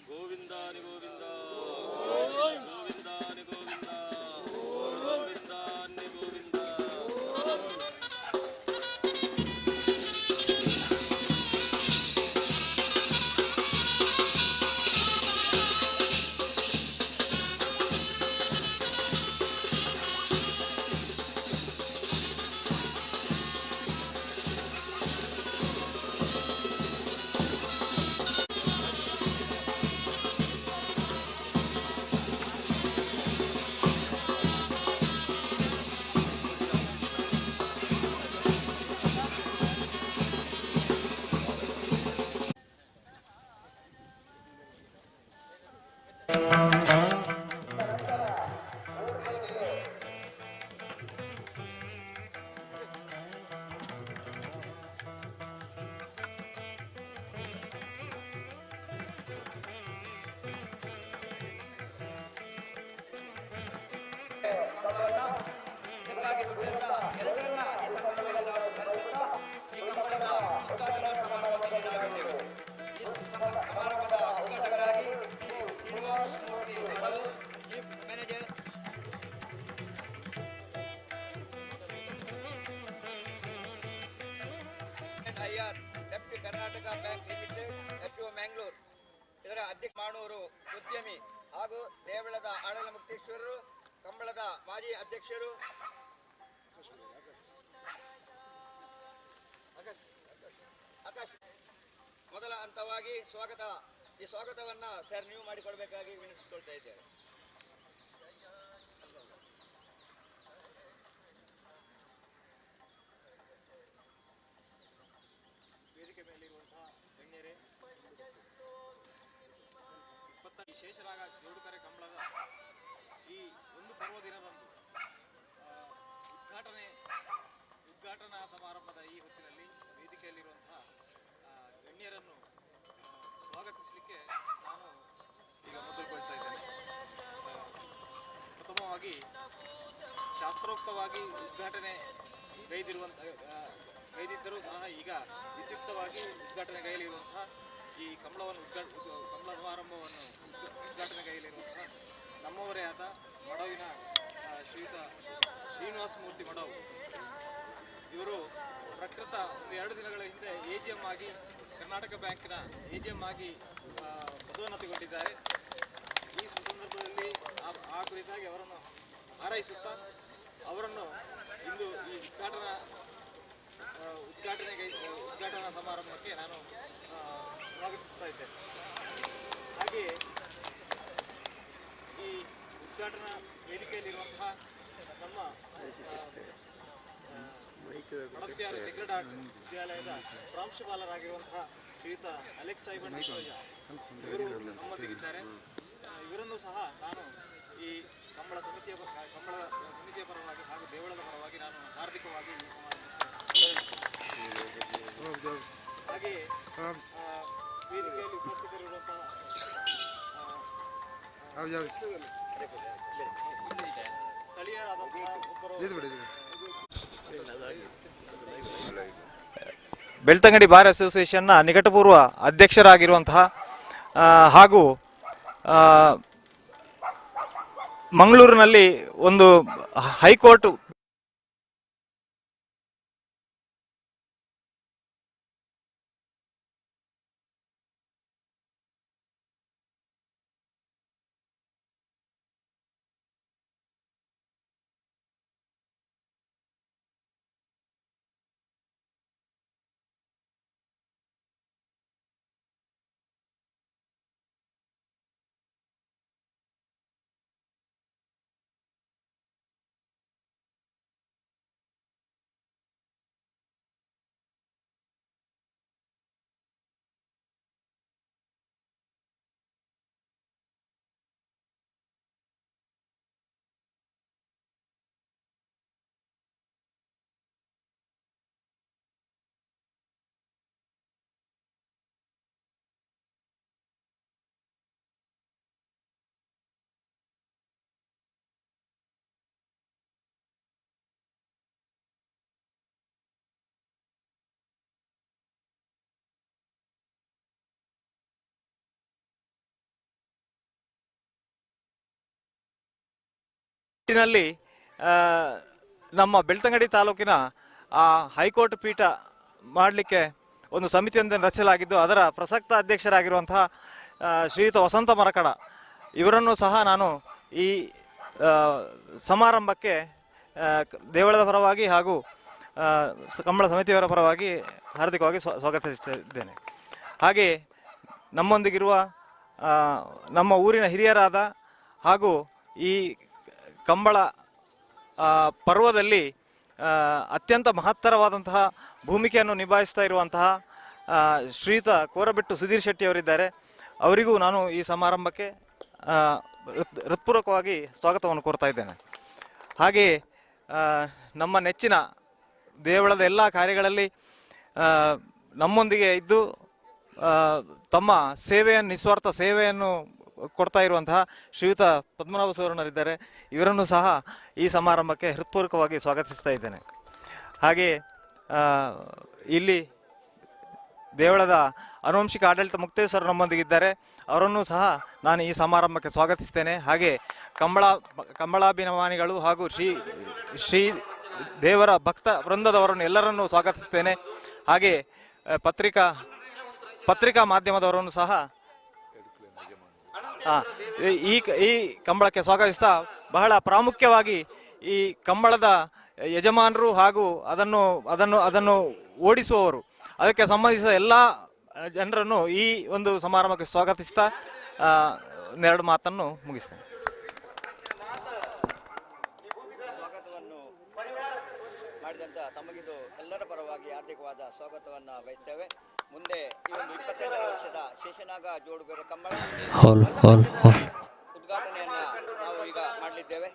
ಗೋವಿಂದಾನಿ Govinda ಗೋವಿಂದಾನಿ Govinda ಗೋವಿಂದಾನಿ Govinda. IR deputy Karnataka bank limited H Mangalore ಇದರ ಅಧ್ಯಕ್ಷ ಮಾಣೂರು ಉದ್ಯಮಿ ಹಾಗೂ ದೇವಳದ ಆಡಲ ಮುಕ್ತೇಶ್ವರರು, ಕಂಬಳದ ಮಾಜಿ ಅಧ್ಯಕ್ಷರು ಆಕಾಶ್. ಮೊದಲ ಹಂತವಾಗಿ ಸ್ವಾಗತ. ಈ ಸ್ವಾಗತವನ್ನ ಸರ್ ನೀವು ಮಾಡಿಕೊಡ್ಬೇಕಾಗಿ ವಿನಂತಿಸಿಕೊಳ್ತಾ ಇದ್ದೇವೆ. ವೇದಿಕೆ ಮೇಲಿರುವಂತಹ ಗಣ್ಯರೇ, 20 ಈ ಶೇಷರಾಗ ಜೋಡುಕರೆ ಕಂಬಳದ ಈ ಒಂದು ಪರ್ವದಿನದಂದು ಉದ್ಘಾಟನಾ ಸಮಾರಂಭದ ಈ ಹೊತ್ತಿನಲ್ಲಿ ವೇದಿಕೆಯಲ್ಲಿರುವಂತಹ ಗಣ್ಯರನ್ನು ಸ್ವಾಗತಿಸಲಿಕ್ಕೆ ನಾನು ಈಗ ಮೊದಲುಗೊಳ್ತಾ ಇದ್ದೇನೆ. ಪ್ರಥಮವಾಗಿ ಶಾಸ್ತ್ರೋಕ್ತವಾಗಿ ಉದ್ಘಾಟನೆ ಗೈದಿದ್ದರೂ ಸಹ ಈಗ ವಿದ್ಯುಕ್ತವಾಗಿ ಉದ್ಘಾಟನೆಗೈಲಿರುವಂತಹ ಈ ಕಂಬಳವನ್ನು ಕಂಬಳ ಸಮಾರಂಭವನ್ನು ಉದ್ಘಾಟನೆಗೈಲಿರುವಂತಹ ನಮ್ಮವರೇ ಆದ ಮಡವಿನ ಶ್ರೀಯುತ ಶ್ರೀನಿವಾಸ ಮೂರ್ತಿ ಮಡವು ಇವರು ಪ್ರಕೃತ ಒಂದು 2 ದಿನಗಳ ಹಿಂದೆ ಎ ಜಿ ಎಂ ಆಗಿ ಕರ್ನಾಟಕ ಬ್ಯಾಂಕಿನ ಎ ಜಿ ಎಂ ಆಗಿ ಪದೋನ್ನತಿಗೊಂಡಿದ್ದಾರೆ. ಈ ಸುಸಂದರ್ಭದಲ್ಲಿ ಆ ಕುರಿತಾಗಿ ಅವರನ್ನು ಹಾರೈಸುತ್ತಾ ಅವರನ್ನು ಇಂದು ಈ ಉದ್ಘಾಟನಾ ಸಮಾರಂಭಕ್ಕೆ ನಾನು ಸ್ವಾಗತಿಸ್ತಾ ಇದ್ದೇನೆ. ಹಾಗೆಯೇ ಈ ಉದ್ಘಾಟನಾ ವೇದಿಕೆಯಲ್ಲಿರುವಂತಹ ನಮ್ಮ ಮಡತ್ಯಾರು ಸೇಕ್ರೆಡ್ ಹಾರ್ಟ್ ವಿದ್ಯಾಲಯದ ಪ್ರಾಂಶುಪಾಲರಾಗಿರುವಂತಹ ಶ್ರೀಯುತ ಅಲೆಕ್ಸ್ ಐವನ್ ಡಿಸೋಜ ಇವರು ನಮ್ಮೊಂದಿಗಿದ್ದಾರೆ. ಇವರನ್ನು ಸಹ ನಾನು ಈ ಕಂಬಳ ಸಮಿತಿಯ ಪರವಾಗಿ ಹಾಗೂ ದೇವಳದ ಪರವಾಗಿ ನಾನು ಹಾರ್ದಿಕವಾಗಿ ಈ ಸಮಾರಂಭಕ್ಕೆ, ಹಾಗೆಯೇ ವೇದಿಕೆಯಲ್ಲಿ ಉಪಸ್ಥಿತರಿರುವಂತಹ ಸ್ಥಳೀಯರಾದಂತಹ ಒಬ್ಬರು ಬೆಳ್ತಂಗಡಿ ಬಾರ್ ಅಸೋಸಿಯೇಷನ್ನ ನಿಕಟಪೂರ್ವ ಅಧ್ಯಕ್ಷರಾಗಿರುವಂತಹ ಹಾಗೂ ಮಂಗಳೂರಿನಲ್ಲಿ ಒಂದು ಹೈಕೋರ್ಟ್ ನಿಟ್ಟಿನಲ್ಲಿ ನಮ್ಮ ಬೆಳ್ತಂಗಡಿ ತಾಲೂಕಿನ ಹೈಕೋರ್ಟ್ ಪೀಠ ಮಾಡಲಿಕ್ಕೆ ಒಂದು ಸಮಿತಿಯೊಂದನ್ನು ರಚಿಸಲಾಗಿದ್ದು ಅದರ ಪ್ರಸಕ್ತ ಅಧ್ಯಕ್ಷರಾಗಿರುವಂತಹ ಶ್ರೀಯುತ ವಸಂತ ಮರಕಡ ಇವರನ್ನು ಸಹ ನಾನು ಈ ಸಮಾರಂಭಕ್ಕೆ ದೇವಳದ ಪರವಾಗಿ ಹಾಗೂ ಕಂಬಳ ಸಮಿತಿಯವರ ಪರವಾಗಿ ಹಾರ್ದಿಕವಾಗಿ ಸ್ವಾಗತಿಸುತ್ತಿದ್ದೇನೆ. ಹಾಗೆಯೇ ನಮ್ಮೊಂದಿಗಿರುವ ನಮ್ಮ ಊರಿನ ಹಿರಿಯರಾದ ಹಾಗೂ ಈ ಕಂಬಳ ಪರ್ವದಲ್ಲಿ ಅತ್ಯಂತ ಮಹತ್ತರವಾದಂತಹ ಭೂಮಿಕೆಯನ್ನು ನಿಭಾಯಿಸ್ತಾ ಇರುವಂತಹ ಶ್ರೀಯುತ ಕೋರಬೆಟ್ಟು ಸುಧೀರ್ ಶೆಟ್ಟಿಯವರಿದ್ದಾರೆ. ಅವರಿಗೂ ನಾನು ಈ ಸಮಾರಂಭಕ್ಕೆ ಹೃತ್ಪೂರ್ವಕವಾಗಿ ಸ್ವಾಗತವನ್ನು ಕೋರ್ತಾ ಇದ್ದೇನೆ. ಹಾಗೆಯೇ ನಮ್ಮ ನೆಚ್ಚಿನ ದೇವಳದ ಎಲ್ಲ ಕಾರ್ಯಗಳಲ್ಲಿ ನಮ್ಮೊಂದಿಗೆ ಇದ್ದು ತಮ್ಮ ಸೇವೆಯನ್ನು, ನಿಸ್ವಾರ್ಥ ಸೇವೆಯನ್ನು ಕೊಡ್ತಾ ಇರುವಂತಹ ಶ್ರೀಯುತ ಪದ್ಮನಾಭ ಸುವರ್ಣರಿದ್ದಾರೆ. ಇವರನ್ನು ಸಹ ಈ ಸಮಾರಂಭಕ್ಕೆ ಹೃತ್ಪೂರ್ವಕವಾಗಿ ಸ್ವಾಗತಿಸ್ತಾ ಇದ್ದೇನೆ. ಹಾಗೆಯೇ ಇಲ್ಲಿ ದೇವಳದ ಆನುವಂಶಿಕ ಆಡಳಿತ ಮುಕ್ತೇಶ್ವರ ನಮ್ಮೊಂದಿಗಿದ್ದಾರೆ. ಅವರನ್ನು ಸಹ ನಾನು ಈ ಸಮಾರಂಭಕ್ಕೆ ಸ್ವಾಗತಿಸ್ತೇನೆ. ಹಾಗೆ ಕಂಬಳಾಭಿಮಾನಿಗಳು ಹಾಗೂ ಶ್ರೀ ಶ್ರೀ ದೇವರ ಭಕ್ತ ವೃಂದದವರನ್ನು ಎಲ್ಲರನ್ನೂ ಸ್ವಾಗತಿಸ್ತೇನೆ. ಹಾಗೆ ಪತ್ರಿಕಾ ಮಾಧ್ಯಮದವರನ್ನು ಸಹ ಈ ಈ ಕಂಬಳಕ್ಕೆ ಸ್ವಾಗತಿಸ್ತಾ, ಬಹಳ ಪ್ರಾಮುಖ್ಯವಾಗಿ ಈ ಕಂಬಳದ ಯಜಮಾನರು ಹಾಗೂ ಅದನ್ನು ಅದನ್ನು ಅದನ್ನು ಓಡಿಸುವವರು, ಅದಕ್ಕೆ ಸಂಬಂಧಿಸಿದ ಎಲ್ಲ ಜನರನ್ನು ಈ ಒಂದು ಸಮಾರಂಭಕ್ಕೆ ಸ್ವಾಗತಿಸ್ತಾ ಎರಡು ಮಾತನ್ನು ಮುಗಿಸ್ತೇನೆ. ಸ್ವಾಗತವನ್ನು ಮಾಡಿದಂಥ ತಮಗಿದು ಎಲ್ಲರ ಪರವಾಗಿ ಹಾರ್ದಿಕವಾದ ಸ್ವಾಗತವನ್ನು ಬಯಸ್ತೇವೆ. ಮುಂದೆ ಈ ಒಂದು 22ನೇ ವರ್ಷದ ಶೇಷನಾಗ ಜೋಡುಗೆರೆ ಕಂಬಳ ಉದ್ಘಾಟನೆಯನ್ನ ನಾವು ಈಗ ಮಾಡಲಿದ್ದೇವೆ.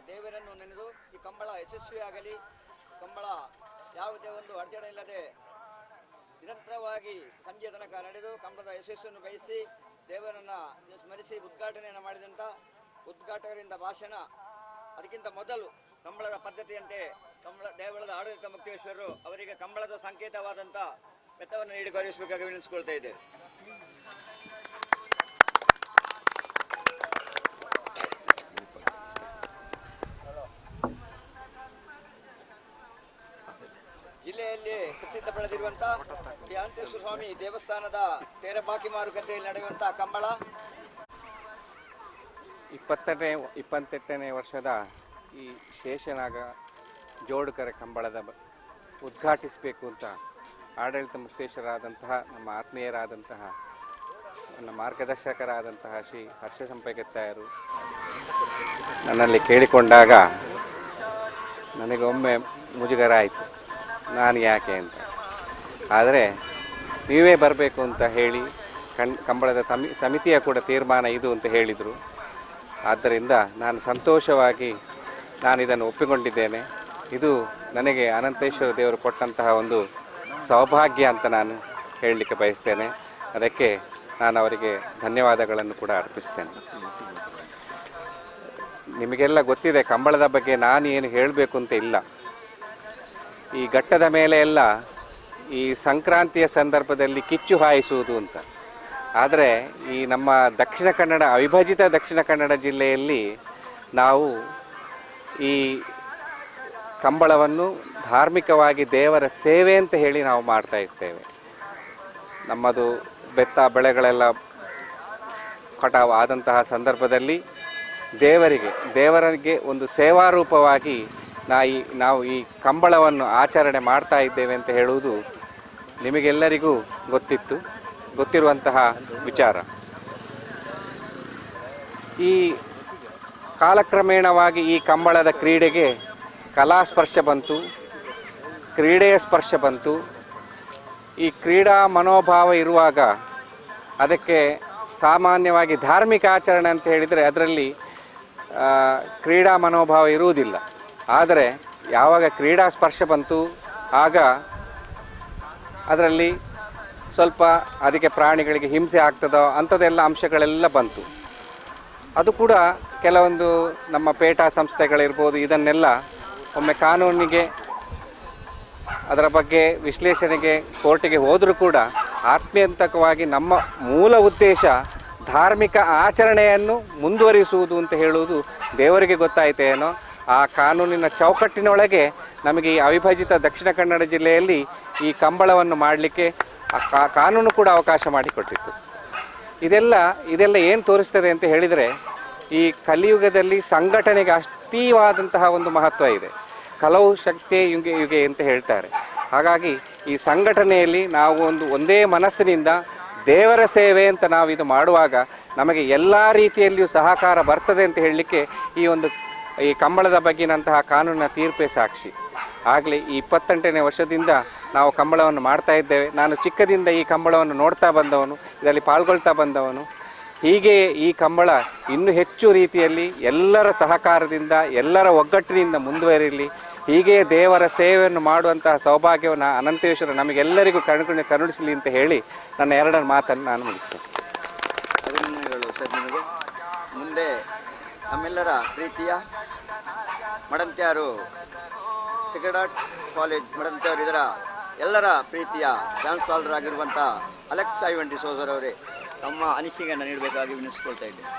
ದೇವರನ್ನು ನೆನೆದು ಈ ಕಂಬಳ ಯಶಸ್ವಿಯಾಗಲಿ, ಕಂಬಳ ಯಾವುದೇ ಒಂದು ಅಡಚಣೆ ಇಲ್ಲದೆ ನಿರಂತರವಾಗಿ ಸಂಜೆ ತನಕ ನಡೆದು ಕಂಬಳದ ಯಶಸ್ಸನ್ನು ಬಯಸಿ ದೇವರನ್ನು ಸ್ಮರಿಸಿ ಉದ್ಘಾಟನೆಯನ್ನು ಮಾಡಿದಂಥ ಉದ್ಘಾಟಕರಿಂದ ಭಾಷಣ, ಅದಕ್ಕಿಂತ ಮೊದಲು ಕಂಬಳದ ಪದ್ಧತಿಯಂತೆ ಕಂಬಳ ದೇವಳದ ಆಡಳಿತ ಮುಕ್ತೇಶ್ವರರು ಅವರಿಗೆ ಕಂಬಳದ ಸಂಕೇತವಾದಂಥ ಬೆತ್ತವನ್ನು ನೀಡಿ ಗೌರವಿಸಬೇಕಾಗಿ ವಿನಂತಿಸಿಕೊಳ್ತಾ ಇದ್ದೇವೆ. ಜಿಲ್ಲೆಯಲ್ಲಿ ಪ್ರಸಿದ್ಧ ಪಡೆದಿರುವಂತಹ ಶ್ರೀ ಅನಂತೇಶ್ವರ ಸ್ವಾಮಿ ದೇವಸ್ಥಾನದ ತೇರಬಾಕಿ ಮಾರುಕಟ್ಟೆಯಲ್ಲಿ ನಡೆಯುವಂತಹ ಕಂಬಳ 28ನೇ ವರ್ಷದ ಈ ಶೇಷನಾಗ ಜೋಡುಕರೆ ಕಂಬಳದ ಉದ್ಘಾಟಿಸಬೇಕು ಅಂತ ಆಡಳಿತ ಮುಕ್ತೇಶ್ವರಾದಂತಹ ನಮ್ಮ ಆತ್ಮೀಯರಾದಂತಹ ನನ್ನ ಮಾರ್ಗದರ್ಶಕರಾದಂತಹ ಶ್ರೀ ಹರ್ಷ ಸಂಪೆಗತ್ತಾಯರು ನನ್ನಲ್ಲಿ ಕೇಳಿಕೊಂಡಾಗ ನನಗೊಮ್ಮೆ ಮುಜುಗರ ಆಯಿತು, ನಾನು ಯಾಕೆ ಅಂತ. ಆದರೆ ನೀವೇ ಬರಬೇಕು ಅಂತ ಹೇಳಿ ಕಂಬಳದ ಸಮಿತಿಯ ಕೂಡ ತೀರ್ಮಾನ ಇದು ಅಂತ ಹೇಳಿದರು. ಆದ್ದರಿಂದ ನಾನು ಸಂತೋಷವಾಗಿ ನಾನು ಇದನ್ನು ಒಪ್ಪಿಕೊಂಡಿದ್ದೇನೆ. ಇದು ನನಗೆ ಅನಂತೇಶ್ವರ ದೇವರು ಕೊಟ್ಟಂತಹ ಒಂದು ಸೌಭಾಗ್ಯ ಅಂತ ನಾನು ಹೇಳಲಿಕ್ಕೆ ಬಯಸ್ತೇನೆ. ಅದಕ್ಕೆ ನಾನು ಅವರಿಗೆ ಧನ್ಯವಾದಗಳನ್ನು ಕೂಡ ಅರ್ಪಿಸ್ತೇನೆ. ನಿಮಗೆಲ್ಲ ಗೊತ್ತಿದೆ ಕಂಬಳದ ಬಗ್ಗೆ ನಾನು ಏನು ಹೇಳಬೇಕು ಅಂತ ಇಲ್ಲ. ಈ ಘಟ್ಟದ ಮೇಲೆ ಎಲ್ಲ ಈ ಸಂಕ್ರಾಂತಿಯ ಸಂದರ್ಭದಲ್ಲಿ ಕಿಚ್ಚು ಹಾಯಿಸುವುದು ಅಂತ. ಆದರೆ ಈ ನಮ್ಮ ದಕ್ಷಿಣ ಕನ್ನಡ, ಅವಿಭಜಿತ ದಕ್ಷಿಣ ಕನ್ನಡ ಜಿಲ್ಲೆಯಲ್ಲಿ ನಾವು ಈ ಕಂಬಳವನ್ನು ಧಾರ್ಮಿಕವಾಗಿ ದೇವರ ಸೇವೆ ಅಂತ ಹೇಳಿ ನಾವು ಮಾಡ್ತಾ ಇರ್ತೇವೆ. ನಮ್ಮದು ಬೆತ್ತ ಬೆಳೆಗಳೆಲ್ಲ ಕಟಾವು ಆದಂತಹ ಸಂದರ್ಭದಲ್ಲಿ ದೇವರಿಗೆ ಒಂದು ಸೇವಾರೂಪವಾಗಿ ನಾವು ಈ ಕಂಬಳವನ್ನು ಆಚರಣೆ ಮಾಡ್ತಾ ಇದ್ದೇವೆ ಅಂತ ಹೇಳುವುದು ನಿಮಗೆಲ್ಲರಿಗೂ ಗೊತ್ತಿರುವಂತಹ ವಿಚಾರ. ಈ ಕಾಲಕ್ರಮೇಣವಾಗಿ ಈ ಕಂಬಳದ ಕ್ರೀಡೆಗೆ ಕಲಾ ಸ್ಪರ್ಶ ಬಂತು, ಕ್ರೀಡೆಯ ಸ್ಪರ್ಶ ಬಂತು. ಈ ಕ್ರೀಡಾ ಮನೋಭಾವ ಇರುವಾಗ ಅದಕ್ಕೆ ಸಾಮಾನ್ಯವಾಗಿ ಧಾರ್ಮಿಕ ಆಚರಣೆ ಅಂತ ಹೇಳಿದರೆ ಅದರಲ್ಲಿ ಕ್ರೀಡಾ ಮನೋಭಾವ ಇರುವುದಿಲ್ಲ. ಆದರೆ ಯಾವಾಗ ಕ್ರೀಡಾ ಸ್ಪರ್ಶ ಬಂತು ಆಗ ಅದರಲ್ಲಿ ಸ್ವಲ್ಪ ಅದಕ್ಕೆ ಪ್ರಾಣಿಗಳಿಗೆ ಹಿಂಸೆ ಆಗ್ತದೋ ಅಂಥದ್ದೆಲ್ಲ ಅಂಶಗಳೆಲ್ಲ ಬಂತು. ಅದು ಕೂಡ ಕೆಲವೊಂದು ನಮ್ಮ ಪೇಟಾ ಸಂಸ್ಥೆಗಳಿರ್ಬೋದು, ಇದನ್ನೆಲ್ಲ ಒಮ್ಮೆ ಕಾನೂನಿಗೆ ಅದರ ಬಗ್ಗೆ ವಿಶ್ಲೇಷಣೆಗೆ ಕೋರ್ಟಿಗೆ ಹೋದರೂ ಕೂಡ ಆತ್ಯಂತಕವಾಗಿ ನಮ್ಮ ಮೂಲ ಉದ್ದೇಶ ಧಾರ್ಮಿಕ ಆಚರಣೆಯನ್ನು ಮುಂದುವರಿಸುವುದು ಅಂತ ಹೇಳುವುದು ದೇವರಿಗೆ ಗೊತ್ತಾಯಿತೇನೋ. ಆ ಕಾನೂನಿನ ಚೌಕಟ್ಟಿನೊಳಗೆ ನಮಗೆ ಈ ಅವಿಭಜಿತ ದಕ್ಷಿಣ ಕನ್ನಡ ಜಿಲ್ಲೆಯಲ್ಲಿ ಈ ಕಂಬಳವನ್ನು ಮಾಡಲಿಕ್ಕೆ ಆ ಕಾನೂನು ಕೂಡ ಅವಕಾಶ ಮಾಡಿಕೊಟ್ಟಿತ್ತು. ಇದೆಲ್ಲ ಏನು ತೋರಿಸ್ತದೆ ಅಂತ ಹೇಳಿದರೆ, ಈ ಕಲಿಯುಗದಲ್ಲಿ ಸಂಘಟನೆಗೆ ಅತೀವಾದಂತಹ ಒಂದು ಮಹತ್ವ ಇದೆ. ಕಲವು ಶಕ್ತಿ ಯುಗೆ ಯುಗೆ ಅಂತ ಹೇಳ್ತಾರೆ. ಹಾಗಾಗಿ ಈ ಸಂಘಟನೆಯಲ್ಲಿ ನಾವು ಒಂದೇ ಮನಸ್ಸಿನಿಂದ ದೇವರ ಸೇವೆ ಅಂತ ನಾವು ಇದು ಮಾಡುವಾಗ ನಮಗೆ ಎಲ್ಲ ರೀತಿಯಲ್ಲಿಯೂ ಸಹಕಾರ ಬರ್ತದೆ ಅಂತ ಹೇಳಲಿಕ್ಕೆ ಈ ಕಂಬಳದ ಬಗ್ಗಿನಂತಹ ಕಾನೂನಿನ ತೀರ್ಪೇ ಸಾಕ್ಷಿ. ಆಗಲಿ ಈ 28ನೇ ವರ್ಷದಿಂದ ನಾವು ಕಂಬಳವನ್ನು ಮಾಡ್ತಾ ಇದ್ದೇವೆ. ನಾನು ಚಿಕ್ಕದಿಂದ ಈ ಕಂಬಳವನ್ನು ನೋಡ್ತಾ ಬಂದವನು, ಇದರಲ್ಲಿ ಪಾಲ್ಗೊಳ್ತಾ ಬಂದವನು. ಹೀಗೆ ಈ ಕಂಬಳ ಇನ್ನೂ ಹೆಚ್ಚು ರೀತಿಯಲ್ಲಿ ಎಲ್ಲರ ಸಹಕಾರದಿಂದ, ಎಲ್ಲರ ಒಗ್ಗಟ್ಟಿನಿಂದ ಮುಂದುವರಿಯಲಿ. ಹೀಗೆ ದೇವರ ಸೇವೆಯನ್ನು ಮಾಡುವಂತಹ ಸೌಭಾಗ್ಯವನ್ನು ಅನಂತೇಶ್ವರ ನಮಗೆಲ್ಲರಿಗೂ ಕರುಣಿಸಲಿ ಅಂತ ಹೇಳಿ ನನ್ನ ಎರಡರ ಮಾತನ್ನು ನಾನು ಮುಗಿಸ್ತೇನೆ. ಅಭಿನಂದನೆಗಳು ಸರ್ ನಿಮಗೆ. ಮುಂದೆ ನಮ್ಮೆಲ್ಲರ ಪ್ರೀತಿಯ ಮಡಂತ್ಯಾರು ಸೆಕ್ರೆಡಾಟ್ ಕಾಲೇಜ್ ಮಡಂತ್ಯಾರು ಇದರ ಎಲ್ಲರ ಪ್ರೀತಿಯ ಪ್ರಾಂಶುಪಾಲರಾಗಿರುವಂಥ ಅಲೆಕ್ಸ್ ಐವನ್ ಡಿಸೋಜರವರೇ ತಮ್ಮ ಅನಿಸಿಕೆಯನ್ನು ನೀಡಬೇಕಾಗಿ ವಿನಿಸ್ಕೊಳ್ತಾ ಇದ್ದೇನೆ.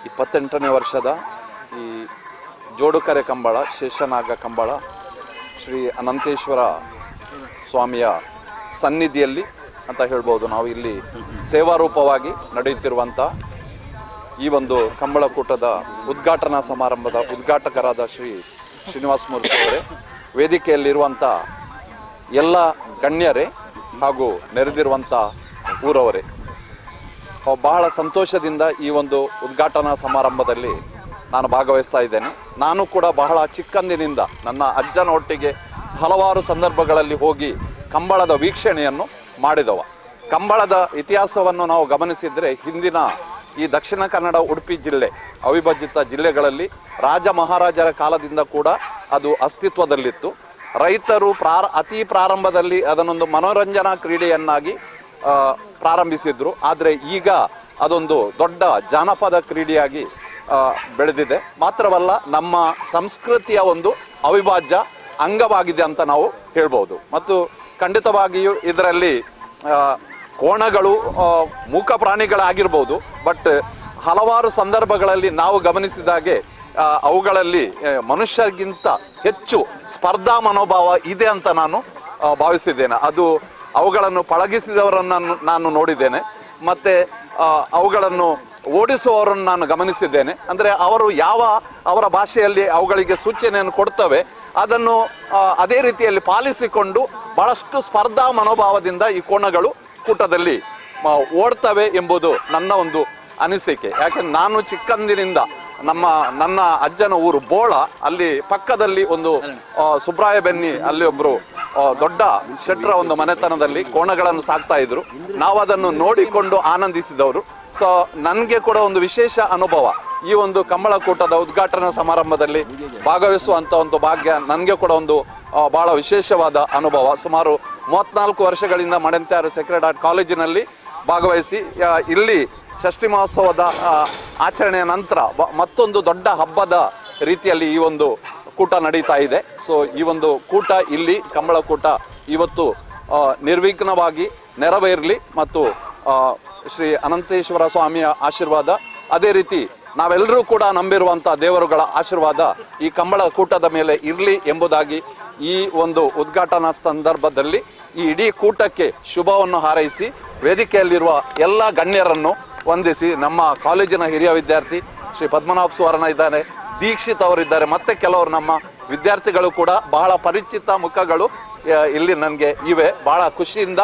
28ನೇ ವರ್ಷದ ಈ ಜೋಡುಕರೆ ಕಂಬಳ, ಶೇಷನಾಗ ಕಂಬಳ ಶ್ರೀ ಅನಂತೇಶ್ವರ ಸ್ವಾಮಿಯ ಸನ್ನಿಧಿಯಲ್ಲಿ ಅಂತ ಹೇಳ್ಬೋದು. ನಾವು ಇಲ್ಲಿ ಸೇವಾರೂಪವಾಗಿ ನಡೆಯುತ್ತಿರುವಂಥ ಈ ಒಂದು ಕಂಬಳಕೂಟದ ಉದ್ಘಾಟನಾ ಸಮಾರಂಭದ ಉದ್ಘಾಟಕರಾದ ಶ್ರೀ ಶ್ರೀನಿವಾಸ ಮೂರ್ತಿ ಅವರೇ, ವೇದಿಕೆಯಲ್ಲಿರುವಂಥ ಎಲ್ಲ ಗಣ್ಯರೇ ಹಾಗೂ ನೆರೆದಿರುವಂಥ ಊರವರೇ, ಬಹಳ ಸಂತೋಷದಿಂದ ಈ ಒಂದು ಉದ್ಘಾಟನಾ ಸಮಾರಂಭದಲ್ಲಿ ನಾನು ಭಾಗವಹಿಸ್ತಾ ಇದ್ದೇನೆ. ನಾನು ಕೂಡ ಬಹಳ ಚಿಕ್ಕಂದಿನಿಂದ ನನ್ನ ಅಜ್ಜನ ಒಟ್ಟಿಗೆ ಹಲವಾರು ಸಂದರ್ಭಗಳಲ್ಲಿ ಹೋಗಿ ಕಂಬಳದ ವೀಕ್ಷಣೆಯನ್ನು ಮಾಡಿದವ. ಕಂಬಳದ ಇತಿಹಾಸವನ್ನು ನಾವು ಗಮನಿಸಿದರೆ ಹಿಂದಿನ ಈ ದಕ್ಷಿಣ ಕನ್ನಡ ಉಡುಪಿ ಜಿಲ್ಲೆ ಅವಿಭಜಿತ ಜಿಲ್ಲೆಗಳಲ್ಲಿ ರಾಜ ಮಹಾರಾಜರ ಕಾಲದಿಂದ ಕೂಡ ಅದು ಅಸ್ತಿತ್ವದಲ್ಲಿತ್ತು. ರೈತರು ಅತಿ ಪ್ರಾರಂಭದಲ್ಲಿ ಅದನ್ನೊಂದು ಮನೋರಂಜನಾ ಕ್ರೀಡೆಯನ್ನಾಗಿ ಪ್ರಾರಂಭಿಸಿದರು. ಆದರೆ ಈಗ ಅದೊಂದು ದೊಡ್ಡ ಜಾನಪದ ಕ್ರೀಡೆಯಾಗಿ ಬೆಳೆದಿದೆ. ಮಾತ್ರವಲ್ಲ, ನಮ್ಮ ಸಂಸ್ಕೃತಿಯ ಒಂದು ಅವಿಭಾಜ್ಯ ಅಂಗವಾಗಿದೆ ಅಂತ ನಾವು ಹೇಳ್ಬೋದು. ಮತ್ತು ಖಂಡಿತವಾಗಿಯೂ ಇದರಲ್ಲಿ ಕೋಣಗಳು ಮೂಕ ಪ್ರಾಣಿಗಳಾಗಿರ್ಬೋದು, ಬಟ್ ಹಲವಾರು ಸಂದರ್ಭಗಳಲ್ಲಿ ನಾವು ಗಮನಿಸಿದಾಗೆ ಅವುಗಳಲ್ಲಿ ಮನುಷ್ಯರಿಗಿಂತ ಹೆಚ್ಚು ಸ್ಪರ್ಧಾ ಮನೋಭಾವ ಇದೆ ಅಂತ ನಾನು ಭಾವಿಸಿದ್ದೇನೆ. ಅದು ಅವುಗಳನ್ನು ಪಳಗಿಸಿದವರನ್ನು ನಾನು ನೋಡಿದ್ದೇನೆ, ಮತ್ತು ಅವುಗಳನ್ನು ಓಡಿಸುವವರನ್ನು ನಾನು ಗಮನಿಸಿದ್ದೇನೆ. ಅಂದರೆ ಅವರು ಯಾವ ಅವರ ಭಾಷೆಯಲ್ಲಿ ಅವುಗಳಿಗೆ ಸೂಚನೆಯನ್ನು ಕೊಡ್ತವೆ ಅದನ್ನು ಅದೇ ರೀತಿಯಲ್ಲಿ ಪಾಲಿಸಿಕೊಂಡು ಭಾಳಷ್ಟು ಸ್ಪರ್ಧಾ ಮನೋಭಾವದಿಂದ ಈ ಕೋಣಗಳು ಕೂಟದಲ್ಲಿ ಓಡ್ತವೆ ಎಂಬುದು ನನ್ನ ಒಂದು ಅನಿಸಿಕೆ. ಯಾಕೆಂದರೆ ನಾನು ಚಿಕ್ಕಂದಿನಿಂದ ನನ್ನ ಅಜ್ಜನ ಊರು ಬೋಳ, ಅಲ್ಲಿ ಪಕ್ಕದಲ್ಲಿ ಒಂದು ಸುಬ್ರಾಯ ಬೆನ್ನಿ ಅಲ್ಲಿ ಒಬ್ಬರು ದೊಡ್ಡ ಶೆಟ್ಟರ ಒಂದು ಮನೆತನದಲ್ಲಿ ಕೋಣಗಳನ್ನು ಸಾಕ್ತಾ ಇದ್ರು. ನಾವು ಅದನ್ನು ನೋಡಿಕೊಂಡು ಆನಂದಿಸಿದವರು. ಸೊ ನನಗೆ ಕೂಡ ಒಂದು ವಿಶೇಷ ಅನುಭವ ಈ ಒಂದು ಕಂಬಳಕೂಟದ ಉದ್ಘಾಟನಾ ಸಮಾರಂಭದಲ್ಲಿ ಭಾಗವಹಿಸುವಂಥ ಒಂದು ಭಾಗ್ಯ ನನಗೆ ಕೂಡ ಒಂದು ಭಾಳ ವಿಶೇಷವಾದ ಅನುಭವ. ಸುಮಾರು 34 ವರ್ಷಗಳಿಂದ ಮಡಂತ್ಯಾರು ಸೇಕ್ರೆಡ್ ಹಾರ್ಟ್ ಕಾಲೇಜಿನಲ್ಲಿ ಭಾಗವಹಿಸಿ ಇಲ್ಲಿ ಷಷ್ಠಿ ಮಹೋತ್ಸವದ ಆಚರಣೆಯ ನಂತರ ಮತ್ತೊಂದು ದೊಡ್ಡ ಹಬ್ಬದ ರೀತಿಯಲ್ಲಿ ಈ ಒಂದು ಕೂಟ ನಡೀತಾ ಇದೆ. ಸೊ ಈ ಒಂದು ಕೂಟ ಇಲ್ಲಿ ಕಂಬಳಕೂಟ ಇವತ್ತು ನಿರ್ವಿಘ್ನವಾಗಿ ನೆರವೇರಲಿ ಮತ್ತು ಶ್ರೀ ಅನಂತೇಶ್ವರ ಸ್ವಾಮಿಯ ಆಶೀರ್ವಾದ, ಅದೇ ರೀತಿ ನಾವೆಲ್ಲರೂ ಕೂಡ ನಂಬಿರುವಂಥ ದೇವರುಗಳ ಆಶೀರ್ವಾದ ಈ ಕಂಬಳ ಕೂಟದ ಮೇಲೆ ಇರಲಿ ಎಂಬುದಾಗಿ ಈ ಒಂದು ಉದ್ಘಾಟನಾ ಸಂದರ್ಭದಲ್ಲಿ ಈ ಇಡೀ ಕೂಟಕ್ಕೆ ಶುಭವನ್ನು ಹಾರೈಸಿ ವೇದಿಕೆಯಲ್ಲಿರುವ ಎಲ್ಲ ಗಣ್ಯರನ್ನು ವಂದಿಸಿ, ನಮ್ಮ ಕಾಲೇಜಿನ ಹಿರಿಯ ವಿದ್ಯಾರ್ಥಿ ಶ್ರೀ ಪದ್ಮನಾಭ ಸುವರ್ಣ ಇದ್ದಾರೆ, ದೀಕ್ಷಿತ್ ಅವರಿದ್ದಾರೆ, ಮತ್ತು ಕೆಲವರು ನಮ್ಮ ವಿದ್ಯಾರ್ಥಿಗಳು ಕೂಡ ಬಹಳ ಪರಿಚಿತ ಮುಖಗಳು ಇಲ್ಲಿ ನನಗೆ ಇವೆ. ಬಹಳ ಖುಷಿಯಿಂದ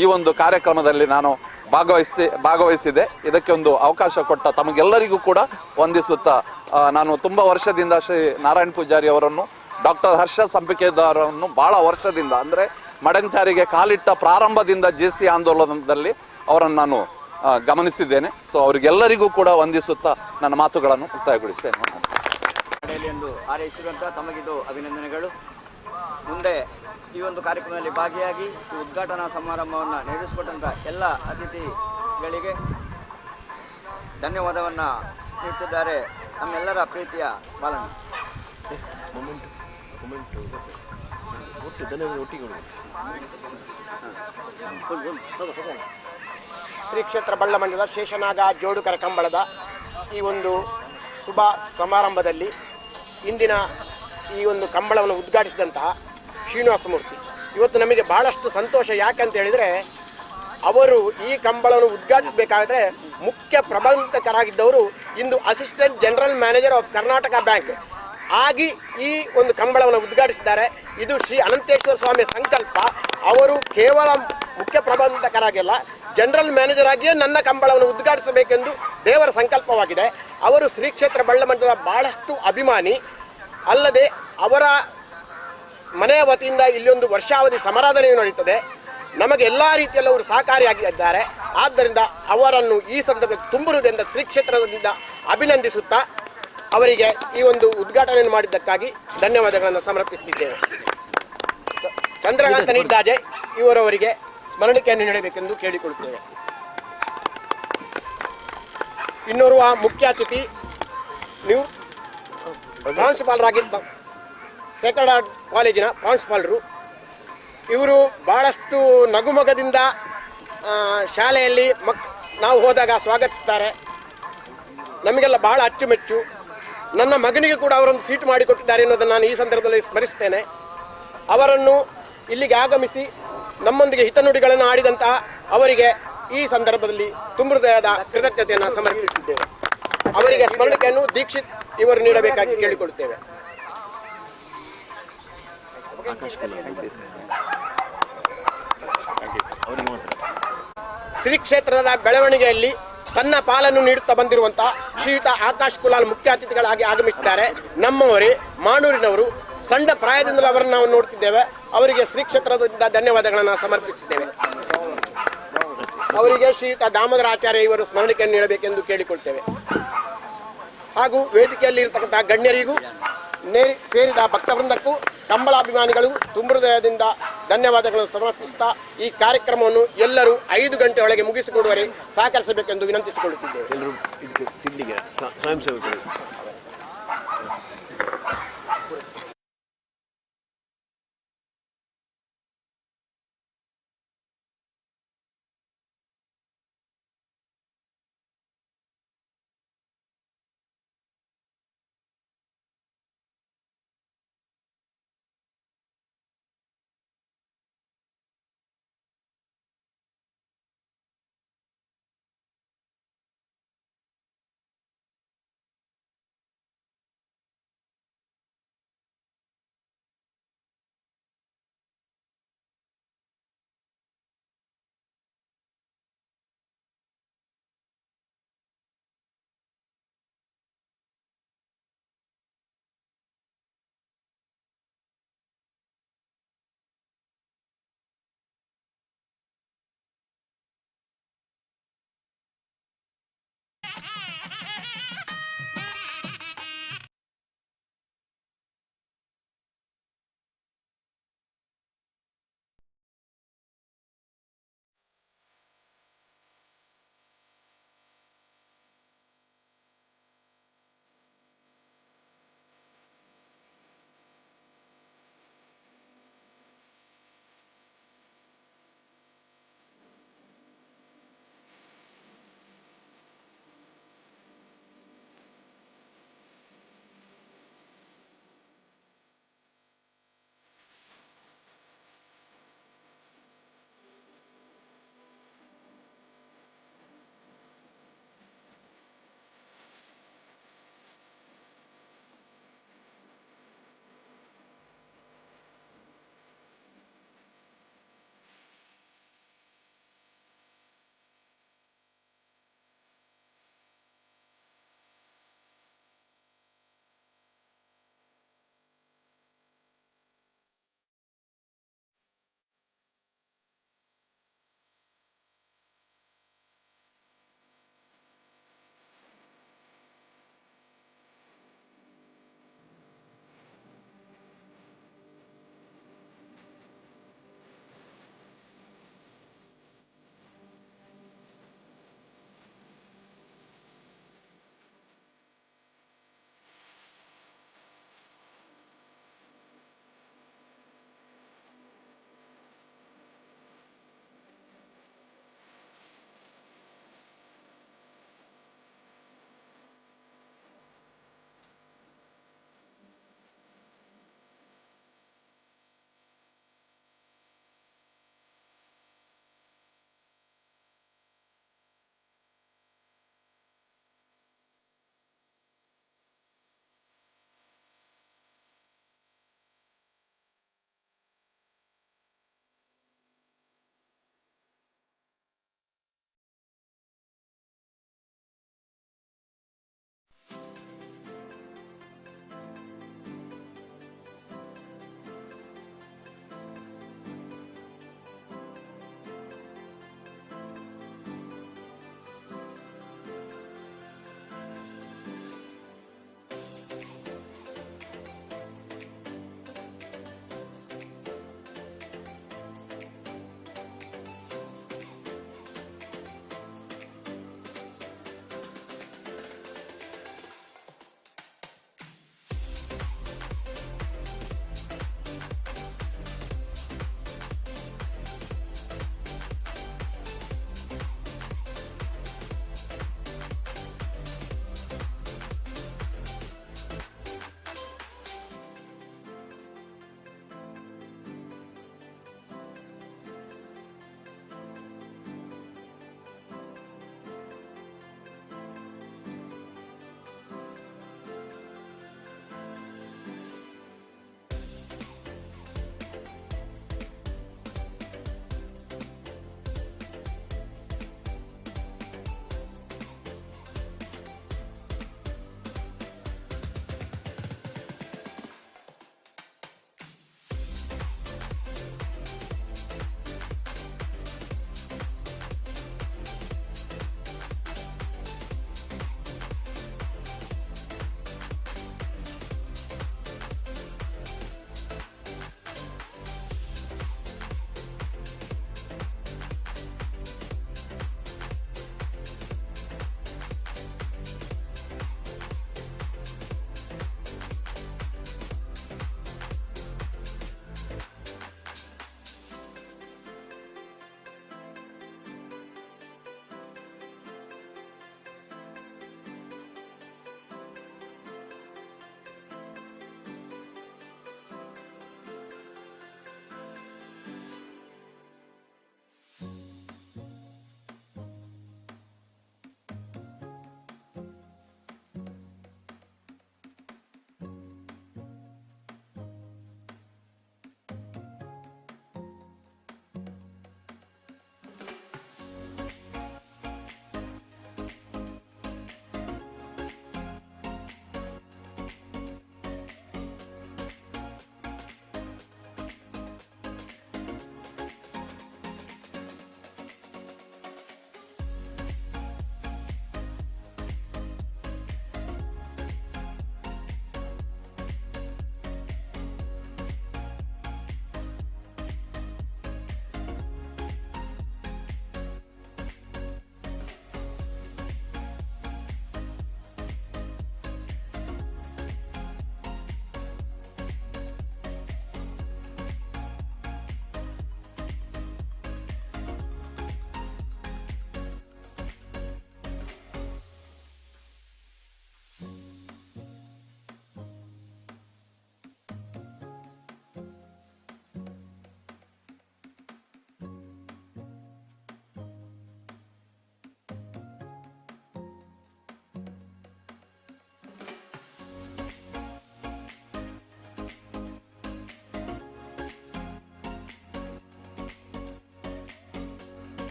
ಈ ಒಂದು ಕಾರ್ಯಕ್ರಮದಲ್ಲಿ ನಾನು ಭಾಗವಹಿಸಿದೆ. ಇದಕ್ಕೆ ಒಂದು ಅವಕಾಶ ಕೊಟ್ಟ ತಮಗೆಲ್ಲರಿಗೂ ಕೂಡ ವಂದಿಸುತ್ತಾ, ನಾನು ತುಂಬ ವರ್ಷದಿಂದ ಶ್ರೀ ನಾರಾಯಣ ಪೂಜಾರಿ ಅವರನ್ನು, ಡಾಕ್ಟರ್ ಹರ್ಷ ಸಂಪಿಗೆದಾರರನ್ನು ಭಾಳ ವರ್ಷದಿಂದ, ಅಂದರೆ ಮಡಂತ್ಯಾರಿಗೆ ಕಾಲಿಟ್ಟ ಪ್ರಾರಂಭದಿಂದ ಜೆ ಸಿ ಆಂದೋಲನದಲ್ಲಿ ಅವರನ್ನು ನಾನು ಗಮನಿಸಿದ್ದೇನೆ. ಸೊ ಅವರಿಗೆಲ್ಲರಿಗೂ ಕೂಡ ವಂದಿಸುತ್ತಾ ನನ್ನ ಮಾತುಗಳನ್ನು ಮುಕ್ತಾಯಗೊಳಿಸ್ತೇನೆ. ಎಂದು ಹಾರೈಸಿರುವಂಥ ತಮಗಿದು ಅಭಿನಂದನೆಗಳು. ಮುಂದೆ ಈ ಒಂದು ಕಾರ್ಯಕ್ರಮದಲ್ಲಿ ಭಾಗಿಯಾಗಿ ಈ ಉದ್ಘಾಟನಾ ಸಮಾರಂಭವನ್ನು ನೆರವೇರಿಸಿಕೊಟ್ಟಂಥ ಎಲ್ಲ ಅತಿಥಿಗಳಿಗೆ ಧನ್ಯವಾದವನ್ನು ನೀಡುತ್ತಿದ್ದಾರೆ ನಮ್ಮೆಲ್ಲರ ಪ್ರೀತಿಯ ಬಾಲಣ್ಣ. ಶ್ರೀ ಕ್ಷೇತ್ರ ಬಳ್ಳಮಂಡಲದ ಶೇಷನಾಗ ಜೋಡುಕರ ಕಂಬಳದ ಈ ಒಂದು ಶುಭ ಸಮಾರಂಭದಲ್ಲಿ ಇಂದಿನ ಈ ಒಂದು ಕಂಬಳವನ್ನು ಉದ್ಘಾಟಿಸಿದಂತಹ ಶ್ರೀನಿವಾಸ ಮೂರ್ತಿ, ಇವತ್ತು ನಮಗೆ ಬಹಳಷ್ಟು ಸಂತೋಷ. ಯಾಕಂತ ಹೇಳಿದರೆ ಅವರು ಈ ಕಂಬಳವನ್ನು ಉದ್ಘಾಟಿಸಬೇಕಾದ್ರೆ ಮುಖ್ಯ ಪ್ರಬಂಧಕರಾಗಿದ್ದವರು ಇಂದು assistant general manager of Karnataka bank ಆಗಿ ಈ ಒಂದು ಕಂಬಳವನ್ನು ಉದ್ಘಾಟಿಸಿದ್ದಾರೆ. ಇದು ಶ್ರೀ ಅನಂತೇಶ್ವರ ಸ್ವಾಮಿಯ ಸಂಕಲ್ಪ. ಅವರು ಕೇವಲ ಮುಖ್ಯ ಪ್ರಬಂಧಕರಾಗಿಲ್ಲ, ಜನರಲ್ ಮ್ಯಾನೇಜರ್ ಆಗಿಯೇ ನನ್ನ ಕಂಬಳವನ್ನು ಉದ್ಘಾಟಿಸಬೇಕೆಂದು ದೇವರ ಸಂಕಲ್ಪವಾಗಿದೆ. ಅವರು ಶ್ರೀ ಕ್ಷೇತ್ರ ಬಳ್ಳಮಂಡಲದ ಭಾಳಷ್ಟು ಅಭಿಮಾನಿ. ಅಲ್ಲದೆ ಅವರ ಮನೆಯ ವತಿಯಿಂದ ಇಲ್ಲೊಂದು ವರ್ಷಾವಧಿ ಸಮಾರಾಧನೆಯು ನಡೆಯುತ್ತದೆ. ನಮಗೆ ಎಲ್ಲ ರೀತಿಯಲ್ಲೂ ಅವರು ಸಹಕಾರಿಯಾಗಿದ್ದಾರೆ. ಆದ್ದರಿಂದ ಅವರನ್ನು ಈ ಸಂದರ್ಭದಲ್ಲಿ ತುಂಬುವುದರಿಂದ ಶ್ರೀ ಕ್ಷೇತ್ರದಿಂದ ಅಭಿನಂದಿಸುತ್ತಾ ಅವರಿಗೆ ಈ ಒಂದು ಉದ್ಘಾಟನೆಯನ್ನು ಮಾಡಿದ್ದಕ್ಕಾಗಿ ಧನ್ಯವಾದಗಳನ್ನು ಸಮರ್ಪಿಸುತ್ತಿದ್ದೇವೆ. ಚಂದ್ರಕಾಂತ ನಿಡ್ಡಾಜೆ ಇವರವರಿಗೆ ಸ್ಮರಣಿಕೆಯನ್ನು ನೀಡಬೇಕೆಂದು ಕೇಳಿಕೊಳ್ಳುತ್ತೇವೆ. ಇನ್ನೋರ್ವ ಮುಖ್ಯ ಅತಿಥಿ ನೀವು ಪ್ರಾಂಶುಪಾಲರಾಗಿದ್ದ ಸೇಕ್ರೆಡ್ ಹಾರ್ಟ್ ಕಾಲೇಜಿನ ಪ್ರಾಂಶುಪಾಲರು. ಇವರು ಭಾಳಷ್ಟು ನಗುಮೊಗದಿಂದ ಶಾಲೆಯಲ್ಲಿ ನಾವು ಹೋದಾಗ ಸ್ವಾಗತಿಸ್ತಾರೆ. ನಮಗೆಲ್ಲ ಭಾಳ ಅಚ್ಚುಮೆಚ್ಚು. ನನ್ನ ಮಗನಿಗೆ ಕೂಡ ಅವರೊಂದು ಸೀಟು ಮಾಡಿಕೊಟ್ಟಿದ್ದಾರೆ ಅನ್ನೋದನ್ನು ನಾನು ಈ ಸಂದರ್ಭದಲ್ಲಿ ಸ್ಮರಿಸ್ತೇನೆ. ಅವರನ್ನು ಇಲ್ಲಿಗೆ ಆಗಮಿಸಿ ನಮ್ಮೊಂದಿಗೆ ಹಿತನುಡಿಗಳನ್ನು ಆಡಿದಂತಹ ಅವರಿಗೆ ಈ ಸಂದರ್ಭದಲ್ಲಿ ತುಂಬ ಹೃದಯದ ಕೃತಜ್ಞತೆಯನ್ನು ಸಮರ್ಪಿಸುತ್ತಿದ್ದೇವೆ. ಅವರಿಗೆ ಸ್ಮರಣಿಕೆಯನ್ನು ದೀಕ್ಷಿತ್ ಇವರು ನೀಡಬೇಕಾಗಿ ಕೇಳಿಕೊಳ್ಳುತ್ತೇವೆ. ಶ್ರೀ ಕ್ಷೇತ್ರದ ಬೆಳವಣಿಗೆಯಲ್ಲಿ ತನ್ನ ಪಾಲನ್ನು ನೀಡುತ್ತಾ ಬಂದಿರುವಂತಹ ಶ್ರೀಯುತ ಆಕಾಶ್ ಕುಲಾಲ್ ಮುಖ್ಯ ಅತಿಥಿಗಳಾಗಿ ಆಗಮಿಸಿದ್ದಾರೆ. ನಮ್ಮವರೇ ಮಾಣೂರಿನವರು, ಸಣ್ಣ ಪ್ರಾಯದಿಂದಲೂ ಅವರನ್ನು ನಾವು ನೋಡ್ತಿದ್ದೇವೆ. ಅವರಿಗೆ ಶ್ರೀ ಕ್ಷೇತ್ರದಿಂದ ಧನ್ಯವಾದಗಳನ್ನು ಸಮರ್ಪಿಸುತ್ತಿದ್ದೇವೆ. ಅವರಿಗೆ ಶ್ರೀಯುತ ದಾಮೋದರ ಆಚಾರ್ಯ ಇವರು ಸ್ಮರಣಿಕೆಯನ್ನು ನೀಡಬೇಕೆಂದು ಕೇಳಿಕೊಳ್ತೇವೆ. ಹಾಗೂ ವೇದಿಕೆಯಲ್ಲಿ ಇರತಕ್ಕಂತಹ ಗಣ್ಯರಿಗೂ ಸೇರಿದ ಭಕ್ತವೃಂದಕ್ಕೂ ಕಂಬಳಾಭಿಮಾನಿಗಳಿಗೂ ತುಂಬ ಹೃದಯದಿಂದ ಧನ್ಯವಾದಗಳನ್ನು ಸಮರ್ಪಿಸುತ್ತಾ ಈ ಕಾರ್ಯಕ್ರಮವನ್ನು ಎಲ್ಲರೂ 5 ಗಂಟೆಯೊಳಗೆ ಮುಗಿಸಿಕೊಡುವರೆ ಸಹಕರಿಸಬೇಕೆಂದು ವಿನಂತಿಸಿಕೊಳ್ಳುತ್ತಿದ್ದೇವೆ. ಸ್ವಯಂ ಸೇವಕರು.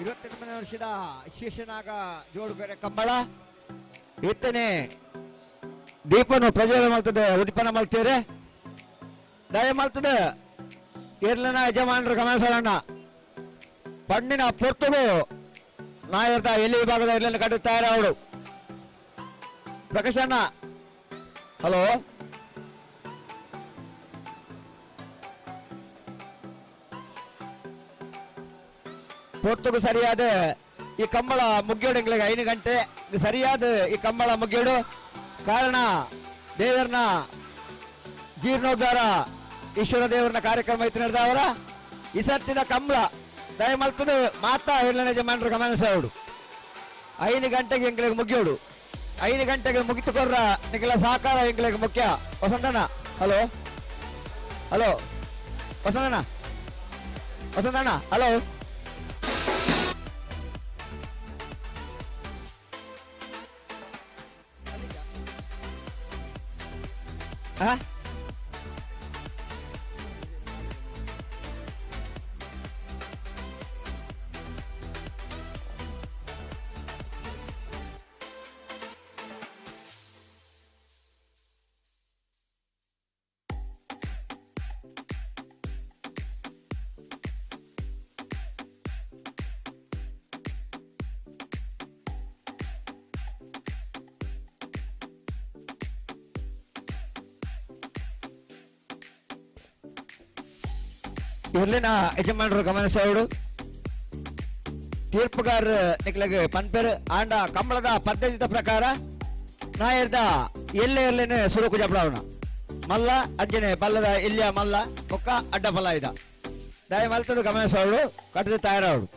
28ನೇ ವರ್ಷದ ಶೇಷನಾಗ ಜೋಡುಗೆರೆ ಕಂಬಳ ಇತ್ತನೆ ದೀಪನು ಪ್ರಜ್ವಲ ಮಾಡ್ತದೆ, ಉದ್ದೀಪನ ಮಾಡ್ತೀರಿ, ದಯ ಮಾಡ್ತದೆ. ಏರ್ಲನ ಯಜಮಾನರು ಗಮನಿಸೋಣ. ಪಣ್ಣಿನ ಪೊರ್ತುಗು ನಾಯರ್ದ ಎಲ್ಲಿ ವಿಭಾಗದ ಇರ್ಲನ್ನ ಕಟ್ಟುತ್ತಾರೆ ಅವರು. ಪ್ರಕಾಶಣ್ಣ, ಹಲೋ, ಪೊರ್ತುಗು ಸರಿಯಾದ ಈ ಕಂಬಳ ಮುಗಿಯೋಡು ಎಂಗ್ಲಿಗೆ 5 ಗಂಟೆ ಸರಿಯಾದ ಈ ಕಂಬಳ ಮುಗಿಯೋಡು. ಕಾರಣ ದೇವರನ್ನ ಜೀರ್ಣೋದ್ಧಾರ ಈಶ್ವರ ದೇವರನ್ನ ಕಾರ್ಯಕ್ರಮ ಇತ್ತು ನಡೆದವರ ಈ ಸರ್ತಿದ ಕಂಬಳ ದಯಮಲ್ತದ ಮಾತಾ ಹಿರ್ಲನ ಯಜಮಾನರು ಗಮನಿಸೋಡು. 5 ಗಂಟೆಗೆ ಎಂಗ್ಲಿಗೆ ಮುಗಿಯೋಡು. 5 ಗಂಟೆಗೆ ಮುಗಿತುಕೊರ್ರ ನಿಖಿಲ ಸಹಕಾರ ಎಂಗ್ಲಿಗೆ ಮುಖ್ಯ. ವಸಂತಣ್ಣ, ಹಲೋ ಹಲೋ, ವಸಂತಣ್ಣ, ವಸಂತಣ್ಣ, ಹಲೋ. ಇರ್ಲಿನ ಯಜಮಾನರು ಗಮನಿಸೋಡು. ತೀರ್ಪುಗಾರ ನಿಕ್ಲಗ್ ಪನ್ಪೆರ್ ಆಂಡ ಕಂಬಳದ ಪದ್ಧತಿದ ಪ್ರಕಾರ ನಾಯರ್ದ ಎಲ್ಲೆ ಇರ್ಲೇನೆ ಸುರುಕು ಜಪಡವನ ಮಲ್ಲ ಅಂಜನೆ ಬಲ್ಲದ ಇಲ್ಲಿಯ ಮಲ್ಲ ಒಕ್ಕ ಅಡ್ಡ ಫಲ ಇದ ದಯ ಮಲ್ತದು ಗಮನಿಸೋಡು, ಕಟ್ಟದ ತಯಾರವಡು.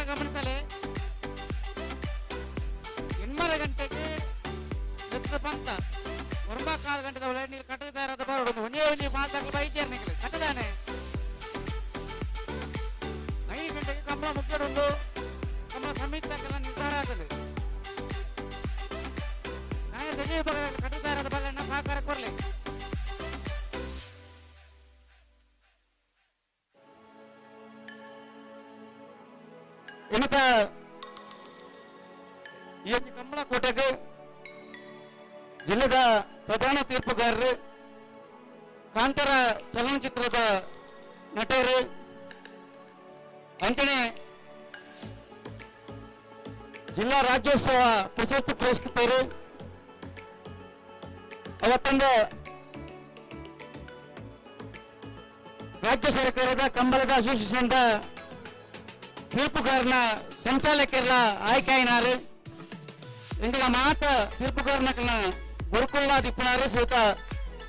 ಗಮನಿಸಲೆ 8 ಗಂಟೆಗೆ ಎತ್ತು ಬಂತ 9.15 ಗಂಟೆದ ಒಳಗೆ ನೀರು ಕಟ್ಟದಾರದ ಬರೋಡು ಒಂದೇ ಒಂದೇ ಮಾತಾಗಲು ಬೈದ್ಯಾರ ನಿಖಿಲ್ ಕಟ್ಟದಾನೆ. 5 ಗಂಟೆಗೆ ಕಂಬಳ ಮುಖ್ಯರುಂಡು ಕಂಬಳ ಸಮಿತಿಗೆಲ್ಲ ನಿರ್ಧಾರ ಆಗದು. ನಾನು ಕಟ್ಟದಾರದ ಬಲ್ಲ ಸಹಕಾರ ಕೊಡಲಿ. ಇನ್ನತ ಈ ಕಂಬಳಕೋಟೆಗೆ ಜಿಲ್ಲೆದ ಪ್ರಧಾನ ತೀರ್ಪುಗಾರರು, ಕಾಂತಾರ ಚಲನಚಿತ್ರದ ನಟರು, ಅಂಚನೆ ಜಿಲ್ಲಾ ರಾಜ್ಯೋತ್ಸವ ಪ್ರಶಸ್ತಿ ಪುರಸ್ಕೃತರು, ಅವತ್ತೊಂದು ರಾಜ್ಯ ಸರ್ಕಾರದ ಕಂಬಳದ ಅಸೋಸಿಯೇಷನ್ ತೀರ್ಪುಗಾರನ ಸಂಚಾಲಕರ ಆಯ್ಕೆಯಾಯಿನಾರು. ಎಂಗಳ ಮಾತ ತೀರ್ಪುಗಾರನ ಗುರುಕುಲ ದಿಪ್ಪನಾರು ಸೂತ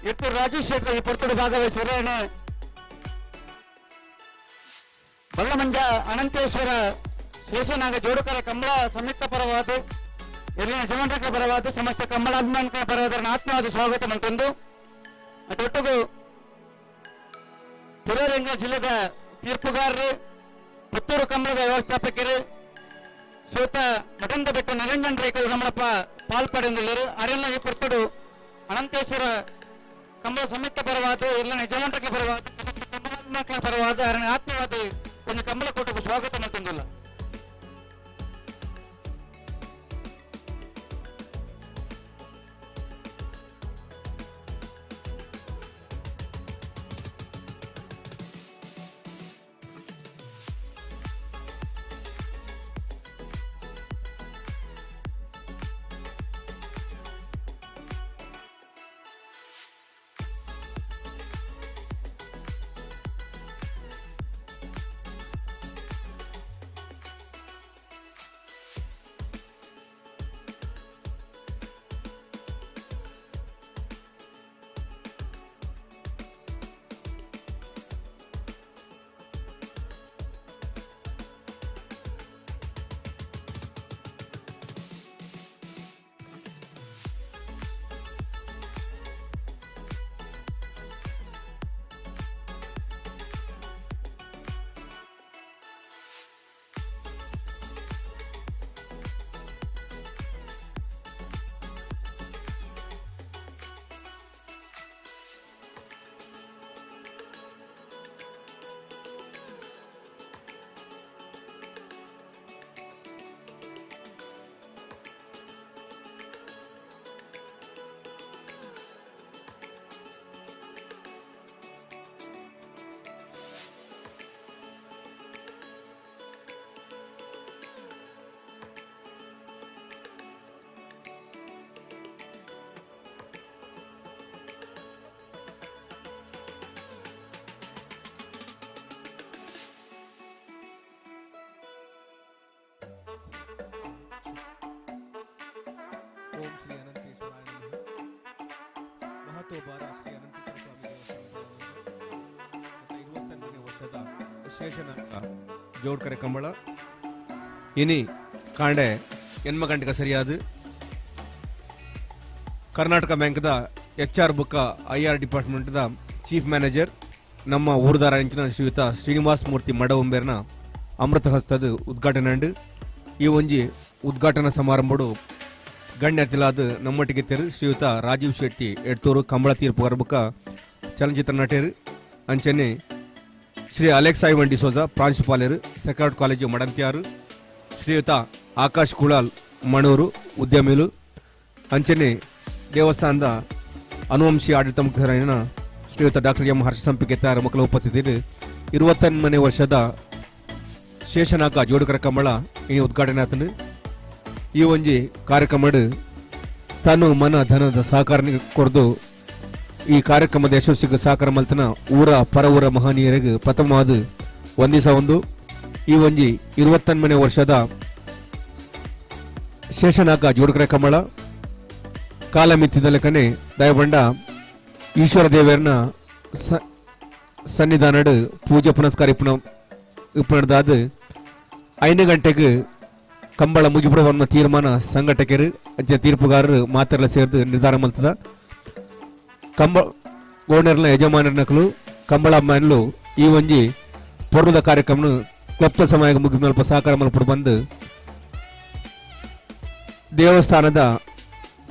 ಎಟ್ಟು ರಾಜೇಶ್ ಶೆಟ್ಟರ್ ಈ ಪೊರ್ತುಡು ಭಾಗವಹಿಸಿದರೆ ಬಲ್ಲಮಂಜ ಅನಂತೇಶ್ವರ ಶೇಷನಾಗ ಜೋಡುಕರ ಕಂಬಳ ಸಂಯುಕ್ತ ಪರವಾದ ಎಲ್ಲಿನ ಜಮಂಟಕ ಪರವಾದ ಸಮಸ್ತ ಕಂಬಳಾಭಿಮಾನಿಗಳ ಪರವಾದ ಆತ್ಮವಾದ ಸ್ವಾಗತ ಮಂತೊಂದು ಅದೊಟ್ಟಿಗೂ ತಿರುವರಂಗ ಜಿಲ್ಲೆದ ತೀರ್ಪುಗಾರರು ಪುತ್ತೂರು ಕಂಬಳದ ವ್ಯವಸ್ಥಾಪಕರು ಶ್ವೇತ ಮಠಂದ ಬೆಟ್ಟ ನಿರಂಜನ್ ರೇಖಲ್ ರಮಣಪ್ಪ ಪಾಲ್ಪಡೆಂದುಳ್ಳರು. ಅರೆಲ್ಲ ಈ ಪೊರ್ತುಡು ಅನಂತೇಶ್ವರ ಕಂಬಳ ಸಂಯುಕ್ತ ಪರವಾದ ಎಲ್ಲ ಯಜಮಾನಕ್ಕೆ ಪರವಾದ ಕಮಲಾತ್ಮಕ ಪರವಾದ ಅರಣ್ಯ ಆತ್ಮವಾದ ಒಂದು ಕಂಬಳ ಕೂಟಕ್ಕೆ ಸ್ವಾಗತ ಮತ್ತೊಂದಿಲ್ಲ. ಓಂ ಶ್ರೀ ಅನಂತೇಶ್ವರಾಯ ನಮಃ. ಮಹತೋಬಾರ ಶ್ರೀ ಅನಂತೇಶ್ವರ ಸ್ವಾಮಿ ದೇವಸ್ಥಾನದ 28ನೇ ವರ್ಷದ ಶೇಷನಾಗ ಜೋಡ್ಕರೆ ಕಂಬಳ ಇನಿ ಕಾಂಡೆ ಎನ್ಮ ಗಂಟೆಗೆ ಸರಿಯಾದ ಕರ್ನಾಟಕ ಬ್ಯಾಂಕ್ದ ಎಚ್ ಆರ್ ಬುಕ್ಕ I R ಡಿಪಾರ್ಟ್ಮೆಂಟ್ದ ಚೀಫ್ ಮ್ಯಾನೇಜರ್ ನಮ್ಮ ಊರ್ದಾರ ಅಂಚಿನ ಶ್ರೀಯುತ ಶ್ರೀನಿವಾಸ ಮೂರ್ತಿ ಮಡವಂಬೇರ್ನ ಅಮೃತ ಹಸ್ತದ ಉದ್ಘಾಟನೆ ಅಂಡು ಈ ಒಂಜಿ ಉದ್ಘಾಟನಾ ಸಮಾರಂಭಡು ಗಣ್ಯತಿಲಾದ ನಮ್ಮೊಟ್ಟಿಗೆ ತೆರು ಶ್ರೀಯುತ ರಾಜೀವ್ ಶೆಟ್ಟಿ ಎಡ್ತೂರು ಕಂಬಳ ತೀರ್ಪು ಗರ್ಭಕ ಚಲನಚಿತ್ರ ನಟರು ಅಂಚನೆ ಶ್ರೀ ಅಲೆಕ್ಸ್ ಐವನ್ ಡಿಸೋಜಾ ಪ್ರಾಂಶುಪಾಲರು ಸೆಕ್ರೆಟ್ ಕಾಲೇಜು ಮಡಂತ್ಯಾರು ಶ್ರೀಯುತ ಆಕಾಶ್ ಕುಳಾಲ್ ಮಣೂರು ಉದ್ಯಮಿಲು ಅಂಚನೆ ದೇವಸ್ಥಾನದ ಅನುವಂಶಿ ಆಡಳಿತ ಮುಖ್ಯಸ್ಥರಾದ ಶ್ರೀಯುತ ಡಾಕ್ಟರ್ ಎಂ ಹರ್ಷ ಸಂಪಿಗೆ ಮಕ್ಕಳ ಉಪಸ್ಥಿತಿಯಲ್ಲಿ 21ನೇ ವರ್ಷದ ಶೇಷನಾಗ ಜೋಡುಕರ ಕಂಬಳ ಇನಿ ಉದ್ಘಾಟನೆ ಆತನು. ಈ ಒಂಜಿ ಕಾರ್ಯಕ್ರಮಡು ತನು ಮನ ಧನದ ಸಹಕಾರ ಕೊರದು ಈ ಕಾರ್ಯಕ್ರಮದ ಯಶಸ್ಸಿಗೆ ಸಹಕಾರ ಮಲ್ತನ ಊರ ಪರ ಊರ ಮಹನೀಯರಿಗೆ ಪ್ರಥಮವಾದ ವಂದಿಸ ಒಂದು ಈ ಒಂಜಿ 21ನೇ ವರ್ಷದ ಶೇಷನಾಗ ಜೋಡುಕರ ಕಂಬಳ ಕಾಲಮಿತ್ತಿದ ಲೆಕ್ಕನೆ ದಯಬಂಡ ಈಶ್ವರ ದೇವರನ ಸನ್ನಿಧಾನಡು ಪೂಜೆ ಪುನಸ್ಕಾರ ಇಪ್ಪನದಾದ 5 ಗಂಟೆಗೆ ಕಂಬಳ ಮುಗಿಬಿಡುವ ತೀರ್ಮಾನ ಸಂಘಟಕರು ಅಂಚೆ ತೀರ್ಪುಗಾರರು ಮಾತೆಲ್ಲ ಸೇರಿದು ನಿರ್ಧಾರ ಮಲ್ತದ. ಕಂಬ ಗೋಣರ್ನ ಯಜಮಾನರ ನಕಲು ಕಂಬಳ ಅಮ್ಮನಲು ಈ ಒಂಜಿ ಪೊರ್ಲದ ಕಾರ್ಯಕ್ರಮ ಕ್ಲಪ್ತ ಸಮಯ ಮುಗಿ ಮಲ್ಪ ಸಹಕಾರ ಮಲ್ಪಡು ಬಂದು ದೇವಸ್ಥಾನದ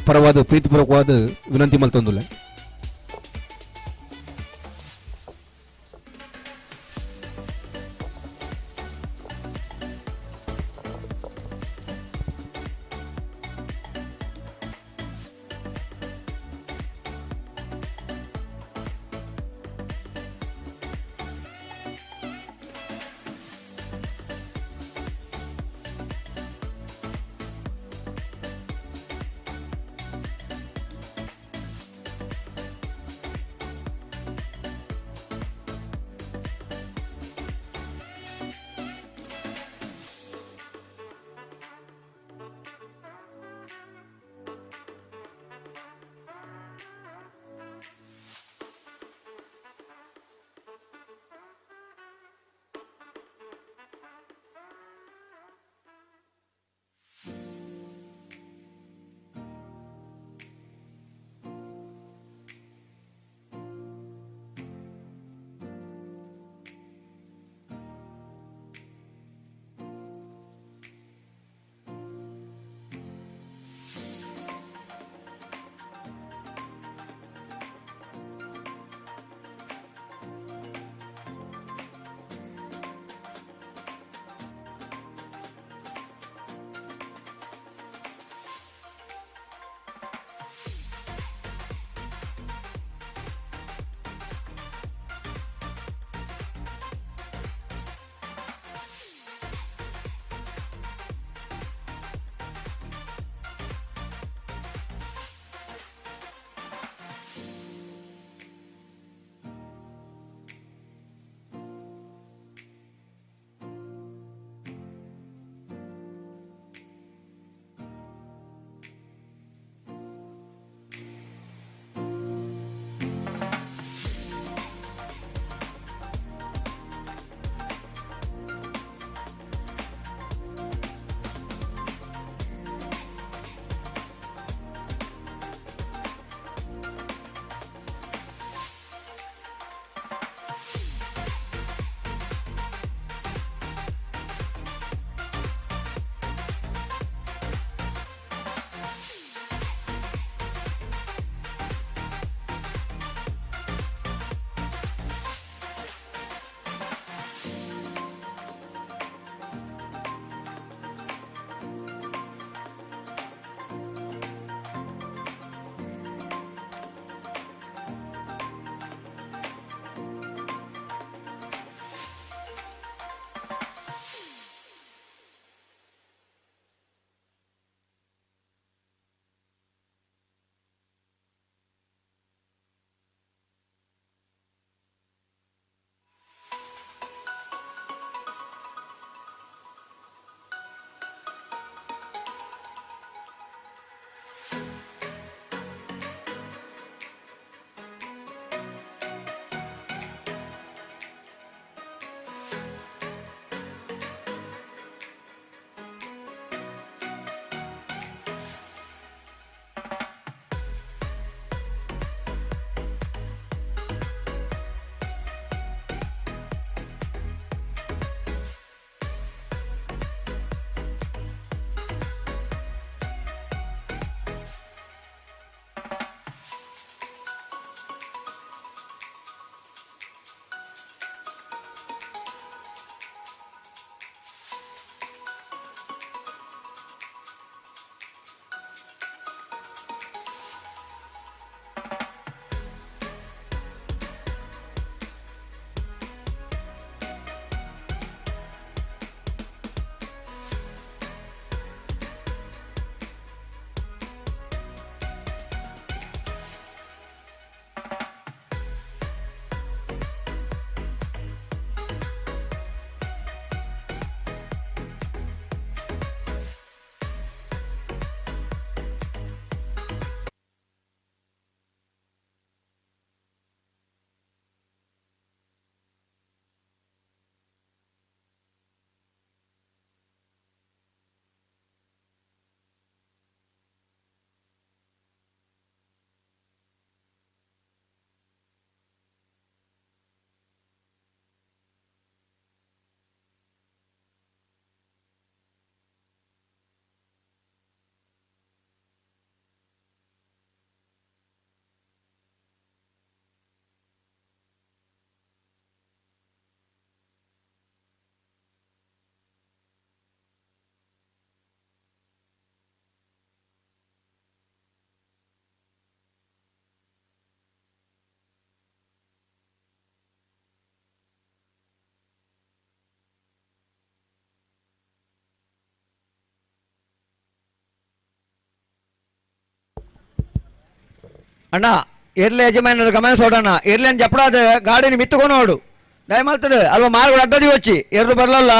ಪರವಾದ ಪ್ರೀತಿಪೂರ್ವಕವಾದ ವಿನಂತಿ ಮಲ್ತೊಂದುಲ್ಲ. ಅಣ್ಣ ಎರ್ಲೆ ಯಜಮಾನರು ಗಮನಿಸೋಡಣ್ಣ ಎರ್ಲೆನ್ ಜಪ್ಪಡಾದ ಗಾಡಿನ ಮಿತ್ತುಕೊನೋಡು ದಯಮಲ್ತದೆ ಅಲ್ವ ಮಾರ್ಗು ಅಡ್ಡದಿ వచ్చి ಎರ್ರು ಬರಲಲ್ಲ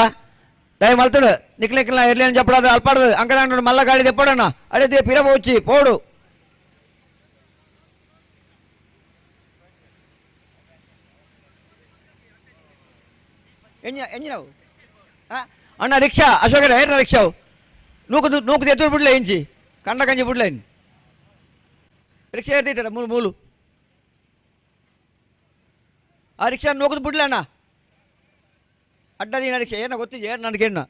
ದಯಮಲ್ತದೆ ನಿಕ್ಲಿಕ್ಲ ಎರ್ಲೆನ್ ಜಪ್ಪಡಾದ ಅಲ್ಪಾಡದು ಅಂಕದಾಂಡ ಮಲ್ಲ ಗಾಡಿ ದೆಪ್ಪಡಣ್ಣ ಅದೇ ಪಿರ వచ్చి పోಡು ಎಂಜಿನವು ಅಣ್ಣ ರಿಕ್ಷಾ ಅಶೋಕ ಏರ್ನ ರಿಕ್ಷಾವು ನೂಕು ನೂಕು ಎತ್ತೂರು ಬಿಡ್ಲೆ ಇಂಚಿ ಕಂಡ ಕಂಜಿ ಬಿಡ್ಲೆ ರಿಕ್ಷಾ ಏರ್ತೈತಲ್ಲ ಮೂಲು ಮೂಲು ಆ ರಿಕ್ಷಾ ನೂಕುದು ಬಿಡ್ಲೆ ಅಣ್ಣ ಅಡ್ಡದಿನ ರಿಕ್ಷಾ ಏನ ಗೊತ್ತಿದೆ ಏರ್ ನನಗೇನ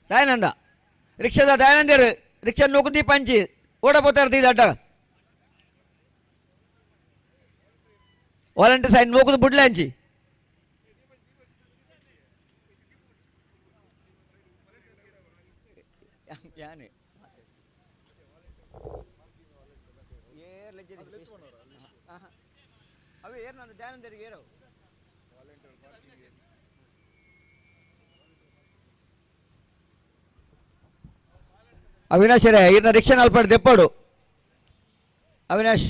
ದಯಾನಂದ ರಿಕ್ಷಾದ ದಯಾನಂದೇರು ರಿಕ್ಷಾ ನೂಕು ದೀಪ ಹಂಚಿ ಓಡ ಪೋತಾ ಇರ್ತಿದ್ದ ಅಡ್ಡ ವಾಲಂಟಿಯರ್ಸ್ ఆయన నూకుదు బుడ్లే అంచి ಅವಿನಾಶ್ ರೇ ಈರ್ನ ರಿಕ್ಷಾ ನಲ್ಪಾಡು ದೆಪ್ಪಾಡು Avinash.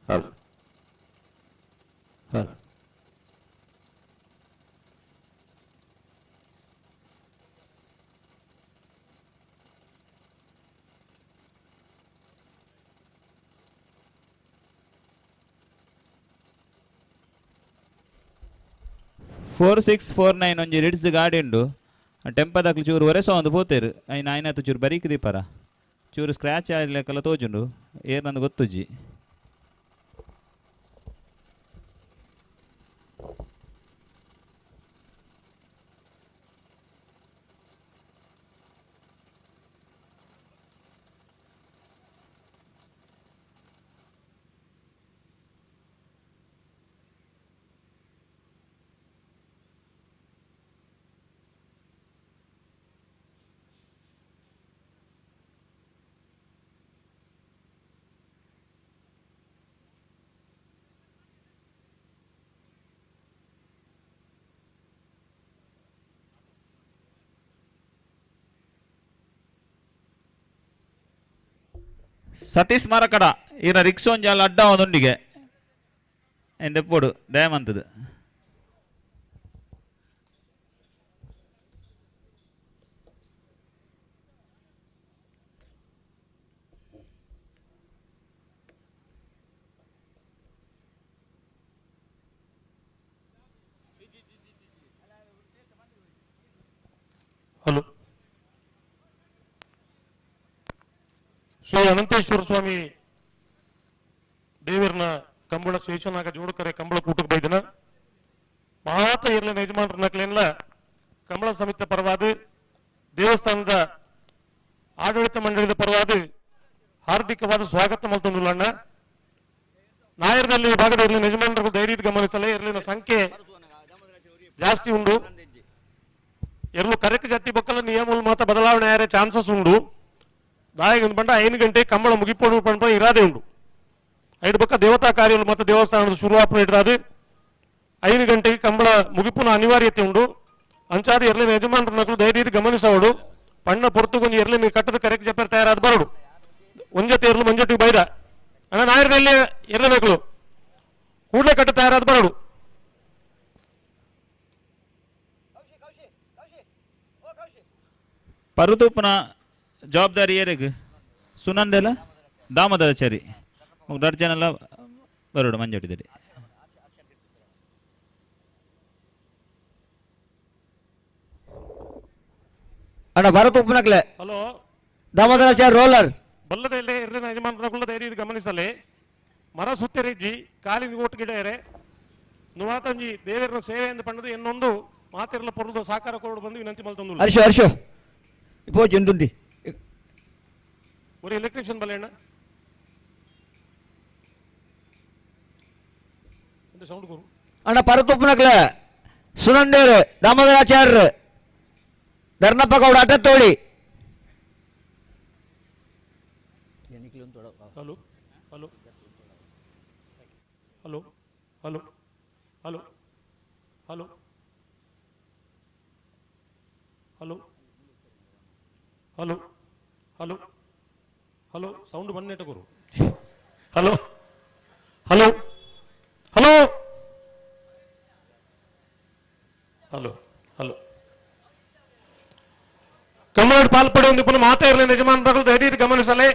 Hello. Hello. Four six four nine ಒಂಜಿ ರಿಡ್ಸ್ ಗಾಡಿ ಉಂಡು ಟೆಂಪದಾಕ್ಲು ಚೂರು ಒರೆಸ ಒಂದು ಪೋತೇರು ಐನ ಆಯ್ನಾತು ಚೂರು ಬರೀಕ್ ದೀಪರ ಚೂರು ಸ್ಕ್ರ್ಯಾಚ್ ಆಗ್ಲಿಕ್ಕೆಲ್ಲ ತೋಜುಂಡು ಏರ್ ನಂದು ಗೊತ್ತುಜ್ಜಿ. ಸತೀಶ್ ಮರಕಡ ಈರ ರಿಕ್ಷಾ ಒಂಜಾಲ ಅಡ್ಡ ಒಂದುಂಡಿಗೆ ಎಂದೆಪ್ಪೋಡು ದಯಮಂತದು. ಶ್ರೀ ಅನಂತೇಶ್ವರ ಸ್ವಾಮಿ ದೇವರನ ಕಂಬಳ ಶೇಷನಾಗ ಜೋಡುಕರೆ ಕಂಬಳ ಕೂಟಕ್ಕೆ ಬೈದನ ಮಾತ ಇರ್ಲಿನ ಯಜಮಾನರನ್ನಕ್ಲೇನ್ಲ ಕಂಬಳ ಸಮಿತಿ ಪರವಾದ ದೇವಸ್ಥಾನದ ಆಡಳಿತ ಮಂಡಳಿದ ಪರವಾದ ಹಾರ್ದಿಕವಾದ ಸ್ವಾಗತ ಮಲ್ತೊಂದುಲ್ಲಣ್ಣ. ನಾಯರದಲ್ಲಿ ಭಾಗದ ಇರ್ಲಿನ ಯಜಮಾನರು ಧೈರ್ಯದ ಗಮನಿಸಲೇ ಇರ್ಲಿನ ಸಂಖ್ಯೆ ಜಾಸ್ತಿ ಉಂಡು. ಎರ್ಲು ಕರೆಕ್ ಜಾತಿ ಬೊಕ್ಕಲ ನಿಯಮ ಮಾತ ಬದಲಾವಣೆ ಯಾರೇ ಚಾನ್ಸಸ್ ಉಂಡು. ದಾಯಿಗೆ ಬಂಡ 5 ಗಂಟೆ ಕಂಬಳ ಮುಗಿಪೋಡು ಪಂಪ ಇರಾದೆ ಉಂಡು. ಐದು ಬೊಕ್ಕ ದೇವತಾ ಕಾರ್ಯಗಳು ಮತ್ತು ದೇವಸ್ಥಾನದ ಶುರುವಾಪನ ಇಡ್ರಾದು 5 ಗಂಟೆಗೆ ಕಂಬಳ ಮುಗಿಪುನ ಅನಿವಾರ್ಯತೆ ಉಂಡು. ಅಂಚಾದ ಎರ್ಲಿನ ಯಜಮಾನರನ್ನಕಲು ಧೈರ್ಯದ ಗಮನಿಸವಡು ಪಣ್ಣ ಪೊರ್ತುಗೊಂದು ಎರ್ಲಿನ ಕಟ್ಟದ ಕರೆಕ್ ಜಪ್ಪರ್ ತಯಾರಾದ ಬರಡು. ಒಂಜೊತೆ ಎರ್ಲು ಮಂಜೊಟ್ಟಿಗೆ ಬೈದ ಅಣ್ಣ ನಾಯರದಲ್ಲಿ ಎರ್ಲಬೇಕಲು ಕೂಡಲೇ ಕಟ್ಟ ತಯಾರಾದ ಬರಡು. ಪರುತೂಪನ ಜವಾಬ್ದಾರಿ ಏರೆಗ್ ಸುನಂದೆಲ ದಾಮೋದರಾಚಾರಿ ದೊಡ್ಡ ಜನ ಎಲ್ಲ ಬರೋಡು ಮಂಜೊಟ್ಟಿದಲ್ಲಿ. ಅಣ್ಣ ಭಾರತ ಉಪನಕ್ಲೆ ಹಲೋ ದಾಮೋದರಾಚಾರ್ಯ ರೋಲರ್ ಬಲ್ಲದಲ್ಲೇ ಇರ್ಲಿನ ಯಜಮಾನರಗುಳ್ಳ ಧೈರ್ಯ ಗಮನಿಸಲೆ ಮರ ಸುತ್ತೆರಿಜ್ಜಿ ಕಾಲಿನ ಓಟು ಗಿಡ ಎರೆ ನುವಾತಂಜಿ ದೇವರನ ಸೇವೆ ಎಂದು ಪಣ್ಣದು ಇನ್ನೊಂದು ಮಾತಿರಲ ಪೊರುದ ಸಾಕಾರ ಕೊರಡು ಬಂದು ವಿನಂತಿ ಮಲ್ತೊಂದು. ಹರ್ಷ ಹರ್ಷ ಇಪೋ ಚೆಂದುಂದಿ ஒரு ಎಲೆಕ್ಟ್ರಿಷಿಯನ್ ಬಲ್ಲೆ ಸೌಂಡ್ ಗುರು. ಅಣ್ಣ ಪರತುಪ್ಪನಕ್ಲೆ ಸುನಂದೇರು ದಾಮೋದರಾಚಾರ್ಯರು Dharnappa Gowda ಅಟತ್ತೋಡಿ. Hello hello hello hello hello hello hello hello hello hello sound bandh ಗುರು. Hello hello hello hello hello Kambala ಪಾಲ್ಪಡೆ ಒಂದು ಪುನಃ ಮಾತಾ ಇರಲಿ ಯಜಮಾನರು ದಯವಿಟ್ಟು ಗಮನಿಸಲೇ.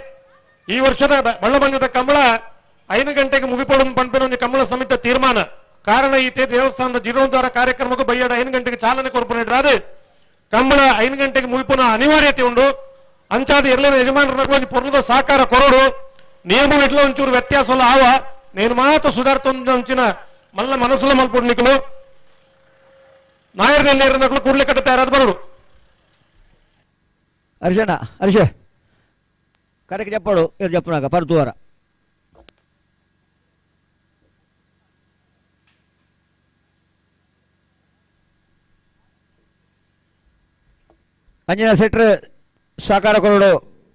ಈ ವರ್ಷದ ಬಳ್ಳಮಂಜದ ಕಂಬಳ 5 ಗಂಟೆಗೆ ಮುಗಿಪಡು ಪಂಪಿನ ಒಂದು ಕಂಬಳ ಸಮಿತಿ ತೀರ್ಮಾನ. ಕಾರಣ ಈತೆ ದೇವಸ್ಥಾನದ ಜೀರ್ಣೋದ್ಧಾರ ಕಾರ್ಯಕ್ರಮಕ್ಕೂ ಬಯ್ಯಾಡ 5 ಗಂಟೆಗೆ ಚಾಲನೆ ಕೊರ್ಪುನ ಕಂಬಳ 5 ಗಂಟೆಗೆ ಮುಗಿಪುನ ಅನಿವಾರ್ಯತೆ ಉಂಡು. ಅಂಚಾದ ಇರ್ಲಿನ ಯಜಮಾನರ ಪೊರ್ಲದ ಸಹಕಾರ ಕೊರಡು ನಿಯಮ ಇಟ್ಲ ಒಂಚೂರು ವ್ಯತ್ಯಾಸ ಆವ ನೇನು ಮಾತ್ರ ಸುಧಾರ್ತೊಂದು ಮಲ್ಲ ಮನಸ್ಸುಲ ಮಲ್ಪುಡ್ನಿಕಲು ನಾಯರ್ನಲ್ಲಿ ಕೂಡ್ಲೆ ಕಟ್ಟ ತಯಾರಾದ ಬರಡು. ಹರ್ಷಣ್ಣ ಹರ್ಷ ಕರೆಕ್ಟ್ చెప్పాడు ಇದು చెప్పನಾಗ ಪರ್ತುವಾರ. ಅಂಜನ ಸೆಟ್ರ್ ಸಹಕಾರ ಕೊರಡು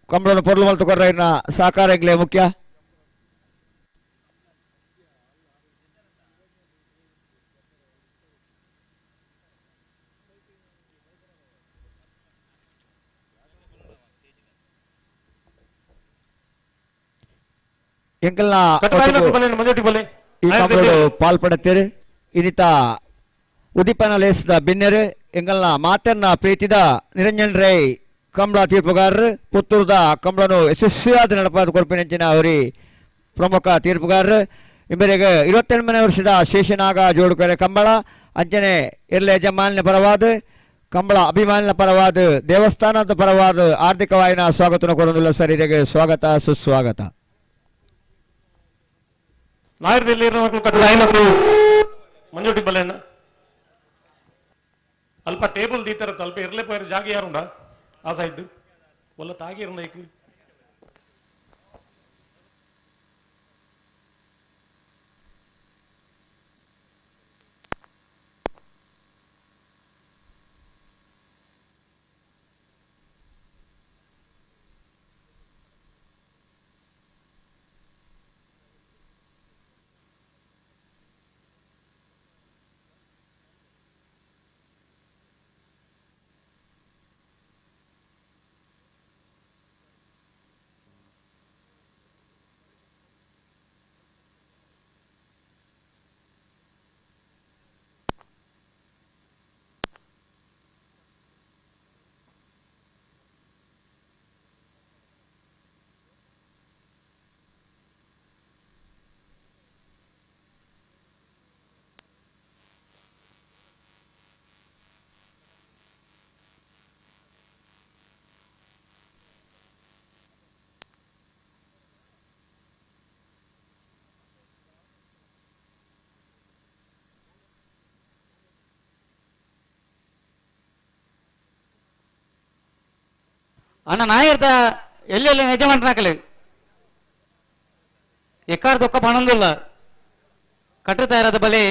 ಕಂಬಳನ ಪೊರ್ಲು ಮಲ್ತು ಕೊರ್ರ ಇನ್ನ ಸಹಕಾರ ಎಂಗ್ಲೇ ಮುಖ್ಯ. ಎಂಕಲ್ನ ಈ ಕಂಬಳಡು ಪಾಲ್ಪಡತ್ತೀರಿ. ಇನ್ನಿತ ಉದೀಪನ ಲೇಸದ ಬಿನ್ನೆರು ಎಂಗಲ್ನ ಮಾತನ್ನ ಪ್ರೀತಿದ ನಿರಂಜನ್ ರೈ ಕಂಬಳ ತೀರ್ಪುಗಾರರು ಪುತ್ತೂರದ ಕಂಬಳನು ಯಶಸ್ವಿಯಾದ ನಡಪಾದ ಕೊರ್ಪಿನಂಚಿನ ಅವರಿ ಪ್ರಮುಖ ತೀರ್ಪುಗಾರರು. ಇಂಬರಿಗೆ 28ನೇ ವರ್ಷದ ಶೇಷನಾಗ ಜೋಡುಕರೆ ಕಂಬಳ ಅಂಚನೆ ಇರ್ಲ ಯಜಮಾನಿನ ಪರವಾದ ಕಂಬಳ ಅಭಿಮಾನಿನ ಪರವಾದ ದೇವಸ್ಥಾನದ ಪರವಾದ ಆರ್ಥಿಕವಾಯಿನ ಸ್ವಾಗತನ ಕೊರೊಂದುಲ್ಲ ಸರ್. ಇದಕ್ಕೆ ಸ್ವಾಗತ ಸುಸ್ವಾಗತ. ಮಂಜೋಟಿ ಬಲ್ಲೆಣ್ಣ ಅಲ್ಪ ಟೇಬಲ್ ದೀತರ ಅಲ್ಪ ಇರ್ಲೆ ಪೋಯರ್ ಜಾಗ ಯಾರುಂಡ ಆ ಸೈಡ್ ಒಲ್ಲ ತಾಗಿ ಇರಂಡ. ಅಣ್ಣ ನಾಯರ್ದ ಎಲ್ಲೆಲ್ಲ ಯಜಮಾನ್ರನಾಕಲಿ ಎಕ್ಕಾರ ದೊಕ್ಕ ಪಣಂದುಲ್ಲ ಕಟ್ಟು ತಯಾರಾದ ಬಲಿ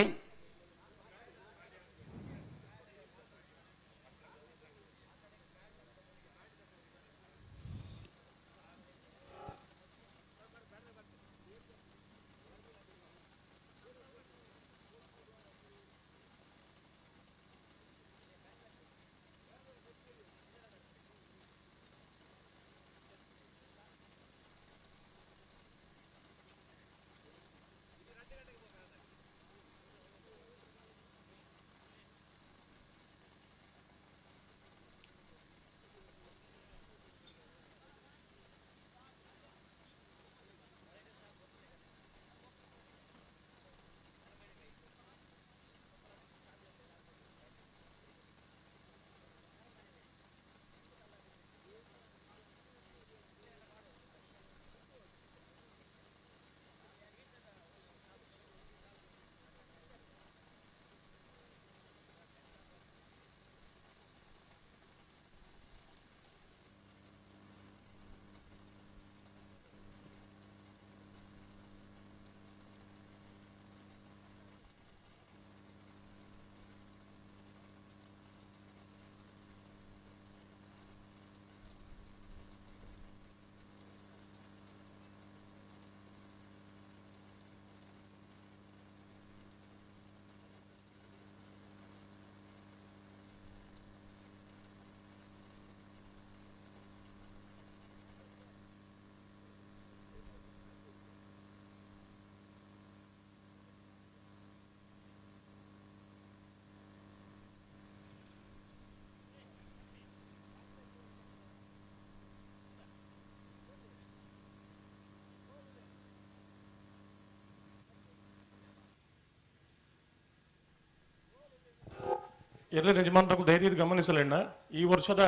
ಎಲ್ಲ ಯಜಮಾನರು ಧೈರ್ಯದ ಗಮನಿಸಲಣ್ಣ. ಈ ವರ್ಷದ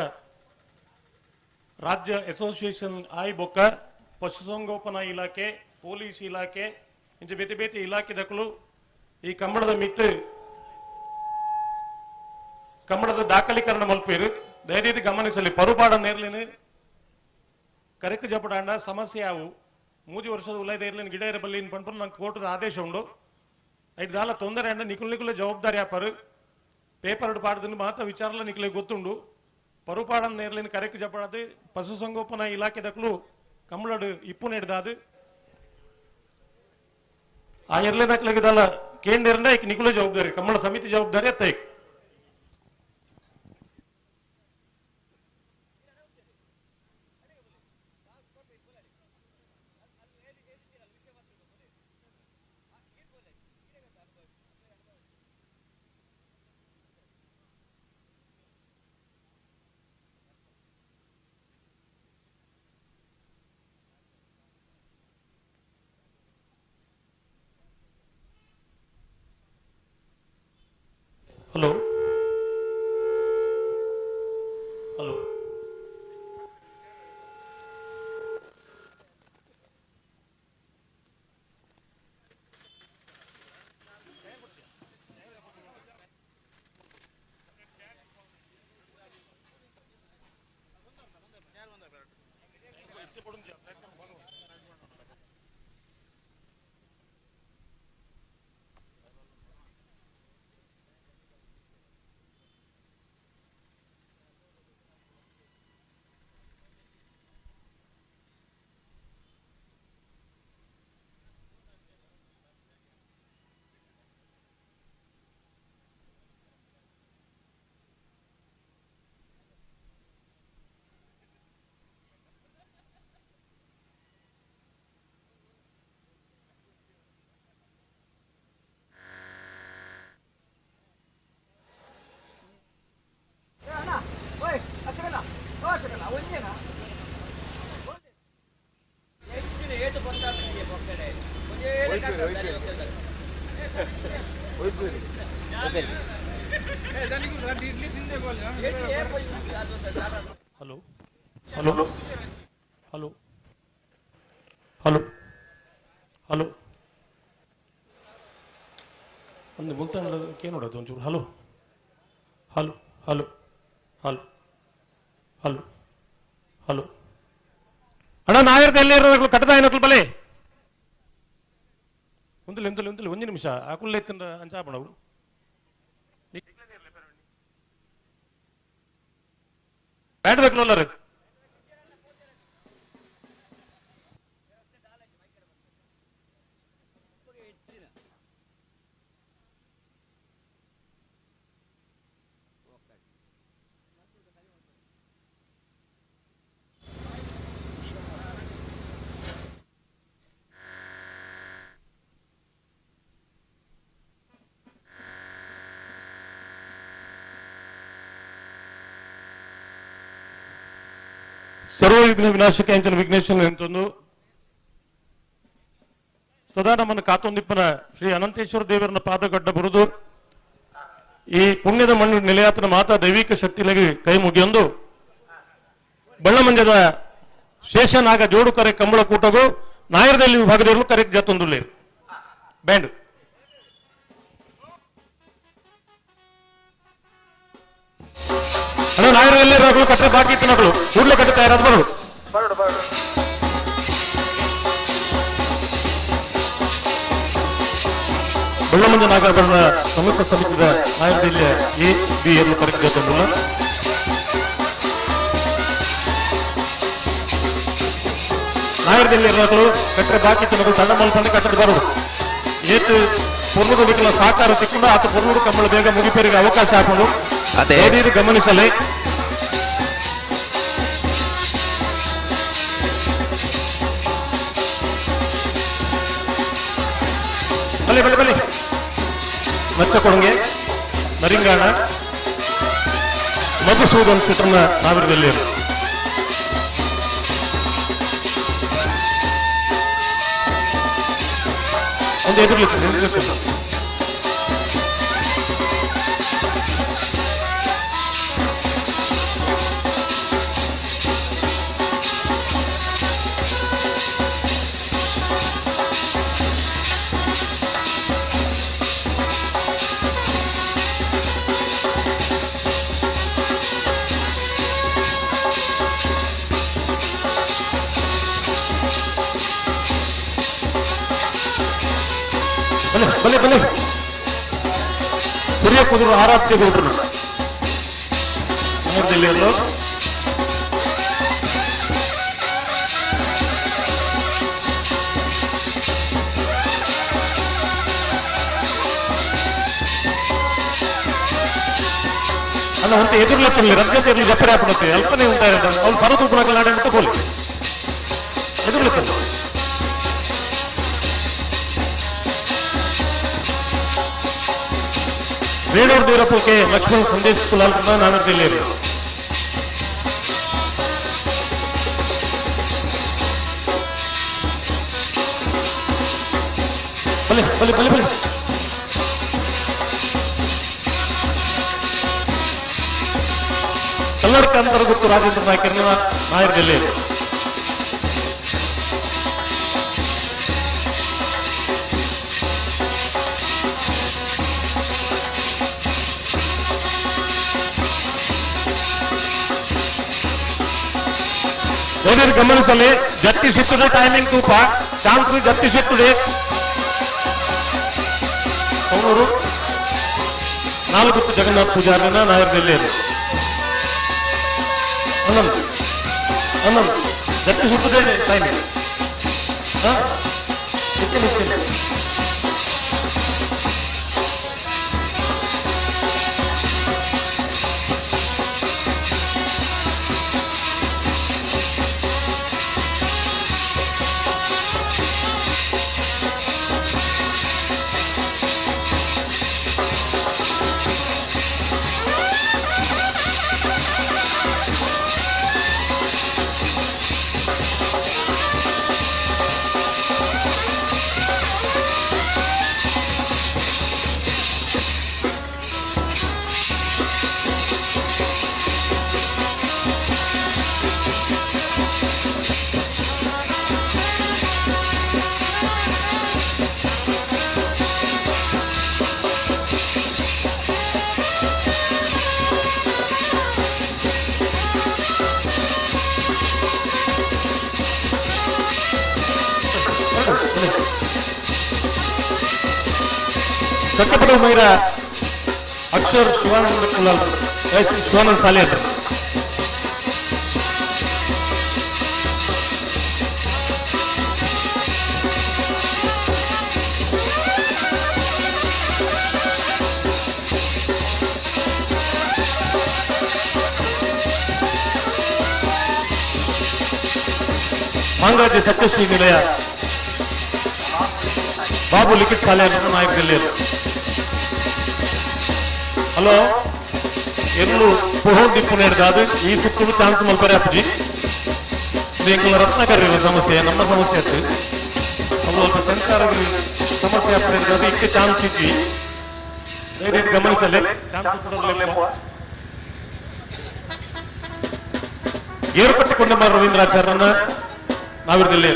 ರಾಜ್ಯ ಅಸೋಸಿಯೇಷನ್ ಆಯ್ ಬೊಕ್ಕ ಪಶುಸಂಗೋಪನಾ ಇಲಾಖೆ, ಪೊಲೀಸ್ ಇಲಾಖೆ ಇಂಚ ಬೇತೆ ಬೇತೆ ಇಲಾಖೆ ದಕ್ಕಲು ಈ ಕಂಬಳದ ಮಿತ್ತು ಕಂಬಳದ ದಾಖಲೀಕರಣ ಮಲ್ಪೇರು ಧೈರ್ಯದ ಗಮನಿಸಲಿ. ಪರುಪಾಡ ನೇರ್ಲಿನ ಕರೆಕ್ ಜಪಡಾಂಡ ಸಮಸ್ಯೆ ಅವು ಮೂಜಿ ವರ್ಷದ ಉಲೈದ ಇರ್ಲಿನ ಗಿಡ ಇರಬಲ್ಲಿ ಪಂಪು ನಂಗೆ ಕೋರ್ಟದ ಆದೇಶ ಉಂಡು. ಐದು ದಾಲ ತೊಂದರೆ ಅಂಡ ನಿಕುಲ್ ನಿಕುಲ ಜವಾಬ್ದಾರಿ ಆಪರು ಪೇಪರ್ ಪಾಡದನ್ನು ಮಾತ್ರ ವಿಚಾರಲ ನಿಕಲೆ ಗೊತ್ತುಂಡು. ಪರುಪಾಡ ನೇರ್ಲಿನ ಕರೆಕ್ ಜಪಡಾದು ಪಶುಸಂಗೋಪನಾ ಇಲಾಖೆ ದಕ್ಕಲು ಕಂಬಳಡು ಇಪ್ಪು ನೆಡ್ದಾದು ಆ ಎರ್ಲೆ ನಕ್ಲಗಿದಲ್ಲ ಕೇಂದ್ರ ನಿಕುಲ ಜವಾಬ್ದಾರಿ ಕಂಬಳ ಸಮಿತಿ ಜವಾಬ್ದಾರಿ ಅತ್ತ. Hello hello Hello hello hello hello hello ಒಂದು ಮುಲ್ತಾನ ನೋಡೋದು ಒಂಚೂರು. Hello hello hello hello hello hello ಅಣ್ಣ, ನಾಯರ್ದ ಎಲ್ಲಿ ಕಟ್ಟದಾಯನಕ್ಲು ಬಲೆ ಉಂದುಲೆ ಉಂದುಲೆ ಉಂದುಲೆ ಒಂಜಿ ನಿಮಿಷ ಅಕುಲ್ಲೆ ಎತ್ತಿನ ಅಂಚಾಪಣವು. ಬ್ಯಾಂಡ್ ದಕ್ಲಲ್ಲರು. ಸರ್ವ ವಿಘ್ನ ವಿನಾಶಕ ಅಂಚಿನ ವಿಘ್ನೇಶ್ವರ ಎಂತೊಂದು ಸದಾ ನಮ್ಮನ್ನು ಕಾತೊಂದಿಪ್ಪನ ಶ್ರೀ ಅನಂತೇಶ್ವರ ದೇವರನ್ನ ಪಾದಗಡ್ಡ ಬರುದು ಈ ಪುಣ್ಯದ ಮಣ್ಣು ನೆಲೆಯಾತನ ಮಾತಾ ದೈವಿಕ ಶಕ್ತಿಗಳಿಗೆ ಕೈ ಮುಗಿಯೊಂದು ಬಳ್ಳಮಂಜದ ಶೇಷನಾಗ ಜೋಡುಕರೆ ಕಂಬಳ ಕೂಟಗೂ ನಾಯರದಲ್ಲಿ ವಿಭಾಗದಲ್ಲೂ ಕರೆ ಜಾತೊಂದುಲ್ಲೇರು ಬ್ಯಾಂಡ್. ಅಣ್ಣ, ನಾಯರಲ್ಲಿ ಕಟ್ಟೆ ಬಾಕಿ ಇತ್ತು ಮಕ್ಕಳು ಕೂಡಲೇ ಕಟ್ಟೆ ತಯಾರಾದ ಬರೋದು. ಬಳ್ಳಮಂಜ ನಾಗಾಭರಣ ಸಮೀಪ ಸಮಿತಿದ ನಾಯಕರಲ್ಲಿ ಎ ಬಿ ಎಲ್ಲ ಕರೆಕ್ಟ್ ಜಾತೊಂದುಲ್ಲ. ನಾಯರದಲ್ಲಿ ಇರೋದು ಕಟ್ಟೆ ಬಾಕಿ ಇತ್ತು ಮಕ್ಕಳು ಸಣ್ಣ ಮಲ್ಪಂದೆ ಕಟ್ಟದ ಬರೋದು. ಏತು ಪೊರ್ಲುಡು ಸಹಕಾರ ಸಿಕ್ಕೊಂಡು ಆತ ಪೊರ್ಲುಡು ಕಂಬಳ ಬೇಗ ಮುಗಿಪೇರಿಗೆ ಅವಕಾಶ ಹಾಕೊಂಡು ಅದೇ. ಗಮನಿಸಲಿ. ಬಲೆ ಬಲೆ ಬಲೆ ಮಚ್ಚ ಕೊಡಂಗೆ ನರಿಂಗಾಣ ಮಧುಸೂದನ್ ಶೆಟ್ಟರ್ನ ನಾಗರದಲ್ಲಿ ಒಂದು ಎದುರ್ಲಿತ್ತು, ಎದುರ್ಲಿತ್ತು. ಬಲೆ ಬಲೆ ಬಲೆ ಸೂರ್ಯ ಕುದುರು ಆರಾಧ್ಯ ಗೌಡ್ರು ಜಿಲ್ಲೆಯಲ್ಲೂ ಅಲ್ಲ ಒಂತೆ ಎದುರ್ಲತ್ತಲ್ಲಿ ರದ್ಗತೆ ಎದುರು ಜಪ್ಪರೆ ಹಾಪಡುತ್ತೆ ಅಲ್ಪನೇ ಉಂಟಾಗ ಅವ್ನು ಪರದು ನಾಡೆ ಅಂತ ಬೋಲಿ ಎದುರ್ಲತ್ತಲ್ಲಿ. ವೇಣೂರು ದೇವರಪ್ಪಕ್ಕೆ ಲಕ್ಷ್ಮಣ ಸಂದೇಶ್ ಕುಲಾಲ್ ನಾಗರದಲ್ಲಿ. ಬಲೆ ಬಲೆ ಬಲೆ ಬಲೆ ಕನ್ನಡಕ ಅಂತರ ಗೊತ್ತು ರಾಜೇಂದ್ರ ನಾಯ್ಕರನ್ನ ನಾಯಕರಲ್ಲಿ. ಗಮನಿಸಲಿ, ಜಟ್ಟಿ ಸುತ್ತದೆ ಟೈಮಿಂಗ್ ತೂಪ ಚಾನ್ಸ್ ಜಟ್ಟಿ ಸುತ್ತದೆ. ಅವರು ನಾಲ್ಕು ಜಗನ್ನಾಥ ಪೂಜಾರಿನ ನಾಯಕರಲ್ಲಿ 11 11 ಜಟ್ಟಿ ಸುತ್ತದೆ ಟೈಮಿಂಗ್. ಹಾ? ಇತ್ತೇನೆ, ಇತ್ತೇನೆ. Kodiapadavu Myra Akshar Shivananda Kulal Shivananda Salian. Mangaji Satyashree Nilaya Babu Likhith Salian ನಾಯಕರಲ್ಲಿ. Hello ಎಲ್ಲೂ ಪೊಹೋಂದಿಪ್ಪು ಅದು ಈ ಸುತ್ತಲೂ ಚಾನ್ಸ್ ಮಲ್ಪರೆ ಅಪ್ಪಜಿ. ಎಂಕುಲ ರತ್ನಾಕರ್ ಸಮಸ್ಯೆ ನಮ್ಮ ಸಮಸ್ಯೆ ಆಯ್ತು. ಅವು ಸಂಚಾರ ಸಮಸ್ಯೆ ಆಗ್ತದೆ, ಇಕ್ಕೆ ಚಾನ್ಸ್ ಇದ್ವಿ. ದಯವಿಟ್ಟು ಗಮನಿಸಲೆ ಚಾನ್ಸ್ ಏರ್ಪಟ್ಟುಕೊಂಡ ರವೀಂದ್ರಾಚಾರ್ಯನ ನಾವಿರದಲ್ಲಿ.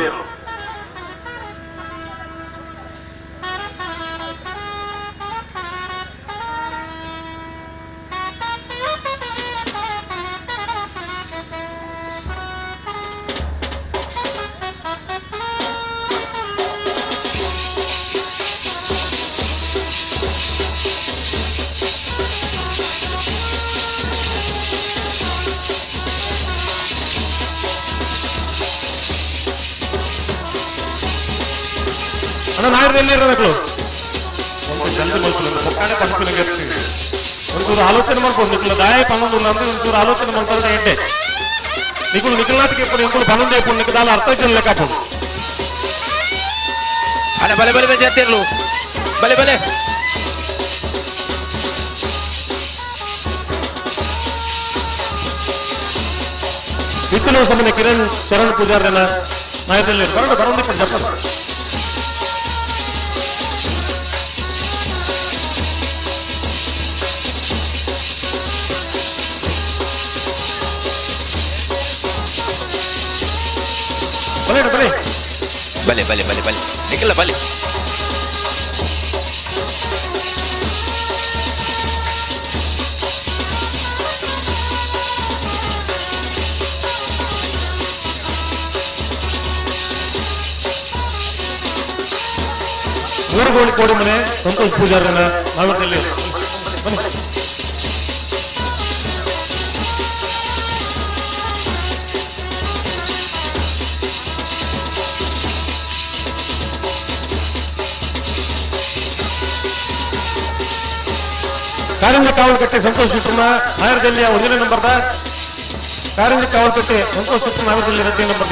ಅಣ್ಣ ನಾಯರಲ್ಲಿ ಇರಬೇಕು ಒಂದು ಜಲ್ದಿ ಮಲ್ಪುಲೆ ಪಕ್ಕಾನೆ ಪಂಪಿನ ಒಂಚೂರು ಆಲೋಚನೆ ಮಾಡ್ಕೊಂಡು ನಿಕ್ಕಲ ದಾಯ ಪನ್ನೊಂದು ಅಂದ್ರೆ ಒಂಚೂರು ಆಲೋಚನೆ ಮಾಡ್ತಾರೆ ಎಡ್ಡೆ ನಿಕುಲು ನಿಖಲ್ನಾಥ್ಗೆ ಎಪ್ಪು ಎಂಕುಲು ಪನ್ನೊಂದು ಎಪ್ಪು ನಿಕ್ಕ ದಾಲ ಅರ್ಥ ಇದ್ದಿಲ್ಲ ಲೆಕ್ಕ ಹಾಕೊಂಡು. ಅಣ್ಣ ಬಲೆ ಬಲೆ ಬಲೆ ಜಾತಿರ್ಲು ಬಲೆ ಬಲೆ. ಇತ್ತಲು ಸಮನೆ ಕಿರಣ್ ಚರಣ್ ಪೂಜಾರ್ಯನ ನಾಯಕರಲ್ಲಿ ಬರೋಣ ಬರೋಣ ಜಪ್ಪ. ಬಲೆ ಬಲೆ ಬಲೆ ಬಲೆ ಬಲೆ ಬಲೆ ನಿಖಿಲ ಬಲೆ. ಮೂರು ಗೋಳಿ ಕೋಡಿ ಮನೆ ಸಂತೋಷ್ ಪೂಜಾರ್ಯನ ನಾವಿರದಲ್ಲಿ. ಬನ್ನಿ. ಕಾರಂಜಿ ಕಾವಲಕಟ್ಟೆ ಸಂತೋಷ್ ಶೆಟ್ಟರ್ನ ನಾಯರದಲ್ಲಿ ಒಂದನೇ ನಂಬರ್ದ. ಕಾರಂಜಿ ಕಾವಲಕಟ್ಟೆ ಸಂತೋಷ್ ಶೆಟ್ಟರ್ ನಾಯರದಲ್ಲಿ ಎರಡನೇ ನಂಬರ್.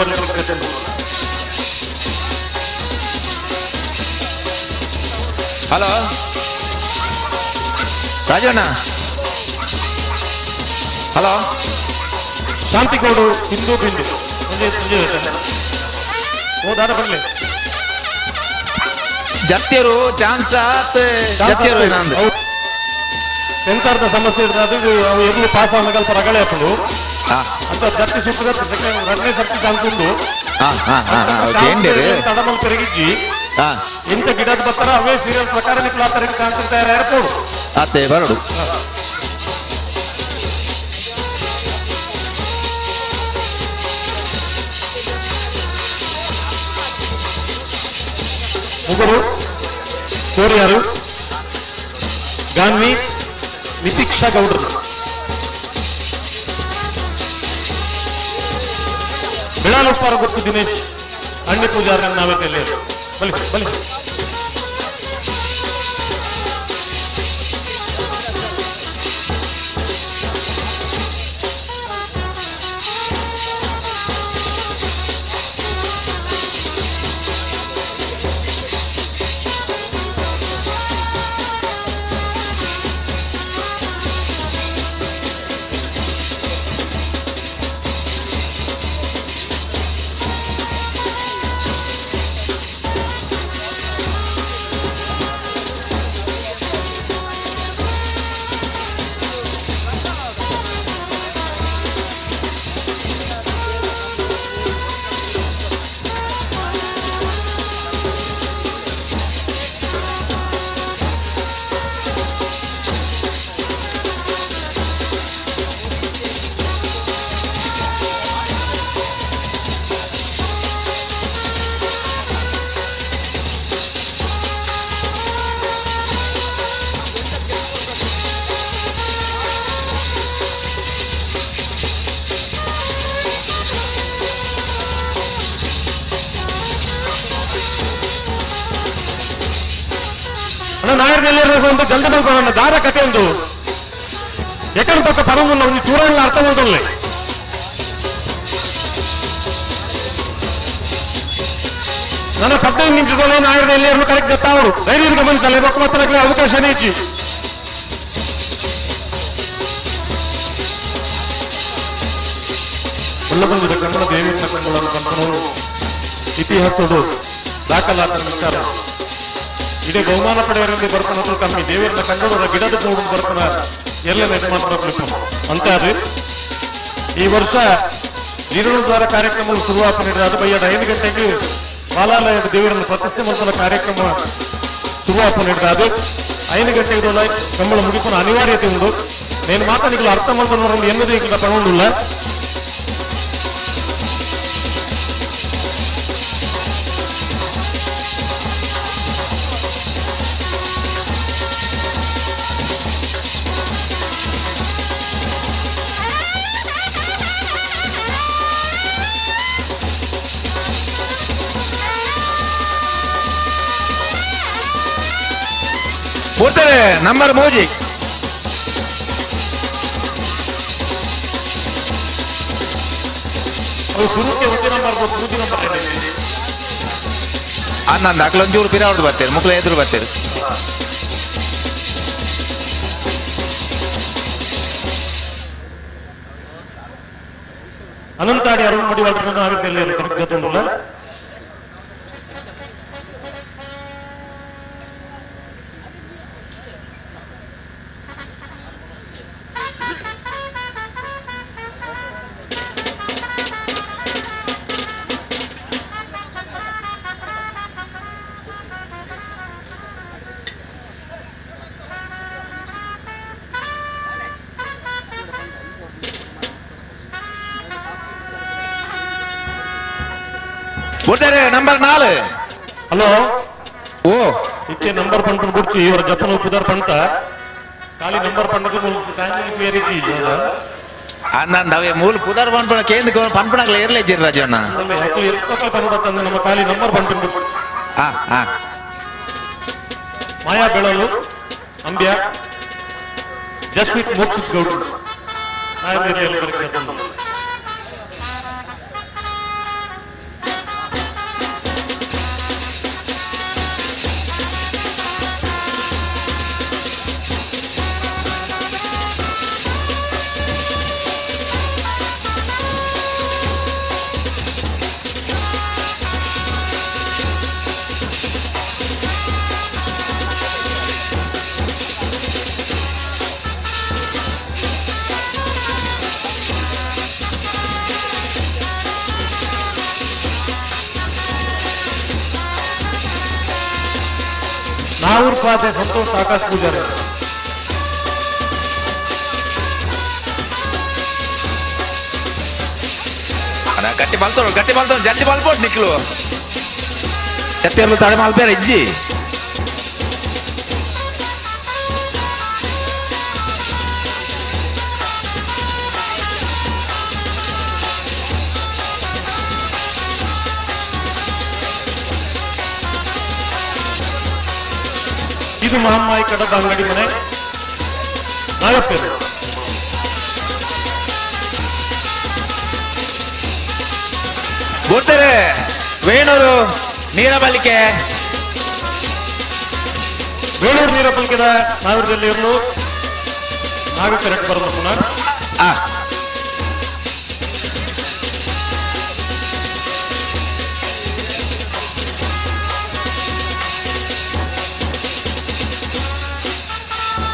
ಹಲೋ ರಾಜಣ್ಣ. ಹಲೋ ಶಾಂತಿಗೌಡು ಸಿಂಧು ಬಿಂದು ಸಂಜೆ ಸಂಜೆ ಓ ದಾದ ಬರಲಿ. ಜತ್ತಿಯರು ಚಾನ್ಸ್ ಆತ್ ಜತ್ತಿಯರು ನಂದು. ಸೆನ್ಸಾರ್ದ ಸಮಸ್ಯೆ ಇದ್ರೆ ಅದು ಅವು ಎಲ್ಲೂ ಪಾಸ್ ಆದಾಗ ರಗಳೆ ಹಾಕೊಂಡು ಅಂತ ಜತ್ತಿ ಸುತ್ತದ ಎರಡನೇ ಸರ್ತಿ ಚಾನ್ಸ್ ಉಂಟು. ಹಾ ಹಾ ಹಾ ಹಾ ಓಕೆ ತಡಮಲ್ ಪೆರಗಿಜ್ಜಿ ಇಂಥ ಗಿಡದ ಬರ್ತಾರ ಅವೇ ಸೀರಿಯಲ್ ಪ್ರಕಾರ ನಿಕ್ಲಾತಾರೆ ಚಾನ್ಸ್ ತಯಾರ ಏರ್ಪೋಡು. ಆತೆ ಬರಡು. ಮುಗುರು ಕೋರಿಯಾರು ಗಾನ್ವಿ ನಿತೀಕ್ಷಾ ಗೌಡರು ಬಿಳಾಲುಪ್ಪಾರ ಗೊತ್ತು ದಿನೇಶ್ ಅಣ್ಣಿ ಪೂಜಾರ ನಾವೆಲ್ಲಿ ಬಲಿ ಬಲಿ. ನಾಯರ್ನೆಲ್ಲ ಜಲ್ದಿ ಮಲ್ಪಡ ದಾರ ಕತೆ ಒಂದು ಎಕಡೆ ಪಕ್ಕ ಪರಮುಲ್ಲ ಒಂದು ಚೂರಾಂಗ್ಲ ಅರ್ಥ ಮಲ್ತೊಲ್ಲೆ ನನ್ನ 15 ನಿಮಿಷದಲ್ಲಿ ನಾಯರ್ನೆಲ್ಲ ಕರೆಕ್ಟ್ ಗೊತ್ತಾವರು ಧೈರ್ಯ ಗಮನಿಸಲ್ಲ ಬೊಕ್ಕ ಮಾತ್ರ ಅವಕಾಶನೇ ಇಜ್ಜಿ. ಬಳ್ಳಬಂಜದ ಕನ್ನಡ ದೇವೇಂದ್ರ ಕಂಬಳ ಪಂಪನವರು ಇತಿಹಾಸದ ದಾಖಲಾದ ವಿಚಾರ. ಇಡೀ ಬಹುಮಾನ ಪಡೆಯರಲ್ಲಿ ಬರ್ತಾನ ಕಮ್ಮಿ ದೇವರನ್ನ ಕನ್ನಡರ ಗಿಡದ ಬೋರ್ಡ್ ಬರ್ತಾನ ಎಲ್ಲ ಯಜಮಾನರ ಅಂಚಾರಿ ಈ ವರ್ಷ ಜೀರ್ಣೋದ್ಧಾರ ಕಾರ್ಯಕ್ರಮ ಶುರುವಾತ ಅದು ಬಯ್ಯದ 5 ಗಂಟೆಗೆ ಬಾಲಾಲಯದ ದೇವರನ್ನು ಪ್ರತಿಷ್ಠೆ ಮಾಡಿಸಲು ಕಾರ್ಯಕ್ರಮ ಶುರುವಾತ ಅದು 5 ಗಂಟೆಗೆ ಕಂಬಳ ಮುಗಿಪನ ಅನಿವಾರ್ಯತೆ ಉಂಟು. నేను ಮಾತನಿಗಳು ಅರ್ಥ ಮಾಡ್ಕೊಂಡು ಎನ್ನದೇ ಈಗ ಪಣೊಂಡುಲ್ಲ. ಬರ್ತಾರೆ ನಂಬರ್ ಮೋಜಿ. ಅನ್ನಂದು ಅಕ್ಲೊಂಚೂರು ಪಿರ ಹೊಡೆದು ಬರ್ತೀರಿ ಮುಕ್ಲ ಎದುರು ಬರ್ತೀರಿ. ಅನಂತಾಡಿ ಅರುಣ್ ಮಡಿವಾಳ. ಬರ್ತಾರೆ ನಂಬರ್ 4. ಹಲೋ ಓ ಇತ್ತೆ ನಂಬರ್ ಪಂಟು ಬುಡ್ಚಿ ಇವರ ಜಪ್ಪನ ಉಪ್ಪುದಾರ್ ಪಂಟ ಖಾಲಿ ನಂಬರ್ ಪಂಡಕ್ಕೆ ಕ್ಲಿಯರ್ ಇದ್ದಿ. ಅನ್ನಂದ್ ಅವೇ ಮೂಲ ಪುದಾರ್ ಪಂಪಣ ಕೇಂದ್ರ ಪಂಪಣಗಳ ಇರ್ಲೇ ಜಿರ್ ರಾಜಣ್ಣ. ನಮ್ಮ ಖಾಲಿ ನಂಬರ್ ಪಂಟು ಬುಡ್ಚಿ. ಹಾ ಹಾ ಮಾಯಾ ಬೆಳಲು ಅಂಬ್ಯ ಜಸ್ವಿತ್ ಮೋಕ್ಷಿತ್ ಗೌಡ್ ನಾವೂರ್ ಪಾತೆ ಸಂತೋಷ್ ಆಕಾಶ್ ಪೂಜಾರಿ. ಅಣ್ಣ ಗಟ್ಟಿ ಬಲ್ತೋಡು ಗಟ್ಟಿ ಬಲ್ತೋಡು ಜಲ್ದಿ ಬಲ್ಪೋಡು ನಿಕ್ಲು ಎತ್ತೆರ್ಲು ತಡೆ ಮಲ್ಪೇರ ಇಜ್ಜಿ. ಇದು ಮಹಮ್ಮಾಯಿ ಕಡದ ಅಂಗಡಿ ಮನೆ ನಾಗಪ್ಪೇರು. ಬರ್ತಾರೆ ವೇಣೂರು ನೀರ ಬಲಿಕೆ ವೇಣೂರು ನೀರ ಬಲಿಕೆದ ನಾಗರದಲ್ಲಿ ಇರಲು ನಾಗಪ್ಪ ಬರೋದು ಪುನಃ.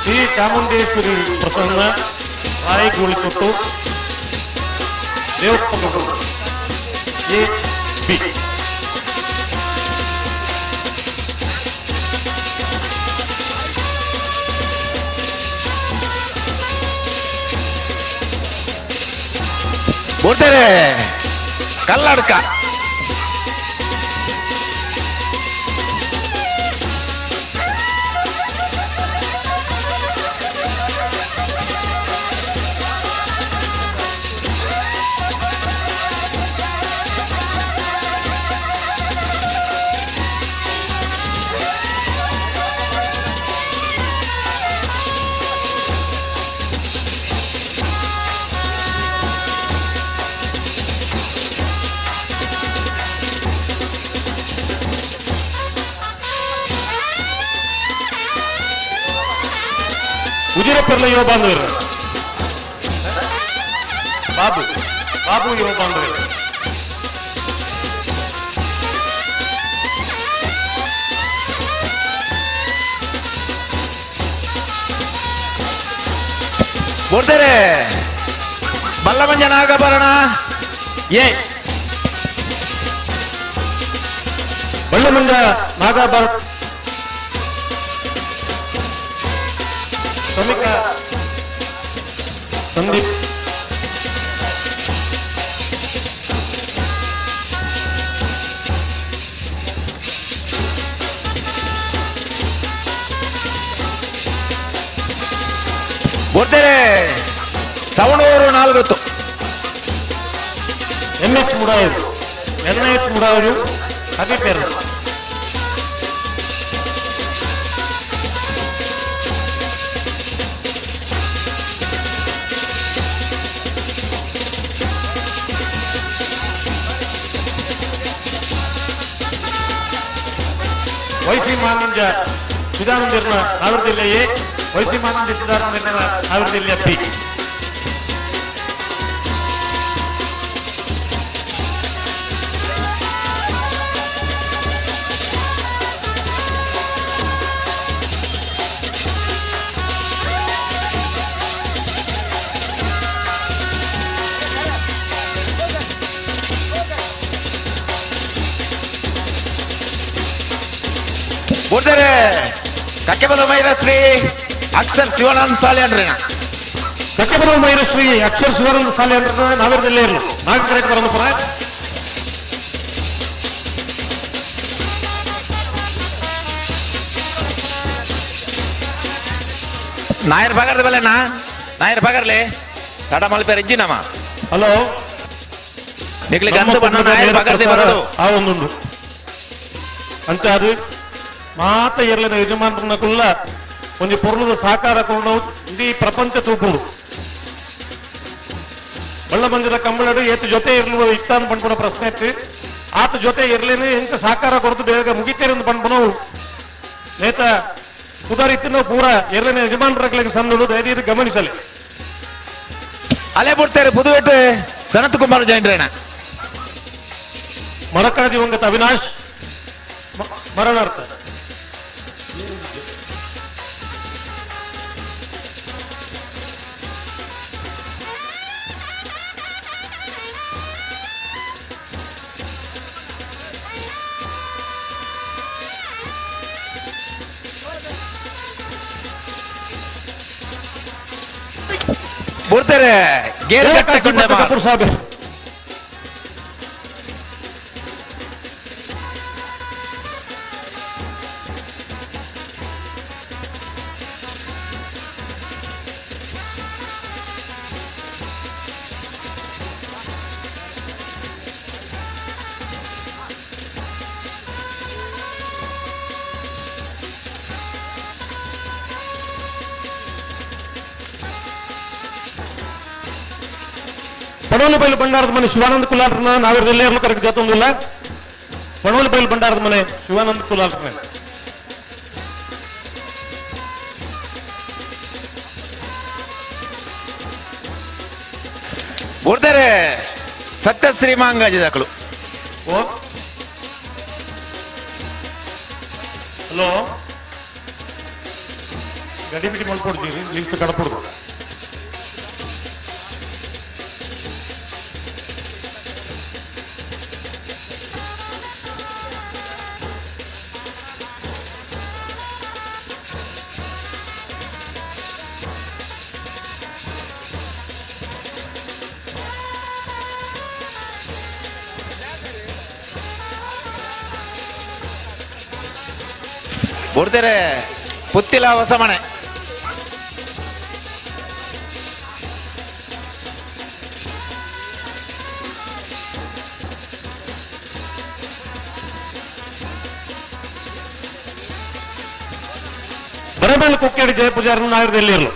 ಶ್ರೀ ಚಾಮುಂಡೇಶ್ವರಿ ಪ್ರಸನ್ನ ರಾಯಗೋಳಿಕೊಟ್ಟು ದೇವಪ್ಪ ಎ ಬಿ. ಬರ್ತಾರೆ ಕಲ್ಲಡ್ಕ. Karla ಯುವ ಬಾಂಧವರು ಬಾಬು ಬಾಬು ಯುವ ಬಾಂಧವರು ಬರ್ತಾರೆ ಬಲ್ಲಮಂಜ ನಾಗಭರಣ ಎ ಬಳ್ಳಮಂಜ ನಾಗಾಭರಣ ಶ್ರಮಿಕ ಸಂದೀಪ್ ಬರ್ತಾರೆ ಸವಣೂರು ನಾಲ್ಗೊತ್ತು ಎನ್ಎಚ್ ಮುಡಾಯರು ಎನ್ಎಚ್ ಮುಡಾಯರು ಅದೇ ಪೇರು ವೈಸಿ ಮಾನಂಜ ಚಿದಾನಂದಿರ್ನ ನಾಗರದಿಲ್ಲ ಎ ವೈಸಿ ಮಾನಂಜ ಚಿದಾನಂದಿರ್ನ ನಾಗರದಿಲ್ಲ ಬಿ. ಬರ್ತಾರೆ ಕಕ್ಕೆಬದ ಮೈರಶ್ರೀ ಅಕ್ಷರ್ ಶಿವಾನಂದ ಸಾಲೆ ಅನ್ರಿ. ಕಕ್ಕೆಬದ ಮೈರಶ್ರೀ ಅಕ್ಷರ್ ಶಿವಾನಂದ ಸಾಲೆ ಅಂದ್ರೆ ನಾಗರದಲ್ಲೇ ಇರಲು ನಾಗಕರೇಟ್ ಬರೋದು. ನಾಯರ್ ಪಗರ್ದ ಬಲ್ಲೆನಾ ನಾಯರ್ ಪಗರ್ಲೆ ತಡ ಮಲ್ಪೇರ್ ಇಜ್ಜಿನಮ್ಮ. ಹಲೋ ನಿಕ್ಲಿ ಗಂಧ ಬಣ್ಣ ನಾಯರ್ ಪಗರ್ದೆ ಬರೋದು. ಆ ಒಂದುಂಡು ಅಂಚ ಅದು ಮಾತ ಇರ್ಲಿನ ಯಜಮಾನ್ರನ್ನ ಕುಲ್ಲ ಒಂಜಿ ಪೊರ್ಲದ ಸಹಕಾರ ಕೊಂಡು ಇಡೀ ಪ್ರಪಂಚ ತೂಪುಂಡು. ಬಳ್ಳಮಂಜದ ಕಂಬಳಡು ಏತು ಜೊತೆ ಇರ್ಲು ಇತ್ತಾನ್ ಪನ್ಪುನ ಪ್ರಶ್ನೆ ಇತ್ತು. ಆತ ಜೊತೆ ಇರ್ಲೇನೆ ಎಂಚ ಸಹಕಾರ ಕೊರತು ಬೇಗ ಮುಗಿತೇರಂದು ಪನ್ಪುನವು ನೇತ ಕುದಾರಿತ್ತಿನ ಪೂರ ಇರ್ಲೇನೆ ಯಜಮಾನ್ರಗಳಿಗೆ ಸಂದಳು ದಯದೀದು ಗಮನಿಸಲಿ. ಅಲೆ ಬಿಡ್ತಾರೆ ಪುದುವೆಟ್ಟು ಸನತ್ ಕುಮಾರ್ ಜೈನ್ರೇನ. ಮರಕಳ ದಿವಂಗತ ಅವಿನಾಶ್ ಮರಣಾರ್ಥ. ಬರ್ತಾರೆ ಗೇರ್ ಕಟ್ಟಿಕೊಂಡೆ ಕಪೂರ್ ಸಾಹೇಬ್. ಪಣೋಲಿ ಬೈಲು ಭಂಡಾರದ ಮನೆ ಶಿವಾನಂದ ಕುಲಾಲ್ರನ್ನ ನಾವಿರದಲ್ಲೇ ಇರಲು ಕರೆಕ್ಟ್ ಜಾತೊಂದಿಲ್ಲ. ಪಣೋಲಿ ಬೈಲು ಭಂಡಾರದ ಮನೆ ಶಿವಾನಂದ ಕುಲಾಲ್ರನ್ನ. ಬರ್ತಾರೆ ಸತ್ಯ ಶ್ರೀಮಾಂಗಾಜಿದಾಕಲು. ಓ ಹಲೋ ಗಡಿಬಿಡಿ ಮಲ್ಕೊಡ್ತೀರಿ ಲಿಸ್ಟ್ ಕಡಪುಡ್ದು. ಬರ್ತಾರೆ ಪುತ್ತಿಲ ಹೊಸ ಮನೆ. ಬರಬೇಲು ಕುಕ್ಕೇಡಿ ಜಯ ಪೂಜಾರನ ನಾಗರದಲ್ಲಿ ಇರಲು.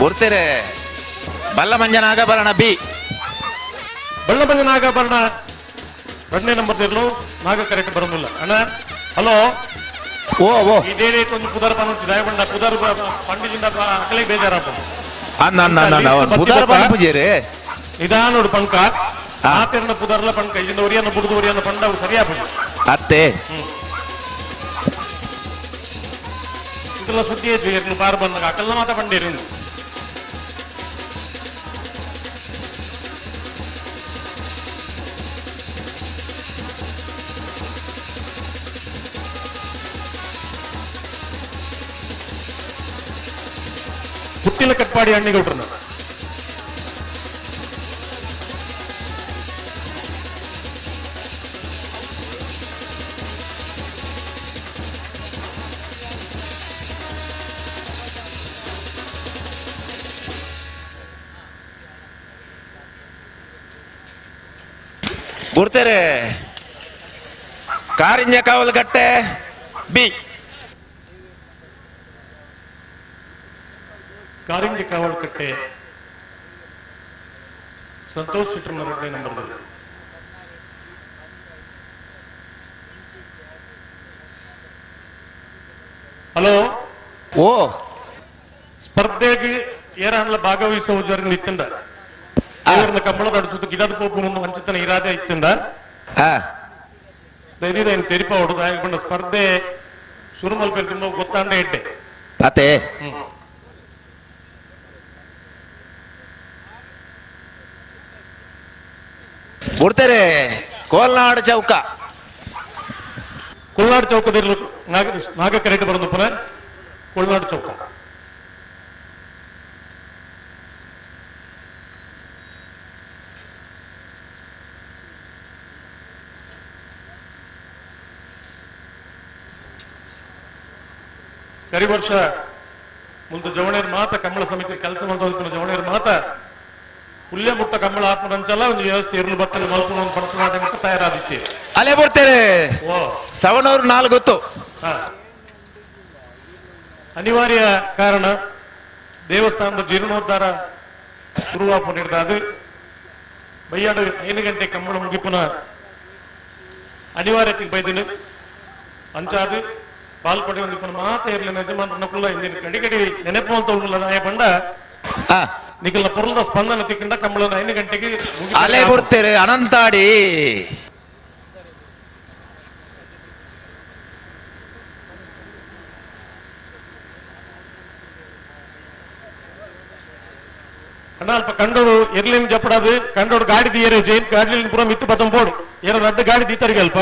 ಬರ್ತಾರೆ ಬಲ್ಲಮಂಜ ನಾಗಭರಣ ಬಿ. ಬಳ್ಳಮಂಜ ನಾಗಭರಣ ಎರಡನೇ ನಂಬರ್ ಇರಲು. ನಾಗ ಕರೆಕ್ಟ್ ಬರೋದಿಲ್ಲ ಅಣ್ಣ. ಹಲೋ ಓ ಓ ಇದೇ ರೇಟ್ ಒಂದು ಪುದರ್ ಪನ್ನುಂಚಿ ದಯಪಂಡ ಪುದರ್ ಪಂಡಿಜಿಂದ ಅಕಲೆ ಬೇಜಾರಾಪುಂಡು. ಅನ್ನ ಅನ್ನ ಅನ್ನ ಪುದರ್ ಪನ್ಪುಜೇರೆ ನಿಧಾನೋಡು ಪಂಕ ಆತೆರ್ನ ಪುದರ್ಲ ಪಂಕ ಇಲ್ಲಿಂದ ಒರಿಯನ್ನ ಬುಡ್ದು ಒರಿಯನ್ನ ಪಂಡ ಅವು ಸರಿಯಾಪುಂಡು ಅತ್ತೆ. ಇದೆಲ್ಲ ಸುದ್ದಿ ಆಯ್ತು ಬಾರ್ ಬಂದಾಗ ಅಕಲ್ನ ಮಾತ ಪಂಡೇರು. ಪುಟ್ಟಿಲ ಕಟ್ಪಾಡಿ ಅಣ್ಣಿಗೌಡ್ರನ್ನ ಬುಡ್ತಾರೆ. ಕಾರಿಂಜ ಕಾವಲುಕಟ್ಟೆ ಬಿ ಕಾರಿಂಜ ಕಾವಲುಕಟ್ಟೆ ಸಂತೋಷ್ ಶೆಟ್ಟರ್ ಎರಡನೇ ನಂಬರ್ದಲ್ಲಿ. ಹಲೋ ಓ ಸ್ಪರ್ಧೆಗೆ ಏರಾಂಡ್ಲ ಭಾಗವಹಿಸುವ ಜೊತೆ ನಿತ್ತಂಡ ದೇವರನ್ನ ಕಂಬಳ ನಡಿಸುತ್ತ ಗಿಡದ ಪೋಪು ಹಂಚುತ್ತನ ಇರಾದೆ ಇತ್ತಂಡ ಧೈರ್ಯದ ಏನು ತೆರಿಪ ಹೊಡೆದು ಹಾಗೆ ಸ್ಪರ್ಧೆ ಶುರು ಮಲ್ಪೆ ತುಂಬ ಗೊತ್ತಾಂಡೆ ಇಟ್ಟೆ ಅತ್ತೆ. ಬುಡ್ತಾರೆ ಕೋಲ್ನಾಡು ಚೌಕ. ಕೊಲ್ನಾಡು ಚೌಕದಲ್ಲಿ ನಾಗ ನಾಗ ಕರೆಕ್ಟ್ ಬರೋದು ಪುನಃ ಕೊಲ್ನಾಡು ಚೌಕ. ಕರಿ ವರ್ಷ ಮುಂದೆ ಜವಣೇರ್ ಮಾತ ಕಂಬಳ ಸಮಿತಿ ಕೆಲಸ ಮಾಡ್ತಾ ಜವಣೇರ್ ಮಾತ ಪುಲ್ಯ ಮುಟ್ಟ ಕಂಬಳ ಆತ್ಮರಂಚಲ್ಲ ಒಂದು ವ್ಯವಸ್ಥೆ ಇರಲು ಬತ್ತಲು ಮಲ್ಕೊಂಡು ಒಂದು ಪಣಪು ಮಾಡಿ ಮುಟ್ಟ ತಯಾರಾದಿತ್ತೆ. ಅಲ್ಲೇ ಬರ್ತಾರೆ ಸವಣೂರು ನಾಲ್ಕು ಗೊತ್ತು. ಅನಿವಾರ್ಯ ಕಾರಣ ದೇವಸ್ಥಾನದ ಜೀರ್ಣೋದ್ಧಾರ ಶುರುವಾಪು ಅದು ಬೈಯಾಡು 5 ಗಂಟೆ ಕಂಬಳ ಮುಗಿಪುನ ಅನಿವಾರ್ಯತೆಗೆ ಬೈದಿನ ಅಂಚಾದು ಪಾಲ್ಪಡೆ ಒಂದು ಮಾತ ಇರಲಿ ಯಜಮಾನರನ್ನ ಇಂದಿನ ಕಡಿ ಕಡಿ ನೆನಪು ಅಂತ ಉಳ್ಳದಾಯ ಬಂಡ ನಿಖಲ ಪೊರ್ಲದ ಸ್ಪಂದನ ತಿಕ್ಕಂಡ ಕಂಬಳ 5 ಗಂಟೆಗೆ ಅಲೆ ಬರ್ತಾರೆ ಅನಂತಾಡಿ. ಅಣ್ಣ ಅಲ್ಪ ಕಂಡೋಡು ಎರ್ಲಿನ ಜಪ್ಪಡದು ಕಂಡೋಡು ಗಾಡಿ ದಿಯರು ಜೈನ್ ಗಾಡಿ ಪೂರ ಮಿತ್ತು ಬತ್ತಂ ಪೋಡು ಏರೋ ರಡ್ಡು ಗಾಡಿ ದೀತರಿಗೆ ಅಲ್ಪ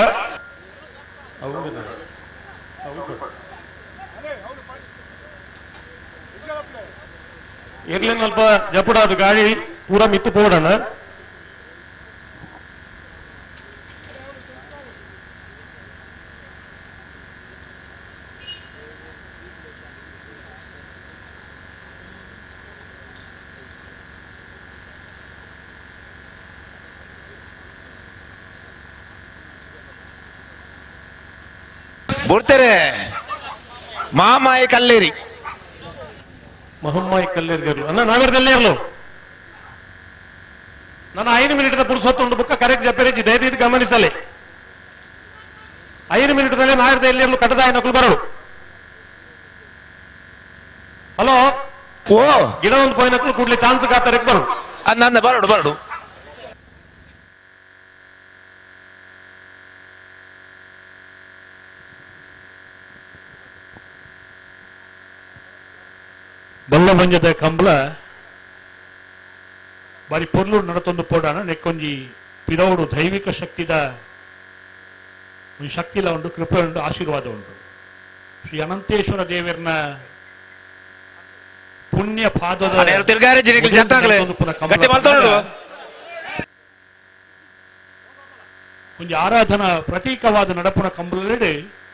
ಎರ್ಲಿನ ಅಲ್ಪ ಜಪ್ಪಡದು ಗಾಡಿ ಪೂರ ಮಿತ್ತು ಪೋಡಣ. ಬರ್ತಾರೆ ಮಾಮಾಯಿ ಕಲ್ಲೇರಿ ಮಹಮ್ಮಾಯಿ ಕಲ್ಲೇರಿ ಅಣ್ಣ ನಾವೇರ್ದಲ್ಲೇ ಇರಲು ನಾನು 5 ಮಿನಿಟ್ ಪುರುಷೊತ್ತುಂಡು ಬುಕ್ಕ ಕರೆಕ್ಟ್ ಜಪ್ಪೇರಿ ದಯದೀದ್ ಗಮನಿಸಲಿ 5 ಮಿನಿಟ್ ನಾವೇರ್ದ ಎಲ್ಲಿ ಇರಲು ಕಟ್ಟದಾಯ ನಕಲು ಬರಡು. ಹಲೋ ಓ ಗಿಡ ಒಂದು ಪೋಯಿ ನಕಲು ಕೂಡ್ಲಿ ಚಾನ್ಸ್ ಕಾತಾರೆ ಬರು ನನ್ನ ಬರಡು ಬರಡು. ಬಲ್ಲಮಂಜದ ಕಂಬಳ ಬಾರಿ ಪೊರ್ಲು ನಡತೊಂದು ಪೋಡಾಣ ನೆಕ್ಕೊಂಜಿ ಪಿರವುಡು ದೈವಿಕ ಶಕ್ತಿದ ಒಂದು ಶಕ್ತಿಲ ಉಂಟು, ಕೃಪೆ ಉಂಟು, ಆಶೀರ್ವಾದ ಉಂಟು. ಶ್ರೀ ಅನಂತೇಶ್ವರ ದೇವರನ ಪುಣ್ಯ ಪಾದದ ಒಂಜಿ ಆರಾಧನಾ ಪ್ರತೀಕವಾದ ನಡಪುನ ಕಂಬಳಲೆಡ್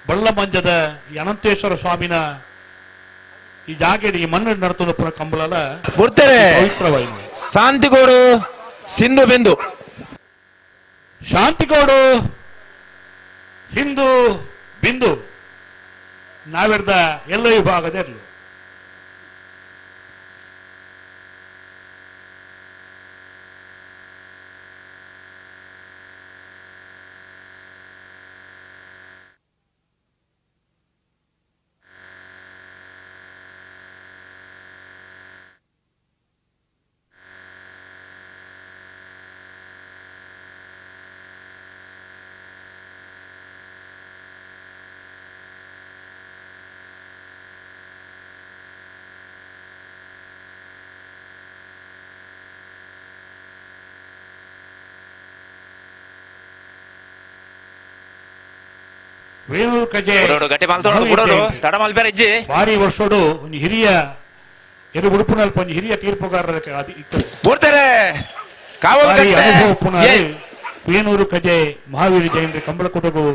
ಬಳ್ಳಮಂಜದ ಈ ಅನಂತೇಶ್ವರ ಸ್ವಾಮಿನ ಈ ಜಾಗೆಡ್ ಈ ಮಣ್ಣು ನಡತೊಂದು ಪುನಃ ಕಂಬಳಲ ಬರ್ತಾರೆ. ಪವಿತ್ರವಾಯಿನ ಶಾಂತಿಗೋಡು ಸಿಂಧು ಬಿಂದು ಶಾಂತಿಗೋಡು ಸಿಂಧು ಬಿಂದು ನಾವೆರ್ದ ಎಲ್ಲ ವಿಭಾಗದ ಇರಲಿ. Venur ಕಜೆ ಗಟ್ಟಿ ಮಲ್ತೋಡು ಬುಡೋಡು ತಡ ಮಲ್ಪೆರ ಇಜ್ಜಿ ಭಾರಿ ವರ್ಷೋಡು ಒಂಜಿ ಹಿರಿಯ ಎರು ಉಡುಪುನಲ್ಪ ಒಂಜಿ ಹಿರಿಯ ತೀರ್ಪುಗಾರರ ಬುಡ್ತಾರೆ ಕಾವಲು ಭಾರಿ ಕಟ್ಟೆ. ಅನುಭವ ಪುನರ್ ವೇಣೂರು ಕಜೆ ಮಹಾವೀರ ಜೈನರು ಕಂಬಳಕೂಟಗೂ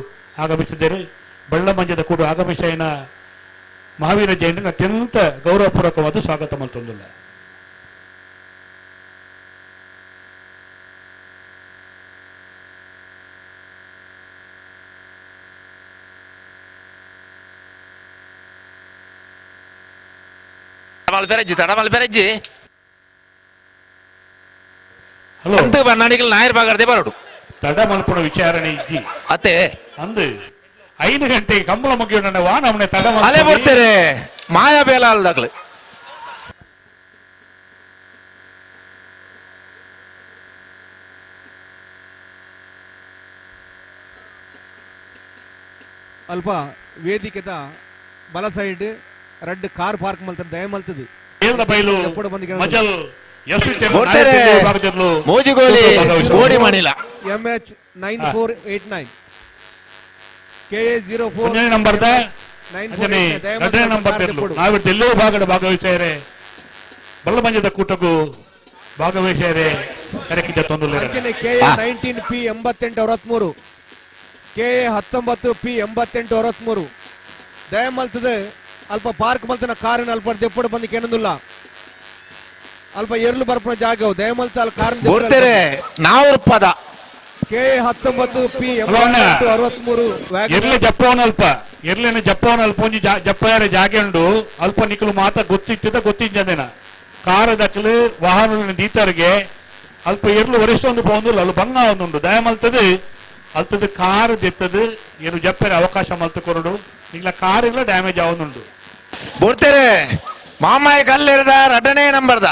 ಆಗಮಿಸಿದ್ದಾರೆ. ಬಳ್ಳಮಂಜದ ಕೂಡ ಆಗಮಿಸೈನ ಮಹಾವೀರ ಜೈನರಿಗೆ ಅತ್ಯಂತ ಗೌರವಪೂರ್ವಕವಾದ ಸ್ವಾಗತ ಮಲ್ತೊಂದುಲ್ಲ. ಮಲ್ಪೆರಜ್ಜಿ ತಡ ಮಲ್ಪೆರಜ್ಜಿ ಹಲೋ ಅಂತ ಬನ್ನಾಣಿಗಳು ನಾಯರ್ ಬಾಗರ್ದೆ ಬರೋಡು ತಡ ಮಲ್ಪುಣ ವಿಚಾರಣೆ ಇಜ್ಜಿ ಅತ್ತೆ ಅಂದು 5 ಗಂಟೆಗೆ ಕಂಬಳ ಮುಗಿಯೋಣ ವಾ ನಮ್ಮನೆ ತಡ ಅಲೆ ಬರ್ತಾರೆ ಮಾಯಾ ಬೇಲ ಅಲ್ದಾಗ್ಲು ಅಲ್ಪ ವೇದಿಕೆದ ಬಲ ಸೈಡ್ ರಡ್ಡ್ ಕಾರ್ ಪಾರ್ಕ್ ಮಲ್ತದೆ ದಯ ಮಲ್ತದೆ ಬೈಲು ಮಜಲ್ ಮೋಜಿಗೋಲಿ ಗೋಡಿ ಮಣಿಲ MH 9489 KA 04 ಒಂದನೇ ನಂಬರ್ ಎರಡನೇ ನಂಬರ್ ನಾವು ಡೆಲ್ಲಿ ಭಾಗದ ಭಾಗವಹಿಸ್ತಾರೆ ಬಲ್ಲಮಂಜದ ಕೂಟಕ್ಕೂ ಭಾಗವಹಿಸ್ತಾರೆ ಕರೆಕಿದ್ದ ತೊಂದರೆ KA 19 P 8863 KA 19 P 8863 ದಯ ಮಲ್ತದೆ ಅಲ್ಪ ಪಾರ್ಕ್ ಮಲ್ತನ ಕಾರಿನ ಅಲ್ಪ ದೆಪ್ಪಡು ಬಂದು ಕೇನೊಂದುಲ್ಲ ಅಲ್ಪ ಎರ್ಲು ಬರ್ಪುನ ಜಾಗ ದಯಮಲ್ತ ಅಲ್ಲಿ ಕಾರ್ ಬರ್ತಾರೆ ನಾವು ಪದ KA 19 P 8863 ಎರ್ಲೆ ಜಪ್ಪವನ ಅಲ್ಪ ಎರ್ಲೆನ ಜಪ್ಪವನ ಅಲ್ಪ ಒಂಜಿ ಜಪ್ಪಯಾರ ಜಾಗೆ ಉಂಡು ಅಲ್ಪ ನಿಕಲು ಮಾತ ಗೊತ್ತಿತ್ತದ ಗೊತ್ತಿಂಜದೇನ ಕಾರ ದಕ್ಕಲು ವಾಹನ ದೀತರಿಗೆ ಅಲ್ಪ ಎರ್ಲು ವರಿಷ್ಟೊಂದು ಪೋಂದು ಅಲ್ಲ ಬಂಗ ಒಂದುಂಡು ದಯಮಲ್ತದೆ ಅಲ್ತದ ಕಾರ್ ದೆತ್ತದು ಏನು ಜಪ್ಪರೆ ಅವಕಾಶ ಮಲ್ತು ಕೊರಡು ಇಲ್ಲ ಕಾರ್ ಇಲ್ಲ ಡ್ಯಾಮೇಜ್ ಆವೊಂದುಂಡು ಬರ್ತಾರೆ ಮಾಮಾಯ ಕಲ್ಲಿರದ ರಡನೇ ನಂಬರ್ದ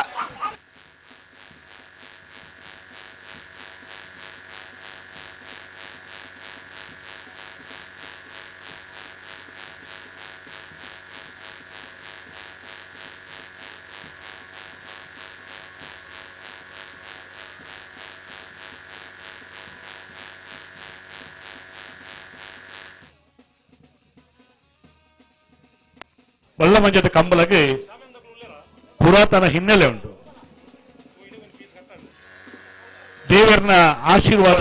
ಬಳ್ಳಮಂಜದ ಕಂಬಲಗೆ ಪುರಾತನ ಹಿನ್ನೆಲೆ ಉಂಟು. ದೇವರನ ಆಶೀರ್ವಾದ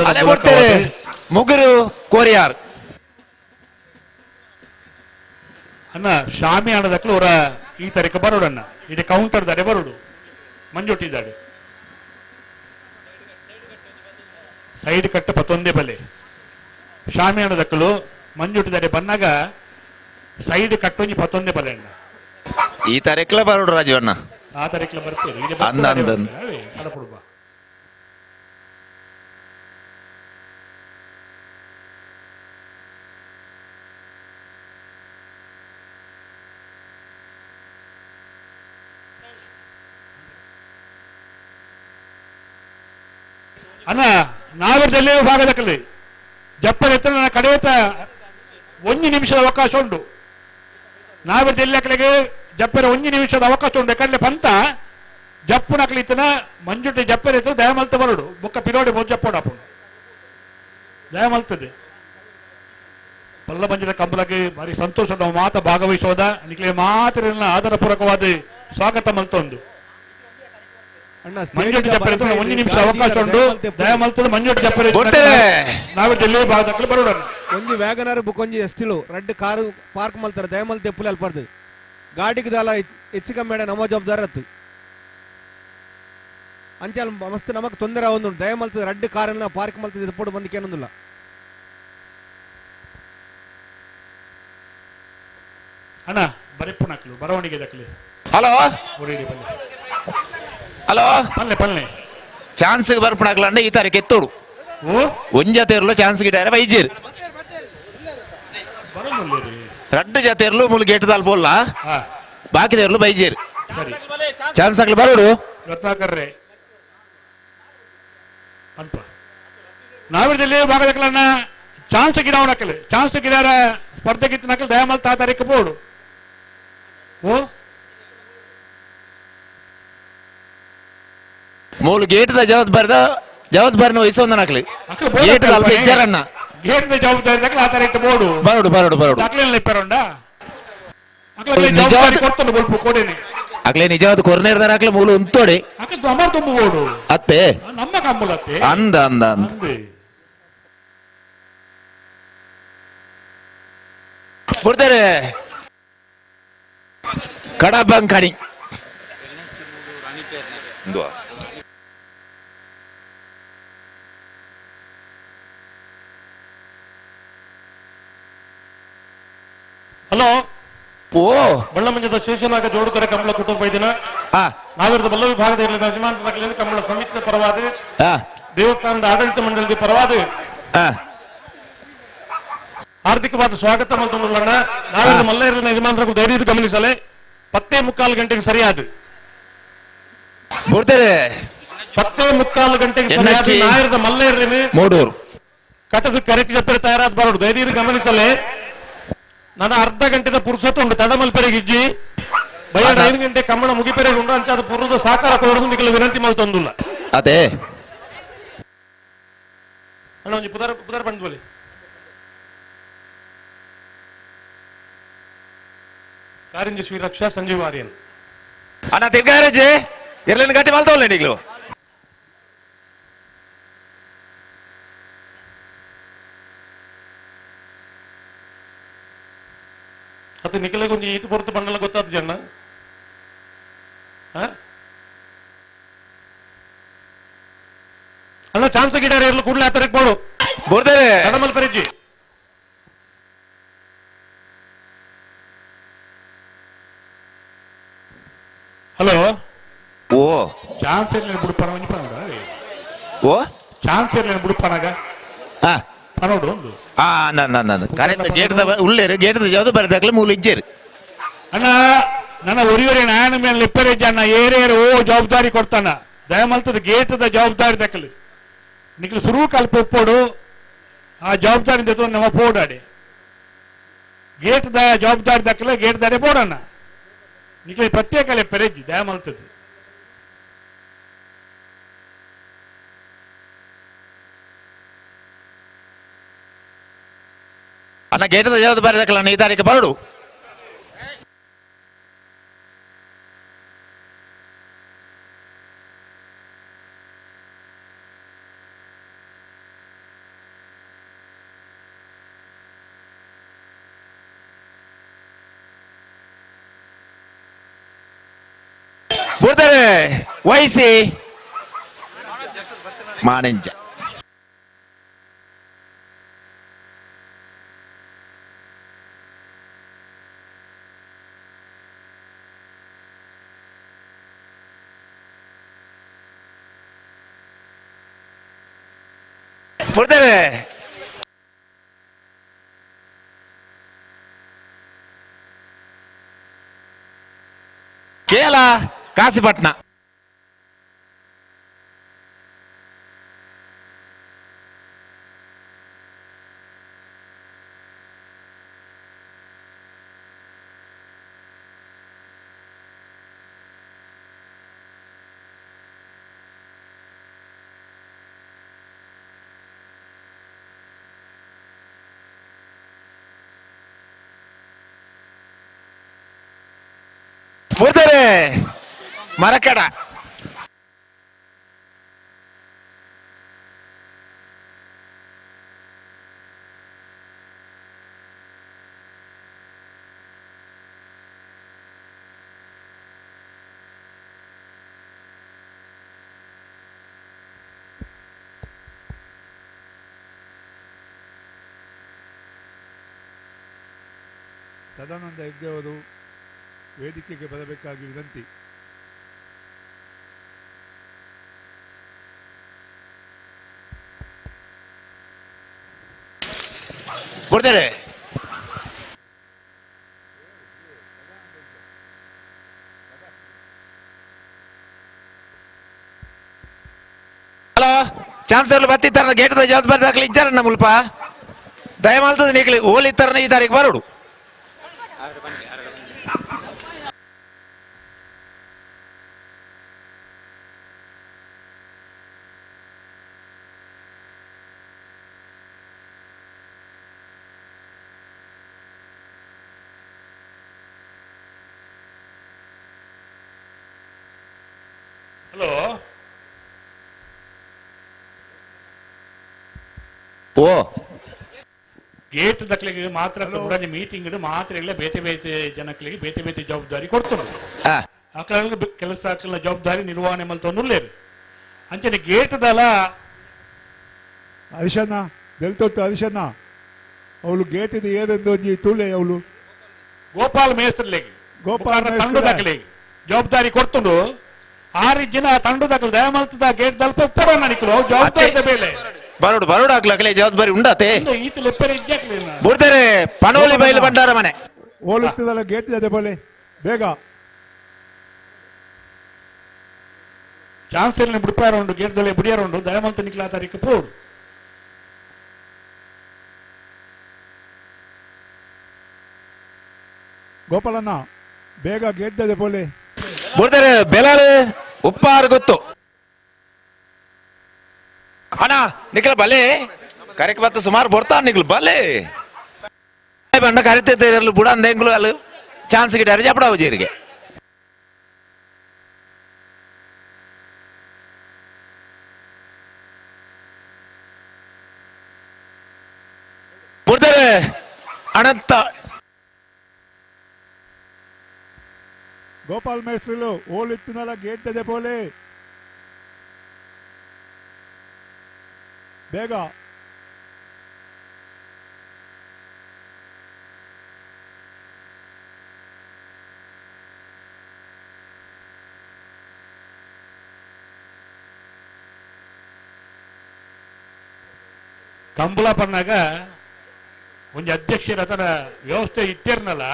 ಮುಗುರು ಕೋರಿಯಾರ್ ಅನ್ನ ಶಾಮಿ ಹಣದಕ್ಕಲು ಅವರ ಈ ತಾರೀಕು ಬರೋಡನ್ನ ಇದೆ ಕೌಂಟರ್ ದಾರೆ ಬರೋಡು ಮಂಜೊಟ್ಟಿದ್ದಾಳೆ ಸೈಡ್ ಕಟ್ಟ ಪತ್ತೊಂದೇ ಬಲೆ ಶಾಮಿ ಹಣದಕ್ಕಲು ಮಂಜೊಟ್ಟಿದ್ದಾರೆ ಬನ್ನಾಗ ಸೈಡ್ ಕಟ್ಟೊಂಜಿ ಪತ್ತೊಂದೇ ಬಲೆ ಅಣ್ಣ ಈ ತಾರೀಕಲ ಬರೋಡು ರಾಜೀವಣ್ಣ ಆ ತಾರೀಕಲ ಬರ್ತೀರಿ ಅಂದ ಅಂದ ಅಣ್ಣ ನಾವಿರದಲ್ಲಿ ಭಾಗದ ಕಲಿ ಜಪ್ಪನ ಎತ್ತರ ನನ್ನ ಕಡೆಯತ ಒಂದು ನಿಮಿಷದ ಅವಕಾಶ ಉಂಟು. ನಾವಿರದಲ್ಲಿ ಕಡೆಗೆ ಜಪ್ಪರ ಒಂದು ನಿಮಿಷದ ಅವಕಾಶ ಉಂಟು. ಯಾಕಂದ್ರೆ ಪಂತ ಜಪ್ಪು ನಕಲಿತನ ಮಂಜುಟಿ ಜಪ್ಪರ ಎತ್ತರ ದಯಮಲ್ತ ಬರೋಡು ಬೊಕ್ಕ ಪಿರೋಡಿ ಬೋದು ಜಪ್ಪೋಡು ಅಪ್ಪು ದಯಮಲ್ತದೆ ಪಲ್ಲ ಮಂಜಿನ ಕಂಬಲಕ್ಕೆ ಭಾರಿ ಸಂತೋಷ. ನಾವು ಮಾತ ಭಾಗವಹಿಸೋದ ನಿಕ್ಲೆ ಮಾತ್ರ ಆದರಪೂರ್ವಕವಾದ ಸ್ವಾಗತ ಮಲ್ತೊಂದು ಮಂಜುಟಿ ಜಪ್ಪರ ಒಂದು ನಿಮಿಷ ಅವಕಾಶ ಉಂಟು. ದಯಮಲ್ತದೆ ಮಂಜುಟಿ ಜಪ್ಪರ ನಾವು ಡೆಲ್ಲಿ ಭಾಗದಲ್ಲಿ ಬರೋಣ. ಒಂಜಿ ವ್ಯಾಗನರ್ ಬುಕ್ಕೊಂಜಿ ಎಸ್ಟಿಲು ರಡ್ಡ್ ಕಾರು ಪಾರ್ಕ್ ಮಲ್ತಾರೆ ದಯಮಲ್ತೆ ಎಪ್ಪುಲೆ ಅಲ್ಪರ್ದು ಗಾಡಿಗೆ ದಾಲ ಹೆಚ್ಚು ಕಮ್ಮಿ ನಮ್ಮ ಜವಾಬ್ದಾರಿ ಅತ್ತು ಅಂಚಾಲ ಮಸ್ತ್ ನಮಕ್ ತೊಂದರೆ ಒಂದು ದಯಮಲ್ತದೆ ರಡ್ಡ್ ಕಾರನ್ನ ಪಾರ್ಕ್ ಮಲ್ತದೆ ರಿಪೋರ್ಟ್ ಬಂದಕ್ಕೆ ಏನೊಂದಿಲ್ಲ. ಅಣ್ಣ ಬರೆಪ್ಪು ನಕ್ಲು ಬರವಣಿಗೆ ದಕ್ಲಿ. ಹಲೋ ಹಲೋ ಪಲ್ಲೆ ಪಲ್ಲೆ ಚಾನ್ಸ್ ಬರ್ಪಣಾಕ್ಲಂಡ ಈ ತಾರೀಕು ಎತ್ತೋಡು ಒಂಜ ತೇರ್ಲು ಚಾನ್ಸ್ ಗಿಟಾರೆ ಬೈಜೇರು ರಡ್ಡು ಜತೆರ್ಲು ಮುಲು ಗೇಟ್ ದಾಲ್ ಪೋಲ್ಲ ಬಾಕಿ ತೇರ್ಲು ಬೈಜೇರು ಚಾನ್ಸ್ ಆಗ್ಲಿ ಬರೋಡು ರತ್ನಾಕರ್ರೆ ಅನ್ಪ ನಾವಿರದಲ್ಲಿ ಭಾಗದಕ್ಕಲನ್ನ ಚಾನ್ಸ್ ಗಿಡ ನಕಲು ಚಾನ್ಸ್ ಗಿಡಾರ ಸ್ಪರ್ಧೆ ಗಿತ್ತ ನಕಲು ದಯಮಲ್ ತಾ ತಾರೀಕು ಬೋಡು ಓ ಮೂಲು ಗೇಟ್ the ಜವಾಬ್ದಾರಿದ ಜವಾಬ್ದಾರಿನ ವಹಿಸೊಂದು ನಕಲಿ ಗೇಟ್ ಅಲ್ಪ ಇಚ್ಚಾರಣ್ಣ ಗೇಟ್ ಜವಾಬ್ದಾರಿ ದಾಖಲೆ ಆ ತರ ಇಟ್ಟು ಬೋಡು ಬರೋಡು ಬರೋಡು ಬರೋಡು ದಾಖಲೆ ಇಪ್ಪರೋಂಡ ಅಕ್ಲೆ ಜವಾಬ್ದಾರಿ ಕೊಡ್ತಾನೆ ಬೊಲ್ಪ ಕೊಡೇನಿ ಅಕ್ಲೆ ನಿಜವಾದ ಕೊರ್ನೇರ್ದಾರ ಅಕ್ಲೆ ಮೂಲ ಉಂತೋಡಿ ಅಕ್ಲೆ ಅಮರ್ ತುಂಬು ಬೋಡು ಅತ್ತೆ ನಮ್ಮ ಕಂಬಲತ್ತೆ ಅಂದ ಅಂದ ಅಂದ ಕೊಡ್ತಾರೆ ಕಡಬಂಕಣಿ ಹಲೋ ಓ ಬಳ್ಳಮಂಜದ ಶೇಷನಾಗ ಜೋಡುಕರೆ ಕಂಬಳ ಕುಟುಂಬ ಇದನ್ನ ನಾವಿರದ ಬಲ್ಲ ವಿಭಾಗದ ಇರಲಿಲ್ಲ ಯಜಮಾನರಾಗಲಿ ಕಂಬಳ ಸಮಿತಿಯ ಪರವಾದ ದೇವಸ್ಥಾನದ ಆಡಳಿತ ಮಂಡಳಿದ ಪರವಾದ ಹಾರ್ದಿಕವಾದ ಸ್ವಾಗತ ಮಲ್ತೊಂಡುಳ್ಳಣ್ಣ. ನಾವಿರದ ಮಲ್ಲ ಇರಲಿಲ್ಲ ಯಜಮಾನರ ಧೈರ್ಯದ ಗಮನಿಸಲೆ 10:45 ಗಂಟೆಗೆ ಸರಿಯಾದ ಬರ್ತಾರೆ 10:45 ಗಂಟೆಗೆ ಸರಿಯಾದ ನಾವಿರದ ಮಲ್ಲ ಇರಲಿ ಮೂಡೂರು ಕಟ್ಟದ ಕರೆಕ್ಟ್ ಜಪ್ಪರೆ ತಯಾರಾದ ಬರೋಡು ಧೈರ್ಯದ ಗಮನಿಸಲೆ. ನನ್ನ ಅರ್ಧ ಗಂಟೆದ ಪುರುಷತ್ತು ಉಂಟು ತಡಮಲ್ಪೆರೆಗೆ ಇಜ್ಜಿ ಬಯ್ಯ 5 ಗಂಟೆ ಕಮ್ಮಣ ಮುಗಿಪೆರೆಗೆ ಉಂಟು ಅಂತ ಅದು ಪೂರ್ವದ ಸಹಕಾರ ಕೊಡೋದು ನಿಖಲ ವಿನಂತಿ ಮಲ್ತೊಂದುಲ್ಲ. ಅದೇ ಅಣ್ಣ ಒಂಜಿ ಪುದರ್ ಪುದರ್ ಬಂದ್ ಬೋಲಿ ಕಾರಿಂಜಿ ಶ್ರೀ ರಕ್ಷಾ ಸಂಜೀವ್ ಆರ್ಯನ್ ಅಣ್ಣ ತಿರ್ಗಾರಜೆ ಇರ್ಲಿನ ಗಟ್ಟಿ ಮಲ್ತವಲ್ಲ ನಿಗ್ಲು ಅದು ನಿಖಲಿಗೆ ಒಂಜಿ ಈತು ಪೊರ್ತು ಬಂಡಲ ಗೊತ್ತಾದ ಜನ ಅಣ್ಣ ಚಾನ್ಸ್ ಗಿಡ ಇರ್ಲು ಕೂಡಲೇ ಆತರಕ್ಕೆ ಬೋಡು ಬರ್ತಾರೆ ತಡಮಲ್ ಪೆರಿಜಿ ಹಲೋ ಓ ಚಾನ್ಸ್ ಇರ್ಲಿಲ್ಲ ಬಿಡು ಒಂಜಿ ಪನೋಡ ಓ ಚಾನ್ಸ್ ಇರ್ಲಿಲ್ಲ ಬಿಡು ಪನಗ ಪನೋಡು ಒಂದು ನನ್ನ ಕರೆಂಟ್ ಗೇಟ್ದ ಉಳ್ಳೇರು ಗೇಟ್ದ ಯಾವ್ದು ಬರದಾಗ್ಲೆ ಮೂಲ ಇಜ್ಜೇರು ಅಣ್ಣ ನನ್ನ ಒರಿಯೊರಿ ನಾನು ಮೇಲೆ ಲಿಪ್ಪರೇಜ್ ಅಣ್ಣ ಏರೇರು ಓ ಜವಾಬ್ದಾರಿ ಕೊಡ್ತಾನ ದಯಮಲ್ತದ ಗೇಟದ ಜವಾಬ್ದಾರಿ ದಕ್ಕಲು ನಿಖಲು ಸುರು ಕಲ್ಪ ಒಪ್ಪೋಡು ಆ ಜವಾಬ್ದಾರಿ ನಮ್ಮ ಪೋಡಾಡಿ ಗೇಟ್ದ ಜವಾಬ್ದಾರಿ ದಕ್ಕಲೆ ಗೇಟ್ ದಾರೆ ಪೋಡಣ್ಣ ನಿಖಲು ಪ್ರತ್ಯೇಕ ಲೆಪ್ಪರೇಜ್ ದಯಮಲ್ತದ ಅಣ್ಣ ಗೇಟದ ಜವಾಬ್ದಾರಿ ದಕ್ಕಲ ಅಣ್ಣ ಈ ತಾರೀಕು ಬರಡು ಬರ್ತಾರೆ ವಯಸ್ಸಿ ಮಾಣಿಂಜ ಬರ್ತಾರೆ ಕೇಲ ಕಾಸಿಪಟ್ನ ಬರ್ತಾರೆ ಮರಕಡ ಸದಾನಂದ ಹೆಗ್ಡೆ ಅವರು ವೇದಿಕೆಗೆ ಬರಬೇಕಾಗಿ ವಿನಂತಿ. ಕೊಡ್ತಾರೆ ಹಲೋ ಚಾನ್ಸರ್ ಬತ್ತಿತ್ತಾರ ಗೇಟ್ದ ಜವಾಬ್ದಾರಿ ದಾಖಲೆ ಇಚ್ಚಾರಣ್ಣ ಮುಲ್ಪ ದಯಮಾಲ್ತದ ನೀಕ್ಲಿ ಓಲಿತ್ತಾರನ ಈ ತಾರೀಕು ಬರೋಡು. Hello ಓ gate ದಕ್ಲಿಗೆ ಮಾತ್ರ ಮೀಟಿಂಗ್ ಮಾತ್ರ ಇಲ್ಲ, ಬೇತೆ ಬೇತೆ ಜನಗಳಿಗೆ ಬೇತೆ ಬೇತೆ ಜವಾಬ್ದಾರಿ ಕೊಡ್ತುಂಡು. ಅಕಲ ಕೆಲಸ ಅಕಲ ಜವಾಬ್ದಾರಿ ನಿರ್ವಹಣೆ ಮಲ್ತೊಂದುಲ್ಲೇರು. ಅಂಚನೆ ಗೇಟ್ ದಲ ಹರಿಶಣ್ಣ ದೆಲ್ತೊಟ್ಟು ಹರಿಶಣ್ಣ ಅವಳು ಗೇಟ್ ಇದೆ ಏನೆಂದು ಒಂಜಿ ತುಳೆ ಅವಳು ಗೋಪಾಲ್ ಮೇಸ್ತ್ರಿಲೆಗೆ ಗೋಪಾಲ್ ತಂಡದಕ್ಲಿಗೆ ಜವಾಬ್ದಾರಿ ಕೊಡ್ತುಂಡು. ಆರು ಜನ ತಂಡದಕ್ಲು ದಯಮಲ್ತದ ಗೇಟ್ ದಲ್ಪ ಉಪ್ಪರ ನಿಕ್ಲು ಜವಾಬ್ದಾರಿ ಬೇಲೆ ಬರೋಡು ಬರೋಡು ಹಾಕ್ಲಕಲೆ ಜವಾಬ್ದಾರಿ ಉಂಡಾತೆ ಈತ ಲೆಪ್ಪರೆ ಇಜ್ಜಾಕ್ಲಿ ಬುಡ್ತಾರೆ. ಪಣೋಲಿ ಬೈಲು ಭಂಡಾರ ಮನೆ ಓಲುತ್ತದಲ್ಲ ಗೇಟ್ ಇದೆ ಬೋಲೆ ಬೇಗ ಚಾನ್ಸೆಲ್ ಬುಡ್ಪಾರ ಉಂಡು ಗೇಟ್ ದೊಲೆ ಬುಡಿಯಾರ ಉಂಡು ದಯಮಲ್ತ ನಿಕ್ಲ ತಾರೀಕು ಪೋಡು. ಗೋಪಾಲಣ್ಣ ಬೇಗ ಗೇಟ್ ಇದೆ ಬೋಲೆ ಬುಡ್ತಾರೆ. ಬೆಲಾರು ಉಪ್ಪಾರು ಗೊತ್ತು ಅಣ್ಣ ನಿಖಲ ಬಲೆ ಕರೆಕ್ ಬತ್ತ ಸುಮಾರು ಬರ್ತಾ ನಿಖಲು ಬಲೆ ಬಣ್ಣ ಕರಿತೈತೆ ಬುಡ ಅಂದೆಂಗ್ಲು ಅಲ್ಲಿ ಚಾನ್ಸ್ ಗಿಡ ಜಪಡ ಜೀರಿಗೆ ಬುಡ್ತಾರೆ. ಅನಂತ ಗೋಪಾಲ್ ಮೇಸ್ತ್ರಿಲು ಓಲಿತ್ತಿನಲ್ಲ ಗೇಟ್ ಇದೆ ಬೋಲೆ ಬೇಗ. ಕಂಬಳ ಪನ್ನಾಗ ಒಂಜಿ ಅಧ್ಯಕ್ಷರ ಅದರ ವ್ಯವಸ್ಥೆ ಇತ್ತಿರ್ನಲ್ಲ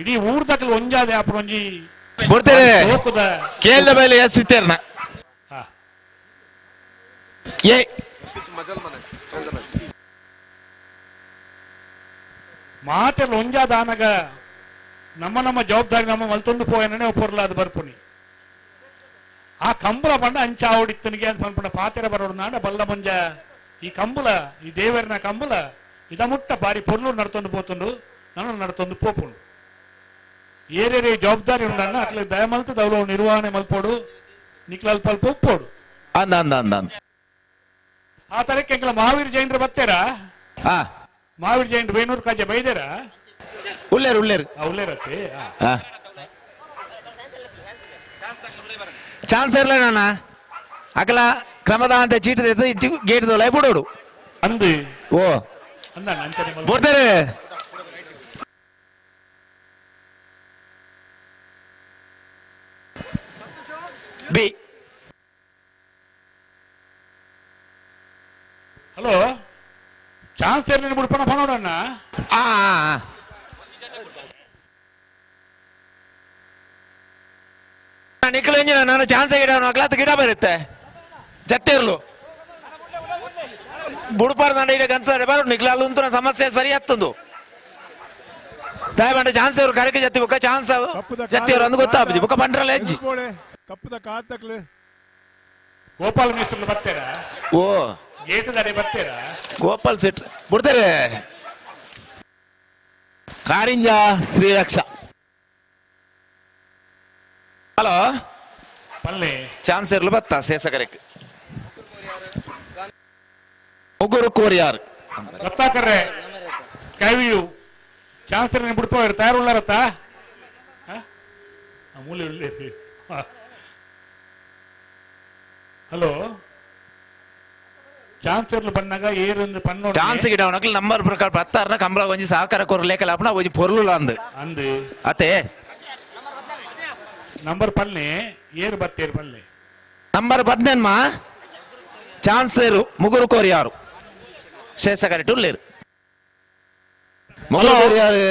ಇಡೀ ಊರ್ದಕ್ಲು ಒಂಜಾದೆ ಅప్పుడు ಒಂಜಿ ಬರ್ತಾರೆ ಕೇಂದ್ರ ಬೈಲೆ ಎಸ್ ಇತ್ತೇರ್ನ ಏ ಮಾತೆಲ್ಲ ಒಂಜಾದ ಆನಗ ನಮ್ಮ ನಮ್ಮ ಜವಾಬ್ದಾರಿ ನಮ್ಮ ಮಲ್ತೊಂದು ಪೋಯನೇ ಒಪ್ಪರ್ಲ ಅದು ಬರ್ಪುನಿ. ಆ ಕಂಬಳ ಪಂಡ ಅಂಚ ಆವಡಿತ್ತನಿಗೆ ಅಂತ ಪನ್ಪುಣ ಪಾತೆರ ಬರೋಡು ನಾಡ ಬಲ್ಲ ಮುಂಜ ಈ ಕಂಬಳ ಈ ದೇವರನ ಕಂಬಳ ಇದ ಮುಟ್ಟ ಬಾರಿ ಪೊರ್ಲು ನಡ್ತೊಂದು ಪೋತುಂಡು ನಾನು ನಡ್ತೊಂದು ಪೋಪುಂಡು. ಏರೇರೇ ಜವಾಬ್ದಾರಿ ಉಂಡಣ್ಣ ಅಟ್ಲ ದಯಮಲ್ತದ ಅವಳು ನಿರ್ವಹಣೆ ಮಲ್ಪೋಡು ನಿಕ್ಲಲ್ ಪಲ್ಪ ಒಪ್ಪೋಡು ಅಂದ ಅಂದ ಅಂದ ಆ ತರಕ್ಕೆ ಎಂಕಲ ಮಹಾವೀರ್ ಜೈನರು ಬತ್ತೇರಾ? ಮಹಾವೀರ್ ಜೈನರು ಬೇನೂರು ಕಾಜೆ ಬೈದೇರಾ? ಉಳ್ಳೇರು ಉಳ್ಳೇರು ಉಳ್ಳೇರತ್ತೆ. ಚಾನ್ಸ್ ಇರಲ್ಲ ನಾನ ಅಕಲ ಕ್ರಮದ ಅಂತ ಚೀಟ ಗೇಟ್ ದೊಲೆ ಬಿಡೋಡು ಅಂದು ಓ ಅಂದ ಬರ್ತಾರೆ. B hello chance ಇರಲಿ ಬಿಡ್ಪಣ ಪಣೋಡಣ್ಣ. ನಿಖಲ್ ಇಂಜಿನ ನಾನು ಚಾನ್ಸ್ ಗಿಡ ಅಕ್ಲಾತ್ ಗಿಡ ಬರುತ್ತೆ ಜತ್ತಿರ್ಲು ಬುಡ್ಪಾರ ದಂಡ ಇಡ ಗಂತಾರೆ ಬರೋ ನಿಖಲ ಅಲ್ಲಂತೂ ಸಮಸ್ಯೆ ಸರಿ ಆಗ್ತಂದು ದಯಮಾಡಿ ಚಾನ್ಸ್ ಅವರು ಕರೆಕೆ ಜತ್ತಿ ಬುಕ್ಕ ಚಾನ್ಸ್ ಜತ್ತಿಯವರು ಅಂದು ಗೊತ್ತಾಪುಜಿ ಬುಕ್ಕ ಬಂಡ್ರಲ್ಲ ಹೆಜ್ಜಿ ಕಪ್ಪದ ಕಾತಕ್ಲೆ ಗೋಪಾಲ್ ಮಿಸ್ಟ್ರು ಬರ್ತೀರಾ? ಓ ಗೇಟದಾರೆ ಬರ್ತೀರಾ? ಗೋಪಾಲ್ ಸೆಟ್ ಬಿಡ್ತಾರೆ. ಕಾರಿಂಜ ಶ್ರೀರಕ್ಷ ಹಲೋ ಪಲ್ಲೆ ಚಾನ್ಸ್ ಇರಲು ಬತ್ತ ಸೇಸಕರೆಕ್ ಮುಗುರು ಕೋರಿಯಾರ್ ರತ್ನಾಕರ್ರೆ ಸ್ಕೈವ್ಯೂ ಚಾನ್ಸ್ ಇರಲಿ ಬಿಡ್ಪೋರು ತಯಾರುಳ್ಳಾರತ್ತ ಮೂಲೆ ಉಳ್ಳೇರಿ. ಹಲೋ ಚಾನ್ಸ್ ಇರ್ಲು ಬಣ್ಣಾಗ ಏರೊಂದು ಪನ್ನೋ ಚಾನ್ಸ್ ಗಿಡ ಅವನಕ್ಲು ನಂಬರ್ ಪ್ರಕಾರ ಬತ್ತಾರನ ಕಂಬಳ ಒಂಜಿ ಸಹಕಾರ ಕೊರ್ಲೇಕಲ ಅಪ್ನ ಒಂಜಿ ಪೊರ್ಲುಲ ಅಂದು ಅಂದು ಅತೆ ನಂಬರ್ ಪಲ್ಲೆ ಏರು ಬತ್ತೇರು ಪಲ್ಲೆ ನಂಬರ್ ಬದ್ನೆನ್ಮ ಚಾನ್ಸ್ ಏರು ಮುಗುರು ಕೋರಿಯಾರು ಶೇಷಕರಿಟು ಉಳ್ಳೇರು ಮುಗುರು ಕೋರಿಯಾರು.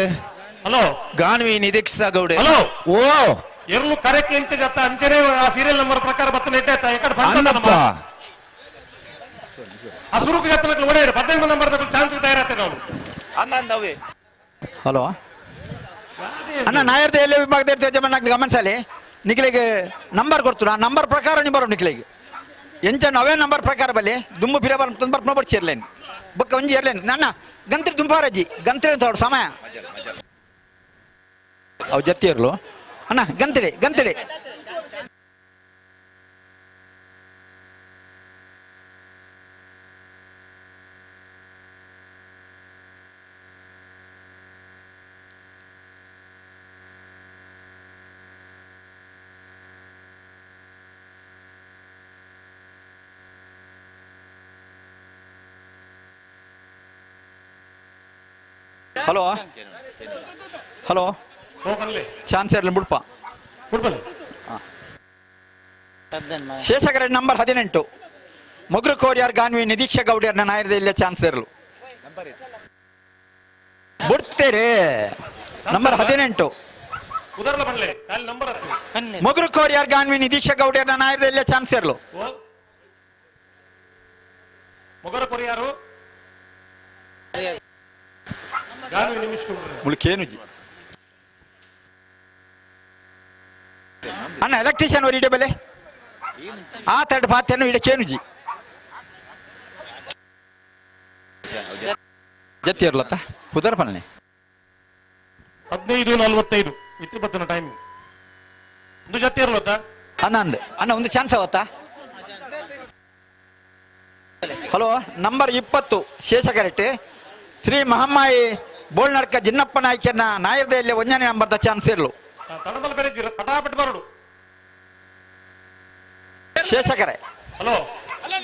ಹಲೋ ಗಾನ್ವಿ ನಿದೀಕ್ಷಾ ಗೌಡೆ. ಹಲೋ ಓ ಎರ್ಲು ಕರೆಕ್ಟ್ ಎಂಚ ಜತ್ತ ಅಂಚನೆ ಆ ಸೀರಿಯಲ್ ನಂಬರ್ ಪ್ರಕಾರ ಬತ್ತನ ಇಟ್ಟ ಎಕಡೆ ಅನ್ನಪ್ಪ ಆ ಸುರುಕು ಜತ್ತನಕ್ಲು ಒಡೆಯರು 15 ನಂಬರ್ ಚಾನ್ಸ್ ತಯಾರಾಗ್ತದೆ ನಾವು ಅಂದ ಹಲೋ ಅಣ್ಣ ನಾಯರ್ದ ಎಲ್ಲ ವಿಭಾಗದ ಯಜಮಾನ ಗಮನಿಸಲಿ ನಿಖಲಿಗೆ ನಂಬರ್ ಕೊಡ್ತು ಆ ನಂಬರ್ ಪ್ರಕಾರ ನೀವು ಬರೋ ನಿಖಲಿಗೆ ಎಂಚ ಅವೇ ನಂಬರ್ ಪ್ರಕಾರ ಬಲ್ಲಿ ದುಮ್ಮು ಪಿರ ಬರ್ ತುಂಬ ಬರ್ಚಿ ಇರ್ಲೇನು ಬೊಕ್ಕ ಒಂಜಿ ಇರ್ಲೇನು ನನ್ನ ಗಂತ್ರಿ ದುಂಪಾರಜ್ಜಿ ಗಂತ್ರಿ ಅಂತ ಅವ್ರು ಸಮಯ ಅವು ಜತ್ತಿ ಇರ್ಲು ಅಣ್ಣ ಗಂತ್ರಿ ಗಂತ್ರಿ. Hello hello ಚಾನ್ಸೇರ್ಲು ಬುಡ್ಪ ಶೇಷಕರ number 18 Mogru Koriyar Ganvi Nidhiksha ಗೌಡಿಯರ್ನ ನಾಯರದ ಇಲ್ಲ ಚಾನ್ಸೇರ್ಲು ಬುಡ್ತೇರೆ ನಂಬರ್ 18 ಮೊಗ್ರು ಕೋರಿಯಾರ್ ಗಾನ್ವಿ ನಿದೀಕ್ಷ ಗೌಡಿಯರ್ನ ನಾಯರದ ಇಲ್ಲ ಚಾನ್ಸೇರ್ಲು ಮುಳುಕೇನುಜಿ ಅಣ್ಣ ಎಲೆಕ್ಟ್ರಿಷಿಯನ್ ಅವರು ಇಡೆ ಬೆಲೆ ಆ ತರ್ಡ್ ಪಾತ್ಯನ್ನು ಇಡೆ ಕೇನುಜಿ ಜತ್ತಿ ಇರ್ಲತ್ತ ಪುದರ್ ಪನ್ನೆ 15:45 ಇತ್ತು ಬತ್ತನ ಟೈಮ್ ಒಂದು ಜತ್ತಿ ಇರ್ಲತ್ತ ಅಣ್ಣ ಅಂದೆ ಅಣ್ಣ ಒಂದು ಚಾನ್ಸ್ ಅವತ್ತಾ. ಹಲೋ ನಂಬರ್ 20 ಶೇಷಕರೆಟ್ಟಿ ಶ್ರೀ ಮಹಮ್ಮಾಯಿ ಬೋಳ್ನಡ್ಕ ಜಿನ್ನಪ್ಪ ನಾಯ್ಕನ ನಾಯರ್ದೆಯಲ್ಲಿ ಒಂದನೇ ನಂಬರ್ದ ಚಾನ್ಸ್ ಇರ್ಲು ಶೇಷಕರೆ. ಹಲೋ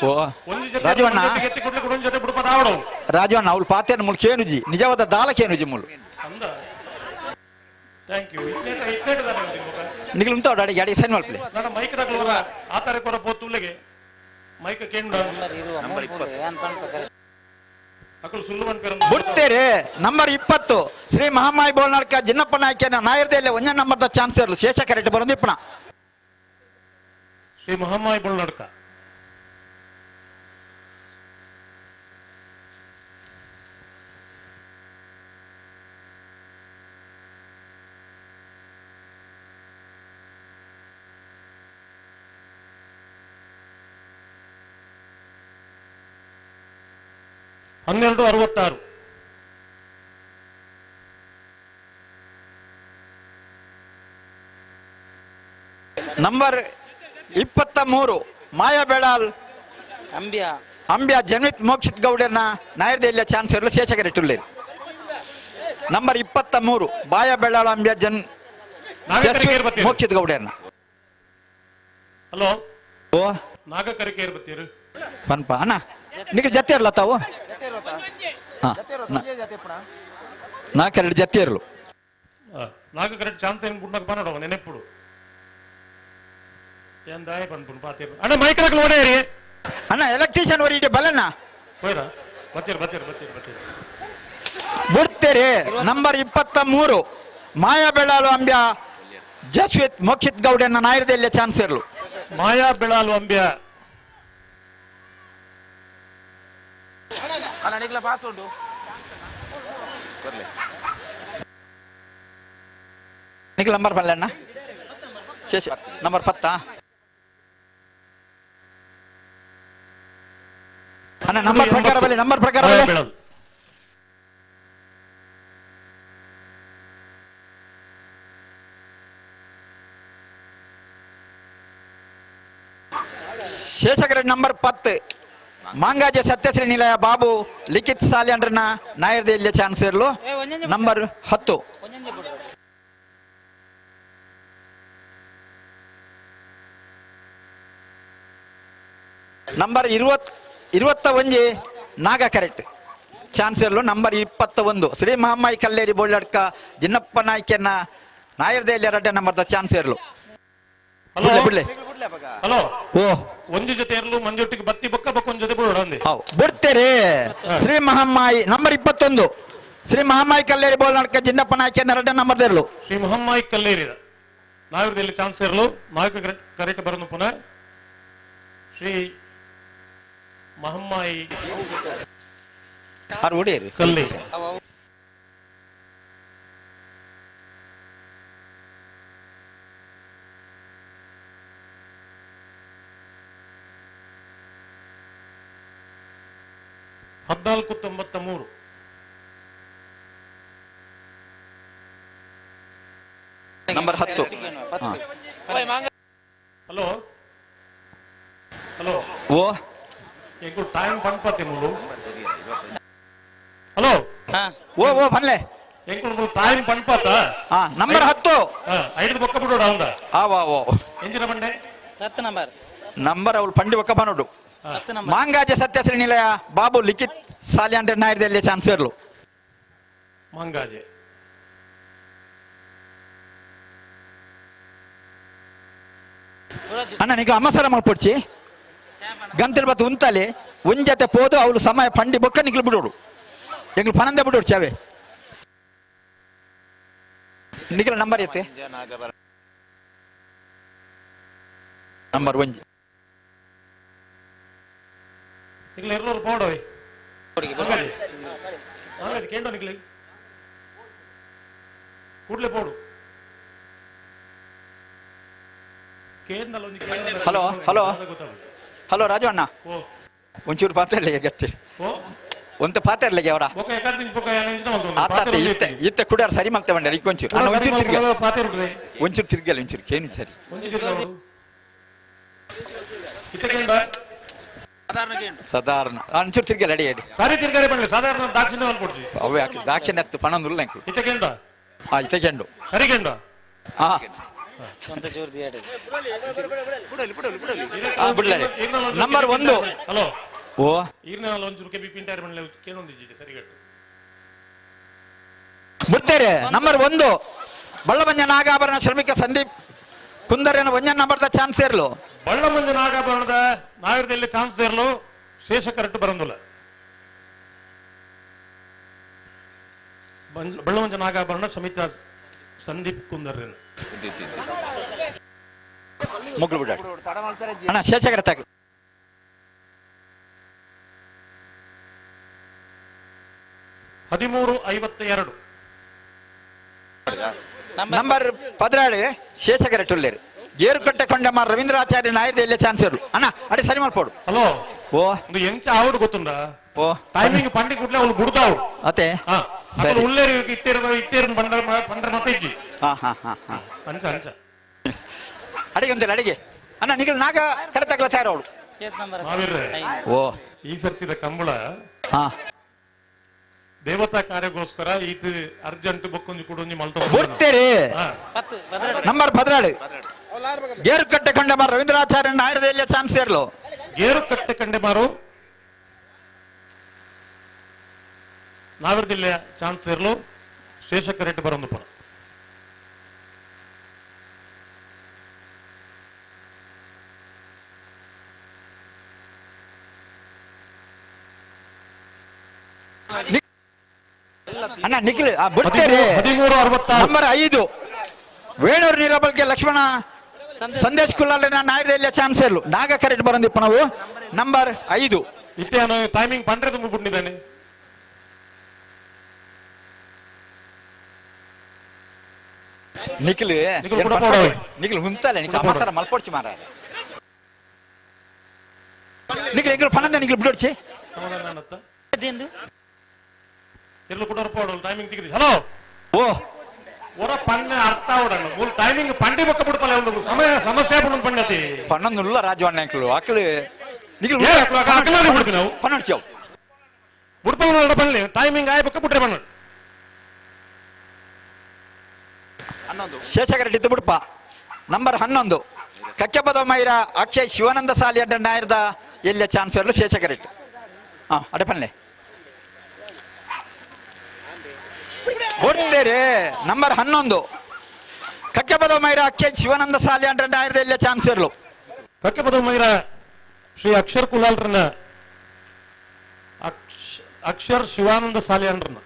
ಓ ರಾಜವಣ್ಣ ರಾಜವಣ್ಣ ಅವಳು ಪಾತೆಯನ್ನು ಮುಳು ಕೇನುಜಿ ನಿಜವಾದ ದಾಲ ಕೇನುಜಿ ಮುಳು ನಿಗಲು ಉಂಟು ಅಡಿಗೆ ಅಡಿಗೆ ಸೈನ್ ಮಾಡ್ಲಿ ಮೈಕ್ ಆತರ ಕೊರ ಪೋತುಲೆಗೆ ಮೈಕ್ ಕೇಂದ್ರ ಬುಡ್ತೇರೆ ನಂಬರ್ 20 ಶ್ರೀ ಮಹಾಮಾಯಿ ಬೋಳ್ನಾಡ್ಕ ಜಿನ್ನಪ್ಪ ನಾಯ್ಕನ ನಾಯರ್ದೆಯಲ್ಲಿ ಒಂದನೇ ನಂಬರ್ದ ಚಾನ್ಸ್ ಇರಲು ಶೇಷ ಕರೆಕ್ಟ್ ಬರೋದು ಇಪ್ಪಣ ಶ್ರೀ ಮಹಾಮಾಯಿ ಬೋಳ್ನಾಡ್ಕ ಹನ್ನೆರಡು 66 ನಂಬರ್ 23 ಮಾಯಾ ಬೆಳಾಲ್ ಅಂಬ್ಯಾ ಅಂಬ್ಯಾ ಜನ್ವಿತ್ ಮೋಕ್ಷಿತ್ ಗೌಡರ್ನ ನಾಯರ್ದೆಲ್ಲ ಚಾನ್ಸ್ ಇರಲು ಶೇಷಕರೆಟ್ಟುಳ್ಳಿ ನಂಬರ್ 23 ಬಾಯ ಬೆಳಾಲ್ ಅಂಬ್ಯಾ ಜನ್ ಮೋಕ್ಷಿತ್ ಗೌಡರ್ನ. ಹಲೋ ಓ ನಾಗಕರಿಕೆ ಬರ್ತೀರಿ ಪನ್ಪ ಅಣ್ಣ ನಿಮಗೆ ಜತ್ತಿ ಇರಲ್ಲ ತಾವು ನಾಲ್ಕೆರಡು ಜತ್ತಿ ಇರಲು ನಾಲ್ಕು ಕರೆಕ್ಟ್ ಚಾನ್ಸ್ ಏನು ಬುಡ್ನಕ ಬನ್ನಡ ನೆನೆಪ್ಪುಡು ಏನ್ ಪನ್ಪುಡು ಪಾತಿರು ಅಣ್ಣ ಮೈಕ್ ಹಾಕಲು ಓಡೇರಿ ಅಣ್ಣ ಎಲೆಕ್ಟ್ರಿಷಿಯನ್ ಓಡಿ ಬಲಣ್ಣ ಹೋಯ್ರ ಬತ್ತೀರಿ ಬತ್ತೀರಿ ಬತ್ತೀರಿ ಬತ್ತೀರಿ ಬುಡ್ತೇರಿ ನಂಬರ್ 23 ಮಾಯಾ ಬೆಳಾಲು ಅಂಬ್ಯಾ ಜಸ್ವಿತ್ ಮೋಕ್ಷಿತ್ ಗೌಡನ ನಾಯರದಲ್ಲೇ ಚಾನ್ಸ್ ಇರಲು ಮಾಯಾ ಬೆಳಾಲು ಅಂಬ್ಯಾ ನಿಖಿಲ್ ನಂಬರ್ ಬರಲ್ಲ ಶೇಷ ನಂಬರ್ 10 ಅಣ್ಣ ನಂಬರ್ ಪ್ರಕಾರ ಬರಲಿ ನಂಬರ್ ಪ್ರಕಾರ ಬರಲಿ ಶೇಷಕರ ನಂಬರ್ 10 ಮಾಂಗಾಜೆ ಸತ್ಯಶ್ರೀ ನಿಲಯ ಬಾಬು ಲಿಖಿತ್ ಸಾಲ್ಯಾಂಡ್ರನ ನಾಯರ್ದೆಲ್ಲ ಚಾನ್ಸ್ ಇರಲು ನಂಬರ್ 10 number 21 ನಾಗ ಕರೆಕ್ಟ್ ಚಾನ್ಸ್ ಇರಲು ನಂಬರ್ 21 ಶ್ರೀ ಮಹಾಮಾಯಿ ಕಲ್ಲೇರಿ ಬೋಳ್ಳಡ್ಕ ಜಿನ್ನಪ್ಪ ನಾಯ್ಕನ ನಾಯರ್ದೆಲ್ಲ ಎರಡನೇ ನಂಬರ್ದ ಚಾನ್ಸ್ ಇರಲು. ಬಿಡ್ಲೆ ಹಲೋ ಓ ಒಂದು ಜೊತೆ ಇರಲು ಮಂಜೊಟ್ಟಿಗೆ ಬತ್ತಿ ಬೊಕ್ಕ ಬೊಕ್ಕ ಒಂದು ಜೊತೆ ಬಿಡೋಣ ಅಂದೆ ಬಿಡ್ತೇರೆ ಶ್ರೀ ಮಹಮ್ಮಾಯಿ ನಂಬರ್ 21 ಶ್ರೀ ಮಹಮ್ಮಾಯಿ ಕಲ್ಲೇರಿ ಬೋಳ್ನಾಡ್ಕ ಜಿನ್ನಪ್ಪ ನಾಯ್ಕನ ಎರಡನೇ ನಂಬರ್ ಇರಲು ಶ್ರೀ ಮಹಮ್ಮಾಯಿ ಕಲ್ಲೇರಿ ನಾಯರ್ದಲ್ಲಿ ಚಾನ್ಸ್ ಇರಲು ನಾಯಕ ಕರೆಕ್ಟ್ ಬರೋದು ಪುನಃ Shri Mahammayi Kalleri 1493 number 10. Hello hello ಓ ಎಂಕು ಟೈಮ್ ಪನ್ಪತಿ ಮುಲು. ಹಲೋ ಓ ಓ ಬನ್ಲೆ ಎಂಕು ಮುಲು ಟೈಮ್ ಪನ್ಪತ. ಹಾ ನಂಬರ್ 10. ಐದು ಬೊಕ್ಕ ಬಿಡೋಡ ಅವಂದ. ಆ ವಾ ಓ ಎಂಜಿನ ಬಂಡೆ 10 ನಂಬರ್ ನಂಬರ್ ಅವಳು ಪಂಡಿ ಬೊಕ್ಕ ಬನ್ನೋಡು. ಮಾಂಗಾಜ ಸತ್ಯಶ್ರೀ ನಿಲಯ ಬಾಬು ಲಿಖಿತ್ ಸಾಲ್ಯಾಂಡ್ರೆ ನಾಯರ್ದಲ್ಲಿ ಚಾನ್ಸ್ ಇರಲು. ಮಂಗಾಜೆ. ಅಣ್ಣ ನಿಗ ಅಮಸರ ಮಲ್ಪೊಡ್ಚಿ ಗಂತಲ್ ಬತ್ತು ಉಂತಲೆ ಒಂಜತೆ ಪೋದು ಅವಳು ಸಮಯ ಪಂಡಿ ಬೊಕ್ಕ ನಿಗ್ಲು ಬಿಡೋಡು ಎಂಗ್ಲು ಪನಂದೆ ಬಿಡೋಡು ಚಾವೆ ನಿಗ್ಲ ನಂಬರ್ ಐತೆ ನಂಬರ್ ಒಂಜಿ ನಿಗ್ಲ ಇರ್ನೂರು ಪೋಡೋಯ್ ಮಂಗಾಜೆ ಮಂಗಾಜೆ ಕೇಂದ್ರ ನಿಗ್ಲಿ ಕೂಡ್ಲೆ ಪೋಡು. ಹಲೋ ಹಲೋ ಹಲೋ ರಾಜು ಅಣ್ಣ ಒಂಚೂರು ಪಾತ್ರ ಇಲ್ಲ ಗಟ್ಟಿ ಒಂತ ಪಾತ್ರ ಇಲ್ಲ ಅವರ ಆತ ಇತ್ತೆ ಇತ್ತೆ ಕುಡಿಯಾರ ಸರಿ ಮಾಡ್ತಾ ಬಂಡ ಒಂಚೂರು ಅಣ್ಣ ಒಂಚೂರು ತಿರ್ಗ ಒಂಚೂರು ತಿರ್ಗಲ್ಲ ಒಂಚೂರು ಕೇನು ಸರಿ ಸಾಧಾರಣ ಒಂಚೂರು ತಿರ್ಗಲ್ಲ ಅಡಿ ಅಡಿ ಸರಿ ತಿರ್ಗಾರೆ ಬಂಡ್ಲಿ ಸಾಧಾರಣ ದಾಕ್ಷಿಣ್ಯ ಕೊಡ್ಸಿ ಅವೇ ಹಾಕಿ ದಾಕ್ಷಿಣ್ಯ ಹತ್ತು ಪಣಂದುಲ್ಲ ಇತ್ತೆ ಕೇಂದ್ರ ಹಾ ಇತ್ತೆ ಕೆಂಡು ಸರಿ ಕೆಂಡ ಹಾ ನಂಬರ್ 1. ಹಲೋ ಓ ಬಿಡ್ತೇರೆ ನಂಬರ್ 1 ಬಳ್ಳಮಂಜ ನಾಗಾಭರಣ ಶ್ರಮಿಕ ಸಂದೀಪ್ ಕುಂದರೇನ ಒಂಜನ್ ನಂಬರ್ದ ಚಾನ್ಸ್ ಇರಲು ಬಳ್ಳಮಂಜ ನಾಗಾಭರಣದ ನಾಗರದಲ್ಲಿ ಚಾನ್ಸ್ ಇರಲು ಶೇಷ ಕರೆಕ್ಟ್ ಬರಂದಿಲ್ಲ. ಬಳ್ಳಮಂಜ ನಾಗಾಭರಣ ಶ್ರಮಿಕ ಸಂದೀಪ್ ಕುಂದರೇನ ಮುಗ್ಲು ಬಿಡ ಅಣ್ಣ ಶೇಷಕರ ತಾಕು 13:52 ನಂಬರ್ 16 ಶೇಷಕರ ಟುಲ್ಲೇರು ಏರುಕಟ್ಟೆ ಕೊಂಡಮ್ಮ ರವೀಂದ್ರಾಚಾರ್ಯ ನಾಯರ್ದಲ್ಲಿ ಚಾನ್ಸ್ ಇರಲು ಅಣ್ಣ ಅಡಿ ಸರಿ ಮಾಡ್ಪೋಡು. ಹಲೋ ಓ ಒಂದು ಎಂಚ ಆವಡ್ ಗೊತ್ತುಂಡ ಓ ಟೈಮಿಂಗ್ ಪಂಡಿ ಕೂಡಲೇ ಅವಳು ಬುಡ್ತಾವು ಅತೆ ಸರಿ ಉಲ್ಲೇರು ಇತ್ತೇರು ಇತ್ತೇರು ಬಂಡ ಬಂಡ್ರ ಮತ್ತೆ ಇಜ್ಜಿ ಹಾ ಹಾ ಹಾ ಹಾ ಅಂಚ ಅಂಚ ಅಡಿಗೆ ಒಂದಿಲ್ಲ ಅಡಿಗೆ ಅಣ್ಣ ನಿಗಲ್ ನಾಗ ಕರೆತಾಗ್ಲ ತಯಾರ ಅವಳು. ಓ ಈ ಸರ್ತಿದ ಕಂಬಳ ಹಾ ದೇವತಾ ಕಾರ್ಯಕ್ಕೋಸ್ಕರ ಈತ ಅರ್ಜೆಂಟ್ ಬೊಕ್ಕೊಂಜಿ ಕುಡೊಂಜಿ ಮಲ್ತ ಬುಡ್ತೇರಿ ನಂಬರ್ 16 ಗೇರುಕಟ್ಟೆ ಕಂಡೆಮಾರು ರವೀಂದ್ರಾಚಾರ್ಯ ನಾಯರದಲ್ಲಿ ಚಾನ್ಸ್ ಇರಲು ಗೇರುಕಟ್ಟೆ ಕಂಡೆಮಾರು ನಾಗರದಿಲ್ಲ ಚಾನ್ಸ್ ಇರಲು ಶೇಷ ಕರೆಕ್ಟ್ ಬರೋದು ಪರ ಅಣ್ಣ ನಿಖಿಲ್ ಬಿಡ್ತೇರಿ 13:66 ನಂಬರ್ 5 ವೇಣೂರು ನೀರಬಲ್ಗೆ ಲಕ್ಷ್ಮಣ ಸಂದೇಶ್ ಕುಲ್ಲಾಲ್ ನಾಯರದಲ್ಲಿ ಚಾನ್ಸ್ ಇರಲು ನಾಗ ಕರೆಕ್ಟ್ ಬರಂದಿಪ್ಪ ನಾವು ನಂಬರ್ 5 ಇತ್ತೆ ಟೈಮಿಂಗ್ ಪಂಡ್ರೆ ತುಂಬ ಬಿಟ್ಟಿದ್ದಾನೆ. ನಿಖಿಲ್ ನಿಖಿಲ್ ಹುಂತಲ್ಲ ನಿಖಿಲ್ ಅಮಸರ ಮಲ್ಪೊಡ್ಚಿ ಮಾರ ನಿಖಿಲ್ ಎಂಗ್ಲು ಪನಂದ ನಿಖಿಲ್ ಬಿಡೋಡ್ಚಿ ಎಲ್ಲೂ ಕೂಡ ಟೈಮಿಂಗ್ ತೆಗೆದು ಹಲೋ ಓ ಒರ ಪಣ್ಣ ಅರ್ಥ ಅವಡಲ್ಲ ಮೂಲ ಟೈಮಿಂಗ್ ಪಂಡಿ ಬೊಕ್ಕ ಬಿಡ್ಪಲ್ಲ ಒಂದು ಸಮಯ ಸಮಸ್ಯೆ ಪಣ್ಣು ಪಣ್ಣತಿ ಪಣ್ಣೊಂದುಲ್ಲ ರಾಜವಣ್ಣ ಅಂಕಲು ಅಕ್ಲು ನಿಖಿಲ್ ಅಕ್ಲಾದಿ ಬಿಡ್ತೀವಿ ನಾವು ಪನ್ನೊಡ್ಚಿ ಅವು ಬಿಡ್ಪಲ್ಲ ಪಣ್ಣಿ ಟೈಮಿಂಗ್ ಆಯ್ ಬೊಕ್ಕ ಬಿಟ್ರೆ ಪಣ್ಣ ಶೇಷಕರೆಡ್ಡಿ ಬಿಡ್ಪ ನಂಬರ್ 11 ಕಕ್ಕೆಪದ ಮೈರ ಅಕ್ಷಯ್ ಶಿವಾನಂದ ಸಾಲಿ ಅಡ್ಡ ನಾಯರ್ದ ಎಲ್ಲ ಚಾನ್ಸ್ ಇರಲು ಶೇಷಕರೆಡ್ಡಿ ಹಾ ಅಡೆ ಪನ್ಲೆ ಹೊಡ್ತೇರೆ ನಂಬರ್ 11 ಕಕ್ಕೆಪದ ಮೈರ ಅಕ್ಷಯ್ ಶಿವಾನಂದ ಸಾಲಿ ಅಡ್ಡ ನಾಯರ್ದ ಎಲ್ಲ ಚಾನ್ಸ್ ಇರಲು ಕಕ್ಕೆಪದ ಮೈರ ಶ್ರೀ ಅಕ್ಷರ್ ಕುಲಾಲ್ರನ್ನ ಅಕ್ಷರ್ ಶಿವಾನಂದ ಸಾಲಿಯನ್ರನ್ನ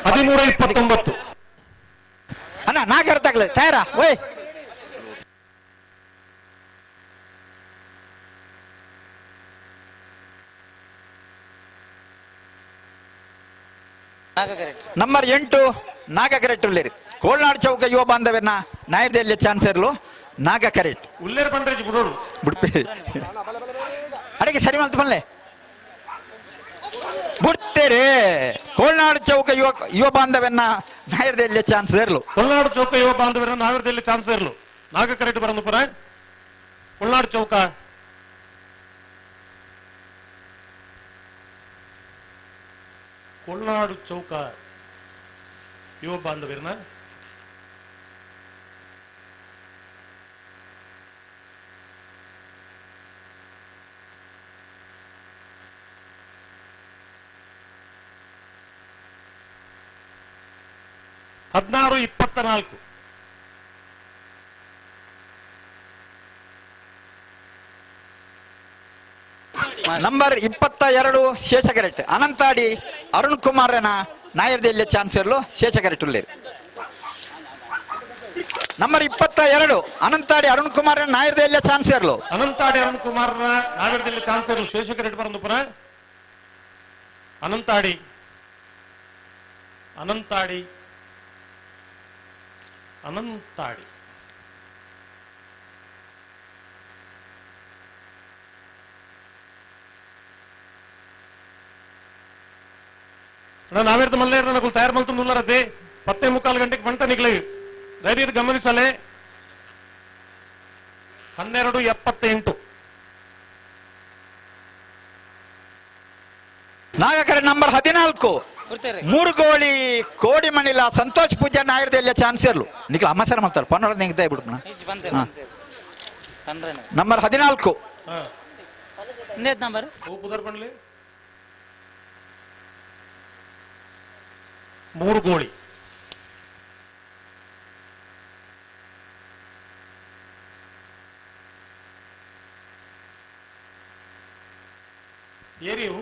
13:29 ಅಣ್ಣ ನಾಗರ ತಗಲೆ ತಯಾರ ಓಯ್ ನಂಬರ್ 8 ನಾಗ ಕರೆಕ್ಟ್ ಉಳ್ಳೇರಿ ಕೋಲ್ನಾಡು ಚೌಕ ಯುವ ಬಾಂಧವ್ಯನ ನಾಯರ್ದಲ್ಲಿ ಚಾನ್ಸ್ ಇರಲು ನಾಗ ಕರೆಕ್ಟ್ ಉಳ್ಳೇರು ಬಂಡ್ರೆ ಬಿಡೋಡು ಬಿಡ್ಪೇರಿ ಅಡಿಗೆ ಸರಿ ಮಾಡ್ತು ಬನ್ಲೆ ಬಿಡ್ತೇರೆ ಕೋಲ್ನಾಡು ಚೌಕ ಯುವ ಯುವ ಬಾಂಧವ್ಯನ ನಾಯರ್ದಲ್ಲಿ ಚಾನ್ಸ್ ಇರಲು ಕೊಲ್ನಾಡು ಚೌಕ ಯುವ ಬಾಂಧವ್ಯನ ನಾಗರದಲ್ಲಿ ಚಾನ್ಸ್ ಇರಲು ನಾಗ ಕರೆಕ್ಟ್ ಬರಂದು ಪರ ಕೊಲ್ನಾಡು ಚೌಕ Kolnadu ಚೌಕ ಯುವ ಬಾಂಧವರನ್ನ 16:24 ನಂಬರ್ 22 ಶೇಷಕರೆಟ್ ಅನಂತಾಡಿ ಅರುಣ್ ಕುಮಾರನ ನಾಯರ್ದೆಲ್ಲ ಚಾನ್ಸರ್ಲು ಶೇಷಕರೆಟ್ ಉಳ್ಳೇರು. ನಂಬರ್ 22 ಅನಂತಾಡಿ ಅರುಣ್ ಕುಮಾರ್ ನಾಯರ್ದೆಲ್ಲ ಚಾನ್ಸರ್ಲು. ಅನಂತಾಡಿ ಅರುಣ್ ಕುಮಾರ್ ನಾಯರ್ದೆಲ್ಲ ಚಾನ್ಸರ್ಲು ಶೇಷಕರೆಟ್ ಬರಂದುಪುರ. ಅನಂತಾಡಿ ಅನಂತಾಡಿ ಅನಂತಾಡಿ ನಾವೇರ್ದ ಮಲ್ಲೇರ నాకు ತಯಾರು ಮಲ್ತುಂದುಲ್ಲಾರದೆ 10:45 ಗಂಟೆಗೆ ಬಂಟ ನಿಗ್ಲಿ ಧೈರ್ಯದ ಗಮನಿಸಲೆ. 12:78 ನಾಗಕರ ನಂಬರ್ 14 ಮೂರುಗೋಳಿ ಕೋಡಿ ಮಣಿಲ ಸಂತೋಷ್ ಪೂಜಾ ನಾಯರ್ದೆಲ್ಲ ಚಾನ್ಸರ್ಲು. ನಿಖಲ ಅಮ್ಮಸರ ಮಾಡ್ತಾರೆ ಪನ್ನೊಡ ನಿಂಗೆ ಬಿಡು. ನಂಬರ್ 14 ನಂಬರ್ ಮೂರು ಗೋಳಿ ಏರಿಯು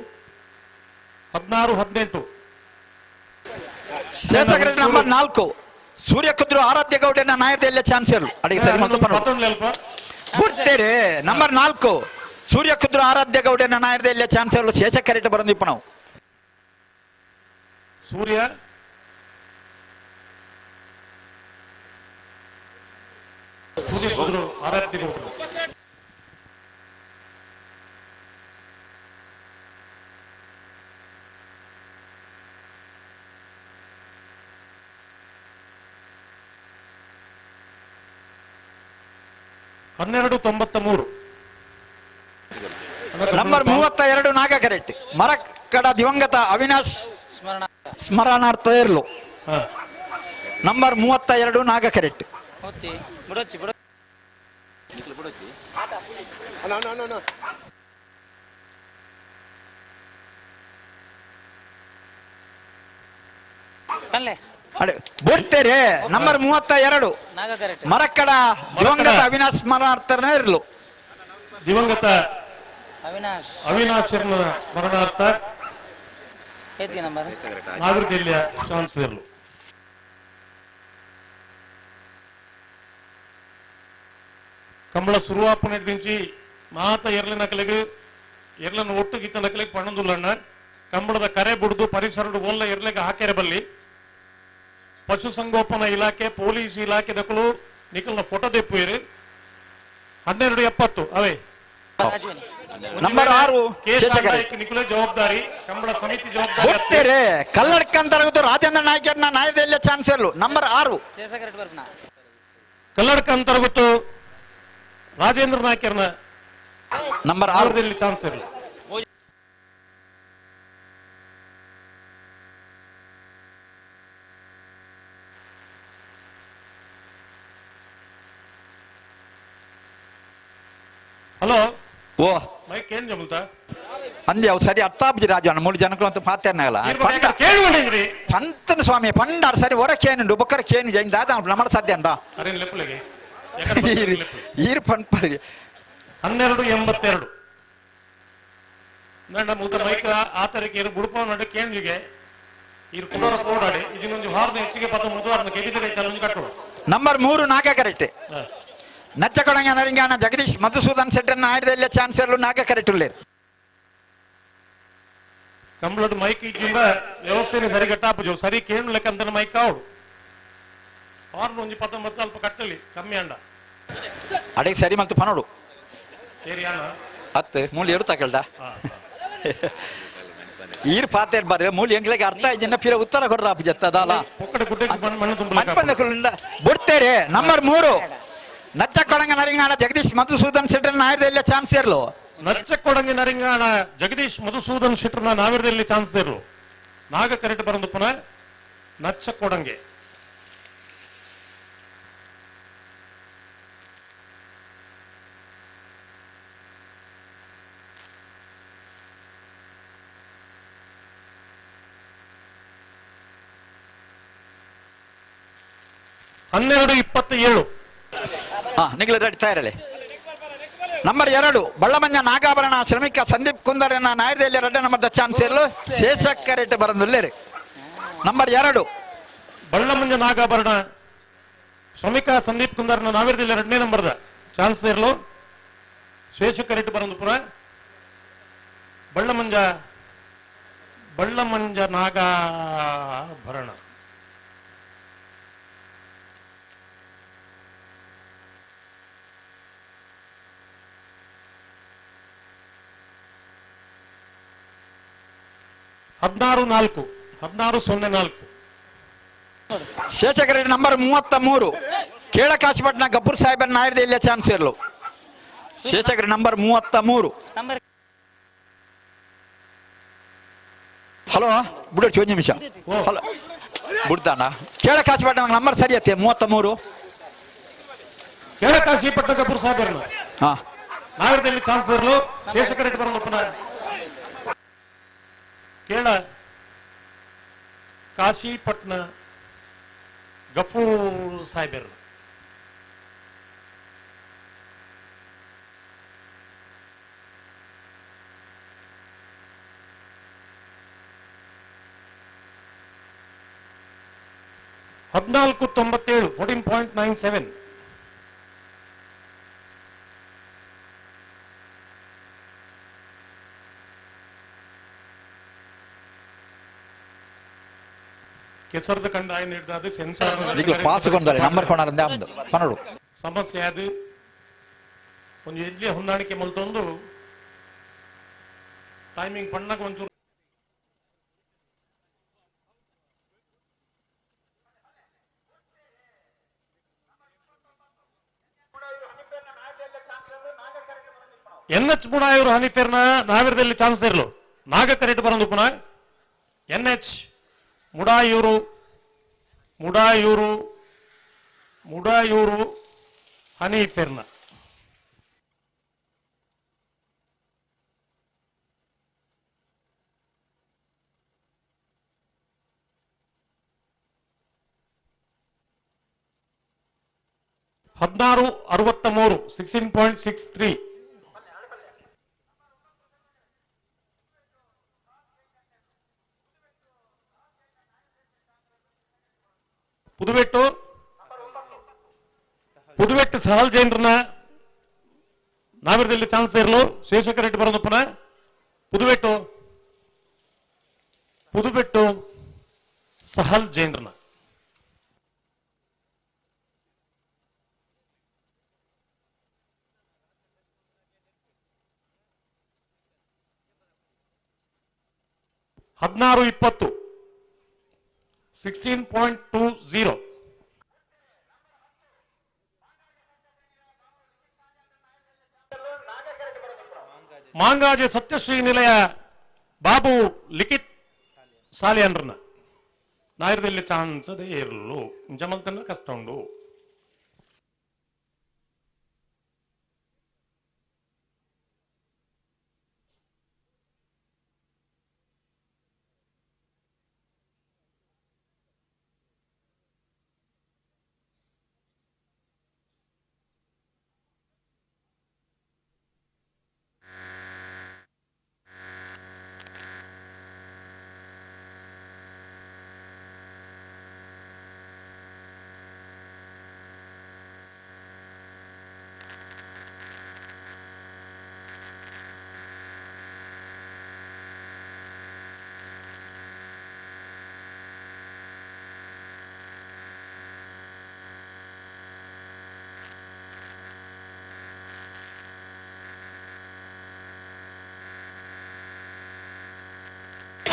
16:18 ಶೇಷಕರ ನಂಬರ್ 4 ಸೂರ್ಯ ಕುದ್ರು ಆರಾಧ್ಯ ಗೌಡನ ನಾಯರ್ದೆಲ್ಲ ಚಾನ್ಸರ್ಲು. ಅಡಿಗೆ ಸರಿ ಮತ್ತು ಬಿಡ್ತೇರೆ. ನಂಬರ್ 4 ಸೂರ್ಯ ಕುದ್ರು ಆರಾಧ್ಯ ಗೌಡನ ನಾಯರ್ದೆಲ್ಲ ಚಾನ್ಸರ್ಲು ಶೇಷಕರೆಟ್ ಬರಂದಿಪ್ಪ ನಾವು. ಸೂರ್ಯ ಸೂರ್ಯ ಕುದ್ರು ಆರಾಧ್ಯ ಗೌಡರು 12:93 ನಂಬರ್ 32 ನಾಗಕರೆಟ್ ಮರಕಡ ದಿವಂಗತ ಅವಿನಾಶ್ ಸ್ಮರಣಾರ್ಥ ಇರಲು. ನಂಬರ್ 32 ನಾಗಕರೆಟ್. ಬಿಡ್ತೇರೆ. ನಂಬರ್ 32 ಮರಕಡ ದಿವಂಗತ ಅವಿನಾಶ್ ಸ್ಮರಣಾರ್ಥನೇ ಇರಲು. ದಿವಂಗತ ಅವಿನಾಶ್ ಸ್ಮರಣಾರ್ಥ ನಾಗರದಿಲ್ಲಿಯ ಚಾನ್ಸಲರ್ಲು. ಕಂಬಳ ಸುರುವಾಪನೆ ದಿಂಚಿ ಮಾತ ಎರ್ಲೆ ನಕಲಿಗೆ ಎರ್ಲನ್ನು ಒಟ್ಟು ಗೀತ ನಕಲಿಗೆ ಪಣ್ಣಂದುಲ್ಲಣ್ಣ ಕಂಬಳದ ಕರೆ ಬುಡ್ದು ಪರಿಸರ ಒಲ್ಲ ಎರ್ಲೆಗೆ ಹಾಕೆರೆ ಬಲ್ಲಿ ಪಶುಸಂಗೋಪನಾ ಇಲಾಖೆ ಪೊಲೀಸ್ ಇಲಾಖೆ ದಕ್ಕಲು ನಿಖಲ್ನ ಫೋಟೋ ದೆಪ್ಪುಯಿರು. 12:70 ಅವೇ ನಂಬರ್ 6 ನಿಖಲ ಜವಾಬ್ದಾರಿ ಕಂಬಳ ಸಮಿತಿ ಜವಾಬ್ದಾರಿ. ಗೊತ್ತೇರೆ ಕಲ್ಲಡ್ಕಂತರಗದು ರಾಜೇಂದ್ರ ನಾಯ್ಕರ್ನ ನಾಯದೆಲ್ಲ ಚಾನ್ಸರ್ಲು. ನಂಬರ್ 6 ಕಲ್ಲಡ್ಕಂತರಗುತ್ತು ರಾಜೇಂದ್ರ ನಾಯ್ಕರ್ನ ನಂಬರ್ 6 ಚಾನ್ಸರ್ಲು. ಹಲೋ ಓ ಮೈಕ್ ಏನ್ ಜಮಲ್ತಾ ಅಂದೆ ಅವು ಸರಿ ಅರ್ಥ ಆಪುಜಿ ರಾಜು ಅಣ್ಣ ಮೂರು ಜನಕ್ಕೂ ಅಂತ ಮಾತಾಡ್ನಾಗಲ್ಲ ಪಂತನ ಸ್ವಾಮಿ ಪಂಡಾರ್ ಸರಿ ಹೊರ ಕೇನುಂಡು ಬೊಕ್ಕರ ಕೇನು ಜೈನ್ ದಾದ ನಮ್ಮ ಸಾಧ್ಯ ಅಂಡ ಈರು ಪಂಪರಿ. 12:82 ನನ್ನ ಮುದ ಮೈಕ್ ಆತರಿಗೆ ಏನು ಬುಡುಪ ನಡು ಕೇಂಜಿಗೆ ಇರು ಕುಡೋರ ಕೋಡಾಡಿ ಇದನ್ನೊಂದು ವಾರದ ಹೆಚ್ಚಿಗೆ ಪದ ಮುದುವಾರನ ಕೆಬಿದರೆ ಒಂದು ಕಟ್ಟೋಡು. ನಂಬರ್ 3 ನಾಗಕರೆಟ್ ನಚ್ಚಕೊಡಂಗ ನರಿಂಗಾನ ಜಗದೀಶ್ ಮಧುಸೂದನ್ ಶೆಟ್ಟರ್ ನಾಯರ್ದೆಲ್ಲ ಚಾನ್ಸರ್ಲು ನಾಗಕರೆಟ್ ಉಳ್ಳೇರು. ಕಂಬಳದ ಮೈಕ್ ಇಜ್ಜಿಂದ ವ್ಯವಸ್ಥೆನೇ ಸರಿ ಕಟ್ಟಾಪುಜು ಸರಿ ಕೇಳು ಲೆಕ್ಕಂತನ ಮೈಕ್ ಆವಡು ಆರ್ನ ಒಂಜಿ 19 ಅಲ್ಪ ಕಟ್ಟಲಿ ಕಮ್ಮಿ ಅಂಡ ಅಡಿಗೆ ಸರಿ ಮತ್ತು ಪನೋಡು ಅತ್ತೆ ಮೂಲಿ ಎಡು ತಕಲ್ಡ ಈರ್ ಪಾತೇರ್ ಬಾರೆ ಮೂಲಿ ಎಂಗ್ಲಿಗೆ ಅರ್ಥ ಆಯ್ತು ಪಿರ ಉತ್ತರ ಕೊಡ್ರ ಅಪ್ಪ ಜತ್ತದಲ್ಲ ಬಿಡ್ತೇರೆ. ನಂಬರ್ 3 ನಚ್ಚಕೊಡಂಗ ನರಿಂಗಾಣ ಜಗದೀಶ್ ಮಧುಸೂದನ್ ಶೆಟ್ಟರ್ ನಾಯರ್ದೆಲ್ಲ ಚಾನ್ಸ್ ಇರಲು. ನಚ್ಚಕೊಡಂಗಿ ನರಿಂಗಾಣ ಜಗದೀಶ್ ಮಧುಸೂದನ್ ಶೆಟ್ಟರ್ನ ನಾವಿರದಲ್ಲಿ ಚಾನ್ಸ್ ಇರಲು. ನಾಗಕರೆಟ್ ಬರಂದುಪ್ಪನ ನಚ್ಚ ಕೊಡಂಗೆ. ಹನ್ನೆರಡು ಇಪ್ಪತ್ತೇಳು. ನಿಖಿಲ್ ರೆಡ್ಡಿ ತಯಾರಲಿ. ನಂಬರ್ 2 ಬಳ್ಳಮಂಜ ನಾಗಾಭರಣ ಶ್ರಮಿಕ ಸಂದೀಪ್ ಕುಂದರನ ನಾಯರದಲ್ಲಿ 2 ನಂಬರ್ ಚಾನ್ಸ್ ಇರಲು ಶೇಷಕರೇಟ್ ಬರಂದುಲ್ಲೇರಿ. ನಂಬರ್ 2 ಬಳ್ಳಮಂಜ ನಾಗಾಭರಣ ಶ್ರಮಿಕ ಸಂದೀಪ್ ಕುಂದರನ ನಾವಿರದಲ್ಲಿ 2ನೇ ನಂಬರ್ದ ಚಾನ್ಸ್ ಇರಲು ಶೇಷಕರೇಟ್ ಬರಂದು ಪುನಃ ಬಳ್ಳಮಂಜ ಬಳ್ಳಮಂಜ ನಾಗಾಭರಣ. ಹದಿನಾರು ನಾಲ್ಕು, 16-04. ಶೇಷಕರೆಡ್ಡಿ ನಂಬರ್ 33 ಕೇಳಕಾಶಿಪಟ್ಟಣ ಗಬ್ಬೂರ್ ಸಾಹೇಬ್ ನಾಯರ್ದೆಲ್ಲ ಚಾನ್ಸ್ ಇರಲು. ಶೇಷಕರೆಡ್ಡಿ ನಂಬರ್ 33. ಹಲೋ ಬಿಡು ಒಂದು ನಿಮಿಷ. ಹಲೋ ಬಿಡ್ತಾನ ಕೇಳಕಾಶಿಪಟ್ಟಣ ನಂಬರ್ ಸರಿ ಅತ್ತೆ 33. ಕೇಳಕಾಶಿಪಟ್ಟಣ ಗಬ್ಬೂರ್ ಸಾಹೇಬ್ ಹಾ ನಾಯರ್ದೆಲ್ಲಿ ಚಾನ್ಸ್ ಇರಲು ಶೇಷಕರೆಡ್ಡಿ ಬರೋಣ. ಕೇಳ ಕಾಶಿಪಟ್ನ ಗಫೂರ್ ಸಾಹೇಬರು. ಹದಿನಾಲ್ಕು ತೊಂಬತ್ತೇಳು, 14.97. ಕೆಸರದ ಕಂಡ ಹಿಡಿದು ಸೆನ್ಸಾರ್ ಪಾಸ್ ಕೊಂಡರೆ ನಂಬರ್ ಕೊನಾರಂದೆ ಅಂದು ಪನ್ನಡು ಸಮಸ್ಯೆ ಅದು ಒಂದು ಎಲ್ಲಿ ಹೊಂದಾಣಿಕೆ ಮಲ್ತೊಂದು ಟೈಮಿಂಗ್ ಪಣ್ಣಕ್ಕೆ ಒಂಚೂರು ಎನ್ ಎಚ್ ಮುಡಾಯವರು ಹನಿಫೇರ್ನ ನಾವಿರದಲ್ಲಿ ಚಾನ್ಸ್ ಇರಲು ನಾಗಕರೆಟ್ ಬರಂದು ಪುನಃ ಎನ್ ಎಚ್ ಮುಡಾಯೂರು ಮುಡಾಯೂರು ಮುಡಾಯೂರು ಹನೀಫೆರ್ನ. ಹದಿನಾರು ಅರವತ್ತ ಮೂರು, 16.63. ಪುದುವೆಟ್ಟು ಪುದುವೆಟ್ಟು ಸಹಲ್ ಜೈನ್ರನ್ನ ನಾವಿರದಲ್ಲಿ ಚಾನ್ಸ್ ಇರಲು ಶೇಷಕ ರೆಡ್ಡಿ ಬರೋದಪ್ಪನ. ಪುದುವೆಟ್ಟು ಪುದುಬೆಟ್ಟು ಸಹಲ್ ಜೈನ್ರನ್ನ. ಹದಿನಾರು ಇಪ್ಪತ್ತು, 16.20. ಮಾಂಗಾಜೆ ಸತ್ಯಶ್ರೀ ನಿಲಯ ಬಾಬು ಲಿಖಿತ್ ಸಾಲಿಯನ್ರನ್ನ ನಾಯರದಲ್ಲಿ ಚಾನ್ಸ್ ಅದೇ ಇರಲು ಜಮಲ್ತನ ಕಷ್ಟ ಉಂಡು.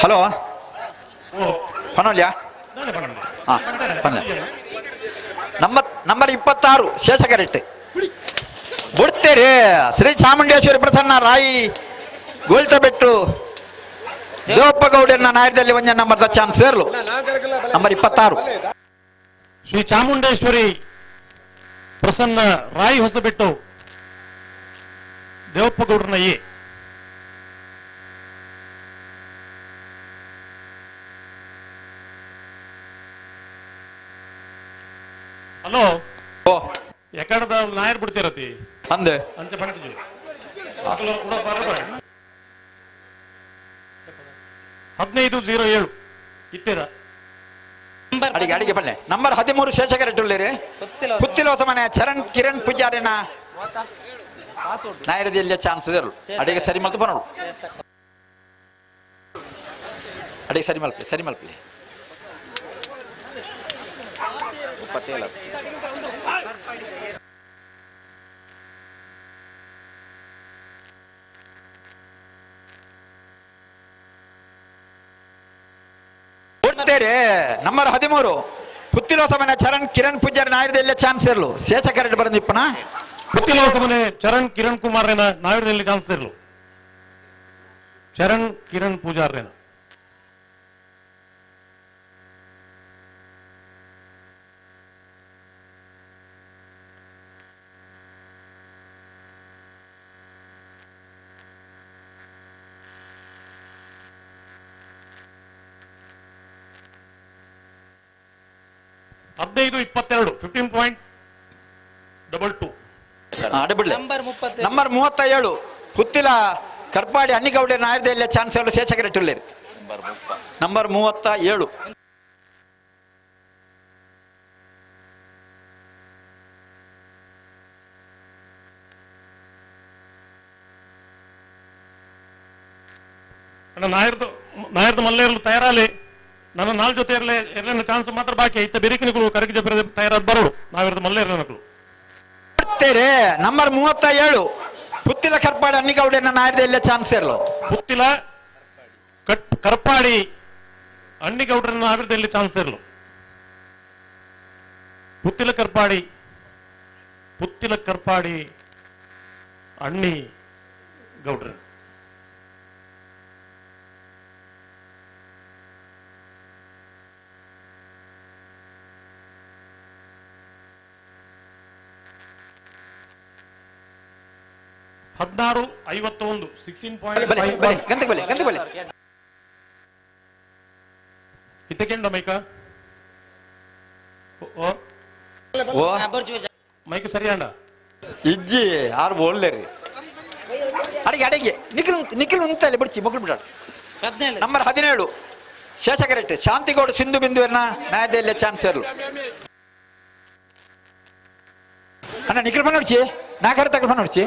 ಹಲೋ ಪನೋಲ್ಯಾ ಹಾಂ ಪನ್ಲೆ. ನಂಬರ್ ನಂಬರ್ 26 ಶೇಷಕರೆಟ್ಟಿ ಬುಡ್ತೇರಿ ಶ್ರೀ ಚಾಮುಂಡೇಶ್ವರಿ ಪ್ರಸನ್ನ ರಾಯಿ ಗೋಲ್ತಬೆಟ್ಟು ದೇವಪ್ಪ ಗೌಡನ ನಾಯರದಲ್ಲಿ ಒಂಜ ನಂಬರ್ದ ಚಾನ್ಸ್ ಸೇರ್ಲು ನಂಬರ್ 26. ಶ್ರೀ ಚಾಮುಂಡೇಶ್ವರಿ ಪ್ರಸನ್ನ ರಾಯ್ ಹೊಸಬೆಟ್ಟು ದೇವಪ್ಪ ಗೌಡ್ರನ ಎ. ಹಲೋ, ಎಕಡದ ನಾಯರ್ ಬಿಡ್ತಿರತಿ ಅಂದೆ ಅಂಚೆ ಪಂಡಿತು 15:07 ಇತ್ತೀರ. ಅಡಿಗೆ ಅಡಿಗೆ ಪಲ್ಲೆ ನಂಬರ್ 13 ಶೇಷಕರೆಟ್ಟುಳ್ಳೇರಿ ಪುತ್ತಿಲ ಹೊಸ ಮನೆ ಚರಣ್ ಕಿರಣ್ ಪೂಜಾರಿನ ನಾಯರದಲ್ಲಿ ಚಾನ್ಸ್ ಇದ್ರು. ಅಡಿಗೆ ಸರಿ ಮಲ್ತು ಬರೋಡು, ಅಡಿಗೆ ಸರಿ ಮಲ್ಪಲಿ, ಸರಿ ಮಲ್ಪಲಿ. ನಂಬರ್ 13 ಪುತ್ತಿಲ ಹೊಸಮನೆ ಚರಣ್ ಕಿರಣ್ ಪೂಜಾರಿ ನಾಯರದಲ್ಲಿ ಚಾನ್ಸ್ ಇರಲು ಶೇಷ ಕರೆಕ್ಟ್ ಬರಂದಿಪ್ಪನ. ಪುತ್ತಿಲ ಹೊಸಮನೆ ಚರಣ್ ಕಿರಣ್ ಕುಮಾರ್ ನಾಯರದಲ್ಲಿ ಚಾನ್ಸ್ ಇರಲು ಚರಣ್ ಕಿರಣ್ ಪೂಜಾರ್ರೇನ. ಹದಿನೈದು 22 15.22. ನಂಬರ್ 37 ಪುತ್ತಿಲ ಕರ್ಪಾಡಿ ಅನ್ನಿಗೌಡ ನಾಯರದಲ್ಲಿ ಚಾನ್ಸ್ ಹೇಳು ಶೇಷಕರೆಟ್ಟುಳ್ಳೇರಿ ನಂಬರ್ 37. ನಾಯರ್ದು ನಾಯರ್ದು ಮಲ್ಲೇರ್ಲು ತಯಾರಾಲಿ ನನ್ನ ನಾಲ್ ಜೊತೆ ಇರಲೇ ಎರಡನೇ ಚಾನ್ಸ್ ಮಾತ್ರ ಬಾಕಿ ಇತ್ತ ಬೆರಿಕಿನಗಳು ಕರಗಿ ಜೊತೆ ತಯಾರಾದ ಬರೋಡು ನಾವಿರದ ಮಲ್ಲೇರ್ಲ ನಕಲು. ನಂಬರ್ 37 ಪುತ್ತಿಲ ಕರ್ಪಾಡಿ ಅನ್ನಿಗೌಡನ ನಾಯರದಲ್ಲಿ ಚಾನ್ಸ್ ಇರಲು. ಪುತ್ತಿಲ ಕರ್ಪಾಡಿ ಅಣ್ಣಿಗೌಡರನ್ನ ನಾವಿರದಲ್ಲಿ ಚಾನ್ಸ್ ಇರಲು. ಪುತ್ತಿಲ ಕರ್ಪಾಡಿ, ಪುತ್ತಿಲ ಕರ್ಪಾಡಿ ಅಣ್ಣಿ ಗೌಡ್ರ. 16:51 16.5. ಗಂತೆ ಬಲೆ ಗಂತೆ ಬಲೆ ಇತ್ತಕೆಂಡ ಮೈಕ ಓ ಮೈಕ್ ಸರಿಯಾಂಡ ಇಜ್ಜಿ ಆರು ಬೋಲ್ಲೇರಿ ಅಡಿಗೆ ಅಡಿಗೆ ನಿಖಿಲ್ ನಿಖಿಲ್ ಉಂತಲ್ಲಿ ಬಿಡ್ಚಿ ಮಕ್ಕಳು ಬಿಡಾಡು. ನಂಬರ್ 17 ಶೇಷಕರೆಟ್ಟಿ ಶಾಂತಿಗೌಡ ಸಿಂಧು ಬಿಂದುವನ್ನ ನ್ಯಾಯದಲ್ಲಿ ಚಾನ್ಸ್ ಇರಲು. ಅಣ್ಣ ನಿಖಿಲ್ ಬನ್ನೋಡ್ಚಿ ನಾಗರ ತಗೊಂಡು ಬನ್ನೋಡ್ಚಿ.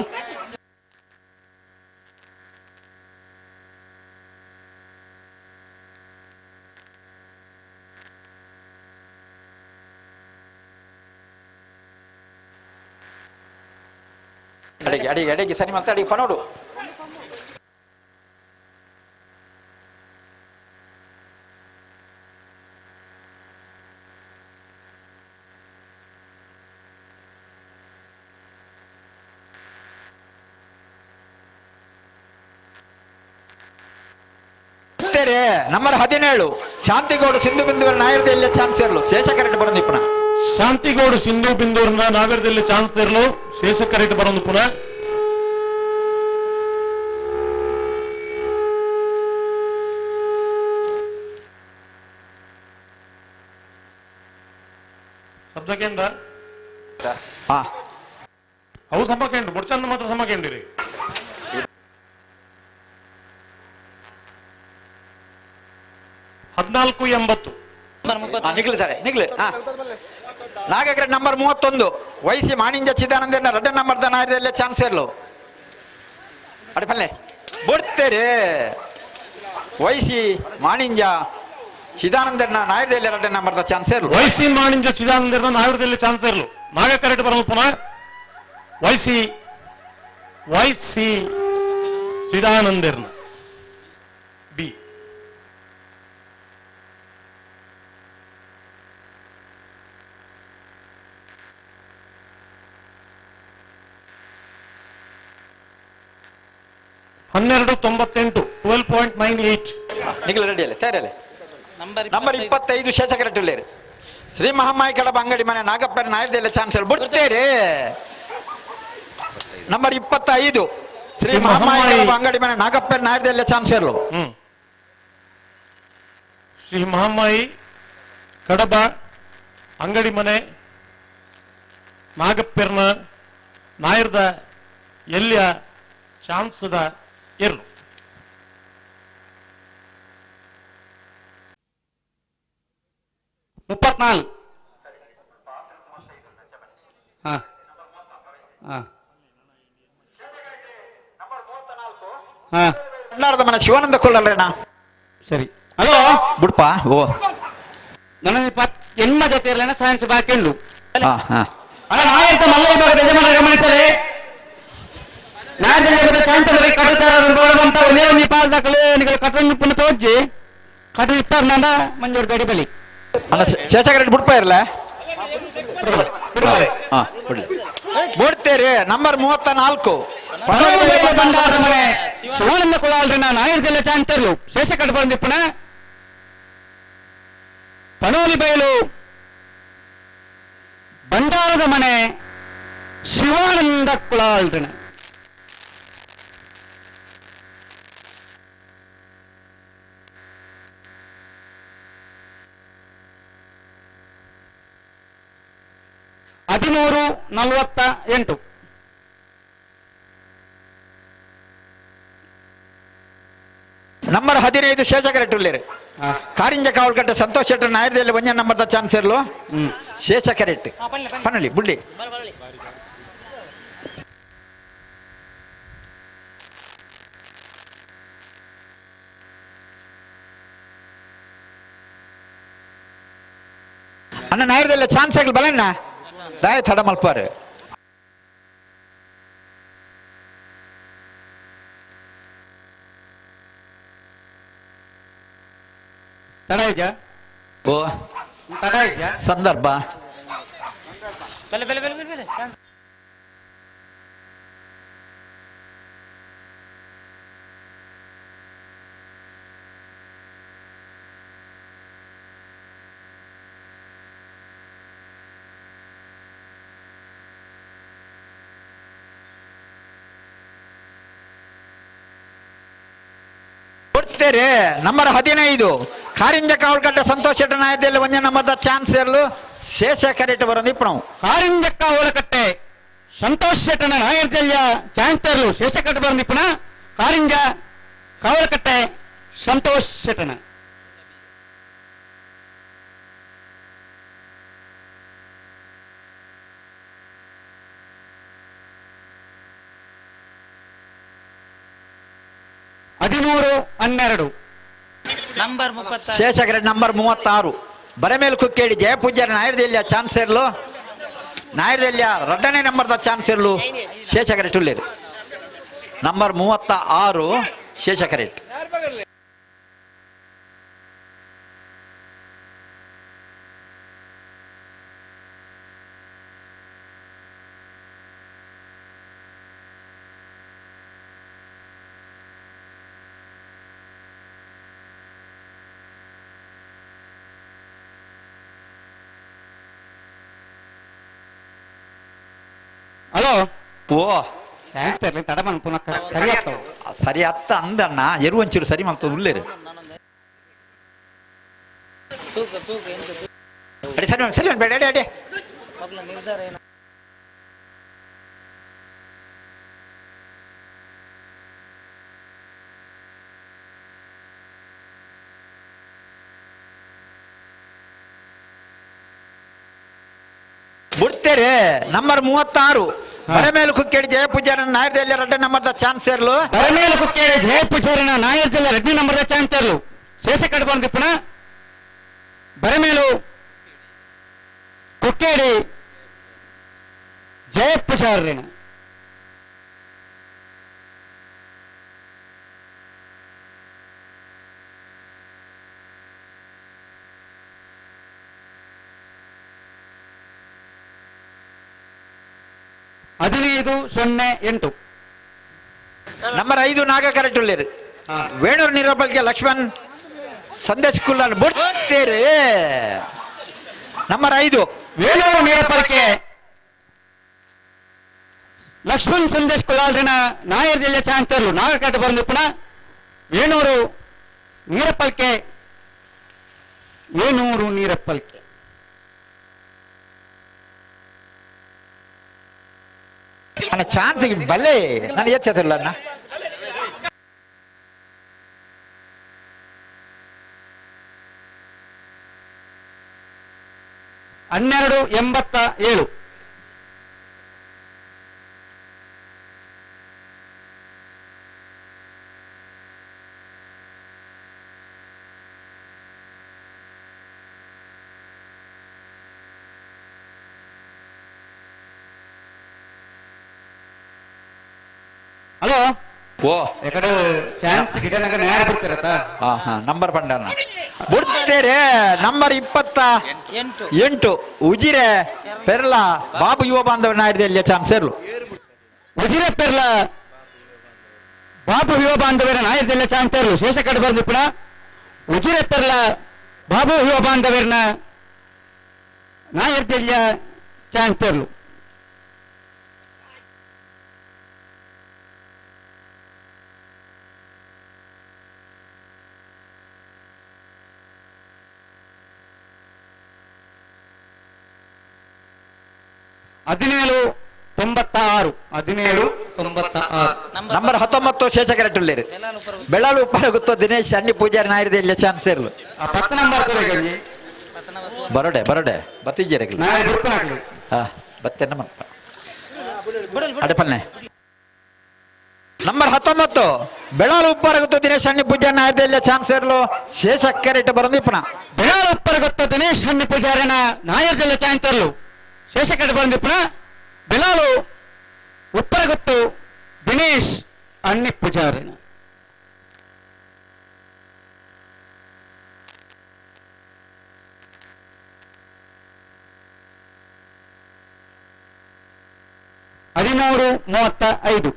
ಅಡಿಗೆ ಅಡಿಗೆ ಅಡಿಗೆ ಸರಿ ಮತ್ತೆ ಅಡಿಗೆ ಪನೋಡು. ನಂಬರ್ 17 ಶಾಂತಿಗೌಡ ಸಿಂಧು ಬಿಂದುವರ ನಾಯರದಲ್ಲಿ ಚಾನ್ಸ್ ಇರಲು ಶೇಷ ಕರೆಕ್ಟ್ ಬರೋದು ಪುನಃ. ಶಾಂತಿಗೌಡ ಸಿಂಧು ಬಿಂದೂರ್ನ ನಾಗರದಲ್ಲಿ ಚಾನ್ಸ್ ಇರಲು ಶೇಷ ಕರೆಕ್ಟ್ ಬರೋದು ಪುನಃ. ಶಬ್ದಕೇಂದ್ರ ಅವು ಸಮಕೇಂದ್ರ ಬೊಡ್ಚಂದ ಮಾತ್ರ ಸಮಕೇಂದಿರಿ. ಹದಿನಾಲ್ಕು 80 ನಿಗ್ಲು ಸರ್ ನಿಗ್ಲು. ನಾಗಗ್ರ ನಂಬರ್ 31 ವೈಸಿ ಮಾಣಿಂಜ ಚಿದಾನಂದ ರಡ್ಡ ನಂಬರ್ ನಾಯರದಲ್ಲೇ ಚಾನ್ಸ್ ಇರಲು. ಅಡಿಪಲ್ಲೆ ಬಿಡ್ತೇರಿ ವೈಸಿ ಮಾಣಿಂಜ ಚಿದಾನಂದನ ನಾಯರದಲ್ಲಿ ರಡ್ಡ ನಂಬರ್ ಚಾನ್ಸ್ ಇರಲು. ವೈಸಿ ಮಾಣಿಂಜ ಚಿದಾನಂದನ ನಾಯರದಲ್ಲಿ ಚಾನ್ಸ್ ಇರಲು. ನಾಗ ಕರೆಕ್ಟ್ ಬರೋದು ಪುನಃ ವೈಸಿ ವೈಸಿ ಚಿದಾನಂದರ್ನ ಬಿ. 12.98 12.98. ನಿಖಿಲ್ ರೆಡಿ ಅಲ್ಲ ತಯಾರಲ್ಲ. ನಂಬರ್ 25 ಶೇಷಕರೆಟ್ಟುಳ್ಳೇರು ಶ್ರೀ ಮಹಾಮಾಯಿ ಕಡಬ ಅಂಗಡಿ ಮನೆ ನಾಗಪ್ಪನ ನಾಯರ್ದೆಲ್ಲ ಚಾನ್ಸರ್ ಬಿಡ್ತೇರೆ. ನಂಬರ್ 25 ಶ್ರೀ ಮಹಾಮಾಯಿ ಕಡಬ ಅಂಗಡಿ ಮನೆ ನಾಗಪ್ಪನ ನಾಯರ್ದೆಲ್ಲ ಚಾನ್ಸರ್ಲು. ಶ್ರೀ ಮಹಾಮಾಯಿ ಕಡಬ ಅಂಗಡಿ ಮನೆ ನಾಗಪ್ಪೆರ್ನ ನಾಯರ್ದ ಎಲ್ಲಿಯ ಚಾನ್ಸದ ಎರ್ಲು. 34. ಹಾಂ ಹಾಂ ಹಾಂ ಮನೆ ಶಿವಾನಂದ ಕೊಳ್ಳಲ್ರೇನಾ? ಸರಿ ಹಲೋ ಬುಡ್ಪ ಓ ನನ್ನ ಎಣ್ಮ ಜೊತೆ ಇರಲೇನ ಸೈನ್ಸ್ ಬಾಕಿ ಉಂಟು. ಅಣ್ಣ ನಾಯರ್ತ ಮಲ್ಲ ವಿಭಾಗದ ಯಜಮಾನರು ಗಮನಿಸಲಿ. ನಾಯರ್ದ ಚಾಂತ ಕಟ್ಟುತ್ತಾರ ಅಂತ ಒಂದೇ ಒಂದು ಪಾಲ್ ದಾಖಲೆ ಕಟ್ಟನ್ನು ಪುನಃ ತೋಜಿ ಕಟ್ಟು ಇಪ್ಪಾರ್ ನಂದ ಮಂಜೂರು ಗಡಿ ಬಲಿ. ಅಣ್ಣ ಶೇಷಕರೆಡ್ಡಿ ಬುಡ್ಪ ಇರಲ ಬಿಡ್ತೇರಿ. ನಂಬರ್ 34 ಬಂಡಾರದ ಮನೆ ಶಿವಾನಂದ ಕುಲಾಲ್ರಿನ ನಾಯರ್ದೆಲ್ಲ ಚಾಂತರ್ಲು ಶೇಷ ಕಟ್ಟು ಬಂದಿಪ್ಪನ ಪಣೋಲಿ ಬಯಲು ಬಂಡಾರದ ಮನೆ ಶಿವಾನಂದ ಕುಲಾಲ್ರಿನ. 13:48. ನಂಬರ್ 15 ಶೇಷಕರೆಟ್ಟುಳ್ಳೇರು ಕಾರಿಂಜ ಕಾವಲ್ಕಟ್ಟೆ ಸಂತೋಷ್ ಶೆಟ್ಟರ್ ನಾಯರ್ದಲ್ಲಿ ಒಂಜ ನಂಬರ್ದ ಚಾನ್ಸ್ ಇರಲು ಶೇಷಕರೆಟ್ ಪನಲಿ ಬುಡ್ಲಿ. ಅಣ್ಣ ನಾಯರ್ದಲ್ಲ ಚಾನ್ಸ್ ಆಗಲಿ ಬಲಣ್ಣ ದಾಯ ತಡ ಮಲ್ಪಾರು. ತಡ ಇದೆಯಾ? ಓ ತಡ ಇದೆಯಾ? ಸಂದರ್ಭ ಬೆಲೆ ಬೆಲೆ ಬೆಲೆ ಬೆಲೆ ಕೊಡ್ತೇರೆ. ನಂಬರ್ 15 ಕಾರಿಂಜ ಕಾವಲ್ಕಟ್ಟೆ ಸಂತೋಷ್ ಶೆಟ್ಟರ್ ನಾಯರ್ದಲ್ಲಿ ಒಂಜ ನಂಬರ್ದ ಚಾನ್ಸ್ ಇರಲು ಶೇಷ ಕರೆಟ್ ಬರೋದು ಇಪ್ಪಣವು. ಕಾರಿಂಜ ಕಾವಲಕಟ್ಟೆ ಸಂತೋಷ್ ಶೆಟ್ಟನ ನಾಯರ್ದಲ್ಯ ಚಾನ್ಸ್ ಇರಲು ಶೇಷ ಕರೆಟ್ ಬರೋದು ಇಪ್ಪಣ ಕಾರಿಂಜ ಕಾವಲಕಟ್ಟೆ ಸಂತೋಷ್ ಶೆಟ್ಟನ. 13:12. ನಂಬರ್ ಶೇಷಕರೆಡ್ ನಂಬರ್ 36 ಬರಮೇಲ್ ಕುಕ್ಕೇಡಿ ಜಯಪೂಜ್ಯರ ನಾಯರ್ದೆಲ್ಯ ಚಾನ್ಸ್ ಇರಲು ನಾಯರ್ದೆಲ್ಯ ರಡ್ಡನೇ ನಂಬರ್ದ ಚಾನ್ಸ್ ಇರಲು ಶೇಷಕರೆಟ್ ಉಳ್ಳೇರು. ನಂಬರ್ 36 ಶೇಷಕರೆಟ್. ಹಲೋ ಓ ತಡ ಪುನಃ ಸರಿ ಆಗ್ತಾವ ಸರಿ ಅತ್ತ ಅಂದಣ್ಣ ಎರುವಂಚೂರು ಸರಿ ಮಾಡ್ತದೆ ಉಳ್ಳೇರು. ಅಡಿ ಸರಿ ಸರಿ ಬೇಡ ಅಡಿ ಅಡಿ. ಬಿಡ್ತೇರೆ. ನಂಬರ್ 36 ಬರಮೇಲು ಕುಕ್ಕೇಡಿ ಜಯಪೂಜಾರನ ನಾಯರ್ದೆಲ್ಲ ಎರಡನೇ ನಂಬರ್ದ ಚಾನ್ಸ್ ಇರಲು. ಬರಮೇಲು ಕುಕ್ಕೇಡಿ ಜಯಪೂಜಾರನ ನಾಯರ್ದೆಲ್ಲ ಎರಡನೇ ನಂಬರ್ದ ಚಾನ್ಸ್ ಇರಲು ಶೇಷ ಕಟ್ಬಂದಿಪ್ಪಣ ಬರಮೇಲು ಕುಕ್ಕೇಡಿ ಜಯಪೂಜಾರನ. 15:08. ನಂಬರ್ 5 ನಾಗಕರೆಟ್ಟುಳ್ಳೇರು ವೇಣೂರು ನಿರಬಲ್ಗೆ ಲಕ್ಷ್ಮಣ್ ಸಂದೇಶ್ ಕುಲ್ಲಾಲ್ ಬುಡ್ತೇರೆ. ನಂಬರ್ 5 ವೇಣೂರು ನೀರಪಲ್ಕೆ ಲಕ್ಷ್ಮಣ್ ಸಂದೇಶ್ ಕುಲಾಲ್ರಿನ ನಾಯರ್ ಜಿಲ್ಲೆ ಚಾನ್ಸರ್ಲು ನಾಗಕಟ್ಟ ಬಂದಿಪ್ಪಣ ವೇಣೂರು ನೀರಪಲ್ಕೆ ವೇಣೂರು ನೀರಪಲ್ಕೆ ಅಣ್ಣ ಚಾನ್ಸ್ ಬಲ್ಲೆ ನಾನು ಎಚ್ಚೆತ್ತಿಲ್ಲ ಅಣ್ಣ. ಹನ್ನೆರಡು 87. ಹಲೋ ಓ ಎಕಡೆ ಚಾನ್ಸ್ ಗಿಡನಾಗ ನ್ಯಾಯ ಬಿಡ್ತಿರತ್ತ. ಹಾ ಹಾ ನಂಬರ್ ಪಂಡನ ಬಿಡ್ತೇರೆ. ನಂಬರ್ 28 ಉಜಿರೆ ಪೆರ್ಲ ಬಾಬು ಯುವ ಬಾಂಧವ ನಾಯ್ದೆಲ್ಲ ಚಾನ್ಸ್ ಇರ್ಲು. ಉಜಿರೆ ಪೆರ್ಲ ಬಾಬು ಯುವ ಬಾಂಧವರ ನಾಯರ್ದೆಲ್ಲ ಚಾನ್ಸ್ ಇರ್ಲು. ಶೇಷ ಕಡೆ ಬಂದಿಪ್ಪಣ ಉಜಿರೆ ಪೆರ್ಲ ಬಾಬು ಯುವ ಬಾಂಧವರನ ನಾಯರ್ದೆಲ್ಲ ಚಾನ್ಸ್ ಇರ್ಲು. ಹದಿನೇಳು 96 17 96. ನಂಬರ್ 19 ಶೇಷಕರಟ್ಟುಳ್ಳೇರು ಬೆಳಲು ಉಪ್ಪರ ದಿನೇಶ್ ಅನ್ನಿ ಪೂಜಾರಿ ನಾಯರ್ದೆಲ್ಲ ಚಾನ್ಸ್ ಇರ್ಲು. 10 ನಂಬರ್ ತೋರೆಗಂಜಿ ಬರೋಡೆ ಬರೋಡೆ ಬತ್ತಿಜ್ಜೇರೆ ನಾಳೆ ಬಿಡ್ತಾನೆ. ಹಾ ಬತ್ತೆನ್ನ ಮಲ್ಪ ಅಡೆಪಲ್ನೆ. ನಂಬರ್ 19 ಬೆಳಲು ಉಪ್ಪರ ಗೊತ್ತು ದಿನೇಶ್ ಅನ್ನಿ ಪೂಜಾರಿ ನಾಯರ್ದೆಲ್ಲ ಚಾನ್ಸ್ ಇರ್ಲು. ಶೇಷಕರೆಟ್ಟ ಬರಂದಿಪ್ಪಣ ಬೆಳಲು ಉಪ್ಪರ ಗೊತ್ತು ದಿನೇಶ್ ಅನ್ನಿ ಪೂಜಾರಿನ ನಾಯರ್ದೆಲ್ಲ ಚಾನ್ಸ್ ಇರ್ಲು. ಶೇಷಕಡೆ ಬಂದಿಪ್ಪಣ ಬೆಳಾಲು ಉಪ್ಪರಗುತ್ತು ದಿನೇಶ್ ಅಣ್ಣಿ ಪೂಜಾರಿನ. ಹದಿಮೂರು 35.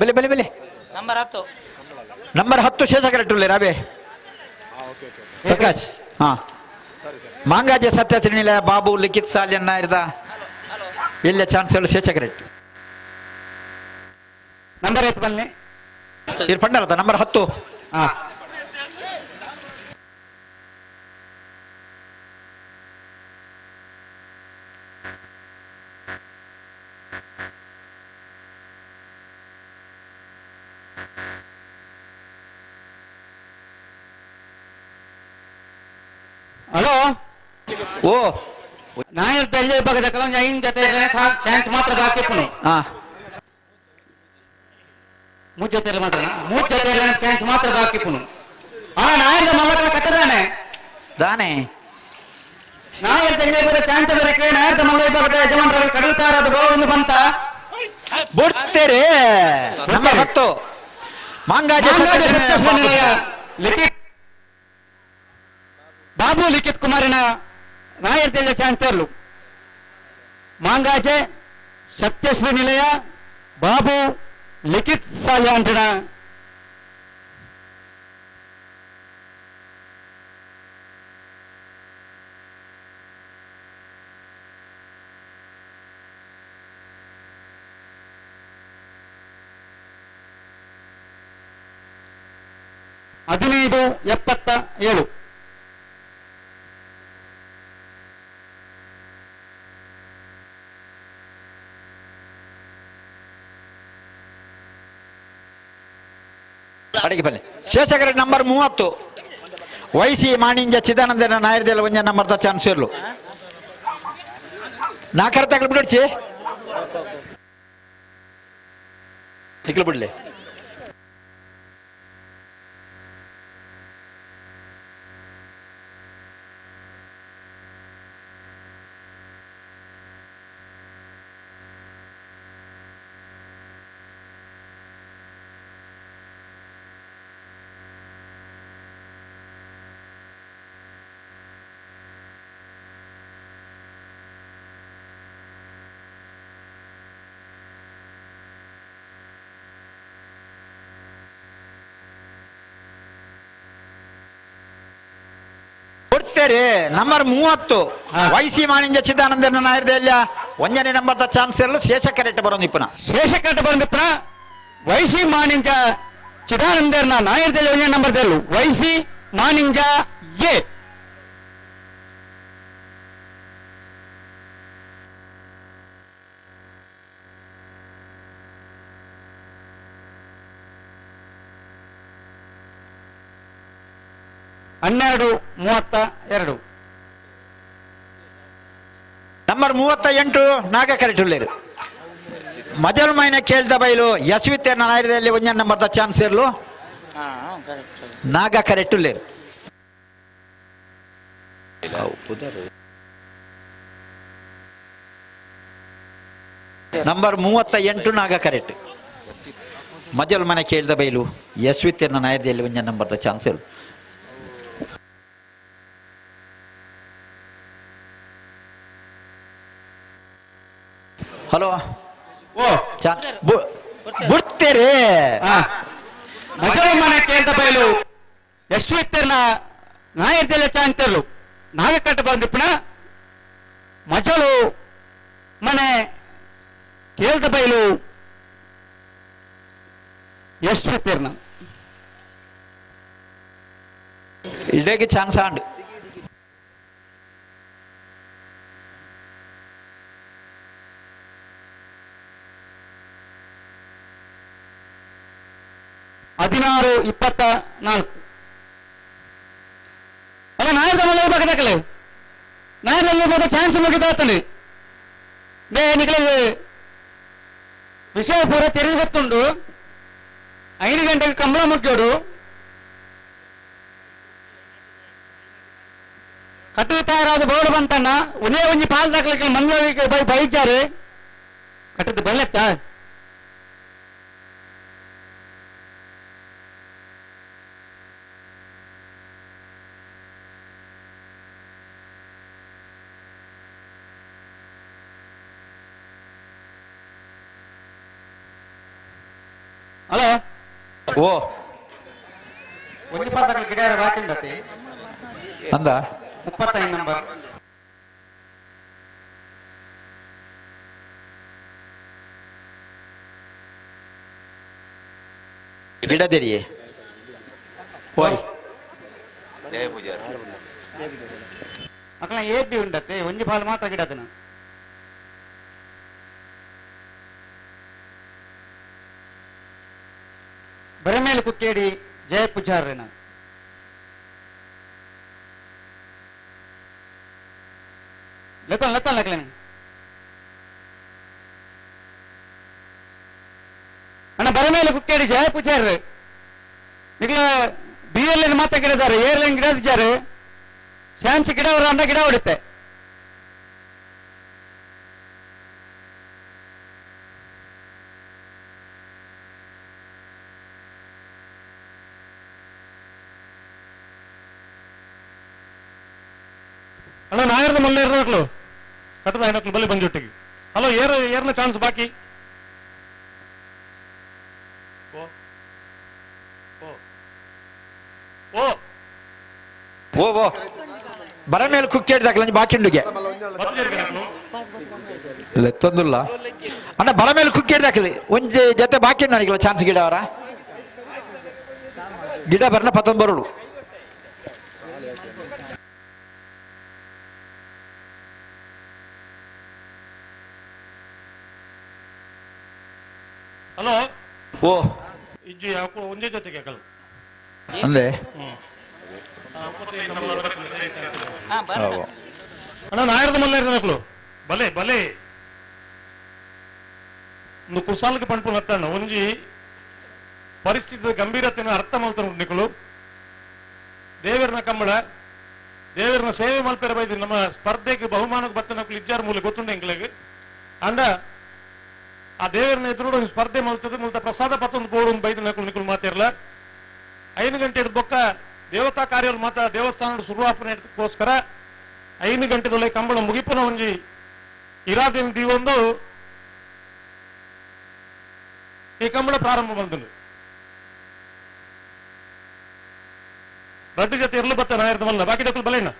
ಬೆಲೆ ಬೆಲೆ ಬೆಲೆ ನಂಬರ್ 10 ನಂಬರ್ 10 ಶೇಷಕರಟ್ಟುಳ್ಳೆ ರಾಬೆ ಪ್ರಕಾಶ್. ಹಾ ಮಾಂಗಾಜೆ ಸತ್ಯ ಶ್ರೀನಿಲ ಬಾಬು ಲಿಖಿತ್ ಸಾಲ್ಯನ್ನ ಇರ್ದ ಎಲ್ಲ ಚಾನ್ಸ್ ಹೇಳು ಶೇಷಕರೆಟ್. ನಂಬರ್ ಎತ್ತು ಬನ್ನಿ ಇಲ್ಲಿ ಪಂಡರತ ನಂಬರ್ 10. ಹಾ ಹಲೋ ಓ ನಾಯರ್ ದಳ್ಳಿ ಭಾಗದ ಕಲಂಜ ಐನ್ ಜೊತೆ ಚಾನ್ಸ್ ಮಾತ್ರ ಬಾಕಿ ಪುಣೆ. ಹಾ ಮೂರ್ ಜೊತೆ ಮಾತ್ರ ಮೂರ್ ಜೊತೆ ಚಾನ್ಸ್ ಮಾತ್ರ ಬಾಕಿ ಪುಣೆ. ಅಣ್ಣ ನಾಯರ್ದ ಮಲ್ಲಕನ ಕಟ್ಟದಾನೆ ದಾನೆ ನಾಯರ್ ದಳ್ಳಿ ಭಾಗದ ಚಾನ್ಸ್ ಬರಕ್ಕೆ ನಾಯರ್ದ ಮಲ್ಲ ವಿಭಾಗದ ಯಜಮಾನರು ಕಡುತ್ತಾರ ಅದು ಒಂದು ಬಂತ ಬಿಡ್ತೇರೆ. ನಂಬರ್ 10 ಮಾಂಗಾಜೆ ಸತ್ಯ ಲಿಖಿತ್ ಬಾಬು ಲಿಖಿತ್ ಕುಮಾರಿನ ನಾಯರ್ ತೆಳ್ಳ ಚಾಂತರ್ಲು. ಮಾಂಗಾಜೆ ಸತ್ಯಶ್ರೀ ನಿಲಯ ಬಾಬು ಲಿಖಿತ್ ಸಾಲ್ಯಾಂಟನ. ಹದಿನೈದು 77. ಅಡಿಗೆ ಬನ್ನಿ. ಶೇಷಕರ ನಂಬರ್ 30 ವೈಸಿ ಮಾಣಿಂಜ ಚಿದಾನಂದನ ನಾಯರ್ದೆಲ್ಲ ಒಂಜ ನಂಬರ್ the chance ಇರ್ಲು. ನಾಲ್ಕರ ತಗಲು ಬಿಡೋಡ್ಚಿ ನಿಕ್ಲು ಬಿಡ್ಲಿ. ಬುಡ್ತೇರಿ ನಂಬರ್ 30 ವೈಸಿ ಮಾಣಿಂಜ ಚಿದಾನಂದ ನಾಯರ್ದೆಲ್ಲ ಒಂಜನೇ ನಂಬರ್ ದ ಚಾನ್ಸ್ ಇರಲು ಶೇಷ ಕರೆಕ್ಟ್ ಬರೋದು ಇಪ್ಪನ. ಶೇಷ ಕರೆಕ್ಟ್ ಬರೋದು ವೈಸಿ ಮಾಣಿಂಜ ಚಿದಾನಂದರ್ನ ನಾಯರ್ದೆಲ್ಲ ಒಂಜನೇ ನಂಬರ್ ದೆಲ್ಲು ವೈಸಿ ಮಾಣಿಂಜ ಎ. 12:32. ನಂಬರ್ 38 ನಾಗ ಕರೆಟುಳ್ಳೇರು ಮಜಲ್ ಮೈನ ಕೇಳ್ದ ಬೈಲು ಯಶ್ವಿತೇರ್ನ ನಾಯರದಲ್ಲಿ ಒಂಜನ್ ನಂಬರ್ the chance ಇರಲು ನಾಗ ಕರೆಟುಳ್ಳೇರು. ನಂಬರ್ 38 ನಾಗ ಕರೆಕ್ಟ್ ಮಜಲ್ ಮನೆ ಕೇಳ್ದ ಬೈಲು ಯಶ್ವಿತೇರ್ನ ನಾಯರದಲ್ಲಿ ಒಂಜನ್ number the chance ಇರಲು. ಹಲೋ ಓ ಬುಡ್ತೇರಿ ಮಜಲು ಮನೆ ಕೇಳ್ದ ಬೈಲು ಯಶ್ವಿತ್ತರ್ನ ನಾಯರ್ದೆಲ್ಲ ಚಾಂತರ್ಲು ನಾಗಕಟ್ಟ ಬಂದಿಪ್ಪಣ ಮಜಲು ಮನೆ ಕೇಳ್ದ ಬೈಲು ಯಶ್ವಿತ್ತರ್ನ ಇಡಕ್ಕೆ ಚಾನ್ಸ್ ಆಂಡ್. ಹದಿನಾರು 24. ಅಲ್ಲ ನಾಯರ್ದ ಮಲ್ಲ ಹೋಗ್ಬೇಕಾಗಲೇ ನಾಯರ್ದಲ್ಲಿ ಹೋದ ಚಾನ್ಸ್ ಮುಗಿದಾತನೆ ಬೇ ನಿಗಲೇ ವಿಷಯ ಪೂರ ತೆರಿಗೆ ಗೊತ್ತುಂಡು. 5 ಗಂಟೆಗೆ ಕಂಬಳ ಮುಗ್ಯೋಡು ಕಟ್ಟು ತಯಾರಾದ ಬೋರ್ಡ್ ಬಂತಣ್ಣ ಒಂದೇ ಒಂಜಿ ಪಾಲ್ ದಾಖಲಿಕ್ಕೆ ಮಂದಿ ಬೈ ಬೈಚಾರೆ ಕಟ್ಟದ್ದು ಬಲ್ಲತ್ತ. ಹಲೋ ಓ ಒಂಜಿ ಪಾಲ್ ದಾಖಲೆ ಗಿಡ ಬಾಕಿ ಉಂಡತಿ ಅಂದ 35 ನಂಬರ್. ಗಿಡದೆರಿಯೇ ಓಯ್ ಜಯ ಪೂಜಾರಿ ಅಕಲ ಎ ಬಿ ಉಂಡತೆ ಒಂಜಿ ಪಾಲ್ ಮಾತ್ರ ಗಿಡದನ. ಬರಮೇಲು ಕುಕ್ಕೇಡಿ ಜಯ ಪೂಜಾರನ. ಲತನ್ ಲತನ್ ಲಕ್ಲೇನೆ ಅಣ್ಣ ಬರಮೇಲೆ ಕುಕ್ಕೇಡಿ ಜಯ ಪೂಜಾರ್ ನಿಗಲ ಬಿ ಎಲ್ ಮಾತ್ರ ಗಿಡದಾರೆ ಏರ್ಲೈನ್ ಗಿಡ ಇದ್ದಾರೆ ಚಾನ್ಸ್ ಗಿಡ ಅವರ ಅಣ್ಣ ಗಿಡ ಹೊಡುತ್ತೆ. ಅಣ್ಣ ನಾಯರ್ದ ಮಲ್ಲೇರ್ನ ಮಕ್ಕಳು ಕಟ್ಟದ ಹೆಣ್ಮಕ್ಳು ಬಲ್ಲಿ ಬಂಜೊಟ್ಟಿಗೆ. ಹಲೋ ಏರ್ ಏರ್ನ ಚಾನ್ಸ್ ಬಾಕಿ. ಓ ಓ ಓ ಓ ಓ ಬರ ಮೇಲೆ ಕುಕ್ಕೇಡ್ ದಾಖಲೆ ಬಾಕಿ ಉಂಡುಗೆ ಲೆತ್ತೊಂದುಲ್ಲ ಅಣ್ಣ ಬರ ಮೇಲೆ ಕುಕ್ಕೇಡ್ ದಾಖಲೆ ಒಂಜಿ ಜೊತೆ ಬಾಕಿ ಉಂಡು ನನಗೆ ಚಾನ್ಸ್ ಗಿಡ ಅವರ ಗಿಡ ಬರ್ನ ಪತ್ತೊಂದು ಬರೋಡು. ಹಲೋ ಓ ಇಜ್ಜಿ ಯಾಕೋ ಒಂದೇ ಜೊತೆಗೆ ಹಾಕಲ್ಲ ಅಂದೆ ಅಣ್ಣ ನಾಯರ್ದ ಮಲ್ಲೇರ್ನ ಮಕ್ಕಳು ಬಲೆ ಬಲೆ ಒಂದು ಕುಸಾಲ್ಗೆ ಪಂಪು ನತ್ತಣ್ಣ ಒಂಜಿ ಪರಿಸ್ಥಿತಿ ಗಂಭೀರತೆಯನ್ನು ಅರ್ಥ ಮಲ್ತ ನಿಕಲು ದೇವರನ ಕಂಬಳ ದೇವರನ ಸೇವೆ ಮಲ್ಪೆರ ಬೈದಿ ನಮ್ಮ ಸ್ಪರ್ಧೆಗೆ ಬಹುಮಾನಕ್ಕೆ ಬತ್ತ ನಕ್ಲು ಇಜ್ಜಾರ್ ಮೂಲೆ ಗೊತ್ತುಂಡೆ ಎಂಕ್ಲೆಗ್ ಅಂಡ ಆ ದೇವರನ್ನ ಎದುರು ಒಂದು ಸ್ಪರ್ಧೆ ಮಲ್ತದೆ ಮುಲ್ತ ಪ್ರಸಾದ ಪತ್ತೊಂದು ಬೋರ್ಡ್ ಒಂದು ಬೈದು ನಕಲು ನಿಕಲು ಮಾತಿರಲ್ಲ. 5 ಗಂಟೆ ಬೊಕ್ಕ ದೇವತಾ ಕಾರ್ಯಗಳು ಮಾತ್ರ ದೇವಸ್ಥಾನ ಶುರುವಾಪನೆಗೋಸ್ಕರ 5 ಗಂಟೆದೊಳೆ ಕಂಬಳ ಮುಗಿಪುನ ಒಂಜಿ ಇರಾದಿನ ದೀವೊಂದು ಈ ಕಂಬಳ ಪ್ರಾರಂಭ ಬಂದನು. ರಡ್ಡು ಜೊತೆ ಇರ್ಲು ಬತ್ತ ನಾಯರ್ದ ಮಲ್ಲ ಬಾಕಿ ದಕ್ಕಲು ಬಲೇಣ.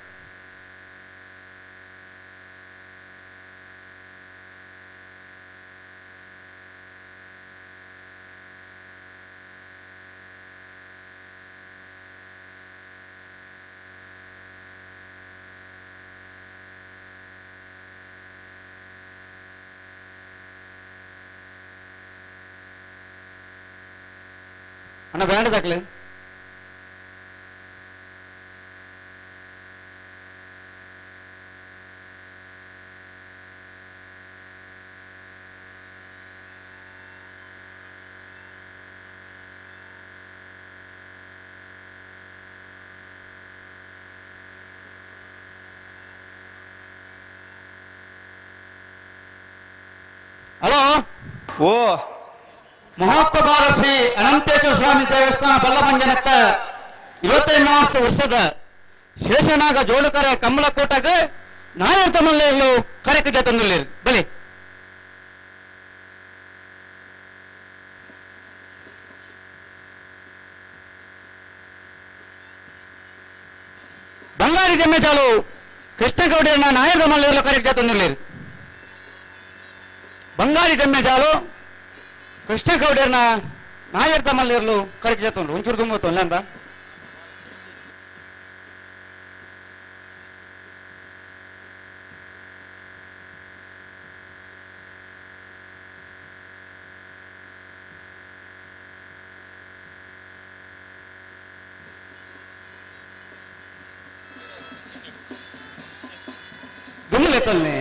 ಅಣ್ಣ ಬ್ಯಾಂಡ್ ದಾಖಲೆ ಹಲೋ ಓ ಮಹೋತ್ತಭಾರ ಶ್ರೀ ಅನಂತೇಶ್ವರ ಸ್ವಾಮಿ ದೇವಸ್ಥಾನ ಬಲ್ಲಭಂಜನಕ್ಕ 25 ವರ್ಷದ ಶೇಷನಾಗ ಜೋಳುಕರೆ ಕಮಲಕೋಟಗ ನಾಯರ್ ತಮ್ಮಲ್ಲೇರ್ಲು ಕರೆಕಿದ್ದ ತಂದುಲ್ಲೇರು ಬಲಿ ಬಂಗಾರಿ ಜಮ್ಮೆಜಾಲು ಕೃಷ್ಣಗೌಡರನ್ನ ನಾಯರ್ ತಮ್ಮಲ್ಲೇರ್ಲು ಕರೆಕಿದ್ದ ತಂದುಲ್ಲೇರು ಬಂಗಾರಿ ಜಮ್ಮೆಜಾಲು ಕೃಷ್ಣಗೌಡರನ್ನ ನಾಯರ್ ತಮ್ಮಲ್ಲಿರಲು ಕರೆಕ್ಟ್ ಜೊತೆ ಒಂಚೂರು ತುಂಬ ತೊಂದರೆ ಅಂತ ದುಮ್ಮಲೆತ್ತಲ್ನೇ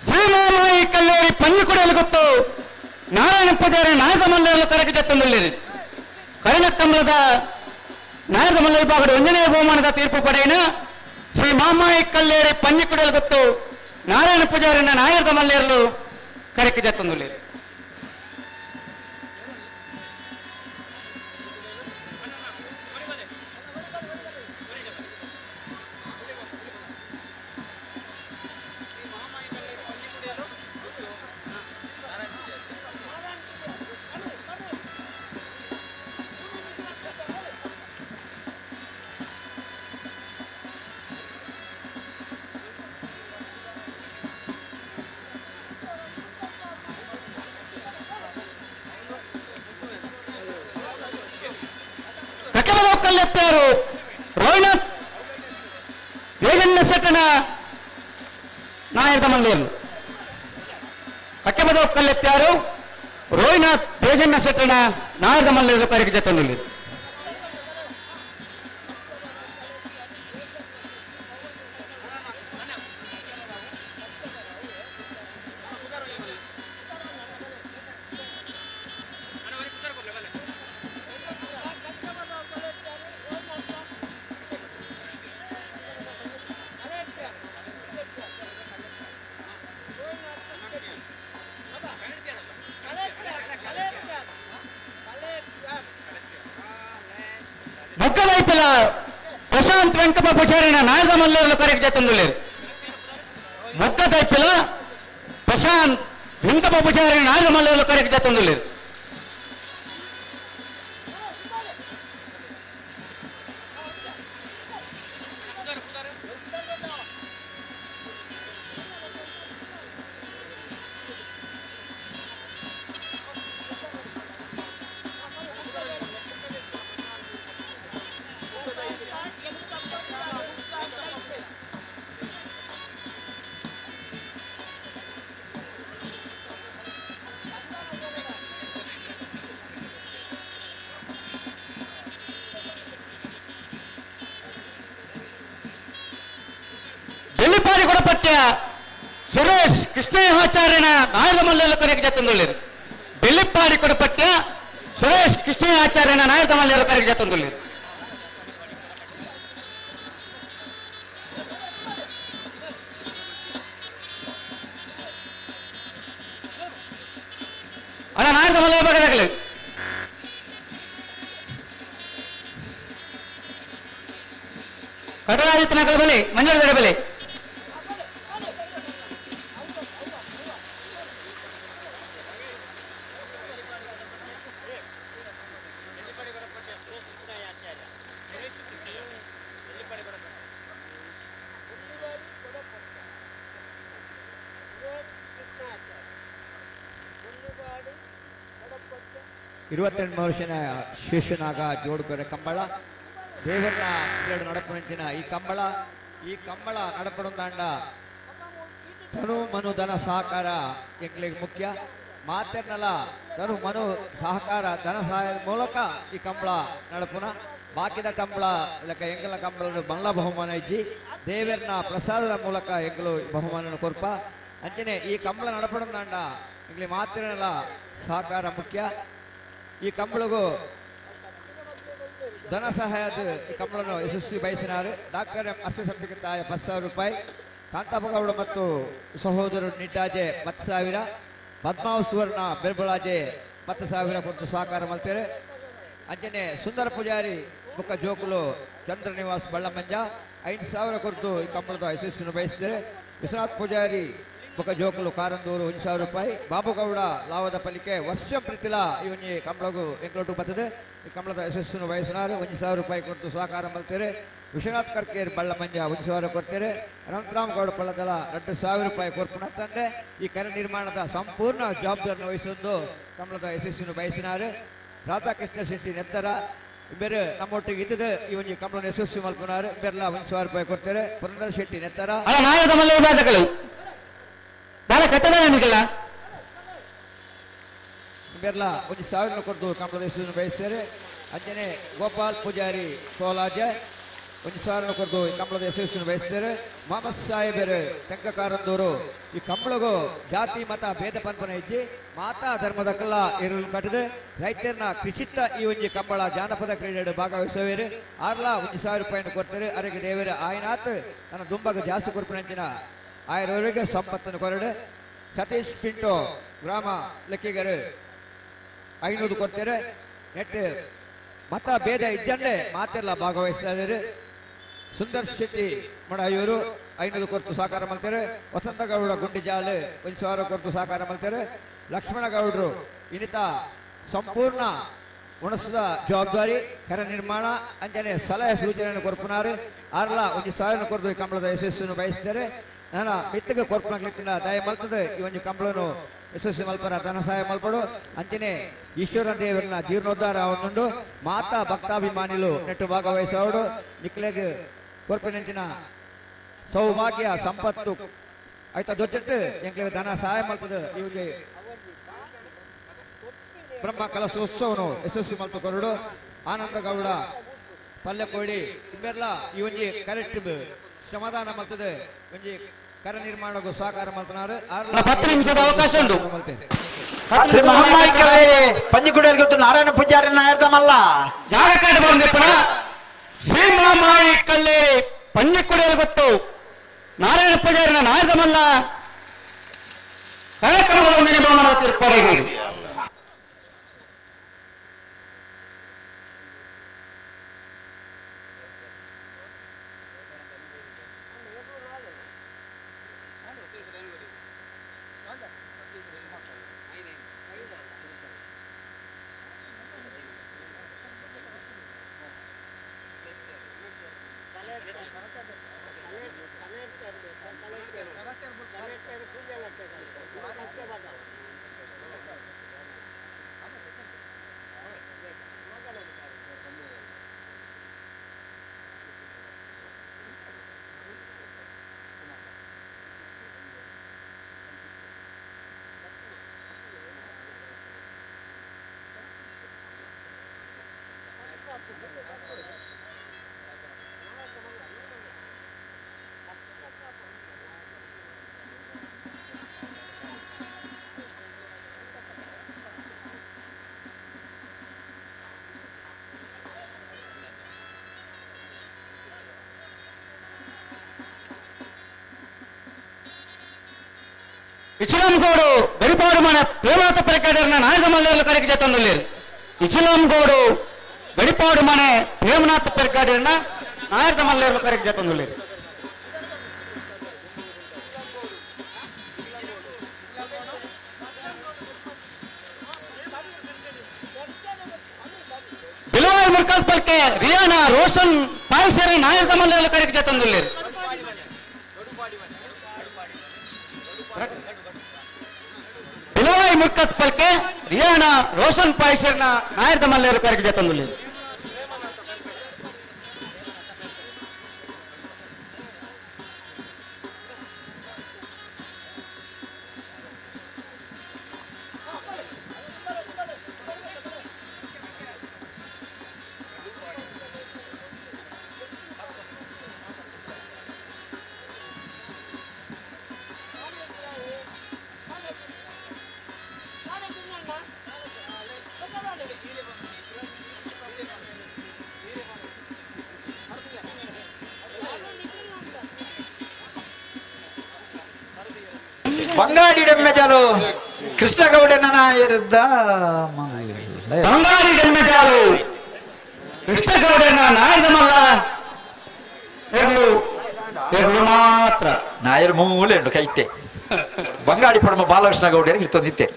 ಶ್ರೀಮಾಮಾಯಿ ಕಲ್ಲೇರಿ ಪಂಜಿಕುಡಲು ಗೊತ್ತು ನಾರಾಯಣ ಪೂಜಾರಿ ನಾಯಕ ಮಲ್ಲರು ಕರಕ ಜತ್ತಂದುಳ್ಳೇರಿ ಕರುಣಕಮಲದ ನಾಯಕ ಮಲ್ಲ ವಿಭಾಗದ ಒಂದನೇ ಬಹುಮಾನದ ತೀರ್ಪು ಪಡೆಯನ ಶ್ರೀ ಮಾಮಾಯಿ ಕಲ್ಲೇರಿ ಪಂಜಿಕುಡಲು ಗೊತ್ತು ನಾರಾಯಣ ಪೂಜಾರಿನ ನಾಯಕ ಮಲ್ಲೇರಲು ಕರಕ ಜತ್ತಂದುಳ್ಳೇರಿ. ಕಲ್ಲೆತ್ತಾರು ರೋಹಿಣಾಥ್ ವೇಗಣ್ಣ ಶೆಟ್ಟನ ನಾಯಕ ಮಲ್ಲೇರು ಕಟ್ಟಬದ ಕಲ್ಲೆತ್ತಾರು ರೋಹಿಣಾಥ್ ದೇಜಣ್ಣ ಶೆಟ್ಟನ ನಾಯಕ ಮಲ್ಲೇರು ಕರೆಗೆ ಜೊತೆ. ಮೊಕ್ಕಲೈಪಿಲ ಪ್ರಶಾಂತ್ ವೆಂಕಪ್ಪ ಪೂಜಾರಿನ ನಾಯಕ ಮಲ್ಲೇರ್ಲು ಕರೆಗೆ ಜೊತೆ. ಮೊಕ್ಕದೈಪಿಲ ಪ್ರಶಾಂತ್ ವೆಂಕಪ್ಪ ಪೂಜಾರಿನ ನಾಯಕ ಮಲ್ಲೇರ್ಲು ಕರೆಗೆ ಜೊತೆ. ಬೆಳ್ಳಿಪಾಡಿ ಕೊಡಪಟ್ಯ ಸುರೇಶ್ ಕೃಷ್ಣಯ್ಯಾಚಾರ್ಯನ ನಾಯಕ ಮಲ್ಲೆಲ್ಲ ಕರೆಗೆ ಜೊತೆ. ಬೆಳ್ಳಿಪಾಡಿ ಕೊಡಪಟ್ಯ ಸುರೇಶ್ ಕೃಷ್ಣಯ್ಯಾಚಾರ್ಯನ ನಾಯಕ ಮಲ್ಲೆಲ್ಲ ಕರೆಗೆ ಜೊತೆ. ಅಣ್ಣ ನಾಯಕ ಮಲ್ಲೆ ಬಗದಾಗಲಿ ಕಟಲಾದಿತ್ಯನಗರ ಬಲಿ ಮಂಜುಳದರ ಬಲಿ 28 ವರ್ಷನ ಶೇಷನಾಗ ಜೋಡುಕೊರೆ ಕಂಬಳ ದೇವರ ನಡಪುನಂಚಿನ ಈ ಕಂಬಳ ನಡಪಡುಂದಾಂಡ ತನು ಮನು ಧನ ಸಹಕಾರ ಎಂಗ್ಲಿಗೆ ಮುಖ್ಯ. ಮಾತೆರ್ನಲ ತನು ಮನು ಸಹಕಾರ ಧನ ಸಹಾಯದ ಮೂಲಕ ಈ ಕಂಬಳ ನಡಪುನ ಬಾಕಿದ ಕಂಬಳ ಲೆಕ್ಕ ಎಂಗಲ ಕಂಬಳ ಬಂಗ್ಲ ಬಹುಮಾನ ಇಜ್ಜಿ ದೇವರ್ನ ಪ್ರಸಾದದ ಮೂಲಕ ಎಂಗಲು ಬಹುಮಾನ ಕೊರ್ಪ ಅಂಚನೆ ಈ ಕಂಬಳ ನಡಪಡಂದಾಂಡ ಎಂಗ್ಲಿ ಮಾತೆರ್ನಲ ಸಹಕಾರ ಮುಖ್ಯ. ಈ ಕಂಬಳಗೂ ಧನ ಸಹಾಯದ ಈ ಕಂಬಳನ್ನು ಯಶಸ್ವಿ ಬಯಸಿನಾರು ಡಾಕ್ಟರ್ ಎಂ ಅಶ್ವಸಂಪಿಗೆ ತಾಯ 10,000 ರೂಪಾಯಿ, ಕಾಂತಾಪಗೌಡ ಮತ್ತು ಸಹೋದರರು ನಿಟ್ಟಾಜೆ 10,000, ಪದ್ಮಾವ ಸುವರ್ಣ ಬೆರ್ಬಳಾಜೆ 10,000 ಕೊಟ್ಟು ಸಹಕಾರ ಮಾಡ್ತಾರೆ. ಅಂಚನೆ ಸುಂದರ ಪೂಜಾರಿ ಬುಕ್ಕ ಜೋಕುಲು ಚಂದ್ರ ನಿವಾಸ್ ಬಳ್ಳಮಂಜ 5,000 ಕೊಟ್ಟು ಈ ಕಂಬಳದ ಯಶಸ್ವಿಯನ್ನು ಬಯಸಿದರೆ. ವಿಶ್ವನಾಥ್ ಪೂಜಾರಿ ಬುಕ್ಕ ಜೋಕುಲು ಕಾರಂದೂರು 1,000 ರೂಪಾಯಿ, ಬಾಬುಗೌಡ ಲಾವದ ಪಲಿಕೆ ವರ್ಷ ಪ್ರೀತಿಲ ಇವನಿ ಕಂಬಳಗು ಎಂಕ್ಲೋಟು ಬರ್ತದೆ ಈ ಕಂಬಳದ ಯಶಸ್ಸನ್ನು ಬಯಸಿನಾರು 1,000 ರೂಪಾಯಿ ಕೊಟ್ಟು ಸಹಕಾರ ಮಾಡ್ತಾರೆ. ವಿಶ್ವನಾಥ್ ಕರ್ಕೇರ್ ಬಳ್ಳಮಂಜ 1,000 ಕೊಡ್ತಾರೆ. ಅನಂತರಾಮ್ ಗೌಡ ಪಳ್ಳದಲ 2,000 ರೂಪಾಯಿ ಕೊರ್ಪುನ ತಂದೆ ಈ ಕರೆ ನಿರ್ಮಾಣದ ಸಂಪೂರ್ಣ ಜವಾಬ್ದಾರಿಯನ್ನು ವಹಿಸೊಂದು ಕಂಬಳದ ಯಶಸ್ಸನ್ನು ಬಯಸಿನಾರು. ರಾಧಾಕೃಷ್ಣ ಶೆಟ್ಟಿ ನೆತ್ತರ ಬೇರೆ ನಮ್ಮೊಟ್ಟಿಗೆ ಇದ್ದದ ಈ ಒಂದು ಕಂಬಳನ ಯಶಸ್ವಿ ಮಲ್ಪುನಾರು ಬೆರ್ಲ 1,000 ರೂಪಾಯಿ ಕೊಡ್ತಾರೆ. ಪುರಂದರ ಶೆಟ್ಟಿ ನೆತ್ತರ ಬೆರ್ಲ 1,000 ಕೊಟ್ಟು ಕಂಬಳದ ಯಶಸ್ಸನ್ನು ಬಯಸ್ತಾರೆ. ಅಂಜನೆ ಗೋಪಾಲ್ ಪೂಜಾರಿ ಸೋಲಾಜೆ 1,000 ಕೊಟ್ಟು ಕಂಬಳದ ಯಶಸ್ಸನ್ನು ಬಯಸ್ತಾರೆ. ಮೊಹಮ್ಮದ್ ಸಾಹೇಬರು ತೆಂಕಕಾರಂದೂರು ಈ ಕಂಬಳಗೂ ಜಾತಿ ಮತ ಭೇದ ಪನ್ಪನ ಇಜ್ಜಿ ಮಾತಾ ಧರ್ಮದ ಕಲ್ಲ ಇರಲು ಕಟ್ಟದೆ ರೈತರನ್ನ ಕೃಷಿತ್ತ ಈ ಒಂಜಿ ಕಂಬಳ ಜಾನಪದ ಕ್ರೀಡೆ ಭಾಗವಹಿಸುವರು ಆರ್ಲ 1,000 ರೂಪಾಯಿಯನ್ನು ಕೊಡ್ತಾರೆ. ಅರೆಗೆ ದೇವರ ಆಯನಾಥ್ ನನ್ನ ದುಂಬಾಗ ಜಾಸ್ತಿ ಕೊರ್ಪುನಂಚಿನ ಆಯರವರೆಗೆ ಸಂಪತ್ತನ್ನು ಕೊರಡು. ಸತೀಶ್ ಪಿಂಟೋ ಗ್ರಾಮ ಲೆಕ್ಕಿಗರು 500 ಕೊಡ್ತಾರೆ. ನೆಟ್ ಮತ ಭೇದ ಇಜ್ಜಂದೆ ಮಾತೆಲ್ಲ ಭಾಗವಹಿಸ್ತಾ. ಸುಂದರ್ ಶೆಟ್ಟಿ ಮಡಯೂರು 500 ಕೊಟ್ಟು ಸಹಕಾರ ಮಾಡ್ತಾರೆ. ವಸಂತಗೌಡ ಗುಂಡಿಜಾಲು 1,000 ಕೊಟ್ಟು ಸಹಕಾರ ಮಾಡ್ತಾರೆ. ಲಕ್ಷ್ಮಣಗೌಡರು ಇನ್ನಿತ ಸಂಪೂರ್ಣ ಉಣಸದ ಜವಾಬ್ದಾರಿ ಕರೆ ನಿರ್ಮಾಣ ಅಂಜನೆ ಸಲಹೆ ಸೂಚನೆಯನ್ನು ಕೊರ್ಪುನಾರು ಆರ್ಲ 1,000 ಕೊರತು ಈ ಕಂಬಳದ ಯಶಸ್ಸನ್ನು ಬಯಸ್ತಾರೆ. ನಾನು ಮಿತ್ತಗೆ ಕೊರ್ಪುನ ದಯ ಮಲ್ತದೆ ಈ ಒಂದು ಕಂಬಳನು ಯಶಸ್ವಿ ಮಲ್ಪರ ಧನ ಸಹಾಯ ಮಲ್ಪಡು. ಅಂಚನೆ ಈಶ್ವರ ದೇವರನ್ನ ಜೀರ್ಣೋದ್ಧಾರ ಅವನುಂಡು ಮಾತಾ ಭಕ್ತಾಭಿಮಾನಿಲು ನೆಟ್ಟು ಭಾಗವಹಿಸೋಡು ನಿಕ್ಲೆಗ್ ಕೊರ್ಪಿನಂಚಿನ ಸೌಭಾಗ್ಯ ಸಂಪತ್ತು ಆಯ್ತಾ ದೊಡ್ಡ ಎಂಕ್ಲೆಗ್ ಧನ ಸಹಾಯ ಮಲ್ತದೆ ಇವಗೆ ಬ್ರಹ್ಮ ಕಲಶೋತ್ಸವನು ಯಶಸ್ವಿ ಮಲ್ತು ಕೊರಡು. ಆನಂದಗೌಡ ಪಲ್ಯಕೋಡಿ ಇವೆಲ್ಲ ಈ ಒಂಜಿ ಕರೆಕ್ಟ್ ಶ್ರಮದಾನ ಮಲ್ತದೆ ಒಂಜಿ ಕರ ನಿರ್ಮಾಣಕ್ಕೂ ಸಹಕಾರ ಮಲ್ತನಾರು. 10 ನಿಮಿಷದ ಅವಕಾಶ ಉಂಟು. ಶ್ರೀ ಮಹಮ್ಮಾಯಿ ಕಲಾಯಿ ಪಂಜಿಕುಡಿಯಲ್ಲಿ ಗೊತ್ತು ನಾರಾಯಣ ಪೂಜಾರಿ ನಾಯರ್ದಮಲ್ಲ ಜಾಗ ಕಾಟ ಬಂದಿಪ್ಪಣ ಶ್ರೀ ಮಹಮ್ಮಾಯಿ ಕಲ್ಲೇರಿ ಪಂಜಿಕುಡಿಯಲ್ಲಿ ಗೊತ್ತು ನಾರಾಯಣ ಪೂಜಾರಿನ ನಾಯರ್ದಮಲ್ಲ ಕಾರ್ಯಕ್ರಮದ ಒಂದನೇ ಬಹುಮಾನ ತೀರ್ಪಾಡಿಗೆ. ಇಚ್ಲಾಂಗೋಡು ಗಡಿಪಾಡು ಮನೆ ಪ್ರೇಮನಾಥ ಪೆರಕಾಡರ್ನ ನಾಯಕ ಮಲ್ಲರ್ಲು ಕರೆಗೆ ಜೊತ್ತೊಂದುಲ್ಲೇರು. ಇಚ್ಲಾಂಗೋಡು ಗಡಿಪಾಡು ಮನೆ ಪ್ರೇಮನಾಥ ಪೆರಕಾಡರ್ನ ನಾಯಕ ಮಲ್ಲರ್ಲು ಕರೆಗೆ ಜೊತ್ತೊಂದುಲ್ಲೇರು. ಬಿಲವಾಯ್ ಮುರ್ಕಲ್ ಪಲ್ಕೆ ರಿಯಾನಾ ರೋಷನ್ ಪಾಯ್ಸರಿ ನಾಯಕ ಮಲ್ಲರ್ಲು ಕರೆಗೆ ಜೊತ್ತೊಂದುಲ್ಲೇರು. ಬಿಲವಾಯ್ ಮುರ್ಕತ್ ಪಲ್ಕೆ ರಿಯಾನಾ ರೋಷನ್ ಪಾಯ್ಸರ್ನ ನಾಯರ್ದ ಮಲ್ಲೇರು ಕರೆಗೆ ಜೊತ್ತೊಂದುಲ್ಲೇರು. ಬಂಗಾಡಿ ಡೆಮ್ಮೆಜಾಲು ಕೃಷ್ಣಗೌಡನ ನಾಯರ್ದ ಬಂಗಾಡಿ ಡೆಮ್ಮೆಜಾಲು ಕೃಷ್ಣಗೌಡನ ನಾಯರ್ದ ಮಲ್ಲ ಎರ್ಲು ಎರ್ಲು ಮಾತ್ರ ನಾಯರ್ ಮೂಲೆ ಉಂಟು ಕೈತೆ ಬಂಗಾಡಿ ಪಡಮ ಬಾಲಕೃಷ್ಣ ಗೌಡರಿಗೆ ಇರ್ತೊಂದಿತ್ತೆ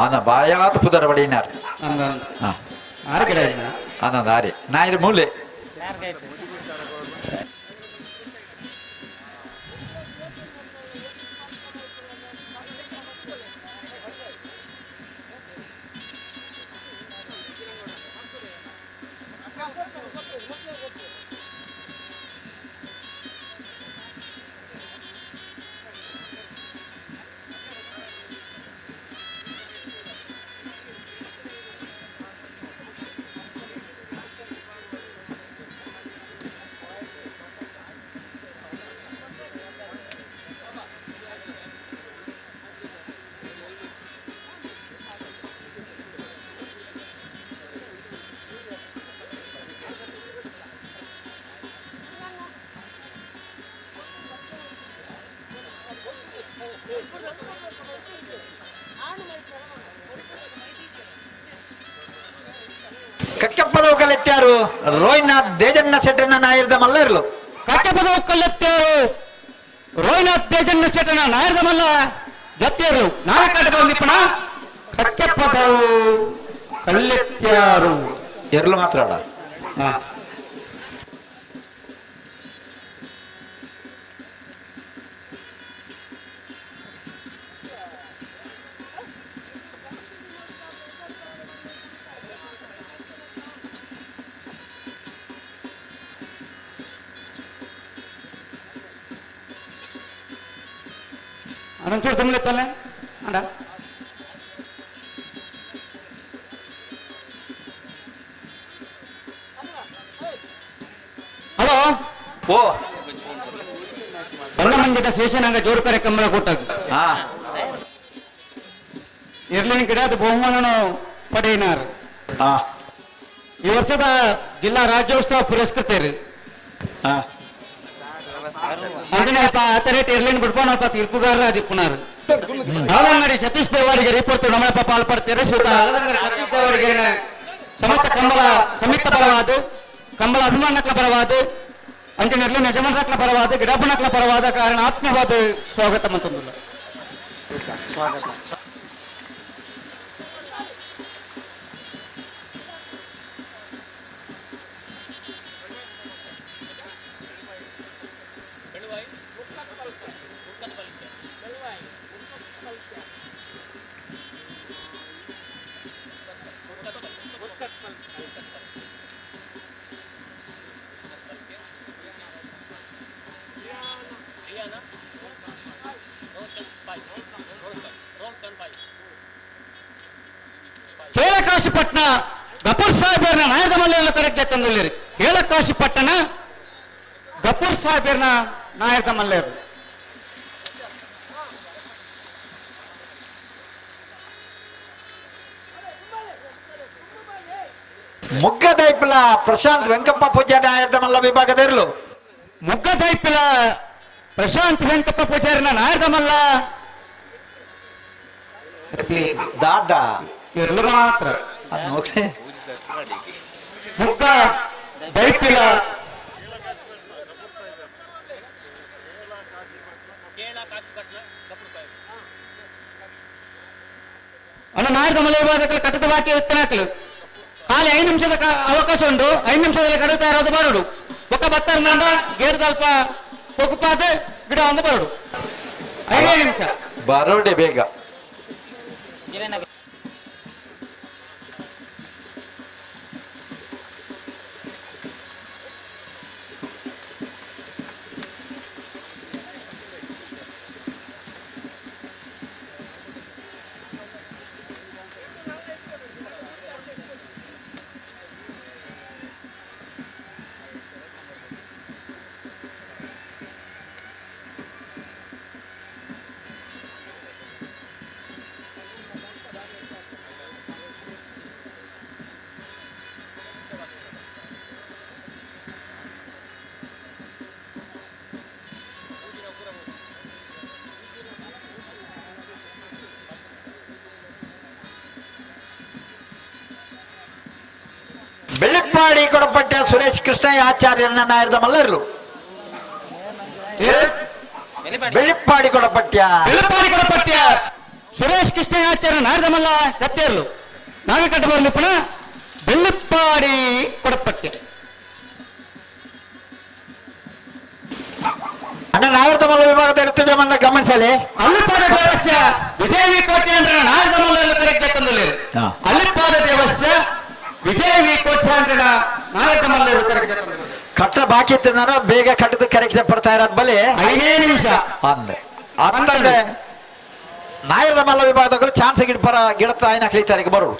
ಅನ್ನ ಬಾಯಾತ ಪುದರ ಬಡಿನಾರ್ ಅನ್ನ ಆರೆ ನಾಯರ್ ಮೂಲೆ ಕಕ್ಕೆಪ್ಪದವು ಕಲೆತ್ಯಾರು ರೋಹಿನಾಥ್ ದೇಜಣ್ಣ ಸೆಟ್ಟನ ನಾಯರ್ದ ಮಲ್ಲ ಇರ್ಲು ಕಕ್ಕೆಪ್ಪದವು ಕಲೆತ್ಯಾರು ರೋಹಿನಾಥ್ ದೇಜಣ್ಣ ಸೆಟ್ಟನ ನಾಯರ್ದ ಮಲ್ಲ ಜತ್ಯರು ನಾಯಕಾಟ ಬಂದಿಪ್ಪಣ ಕಕ್ಕೆಪ್ಪದವು ಕಲ್ಲೆತ್ಯಾರು ಎರ್ಲು ಮಾತ್ರ ಅಡ ಅನಂಚೂರು ದುಮ್ಲೆತ್ತಲ್ಲ ಅಂಡ ಹಲೋ ಓ ಬಲ್ಲಮಂಜದ ಶೇಷನಾಗ ಜೋರು ಕರೆ ಕಂಬಳ ಕೊಟ್ಟಾಗ ಇರ್ಲಿನ ಗಿಡ ಅದು ಬಹುಮಾನನು ಪಡೆಯಿನಾರು. ಈ ವರ್ಷದ ಜಿಲ್ಲಾ ರಾಜ್ಯೋತ್ಸವ ಪುರಸ್ಕೃತರು ಅಂಜನೇಯಪ್ಪ ಆತರೇಟ್ ಇರ್ಲಿನ ಬಿಡ್ಪೋನಪ್ಪ ತೀರ್ಪುಗಾರರ ಅದಿಪ್ಪುನಾರು. ಆಲಂಗಡಿ ಸತೀಶ್ ದೇವಾಡಿಗೆ ರಿಪೋರ್ಟ್ ನಮ್ಮಪ್ಪ ಪಾಲ್ಪಡ್ತೀರ. ಶ್ರೀಯುತ ಆಲಂಗಡಿ ಸತೀಶ್ ದೇವಾಡಿಗೆ ಸಮಸ್ತ ಕಂಬಳ ಸಂಯುಕ್ತ ಪರವಾದ ಕಂಬಳ ಅಭಿಮಾನಕ್ಲ ಪರವಾದ ಅಂಜನೇರ್ಲು ಯಜಮಾನಕ್ಲ ಪರವಾದ ಗಿಡಪುಣಕ್ಲ ಪರವಾದ ಕಾರಣ ಆತ್ಮವಾದ ಸ್ವಾಗತ ಅಂತಂದಿಲ್ಲ. ಸ್ವಾಗತ. ಕೇಳಕಾಶಿಪಟ್ಟಣ ಗಪೂರ್ ಸಾಹೇಬರ್ನ ನಾಯದ ಮಲ್ಲೆಲ್ಲ ಕರೆಕ್ಟ್ ತಂದುಳ್ಳಿರಿ. ಕೇಳಕಾಶಿಪಟ್ಟಣ ಗಪೂರ್ ಸಾಹೇಬರ್ನ ನಾಯಕ ಮಲ್ಲೇರು. ಮುಗ್ಗದೈಪಿಲ ಪ್ರಶಾಂತ್ ವೆಂಕಪ್ಪ ಪೂಜಾರಿ ನಾಯರ್ದ ಮಲ್ಲ ವಿಭಾಗದಿರಲು. ಮುಗ್ಗದೈಪಿಲ ಪ್ರಶಾಂತ್ ವೆಂಕಪ್ಪ ಪೂಜಾರಿನ ನಾಯರ್ದ ಮಲ್ಲ ದಾದಾ ಇರಲು ಮಾತ್ರ. ಮುಗ್ಗ ದೈಪಿಲ ಅಣ್ಣ ನಾಯರ್ದ ಮಲ್ಲ ವಿಭಾಗಕ್ಕೆ ಕಟ್ಟದ ಬಾಕಿ ಇತ್ತನಾಕ್ಲು ಖಾಲಿ 5 ನಿಮಿಷದ ಅವಕಾಶ ಉಂಟು. 5 ನಿಮಿಷದಲ್ಲಿ ಕಡುತ್ತಾ ಇರೋದು ಬರಡು ಒಕ್ಕ ಬತ್ತಾರ ಗೇರ್ದಲ್ಪ ಪೊಕ್ಕುಪಾದ ಗಿಡ ಒಂದು ಬರಡು 5 ನಿಮಿಷ ಬರೋಡೆ ಬೇಗ. Bellippadi Kodapatte Suresh Krishna ಆಚಾರ್ಯನ ನಾಯರ್ದ ಮಲ್ಲರ್ಲು. Bellippady ಕೊಡಪಟ್ಯ Bellippady ಕೊಡಪಟ್ಯ Suresh Krishna ಆಚಾರ್ಯ ನಾಯರ್ದ ಮಲ್ಲ ಕತ್ತೇರ್ಲು. ನಾಗಕಟ್ಟ ಬರಲಿಪ್ಪಣ ಬೆಳ್ಳಿಪ್ಪಾಡಿ ಕೊಡಪಟ್ಯ. ಅಣ್ಣ ನಾಯರ್ದ ಮಲ್ಲ ವಿಭಾಗದ ಇರ್ತದೆ ಮನ್ನ ಗಮನಿಸಲಿ. ಅಲ್ಲಿಪಾದ ದೇವಸ್ಯ ವಿಜಯ ವಿ ಕೋಟೆ ಅಂದ್ರೆ ನಾಯರ್ದ ಮಲ್ಲ ಕರೆಕ್ಟ್ ತಂದಲೇರು. ಅಲ್ಲಿಪಾದ ದೇವಸ್ಯ ವಿಜಯ ವಿ ಕೋಟೆ ಅಂದ್ರೆ ನಾಯರ್ದ ಮಲ್ಲ ಕರೆಕ್ಟ್. ಕಟ್ಟ ಬಾಕಿ ಇತ್ತು ಬೇಗ ಕಟ್ಟದ ಕರೆಕ್ಟ್ ಪಡ್ತಾ ಇರೋದ್ ಬಲಿ 5 ನಿಮಿಷ ಅಂದೆ ಅಂತಂದ್ರೆ ನಾಯರ್ದ ಮಲ್ಲ ವಿಭಾಗದವರು ಚಾನ್ಸ್ ಗಿಡ ಪರ ಗಿಡತ ಐನ ಕ್ಲೀಚಾರಿಗೆ ಬರು.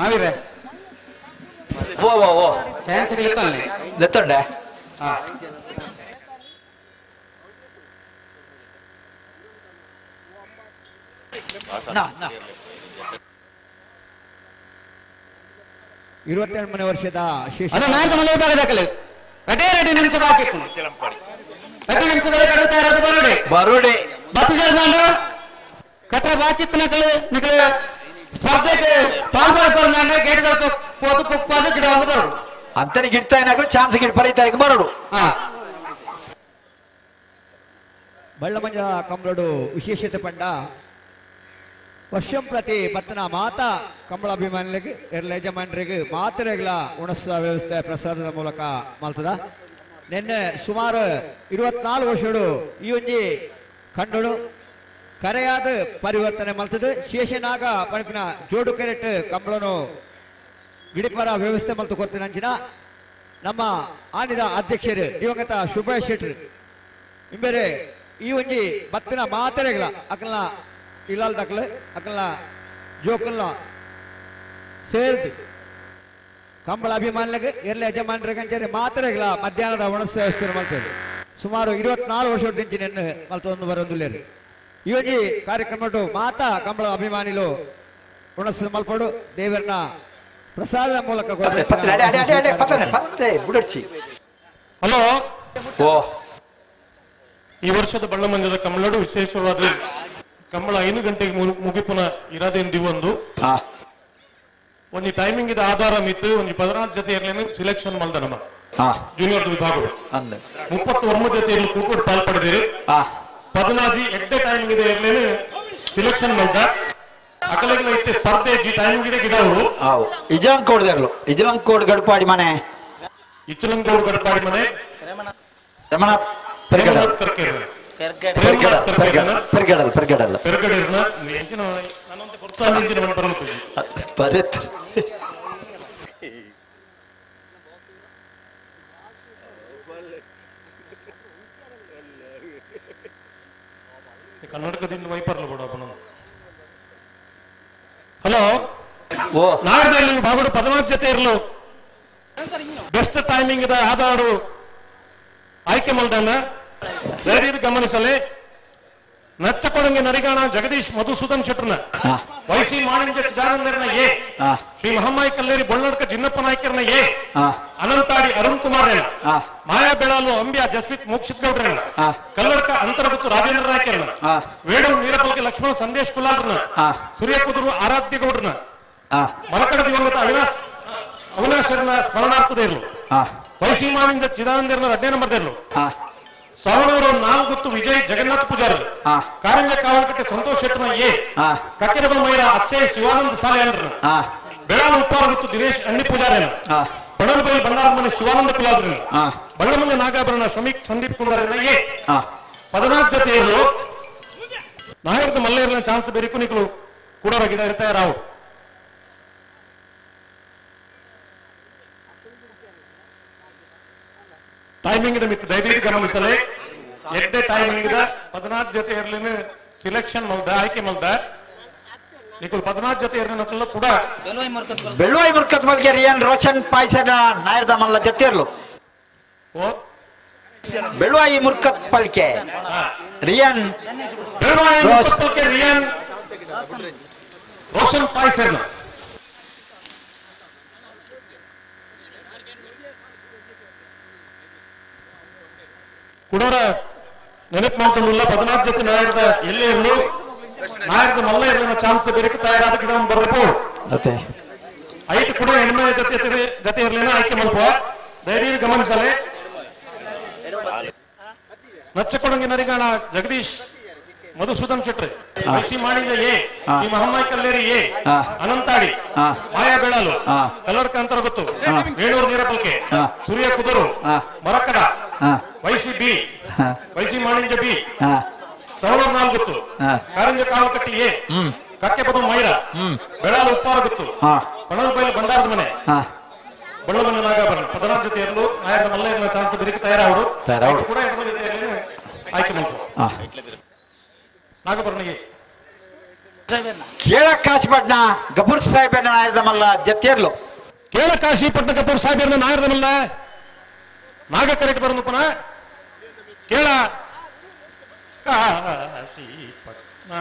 ಮಾವಿರೆ ಓ ಓ ಓ ಚಾನ್ಸ್ ಲೆತ್ತಲ್ಲಿ ಲೆತ್ತೊಂಡೆ. ನಾ ನಾ 22ನೇ ವರ್ಷದ ಅದು ನಾಯಕ ಮಲ್ಲ ವಿಭಾಗ ದಾಖಲೆ. ರೆಡಿ ರೆಡಿ ನಿಮಿಷ ಬಾಕಿ ಇತ್ತು. 2 ನಿಮಿಷದಲ್ಲಿ ಕಡುತ್ತಾ ಇರೋದು ಬರೋಡೆ ಬರೋಡೆ ಬತ್ತು ಜನ ಕಟ್ಟ ಬಾಕಿ ಇತ್ತು. ನಕಲು ನಿಕಲು ಸ್ಪರ್ಧೆಗೆ ಪಾಲ್ಪಡ್ಕೊಂಡು ಗೇಟ್ ಪೋತು ಪುಪ್ಪಾದ ಗಿಡ ಒಂದು ಬರೋಡು ಅಂತನೆ ಗಿಡ್ತಾ ಏನಾದ್ರು ಚಾನ್ಸ್ ಗಿಡ ಪರೀತಾರಿಗೆ ಬರೋಡು. ಬಳ್ಳಮಂಜ ಕಂಬಳಡು ವಿಶೇಷತೆ ಪಂಡ ವರ್ಷಂ ಪ್ರತಿ ಬತ್ತನ ಮಾತಾ ಕಂಬಳ ಅಭಿಮಾನಿಗಳಿಗೆ ಎರಲ ಯಜಮಾನರಿಗೆ ಮಾತ್ರೆಗಳ ಉಣಸ ವ್ಯವಸ್ಥೆ ಪ್ರಸಾದದ ಮೂಲಕ ಮಲ್ತದ. ನಿನ್ನೆ ಸುಮಾರು 24 ವರ್ಷಗಳು ಈ ಒಂಜಿ ಕಂಡಳು ಕರೆಯಾದ ಪರಿವರ್ತನೆ ಮಲ್ತದೆ. ಶೇಷನಾಗ ಪಣಪಿನ ಜೋಡು ಕೆರೆಟ್ ಕಂಬಳನು ಗಿಡಿಪರ ವ್ಯವಸ್ಥೆ ಮಲ್ತು ಕೊಡ್ತೀನಿ ಅಂಚಿನ ನಮ್ಮ ಆನಿದ ಅಧ್ಯಕ್ಷರು ದಿವಂಗತ ಸುಭಾಷ್ ಶೆಟ್ರು ಇಂಬೇರೆ ಈ ಒಂಜಿ ಬತ್ತಿನ ಮಾತೆರೆಗಳ ಅಕಲ್ನ ಇಲ್ಲಾಲ್ ದಕ್ಲು ಅಕಲ್ನ ಜೋಕಲ್ನ ಸೇರ್ದು ಕಂಬಳ ಅಭಿಮಾನಿಗಳಿಗೆ ಎಲ್ಲ ಯಜಮಾನರಿಗೆ ಅಂಚನೆ ಮಾತೆರೆಗಳ ಮಧ್ಯಾಹ್ನದ ಒಣಸ ವ್ಯವಸ್ಥೆ ಮಲ್ತದೆ. ಸುಮಾರು 24 ವರ್ಷ ನಿನ್ನೆ ಮಲ್ತೊಂದು ಬರೊಂದುಲ್ಲೇರು. ಈ ಒಂಜಿ ಕಾರ್ಯಕ್ರಮ ಮಾತಾ ಕಂಬಳ ಅಭಿಮಾನಿಲು ಉಣಸ ಮಲ್ಪಡು ದೇವರನ್ನ ಪ್ರಸಾದದ ಮೂಲಕ ಹಲೋ. ಈ ವರ್ಷದ ಬಳ್ಳಮಂಜದ ಕಂಬಳಡು ವಿಶೇಷವಾದ ಕಂಬಳ 5 ಗಂಟೆಗೆ ಮುಗಿಪುನ ಇರಾದೇನು ದಿವೊಂದು ಒಂದು ಟೈಮಿಂಗ್ ಇದ ಆಧಾರ ಮಿತ್ತು ಒಂದು 14 ಜೊತೆ ಇರ್ಲೇನು ಸಿಲೆಕ್ಷನ್ ಮಲ್ದ ನಮ್ಮ ಜೂನಿಯರ್ ವಿಭಾಗ 39 ಜೊತೆ ಇರ್ಲಿ ಕೂತ್ಕೊಂಡು ಪಾಲ್ಪಡೆದಿರಿ. 14 ಎಡ್ಡೆ ಟೈಮಿಂಗ್ ಇದೆ ಇರ್ಲೇನು ಸಿಲೆಕ್ಷನ್ ಮಲ್ದ ಅಕಲೆಗಳ ಇತ್ತೆ ಸ್ಪರ್ಧೆ ಜಿ ಟೈಮಿಂಗ್ ಇದೆ ಗಿಡವು ಇಜಲಂಕೋಡ್ ಇರ್ಲು ಇಜಲಂಕೋಡ್ ಗಡ್ಪಾಡಿ ಮನೆ ಇಚಲಂಕೋಡ್ ಗಡ್ಪಾಡಿ ಮನೆ ರಮಣ ಪೆರ್ಗಡಲ್ ಪೆರ್ಗಡಲ್ ಪೆರ್ಗಡಲ್ ಪೆರ್ಗಡಿರ್ನ ಎಂಚಿನ ನಾನೊಂದು ಕೊರ್ತಾನ ಎಂಚಿನ ಮನೆ ಬರಲು ಬರೆತ್ ಕರ್ನಾಟಕದಿಂದ ವೈಪರ್ಲು ಬಿಡ ಹಲೋ. ಓ ನಾಡದಲ್ಲಿ ಬಾಗುಡು 14 ಜೊತೆ ಇರಲು ಬೆಸ್ಟ್ ಟೈಮಿಂಗ್ ಇದೆ ಆಧಾರು ಆಯ್ಕೆ ಮಲ್ದನ್ನ ಗಮನಿಸಲಿ. ನಚ್ಚಕೊಡಂಗಿ ನರಿಗಾಣ ಜಗದೀಶ್ ಮಧುಸೂದನ್ ಶೆಟ್ಟರ್ನ ವೈಸಿ ಮಾಣಿಂಜ ಚಿದಾನಂದರ್ನ ಎ ಶ್ರೀ ಮಹಮ್ಮಾಯಿ ಕಲ್ಲೇರಿ ಬೊಳ್ಳಡ್ಕ ಜಿನ್ನಪ್ಪ ನಾಯ್ಕರ್ನ ಎ Anantadi Arun Kumar ರೇಣ ಮಾಯಾ ಬೆಳಾಲು ಅಂಬ್ಯ ಜಸ್ವಿತ್ ಮೋಕ್ಷಿತ್ ಗೌಡ್ರನ್ನ ಕಲ್ಲಡ್ಕ ಅಂತರಗುತ್ತು ರಾಜೇಂದ್ರ ನಾಯ್ಕರನ್ನ ವೇಣು ವೀರಪಲ್ಕೆ ಲಕ್ಷ್ಮಣ ಸಂದೇಶ್ ಕುಲಾಲ್ರನ್ನ ಸೂರ್ಯ ಕುದುರು ಆರಾಧ್ಯ ಗೌಡ್ರನ್ನ ಮರಕಡ ದಿವಂಗತ ಅವಿನಾಶರನ್ನ ಸ್ಮರಣಾರ್ಥದ ಇರಲು ವೈಸೀಮಾನಿಂದ ಚಿದಾನಂದರನ್ನ 2ನೇ ನಂಬರ್ ಇರಲು ಸವಣೂರು 4 ವಿಜಯ್ ಜಗನ್ನಾಥ ಪೂಜಾರಿ ಕಾರಂಜ ಕಾವಲಕಟ್ಟೆ ಸಂತೋಷ್ ಶೆಟ್ಟರ್ನ ಎ ಕಕ್ಕೆನಬ ಮೈರ ಅಕ್ಷಯ್ ಶಿವಾನಂದ ಸಾಲೆ ಬೆಳಾಲು ಉಪ್ಪಾರ ಮತ್ತು ದಿನೇಶ್ ಅಣ್ಣಿ ಪೂಜಾರಿನ ಬಡಲಬೈಲ್ ಬಂಡಾರ ಮನೆ ಶಿವಾನಂದ ಕುಲಾದ್ರನ ಬಳ್ಳಮನೆ ನಾಗಾಭರಣ ಶಮೀಕ್ ಸಂದೀಪ್ ಕುಂದಾರನ ಎ 14 ಜೊತೆ ಇರಲು ನಾಯರ್ದ ಮಲ್ಲೇರ್ನ ಚಾನ್ಸ್ ಬೇರಿಕು ನಿಕಲು ಕೂಡ ಗಿಡ ಇರ್ತಾರೆ ರಾವು ಟೈಮಿಂಗ್ ಮಿತ್ ದಯವಿಟ್ಟು ಗಮನಿಸಲೇ ಎಡ್ಡೆ ಟೈಮಿಂಗ್ 14 ಜೊತೆ ಇರ್ಲಿನ ಸಿಲೆಕ್ಷನ್ ಮಲ್ದ ಆಯ್ಕೆ ಮಲ್ದ ನಿಕುಲ್ 14 ಜೊತೆ ಇರ್ಲಿನ ಕೂಡ ಬೆಳ್ಳುವಾಯಿ ಮುರ್ಕತ್ ಮಲ್ಗೆ ರಿಯನ್ ರೋಷನ್ ಪಾಯ್ಸನ ನಾಯರ್ದ ಮಲ್ಲ ಜೊತೆ ಇರ್ಲು ಬೆಳ್ಳುವಾಯಿ ಮುರ್ಕತ್ ಪಲ್ಕೆ ರಿಯನ್ ಬೆಳ್ಳುವಾಯಿ ಮುರ್ಕತ್ ಪಲ್ಕೆ ರಿಯನ್ ರೋಷನ್ ಪಾಯ್ಸರ್ನ ಕುಡೋರ ನೆನಪು ಮಾಡ್ಕೊಂಡಿಲ್ಲ 14 ಜೊತೆ ನಾಯರದ ಎಲ್ಲೇ ಇರಲು ನಾಯರದ ಮಲ್ಲ ಇರಲಿನ ಚಾನ್ಸ್ ಬೇರೆ ತಯಾರಾದ ಗಿಡ ಬರಬೇಕು ಐದು ಕೂಡ ಹೆಣ್ಮೆ ಜೊತೆ ಜೊತೆ ಇರಲಿನ ಆಯ್ಕೆ ಮಲ್ಪ ಧೈರ್ಯ ಗಮನಿಸಲೆ ನಚ್ಚಕೊಡಂಗಿ ನರಿಗಾಣ ಜಗದೀಶ್ ಮಧುಸೂದನ್ ಶೆಟ್ರಿ ಐಸಿ ಮಾಡಿಂದ ಎ ಶ್ರೀ ಮಹಮ್ಮಾಯಿ ಕಲ್ಲೇರಿ ಎ ಅನಂತಾಡಿ ಮಾಯಾ Belalu Kalladka ಅಂತರಗೊತ್ತು Venur ನೀರಪಲ್ಕೆ Surya Kudur Marakada YC B YC Maninja B Savanur 4 Karanja Kavalakatti A Kakkepadu Myra Belalu Uppara Guttu Banalbail ಬಂಡಾರದ ಮನೆ ಬಳ್ಳಮನೆ ನಾಗಾಭರಣ 14 ಜೊತೆ ಇರಲು ನಾಯಕರ ಮಲ್ಲ ಚಾನ್ಸ್ ಬೇರೆ ತಯಾರಾವರು ಕೂಡ 2 ಜೊತೆ ಆಯ್ಕೆ ಮಾಡ್ಕೊ ನಾಗಭರಣಿಗೆ ಕೇಳ ಕಾಶಿಪಟ್ನ ಗಫೂರ್ ಸಾಹೇಬನ ನಾಯರದ ಮಲ್ಲ ಜೊತೆಯರ್ಲು ಕೇಳ ಕಾಶಿಪಟ್ನ ಗಫೂರ್ ಸಾಹೇಬನ ನಾಯರದ ಮಲ್ಲ ನಾಗ ಕರೆಕ್ಟ್ ಬರೋದು ಪುನಃ ಕೇಳ ಕಾಶಿಪಟ್ನ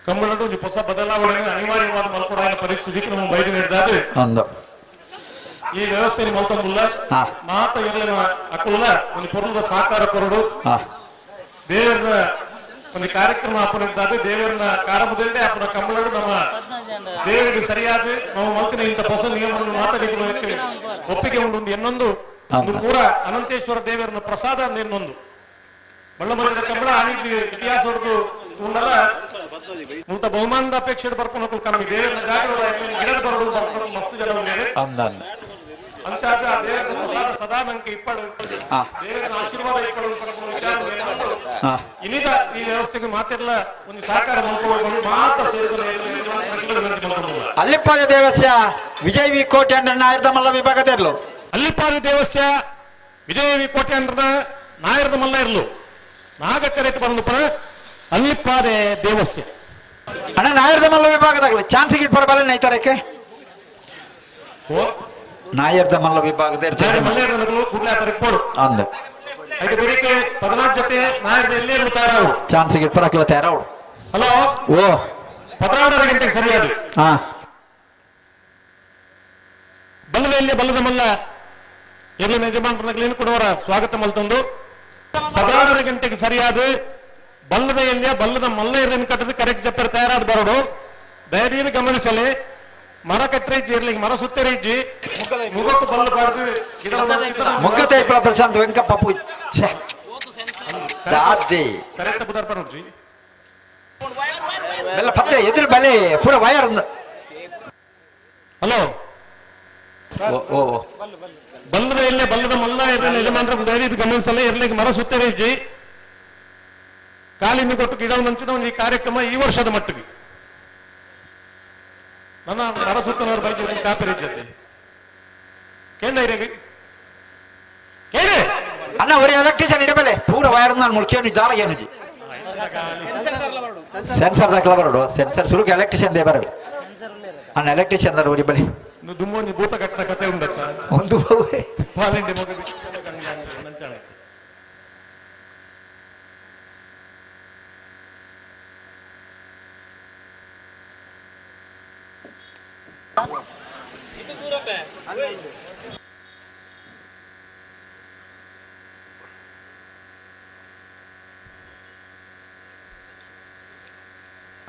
ಕಂಬಳಡು ಒಂಜಿ ಹೊಸ ಬದಲಾವಣೆ ಅನಿವಾರ್ಯವಾದ ಮಲ್ಕೊಡಾಯಿನ ಪರಿಸ್ಥಿತಿಗೆ ನಮ್ಮ ಬೈದು ನೀಡಿದಾದ ಈ ವ್ಯವಸ್ಥೆಯನ್ನು ಮಲ್ತೊಂದುಲ್ಲ ಮಾತ ಇರಲಿನ ಅಕುಲ ಒಂದು ಪೊರುದ ಸಹಕಾರ ಕೊರಡು ದೇವರ ಒಂದು ಕಾರ್ಯಕ್ರಮ ಅಪ್ಪನಿದ್ದಾದ ದೇವರನ್ನ ಕಾರಂಭದಲ್ಲೇ ಅಪ್ಪನ ಕಂಬಳಡು ನಮ್ಮ ದೇವರಿಗೆ ಸರಿಯಾದ ನಾವು ಮಲ್ತಿನ ಇಂಥ ಹೊಸ ನಿಯಮವನ್ನು ಮಾತಾಡಿಕೊಳ್ಳೋದಕ್ಕೆ ಒಪ್ಪಿಗೆ ಉಂಟು ಇನ್ನೊಂದು ಒಂದು ಪೂರ ಅನಂತೇಶ್ವರ ದೇವರನ್ನ ಪ್ರಸಾದ ಅಂದ ಇನ್ನೊಂದು ಬಳ್ಳಮಲ್ಲದ ಕಂಬಳ ಆನಿದ್ದು ಇತಿಹಾಸ ಹೊಡೆದು ಉಂಡಲ್ಲ ಮುಲ್ತ ಬಹುಮಾನದ ಅಪೇಕ್ಷೆ ಬರ್ಕೊಂಡು ಕಮ್ಮಿ ದೇವರನ್ನ ಜಾಗೃತ ಗಿಡದ ಬರೋದು ಬರ್ಕೊಂಡು ಮಸ್ತ್ ಜನ ಉಂಡೇವೆ ಅಂಚಾದ ದೇವರ ಪ್ರಸಾದ ಸದಾ ನಂಗೆ ಇಪ್ಪಡು ದೇವರ ಆಶೀರ್ವಾದ ಇಪ್ಪಡು ವಿಚಾರ ಇನ್ನಿದ ಈ ವ್ಯವಸ್ಥೆಗೆ ಮಾತಿರಲ್ಲ ಒಂದು ಸಹಕಾರ ಮಾಡ್ಕೊಂಡು ಮಾತ್ರ ಸೇರಿಸಲು ಅಲ್ಲಿಪ್ಪಾದ ದೇವಸ್ಯ ವಿಜಯ್ ವಿ ಕೋಟೆ ಅಂದ್ರೆ ನಾಯರ್ದ ಮಲ್ಲ ವಿಭಾಗದ ಇರ್ಲು ಅಲ್ಲಿಪ್ಪಾದ ದೇವಸ್ಯ ವಿಜಯ ವಿ ಕೋಟೆ ಅಂದ್ರೆ ನಾಯರ್ದ ಮಲ್ಲ ಇರ್ಲು ನಾಗ ಕರೆಕ್ಟ್ ಬಂದು ಪರ ಅಲ್ಲಿಪ್ಪಾದೆ ದೇವಸ್ಯ ಅಣ್ಣ ನಾಯರ್ದ ಮಲ್ಲ ವಿಭಾಗದಾಗಲಿ ಚಾನ್ಸ್ ಗಿಟ್ ಬರಬಲ್ಲ ನೈತಾರಕ್ಕೆ ನಾಯರ್ದ ಮಲ್ಲ ವಿಭಾಗದ ಅಂದ ಜೊತೆ ನಾಯರ್ದ ಎಲ್ಲೇ ತಯಾರಾವು ಚಾನ್ಸ್ ಗಿಟ್ ಬರಕ್ಲ ತಯಾರಾವು ಹಲೋ ಓ 16 ಗಂಟೆಗೆ ಸರಿಯಾದ ಬಲ್ಲದ ಎಲ್ಲಿ ಬಲ್ಲದ ಮಲ್ಲ ಎಲ್ಲಿ ಯಜಮಾನರನ್ನ ಕೊಡುವರ ಸ್ವಾಗತ ಮಲ್ತಂದು 16 ಗಂಟೆಗೆ ಸರಿಯಾದ ಬಲ್ಲದ ಎಲ್ಲಿಯ ಬಲ್ಲದ ಮಲ್ಲ ಇರಲಿನ ಕಟ್ಟದ ಕರೆಕ್ಟ್ ಜಪ್ಪರ್ ತಯಾರಾದ ಬರೋಡು ಧೈರ್ಯ ಗಮನಿಸಲಿ ಮರ ಕಟ್ಟರೆ ಇರ್ಲಿ ಮರ ಸುತ್ತರೆ ಇಜ್ಜಿ ಮುಗತ್ತು ಬಲ್ಲ ಬಾರ್ದು ಮುಗ್ಗತೈಪುರ ಪ್ರಶಾಂತ್ ವೆಂಕಪ್ಪ ಪೂಜೆ ಕರೆಕ್ಟ್ ಬುಧಾರ್ ಪರೋಜಿ ಬೆಲ್ಲ ಪತ್ತೆ ಎದುರು ಬಲೆ ಪೂರ ವೈರ್ ಹಲೋ ಓ ಬಲ್ಲದ ಎಲ್ಲೇ ಬಲ್ಲದ ಮಲ್ಲ ಇರಲಿ ಯಜಮಾನ್ರ ಧೈರ್ಯ ಗಮನಿಸಲ್ಲ ಇರ್ಲಿಕ್ಕೆ ಮರ ಸುತ್ತರೆ ಇಜ್ಜಿ ಕಾಲಿನ ಕೊಟ್ಟು ಗಿಡ ಮುಂಚಿನ ಒಂದು ಈ ಕಾರ್ಯಕ್ರಮ ಈ ವರ್ಷದ ಮಟ್ಟಿಗೆ ನನ್ನ ಮರ ಸುತ್ತನವ್ರ ಬಗ್ಗೆ ಕಾಪರಿ ಜೊತೆ ಕೇಳ ಕೇಳಿ ಅಣ್ಣ ಒರಿ ಎಲೆಕ್ಟ್ರಿಷಿಯನ್ ಇಡಬಲೆ ಪೂರ ವೈರ್ ನಾನು ಮುಳ್ಕೇನು ದಾಲ ಏನುಜಿ ಸೆನ್ಸರ್ ದಾಖಲ ಬರೋಡು ಸೆನ್ಸರ್ ಸುರುಕು ಎಲೆಕ್ಟ್ರಿಷಿಯನ್ they ಬರಡು ಅಣ್ಣ ಎಲೆಕ್ಟ್ರಿಷಿಯನ್ ದಾರ ಒರಿ ಬಳಿ ದುಮ್ಮೊಂಜಿ ಭೂತ ಕಟ್ಟದ ಕತೆ ಉಂಡತ್ತ ಒಂದು ಪಾಲೆಂಡೆ ಮಗ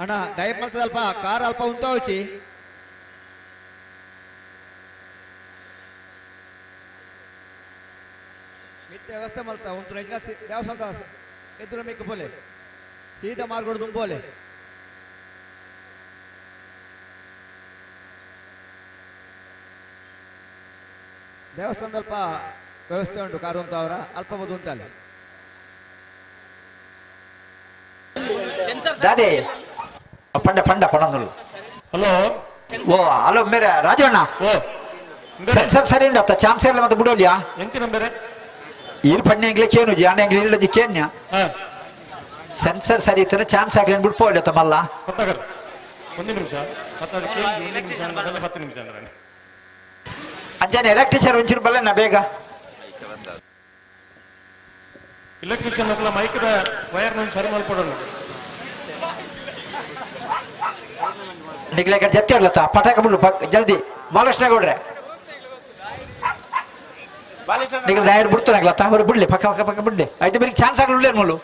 ಅಣ್ಣ ದಯಮಾಡಿ ಅಲ್ಪ ಕಾರ್ ಅಲ್ಪ ಉಂಟಾವಚಿ ಮಿತ್ತೆ ವ್ಯವಸ್ಥೆ ಮಲ್ತ ಉಂಟು ದೇವಸ್ಥಾನ ಎದುರು ಮೇಕ ಬೋಲೆ ಸೀದಾ ಮಾರ್ಗೋಡು ದುಂಬೋಲೆ ದೇವಸ್ಥಾನದ ಅಲ್ಪ ವ್ಯವಸ್ಥೆ ಉಂಟು ಕಾರು ಅಂತ ಅವರ ಅಲ್ಪ ಬದು ಉಂಟಲ್ಲಿ ದಾದೆ ಪಂಡ ಪಂಡ ಪಣಂದುಳು ಹಲೋ ಓ ಹಲೋ ಮೇರೆ ರಾಜಣ್ಣ ಸೆನ್ಸರ್ ಸರಿ ಉಂಡತ್ತ ಚಾನ್ಸ್ ಇಲ್ಲ ಮತ್ತೆ ಬಿಡೋಲಿಯಾ ಎಂತಿ ನಂಬರೆ ಈರ್ ಪಣ್ಣೆ ಎಂಗ್ಲೆ ಕೇನು ಜಿ ಅಣ್ಣ ಎಂಗ್ಲೆ ಇಲ್ಲ ಜಿ ಕೇನ್ಯ ಸೆನ್ಸರ್ ಸರಿ ಇತ್ತು ಚಾನ್ಸ್ ಆಗ್ಲಿ ಬಿಡ್ಪೋಲ್ಲ ತಮ್ಮಲ್ಲ ಒಂದು ನಿಮಿಷ ಹತ್ತು ನಿಮಿಷ ಅಂದ್ರೆ ಅಂಜಾನೆ ಎಲೆಕ್ಟ್ರಿಷಿಯನ್ ಒಂಚೂರು ಬಲ್ಲೆನ ಬೇಗ ಎಲೆಕ್ಟ್ರಿಷಿಯನ್ ಅಕ್ಲ ಮೈಕ್ದ ವೈರ್ ನ ಸರಿ ಮಲ್ಪಡೋಣ ನಿಗ್ಲೆ ಕಡೆ ಜತ್ತಿ ಇರ್ಲತ್ತ ಪಟಾಕ ಬಿಡು ಜಲ್ದಿ ಬಾಲಕೃಷ್ಣ ಗೌಡ್ರೆ ನಿಗ್ಲ ದಾಯರ್ ಬಿಡ್ತಾನಗ್ಲ ತಾವರು ಬಿಡ್ಲಿ ಪಕ್ಕ ಪಕ್ಕ ಪಕ್ಕ ಬಿಡ್ಲಿ ಆಯ್ತು ಬೇರೆ ಚಾನ್ಸ್ ಆಗಲ್ಲ ಮುಳು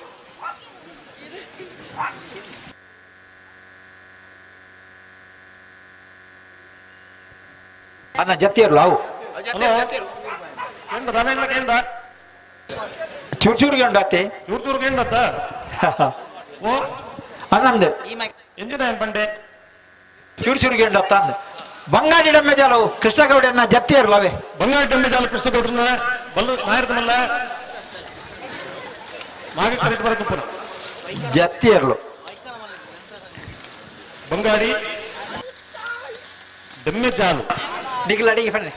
ಅಣ್ಣ ಜತ್ತಿ ಇರ್ಲ ಅವು ಚೂರು ಚೂರಿಗೆ ಉಂಡಾತೆ ಚೂರು ಚೂರಿಗೆ ಉಂಡತ್ತ ಓ ಅಣ್ಣಂದು ಎಂಜಿನ ಪಂಡೆ ಚೂರು ಚೂರಿಗೆ ಉಂಡತ್ತ ಅಂದ ಬಂಗಾಡಿ ಡಮ್ಮೆ ಜಾಲವು ಕೃಷ್ಣಗೌಡನ ಜತ್ತಿ ಇರ್ಲ ಅವೇ ಬಂಗಾಡಿ ಡಮ್ಮೆ ಜಾಲ ಕೃಷ್ಣಗೌಡರನ್ನ ಬಲ್ಲು ನಾಯರ್ದಮಲ್ಲ ನಾಗ ಕರೆಕ್ಟ್ ಬರಕ್ಕೆ ಪುನಃ ಜತ್ತಿ ಇರ್ಲು ಬಂಗಾಡಿ ಡಮ್ಮೆ ಜಾಲು ನಿಗ್ಲಡಿಗೆ ಬನ್ನಿ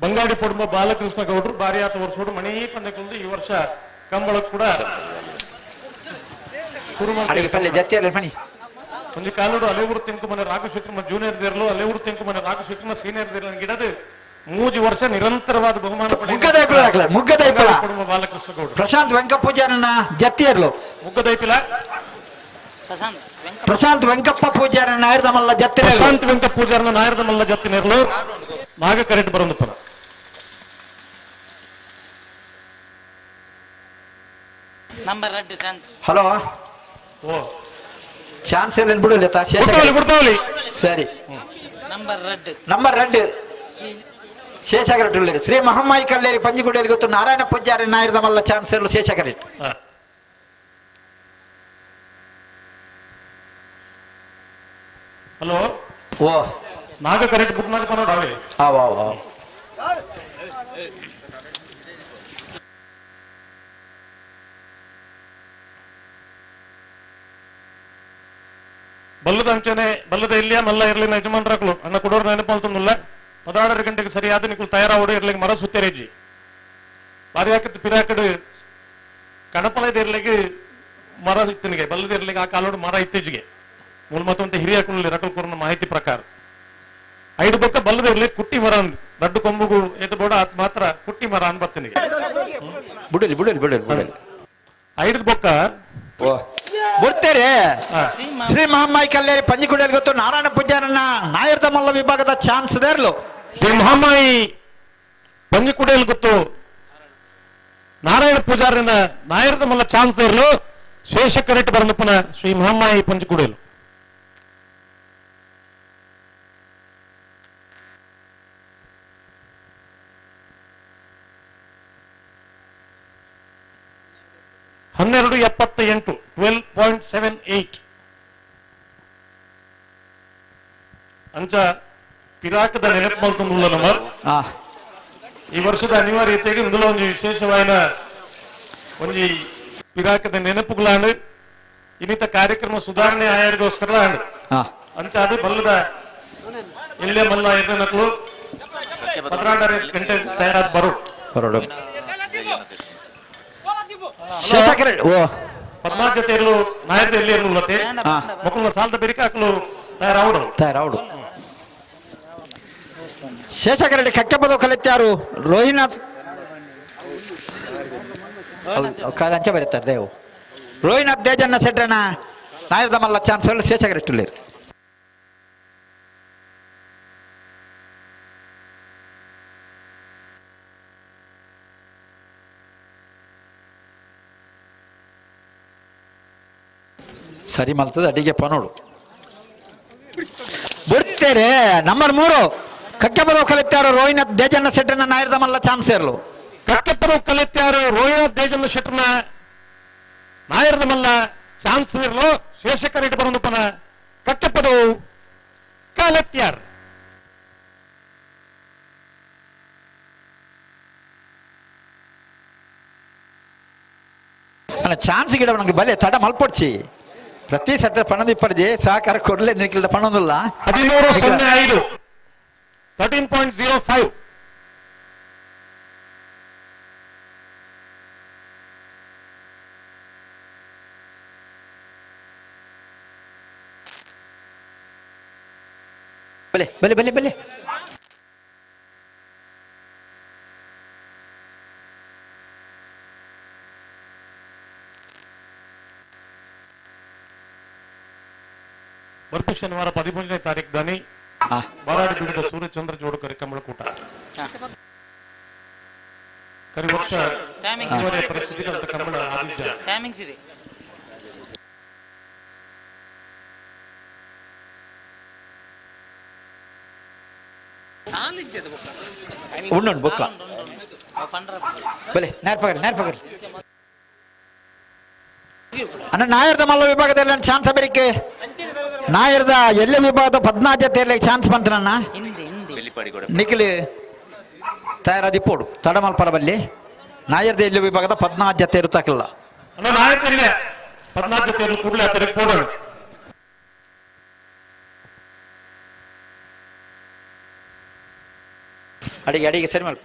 ಬಂಗಾಡಿ ಕುಟುಂಬ ಬಾಲಕೃಷ್ಣ ಗೌಡರು ಬಾರಿ ಆತ ವರ್ಷೋಡು ಮಣಿ ಪಂದ್ಯಕೊಂಡು ಈ ವರ್ಷ ಕಂಬಳ ಕೂಡ ಶುರು ಅಡಿಗೆ ಪಲ್ಯ ಜತ್ತಿ ಇರ್ಲಿ ಬನ್ನಿ ಒಂದು ಕಾಲೋಡು ಅಲೆಊರು ತೆಂಕು ಮನೆ ರಾಘು ಶೆಟ್ಟಿ ಜೂನಿಯರ್ ದೇರ್ಲು ಅಲೆಊರು ತೆಂಕು ಮನೆ ರಾಘು ಶೆಟ್ಟಿ ಸೀನಿಯರ್ ದೇರ್ಲು ಗಿಡದ 3 ವರ್ಷ ನಿರಂತರವಾದ ಬಹುಮಾನ ಮುಗ್ಗದೈಪಿಲ ಹಾಕ್ಲೆ, ಮುಗ್ಗದೈಪಿಲ. ಕುಟುಂಬ ಬಾಲಕೃಷ್ಣ ಗೌಡರು ಪ್ರಶಾಂತ್ ವೆಂಕಪ್ಪ ಪೂಜಾರನ ಜತ್ತಿ ಇರ್ಲು ಮುಗ್ಗದೈಪಿಲ ಪ್ರಶಾಂತ್ ವೆಂಕಪ್ಪ ಪೂಜಾರನ ನಾಯರ್ದಮಲ್ಲ ಜತ್ತಿ ಪ್ರಶಾಂತ್ ವೆಂಕಪ್ಪ ಪೂಜಾರನ ನಾಯರ್ದಮಲ್ಲ ಜತ್ತಿ ನೇರ್ಲು ನಾಗ ಕರೆಕ್ಟ್ ಬರೋದು ಪರ ನಂಬರ್ ರೆಡ್ ಚಾನ್ಸ್ ಹಲೋ ಓ ಚಾನ್ಸ್ ಇಲ್ಲ ಬಿಡಲಿ ಬಿಡ್ತಾವಲಿ ಸರಿ ನಂಬರ್ ರೆಡ್ ನಂಬರ್ ರೆಡ್ ಶೇಷಾಗರೆಟ್ ಉಳ್ಳೇರಿ ಶ್ರೀ ಮಹಮ್ಮಾಯಿ ಕಲ್ಲೇರಿ ಪಂಜಿಗುಡಿಯಲ್ಲಿ ಗೊತ್ತು ನಾರಾಯಣ ಪೂಜಾರಿ ನಾಯರ್ದಮಲ್ಲ ಚಾನ್ಸ್ ಇರಲು ಶೇಷಾಗರೆಟ್ ಹಲೋ ಓ ನಾಗ ಕರೆಕ್ಟ್ ಬುಕ್ ಮಾಡ್ಕೊಂಡು ಅವೇ ಅವ ಅವ ಬಲ್ಲದ ಅಂಚನೆ ಬಲ್ಲದ ಇಲ್ಲಿಯ ಮಲ್ಲ ಇರ್ಲಿನ ಯಜಮಾನ್ರಾಕ್ಲು ಅಣ್ಣ ಕೊಡೋರು ನೆನಪಲ್ತಂದುಲ್ಲ 16 ಗಂಟೆಗೆ ಸರಿಯಾದ ನಿಕುಲು ತಯಾರಾವಡು ಇರ್ಲಿಗೆ ಮರ ಸುತ್ತೇರೇಜಿ ಬಾರಿ ಹಾಕತ್ತು ಪಿರಾಕಡು ಕಣಪಲದ ಇರ್ಲಿಗೆ ಮರ ಸಿಕ್ತನಿಗೆ ಬಲ್ಲದ ಇರ್ಲಿಗೆ ಆ ಕಾಲೋಡು ಮರ ಇತ್ತೀಚೆಗೆ ಮೂಲ ಮತ್ತೊಂದು ಹಿರಿಯ ಕುಲ್ಲಿ ರಕಲ್ ಕೊರನ ಮಾಹಿತಿ ಪ್ರಕಾರ ಐದು ಬೊಕ್ಕ ಬಲ್ಲದ ಇರ್ಲಿ ಕುಟ್ಟಿ ಮರ ಅಂದ್ ದೊಡ್ಡ ಕೊಂಬುಗು ಎದ್ದು ಬೋಡ ಆತ್ ಮಾತ್ರ ಕುಟ್ಟಿ ಮರ ಅನ್ ಬತ್ತನಿಗೆ ಬಿಡಲಿ ಬಿಡಲಿ ಬಿಡಲಿ ಬಿಡಲಿ ಐದು ಬೊಕ್ಕ ಬರ್ತಾರೆ ಶ್ರೀ ಮಹಮ್ಮಾಯಿ ಕಲ್ಲೇರಿ ಪಂಜಿಗುಡಿಯಲ್ಲಿ ಗೊತ್ತು ನಾರಾಯಣ ಪೂಜಾರನ್ನ ನಾಯರ್ದಮಲ್ಲ ವಿಭಾಗದ ಚಾನ್ಸ್ ದೇರ್ಲು ಶ್ರೀ ಮಹಾಮಾಯಿ ಪಂಜಿಕುಡಿಯಲ್ಲಿ ಗೊತ್ತು ನಾರಾಯಣ ಪೂಜಾರನ ನಾಯರ್ದಮಲ್ಲ ಚಾನ್ಸ್ ದೇರ್ಲು ಶೇಷ ಕರೆಕ್ಟ್ ಬರನಪ್ಪನ ಶ್ರೀ ಮಹಾಮಾಯಿ ಪಂಜಿಕುಡಿಯಲು ಹನ್ನೆರಡು ಎಪ್ಪತ್ತ ಎಂಟು 12.78 ಅಂಚ ಪಿರಾಕದ ನೆನಪು ಮಲ್ತೊಂದುಲ್ಲ ನಮ್ಮ ಈ ವರ್ಷದ ಅನಿವಾರ್ಯತೆಗೆ ಇಂದುಲ ಒಂಜಿ ವಿಶೇಷವಾದ ಒಂಜಿ ಪಿರಾಕದ ನೆನಪುಗಳಾಂಡ್ ಇನ್ನಿತ ಕಾರ್ಯಕ್ರಮ ಸುಧಾರಣೆ ಆಯಾರಿಗೋಸ್ಕರ ಆಂಡ್ ಅಂಚ ಅದು ಬಲ್ಲದ ಎಲ್ಲೇ ಮಲ್ಲ ಎದ್ದನಕ್ಲು 12 ಗಂಟೆ ತಯಾರಾದ ಬರು ಬರೋಡು ಶೇಷಾಕರ ಓ ಪದ್ಮಾಜ್ ಜೊತೆ ಇರಲು ನಾಯರ್ದ ಎಲ್ಲಿ ಇರಲು ಮಕ್ಕಳ ಸಾಲದ ಬೆರಿಕೆ ಹಾಕಲು ತಯಾರಾವಡು ತಯಾರಾವಡು ಶೇಷಾಕರೆಡ್ಡಿ ಕಕ್ಕೆಪದ ಕಲೆತ್ತಾರು ರೋಹಿನಾಥ್ ಅಂಚೆ ಬರೀತಾರೆ ದೇವು ರೋಹಿನಾಥ್ ದೇಜನ್ನ ಸೆಟ್ರನ ನಾಯರ್ದ ಮಲ್ಲ ಚಾನ್ಸ್ ಶೇಷಾಕರೆಡ್ಡಿ ಸರಿ ಮಲ್ತದ ಅಡಿಗೆ ಪನೋಡು ಬಿಡ್ತೇರೆ. ನಂಬರ್ 3 ಕಕ್ಕೆಪದವು ಕಲಿತಾರು ರೋಹಿನಾಥ್ ದೇಜಣ್ಣ ಶೆಟ್ಟರ್ನ ನಾಯರ್ದ ಮಲ್ಲ ಚಾನ್ಸ್ ಇರಲು. ಕಕ್ಕೆಪದವು ಕಲಿತಾರು ರೋಹಿನಾಥ್ ದೇಜಣ್ಣ ಶೆಟ್ಟರ್ನ ನಾಯರ್ದ ಮಲ್ಲ ಚಾನ್ಸ್ ಇರಲು. ಶೇಷಕರ್ ಇಟ್ಟು ಬರೋದಪ್ಪನ ಕಕ್ಕೆಪದವು ಕಲೆತ್ಯಾರ್. ಚಾನ್ಸ್ ಗಿಡ ನಂಗೆ ಬಲೆ ತಡ ಮಲ್ಪೊಡ್ಚಿ. ಪ್ರತಿ ಸತ್ರ ಪಣದ ಇಪ್ಪರ್ಜಿ ಸಹಕಾರ ಕೊರ್ಲೆ ನಿಕ್ಕಿಲ್ದ ಪಣೊಂದುಲ್ಲ. 13.05 13.05. ಬಲೆ ಬಲೆ ಬಲೆ ಬಲೆ. ಬರ್ಪು ಶನಿವಾರ 13ನೇ ತಾರೀಕು ದಾನಿ ಬಾರಾಡಿ ಬೀಡದ ಸೂರ್ಯಚಂದ್ರ ಜೋಡುಕರಿ ಕಂಬಳಕೂಟ ಕರಿ ವರ್ಷ ಅನಿವಾರ್ಯ ಪರಿಸ್ಥಿತಿ ಅಂತ ಕಂಬಳ ಆದಿತ್ಯ ಉಂಡು ಬೊಕ್ಕ ಬಲೆ ನೇರ್ಪಗರಿ ನೇರ್ಪಗರಿ. ಅಣ್ಣ ನಾಯರ್ದ ಮಲ್ಲ ವಿಭಾಗದಲ್ಲಿ ಚಾನ್ಸ್ ಬೇರಿಕೆ. ನಾಯರ್ದ ಎಲ್ಲ ವಿಭಾಗದ ಪದ್ನಾದ್ಯತೆ ಚಾನ್ಸ್ ಬಂತನಣ್ಣ. ನಿಖಿಲ್ ತಯಾರಾದಿ ಪೋಡು ತಡಮಲ್ಪರ ಬಲ್ಲಿ. ನಾಯರ್ದ ಎಲ್ಲ ವಿಭಾಗದ ಪದ್ನಾದ್ಯತೆ ಇರುತ್ತಾಕಿಲ್ಲ. ಅಡಿಗೆ ಅಡಿಗೆ ಸರಿ ಮಲ್ಪ.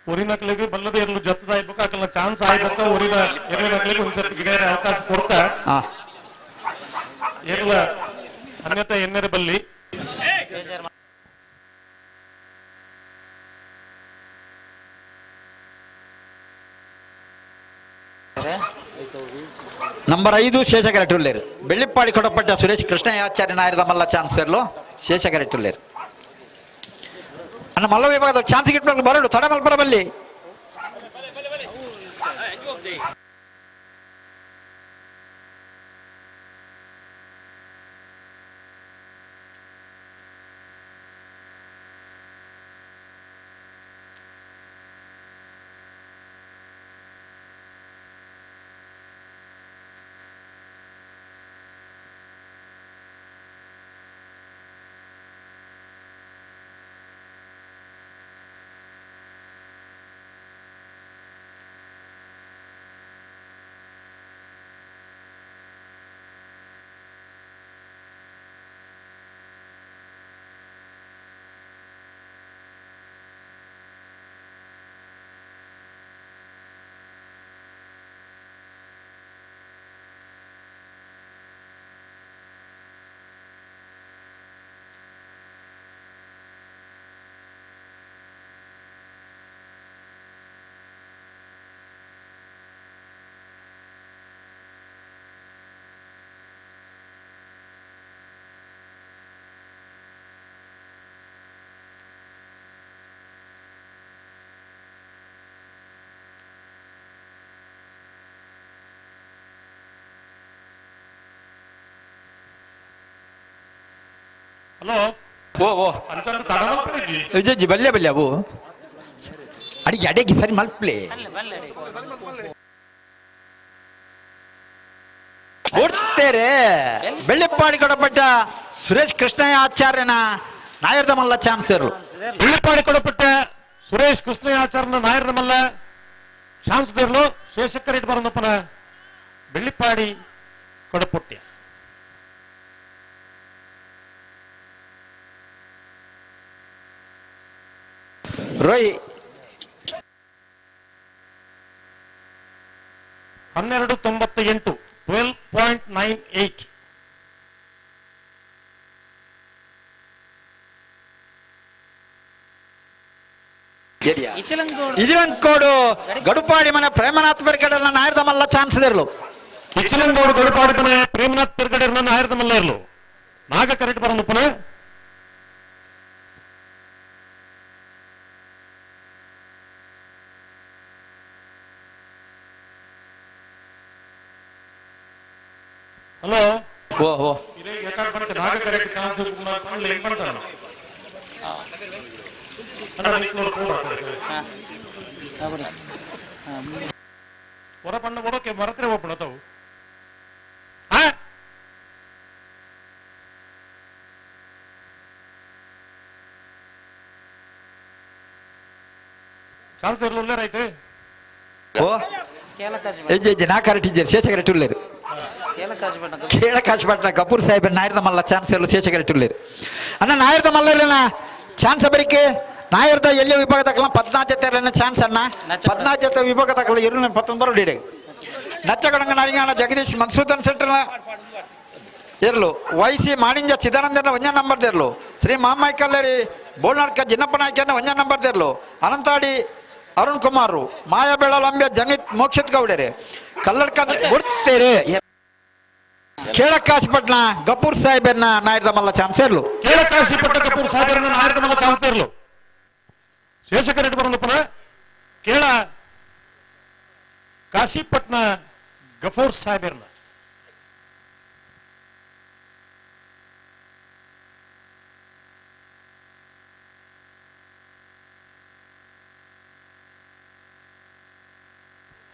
ಊರಿನಕ್ಲಿಗೆ ಬಲ್ಲದ ಇರಲು ಜತ್ತದ ಆಯ್ಬೇಕು ಹಾಕಲ್ಲ ಚಾನ್ಸ್ ಆಯ್ಬೇಕು. ಊರಿನ ಎರಿನಕ್ಲಿಗೆ ಒಂದ್ಸತಿ ಗಿಡ ಅವಕಾಶ ಕೊಡ್ತಾ ಏರ್ಲ ಅನ್ಯತಾ ಎನ್ನೆರೆ ಬಲ್ಲಿ. ನಂಬರ್ 5 ಶೇಷಕರೆಟ್ಟುಳ್ಳೇರು ಬೆಳ್ಳಿಪ್ಪಾಡಿ ಕೊಡಪಟ್ಟ ಸುರೇಶ್ ಕೃಷ್ಣಯಾಚಾರ್ಯ ನಾಯರದ ಮಲ್ಲ ಚಾನ್ಸ್ ಇರಲು ಶೇಷಕರೆಟ್ಟುಳ್ಳೇರು. ಅಣ್ಣ ಮಲ್ಲ ವಿಭಾಗದ ಚಾನ್ಸ್ ಗಿಟ್ಬೇಕು ಬರಡು ತಡ ಮಲ್ಪರ ಬಲ್ಲಿ. ಹಲೋ ಓ ಓ ಇಜ್ಜಿ ಬಲ್ಲೆ ಬಲ್ಲೆ ಅವು ಅಡಿಗೆ ಅಡಿಗೆ ಸರಿ ಮಲ್ಪ್ಲೆ. ಕೊಡ್ತೇರೆ ಬೆಳ್ಳಿಪ್ಪಾಡಿ ಕೊಡಪಟ್ಟ ಸುರೇಶ್ ಕೃಷ್ಣಯ್ಯ ಆಚಾರ್ಯನ ನಾಯರ್ದ ಮಲ್ಲ ಚಾನ್ಸ್ ಇರಲು. ಬೆಳ್ಳಿಪ್ಪಾಡಿ ಕೊಡಪಟ್ಟ ಸುರೇಶ್ ಕೃಷ್ಣಯ್ಯ ಆಚಾರ್ಯನ ನಾಯರ್ದ ಮಲ್ಲ ಚಾನ್ಸ್ ಇರಲು. ಶೇಷಕರ್ ಇಟ್ಟು ಬರೋದಪ್ಪನ ಬೆಳ್ಳಿಪ್ಪಾಡಿ ಕೊಡಪುಟ್ಟಿ. ರೋಯ್ 12.98 12.98. ಇಜಿಲಂಕೋಡು ಗಡುಪಾಡಿ ಮನೆ ಪ್ರೇಮನಾಥ್ ಬೆರ್ಗಡೆಲ್ಲ ನಾಯರ್ದ ಮಲ್ಲ ಚಾನ್ಸ್ ಇರಲು. ಇಚಿಲಂಗೋಡು ಗಡುಪಾಡಿ ಮನೆ ಪ್ರೇಮನಾಥ್ ಬೆರ್ಗಡೆ ನಾಯರ್ದ ಮಲ್ಲ ಇರಲು. ನಾಗ ಕರೆಕ್ಟ್ ಬರೋದಪ್ಪನ. ಹಲೋ ಓ ಓ ನಾಗಕರೆಗೆ ಚಾನ್ಸ್ ಪಂಡ್ಲೆ ಹೆಂಗ್ ಪಂತಾನ ಅಣ್ಣ ನಿಕ್ಲೋಡು ಕೂಡ ಹೊರ ಪಣ್ಣ ಕೊಡೋಕೆ ಮರತ್ರೆ ಒಪ್ಪಣ ತಾವು. ಚಾನ್ಸ್ ಇರಲಿಲ್ಲ ರೈಟ್. ಓ ಹೆಜ್ಜೆ ಹೆಜ್ಜೆ ನಾ ಕರೆಕ್ಟ್ ಇದ್ದೀರಿ ಶೇಷ ಕರೆಕ್ಟ್ ಉಳ್ಳೇರು ಕೇಳಕಾಶಪಟ್ಟಣ ಕಪೂರ್ ಸಾಹೇಬ್ ನಾಯರ್ದ ಮಲ್ಲ ಚಾನ್ಸ್ ಇರಲು ಶೇಷ ಕರೆಕ್ಟ್ ಉಳ್ಳೇರು ಅಣ್ಣ ನಾಯರ್ದ ಮಲ್ಲ ಚಾನ್ಸ್ ಬರಿಕೆ ನಾಯರ್ದ ಎಲ್ಲಿ ವಿಭಾಗ ತಕಲ 14 ಜೊತೆ ಚಾನ್ಸ್ ಅಣ್ಣ 14 ಜೊತೆ ವಿಭಾಗ ತಕಲ ಇರು 19 ಬರೋ ನಚ್ಚಗಡಂಗ ನಾರಿಂಗಣ ಜಗದೀಶ್ ಮನ್ಸೂದನ್ ಸೆಟ್ಟರ್ನ ಇರಲು ವೈಸಿ ಮಾಣಿಂಜ ಚಿದಾನಂದನ ಒಂಜ ನಂಬರ್ ದೇರ್ಲು ಶ್ರೀ ಮಾಮಾಯಿ ಕಲ್ಲೇರಿ ಬೋಳ್ನಾಡ್ಕ ಜಿನ್ನಪ್ಪ ನಾಯ್ಕನ ಒಂಜ ನಂಬರ್ ದೇರ್ಲು ಅನಂತಾಡಿ ಅರುಣ್ ಕುಮಾರ್ ಮಾಯಾಬೇಳಲಂಬ್ಯ ಜನಿತ್ ಮೋಕ್ಷಿತ್ ಗೌಡರೆ ಕಲ್ಲಡ್ಕ ಬಿಡ್ತೇರೆ ಕೇಳಕಾಶಿಪಟ್ಟಣ ಗಪೂರ್ ಸಾಹೇಬರ್ನ ನಾಯರ್ದ ಮಲ್ಲ ಚಾನ್ಸ್ ಇರ್ಲು ಕೇಳಕಾಶಿಪಟ್ಟಣ ಗಪೂರ್ ಸಾಹೇಬರ್ನ ನಾಯರ್ದ ಮಲ್ಲ ಚಾನ್ಸ್ ಇರ್ಲು ಶೇಷಕರೆಡ್ಡಿ ಬರೋದಪ್ಪನ ಕೇಳ ಕಾಶಿಪಟ್ಟಣ ಗಫೂರ್ ಸಾಹೇಬರ್ನ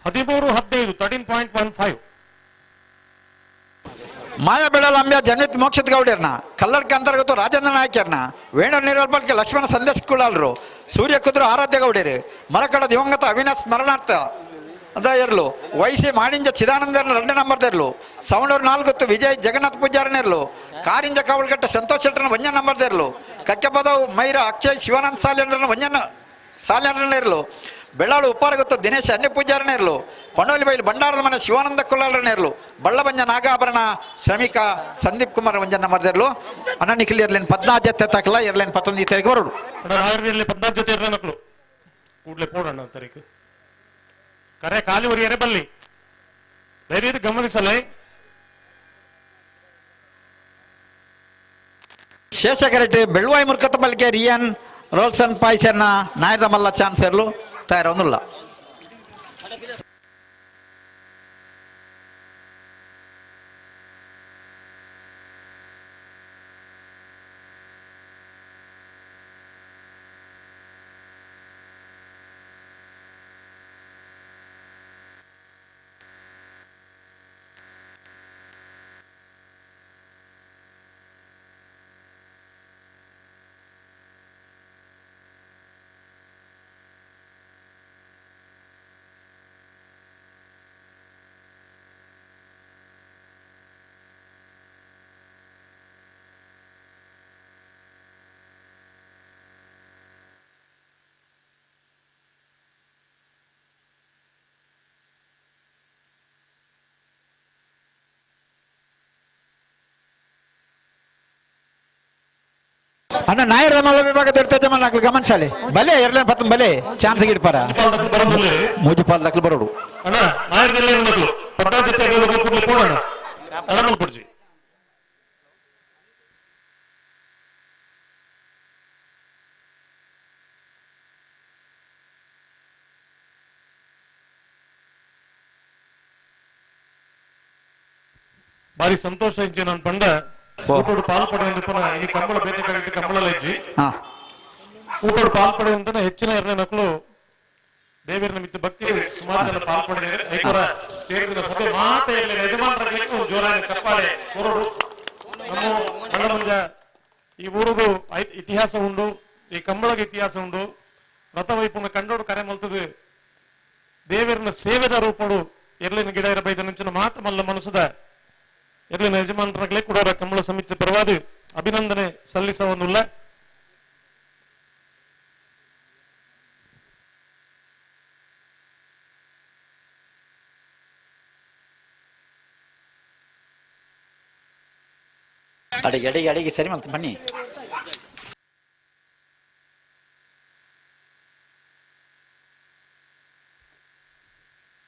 ಹದಿಮೂರು ಹದಿನೈದು 13.15. ಮಾಯಾಬೆಳಲಂಬ್ಯ ಜನ್ವಿತ್ ಮೋಕ್ಷಿತ್ ಗೌಡ್ಯರ್ನ ಕಲ್ಲಡ್ಕ ಅಂತರ್ಗತ ರಾಜೇಂದ್ರ ನಾಯ್ಕರ್ನ ವೇಣು ನೀರಲ್ಬಲ್ಕೆ ಲಕ್ಷ್ಮಣ ಸಂದೇಶ್ ಕುಳಾಲ್ರು ಸೂರ್ಯ ಕುದ್ರು ಆರಾಧ್ಯ ಗೌಡ್ಯರು ಮರಕಡ ದಿವಂಗತ ಅವಿನಾಶ್ ಸ್ಮರಣಾರ್ಥ ಅದ ಇರ್ಲು ವೈಸಿ ಮಾಣಿಂಜ ಚಿದಾನಂದರ್ನ 2 ನಂಬರ್ ಇರ್ಲು ಸವಣೂರು 4 ವಿಜಯ್ ಜಗನ್ನಾಥ್ ಪೂಜಾರನ ಇರ್ಲು ಕಾರಿಂಜ ಕಾವಲ್ಗಟ್ಟ ಸಂತೋಷ್ ಶೆಟ್ಟರ್ನ 1 ನಂಬರ್ ಇರ್ಲು ಕಕ್ಕೆಪದವು ಮೈರ ಅಕ್ಷಯ್ ಶಿವಾನಂದ ಸಾಲ್ಯಂಡ್ರನ 1 ಸಾಲ್ಯಂಡ್ರನ ಇರ್ಲು ಬೆಳ್ಳಾಳು ಉಪ್ಪಾರಗುತ್ತ ದಿನೇಶ್ ಅನ್ಯ ಪೂಜಾರನ ಇರ್ಲು ಪಣೋಲಿ ಬೈಲು ಭಂಡಾರದ ಮನೆ ಶಿವಾನಂದ ಕುಲಾಲರನ ಇರ್ಲು ಬಳ್ಳಬಂಜ ನಾಗಾಭರಣ ಶ್ರಮಿಕ ಸಂದೀಪ್ ಕುಮಾರ್ ಒಂಜನ್ನ ಮರ್ದಿರ್ಲು ಅಣ್ಣ ನಿಖಿಲ್ ಇರ್ಲೇನು 14 ಜೊತೆ ತಕಲ ಇರ್ಲೇನು 19 ತಾರೀಕು ಬರೋಡು 14 ಜೊತೆ ಇರ್ಲ ಮಕ್ಕಳು ಕೂಡಲೇ ಪೋಡಣ್ಣ ತಾರೀಕು ಕರೆ ಖಾಲಿ ಒರಿಯರೆ ಬಲ್ಲಿ ಧೈರ್ಯ ಗಮನಿಸಲೇ ಶೇಷ ಕರೆಕ್ಟ್ ಬೆಳ್ವಾಯಿ ಮುರ್ಕತ್ತ ಬಲ್ಕೆ ರಿಯನ್ ರೋಲ್ಸನ್ ಪಾಯ್ಸನ್ನ ನಾಯದ ಮಲ್ಲ ಚಾನ್ಸ್ ಇರ್ಲು ತಯಾರೊಂದುಲ್ಲ. ಅಣ್ಣ ನಾಯರ್ ಮಲ್ಲ ವಿಭಾಗದ ಇರ್ತದೆ ಗಮನಿಸಲಿ ಬಲೆ ಎರಡನೇ ಪತ್ತನ ಬಲೆ ಚಾನ್ಸ್ ಗಿಡ್ಪಾರ ಮೂಜುಪಾಲ್ ದಕ್ಕಲು ಬರೋಡು ಅಣ್ಣ ನಾಯರ್ ಕೂಡಲೇ ಭಾರಿ ಸಂತೋಷ ಇಜ್ಜಿ ನಾನು ಪಂಡ ಊಟೋಡು ಪಾಲ್ ಪಡೆಯುವ ಈ ಕಂಬಳ ಬೇಕಾಗಿತ್ತು ಕಂಬಳ ಇಜ್ಜಿ ಊಟೋಡು ಪಾಲ್ ಪಡೆಯುವಂತ ಹೆಚ್ಚಿನ ಎರಡನೇ ಮಕ್ಕಳು ದೇವರ ನಿಮಿತ್ತ ಭಕ್ತಿ ಸುಮಾರು ಜನ ಪಾಲ್ ಪಡೆದಿದ್ದಾರೆ. ಐಕೋರ ಸೇರಿದ ಸಭೆ ಮಾತ ಇರಲಿ ಯಜಮಾನರ ಜೋರಾಗಿ ಚಪ್ಪಾಳೆ ಕೊರಡು. ನಮ್ಮ ಬಳ್ಳಮಂಜ ಈ ಊರಿಗೂ ಇತಿಹಾಸ ಉಂಡು, ಈ ಕಂಬಳಗ ಇತಿಹಾಸ ಉಂಡು. ರಥವೈಪುನ ಕಂಡೋಡು ಕರೆ ಮಲ್ತದು ದೇವರನ್ನ ಸೇವೆದ ರೂಪಡು ಎರ್ಲಿನ ಗಿಡ ಇರಬೈದ ಮುಂಚಿನ ಮಾತು ಮಲ್ಲ ಮನಸ್ಸದ ಎರ್ಲಿನ ಯಜಮಾನರಾಗಲೇ ಕೂಡ ಕಂಬಳ ಸಮಿತಿ ಪರವಾದ ಅಭಿನಂದನೆ ಸಲ್ಲಿಸವನ್ನುಲ್ಲ. ಅಡಿಗೆ ಅಡಿಗೆ ಅಡಿಗೆ ಸರಿ ಮಾಡ್ತೀನಿ ಬನ್ನಿ.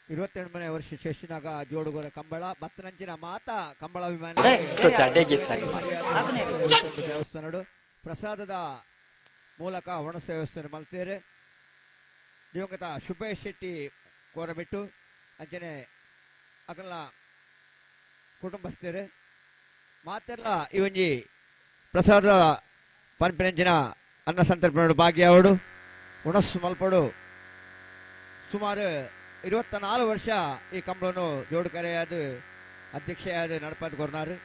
ಇರುವತ್ತೆರಡು ವರ್ಷ ಶೇಷನಾಗ ಜೋಡುಗರ ಕಂಬಳ ಬತ್ತನಂಚಿನ ಮಾತಾ ಕಂಬಳ ಅಭಿಮಾನಿ ದೇವಸ್ಥಾನಡು ಪ್ರಸಾದದ ಮೂಲಕ ಒಣಸ ದೇವಸ್ಥಾನ ಮಲ್ತೇರೆ. ದಿವಂಗತ ಶುಭೇಶ್ ಶೆಟ್ಟಿ ಕೋರಬಿಟ್ಟು ಅಂಚನೆ ಅಕಲ್ನ ಕುಟುಂಬಸ್ಥರು ಮಾತೆಲ್ಲ ಈ ಒಂಜಿ ಪ್ರಸಾದ ಪನ್ಪಿನಂಚಿನ ಅನ್ನ ಸಂತರ್ಪಣೆ ಭಾಗ್ಯಾವಡು ಉಣಸ್ಸು ಮಲ್ಪಡು. ಸುಮಾರು 24 ವರ್ಷ ಈ ಕಂಬಳನ್ನು ಜೋಡುಕರೆಯಾದ ಅಧ್ಯಕ್ಷೆಯಾದ ನಡಪಾದ ಕೊರ್ನಾರು.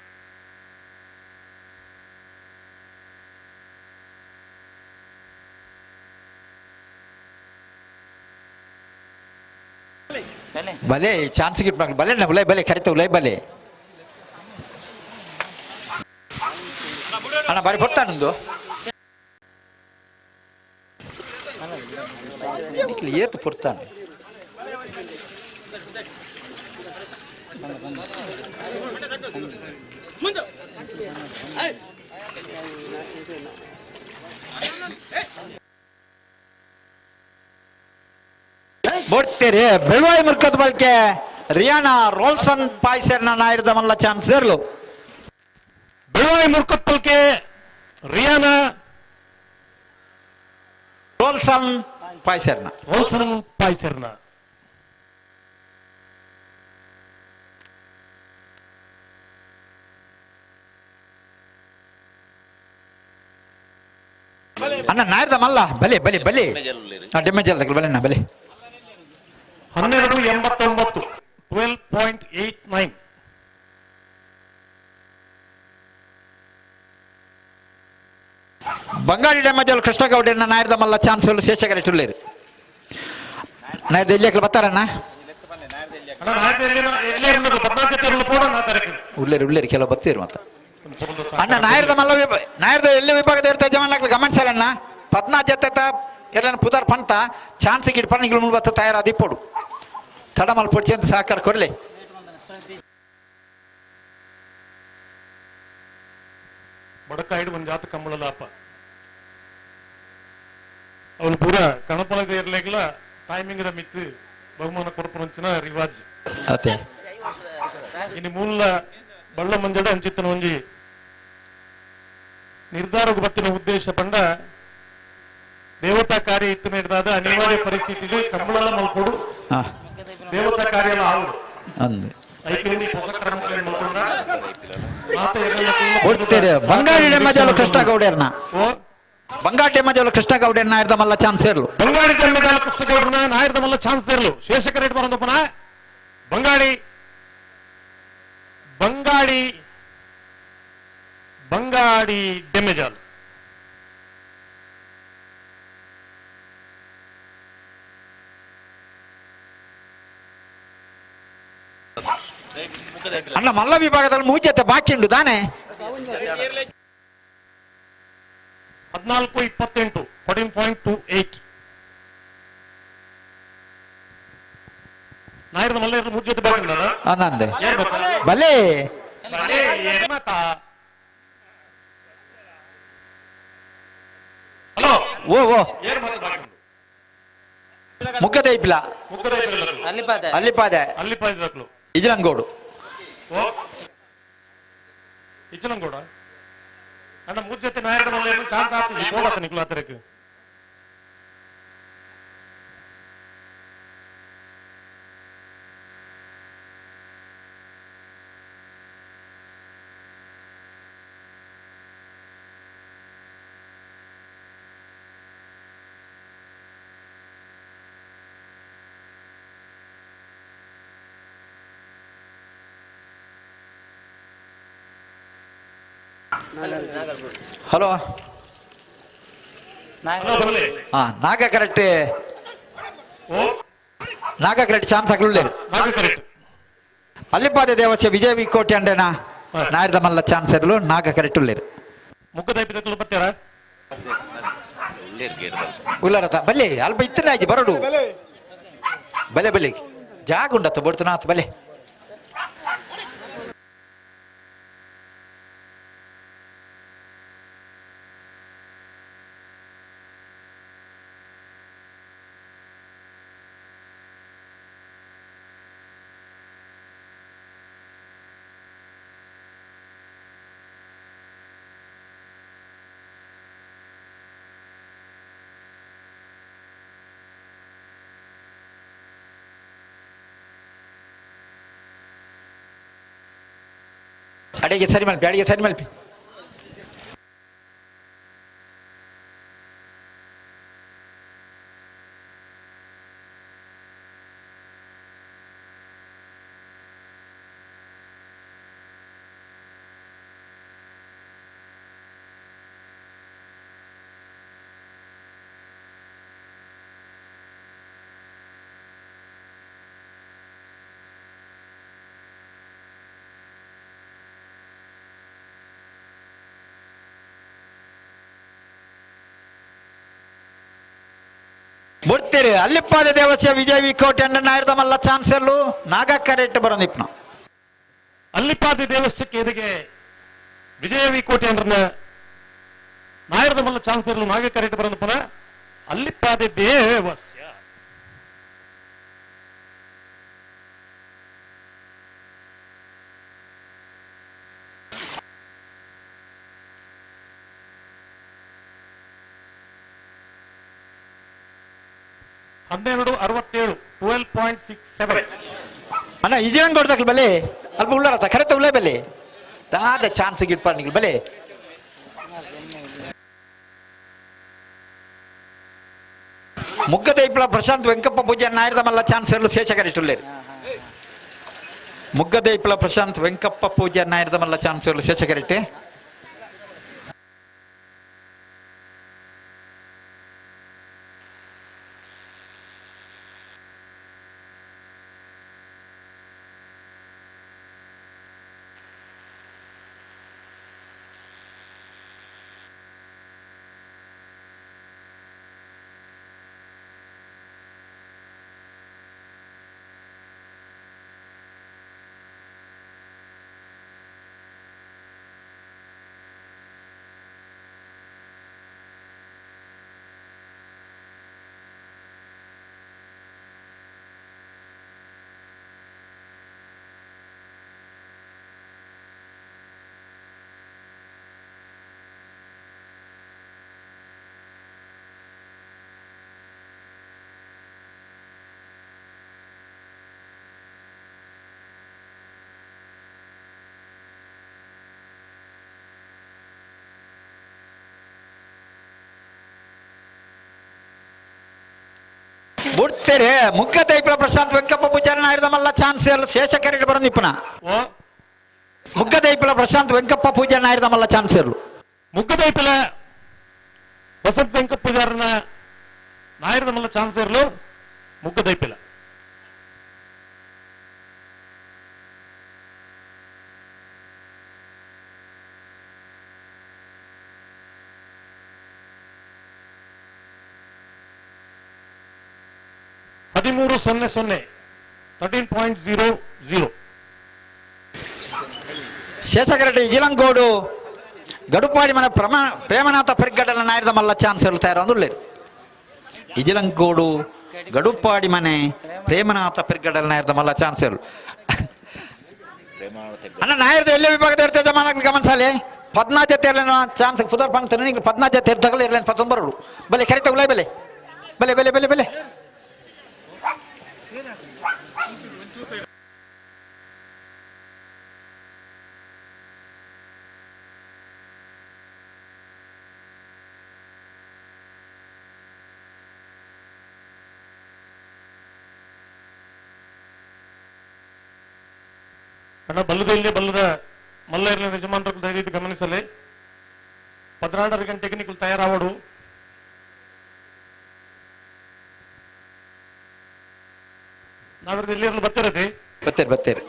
ಬಲೆ ಚಾನ್ಸ್ ಗಿಟ್ ಬಲೆ ಉಲೈ ಬಲೆ ಕರಿತ ಉಲೈ ಬಲೆ ಅಣ್ಣ ಬಾರಿ ಬರ್ತಾನಂದು ಏತು ಪೊರ್ತಾನೆ ಬೋಡ್ತೇರಿ ಬೆಳ್ವಾಯಿ ಮುರ್ಕದ ಬಳಿಕೆ ರಿಯಾನಾ ರೋಲ್ಸನ್ ಪಾಯ್ಸರ್ನ ನಾಯಿರ್ದ ಮಲ್ಲ ಚಾನ್ಸ್ ಇರ್ಲು. ಬೆಳ್ವಾಯಿ ಮುರ್ಕದ ಬಳಿಕೆ ರಿಯಾನಾ ರೋಲ್ಸನ್ ಪಾಯ್ಸರ್ನ ರೋಲ್ಸನ್ ಪಾಯ್ಸರ್ನ ಅಣ್ಣ ನಾಯಿರ್ದ ಮಲ್ಲ ಬಲೆ ಬಲೆ ಬಲೆ ಡೆಮೇಜ್ ಅಲ್ಲ ಬಲೆ ಅಣ್ಣ ಬಲೆ. 12.89 12.89. ಬಂಗಾಳಿ ಡ್ಯಾಮೇಜಲ್ಲಿ ಕೃಷ್ಣಗೌಡನ ನಾಯರ್ದ ಮಲ್ಲ ಚಾನ್ಸ್ ಶೇಷಕರ ಇಟ್ಟುಳ್ಳೇರು ನಾಯರ್ದ ಎಲ್ಲಿ ಬರ್ತಾರಣ್ಣ ಉಳ್ಳೇರು ಉಳ್ಳೇರು ಕೆಲವು ಬತ್ತೀರು ಮತ್ತೆ ಅಣ್ಣ ನಾಯರ್ದ ಮಲ್ಲ ನಾಯರ್ದ ಎಲ್ಲಿ ವಿಭಾಗದ ಇರ್ತಾ ಜಮಾನ್ ಗಮನಿಸಲ್ಲ ಪದ್ನಾ ಜೊತೆ ಎಲ್ಲ ಪುದಾರ್ ಪಂತ ಚಾನ್ಸ್ ಗಿಡ್ ಪಣ್ಣಿಗಳು ಮುಳ್ಬತ್ತ ತಯಾರಾದ ಇಪ್ಪಡು ತಡಮಲ್ ಪೊಡ್ಚಿ ಅಂತ ಸಹಕಾರ ಕೊರಲೆ. ಬಡಕಾಯಿಡು ಒಂದು ಜಾತ ಕಂಬಳಲಾಪ ಅವಳು ಪೂರ ಕಣಪಲದ ಇರ್ಲೇಗ್ಲ ಟೈಮಿಂಗ್ the ಮಿತ್ತು ಬಹುಮಾನ ಕೊರಪುನಂಚಿನ ರಿವಾಜ್ ಅತೆ ಇನ್ನು ಮೂಲ ಬಳ್ಳ ಮಂಜಡ ಅಂಚಿತ್ತನ ಒಂಜಿ ನಿರ್ಧಾರಕ್ಕೆ ಬತ್ತಿನ ಉದ್ದೇಶ ಪಂಡ ದೇವತಾ ಕಾರ್ಯ ಇತ್ತು ನೀಡಿದಾದ ಅನಿವಾರ್ಯ ಪರಿಸ್ಥಿತಿ ಕಂಬಳಲ ಮಲ್ಕೊಡು ದೇವತಾ ಕಾರ್ಯ ಆవుಡು ಬಂಗಾಳಿ ಡೆಮ್ಮಜಾಲು ಕೃಷ್ಣಗೌಡರ್ನ ಬಂಗಾಳಿ ಡೆಮ್ಮಜಾಲು ಕೃಷ್ಣಗೌಡರ್ನ ನಾಯರ್ದ ಮಲ್ಲ ಚಾನ್ಸ್ ಇರ್ಲು. ಬಂಗಾಳಿ ಡೆಮ್ಮಜಾಲು ಕೃಷ್ಣಗೌಡರ್ನ ನಾಯರ್ದ ಮಲ್ಲ ಚಾನ್ಸ್ ಇರ್ಲು. ಶೇಷಕ ರೇಟ್ ಬರೋದಪ್ಪನ ಬಂಗಾಳಿ ಬಂಗಾಳಿ ಬಂಗಾಡಿ ಡೆಮ್ಮೆಜಾಲು. ಅಣ್ಣ ಮಲ್ಲ ವಿಭಾಗದಲ್ಲಿ ಮೂಜತೆ ಬಾಕಿ ಉಂಟು ತಾನೆ. 14.28 14.28. ನಾಯರ್ದ ಮಲ್ಲ ಮೂಜತೆ ಬಾಕಿ ಉಂಟಲ್ಲ? ನಂದೆ ಬಲೆ ಹಲೋ ಓ ಓ ಮುಗ್ಗದೈಪಿಲ ಅಲ್ಲಿಪಾದೆ ಅಲ್ಲಿಪಾದೆ ಇಜಲಂಗೋಡು ಇಜಲಂಗೋಡ ಅಣ್ಣ ಮೂಜತೆ ನಾಯರ್ದ ಮಲ್ಲ ಚಾನ್ಸ್ ಆಗ್ತದೆ ಹೋಗತ್ತ ನಿಕ್ಲು ಆತರಕ್ಕೆ. ಹಲೋ ಹಾ Naga correct Naga correct chance ಹಾಕಲುಳ್ಳೇರು. ಅಲ್ಲಿಪಾದೆ ದೇವಸ್ಯ ವಿಜಯ ವಿ ಕೋಟೆ ಅಂಡೇನ ನಾಯರ್ದ ಮಲ್ಲ ಚಾನ್ಸ್ ಇರಲು ನಾಗ ಕರೆಕ್ಟ್ ಉಳ್ಳೇರು. ಉಳ್ಳಾರತ ಬಲ್ಲೆ ಅಲ್ಪ ಇತ್ತನೇ ಆಯ್ತು ಬರಡು ಬಲೆ ಬಲೆ ಜಾಗ ಉಂಡತ್ತ ಬಡ್ತನಾತ್ ಬಲೆ. ಅಡಿಗೆ ಸರಿ ಮಲ್ಪಿ, ಅಡಿಗೆ ಸರಿ ಮಲ್ಪಿ. ಬುಡ್ತೀರಿ ಅಲ್ಲಿಪ್ಪಾದ ದೇವಸ್ಯ ವಿಜಯ್ ವಿಕೋಟೆ ನಾಯರ್ದ ಮಲ್ಲ ಚಾನ್ಸೆಲ್ಲು ನಾಗಕ್ಕರೆಟ್ ಬರೋದಿಪ್ನ. ಅಲ್ಲಿಪ್ಪಾದ ದೇವಸ್ಥಕ್ಕೆ ಎದುಗೆ ವಿಜಯ ವಿಕೋಟೆ ಅಂದ್ರೆ ನಾಯರ್ದ ಮಲ್ಲ ಚಾನ್ಸೆಲ್ಲು ನಾಗಕ್ಕರೆಟ್ ಬರೋದಿಪ್ಪನ ಅಲ್ಲಿಪ್ಪಾದ ದೇವಸ್ಯ. ಹನ್ನೆರಡು ಅರವತ್ತೇಳು 12.67. ಅಣ್ಣ ಇಜನ್ ಕೊಡ್ತಕ್ಲ ಬಲೆ ಅಲ್ಪ ಉಳ್ಳಾರತ್ತ ಕರೆತ ಉಳ್ಳೇ ಬಲೆ ದಾದ ಚಾನ್ಸ್ ಗಿಟ್ಪಾರ್ ಬಲೆ. ಮುಗ್ಗದೈಪ್ಲ ಪ್ರಶಾಂತ್ ವೆಂಕಪ್ಪ ಪೂಜೆ ನಾಯರ್ದ ಮಲ್ಲ ಚಾನ್ಸ್ ಇರಲು ಶೇಷಕರಿಟ್ಟುಳ್ಳೇರು. ಮುಗ್ಗದೈಪ್ಲ ಪ್ರಶಾಂತ್ ವೆಂಕಪ್ಪ ಪೂಜೆ ನಾಯರ್ದ ಮಲ್ಲ ಚಾನ್ಸ್ ಇರಲು ಶೇಷಕರಿಟ್ಟೆ. ಬುಡ್ತೇರೆ ಮುಗ್ಗದೈಪ್ಲ ಪ್ರಶಾಂತ್ ವೆಂಕಪ್ಪ ಪೂಜಾರಿ ನಾಯರ್ದ ಮಲ್ಲ ಚಾನ್ಸ್ ಶೇಷಕರಿಟ್ ಬರೋದಿಪ್ಪನ. ಮುಗ್ಗದೈಪ್ಲ ಪ್ರಶಾಂತ್ ವೆಂಕಪ್ಪ ಪೂಜಾರಿ ನಾಯರ್ದ ಮಲ್ಲ ಚಾನ್ಸ್ ಇರಲು. ಮುಗ್ಗದೈಪ್ಲ ವಸಂತ ವೆಂಕಪ್ಪ ಪೂಜಾರನ ನಾಯರ್ದ ಮಲ್ಲ ಚಾನ್ಸ್ ಇರಲು ಮುಗ್ಗದೈಪಿಲ. ಹದಿಮೂರು ಸೊನ್ನೆ ಸೊನ್ನೆ 13.00. ಶೇಷಕರಟ್ಟಿ ಇಜಿಲಂಗೋಡು ಗಡುಪಾಡಿ ಮನೆ ಪ್ರೇಮನಾಥ ಪೆರ್ಗಡಲ ನಾಯರ್ದ ಮಲ್ಲ ಚಾನ್ಸ್ ತಯಾರು ಅಂದುಳ್ಳೇರು. ಇಜಿಲಂಗೋಡು ಗಡುಪಾಡಿ ಮನೆ ಪ್ರೇಮನಾಥ ಪೆರ್ಗಡಲ ನಾಯರ್ದ ಮಲ್ಲ ಚಾನ್ಸ್ ಅಣ್ಣ ನಾಯರ್ದ ಎಲ್ಲ ವಿಭಾಗದ ಇರ್ತದೆ ಜಮಾನ ಗಮನಿಸಾಲೆ ಪದ್ನಾಜ ತೇರ್ಲೇನು ಚಾನ್ಸ್ ಪುದರ್ ಪಂಕ್ತ ಪದ್ನಾಜ ತೇರ್ ತಗಲ ಇರ್ಲೇನು ಪತ್ತೊಂದು ಬರೋಡು ಬಲೆ ಕರಿತ ಉಲೈ ಬಲೆ ಬಲೆ ಬಲೆ ಬಲೆ ಬಲೆ. ಅಣ್ಣ ಬಲ್ಲದ ಇಲ್ಲಿ ಬಲ್ಲದ ಮಲ್ಲ ಇರಲಿ ಯಜಮಾನರು ದಯವಿಟ್ಟು ಗಮನಿಸಲಿ. 16 ಗಂಟೆಗೆ ನೀವು ತಯಾರಾವಡು. ನಾವಿರ್ದು ಇಲ್ಲಿ ಇರಲು ಬರ್ತಿರತಿ ಬರ್ತೀರಿ ಬರ್ತೀರಿ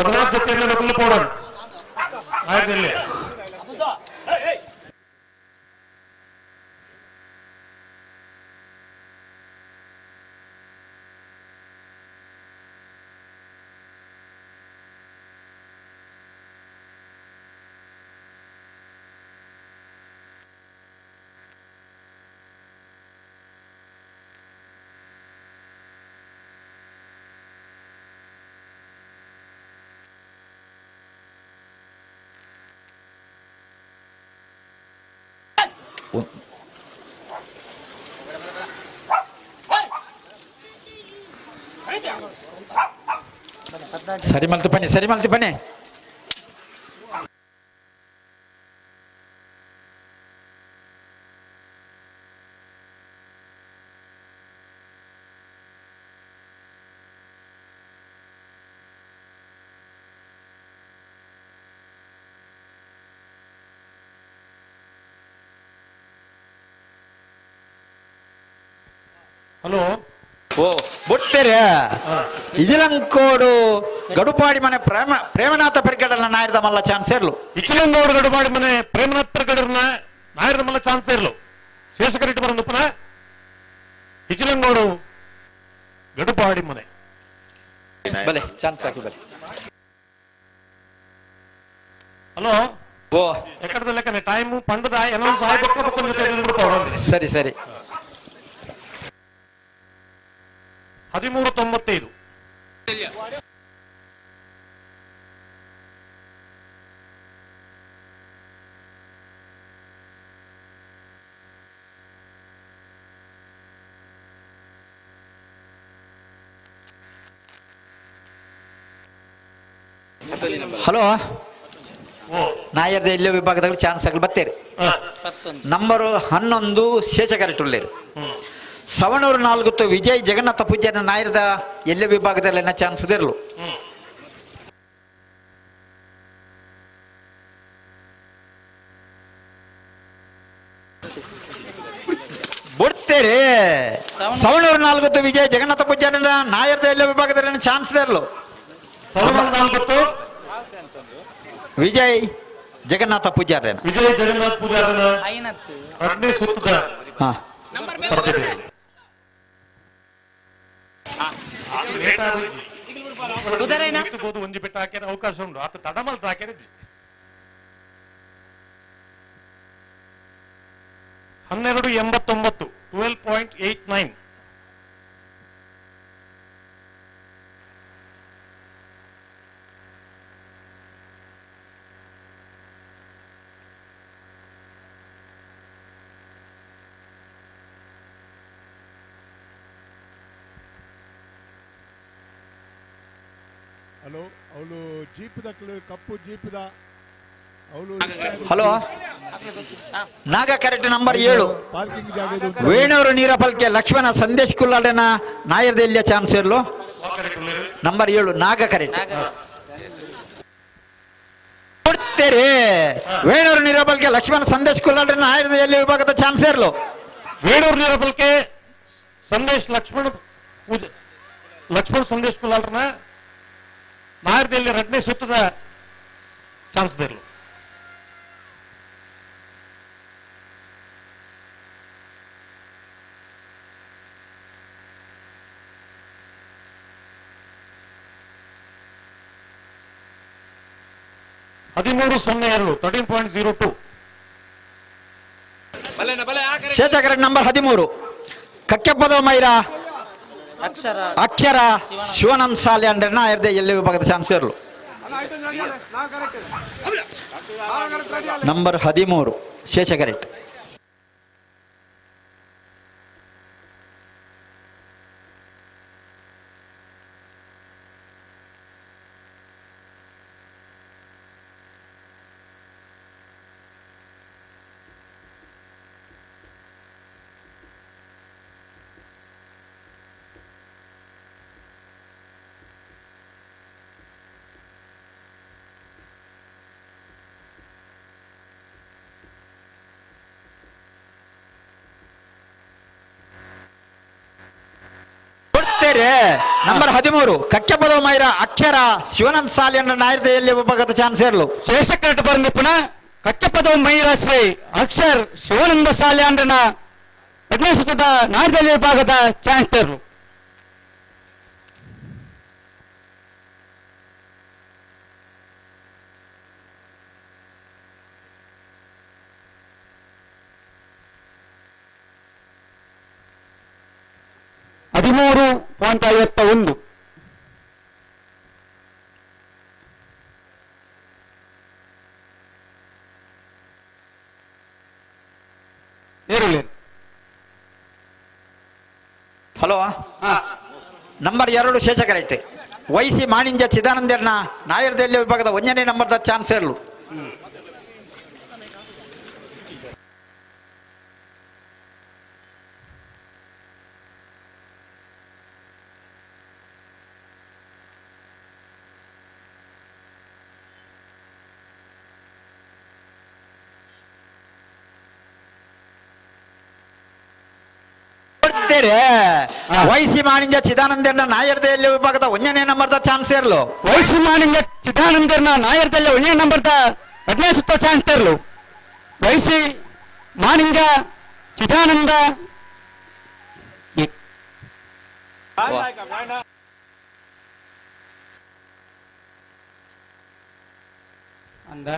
14 ಜೊತೆ ಪೋಡೋಣ ನಾವಿರ್ದು. ಸರಿ ಮಲ್ತು ಬನ್ನಿ, ಸರಿ ಮಲ್ತು ಬನ್ನಿ. ಹಲೋ ಓ ಬೊಟ್ಟೆರೆ ಇಜಿಲಂಕೋಡು ಗಡುಪಾಡಿ ಮನೆ ಪ್ರೇಮ ಪ್ರೇಮನಾಥ ಪೆರ್ಗಡನ ನಾಯರದ ಮಲ್ಲ ಚಾನ್ಸ್ ಇರ್ಲು. ಇಚಿಲಂಗೋಡು ಗಡುಪಾಡಿ ಮನೆ ಪ್ರೇಮನಾಥ ಪೆರ್ಗಡನ ನಾಯರದ ಮಲ್ಲ ಚಾನ್ಸ್ ಇರ್ಲು. ಶೇಷಕರಿಟ್ಟು ಬರಂದುಪ್ಪನ ಇಚಿಲಂಗೋಡು ಗಡುಪಾಡಿ ಮನೆ ಬಲೆ ಚಾನ್ಸ್ ಹಾಕಿ ಬಲೆ. ಹಲೋ ಓ ಎಕ್ಕಡದ ಲೆಕ್ಕನೆ ಟೈಮು ಪಂಡದ ಅನೌನ್ಸ್ ಆಗಬೇಕು. ಸರಿ ಸರಿ. 13.95. ಹಲೋ ನಾಯರ್ದ ಎಲ್ಲೋ ವಿಭಾಗದಾಗ ಚಾನ್ಸ್ ಆಗಲಿ ಬತ್ತೇರಿ. ನಂಬರು 11 ಶೇಷಕರಟುಳ್ಳೇರು. ಸವಣೂರು 4 ವಿಜಯ್ ಜಗನ್ನಾಥ ಪೂಜಾರಿ ನಾಯರದ ಎಲ್ಲೋ ವಿಭಾಗದಲ್ಲಿ ಚಾನ್ಸ್ ಇರಲು. ಬೊಡ್ತೇರಿ ಸವಣೂರು 4 ವಿಜಯ್ ಜಗನ್ನಾಥ ಪೂಜಾರಿ ನಾಯರದ ಎಲ್ಲೋ ವಿಭಾಗದಲ್ಲಿ ಚಾನ್ಸ್ ಇರಲು. ವಿಜಯ್ ಜಗನ್ನಾಥ ಪೂಜಾರಿ. ವಿಜಯ್ ಜಗನ್ನಾಥ ಪೂಜಾರನ ಎರಡನೇ ಸುತ್ತದ ಒಂಜಿ ಬೆಟ್ಟ ಹಾಕ್ಯಾರ ಅವಕಾಶ ಉಂಟು. ಆತ ತಡಮಲ್ ಹಾಕ್ಯಾರ. 12.89 12.89. ಹಲೋ ಅವಳು ಜೀಪ್ ದಕ್ಲು ಕಪ್ಪು ಜೀಪ್ದ ಅವಳು. ಹಲೋ ನಾಗ ಕರೆಕ್ಟ್ ನಂಬರ್ 7 ಪಾರ್ಕಿಂಗ್ ಜಾಗ ವೇಣೂರು ನೀರಪಲ್ಕೆ ಲಕ್ಷ್ಮಣ ಸಂದೇಶ್ ಕುಲ್ಲಾಡನ ನಾಯರ್ದೆಲ್ಲಿಯ ಚಾನ್ಸ್ ಇರ್ಲು. ನಂಬರ್ 7 ನಾಗ ಕರೆಕ್ಟ್ ಕೊಡ್ತೇರಿ. ವೇಣೂರು ನೀರಪಲ್ಕೆ ಲಕ್ಷ್ಮಣ ಸಂದೇಶ್ ಕುಲ್ಲಾಡನ ನಾಯರ್ದೆಲ್ಲಿ ವಿಭಾಗದ ಚಾನ್ಸ್ ಇರ್ಲು. ವೇಣೂರು ನೀರಪಲ್ಕೆ ಸಂದೇಶ್ ಲಕ್ಷ್ಮಣ ಲಕ್ಷ್ಮಣ ಸಂದೇಶ್ ಕುಲ್ಲಾಡ್ರನ ನಾಯರ್ದಲ್ಲಿ ಎರಡನೇ ಸುತ್ತದ ಚಾನ್ಸ್ ಇರಲು. 13.02 13.02. ಶೇಷಕರ ನಂಬರ್ 13 ಕಕ್ಕೆಪ್ಪದ ಮೈರಾ ಅಕ್ಷರ ಶಿವಾನಂದ ಸಾಲೆ ಅಂದ್ರೆ ನಾಯರ್ದೆ ಎಲ್ಲಿ ವಿಭಾಗದ ಚಾನ್ಸ್ ಇರಲು. ನಂಬರ್ 13 ಶೇಷಕರೆಟ್. ನಂಬರ್ 13 ಕಕ್ಕೆಪದ ಮೈರ ಅಕ್ಷರ ಶಿವಾನಂದ ಸಾಲಿಯನ್ನ ನಾಯರ್ದೆಯಲ್ಲಿ ವಿಭಾಗದ ಚಾನ್ಸ್ ಇರಲು. ಶೇಷಕರಟ ಬಂದಿಪ್ಪನ ಕಕ್ಕೆಪದ ಮೈರ ಶ್ರೀ ಅಕ್ಷರ್ ಶಿವಾನಂದ ಸಾಲಿಯನ್ನ ಎರಡನೇ ಸುತ್ತದ ನಾಯರ್ದೆಯಲ್ಲಿ ವಿಭಾಗದ ಚಾನ್ಸ್ ಇರಲು. 13.51. ಹಲೋ ನಂಬರ್ 2 ಶೇಷಕರೆಟ್ ವೈಸಿ ಮಾಣಿಂಜ ಚಿದಾನಂದರ್ನ ನಾಯರ್ದೆಲ್ಲಿ ವಿಭಾಗದ 1ನೇ ನಂಬರ್ದ ಚಾನ್ಸ್ ಇರಲು. ಕೊಡ್ತೇರೆ ವೈಸಿ ಮಾಣಿಂಜ ಚಿದಾನಂದರ್ನ ನಾಯರ್ದೆಯಲ್ಲಿ ವಿಭಾಗದ ಒಂದನೇ ನಂಬರ್ದ ಚಾನ್ಸ್ ಇರಲು. ವೈಸಿ ಮಾಣಿಂಜ ಚಿದಾನಂದರ್ನ ನಾಯರ್ದೆಲ್ಲ ಒಂದನೇ ನಂಬರ್ದ ಎರಡನೇ ಸುತ್ತ ಚಾನ್ಸ್ ಇರಲು. ವೈಸಿ ಮಾಣಿಂಜ ಚಿದಾನಂದ ಅಂದ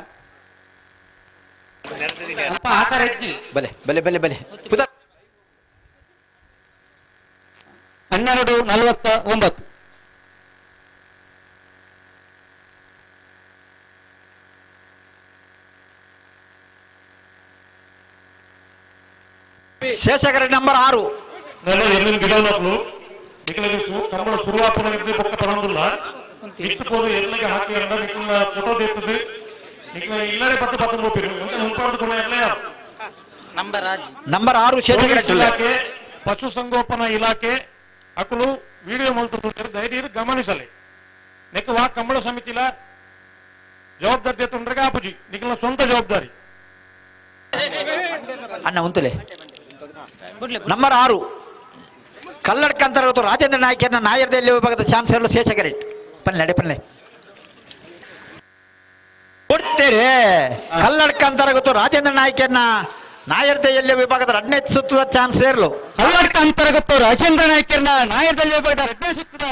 ಬಲೆ ಬಲೆ ಬಲೆ ಬಲೆ 12:49. ಶೇಷಕರ ನಂಬರ್ 6 ಕಂಬಳ ಶುರುವಾಪನ ಬೊಕ್ಕ ಪರಂದುಲ್ಲ ಇತ್ತು ಪೋದು ಎರ್ಲೆಗೆ ಹಾಕಿ ಅಂಡ ನಿಕ್ಲ ಫೋಟೋ ದೇತ್ತದೆ ನಿಕ್ಲ ಇಲ್ಲರೆ ಪತ್ತು ಪತ್ತು ಹೋಪಿರು ನಂಬರ್ 6 ಶೇಷಕರ ಇಲಾಖೆ ಪಶುಸಂಗೋಪನಾ ಇಲಾಖೆ ಅಕುಲು ವಿಡಿಯೋ ಮಲ್ತು ಧೈರ್ಯ ಗಮನಿಸಲಿ ನೆಕ್ ವಾ ಕಂಬಳ ಸಮಿತಿಲ ಜವಾಬ್ದಾರಿ ತೊಂದರೆ ಆಪುಜಿ ನಿಕ್ಲ ಸ್ವಂತ ಜವಾಬ್ದಾರಿ. ಅಣ್ಣ ಉಂತಲೆ ನಂಬರ್ 6 ಕಲ್ಲಡ್ಕ ಅಂತರ್ಗತ ರಾಜೇಂದ್ರ ನಾಯ್ಕರ್ನ ನಾಯರ್ದಲ್ಲಿ ವಿಭಾಗದ ಚಾನ್ಸಲರ್ ಶೇಷಕರೆಟ್ ಪನ್ಲೆ ಅಡೆ ಪನ್ಲೆ ಕೊಡ್ತೇರೆ ಕಲ್ಲಡ್ಕ ಅಂತರ್ಗತ ರಾಜೇಂದ್ರ ನಾಯ್ಕರ್ನ ನಾಯರ್ದೆಯಲ್ಲಿ ವಿಭಾಗದ ಎರಡನೇ ಸುತ್ತದ ಚಾನ್ಸ್ ಇರಲು. ಕಲ್ಲಡ್ಕ ಅಂತರ್ಗತ ರಾಜೇಂದ್ರ ನಾಯ್ಕರ್ನ ನಾಯರ್ದಲ್ಲಿ ವಿಭಾಗದ ಎರಡನೇ ಸುತ್ತದ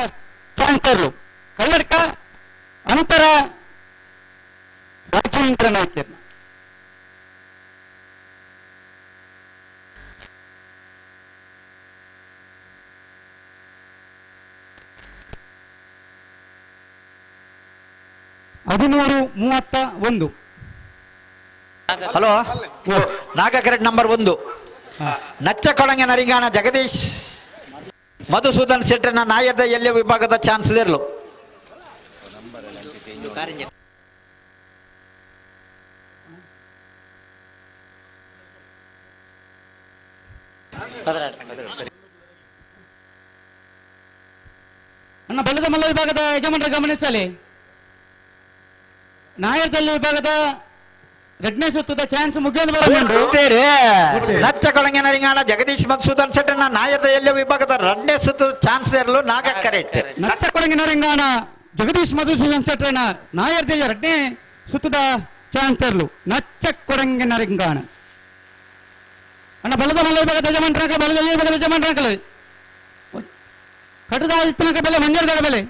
ಚಾನ್ಸ್ ಇರಲು. ಕಲ್ಲಡ್ಕ ಅಂತರ ರಾಜೇಂದ್ರ ನಾಯ್ಕರ್ನ 13:31. ಹಲೋ ನಾಗಕರೆಟ್ ನಂಬರ್ 1 ನಚ್ಚಕೊಳಂಗೆ ನರಿಂಗಾಣ ಜಗದೀಶ್ ಮಧುಸೂದನ್ ಶೆಟ್ಟರ್ನ ನಾಯರ್ದ ಎಲ್ಲಿ ವಿಭಾಗದ ಚಾನ್ಸ್ ಇರಲು. ಅಣ್ಣ ಬಲದ ಮಲ್ಲ ವಿಭಾಗದ ಯಜಮಾನರ ಗಮನಿಸಲಿ. ನಾಯರ್ದಲ್ಲಿ ವಿಭಾಗದ ಎರಡನೇ ಸುತ್ತದ ಚಾನ್ಸ್ ಮುಗಿಯೋದು. ನಚ್ಚಕೊಳಂಗೆ ನರಿಂಗಾಣ ಜಗದೀಶ್ ಮಧುಸೂದನ್ ಶೆಟ್ಟರ್ನ ನಾಯರ್ದ ಎಲ್ಲಿ ವಿಭಾಗದ ಎರಡನೇ ಸುತ್ತದ ಚಾನ್ಸ್ ಇರಲು ನಾಗ ಕರೆಕ್ಟ್. ನಚ್ಚಕೊಳಂಗೆ ನರಿಂಗಾಣ ಜಗದೀಶ್ ಮಧುಸೂದನ್ ಶೆಟ್ಟರ್ನ ನಾಯರ್ದಲ್ಲಿ ಎರಡನೇ ಸುತ್ತದ ಚಾನ್ಸ್ ಇರಲು. ನಚ್ಚಕೊಳಂಗೆ ನರಿಂಗಾಣ ಅಣ್ಣ ಬಲದ ಮಲ್ಲ ವಿಭಾಗದ ಯಜಮಾನರ ಬಲದ ವಿಭಾಗದ ಯಜಮಾನರ ಕಟ್ಟದ ಬೆಲೆ ಮಂಜೂರು ಬೆಲೆ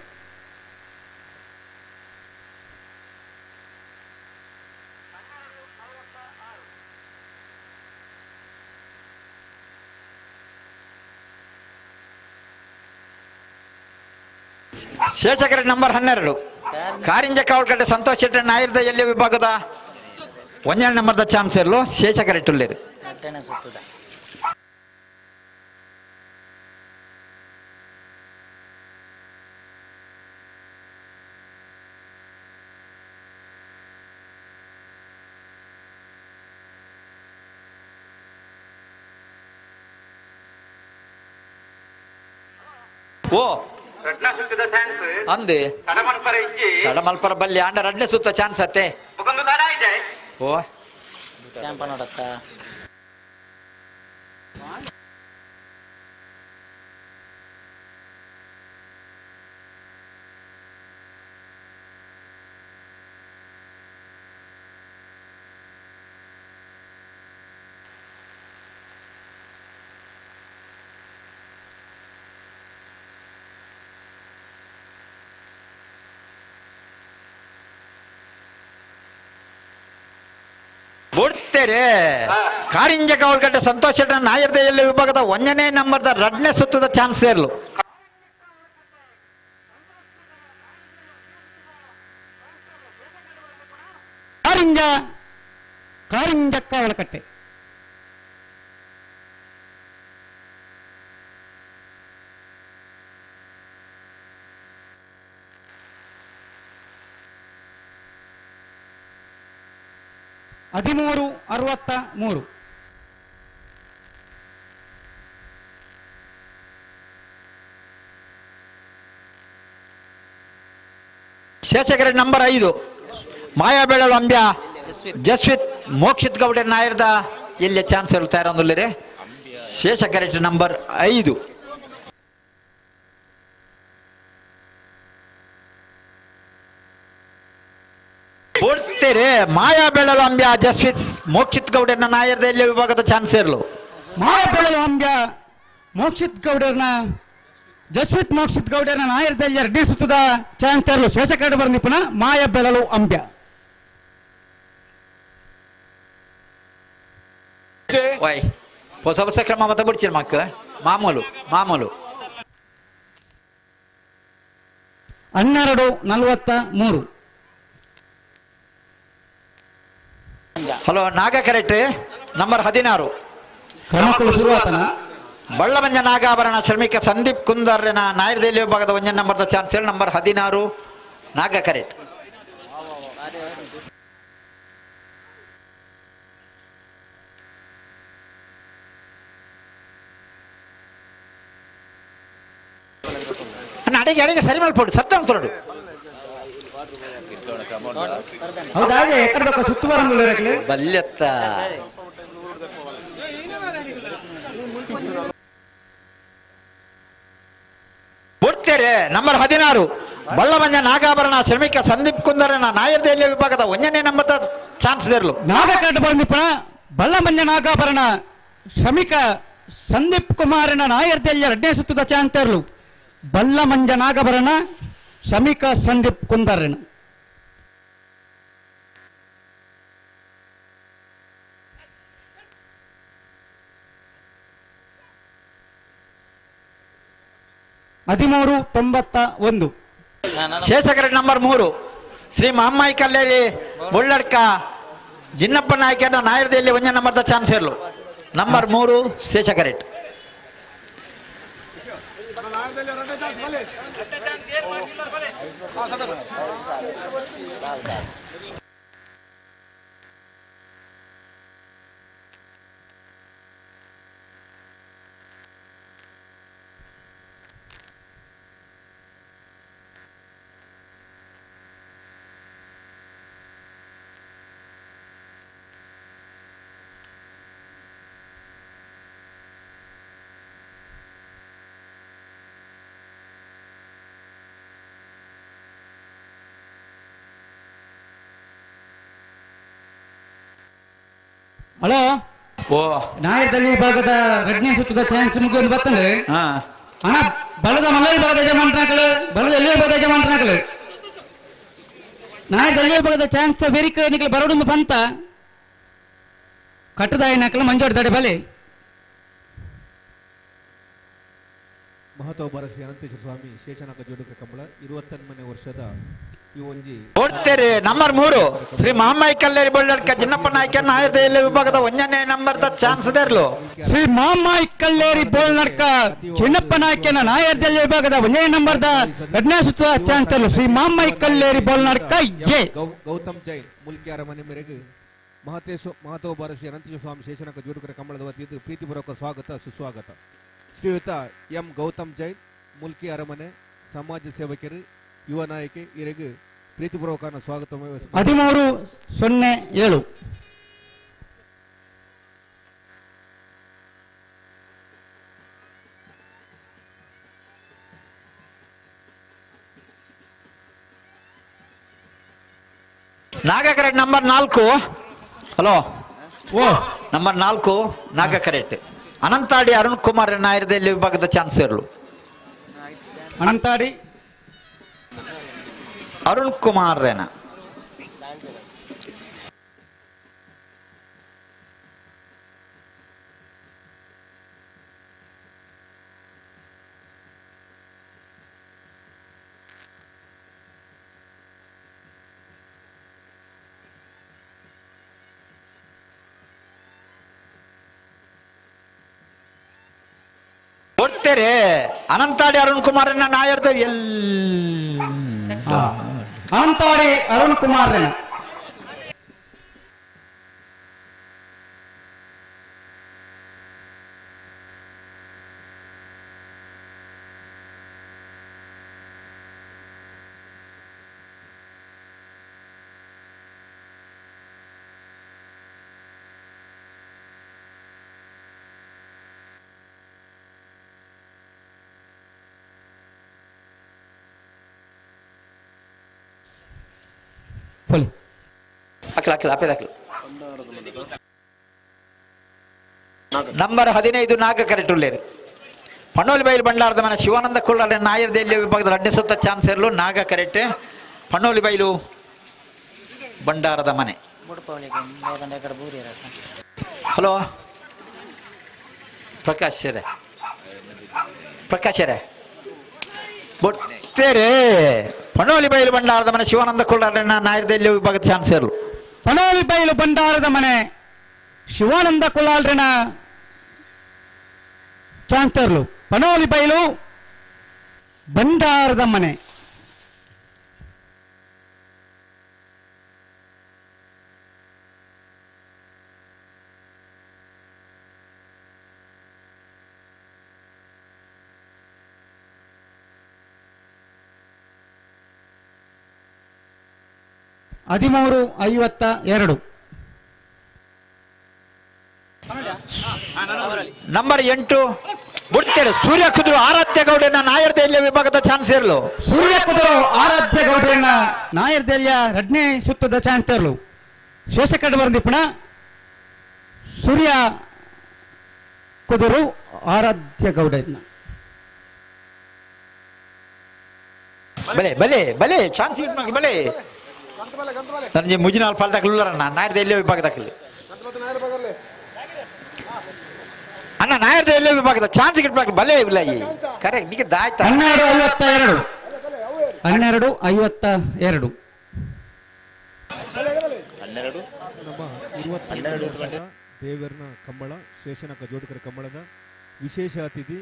ಶೇಷಕರ ನಂಬರ್ 12 ಕಾರಿಂಜ ಕಾವಲ್ಕಟ್ಟೆ ಸಂತೋಷ್ ಶೆಟ್ಟರ್ ನಾಯರ್ದ ಎಲ್ಲಿ ವಿಭಾಗದ ಒಂದನೇ ನಂಬರ್ದ ಚಾನ್ಸ್ ಇರಲು ಶೇಷಕರೆಟ್ಟುಳ್ಳೇರು. ಓ ಅಂದೆ ತಡಮಲ್ಪರ ಬಲ್ಲಿ ಆಂಡ ರಡ್ನೆ ಸುತ್ತ ಚಾನ್ಸ್ ಅತ್ತೆ. ಓ ಕೊಡ್ತೇರೆ ಕಾರಿಂಜ ಕಾವಲ್ಗಡ್ಡೆ ಸಂತೋಷ್ ಶೆಟ್ಟರ್ ನಾಯರ್ದೆಯಲ್ಲಿ ವಿಭಾಗದ ಒಂದನೇ ನಂಬರ್ದ ಎರಡನೇ ಸುತ್ತದ ಚಾನ್ಸ್ ಇರಲು. ಕಾರಿಂಜ ಕಾರಿಂಜ ಕಾವಲಕಟ್ಟೆ 13:63. ಶೇಷಕರ ನಂಬರ್ 5 ಮಾಯಾಬೇಳಲು ಅಂಬ್ಯ ಜಸ್ವಿತ್ ಮೋಕ್ಷಿತ್ ಗೌಡ ನಾಯರ್ದ ಇಲ್ಲಿ ಚಾನ್ಸ್ ತಯಾರೊಂದುಲ್ಲೇರೆ. ಶೇಷ ಕರೆಕ್ಟ್ ನಂಬರ್ 5. ಕೊಡ್ತೇರೆ ಮಾಯಾ ಬೆಳಲಾಂಬ್ಯ ಜಸ್ವಿತ್ ಮೋಕ್ಷಿತ್ ಗೌಡನ ನಾಯರ್ದೆಲ್ಲ ವಿಭಾಗದ ಚಾನ್ಸ್ ಇರಲು. ಮಾಯಾ ಬೆಳಲಾಂಬ್ಯ ಮೋಕ್ಷಿತ್ ಗೌಡರ್ನ ಜಸ್ವಿತ್ ಮೋಕ್ಷಿತ್ ಗೌಡರ್ನ ನಾಯರ್ದಲ್ಲಿ ಎರಡನೇ ಸುತ್ತದ ಚಾನ್ಸ್ ಇರಲು. ಶೇಷ ಕರೆಕ್ಟ್ ಬಂದಿಪ್ಪನ ಮಾಯಾ ಬೆಳಲು ಅಂಬ್ಯ. ವೈ ಹೊಸ ಹೊಸ ಕ್ರಮ ಮತ್ತೆ ಬಿಡ್ತೀರ ಮಕ್ಕ ಮಾಮೂಲು ಮಾಮೂಲು. 12:43. ಹಲೋ ನಾಗ ಕರೆಕ್ಟ್ ನಂಬರ್ 16. ಕ್ರಮಕ್ಕಳು ಶುರುವಾತನ ಬಳ್ಳಮಂಜ ನಾಗಾಭರಣ ಶ್ರಮಿಕ ಸಂದೀಪ್ ಕುಂದರ್ನ ನಾಯರ್ದೇಲಿ ವಿಭಾಗದ ಒಂಜನ್ ನಂಬರ್ದ ಚಾನ್ಸ್ ನಂಬರ್ 16 ನಾಗ ಕರೆಕ್ಟ್. ಅಡಿಗೆ ಅಡಿಗೆ ಸರಿ ಮಾಡ್ಕೊಡು ಸತ್ತ ಅಂತೋಡು. ಹೌದಾ ಎಕ್ಕಡದೊಕ್ಕ ಸುತ್ತು ಬರಂಗಿಲ್ಲ ಬಲ್ಯತ್ತ. ಕೊಡ್ತೇರೆ ನಂಬರ್ 16 ಬಳ್ಳಮಂಜ ನಾಗಾಭರಣ ಶ್ರಮಿಕ ಸಂದೀಪ್ ಕುಂದರನ ನಾಯರ್ದೇಲಿ ವಿಭಾಗದ ಒಂದನೇ ನಂಬರ್ ಚಾನ್ಸ್ ಇರಲು. ನಾಗಕಟ್ಟ ಬಂದಿಪ್ಪ ಬಳ್ಳಮಂಜ ನಾಗಾಭರಣ ಶ್ರಮಿಕ ಸಂದೀಪ್ ಕುಮಾರನ ನಾಯರ್ದೇಲಿ ಎರಡನೇ ಸುತ್ತದ ಚಾನ್ಸ್ ಇರಲು. ಬಲ್ಲಮಂಜ ನಾಗಭರಣ ಶ್ರಮಿಕ ಸಂದೀಪ್ ಕುಂದರನ. ಹದಿಮೂರು 91. ಶೇಷಕರ ನಂಬರ್ 3 ಶ್ರೀ ಮಹಮ್ಮಾಯಿ ಕಲ್ಲೇರಿ ಬೊಳ್ಳಡ್ಕ ಜಿನ್ನಪ್ಪ ನಾಯಕನ ನಾಯರ್ದೇಲಿ ಒಂದೇ ನಂಬರ್ದ ಚಾನ್ಸ್ ಇರಲು. ನಂಬರ್ 3 ಶೇಷಕರೇಟ್. ಹಲೋ ಓ ನಾಯರ್ದಲ್ಲಿ ವಿಭಾಗದ ಎರಡನೇ ಸುತ್ತದ ಚಾನ್ಸ್ ಮುಗಿದು ಬರ್ತಂದ್ರೆ ಅಣ್ಣ ಬಲದ ಮಲ್ಲ ವಿಭಾಗದ ಯಜಮಾನ್ರನಾಕಲು ಬಲದ ಎಲ್ಲಿ ವಿಭಾಗದ ಯಜಮಾನ್ರನಾಕಲು ನಾಯರ್ದಲ್ಲಿ ವಿಭಾಗದ ಚಾನ್ಸ್ ಬೇರಿಕ ನಿಕಲು ಬರೋಡೊಂದು ಬಂತ ಕಟ್ಟದಾಯಿನಾಕಲು ಮಂಜೋಡಿ ದಡೆ ಬಲೆ. ಮಹತೋಬರ ಶ್ರೀ ಅನಂತೇಶ್ವರ ಸ್ವಾಮಿ ಶೇಷನಾಗ ಜೋಡುಕರ ಕಂಬಳ 21ನೇ ವರ್ಷದ ಈ ಒಂಜಿ ಕೊಡ್ತೇರೆ ನಂಬರ್ 3 ಶ್ರೀ ಮಹಮ್ಮಾಯಿ ಕಲ್ಲೇರಿ ಬೊಳ್ಳಡ್ಕ ಜಿನ್ನಪ್ಪ ನಾಯ್ಕ ನಾಯರ್ದೇಲಿ ವಿಭಾಗದ ಒಂದನೇ ನಂಬರ್ದ ಚಾನ್ಸ್ ಇರಲು. ಶ್ರೀ ಮಹಮ್ಮಾಯಿ ಕಲ್ಲೇರಿ ಬೋಳ್ನಡ್ಕ ಚಿನ್ನಪ್ಪ ನಾಯ್ಕನ ನಾಯರ್ದೆಲ್ಲಿ ವಿಭಾಗದ ಒಂದನೇ ನಂಬರ್ದ ಎರಡನೇ ಸುತ್ತದ ಚಾನ್ಸ್ ಇರಲು. ಶ್ರೀ ಮಹಮ್ಮಾಯಿ ಕಲ್ಲೇರಿ ಬೋಳ್ನಡ್ಕ ಎ. ಗೌತಮ್ ಜೈನ್ ಮುಲ್ಕಿ ಅರಮನೆ ಮೇರೆಗೆ ಮಹತೋಬರ ಶ್ರೀ ಅನಂತೇಶ್ವರ ಸ್ವಾಮಿ ಶೇಷನಾಗ ಜೋಡುಕರ ಕಂಬಳದ ವತಿಯಿಂದ ಪ್ರೀತಿಪೂರ್ವಕ ಸ್ವಾಗತ ಸುಸ್ವಾಗತ. ಶ್ರೀಯುತ ಎಂ ಗೌತಮ್ ಜೈನ್ ಮುಲ್ಕಿ ಅರಮನೆ ಸಮಾಜ ಸೇವಕರು ಯುವ ನಾಯಕಿ ಇವರಿಗೆ ಪ್ರೀತಿಪೂರ್ವಕ ಸ್ವಾಗತ. 13:07. ನಾಗ ಕರೆಕ್ಟ್ ನಂಬರ್ 4. ಹಲೋ ಓ ನಂಬರ್ 4 ನಾಗ ಕರೆಕ್ಟ್. ಅನಂತಾಡಿ ಅರುಣ್ ಕುಮಾರ್ ನಾಯರ್ದಲ್ಲಿ ವಿಭಾಗದ ಚಾನ್ಸ್ ಇರಲು. ಅನಂತಾಡಿ ಅರುಣ್ ಕುಮಾರ್ ರೇನ. ಕೊಡ್ತೇರೆ ಅನಂತಾಡಿ ಅರುಣ್ ಕುಮಾರ್ ನಾಯರ್ದ ಎಲ್ ಅನಂತಾಡಿ ಅರುಣ್ ಕುಮಾರ್. ಅಕ್ಲ ಅಕ್ಲ ಅಪ್ಪೆದಕ್ಲು ನಂಬರ್ 15 ನಾಗ ಕರೆಕ್ಟ್ ಉಳ್ಳೇರು ಪಣ್ಣೋಲಿ ಬೈಲು ಬಂಡಾರದ ಮನೆ ಶಿವಾನಂದ ಕುಳ್ಳಾರ ನಾಯರ್ದೆಲ್ಲಿ ವಿಭಾಗದ ರಡ್ಡೆ ಸುತ್ತ ಚಾನ್ಸ್ ಇರಲು ನಾಗ ಕರೆಕ್ಟ್ ಪಣ್ಣೋಲಿ ಬೈಲು ಬಂಡಾರದ ಮನೆ. Hello Prakash sir, Prakash sir ಬೊತ್ತೇರೆ ಪಣೋಲಿ ಬೈಲು ಬಂಡಾರದ ಮನೆ ಶಿವಾನಂದ ಕುಳ್ಳಾರ ನಾಯರ್ದೆಲ್ಲಿ ವಿಭಾಗದ ಚಾನ್ಸ್ ಇರಲು ಪಣೋಲಿ ಬೈಲು ಬಂಡಾರದ ಮನೆ ಶಿವಾನಂದ ಕುಳ್ಳಾಲ್ರನ ಚಾನ್ಸರ್ಲು ಪಣೋಲಿ ಬೈಲು ಬಂಡಾರದ ಮನೆ. ಹದಿಮೂರು 52. ನಂಬರ್ 8 ಬಿಡ್ತೇನೆ ಸೂರ್ಯ ಕುದುರು ಆರಾಧ್ಯ ಗೌಡನ ನಾಯರ್ದೆಲ್ಯ ವಿಭಾಗದ ಚಾನ್ಸ್ ಇರಲು ಸೂರ್ಯ ಕುದುರು ಆರಾಧ್ಯ ಗೌಡನ ನಾಯರ್ದೆಲ್ಯ ಎರಡನೇ ಸುತ್ತದ ಚಾನ್ಸ್ ಇರಲು ಶೇಷಕಡ್ ಬಂದಿಪ್ಪಣ ಸೂರ್ಯ ಕುದುರು ಆರಾಧ್ಯ ಗೌಡನ ಬಲೆ ಬಲೆ ಬಲೆ ಚಾನ್ಸ್ ಬಲೆ ನನಗೆ ಮುಜಿನಾಲ್ ಪಾಲ್ದಾಕಲುಲ್ಲರಣ್ಣ ನಾಯರ್ದೆಲ್ಯ ವಿಭಾಗದಾಕಲಿ ಅಣ್ಣ ನಾಯರ್ದ ಎಲ್ಲೇ ವಿಭಾಗದ ಚಾನ್ಸ್ ಗಿಟ್ಬೇಕು ಬಲೆ ಇಲ್ಲ ಈ ಕರೆಕ್ಟ್ ನಿಗೆ ದಾಯ್ತ 12 52 12 52 ನಮ್ಮ ದೇವರನ ಕಂಬಳ ಶೇಷನಕ ಜೋಡಿಕರ ಕಂಬಳದ ವಿಶೇಷ ಅತಿಥಿ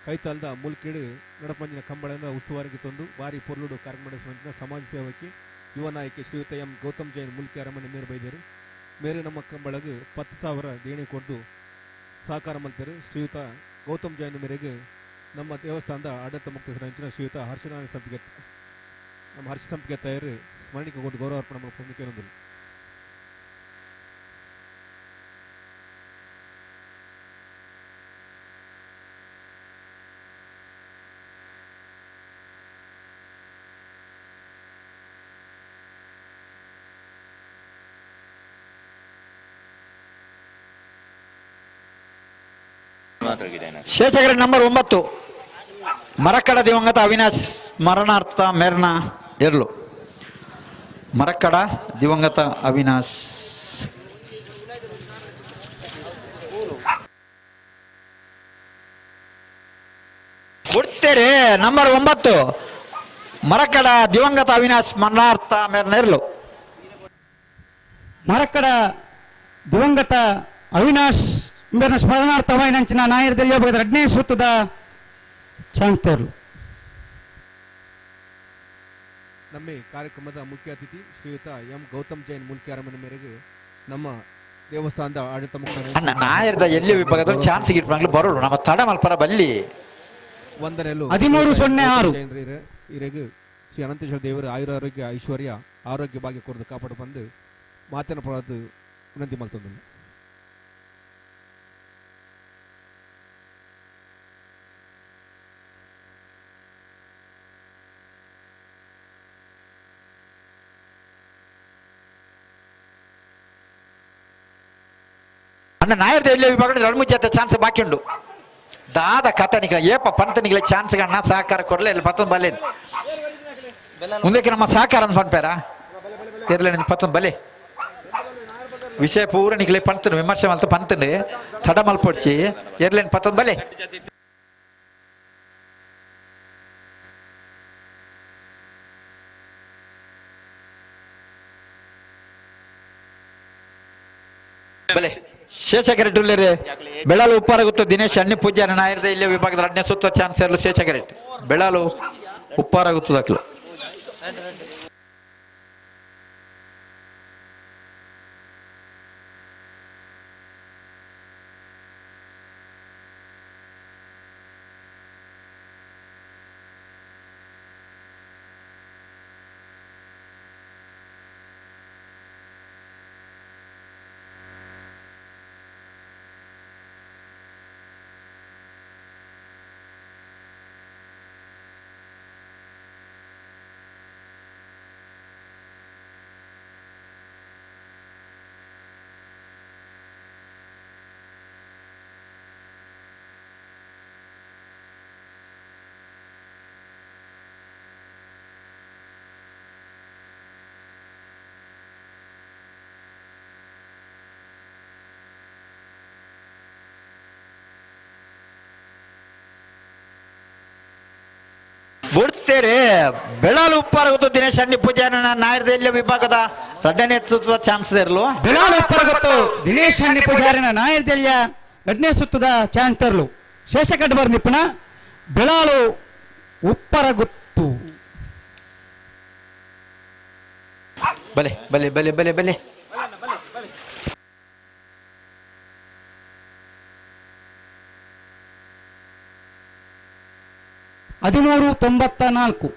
ಕೈತಾಲ್ದ ಮುಲ್ಕೇಡು ನಡಪಂಜಿನ ಕಂಬಳದ ಉಸ್ತುವಾರಿಗೆ ತಂದು ಬಾರಿ ಪೊರ್ಲುಡು ಕಾರ್ಯಕ್ರಮ ಸಮಾಜ ಸೇವಕಿ ಯುವ ನಾಯಕಿ ಶ್ರೀಯುತ ಎಂ ಗೌತಮ್ ಜೈನ್ ಮುಲ್ಕಿ ಅರಮನೆ ಮೇರು ಬೈದರು ಮೇರೆ ನಮ್ಮ ಕಂಬಳಗು 10,000 ದೇಣೆ ಕೊಟ್ಟು ಸಹಕಾರ ಮಲ್ತರು ಶ್ರೀಯುತ ಗೌತಮ್ ಜೈನ್ ಮೇರೆಗೆ ನಮ್ಮ ದೇವಸ್ಥಾನದ ಆಡಳಿತ ಮುಕ್ತಸ್ಥರ ಶ್ರೀಯುತ ಹರ್ಷನಾರಾಯಣ ಸಂಪಿಗೆ ನಮ್ಮ ಹರ್ಷ ಸಂಪಿಗೆ ತಯಾರು ಸ್ಮರಣಿಕೆ ಕೊಟ್ಟು ಗೌರವ ಅರ್ಪಣೆ ಮಾಡಲು. ಶೇಷಗರ ನಂಬರ್ 9 ಮರಕಡ ದಿವಂಗತ ಅವಿನಾಶ್ ಮರಣಾರ್ಥ ಮೇರ್ನ ಎರ್ಲು ಮರಕಡ ದಿವಂಗತ ಅವಿನಾಶ್ ಕೊಡ್ತೇರೆ ನಂಬರ್ 9 ಮರಕಡ ದಿವಂಗತ ಅವಿನಾಶ್ ಮರಣಾರ್ಥ ಮೇರ್ನ ಎರ್ಲು ಮರಕಡ ದಿವಂಗತ ಅವಿನಾಶ್ ಇಂಬೆರ್ನ ಸ್ಮರಣಾರ್ಥವಾಯಿನಂಚಿನ ನಾಯರ್ದಲ್ಲಿ ಒಬ್ಬ ಎರಡನೇ ಸುತ್ತದ ಚಾನ್ಸರ್ಲು. ನಮ್ಮ ಕಾರ್ಯಕ್ರಮದ ಮುಖ್ಯ ಅತಿಥಿ ಶ್ರೀಯುತ ಎಂ ಗೌತಮ್ ಜೈನ್ ಮುಲ್ಕಿ ಅರಮನೆ ಮೇರೆಗೆ ನಮ್ಮ ದೇವಸ್ಥಾನದ ಆಡಳಿತ ಅಣ್ಣ ನಾಯರ್ದ ಎಲ್ಲಿ ವಿಭಾಗದ ಚಾನ್ಸ್ ಗಿಟ್ಮಂಗ್ಲು ಬರೋಳು ನಮ್ಮ ತಡ ಮಲ್ಪರ ಬಲ್ಲಿ ವಂದನೆಯಲು 13:06 ಇರೆಗು ಶ್ರೀ ಅನಂತೇಶ್ವರ ದೇವರು ಆಯುರ ಆರೋಗ್ಯ ಐಶ್ವರ್ಯ ಆರೋಗ್ಯ ಭಾಗ್ಯ ಕೊರದು ಕಾಪಾಡು ಬಂದು ಮಾತಿನ ಪಡದು ವಿನಂತಿ ಮಲ್ತೊಂದು. ಅಣ್ಣ ನಾಯರ್ದ ಎಲ್ಲಿ ವಿಭಾಗ ಎರಡು ಮುಚ್ಚ ಚಾನ್ಸ್ ಬಾಕಿ ಉಂಡು ದಾದ ಕಥ ನಿಖಲ ಏಪ ಪಂತ ನಿಖಲ ಚಾನ್ಸ್ ಅಣ್ಣ ಸಹಕಾರ ಕೊಡಲೇ ಇಲ್ಲ ಪತ್ತೊಂದು ಬಲೆ ಮುಂದಕ್ಕೆ ನಮ್ಮ ಸಹಕಾರ ಅನ್ಪೇರ ಇರಲಿ ನಿನ್ನ ಪತ್ತೊಂದು ಬಲೆ ವಿಷಯ ಪೂರ ನಿಖಲೆ ಪಂತನು ವಿಮರ್ಶೆ ಮಲ್ತ ಪಂತನು ತಡ ಮಲ್ಪೊಡ್ಚಿ ಎರ್ಲೇನು ಪತ್ತೊಂದು ಬಲೆ ಬಲೆ ಶೇಷಗರೆಡ್ಡುಲ್ಲೇರೆ ಬೆಳಲು ಉಪ್ಪಾರಗುತ್ತು ದಿನೇಶ್ ಅಣ್ಣಿ ಪೂಜಾರಿ ನಾಯರ್ದ ಇಲ್ಲಿ ವಿಭಾಗದ ಎರಡನೇ ಸುತ್ತ ಚಾನ್ಸ್ ಇರಲು ಶೇಷಗರೆಟ್ ಬೆಳಲು ಉಪ್ಪಾರಗುತ್ತು ದಾಖಲು. ಬುಡ್ತೇರೆ ಬೆಳಾಲು ಉಪ್ಪಾರಗೊತ್ತು ದಿನೇಶ್ ಅಣ್ಣಿ ಪೂಜಾರಿನ ನಾಯರ್ದೆಲ್ಲ ವಿಭಾಗದ ರಡ್ಡನೇ ಸುತ್ತದ ಚಾನ್ಸ್ ಇರಲು. ಬೆಳಾಲು ಉಪ್ಪಾರಗೊತ್ತು ದಿನೇಶ್ ಅಣ್ಣಿ ಪೂಜಾರಿನ ನಾಯರ್ದೆಲ್ಲ ಎರಡನೇ ಸುತ್ತದ ಚಾನ್ಸ್ ತರಲು. ಶೇಷಕಡ್ ಬರ್ ನಿಪುಣ ಬೆಳಾಲು ಉಪ್ಪರಗುತ್ತು. ಬಲೆ ಬಲೆ ಬಲೆ ಬಲೆ ಬಲೆ. 13-94.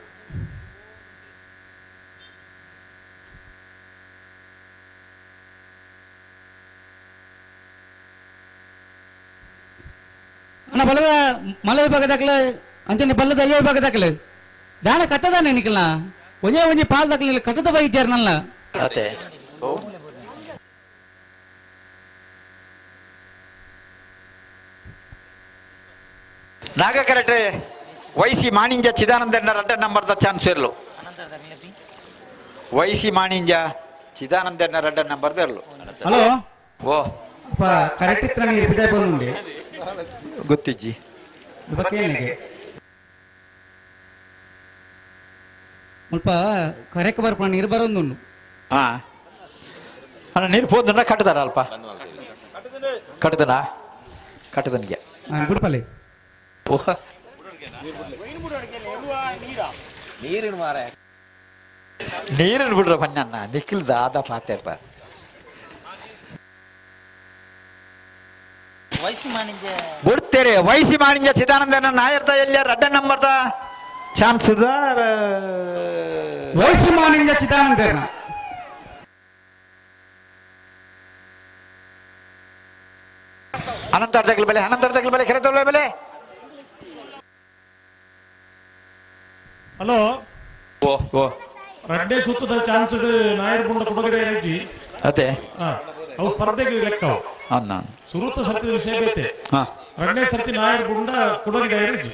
ಅಣ್ಣ ಬಲದ ಮಲೆ ವಿಭಾಗದಾಗಲ ಅಂಚನೆ ಬಲ್ಲದ ಅಯ್ಯ ವಿಭಾಗದಾಗಲ ದಾನ ಕಟ್ಟದಾನೆ ನಿಖಲ ಒಂಜೇ ಒಂಜಿ ಪಾಲ್ ದಾಖಲೆ ಕಟ್ಟದ ಬೈದ್ಯಾರ ನನ್ನ. ಅತೆ ನಾಗ ಕರೆಕ್ಟ್ ವೈಸಿ ಮಾಣಿಂಜ ಚಿದಾನಂದಣ್ಣ ರಡ್ಡ ನಂಬರ್ದ ಚಾನ್ಸ್ ಇರಲು. ವೈಸಿ ಮಾಣಿಂಜ ಚಿದಾನಂದಣ್ಣ ರಡ್ಡ ನಂಬರ್ದ ಇರಲು. ಹಲೋ ಓ ಅಪ್ಪ ಕರೆಕ್ಟ್ ಇತ್ರ ನೀರು ಬಿದ್ದ ಬಂದುಂಡೆ ಗೊತ್ತಿಜ್ಜಿ ಮುಲ್ಪ ಕರೆಕ್ ಬರ್ಪ ನೀರು ಬರೋದುಂಡು. ಹಾ ಅಣ್ಣ ನೀರು ಪೋದುಂಡ ಕಟ್ಟದಾರ ಅಲ್ಪ ಕಟ್ಟದನಾ ಕಟ್ಟದನಿಗೆ ಗುಡ್ಪಲ್ಲಿ. ಓಹ್ ನೀರಿನ ಮಾರ ನೀರಿನ ಬಿಡ್ರ ಬಣ್ಣ ನಿಖಿಲ್ದ ಆದ ಪಾತೆಪ್ಪ. ಬಿಡ್ತೇರೆ ವೈಸಿ ಮಾಣಿಂಜ ಚಿದಾನಂದನ ನಾಯರ್ದ ಎಲ್ಲ ರಡ್ಡ ನಂಬರ್ದ ಚಾನ್ಸ್ ವೈಸಿ ಮಾಣಿಂಜ ಚಿದಾನಂದನ. ಅನಂತ ಅರ್ಧಗಳ ಬೆಲೆ ಅನಂತ ಅರ್ಧಗಳ ಬೆಲೆ ಕೆರೆ ತೊಳೆ ಬೆಲೆ. ಹಲೋ ಓ ಓ ರಡ್ಡೆ ಸುತ್ತದ ಚಾನ್ಸ್ ನಾಯರ್ ಬುಂಡ ಕೊಡಗಡೆ ರಜ್ಜಿ ಅದೇ ಅವು ಸ್ಪರ್ಧೆಗೆ ಲೆಕ್ಕ. ಸುರುತ ಸರ್ತಿ ವಿಷಯ ಬೇತೆ. ರಡ್ಡೆ ಸರ್ತಿ ನಾಯರ್ ಬುಂಡ ಕೊಡಗಡೆ ರಜ್ಜಿ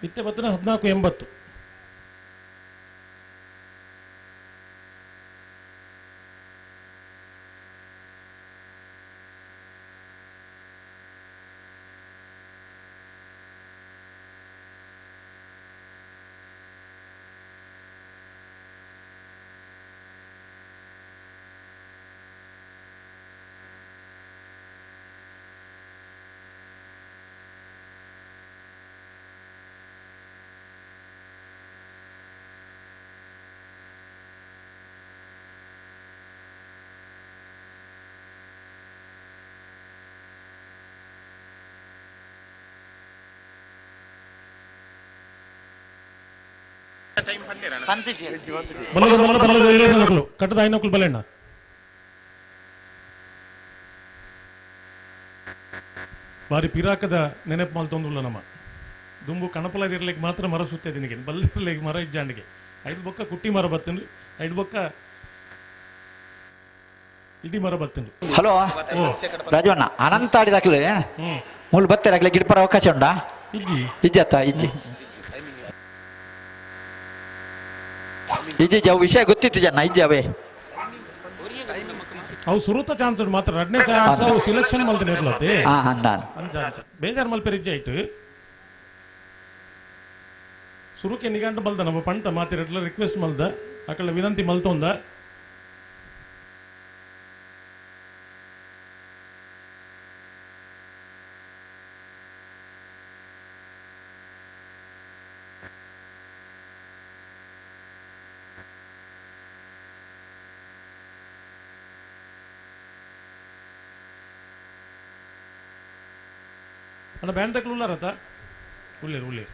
ಇತ್ತೆ ಬತ್ತನ 14-80. ಕಟ್ಟದ ಐನೋಕುಲು ಬಲೆಣ್ಣ ಬಾರಿ ಪಿರಾಕದ ನೆನಪು ಮಲ್ತೊಂದುಲ್ಲ ನಮ್ಮ ದುಂಬು ಕಣಪಲದಿರ್ಲಿಕ್ಕೆ ಮಾತ್ರ ಮರ ಸುತ್ತಿನಿಗೆ ಬಲ್ಲಿರ್ಲಿಕ್ಕೆ ಮರ ಇಜ್ಜಾಂಡಿಗೆ ಐದು ಬೊಕ್ಕ ಕುಟ್ಟಿ ಮರ ಬತ್ತಂದು ಐದು ಬೊಕ್ಕ ಇಡೀ ಮರ ಬತ್ತಂದು. ಹಲೋ ರಾಜವಣ್ಣ ಅನಂತ ಆಡಿದಾಕ್ಲೆ ಮೂಲ ಬತ್ತೆರಾಗ್ಲೆ ಗಿಡಪರ ಅವಕಾಶ ಉಂಡಾ? ಇಜ್ಜಿ ಇಜ್ಜತ್ತ ಇಜ್ಜಿ ಇಜ್ಜಿ ಅವು ವಿಷಯ ಗೊತ್ತಿತ್ತು ಜನ ಇಜ್ಜಿ ಅವೇ ಅವು ಸುರುತ ಚಾನ್ಸ್ ಮಾತ್ರ ರಡ್ನೇ ಚಾನ್ಸ್ ಅವು ಸೆಲೆಕ್ಷನ್ ಮಲ್ತಿನ ಇರ್ಲತ್ತೆ. ಹಾ ಅಂಚ ಅಂಚ ಬೇಜಾರ್ ಮಲ್ಪೆರ್ ಇಜ್ಜಿ ಆಯ್ತು ಸುರುಕೆ ನಿಗಂಟು ಮಲ್ದ ನಮ್ಮ ಪಂಟ ಮಾತಿರಟ್ಲ ರಿಕ್ವೆಸ್ಟ್ ಮಲ್ದ ಅಕಳ ವಿನಂತಿ ಮಲ್ತೊಂದ. ಅಣ್ಣ ಬ್ಯಾಂಡ್ ತಕ್ಕಲು ಉಳ್ಳಾರತ್ತ ಉಳ್ಳೇರು ಉಳ್ಳೇರು.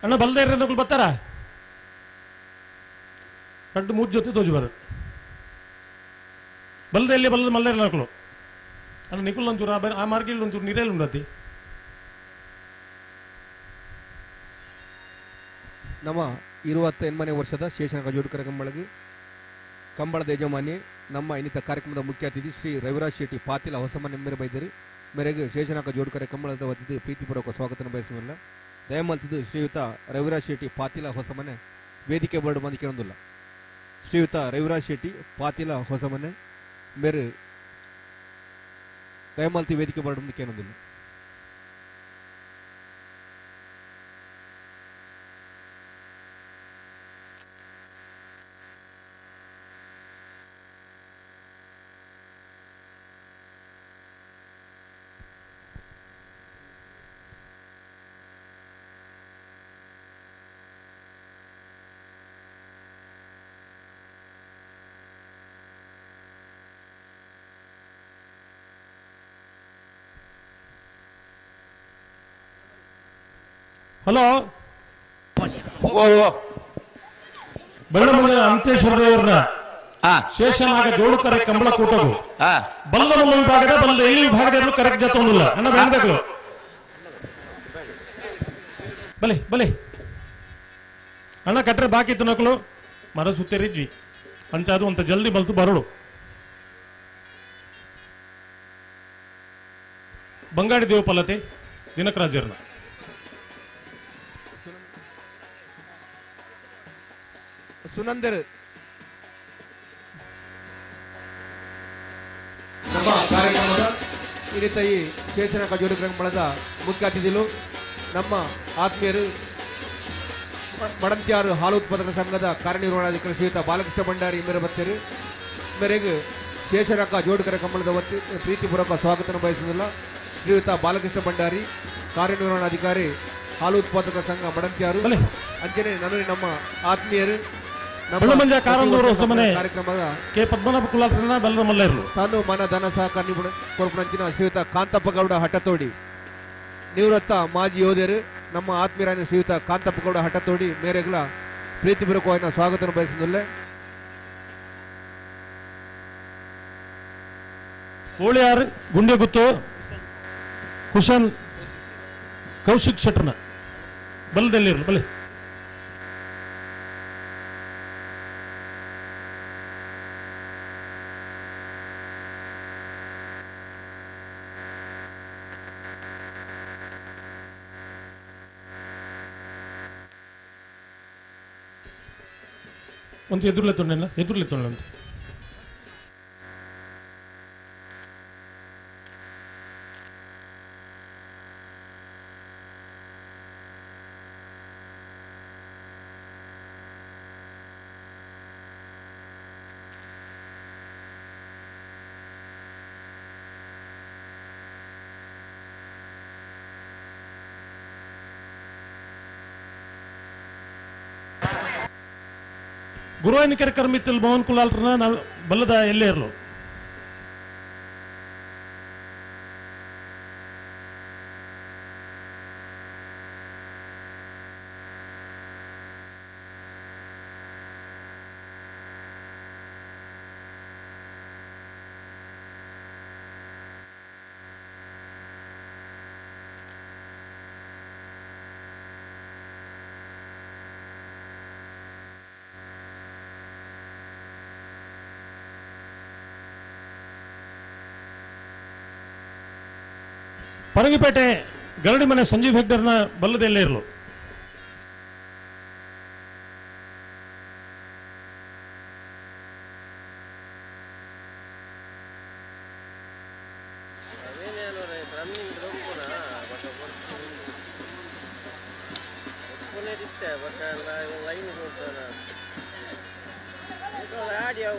ಅಣ್ಣ ಬಲ್ದೇ ಇರೋದಕ್ಕೂ ಬರ್ತಾರ ರಡ್ಡು ಮೂರು ಜೊತೆ ತೋಜು ಬರ ಬಲ್ದೆ ಇಲ್ಲಿ ಬಲ್ಲದ ಮಲ್ಲೇರ ನಕಲು ಅಣ್ಣ ನಿಕುಲ್ ಒಂಚೂರು ಆ ಮಾರ್ಕೆಟ್ ಒಂಚೂರು ನೀರಲ್ಲಿ ಉಂಡತಿ. ನಮ್ಮ 28ನೇ ವರ್ಷದ ಶೇಷನಾಗ ಜೋಡುಕರ ಕಂಬಳಗೆ ಕಂಬಳದ ಯಜಮಾನಿ ನಮ್ಮ ಇನ್ನಿತ ಕಾರ್ಯಕ್ರಮದ ಮುಖ್ಯ ಅತಿಥಿ ಶ್ರೀ ರವಿರಾಜ್ ಶೆಟ್ಟಿ ಪಾತಿಲ ಹೊಸಮನೆ ಮೇರೆ ಬೈದರು ಮೇರೆಗೆ ಶೇಷನಾಗ ಜೋಡುಕರ ಕಂಬಳದ ಅತಿಥಿ ಪ್ರೀತಿಪೂರ್ವಕ ಸ್ವಾಗತ ಬಯಸುವುದಿಲ್ಲ. ದಯಮಲ್ತಿದ್ದು ಶ್ರೀಯುತ ರವಿರಾಜ್ ಶೆಟ್ಟಿ ಪಾತಿಲ ಹೊಸಮನೆ ವೇದಿಕೆ ಬೋರ್ಡ್ ಬಂದು ಕೇಳೊಂದಿಲ್ಲ. ಶ್ರೀಯುತ ರವಿರಾಜ್ ಶೆಟ್ಟಿ ಪಾತಿಲ ಹೊಸಮನೆ ಮೇರೆ ದಯಮಲ್ತಿ ವೇದಿಕೆ ಬೋರ್ಡ್ ಬಂದು ಕೇಳೊಂದಿಲ್ಲ. ಹಲೋ ಬೆಳ್ಳಮನೆ ಅಂತೇಶ್ವರ ದೇವರನ್ನ ಶೇಷನಾಗ ಜೋಡುಕರೆ ಕಂಬಳ ಕೂಟವು ಬಲ್ಲ ಮುಲ್ಲ ವಿಭಾಗದ ಬಲ್ಲ ಎಲ್ಲಿ ವಿಭಾಗದ ಕರೆಕ್ಟ್ ಜೊತೆ ಅಣ್ಣ ಬೆಳಗಳು ಬಲೆ ಬಲೆ ಅಣ್ಣ ಕಟ್ರೆ ಬಾಕಿ ತುನಕಲು ಮರ ಸುತ್ತರಿದ್ವಿ ಅಂಚಾದು ಅಂತ ಜಲ್ದಿ ಬಲ್ತು ಬರೋಡು. ಬಂಗಾಡಿ ದೇವ ಪಲತೆ ದಿನಕರಾಜರ್ನ ಸುನಂದರ್ ನಮ್ಮ ಕಾರ್ಯಕ್ರಮದ ಇನ್ನಿತ ಈ ಶೇಷನಾಗ ಜೋಡುಕರ ಮುಖ್ಯ ಅತಿಥಿಗಳು ನಮ್ಮ ಆತ್ಮೀಯರು ಮಡಂತ್ಯಾರು ಹಾಲು ಉತ್ಪಾದಕ ಸಂಘದ ಕಾರ್ಯನಿರ್ವಹಣಾಧಿಕಾರಿ ಶ್ರೀಯುತ ಬಾಲಕೃಷ್ಣ ಭಂಡಾರಿ ಮೇರೆ ಬತ್ತೇರು ಮೇರೆಗೆ ಶೇಷನಾಗ ಜೋಡುಕರ ಕಂಬಳದ ವತಿ ಪ್ರೀತಿಪೂರ್ವಕ ಸ್ವಾಗತ ಬಯಸುವುದಿಲ್ಲ. ಶ್ರೀಯುತ ಬಾಲಕೃಷ್ಣ ಭಂಡಾರಿ ಕಾರ್ಯನಿರ್ವಹಣಾಧಿಕಾರಿ ಹಾಲು ಉತ್ಪಾದಕ ಸಂಘ ಮಡಂತ್ಯಾರು ಅಂಚನೆ ನಾನು ನಮ್ಮ ಆತ್ಮೀಯರು ಕಾರ್ಯಕ್ರಮದ ಕೆ ಪದ್ಮನಾಭ ಕುಲಾಲ್ರನ್ನ ಬಲ್ಲದ ಮಲ್ಲೇರ್ಲು ತಾನು ಮನ ಧನ ಸಹಕಾರ ನಿಪುಣ ಕೊರಪುಣಂಚಿನ ಶ್ರೀಯುತ ಕಾಂತಪ್ಪ ಗೌಡ ಹಠತೋಡಿ ನಿವೃತ್ತ ಮಾಜಿ ಯೋಧರು ನಮ್ಮ ಆತ್ಮೀಯರಾದ ಶ್ರೀಯುತ ಕಾಂತಪ್ಪ ಗೌಡ ಹಠತೋಡಿ ಮೇರೆಗಳ ಪ್ರೀತಿಪೂರ್ವಕವಾಗಿ ಸ್ವಾಗತ ಬಯಸುವುದಿಲ್ಲ. ಕೋಳಿಯಾರ್ ಗುಂಡೆಗುತ್ತು ಕುಶನ್ ಕೌಶಿಕ್ ಶೆಟ್ಟರ್ನ ಬಲ್ಲದಲ್ಲಿರಲು ಬಲೆ ಒಂದು ಎದುರುಲೆ ತೊಂಡೆಲ್ಲ ಎದುರುಲೆ ತೊಂಡೆ ಅಂತ ಗುರುವಾಯನಕೆರೆ ಕರ್ಮಿತ್ತಲ್ ಮೋಹನ್ ಕುಲಾಲ್ರನ್ನ ನಾವು ಬಲ್ಲದ ಎಲ್ಲೇ ಇರಲು ಪರಂಗಿಪೇಟೆ ಗರಡಿ ಮನೆ ಸಂಜೀವ್ ಹೆಗ್ಡರ್ನ ಬಲ್ಲದ ಎಲ್ಲೇ ಇರಲು.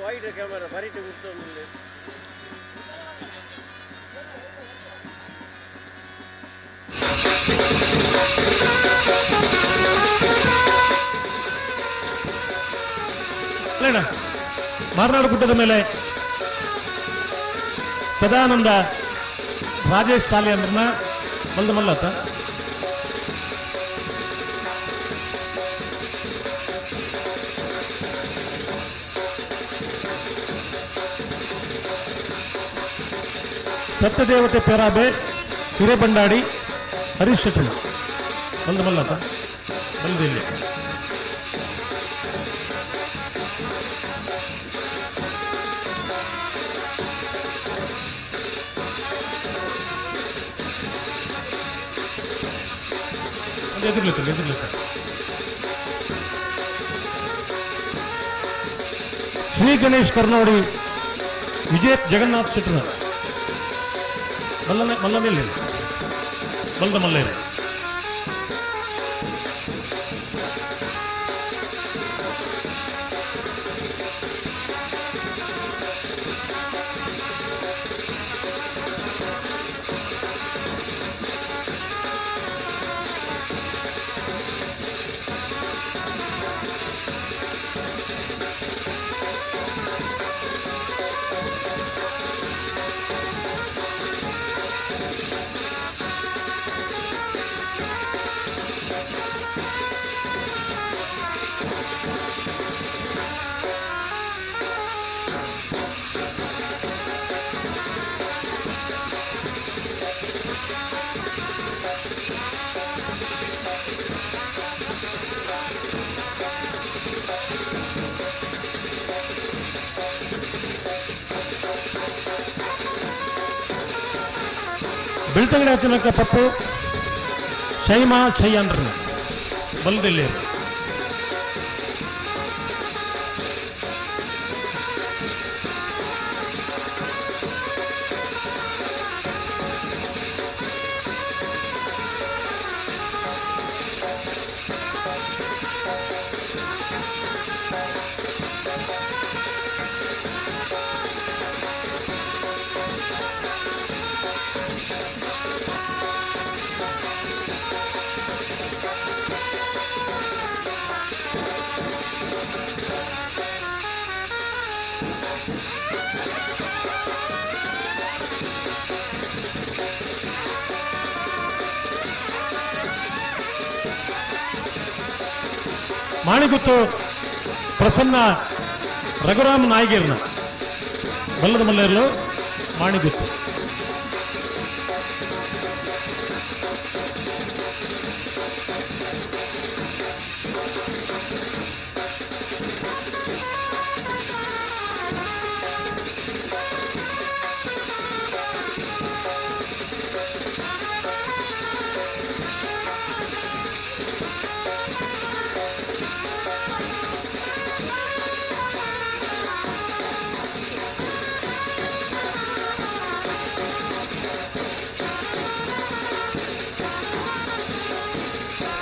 ವೈಡ್ ಕ್ಯಾಮರಾ ಬರೀಟು ಕೂರ್ತೊಂದು ಮಾರನಾಡು ಗುಡ್ಡದ ಮೇಲೆ ಸದಾನಂದ ರಾಜೇಶ್ ಸಾಲಿ ಅಂದ್ರನ್ನ ಬಲ್ದ ಮಲ್ಲತ್ತ ಸತ್ಯದೇವತೆ ಪೇರಾಬೆ ಹಿರೇಬಂಡಾಡಿ ಹರೀಶ್ ಶೆಟ್ಟಿ ಬಲ್ದ ಮಲ್ಲತ್ತ ಬಲ್ದಿಲ್ಲಿ ಎದುರ್ಲಿತ್ತು ಎದುರ್ಲಿತ್ತು. ಶ್ರೀ ಗಣೇಶ್ ಕರ್ನೋಡಿ ವಿಜಯ್ ಜಗನ್ನಾಥ್ ಶೆಟ್ಟರ್ ಮಲ್ಲನೆ ಮಲ್ಲನೆಲ್ಲಿ ಬಲ್ದ ಮಲ್ಲೇರಿ ಬೆಳ್ತಂಗಡಿ ಹಚ್ಚನಕ್ಕ ಪಪ್ಪು ಶೈಮಾ ಶೈಯನ್ರ ಬಲ್ದಿಲ್ಲಿ ಮಾಣಿಗುತ್ತು ಪ್ರಸನ್ನ ರಘುರಾಮ್ ನಾಯ್ಗೇರ್ನ ಬಲ್ಲದ ಮಲ್ಲೇರ್ಲು ಮಾಣಿಗುತ್ತು.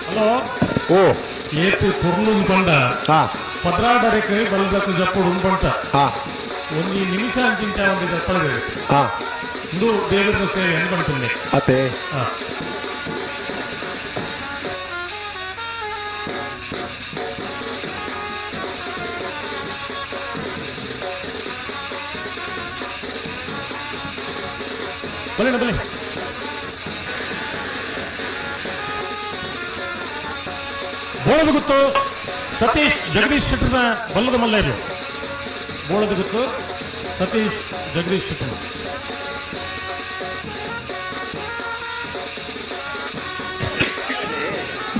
ಹಲೋ ಓ ಏತು ಕುರ್ಲು ಉಂಡ್ಕೊಂಡ ಪದ್ರಾಡರಕ್ಕೆ ಬಲದಕ್ಕೆ ಜಪ್ಪುಡು ಉಂಡ್ಕೊಂಡ ಒಂದು ನಿಮಿಷ ಅಂತಿಂತ ಒಂದು ಜಪ್ಪಳಿದೆ ಇದು ದೇವರ ಸೇವೆ ಅನ್ಕೊಂತೀನಿ ಅತೆ ಬನ್ನಿ ಬನ್ನಿ ಬೋಳದಗುತ್ತು ಸತೀಶ್ ಜಗದೀಶ್ ಶೆಟ್ಟರ್ನ ಬಲ್ಲದ ಮಲ್ಲೇರು. ಬೋಳದಗುತ್ತು ಸತೀಶ್ ಜಗದೀಶ್ ಶೆಟ್ಟರ್.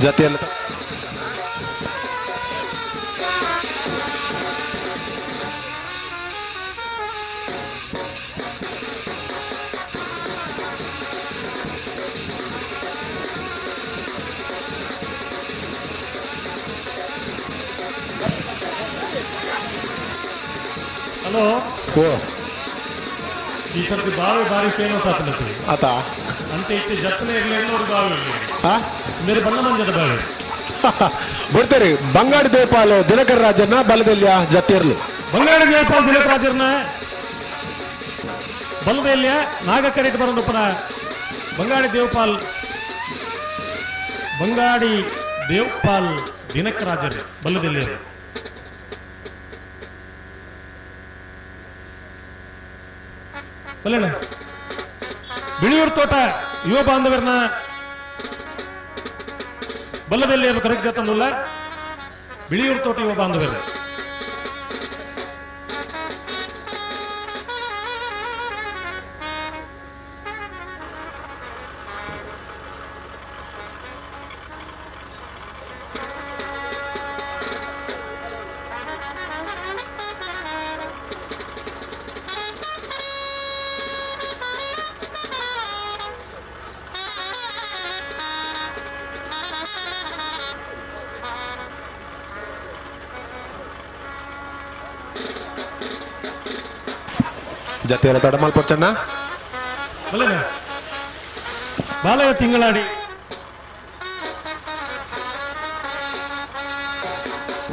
ಜತೆಯಲ್ಲಿ ಹಲೋ ಓ ಈ ಸರ್ತಿ ಬಾವಿ ಬಾರಿ ಫೇಮಸ್ ಆತನತಿ ಆತ ಅಂತ ಇಟ್ಟು ಜತ್ತನೆ ಇರಲಿ ಅನ್ನೋರು ಬಾವಿ ಹಾ ಬೇರೆ ಬಣ್ಣ ಮಂಜದ ಬಾವಿ. ಬರ್ತಾರೆ ಬಂಗಾಡಿ ದೇಪಾಲ್ ದಿನಕರ ರಾಜನ್ನ ಬಲದಲ್ಲಿಯ ಜತಿಯರ್ಲು. ಬಂಗಾಡಿ ದೇಪಾಲ್ ದಿನಕರ ರಾಜರ್ನ ಬಲದಲ್ಲಿಯ ನಾಗಕರೇಟ್ ಬರೋದಪ್ಪನ ಬಂಗಾಡಿ ದೇವಪಾಲ್, ಬಂಗಾಡಿ ದೇವಪಾಲ್ ದಿನಕರಾಜರ್ ಬಲ್ಲದಲ್ಲಿ. ಬಲ್ಲಣ್ಣ ಬಿಳಿಯೂರು ತೋಟ ಯುವ ಬಾಂಧವರನ್ನ ಬಲ್ಲದಲ್ಲಿ ಕರೆಕ್ಟ್ ತಂದಿಲ್ಲ. ಬಿಳಿಯೂರು ತೋಟ ಯುವ ಬಾಂಧವರು ಜತೆಯಲ್ಲ ತಡಮಲ್ ಪೊಚ್ಚಣ್ಣ. ಬಾಲಯ ತಿಂಗಳಾಡಿ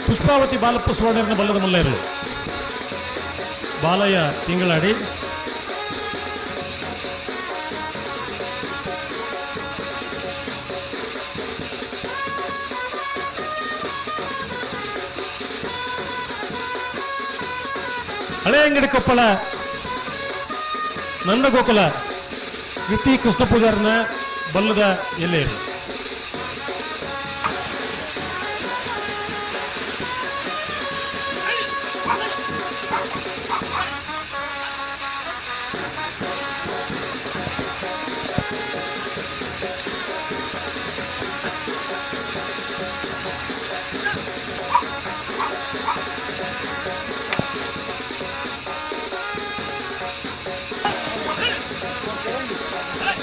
ಪುಷ್ಪಾವತಿ ಬಾಲಪ್ಪ ಸುವರ್ಣನ ಬಲ್ಲದ ಮುಲ್ಲೇರು. ಬಾಲಯ್ಯ ತಿಂಗಳಾಡಿ ಹಳೆ ಅಂಗಡಿ ಕೊಪ್ಪಳ ನಂದಗೋಕುಲ ಕೃತಿ ಕೃಷ್ಣ ಪೂಜಾರನ ಬಲ್ಲದ ಎಲ್ಲೆಯರು.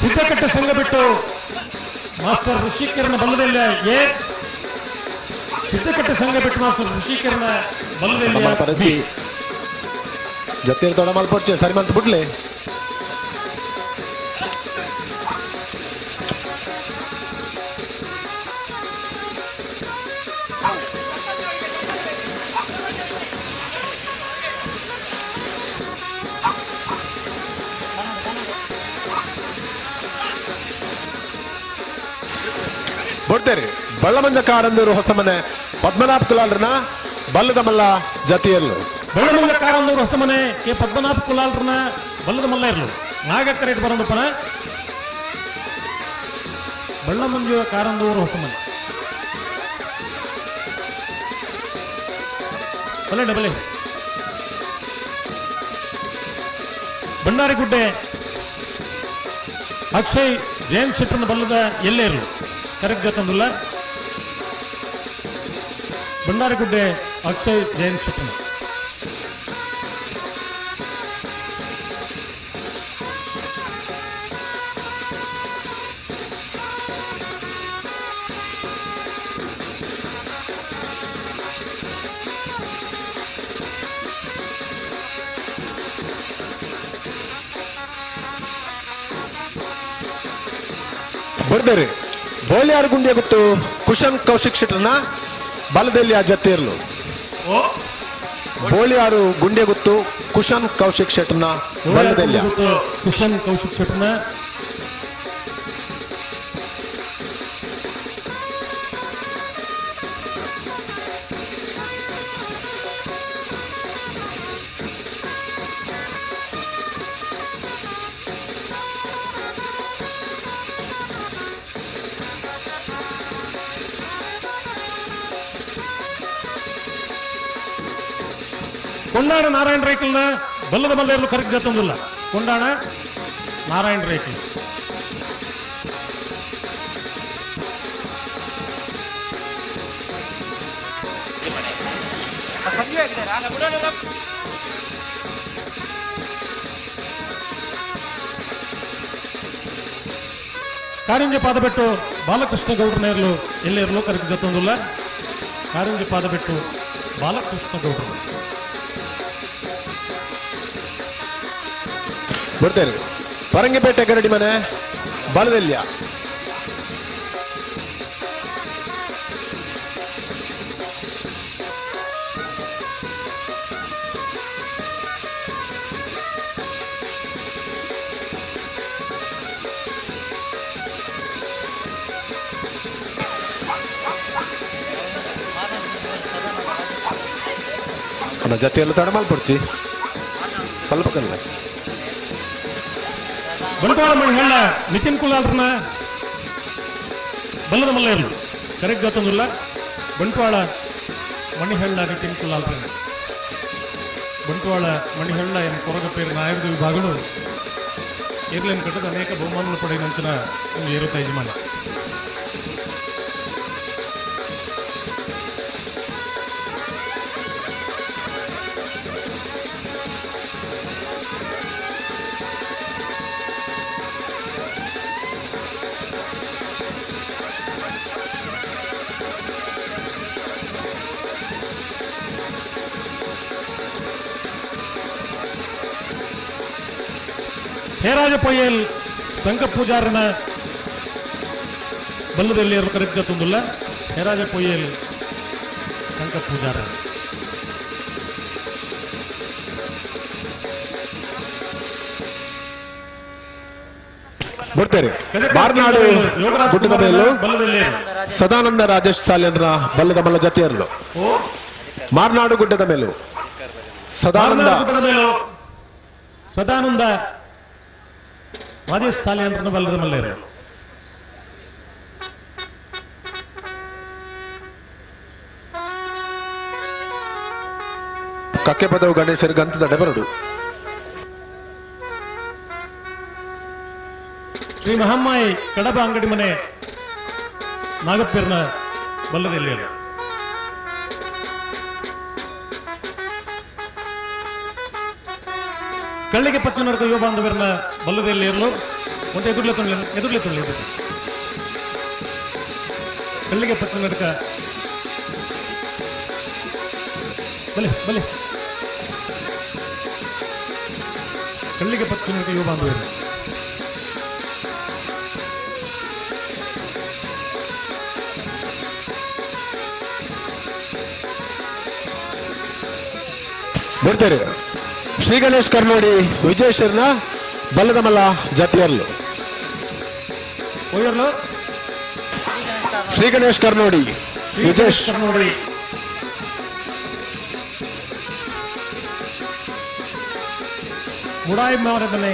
ಸಿದ್ದಕಟ್ಟೆ ಸಂಘ ಬಿಟ್ಟು ಮಾಸ್ಟರ್ ಋಷಿಕಿರಣ ಬಲ್ಲದೆಲ್ಲ ಎ, ಸಿದ್ದಕಟ್ಟೆ ಸಂಘ ಬಿಟ್ಟು ಮಾಸ್ಟರ್ ಋಷಿಕಿರಣ ಬಲ್ಲದೆಲ್ಲ ಬಿ. ಜೊತೆ ತೊಡಮಲ್ ಪೊಚ್ಚೆ ಸರಿ ಮಂತ್ ಬಿಡ್ಲಿ. ಬರ್ತಾರೆ ಬಳ್ಳಮಂಜ ಕಾರಂದೂರು ಹೊಸಮನೆ ಪದ್ಮನಾಭ ಕುಲಾಲ್ರನ ಬಲ್ಲದ ಮಲ್ಲ ಜತಿಯಲ್ಲು. ಬಳ್ಳಮಂಜ ಕಾರಂದೂರು ಹೊಸಮನೆ ಕೆ ಪದ್ಮನಾಭ ಕುಲಾಲ್ರನ ಬಲ್ಲದ ಮಲ್ಲ ಇರಲು ನಾಗಕರೇಟ್ ಬರಂದಪ್ಪನ ಬಳ್ಳಮಂಜ ಕಾರಂದೂರು ಹೊಸಮನೆ. ಬಲ್ಲೆ ಬಲ್ಲೆ ಭಂಡಾರಿಗುಡ್ಡೆ ಅಕ್ಷಯ್ ಜಯಂತ್ ಶೆಟ್ಟರ್ನ ಬಲ್ಲದ ಎಲ್ಲೇ ಇರಲು ಕರೆಕ್ಟ್ ಗೊತ್ತಂದಿಲ್ಲ. ಭಂಡಾರಿಗುಡ್ಡೆ ಅಕ್ಷಯ್ ಜಯಂತ್ ಶೆಟ್ಟರ್ನ. ಬರ್ತಾರೆ ಬೋಳಿಯಾರ್ ಗುಂಡಿಯ ಗೊತ್ತು ಕುಶನ್ ಕೌಶಿಕ್ ಶೆಟ್ಟರ್ನ ಬಲದಲ್ಲಿ ಆ ಜತೆ ಇರಲು. ಬೋಳಿಯಾರು ಗುಂಡಿಯ ಗೊತ್ತು ಕುಶನ್ ಕೌಶಿಕ್ ಶೆಟ್ಟರ್ನ ಬಲದಲ್ಲಿ ಕುಶನ್ ಕೌಶಿಕ್ ಶೆಟ್ಟರ್ನ. ಕೊಂಡಾಣ ನಾರಾಯಣ ರೈಕಲ್ನ ಬಲ್ಲದ ಮಲ್ಲೇರ್ಲು ಕರೆಕ್ಟ್ ಗೊತ್ತೊಂದಿಲ್ಲ. ಕೊಂಡಾಣ ನಾರಾಯಣ ರೈಕಲ್. ಕಾರಿಂಜ ಪಾದಬೆಟ್ಟು ಬಾಲಕೃಷ್ಣ ಗೌಡ್ರನೇರ್ಲು ಎಲ್ಲೇರ್ಲು ಕರೆಕ್ಟ್ ಗೊತ್ತೊಂದಿಲ್ಲ. ಕಾರಿಂಜ ಪಾದಬೆಟ್ಟು ಬಾಲಕೃಷ್ಣ ಗೌಡ್ರು. ಬರ್ತಾರೆ ಪರಂಗಿಪೇಟೆ ಗರಡಿ ಮನೆ ಬಲದಲ್ಲಿಯ. ಅನ್ನ ಜತೆಯಲ್ಲೂ ತಡಮಾಲ್ ಪಡ್ಚಿ ಪಲ್ಪಕಲ್ಲ ಬಂಟ್ವಾಳ ಮಣಿಹಳ್ಳ ನಿತಿನ್ ಕುಲಾಲ್ರನ್ನ ಬಲ್ಲದ ಮಲ್ಲೇರ್ಲು ಕರೆಕ್ಟ್ ಗೊತ್ತೊಂದಿಲ್ಲ. ಬಂಟ್ವಾಳ ಮಣಿಹಳ್ಳ ನಿತಿನ್ ಕುಲಾಲ್ರನ್ನ ಬಂಟ್ವಾಳ ಮಣಿಹಳ್ಳ ಎನ್ ಕೊರಗಪೇರು ನಾಯಕದ ವಿಭಾಗಗಳು ಏರ್ಲೈನ್ ಕಟ್ಟದ ಅನೇಕ ಬಹುಮಾನಗಳು ಪಡೆಯುವಂತಿನ ಒಂದು ಏರುತ್ತ ಯಜಮಾನ. ಹೇರಾಜ ಪೊಯ್ಯಲ್ ಸಂಕ ಪೂಜಾರನ ಬಲ್ಲದಲ್ಲಿ ಕರೆಕ್ಟ್ ತುಂದುಲ್ಲ. ಹೇರಾಜ ಪೊಯ್ಯಲ್ ಸಂಕ ಪೂಜಾರ ಬರ್ತಾರೆ. ಮಾರ್ನಾಡು ಗುಡ್ಡದ ಮೇಲೂ ಸದಾನಂದ ರಾಜೇಶ್ ಸಾಲ್ಯನ್ರ ಬಲ್ಲದ ಮಲ್ಲ ಜತೆಯರ್ಲು. ಮಾರ್ನಾಡು ಗುಡ್ಡದ ಮೇಲೂ ಸದಾನಂದ ಸದಾನಂದ ರಾಜೇಶ್ ಸಾಲ್ಯನ್ರ ಬಲ್ಲದ ಮಲ್ಲೇರು. ಕಕ್ಕೆಪದವು ಗಣೇಶರು ಗಂತದ ಬರಡು. ಶ್ರೀ ಮಹಮ್ಮಾಯಿ ಕಡಬ ಅಂಗಡಿ ಮನೆ ನಾಗಪ್ಪೇರ್ನ ಬಲ್ಲದಲ್ಲಿ. ಕಳ್ಳಿಗೆ ಪಚ್ಚನರ್ಕ ಯುವ ಬಾಂಧವರನ್ನ ಬಲ್ಲದಲ್ಲಿ ಇರಲು ಒಂದು ಎದುರ್ಲೆ ತೊಳ್ಳಿ ಎದುರ್ಲೆ ತೊಳ್ಳಿ ಕಳ್ಳಿಗೆ ಪಚ್ಚನರ್ಕ ಬಲೆ ಬಲೆ ಕಳ್ಳಿಗೆ ಪಚ್ಚನರ್ಕ ಯುವ ಬಾಂಧವರು. ಬರ್ತಾರೆ ಶ್ರೀ ಗಣೇಶ್ ಕರ್ನೋಡಿ ವಿಜಯೇಶ್ವರನ ಬಲ್ಲದ ಮಲ್ಲ ಜಾತಿಯರ್ಲು. ಶ್ರೀ ಗಣೇಶ್ ಕರ್ನೋಡಿ ವಿಜೇಶ್ ಕರ್ನೋಡಿ ಮುಡಾಯಿ ಮಾರದನೆ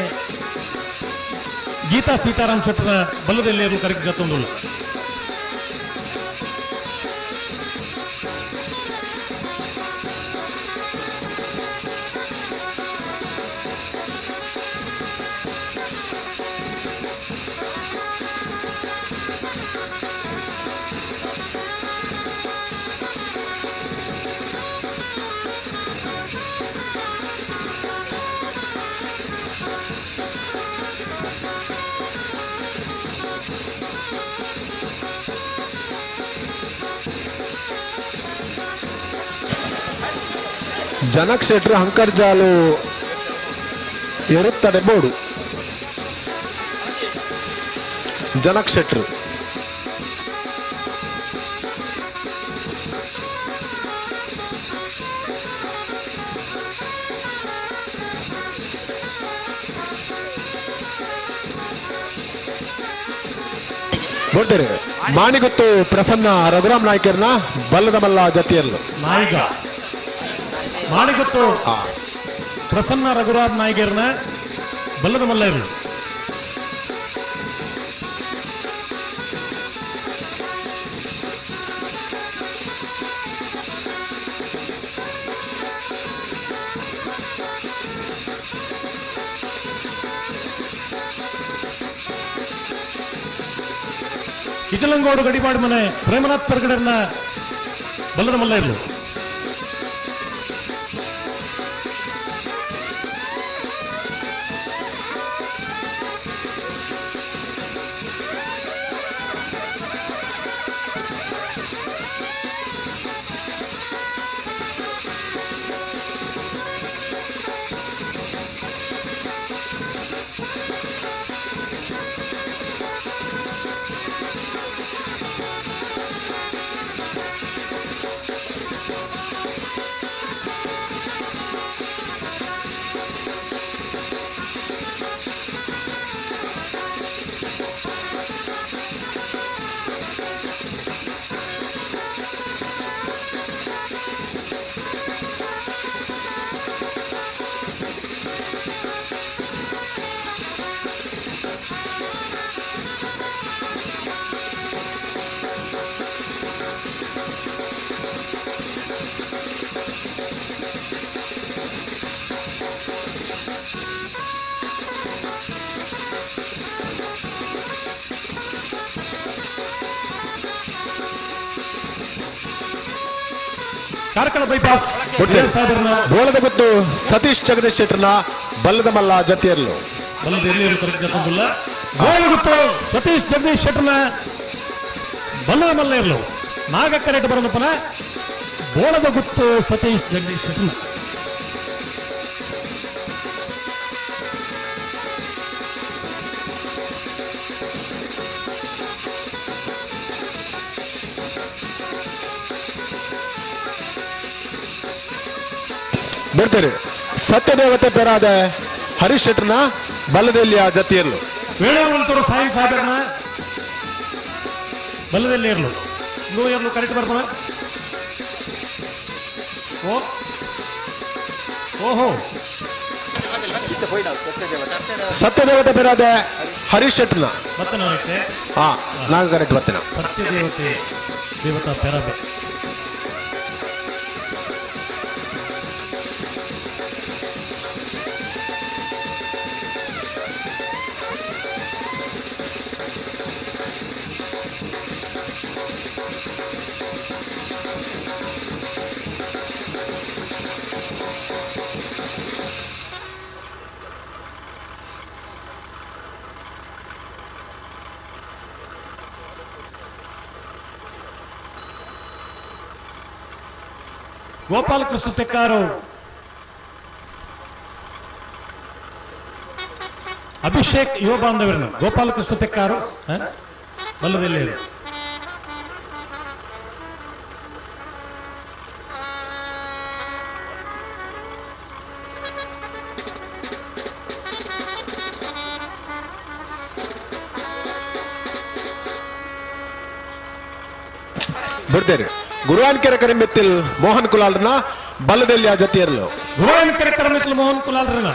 ಗೀತಾ ಸೀತಾರಾಮ್ ಶೆಟ್ಟರ ಬಲ್ಲದಲ್ಲಿ ಕರೆಕ್ಟ್ ಜತ್ತೊಂದುಳ್ಳ. ಜನಕ್ ಶೆಟ್ರು ಹಂಕರ್ಜಾಲು ಎರುತ್ತಡೆ ಬೋಡು. ಜನಕ್ ಶೆಟ್ರು ಬರ್ತಾರೆ. ಮಾಣಿಗುತ್ತು ಪ್ರಸನ್ನ ರಘುರಾಮ್ ನಾಯ್ಕರ್ನ ಬಲ್ಲದ ಮಲ್ಲ ಜತಿಯಲ್ಲೂ. ನಾಯಿಗ ಮಾಣಿಗುತ್ತು ಪ್ರಸನ್ನ ರಘುರಾಮ್ ನಾಯ್ಕರ್ನ ಬಲ್ಲದ ಮಲ್ಲ ಇರಲು. ಇಚಲಂಗೋಡು ಗಡಿಪಾಡು ಮನೆ ಪ್ರೇಮನಾಥ್ ಪರ್ಗಡರ್ನ ಬಲ್ಲದ ಮಲ್ಲ ಇರಲು. ಕಾರ್ಕಳ ಬೈಪಾಸ್ ಬೋಳದ ಗೊತ್ತು ಸತೀಶ್ ಜಗದೀಶ್ ಶೆಟ್ಟರ್ನ ಬಲ್ಲದ ಮಲ್ಲ ಜತಿಯರ್ಲು ಬಲ್ಲದ ಎಲ್ಲಿ ಕರೆಕ್ಟ್ ಗೋಳಗುತ್ತು ಸತೀಶ್ ಜಗದೀಶ್ ಶೆಟ್ಟರ್ನ ಬಲ್ಲದ ಮಲ್ಲ ಇರಲು ನಾಗ ಕರೆಕ್ಟ್ ಬರೋದಪ್ಪನ ಬೋಳದ ಗುತ್ತು ಸತೀಶ್ ಜಗದೀಶ್ ಶೆಟ್ಟರ್ನ. ಬಿಡ್ತೀರಿ ಸತ್ಯದೇವತೆ ಪೇರಾದ ಹರೀಶ್ ಶೆಟ್ಟರ್ನ ಬಲ್ಲದೆಲ್ಲಿಯ ಜತಿಯರ್ಲು. ವೇಣೂರು ಸಾಯಿನ್ ಸಾಹೇಬರ್ನ ಬಲ್ಲದಲ್ಲಿ ಇರಲು ನೂ ಇರಲು ಕರೆಕ್ಟ್ ಬರ್ತಾನೆ. ಓ ಓಹೋ ಸತ್ಯದೇವತೆ ಪೇರಾದ ಹರೀಶ್ ಶೆಟ್ಟರ್ನ ಬರ್ತನ. ಹಾ ನಾಗ ಕರೆಕ್ಟ್ ಬರ್ತೇನೆ. ಸತ್ಯದೇವತೆ ದೇವತಾ ಪೆರಾಬೆ ಗೋಪಾಲಕೃಷ್ಣ ತೆಕ್ಕಾರು ಅಭಿಷೇಕ್ ಯುವ ಬಾಂಧವರನ್ನು ಗೋಪಾಲಕೃಷ್ಣ ತೆಕ್ಕಾರು ಬಲ್ಲದಲ್ಲಿ ಬಿಡ್ತೇನೆ. ಗುರುವಾನ್ಕೆರೆ ಕರಿಮೆತ್ತಿಲ್ ಮೋಹನ್ ಕುಲಾಲ್ರನ್ನ ಬಲ್ಲದೆಲ್ಲಿಯ ಜೊತೆಯಿರಲು. ಗುರುವಾನ್ಕೆರೆ ಕರಿಮೆತ್ತಿಲ್ ಮೋಹನ್ ಕುಲಾಲ್ರನ್ನ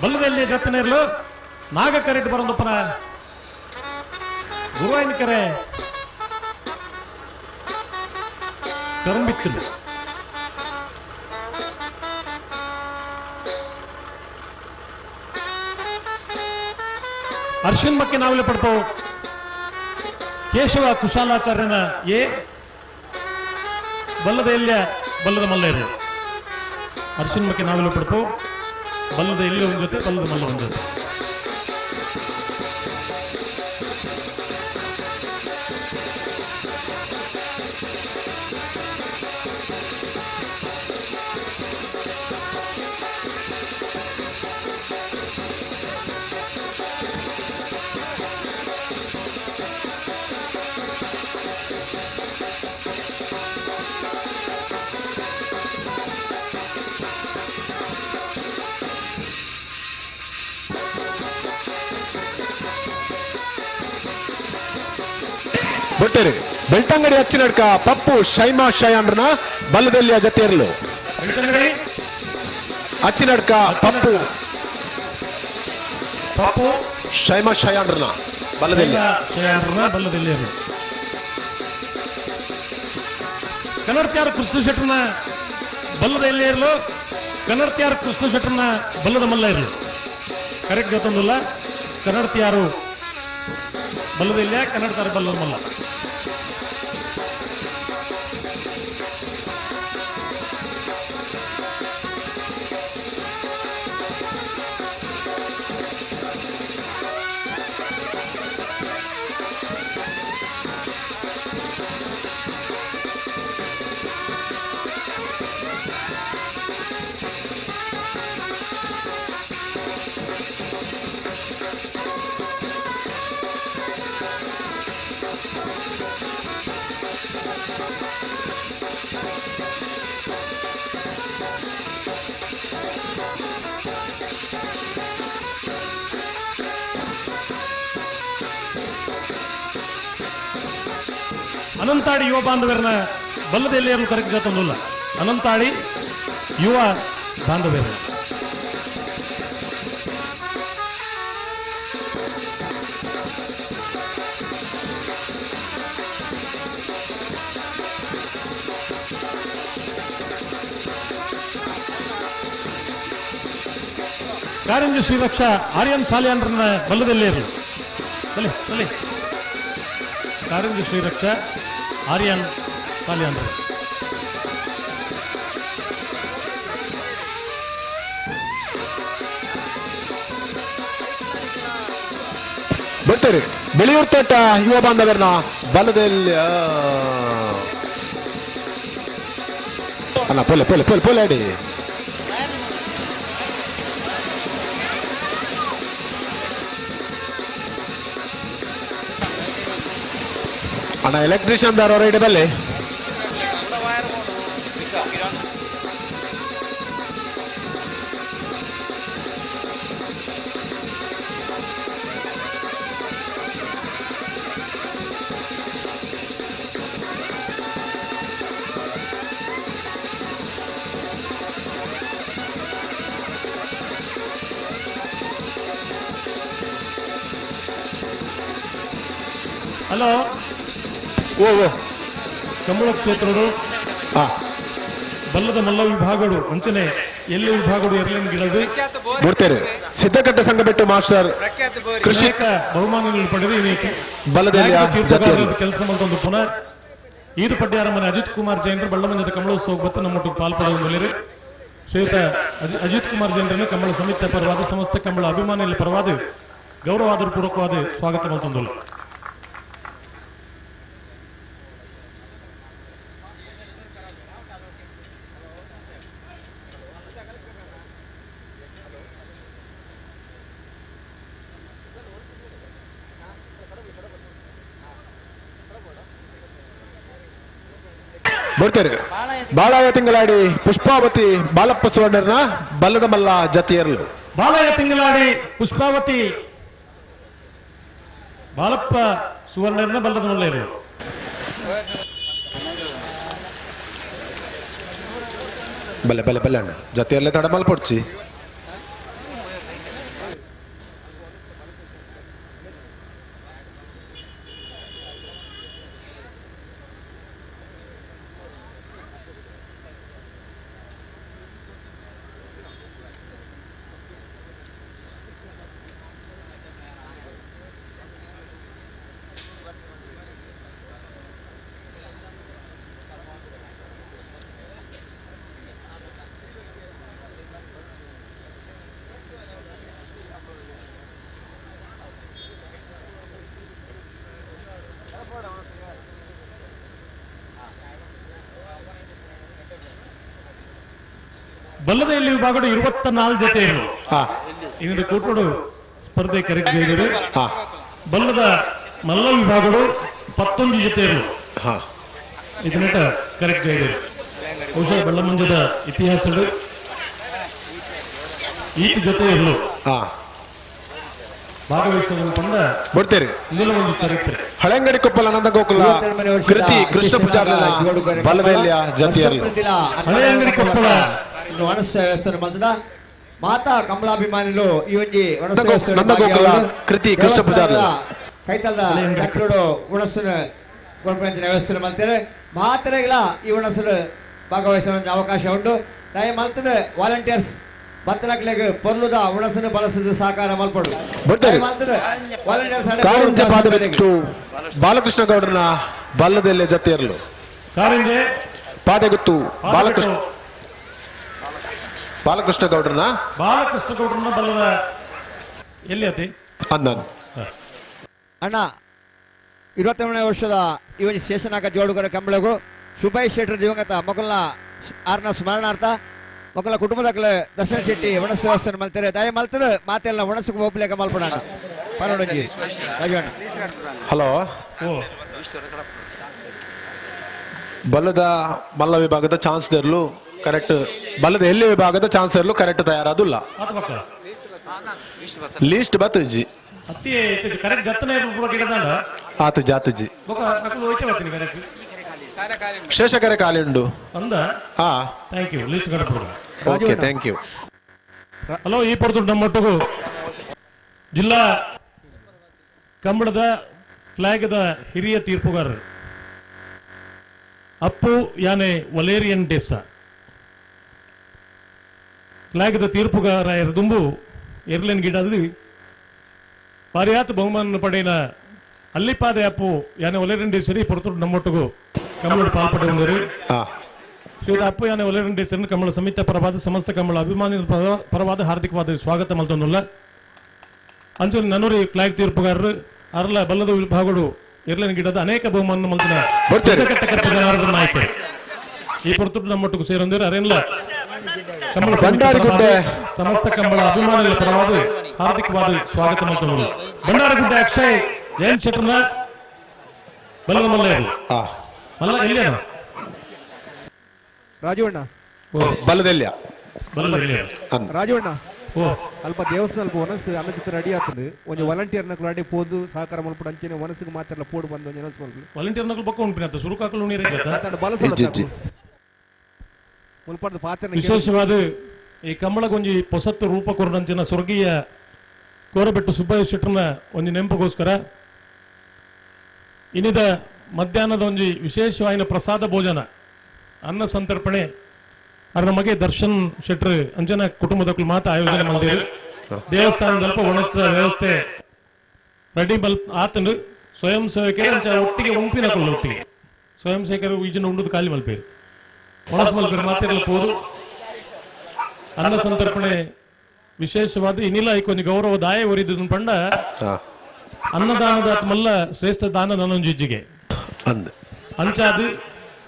ಬಲ್ಲದೆಲ್ಲಿಯ ಜೊತೆನಿರಲು ನಾಗ ಕರೆಟ್ ಬರೋದಪ್ಪನ ಗುರುವಾನ್ಕೆರೆ ಕರಂಬಿತ್ತಿಲು. ಅರ್ಶಿನ್ ಮಕ್ಕಿ ನಾವಿಲ್ಲ ಪಡ್ಪೋ ಕೇಶವ ಕುಶಾಲಾಚಾರ್ಯನ ಎ ಬಲ್ಲದ ಎಲ್ಲಿಯ ಬಲ್ಲದ ಮಲ್ಲ ಇರಲು. ಅರ್ಶಿನ್ ಮಕ್ಕಿ ನಾವೆಲ್ಲ ಪಡ್ಪೋ ಬಲ್ಲದ ಎಲ್ಲಿ ಒಂದು ಜೊತೆ ಬಲ್ಲದ ಮಲ್ಲ ಒಂದು ಜೊತೆ. ಬಿಡ್ತೇನೆ. ಬೆಳ್ತಂಗಡಿ ಹಚ್ಚಿನಡ್ಕ ಪಪ್ಪು ಶೈಮಾ ಶಯಾನ್ರನ್ನ ಬಲ್ಲದೆಲ್ಲಿಯ ಜೊತೆ ಇರಲು. ಅಚ್ಚಿನಡ್ಕ ಪಪ್ಪು ಪಪ್ಪು ಶೈಮಾ ಶಯಾನ್ರನ್ನ ಬಲ್ಲದೆಲ್ಲಿಯ ಬಲ್ಲದಲ್ಲಿ ಇರಲು. ಕನ್ನಡತ್ಯಾರು ಕೃಷ್ಣ ಶೆಟ್ಟರ್ನ ಬಲ್ಲದ ಎಲ್ಲಿ ಇರಲು. ಕನ್ನಡತ್ಯಾರು ಕೃಷ್ಣ ಶೆಟ್ಟರ್ನ ಬಲ್ಲದ ಮಲ್ಲ ಇರಲು. ಕರೆಕ್ಟ್ ಗೊತ್ತೊಂದಿಲ್ಲ. ಕನ್ನಡತ್ಯಾರು ಬಲ್ಲದ ಇಲ್ಲ, ಕನ್ನಡತಾರ ಬಲ್ಲದ ಮಲ್ಲ. ಅನಂತಾಡಿ ಯುವ ಬಾಂಧವ್ಯರನ್ನ ಬಲ್ಲದೆಲ್ಲಿಯರು ಕರೆಕ್ಟ್ ಗೊತ್ತೊಂದಿಲ್ಲ. ಅನಂತಾಡಿ ಯುವ ಬಾಂಧವ್ಯರು ಕಾರಂಜಿ ಶ್ರೀರಕ್ಷಾ ಆರ್ಯನ್ ಸಾಲಿಯಾನ್ರನ್ನ ಬಲ್ಲದೆಲ್ಲಿಯರು. ಬಲೆ ಬಲೆ ಕಾರಂಜಿ ಶ್ರೀರಕ್ಷಾ ಆರ್ಯನ್ ಸಾಲಿಯಾನ್ರು. ಬರ್ತೀರಿ ಬೆಳೆಯೂರು ತೋಟ ಯುವ ಬಾಂಧವರನ್ನ ಬಲದಲ್ಲಿ ಅಲ್ಲ ಪೋಲೆ ಪೋಲೆ ಪೋಲೆ ಪೋಲೆ ಅಡಿ ಅಣ್ಣ ಎಲೆಕ್ಟ್ರಿಷಿಯನ್ ದಾರ ಹೊರಗಡೆ ಬಲ್ಲೆ ಹಲೋ ಓ ಓ ಕಂಬಳ ಕ್ಷೇತ್ರಡು ಬಲ್ಲದ ಮಲ್ಲ ವಿಭಾಗಡು ಅಂಚನೆ ಎಲ್ಲಿ ವಿಭಾಗಡು ಎರ್ಲಿನ್ ಗಿಡದು ಬರ್ತಾರೆ ಸಿದ್ದಕಟ್ಟ ಸಂಘ ಮಾಸ್ಟರ್ ಕೃಷಿ ಬಹುಮಾನಗಳು ಪಡೆದು ಬಲದಲ್ಲಿ ಕೆಲಸ ಮಾಡ್ತೊಂದು ಪುನಃ ಈರು ಪಡ್ಯಾರ ಮನೆ ಅಜಿತ್ ಕುಮಾರ್ ಜೈನರು ಬಳ್ಳಮಂಜದ ಕಮಲೋತ್ಸವ ಬತ್ತು ನಮ್ಮೊಟ್ಟಿಗೆ ಪಾಲ್ಪಡೆಯುವ ಶ್ರೀಯುತ ಅಜಿತ್ ಕುಮಾರ್ ಜೈನರನ್ನು ಕಮಲ ಸಮಿತಿ ಪರವಾದ ಸಮಸ್ತ ಕಂಬಳ ಅಭಿಮಾನಿಗಳ ಪರವಾದ ಗೌರವಾದರ ಪೂರ್ವಕವಾದ ಸ್ವಾಗತ ಮಾಡ್ತೊಂದು. ಬರ್ತಾರೆ ಬಾಳಾಯ ತಿಂಗಳಾಡಿ ಪುಷ್ಪಾವತಿ ಬಾಲಪ್ಪ ಸುವರ್ಣರ್ನ ಬಲ್ಲದ ಮಲ್ಲ ಜತಿಯರ್ಲು. ಬಾಳಾಯ ತಿಂಗಳಾಡಿ ಪುಷ್ಪಾವತಿ ಬಾಲಪ್ಪ ಸುವರ್ಣರ್ನ ಬಲ್ಲದ ಮಲ್ಲ ಇರಲು. ಬಲ್ಲೆ ಬಲ್ಲೆ ಬಲ್ಲೆ ಅಣ್ಣ ಜತಿಯರ್ಲೆ ತಡ ಮಲ್ಪೊಡ್ಚಿ. ಬಲ್ಲದ ಇಲ್ಲಿ ವಿಭಾಗಡು 24 ಜೊತೆ ಇರು. ಇನ್ನೊಂದು ಕೂಟೋಡು ಸ್ಪರ್ಧೆ ಕರೆಕ್ಟ್ ಇದ್ದಾರೆ. ಬಲ್ಲದ ಮಲ್ಲ ವಿಭಾಗಡು 11 ಜೊತೆ ಇರು. ಇದನ್ನ ಕರೆಕ್ಟ್ ಇದೆ. ಬಹುಶಃ ಬಳ್ಳಮಂಜದ ಇತಿಹಾಸದ ಈ ಜೊತೆ ಇರಲು ಭಾಗವಹಿಸುವ ಪಂಡ ಬರ್ತೀರಿ. ಇದೆಲ್ಲ ಒಂದು ಚರಿತ್ರೆ. ಹಳೆಂಗಡಿ ಕೊಪ್ಪಲ ನಂದ ಗೋಕುಲ ಕೃತಿ ಕೃಷ್ಣ ಪೂಜಾರ್ಲ ಬಲ್ಲದೆಲ್ಲಿಯ ಜತಿಯರ್ಲು. ಹಳೆಯಂಗಡಿ ಕೊಪ್ಪಳ ಮಲ್ತದ ಮಾತಾ ಕಮಲಾಭಿಮಾನಿಲು ಈ ಒಂಜಿ ನಂದಗೋಕುಲ ಕೃತಿ ಕೃಷ್ಣ ಪೂಜಾರ್ಲ ಕೈತಲ್ದ ಡಾಕ್ಟರು ಉಣಸ್ಸನ್ನು ವ್ಯವಸ್ಥೆ ಮಲ್ತಾರೆ. ಮಾತ್ರೆಗಳ ಈ ಉಣಸಲು ಭಾಗವಹಿಸುವ ಅವಕಾಶ ಉಂಟು. ದಯ ಮಲ್ತದ ವಾಲಂಟಿಯರ್ಸ್ ಬತ್ತಲಕ್ಲೆಗ್ ಪೊರ್ಲುದ ಉಣಸನ್ನು ಬಳಸದು ಸಹಕಾರ ಮಲ್ಪಡು. ಕಾರಂಜ ಪಾದಬಿಟ್ಟು ಬಾಲಕೃಷ್ಣ ಗೌಡರನ ಬಲ್ಲದೆಲ್ಲೆ ಜತೆಯರ್ಲು. ಕಾರಂಜೆ ಪಾದಗುತ್ತು ಬಾಲಕೃಷ್ಣ ಬಾಲಕೃಷ್ಣ ಗೌಡರನ ಬಾಲಕೃಷ್ಣ ಗೌಡರನ ಬಲ್ಲದ ಎಲ್ಲಿ ಅತಿ ಅಂದನ್ ಅಣ್ಣ 23ನೇ ವರ್ಷದ ಈ ಒಂದು ಶೇಷನಾಗ ಜೋಡುಗರ ಕಂಬಳಗು ಸುಬಾಯ್ ಶೆಟ್ಟರ್ ದಿವಂಗತ ಮಕ್ಕಳ ಆರ್ನ ಸ್ಮರಣಾರ್ಥ ಮಕ್ಕಳ ಕುಟುಂಬದ ದರ್ಶನ್ ಶೆಟ್ಟಿ ಒಣಸು ವ್ಯವಸ್ಥೆ ಮಲ್ತಾರೆ. ದಯ ಮಲ್ತದ ಮಾತೆಲ್ಲ ಒಣಸಕ್ಕೆ ಹೋಗ್ಲೇಕ ಮಲ್ಪಡ ಹಲೋ. ಬಲ್ಲದ ಮಲ್ಲ ವಿಭಾಗದ ಚಾನ್ಸ್ ದೇರ್ಲು ಕರೆಕ್ಟ್, ಬಲ್ಲದ ಎಲ್ಲಿ ವಿಭಾಗದ ಚಾನ್ಸ್ ಇರಲು ಕರೆಕ್ಟ್ ತಯಾರಾದಿಲ್ಲ. ಲೀಸ್ಟ್ ಬತ್ತಜಿ ಆತ ಜಾತಜಿ ಶೇಷಕರೆ ಖಾಲಿ ಉಂಡು. Okay, thank you. Hello, ಈ ಪಡೆದು ನಮ್ಮೊಟ್ಟಿಗೂ ಜಿಲ್ಲಾ ಕಂಬಳದ ಫ್ಲಾಗದ ಹಿರಿಯ ತೀರ್ಪುಗಾರರು ಅಪ್ಪು ಯಾನೆ ವಲೇರಿಯನ್ ಡೆಸ್ಸಾ ಫ್ಲಾಗದ ತೀರ್ಪುಗಾರ ದುಂಬು ಎರ್ಲೆನ್ ಗಿಡದು ಪಾರಿಯಾತ ಬಹುಮಾನ ಪಡೆಯನ ಅಲ್ಲಿಪಾದೆ ಅಪ್ಪು ಯಾನೆ ವಲೇರಿಯನ್ ಡೆಸರಿ ಪೊರತು ನಮ್ಮೊಟ್ಟಿಗೂ ಕಮಲ ಪಾಲ್ಪಡೆ ಹೊಂದರು. ಶ್ರೀಯುತ ಅಪ್ಪು ಯಾನೆ ವಲೇರಿಯನ್ ಡೆಸರನ್ನು ಕಮಲ ಸಮಿತಿ ಪರವಾದ ಸಮಸ್ತ ಕಮಲ ಅಭಿಮಾನಿ ಪರವಾದ ಹಾರ್ದಿಕವಾದ ಸ್ವಾಗತ ಮಲ್ತೊಂದುಲ್ಲ. ಅಂಚು ನನ್ನೂರಿ ಫ್ಲಾಗ್ ತೀರ್ಪುಗಾರರು ಅರ್ಲ ಬಲ್ಲದ ವಿಭಾಗಡು ಇರ್ಲನ ಗಿಡದ ಅನೇಕ ಬಹುಮಾನ ಮಲ್ತಿನ ಜನಾರ್ದನ ನಾಯಕರು ಈ ಪೊರ್ತುಡು ನಮ್ಮೊಟ್ಟಿಗೆ ಸೇರೊಂದಿರು ಅರೆನ್ಲ ಕಂಬಳ ಭಂಡಾರಿಗುಡ್ಡೆ ಸಮಸ್ತ ಕಂಬಳ ಅಭಿಮಾನಿಗಳ ಪರವಾದ ಹಾರ್ದಿಕವಾದ ಸ್ವಾಗತ ಮಾಡ್ಕೊಂಡು ಭಂಡಾರಗುಡ್ಡೆ ಅಕ್ಷಯ್ ಜಯಂತ್ ಶೆಟ್ಟರ್ನ ಬಲ್ಲದ ಮಲ್ಲ ಮಲ್ಲ ಎಲ್ಲಿಯನ ರಾಜೀವಣ್ಣ ಬಲ್ಲದೆಲ್ಲಿಯ ಬಲ್ಲದೆಲ್ಲಿಯ ರಾಜೀವಣ್ಣ ಅಲ್ಪ ದೇವಸ್ಥಾನ ಅಲ್ಪ ಒನಸ್ ಅನ್ನಚಿತ್ರ ರೆಡಿ ಆಗ್ತದೆ ಒಂಜಿ ವಾಲಂಟಿಯರ್ ನಕಲು ಅಡಿ ಪೋದು ಸಹಕಾರ ಮಲ್ಪಡು ಅಂಚನೆ ಒನಸ್ಗೆ ಮಾತ್ರ ಪೋಡು ಬಂದು ಒಂಜಿ ಅನೌನ್ಸ್ ಮಲ್ಪಡು ವಾಲಂಟಿಯರ್ ನಕಲು ಬೊಕ್ಕ ಉಂಪಿನ ಸುರುಕಾಕಲು ನೀರು ಮುಲ್ಪಡ್ದ ಪಾತ್ರ ವಿಶೇಷವಾದ ಈ ಕಂಬಳಗೊಂಜಿ ಪೊಸತ್ತು ರೂಪ ಕೊರಡಂಚಿನ ಸ್ವರ್ಗೀಯ ಕೋರಬೆಟ್ಟು ಸುಬ್ಬಯ್ಯ ಶೆಟ್ಟರ್ನ ಒಂಜಿ ನೆಂಪುಗೋಸ್ಕರ ಇನ್ನಿದ ಮಧ್ಯಾಹ್ನದ ಒಂಜಿ ವಿಶೇಷವಾಯಿನ ಪ್ರಸಾದ ಭೋಜನ ಅನ್ನ ಸಂತರ್ಪಣೆ ಅದರ ಮಗೆ ದರ್ಶನ್ ಶೆಟ್ಟರ್ ಅಂಜನ ಕುಟುಂಬದಕ್ಕೂ ಮಾತ್ರ ಆಯೋಜನೆ ಮಾಡಿದರು. ದೇವಸ್ಥಾನದಲ್ಪ ಒಣಸಿದ ವ್ಯವಸ್ಥೆ ರೆಡಿ ಬಲ್ ಆತನು ಸ್ವಯಂ ಸೇವಕರು ಅಂಚ ಒಟ್ಟಿಗೆ ಉಂಪಿನ ಕೊಲ್ಲ ಒಟ್ಟಿಗೆ ಸ್ವಯಂ ಸೇವಕರು ಈಜಿನ ಉಂಡುದು ಖಾಲಿ ಮಲ್ಪೇರು ಒಣಸ್ ಮಲ್ಪೇರು ಮಾತಿರಲು ಪೋದು ಅನ್ನ ಸಂತರ್ಪಣೆ ವಿಶೇಷವಾದ ಇನ್ನಿಲ್ಲ ಐಕೊಂದು ಗೌರವ ದಾಯ ಒರಿದ ಪಂಡ ಅನ್ನದಾನದ ಮಲ್ಲ ಶ್ರೇಷ್ಠ ದಾನ ನನ್ನೊಂಜಿಜ್ಜಿಗೆ ಅಂಚಾದು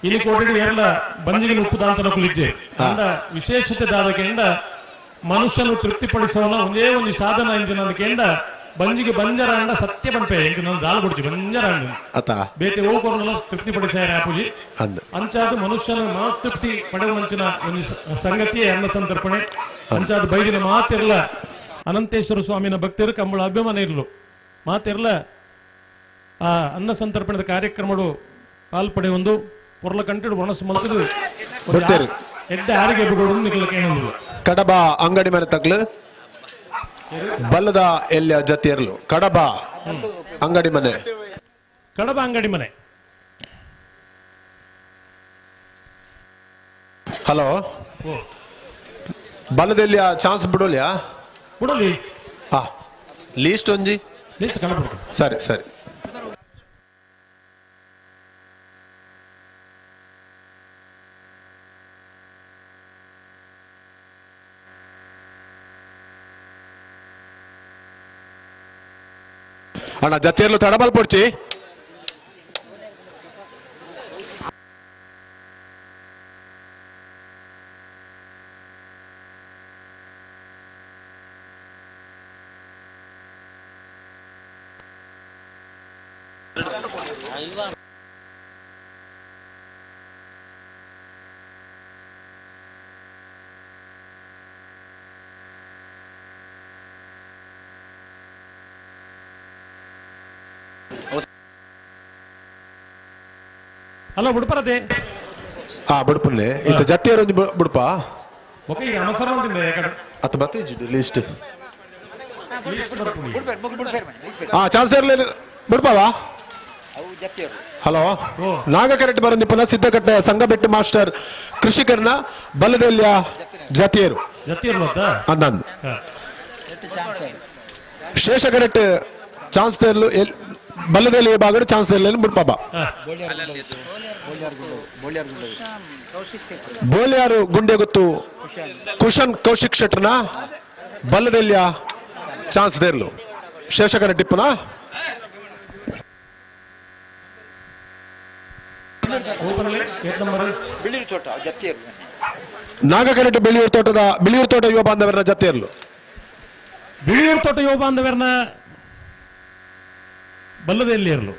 ಇಲ್ಲಿ ಕೋಟೆ ಎಲ್ಲ ಬಂಜಿಗೆ ಉಪ್ಪು ದಾಂಸನ ಕುಲಿದ್ದೆ ಅಂದ ವಿಶೇಷತೆ ದಾದಕೆಂಡ ಮನುಷ್ಯನು ತೃಪ್ತಿಪಡಿಸೋಣ ಒಂದೇ ಒಂದು ಸಾಧನ ಇಂಜಿನ ಬಂಜಿಗೆ ಬಂಜರ ಅಂಡ ಸತ್ಯ ಬಂಪೆ ಎಂಕ ನಾನು ದಾಲ್ ಕೊಡ್ಚಿ ಬಂಜರ ಅಂಡ ಬೇತೆ ಹೋಗೋರ್ನೆಲ್ಲ ತೃಪ್ತಿಪಡಿಸಾರ ಆಪುಜಿ ಅಂಚಾದ ಮನುಷ್ಯನ ಮನಸ್ತೃಪ್ತಿ ಪಡೆಯುವಂಚಿನ ಒಂದು ಸಂಗತಿಯೇ ಅನ್ನ ಸಂತರ್ಪಣೆ. ಅಂಚಾದ ಬೈದಿನ ಮಾತಿರಲ ಅನಂತೇಶ್ವರ ಸ್ವಾಮಿನ ಭಕ್ತರು ಕಂಬಳ ಅಭಿಮಾನ ಇರಲು ಮಾತಿರಲ ಆ ಅನ್ನ ಸಂತರ್ಪಣದ ಕಾರ್ಯಕ್ರಮಡು ಪಾಲ್ಪಡೆ ಒಂದು ಪೊರ್ಲ ಕಂಟಿಡು ಒಣಸು ಮಲ್ತದು ಎಡ್ಡೆ ಆರಿಗೆ ಬಿಡೋದು. ಕಡಬ ಅಂಗಡಿ ಮನೆ ತಗ್ಲು ಬಲ್ಲದ ಎಲ್ಲಿಯ ಜತಿಯರ್ಲು ಕಡಬ ಅಂಗಡಿ ಮನೆ ಕಡಬ ಅಂಗಡಿ ಮನೆ. ಹಲೋ, ಬಲ್ಲದೆಲ್ಲಿಯ ಚಾನ್ಸ್ ಬಿಡೋಲಿಯಾ? ಬಿಡೋಲಿ. ಹಾ, ಲೀಸ್ಟ್ ಒಂಜಿ ಲೀಸ್ಟ್ ಸರಿ ಸರಿ. ಅಣ್ಣ ಜತಿಯರ್ಲು ತಡಬಲ್ ಪೊಡ್ಚಿ. ಹಲೋ ಬುಡ್ಪರದೆ. ಹಾ ಬುಡ್ಪನ್ನೆ ಇತ್ತ ಜತ್ತಿಯರ್ ಒಂಜಿ ಬುಡ್ಪ ಓಕೆ ಈಗ ಅನಸರ ಮಲ್ತಿಂದೆ ಯಾಕಡೆ ಅತ್ತ ಬತ್ತೇಜಿ ಲಿಸ್ಟ್. ಹಾ ಚಾನ್ಸ್ ಇರಲಿ ಬುಡ್ಪವಾ. ಹಲೋ, ನಾಗ ಕರೆಕ್ಟ್ ಬರಂದಿಪ್ಪನ ಸಿದ್ದಕಟ್ಟೆ ಸಂಘಬೆಟ್ಟು ಮಾಸ್ಟರ್ ಕೃಷಿಕರನ ಬಲ್ಲದೆಲ್ಲಿಯ ಜತಿಯರು ಅಂದಂದು ಶೇಷ ಕರೆಕ್ಟ್ ಚಾನ್ಸ್ ತೇರ್ಲು ಬಲ್ಲದೆಲ್ಲಿ ಭಾಗಡು ಚಾನ್ಸ್ ಇರಲಿ ಬುಡ್ಪಾಬ. ಬೋಲ್ಯಾರು ಗುಂಡೆ ಗೊತ್ತು ಕುಶನ್ ಕೌಶಿಕ್ ಶೆಟ್ಟರ್ನ ಬಲ್ಲದೆಲ್ಲಿಯ ಚಾನ್ಸ್ ದೇರ್ಲು ಶೇಷ ಕರೆಕ್ಟ್ ಇಪ್ಪನ. ನಾಗಕರೆಟ್ ಬಿಳಿಯೂರು ತೋಟದ ಬಿಳಿಯೂರು ತೋಟ ಯುವ ಬಾಂಧವರನ್ನ ಜತೆಯರ್ಲು ಬಿಳಿಯೂರು ತೋಟ ಯುವ ಬಾಂಧವರನ್ನ ಬಲ್ಲದೆಲ್ಲಿ ಇರಲು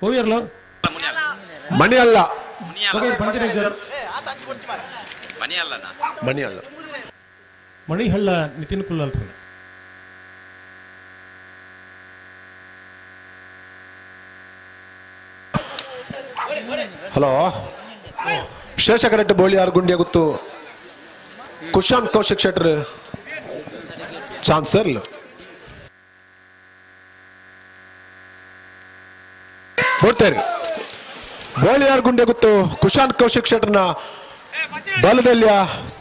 ಹೋಗಿರ್ಲು ಮಣಿ ಅಲ್ಲ ಮಣಿ ಅಲ್ಲ ಮಣಿಹಳ್ಳ ನಿತಿನ್ ಕುಲ್ಲಲ್. ಹಲೋ, ಶೇಷಕರೆಟ್ಟ ಬೋಳಿಯಾರ್ ಗುಂಡಿಯ ಗುತ್ತು ಕುಶಾನ್ ಕೌಶಿಕ್ ಶೆಟ್ಟರ್ ಚಾನ್ಸರ್ ಬೋಡ್ತೇರಿ. ಬೋಳಿಯಾರ್ ಗುಂಡೆ ಗುತ್ತು ಕುಶಾನ್ ಕೌಶಿಕ್ ಶೆಟ್ಟರ್ನ ಬಲದಲ್ಲಿಯ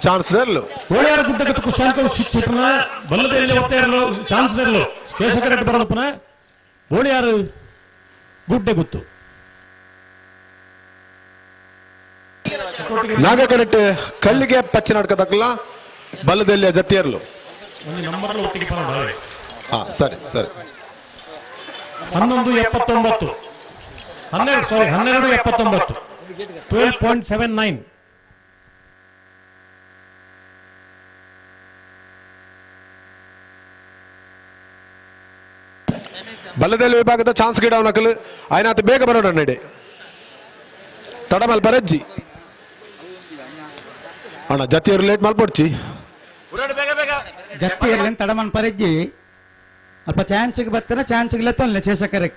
ಚಾನ್ಸ್ ಇರಲು. ಬೋಳಿಯಾರ್ ಗುಡ್ಡೆ ಗುತ್ತು ಕುಶಾನ್ ಕೌಶಿಕ್ ಶೆಟ್ಟರ್ನ ಬಲದಲ್ಲಿ ಒತ್ತೆ ಇರಲು ಚಾನ್ಸ್ ಇರಲು. ಶೇಷಕರೆಡ್ಡಿ ಬರದಪ್ಪನ ಬೋಳಿಯಾರ್ ಗುಡ್ಡೆ ಗುತ್ತು. ನಾಗಕರೆಟ್ ಕಳ್ಳಿಗೆ ಪಚ್ಚ ನಾಟಕದಕ್ಕಲ್ಲ ಬಲದಲ್ಲಿಯ ಜತಿಯರ್ಲು. ಹಾ ಸರಿ ಸರಿ. 11.79 12 ಸಾರಿ 12.79 12.79. ಬಲದಲ್ಲಿ ವಿಭಾಗದ ಚಾನ್ಸ್ ಗಿಡ ನಕಲು ಆಯ್ನಾತ ಬೇಗ ಬರೋಣ ನಡೆ ತಡಮಲ್ ಬರಜ್ಜಿ ಅಣ್ಣ ಜತಿಯವರು ಲೇಟ್ ಮಲ್ಪೊಡ್ಚಿ ಜತ್ತಿಯರ್ಲಿನ್ ತಡಮನ್ ಪರಜ್ಜಿ ಅಲ್ಪ ಚಾನ್ಸ್ಗೆ ಬರ್ತಾರ ಚಾನ್ಸ್ಗೆ ಲೆತ್ತಲ್ಲ ಶೇಷಕರೆ.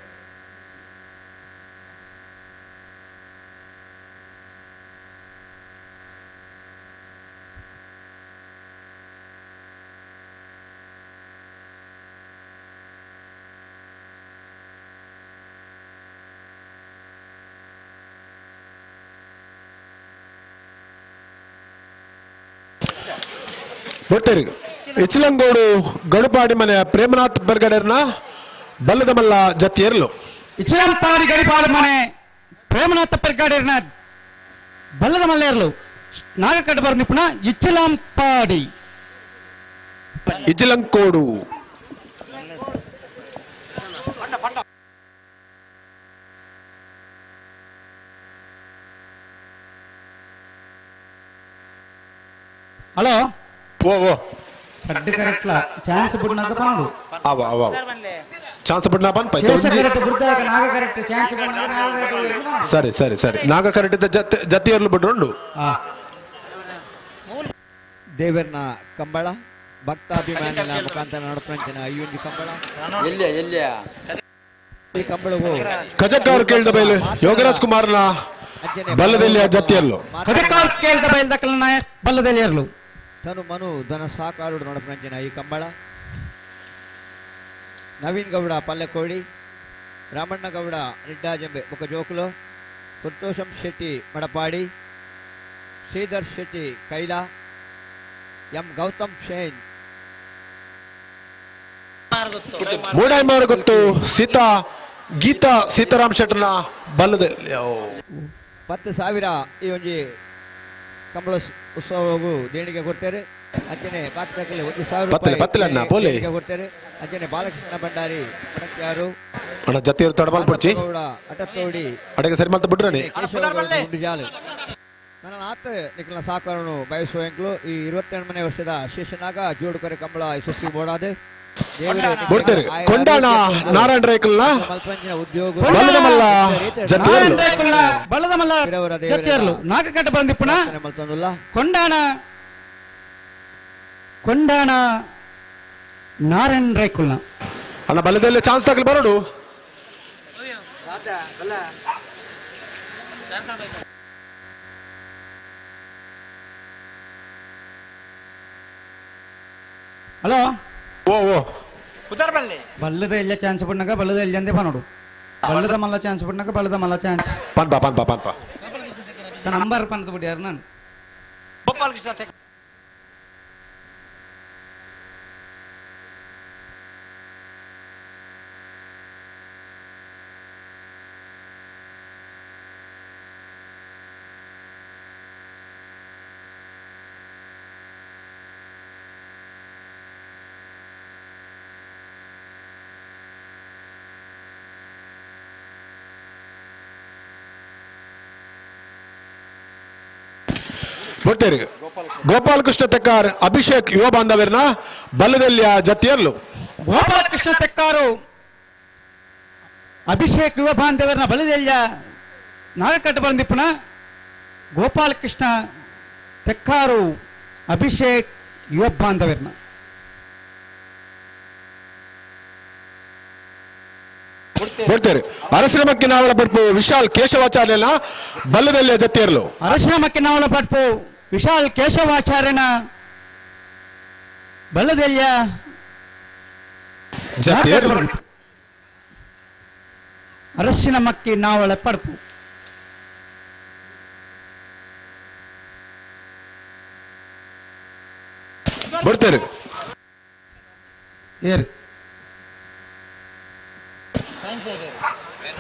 ಇಚ್ಲಂಗೋಡು ಗಡುಪಾಡಿ ಮನೆಯ ಪ್ರೇಮನಾಥ್ ಬರ್ಗಡರ್ನ ಬಲ್ಲದ ಮಲ್ಲ ಜತಿಯರ್ಲು. ಇಚ್ಲಂಪಾಡಿ ಗಡಿಪಾಡಿ ಮನೆ ಪ್ರೇಮನಾಥ ಪೆರ್ಗಾಡರ್ನ ಬಲ್ಲದ ಮಲ್ಲೇರ್ಲು. ನಾಗಕಡ್ಡ ಬರ ನಿಪುಣ ಇಚ್ಲಂಪಾಡಿ ಇಚ್ಲಂಕೋಡು. ಹಲೋ ಓ ಓ ಕಡ್ಡು ಕರೆಕ್ಟ್ಲ ಚಾನ್ಸ್ ಬಿಡ್ನಾಕ ಪಂಡು ಅವ ಅವ ಚಾನ್ಸ್ ಬಿಡ್ನಾ ಪನ್ ಪೈ ನಾಗ ಕರೆಕ್ಟ್ ಚಾನ್ಸ್ ಬಿಡ್ನಾಕ. ಸರಿ ಸರಿ ಸರಿ ನಾಗ ಕರೆಕ್ಟ್ ಜತಿಯರ್ಲು ಬಿಡ್ರುಂಡು. ದೇವರ್ನ ಕಂಬಳ ಭಕ್ತಾಭಿಮಾನಿಗಳ ಮುಖಾಂತರ ನಡಪಂಚಿನ ಅಯ್ಯೊಂದು ಕಂಬಳ ಎಲ್ಲಿಯ ಎಲ್ಲಿಯ ಈ ಕಂಬಳವು ಕಜಕ್ಕಾರ್ ಕೇಳಿದ ಬೈಲು ಯೋಗರಾಜ್ ಕುಮಾರ್ನ ಬಲ್ಲದೆಲ್ಲಿಯ ಜತಿಯರ್ಲು. ಕಜಕ್ಕಾರ್ ಕೇಳಿದ ಬೈಲ್ ದಕ್ಕಲ ಬಲ್ಲದೆಲ್ಲಿಯರ್ಲು. ತನು ಮನು ಧನ ಸಾಕಾರುಡು ನಡಪಂಚಿನ ಈ ಕಂಬಳ ನವೀನ್ ಗೌಡ ಪಲ್ಲೆಕೋಡಿ, ರಾಮಣ್ಣ ಗೌಡ ರೆಡ್ಡಾಜಂಬೆ ಮುಖಜೋಕುಲು, ಸಂತೋಷಂ ಶೆಟ್ಟಿ ಮಡಪಾಡಿ, ಶ್ರೀಧರ್ ಶೆಟ್ಟಿ ಕೈಲಾ, ಎಂ ಗೌತಮ್ ಶೈನ್. ಮೂಡಾಯಿಮಾರು ಗೊತ್ತು ಸೀತಾ ಗೀತಾ ಸೀತಾರಾಮ್ ಶೆಟ್ಟರ್ನ ಬಲ್ಲದಲ್ಲಿ 10,000 ಈ ಒಂಜಿ ಕಂಬಳ ಉತ್ಸವಗೂ ದೇಣಿಗೆ ಕೊಡ್ತಾರೆ. ಅಂಚನೆ ಬಾಕ್ತಕಲ್ಲಿ 1,000 ರೂಪಾಯಿ ದೇಣಿಗೆ ಕೊಡ್ತಾರೆ. ಅಂಚನೆ ಬಾಲಕೃಷ್ಣ ಭಂಡಾರಿ ಮಡಕ್ಯಾರು ಅಣ್ಣ ಜತಿಯರು ತಡಬಲ್ ಪುಡ್ಚಿ ಗೌಡ ಅಟತ್ತೋಡಿ ಅಡೆಗೆ ಸರಿ ಮಲ್ತ ಬಿಡ್ರನಿ ಕೇಶವಗೌಡ ಗುಂಡುಜಾಲು. ನನ್ನ ಆತ ನಿಖಲ ಸಾಕಾರನು ಬಯಸುವ ಈ 28ನೇ ವರ್ಷದ ಶೇಷನಾಗ ಜೋಡುಕರೆ ಕಂಬಳ ಯಶಸ್ವಿ ಬೋಡಾದೆ. ಕೊಂಡಾಣ ನಾರಾಯಣ ರೈಕಲ್ನ ಬಲ್ಲದ ಮಲ್ಲ ಜತಿಯರ್ಲು. ನಾಗಕಟ್ಟ ಬಂದಿಪ್ಪಣ ಕೊಂಡಾಣ ಕೊಂಡಾಣ ನಾರಾಯಣ ರೈಕುಲ್ನ. ಅಣ್ಣ ಬಲ್ಲದಲ್ಲಿ ಚಾನ್ಸ್ ತಗಲಿ ಬರೋಡು. ಹಲೋ ಓ ಓ ಬಲ್ಲದ ಎಲ್ಲ ಚಾನ್ಸ್ ಬಿಡ್ನಾಗ ಬಲ್ಲದ ಎಲ್ಲ ಅಂದೇ ಪನೋಡು. ಬಲ್ಲದ ಮಲ್ಲ ಚಾನ್ಸ್ ಬಿಡ್ನಾಗ ಬಲ್ಲದ ಮಲ್ಲ ಚಾನ್ಸ್ ಪನ್ಪ ಪನ್ಪ ಪನ್ಪ ನಂಬರ್ ಪನ್ನದ ಬಿಡ್ಯಾರ ನಾನು. ಬರ್ತೀರಿ ಗೋಪಾಲಕೃಷ್ಣ ತೆಕ್ಕಾರ್ ಅಭಿಷೇಕ್ ಯುವ ಬಾಂಧವ್ಯರ್ನ ಬಲ್ಲದಲ್ಲಿಯ ಜತಿಯರ್ಲು. ಗೋಪಾಲಕೃಷ್ಣ ತೆಕ್ಕಾರು ಅಭಿಷೇಕ್ ಯುವ ಬಾಂಧವ್ಯರ್ನ ಬಲದೆಲ್ಲಿಯ ನಾಗಕಟ್ಟ ಬಂದಿಪ್ಪನ ಗೋಪಾಲಕೃಷ್ಣ ತೆಕ್ಕಾರು ಅಭಿಷೇಕ್ ಯುವ ಬಾಂಧವ್ಯರ್ನ. ಬರ್ತೀರಿ ಅರಸಿನಮಕ್ಕಿ ನಾವಲ ಪಡ್ಪು ವಿಶಾಲ್ ಕೇಶವಾಚಾರ್ಯನ ಬಲ್ಲದಲ್ಲಿಯ ಜತಿಯರ್ಲು. ಅರಸಿನಮಕ್ಕಿ ನಾವಲ ಪಡ್ಪು ವಿಶಾಲ್ ಕೇಶವಾಚಾರ್ಯನ ಬಲ್ಲದೆಲ್ಲಿಯ ಜತಿಯರ್ಲು. ಅರಸಿನ ಮಕ್ಕಿ ನಾವಳ ಪಡ್ಪು. ಬರ್ತಾರೆ ಏರು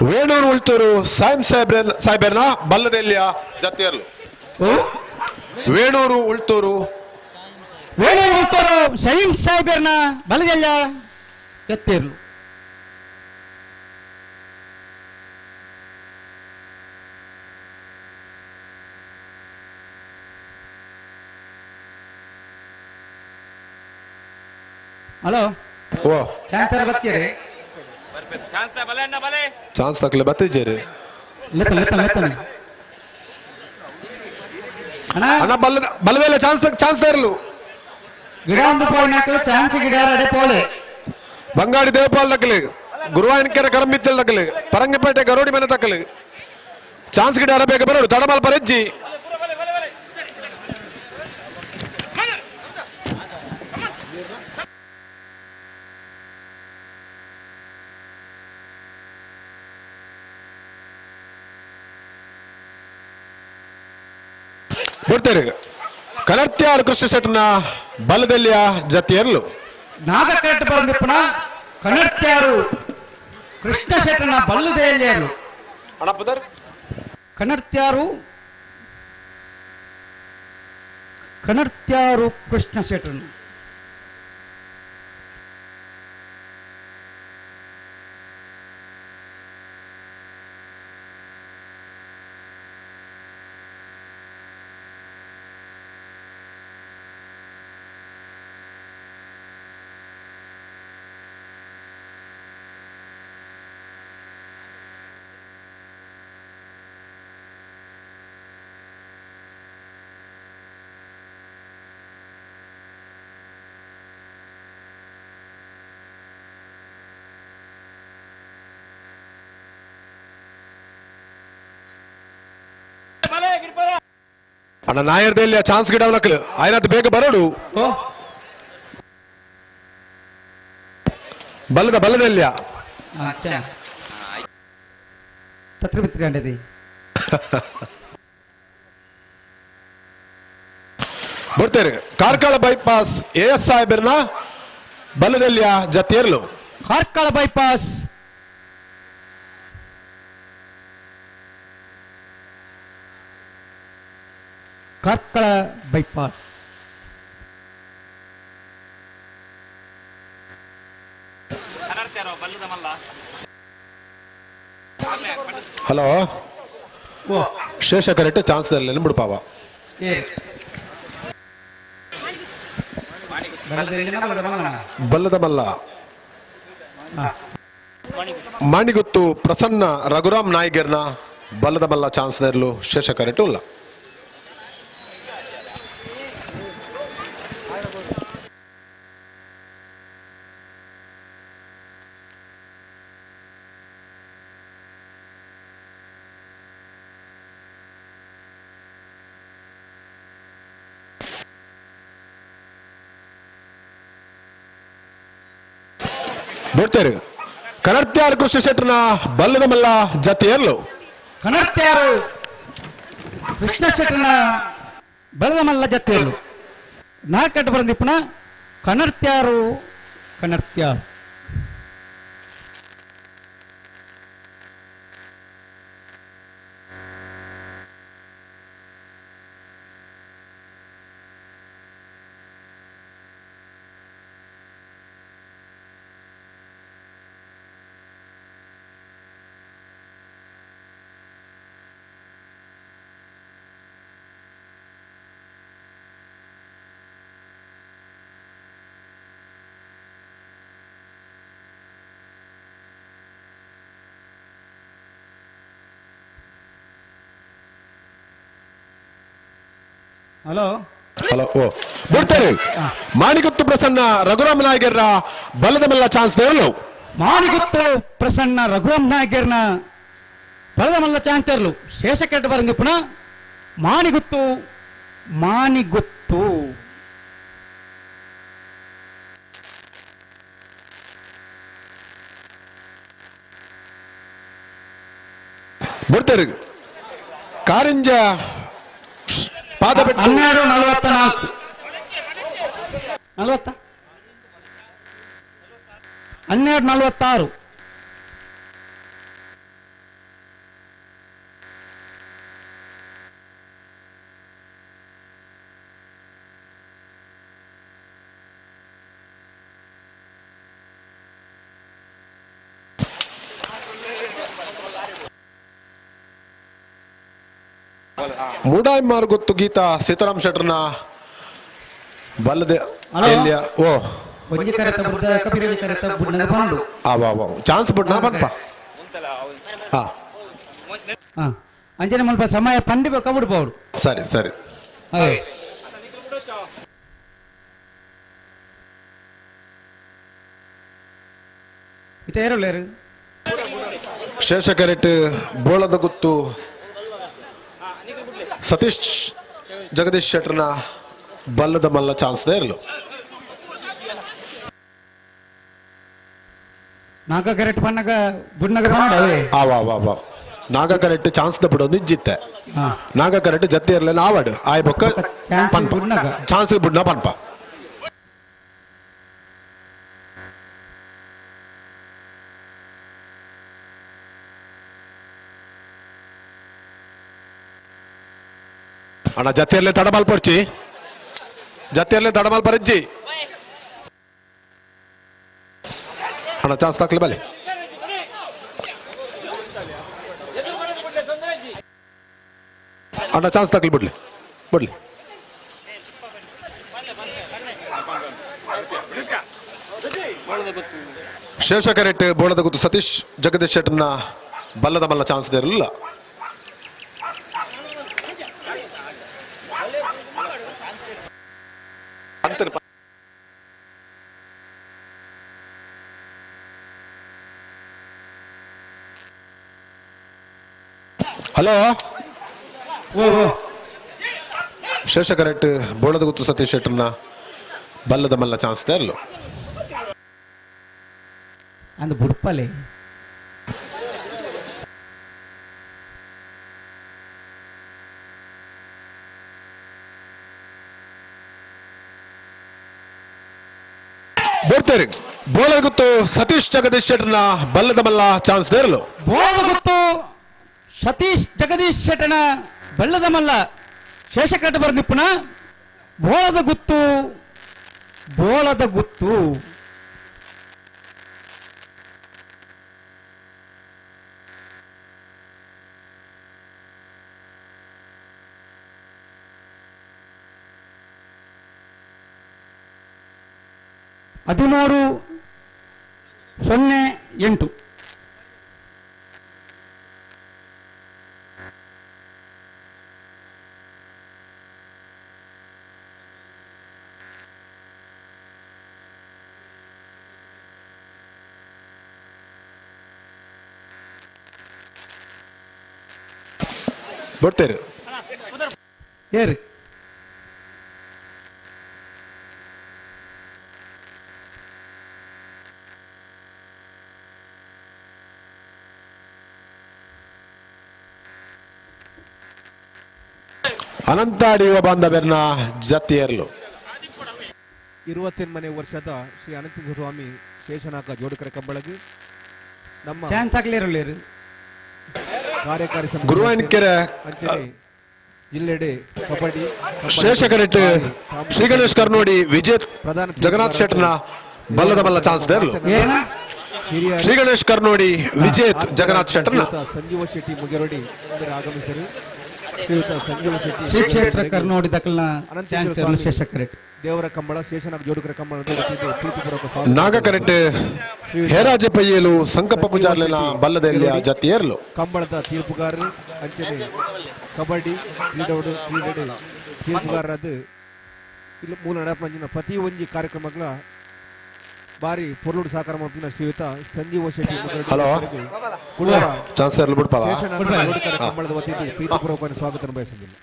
ವೇಣೂರು ಉಳ್ತೂರು ಸಾಯಿಂ ಸಾಹೇಬರ್ನ ಬಲ್ಲದೆಲ್ಲಿಯ ಜತೆಯರ್ಲು. ವೇಣೂರು ಉಳ್ತೂರು ವೇಣೂರು ಉಳ್ತೂರು ಶಹೀಂ ಸಾಹೇಬರ್ನ ಬಲ್ಲದೆಲ್ಲ ಜತೆಯರ್ಲು. ಹಲೋ ಓ ಚಾನ್ಸರ್ ಬತ್ತೀರಿ ಚಾನ್ಸ್ ತಕ್ಲೆ ಬತ್ತಿದ್ದೀರಿ. ಲೆತ್ತನೆ ಲೆತ್ತನೆ ಲೆತ್ತನೆ ಅಣ್ಣ ಬಲ್ಲದ ಬಲ್ಲದೆಲ್ಲ ಚಾನ್ಸ್ ಚಾನ್ಸ್ ಇರಲು ಗಿಡ ಒಂದು ಪೋಯಿನಾಕಲು ಚಾನ್ಸ್ ಗಿಡ ಅಡೆ ಪೋಲೆ. ಬಂಗಾಡಿ ದೇವಪಾಲ್ ತಕ್ಕಲಿ, ಗುರುವಾಯನಕೆರೆ ಕರಂಬಿತ್ತಲ್ ತಕ್ಕಲಿ, ಪರಂಗಿಪೇಟೆ ಗರೋಡಿ ಮನೆ ತಕ್ಕಲಿ ಚಾನ್ಸ್ ಗಿಡ ಅರಬೇಕ ಬರೋಡು ತಡಮಲ್ ಪರೆಜ್ಜಿ. ಬರ್ತಾರೆ ಕನರ್ತ್ಯಾರು ಕೃಷ್ಣ ಶೆಟ್ಟನ ಬಲದಲ್ಲಿಯ ಜತೆಯರ್ಲು. ನಾಗಕಟ್ಟ ಬರಂದಿಪ್ಪನ ಕನರ್ತ್ಯಾರು ಕೃಷ್ಣ ಶೆಟ್ಟನ ಬಲ್ಲದೆಯಲ್ಲಿಯರ್ಲು. ಕನರ್ತ್ಯಾರು ಕನರ್ತ್ಯಾರು ಕೃಷ್ಣ ಶೆಟ್ಟನ. ಅಣ್ಣ ನಾಯರ್ದಲ್ಲಿ ಚಾನ್ಸ್ ಗಿಡ ನಕಲು ಆಯ್ನತ್ ಬೇಗ ಬರೋಡು. ಬಲ್ಲದ ಬಲ್ಲದಲ್ಲಿಯ ತತ್ರ ಬಿತ್ಕೊಂಡಿದೆ. ಬರ್ತಾರೆ ಕಾರ್ಕಳ ಬೈಪಾಸ್ ಎ ಎಸ್ ಸಾಹೇಬರ್ನ ಬಲ್ಲದಲ್ಲಿಯ ಜತೆಯರ್ಲು. Karkala bypass Karkala bypass hello Shesha ಕರೆಕ್ಟ್ ಚಾನ್ಸ್ ಬಿಡುಪಾವ. ಬಲ್ಲದ ಮಲ್ಲ ಮಾಣಿಗುತ್ತು ಪ್ರಸನ್ನ ರಘುರಾಮ್ ನಾಯ್ಗರ್ನ ಬಲ್ಲದ ಮಲ್ಲ ಚಾನ್ಸ್ ಇರಲು ಶೇಷ ಕರೆಕ್ಟ್ ಇಲ್ಲ. ಬರ್ತಾರೆ ಕನರ್ತ್ಯಾರು ಕೃಷ್ಣ ಶೆಟ್ಟರ್ನ ಬಲ್ಲದ ಮಲ್ಲ ಜತೆಯರ್ಲು. ಕನರ್ತ್ಯಾರು ಕೃಷ್ಣ ಶೆಟ್ಟರ್ನ ಬಲ್ಲದ ಮಲ್ಲ ಜತೆಯರ್ಲು. ನಾಲ್ಕಟ್ಟು ಬರಂದಿಪ್ಪನ ಕನರ್ತ್ಯಾರು ಕನರ್ತ್ಯಾರು. ಹಲೋ ಹಲೋ ಓ ಬರ್ತಾರೆ ಮಾಣಿಗುತ್ತು ಪ್ರಸನ್ನ ರಘುರಾಮ್ ನಾಯ್ಗರ್ನ ಬಲದ ಮಲ್ಲ ಚಾನ್ಸ್ ದೇವಲು. ಮಾಣಿಗುತ್ತು ಪ್ರಸನ್ನ ರಘುರಾಮ್ ನಾಯ್ಗರ್ನ ಬಲದ ಮಲ್ಲ ಚಾನ್ಸ್ ತರಲು ಶೇಷಕೆಟ್ಟ ಬರಂದಿ ಪುನಃ ಮಾಣಿಗುತ್ತು ಮಾಣಿಗುತ್ತು ಬರ್ತಾರೆ ಕಾರಿಂಜ ಪಾದ 12:44. ನಲ್ವತ್ತ 12 46. ಮೂಡಾಯಿ ಮಾರ್ಗೊತ್ತು ಗೀತಾ ಸೀತಾರಾಮ್ ಶೆಟ್ಟರ್ನ ಬಲ್ಲದೆ ಎಲ್ಲಿಯ ಓ ಒಂಜಿ ಕರೆತ ಬುಡ್ದ ಕಪಿರಲಿ ಕರೆತ ಬುಡ್ನಗ ಬಂಡು ಆ ವಾ ವಾ ಚಾನ್ಸ್ ಬುಡ್ನ ಬನ್ಪ ಹಾ ಹಾ ಅಂಜನೆ ಮಲ್ಪ ಸಮಯ ಪಂಡಿ ಕಬುಡ್ ಪೌಡು. ಸರಿ ಸರಿ. ಅದೇ ಇತ ಏರುಳ್ಳೇರು ಶೇಷ ಕರೆಟ್ ಬೋಳದ ಗುತ್ತು ಸತೀಶ್ ಜಗದೀಶ್ ಶೆಟ್ಟರ್ನ ಬಲ್ಲದ ಮಲ್ಲ ಚಾನ್ಸ್ ಇರಲು. ನಾಗ ಕರೆಕ್ಟ್ ಪಣ್ಣಗ ಬುಡ್ನಗ ಬಂಡ. ಆ ವಾ ವಾ ವಾ ನಾಗ correct chance the ಬಿಡೋದು ಜಿತ್ತೆ. ನಾಗ ಕರೆಕ್ಟ್ ಜತ್ತಿ ಇರಲಿಲ್ಲ ಆವಾಡು ಆಯ್ ಬೊಕ್ಕ ಪನ್ಪ ಚಾನ್ಸ್ ಬುಡ್ನ ಪನ್ಪ. ಅಣ್ಣ ಜತ್ತಿಯಲ್ಲೇ ತಡಮಾಲ್ ಪರ್ಚಿ ಜತ್ತಿಯಲ್ಲೇ ತಡಮಾಲ್ ಪರಜ್ಜಿ ಅಣ್ಣ ಚಾನ್ಸ್ ತಾಕ್ಲಿ ಬಲೆ. ಅಣ್ಣ ಚಾನ್ಸ್ ತಾಕ್ಲಿ ಬಿಡ್ಲಿ ಬಿಡ್ಲಿ. ಶೇಷ ಕರೆಕ್ಟ್ ಬೋಳದ ಗುತ್ತು ಸತೀಶ್ ಜಗದೀಶ್ ಶೆಟ್ಟರ್ನ ಬಲ್ಲದ ಮಲ್ಲ ಚಾನ್ಸ್ ಇರಲಿಲ್ಲ. ಹಲೋ ಶೇಷ ಕರೆಕ್ಟ್ ಬೋಳದ ಗುತ್ತು ಸತೀಶ್ ಶೆಟ್ಟರ್ನ ಬಲ್ಲದ ಮಲ್ಲ ಚಾನ್ಸ್ ಇರಲು. ಅಂದ್ ಬುಡ್ಪಲೆ ಬರ್ತಾರೆ. ಬೋಳದ ಗುತ್ತು ಸತೀಶ್ ಜಗದೀಶ್ ಶೆಟ್ಟರ್ನ ಬಲ್ಲದ ಮಲ್ಲ ಚಾನ್ಸ್ ಇರಲು. ಬೋಳದ ಗುತ್ತು ಸತೀಶ್ ಜಗದೀಶ್ ಶೆಟ್ಟನ ಬಲ್ಲದ ಮಲ್ಲ ಶೇಷಕಟ್ಟ ಬರೆದಿಪ್ಪನ ಬೋಳದ ಗುತ್ತು ಬೋಳದ ಗುತ್ತು. ಹದಿಮೂರು 0 8. ಬರ್ತಾರೆ ಏರಿ ಅನಂತಾಡಿ ಯುವ ಬಾಂಧವ್ಯರ್ನ ಜತಿಯರ್ಲು. 28ನೇ ವರ್ಷದ ಶ್ರೀ ಅನಂತೇಶ್ವರ ಸ್ವಾಮಿ ಶೇಷನಾಕ ಜೋಡುಕರ ಕಂಬಳಗಿ ನಮ್ಮ ಚಾನ್ಸ್ ಆಗ್ಲಿರಲಿರು ಕಾರ್ಯಕಾರಿ ಸಮಿತಿ ಗುರುವಾಯನಕೆರೆ ಅಂಚನೆ ಜಿಲ್ಲೆಡೆ ಕಬಡ್ಡಿ ಶೇಷ ಕರೆಕ್ಟ್ ಶ್ರೀ ಗಣೇಶ್ ಕರ್ನೋಡಿ ವಿಜೇತ್ ಜಗನ್ನಾಥ್ ಶೆಟ್ಟರ್ನ ಬಲ್ಲದ ಬಲ್ಲ ಚಾನ್ಸ್ ಇರಲು. ಶ್ರೀ ಗಣೇಶ್ ಕರ್ನೋಡಿ ವಿಜೇತ್ ಜಗನ್ನಾಥ್ ಶೆಟ್ಟರ್ನ ಸಂಜೀವ ಶೆಟ್ಟಿ ಮುಗೆರೋಡಿ ಆಗಮಿಸಿದರು. ಶ್ರೀಯುತ ಸಂಜೀವ ಶೆಟ್ಟಿ ಶ್ರೀ ಕ್ಷೇತ್ರ ಕರ್ನೋಡಿ ದಕ್ಕಲ್ನ ಶೇಷ ಕರೆಕ್ಟ್ ದೇವರ ಕಂಬಳ ಶೇಷನಾಗ ಜೋಡುಕರ ಕಂಬಳ ಪ್ರೀತಿಪೂರ್ವಕ ನಾಗ ಕರೆಕ್ಟ್ ಹೇರಾಜೆ ಪಯ್ಯಲು ಸಂಕಪ್ಪ ಪೂಜಾರ್ಲಿನ ಬಲ್ಲದೆಲ್ಲಿಯ ಜತಿಯರ್ಲು. ಕಂಬಳದ ತೀರ್ಪುಗಾರರು ಅಂಚನೆ ಕಬಡ್ಡಿ ಕ್ರೀಡೋಡು ಕ್ರೀಡೆ ತೀರ್ಪುಗಾರರಾದ ಇಲ್ಲಿ ಮೂಲ ನಡಪಂಜಿನ ಪ್ರತಿ ಒಂಜಿ ಕಾರ್ಯಕ್ರಮಗಳ ಬಾರಿ ಪೊರ್ಲುಡು ಸಹಕಾರ ಮಾಡ್ತಿನ ಶ್ರೀಯುತ ಸಂಜೀವ ಶೆಟ್ಟಿ ಹಲೋ ಕಂಬಳದ ವತಿಯಿಂದ ಪ್ರೀತಿಪೂರ್ವಕ ಸ್ವಾಗತ ಬಯಸಿದ್ದೀನಿ.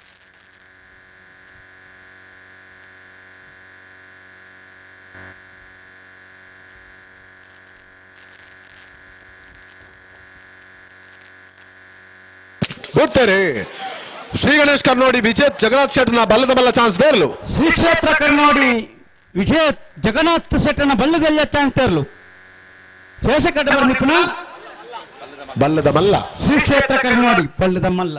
ಬರ್ತಾರೆ ಶ್ರೀ ಗಣೇಶ್ ಕರ್ನೋಡಿ ವಿಜೇತ್ ಜಗನ್ನಾಥ್ ಶೆಟ್ಟರ್ನ ಬಲ್ಲದ ಬಲ್ಲ ಚಾನ್ಸ್ ಇರಲು. ಶ್ರೀ ಕ್ಷೇತ್ರ ಕರ್ನೋಡಿ ವಿಜಯ ಜಗನ್ನಾಥ ಶೆಟ್ಟನ ಬಲ್ಲದೆಲ್ಲ ಚಾನ್ಸರ್ಲು ಶೇಷಕಟ್ಟ ನಿಪುಣ ಬಲ್ಲದ ಮಲ್ಲ ಶ್ರೀ ಕ್ಷೇತ್ರ ಕರ್ನಾಡಿ ಬಲ್ಲದ ಮಲ್ಲ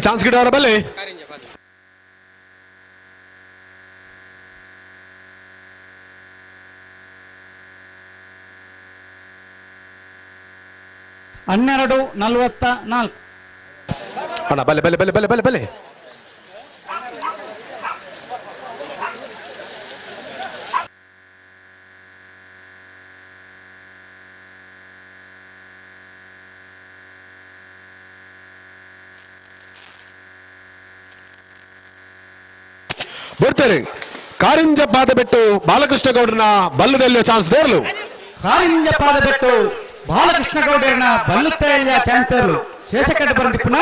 ಚಾನ್ಸ್ ಗಿಡವರ ಬಲ್ಲೆ ಹನ್ನೆರಡು ನಲವತ್ತ ನಾಲ್ಕು. ಅಣ್ಣ ಬಲ್ಲೆ ಬಲ್ಲೆ ಬಲ್ಲೆ ಬಲ್ಲೆ ಬಲ್ಲೆ ಬಲ್ಲೆ ಬರ್ತಾರೆ. ಕಾರಿಂಜ ಪಾದ ಬಿಟ್ಟು ಬಾಲಕೃಷ್ಣ ಗೌಡರನ್ನ ಬಲ್ಲದಲ್ಲಿ ಚಾನ್ಸ್ ದೇರ್ಲು. ಕಾರಿಂಜ ಪಾದ ಬಿಟ್ಟು ಬಾಲಕೃಷ್ಣ ಗೌಡರನ್ನ ಬಲ್ಲುತ್ತಲ್ಲ ಚಾನ್ಸ್ ದೇರ್ಲು. ಶೇಷಕಟ್ಟ ಬಂದಿಪ್ಪನ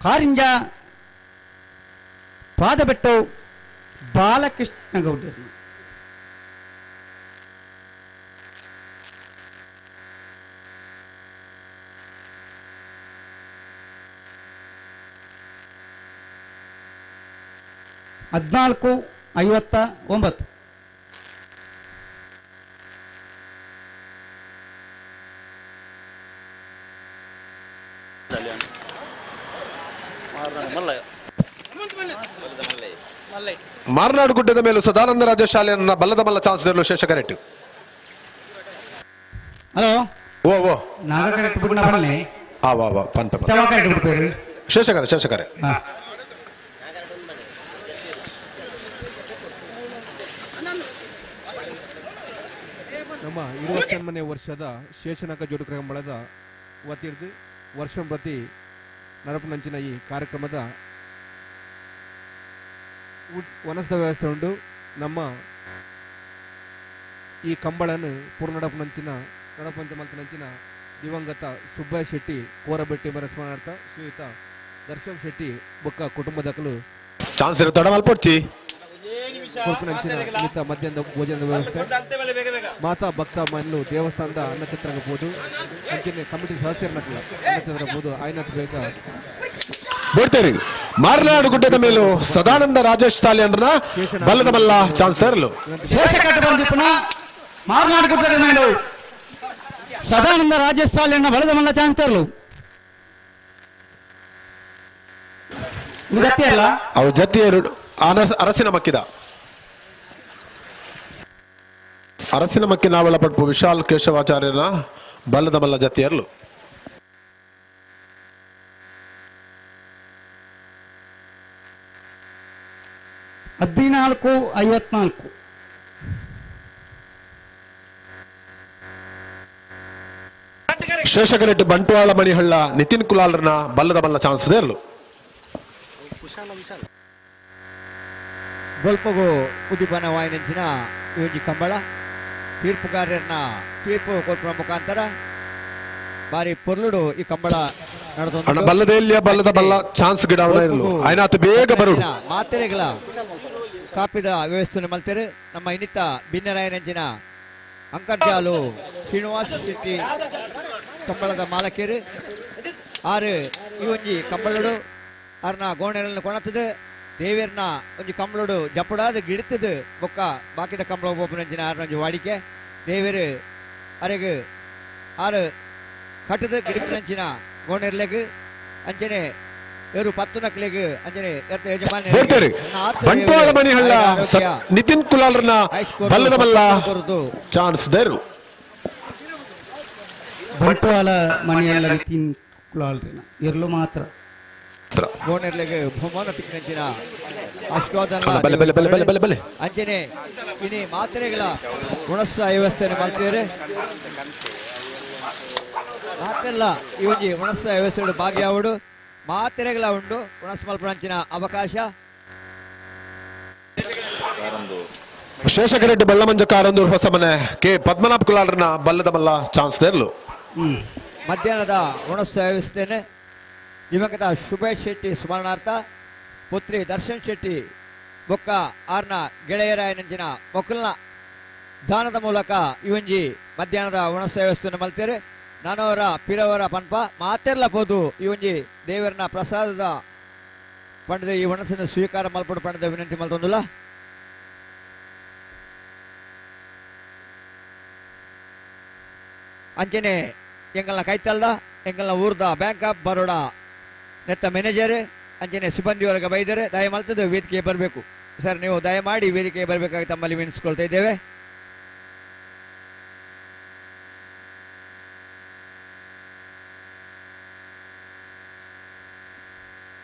ಕಾರಿಂಜ ಪಾದ ಬಿಟ್ಟು ಬಾಲಕೃಷ್ಣ ಗೌಡರನ್ನ. ಹದಿನಾಲ್ಕು ಐವತ್ತ ಒಂಬತ್ತು. ಮಾರನಾಡು ಗುಡ್ಡದ ಮೇಲೂ ಸದಾನಂದ ರಾಜ ಶಾಲೆಯನ್ನ ಬಲ್ಲದ ಮಲ್ಲ ಚಾನ್ಸ್ ದೇರ್ಲು ಶೇಷಕರೆಟ್ಟು. ಹಲೋ ಓ ಓ ನಾಗಕರೆಟ್ಟು ಬಿಡ್ನ ಬನ್ನಿ. ಆ ವಾ ವಾ ಪನ್ ಪನ್. ತವಾಕರೆಟ್ಟು ಬಿಡ್ಬೇರಿ. ಶೇಷಕರೆ ಶೇಷಕರೆ. ನಮ್ಮ 21ನೇ ವರ್ಷದ ಶೇಷನಾಗ ಜೋಡುಕರ ಕಂಬಳದ ವತಿರ್ದು ವರ್ಷ ಪ್ರತಿ ನರಪನಂಚಿನ ಈ ಕಾರ್ಯಕ್ರಮದ ವನಸದ ವ್ಯವಸ್ಥೆ ಉಂಟು. ನಮ್ಮ ಈ ಕಂಬಳನ್ನು ಪೂರ್ಣಡಪನಂಚಿನ ನಡಪಂಚ ಮಲ್ತನಂಚಿನ ದಿವಂಗತ ಸುಬ್ಬಯ್ಯ ಶೆಟ್ಟಿ ಕೋರಬೆಟ್ಟಿ ಮರ ಸ್ಮರಣಾರ್ಥ ಶ್ರೀಯುತ ದರ್ಶನ್ ಶೆಟ್ಟಿ ಬೊಕ್ಕ ಕುಟುಂಬದಕಲು ಚಾನ್ಸ್ ಇರುತ್ತೆ ಮಲ್ಪೊಡ್ಚಿ ಕೊರ್ಪುನಂಚಿನ ನಿಮಿತ್ತ ಮಧ್ಯಾಹ್ನದ ಭೋಜನದ ವ್ಯವಸ್ಥೆ ಮಾತಾ ಭಕ್ತ ಮನಲು ದೇವಸ್ಥಾನದ ಅನ್ನಛತ್ರಂಗ ಪೋದು ಅಂಚಿನ ಕಮಿಟಿ ಸದಸ್ಯರನ್ನಕ್ಲ ಅನ್ನಛತ್ರ ಪೋದು ಆಯ್ನತ್ ಬೇಗ ಬಿಡ್ತೇರಿ. ಮಾರನಾಡು ಗುಡ್ಡದ ಮೇಲೂ ಸದಾನಂದ ರಾಜೇಶ್ ಸಾಲಿಯನ್ನ ಬಲ್ಲದ ಮಲ್ಲ ಚಾನ್ಸ್ ತರಲು. ಶೇಷಕಟ್ಟ ಬಂದಿಪ್ಪನ ಮಾರನಾಡು ಗುಡ್ಡದ ಮೇಲೂ ಸದಾನಂದ ರಾಜೇಶ್ ಸಾಲಿಯನ್ನ ಬಲದ ಮಲ್ಲ ಚಾನ್ಸ್ ತರಲು. ಅಲ್ಲ ಅವು ಜತಿಯರು ಅರಸಿನ ಮಕ್ಕಿದ ಅರಸಿನ ಮಕ್ಕಿ ನಾವಳ ಪಟ್ಪು ವಿಶಾಲ್ ಕೇಶವಾಚಾರ್ಯನ ಬಲ್ಲದ ಮಲ್ಲ ಜತಿಯರ್ಲು. ಹದಿನಾಲ್ಕು ಐವತ್ನಾಲ್ಕು. ಶೇಷಕರೆಡ್ಡಿ ಬಂಟ್ವಾಳ ಮಣಿಹಳ್ಳ ನಿತಿನ್ ಕುಲಾಲ್ರನ್ನ ಬಲ್ಲದ ಮಲ್ಲ ಚಾನ್ಸ್ ದೇರ್ಲು. ಬೊಲ್ಪಗು ಉದ್ದೀಪನ ವಾಯಿನಂಚಿನ ಈ ಕಂಬಳ ತೀರ್ಪುಗಾರರನ್ನ ತೀರ್ಪು ಕೊಟ್ಟುವ ಮುಖಾಂತರ ಬಾರಿ ಪೊರ್ಲುಡು ಈ ಕಂಬಳ ಅಣ್ಣ ಬಲ್ಲದೆಲ್ಲಿಯ ಬಲ್ಲದ ಬಲ್ಲ ಚಾನ್ಸ್ ಗಿಡ ಆಯ್ನಾತ್ ಬೇಗ ಬರು ಮಾತೆರೆಗಳ ಕಾಪಿದ ವ್ಯವಸ್ಥೆ ಮಲ್ತೇರೆ. ನಮ್ಮ ಇನ್ನಿತ ಭಿನ್ನರಾಯನಂಚಿನ ಅಂಕರ್ಜಾಲು ಶ್ರೀನಿವಾಸ ಶೆಟ್ಟಿ ಕಂಬಳದ ಮಾಲಕರು ಆರು ಈ ಒಂಜಿ ಕಂಬಳಡು ಅರ್ನ ಗೋಣೆಗಳನ್ನು ಕೊಣತದೆ ದೇವಿಯರ್ನ ಒಂಜಿ ಕಂಬಳಡು ಜಪ್ಪಡಾದ ಗಿಡತದ ಬೊಕ್ಕ ಬಾಕಿದ ಕಂಬಳ ಒಬ್ಬೊಬ್ಬನಂಚಿನ ಆರ್ನೊಂಜಿ ವಾಡಿಕೆ ದೇವಿಯರು ಅರೆಗ್ ಆರು ಕಟ್ಟದ ಗಿಡಪಿನಂಚಿನ ಗೋಣೆರ್ಲೆಗ್ ಅಂಚನೆ ಏರು ಪತ್ತು ನಕ್ಲೆಗ್ ಅಂಚನೆ ಎರ್ತ ಯಜಮಾನ ಬಂಟ್ವಾಳ ಮಣಿಹಳ್ಳ ನಿತಿನ್ ಕುಲಾಲ್ರನ್ನ ಬಲ್ಲದ ಬಲ್ಲ ಚಾನ್ಸ್ ದೇರು. ಬಂಟ್ವಾಳ ಮಣಿಹಳ್ಳ ನಿತಿನ್ ಕುಲಾಲ್ರನ್ನ ಇರ್ಲು ಮಾತ್ರ ಗೋಣೆರ್ಲೆಗ್ ಬಹುಮಾನ ತಿಕ್ಕಿನಂಚಿನ ಆಶೀರ್ವಾದನ ಅಂಚನೆ ಇನಿ ಮಾತ್ರೆಗಳ ಗುಣಸ್ಥ ವ್ಯವಸ್ಥೆಯನ್ನು ಮಾಡ್ತಿದ್ದಾರೆ. ಮಾತೆಲ್ಲ ಈ ಒಂಜಿ ಗುಣಸ್ಥ ವ್ಯವಸ್ಥೆ ಭಾಗಿಯಾವಡು ಮಾತ್ರೆಗಳ ಉಂಡು ಗುಣಸ್ ಮಲ್ಪನಂಚಿನ ಅವಕಾಶ. ಶೇಷಕರೆಡ್ಡಿ ಬಳ್ಳಮಂಜ ಕಾರಂದೂರು ಹೊಸ ಮನೆ ಕೆ ಪದ್ಮನಾಭ ಕುಲಾಲ್ರನ್ನ ಬಲ್ಲದ ಮಲ್ಲ ಚಾನ್ಸ್ ದೇರ್ಲು. ಮಧ್ಯಾಹ್ನದ ಗುಣಸ್ಥ ವ್ಯವಸ್ಥೆಯನ್ನು ದಿವಂಗತ ಸುಭೇಶ್ ಶೆಟ್ಟಿ ಸ್ಮರಣಾರ್ಥ ಪುತ್ರಿ ದರ್ಶನ್ ಶೆಟ್ಟಿ ಬೊಕ್ಕ ಆರ್ನ ಗೆಳೆಯರಾಯನಂಚಿನ ಮೊಕ್ಕಲ್ನ ದಾನದ ಮೂಲಕ ಈ ಒಂಜಿ ಮಧ್ಯಾಹ್ನದ ಉಣಸ ವ್ಯವಸ್ಥೆಯನ್ನು ಮಲ್ತೇರೆ. ನಾನವರ ಪಿರವರ ಪನ್ಪ ಮಾತೆರ್ಲ ಪೋದು ಈ ಒಂಜಿ ದೇವರನ ಪ್ರಸಾದದ ಪಂಡದ ಈ ಒಣಸನ್ನು ಸ್ವೀಕಾರ ಮಲ್ಪಡು ಪಂಡದ ವಿನಂತಿ ಮಲ್ತೊಂದುಲ್ಲ. ಅಂಚನೆ ಎಂಗಲ್ನ ಕೈತಲ್ದ ಎಂಗಲ್ನ ಊರ್ದ ಬ್ಯಾಂಕ್ ಆಫ್ ಬರೋಡಾ ನೆತ್ತ ಮ್ಯಾನೇಜರ್ ಅಂಚನೆ ಸಿಬ್ಬಂದಿವರ್ಗ ಬೈದರೆ ದಯ ಮಲ್ತದ್ದು ವೇದಿಕೆ ಬರಬೇಕು ಸರ್. ನೀವು ದಯಮಾಡಿ ವೇದಿಕೆ ಬರಬೇಕಾಗಿ ತಮ್ಮಲ್ಲಿ ವಿನಿಸ್ಕೊಳ್ತಾ ಇದ್ದೇವೆ.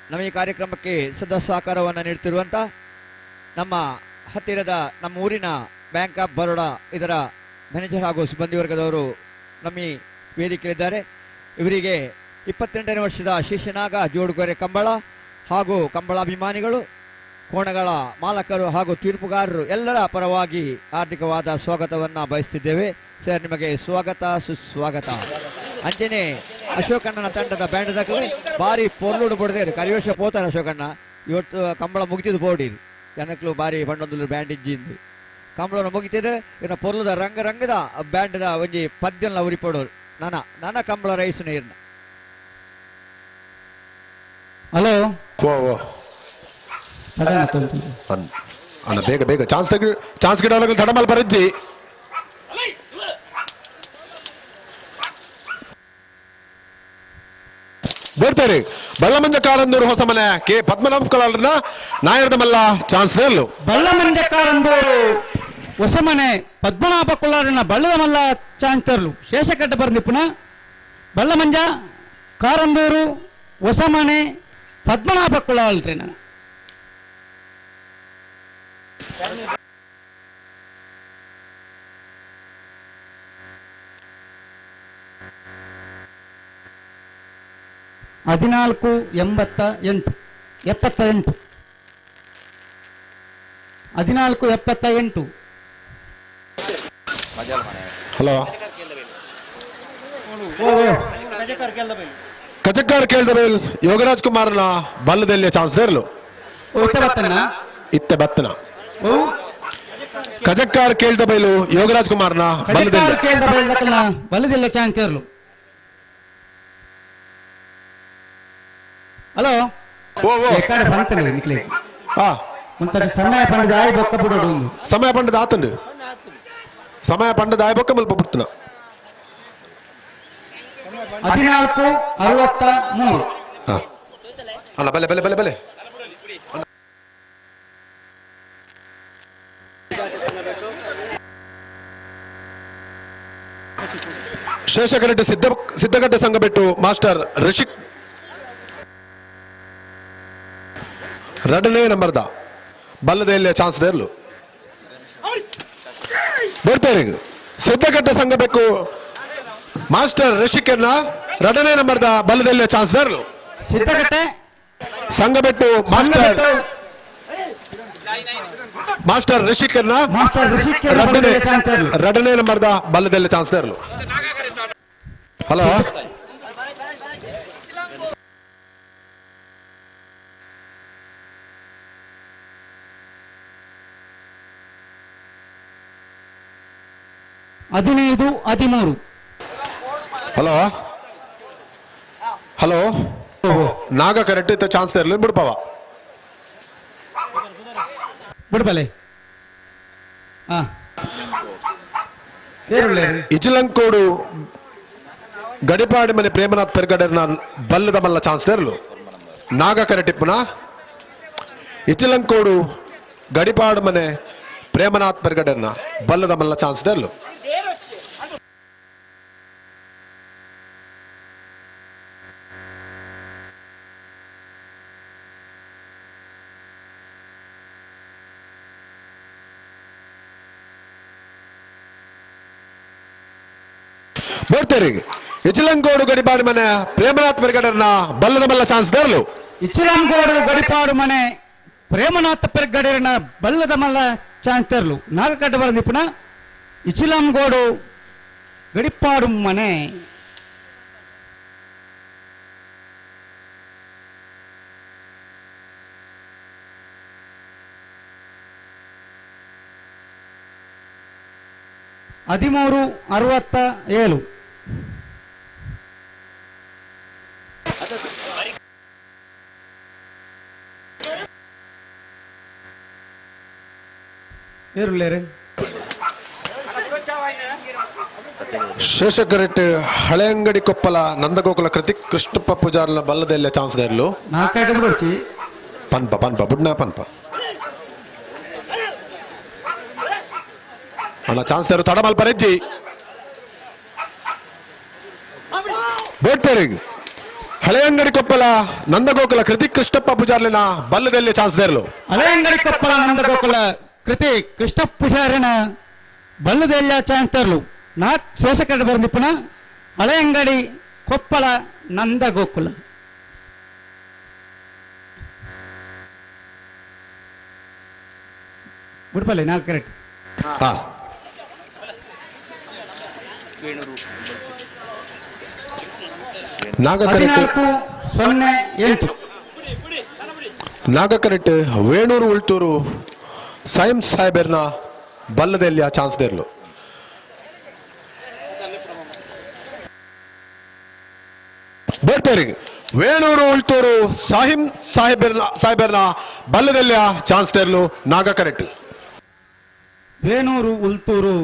ನಮ್ಮ ಈ ಕಾರ್ಯಕ್ರಮಕ್ಕೆ ಸದಾ ಸಹಕಾರವನ್ನು ನೀಡುತ್ತಿರುವಂಥ ನಮ್ಮ ಹತ್ತಿರದ ನಮ್ಮ ಊರಿನ ಬ್ಯಾಂಕ್ ಆಫ್ ಬರೋಡಾ ಇದರ ಮ್ಯಾನೇಜರ್ ಹಾಗೂ ಸಿಬ್ಬಂದಿ ವರ್ಗದವರು ನಮ್ಮ ಈ ವೇದಿಕೆಯಲ್ಲಿದ್ದಾರೆ. ಇವರಿಗೆ 28ನೇ ವರ್ಷದ ಶೇಷನಾಗ ಜೋಡುಗೊರೆ ಕಂಬಳ ಹಾಗೂ ಕಂಬಳಾಭಿಮಾನಿಗಳು, ಕೋಣಗಳ ಮಾಲಕರು ಹಾಗೂ ತೀರ್ಪುಗಾರರು ಎಲ್ಲರ ಪರವಾಗಿ ಹಾರ್ದಿಕವಾದ ಸ್ವಾಗತವನ್ನು ಬಯಸುತ್ತಿದ್ದೇವೆ. ಸರ್, ನಿಮಗೆ ಸ್ವಾಗತ ಸುಸ್ವಾಗತ. ಅಂಚನೆ ಅಶೋಕಣ್ಣನ ತಂಡದ ಬ್ಯಾಂಡ್ ದಾಖಲೆ ಭಾರಿ ಪೊರ್ಲುಡು ಬಡ್ದೇರು ಕರಿವರ್ಷ ಪೋತಾರೆ ಅಶೋಕಣ್ಣ. ಇವತ್ತು ಕಂಬಳ ಮುಗಿತಿದ್ದು ಪೋಡಿರು ಜನಕ್ಲು ಭಾರಿ ಬಂಡೊಂದು ಬ್ಯಾಂಡ್ ಇಜ್ಜಿಂದು ಕಂಬಳವನ್ನು ಮುಗಿತಿದ್ರೆ ಇನ್ನು ಪೊರ್ಲುದ ರಂಗ ರಂಗದ ಬ್ಯಾಂಡ್ದ ಒಂಜಿ ಪದ್ಯನ ಉರಿ ಪಡೋರು ನನ ನನ ಕಂಬಳ ರೈಸ್ ನೀರ್ನ. ಹಲೋ ಅಣ್ಣ ಬೇಗ ಬೇಗ ಚಾನ್ಸ್ ತೆಗಿ ಚಾನ್ಸ್ ಗಿಡ ತಡಮಲ್ ಬರಜ್ಜಿ. ಬರ್ತಾರೆ ಬಳ್ಳಮಂಜ ಕಾರಂದೂರು ಹೊಸ ಮನೆ ಕೆ ಪದ್ಮನಾಭ ಕಲಾಳನ ನಾಯರದ ಮಲ್ಲ ಚಾನ್ಸ್ ಇರಲು. ಬಳ್ಳಮಂಜ ಕಾರಂದೂರು ಹೊಸಮನೆ ಪದ್ಮನಾಭ ಕುಳ್ಳಾರನ ಬಳ್ಳದ ಮಲ್ಲ ಚಾನ್ಸ್ ತರಲು ಶೇಷಕಟ್ಟ ಬರ್ನಿಪುಣ ಬಳ್ಳಮಂಜ ಕಾರಂದೂರು ಹೊಸಮನೆ ಪದ್ಮನಾಭ ಕುಳ್ಳಾಳ್ರಿ. ನಾನು ಹದಿನಾಲ್ಕು ಎಂಬತ್ತ ಎಂಟು ಎಪ್ಪತ್ತ ಎಂಟು 14 78. ಹಲೋ ಕಜಕ್ಕಾರ ಕೇಳ್ದ ಬೇಲ್ ಯೋಗರಾಜ್ ಕುಮಾರ್ನ ಬಲ್ಲದಲ್ಲಿ ಚಾನ್ಸ್ ಇರಲು. ಇತ್ತೆ ಬತ್ತನ ಕಜಕ್ಕಾರ ಕೇಳ್ದ ಬೈಲು ಯೋಗರಾಜ್ ಕುಮಾರ್ನ ಬಲ್ಲದಲ್ಲ ಚಾನ್ಸ್ ಇರಲು. ಹಲೋ ಸಮಯ ಪಂಡದ ಆಯ್ ಬೊಕ್ಕ ಬಿಡೋಡು. ಸಮಯ ಪಂಡದ ಆತಂಡು ಸಮಯ ಪಂಡದ ಆಯ್ ಬೊಕ್ಕ ಮಲ್ಪ ಬಿಡ್ತನ. 14 63. ಅಲ್ಲ ಬಲೆ ಬಲೆ ಬಲೆ ಬಲೆ ಶೇಷಕರೆಡ್ಡಿ ಸಿದ್ಧಗಡ್ಡೆ ಸಂಘ ಬಿಟ್ಟು ಮಾಸ್ಟರ್ ಋಷಿಕ್ ಎರಡನೇ ನಂಬರ್ದ ಬಲ್ಲದೆಯಲ್ಲಿ ಚಾನ್ಸ್ ಇರಲು. ಬರ್ತಾರೆ ಸಿದ್ಧಗಡ್ಡೆ ಸಂಘ ಬೇಕು ಮಾಸ್ಟರ್ ಋಷಿಕನ್ನ ಎರಡನೇ ನಂಬರ್ದ ಬಲ್ಲದೆಲ್ಲಿ ಚಾನ್ಸ್ ಇರಲು. ಸಿದ್ಧಗಟ್ಟೆ ಸಂಘ ಬಿಟ್ಟು ಮಾಸ್ಟರ್ ಮಾಸ್ಟರ್ ಋಷಿಕನ್ನ ಎರಡನೇ ನಂಬರ್ದ ಬಲ್ಲದೆಲ್ಲಿ ಚಾನ್ಸ್ ಇರಲು. ಹಲೋ 15 13. ಹಲೋ ಹಲೋ ನಾಗ ಕರೆಕ್ಟ್ ಇತ್ತ ಚಾನ್ಸ್ ಇರಲಿ ಬಿಡ್ಪವ ಬಿಡ್ಬಲೆ. ಇಜಿಲಂಕೋಡು ಗಡಿಪಾಡಿ ಮನೆ ಪ್ರೇಮನಾಥ್ ಪೆರ್ಗಡರ್ನ ಬಲ್ಲದ ಮಲ್ಲ ಚಾನ್ಸ್ ಇರಲು. ನಾಗ ಕರೆಟಿಪ್ಪನ ಇಜಿಲಂಕೋಡು ಗಡಿಪಾಡು ಮನೆ ಪ್ರೇಮನಾಥ್ ಪೆರ್ಗಡರ್ನ ಬಲ್ಲದ ಮಲ್ಲ ಚಾನ್ಸ್ ಇರಲು. ಬರ್ತಾರೆ ಇಚಿಲಂಗೋಡು ಗಡಿಪಾಡು ಮನೆ ಪ್ರೇಮನಾಥ್ ಪೆರ್ಗಡರ್ನ ಬಲ್ಲದ ಮಲ್ಲ ಚಾನ್ಸ್ ದರ್ಲು. ಇಚಿಲಂಗೋಡು ಗಡಿಪಾಡು ಮನೆ ಪ್ರೇಮನಾಥ ಪೆರ್ಗಡರ್ನ ಬಲ್ಲದ ಮಲ್ಲ ಚಾನ್ಸ್ ತರಲು. ನಾಗಕಡ್ಡ ಬರ ನಿಪುಣ ಇಚಿಲಂಗೋಡು ಗಡಿಪಾಡು ಮನೆ. 13 67. ಏರುಳ್ಳೇರು ಶೇಷಕರೆಟ್ ಹಳೆಯಂಗಡಿ ಕೊಪ್ಪಲ ನಂದಗೋಕುಲ ಕೃತಿಕ್ ಕೃಷ್ಣಪ್ಪ ಪೂಜಾರ್ನ ಬಲ್ಲದೆಲ್ಲ ಚಾನ್ಸ್ ದೇರ್ಲು ನಾಲ್ಕೈದು ಬಿಡೋಚಿ ಪನ್ಪ ಪನ್ಪ ಬುಡ್ನ ಪನ್ಪ ಅಣ್ಣ ಚಾನ್ಸ್ ದೇರು ತಡಮಲ್ಪ ರೆಜ್ಜಿ ಬೋಟ್ಪೇರಿಗೆ ಹಳೆಯಂಗಡಿ ಕೊಪ್ಪಲ ನಂದಗೋಕುಲ ಕೃತಿಕ್ ಕೃಷ್ಣಪ್ಪ ಪೂಜಾರ್ಲಿನ ಬಲ್ಲದೆಲ್ಲ ಚಾನ್ಸ್ ದೇರ್ಲು ಹಳೆಯಂಗಡಿ ಕೊಪ್ಪಲ ನಂದಗೋಕುಲ ಕೃತಿ ಕೃಷ್ಣ ಪೂಜಾರಿನ ಬಲ್ಲದೆಲ್ಲ ಚಾನ್ಸ್ ತರಲು ನಾಕ್ ಶೇಷಕರಡು ಬಂದಿಪ್ಪನ ಹಳೆಯಂಗಡಿ ಕೊಪ್ಪಳ ನಂದಗೋಕುಲ ಗುಡ್ಪಲ್ಲಿ ನಾಲ್ಕು ಕರೆಕ್ಟ್ ಹಾ ನಾಗಕರೆಟ್ 14-08 ನಾಗಕರೆಟ್ ವೇಣೂರು ಉಳ್ತೂರು ಸೈಮ್ ಸಾಹೇಬರ್ನ ಬಲ್ಲದೆಲ್ಲಿಯ ಚಾನ್ಸ್ ದೇರ್ಲು ಬೋಟ್ಪೇರಿಗೆ ವೇಣೂರು ಉಳ್ತೂರು ಸಾಹಿಂ ಸಾಹೇಬರ್ನ ಸಾಹೇಬರ್ನ ಬಲ್ಲದೆಲ್ಲಿಯ ಚಾನ್ಸ್ ದೇರ್ಲು ನಾಗಕರೆಟ್ ವೇಣೂರು ಉಲ್ತೂರು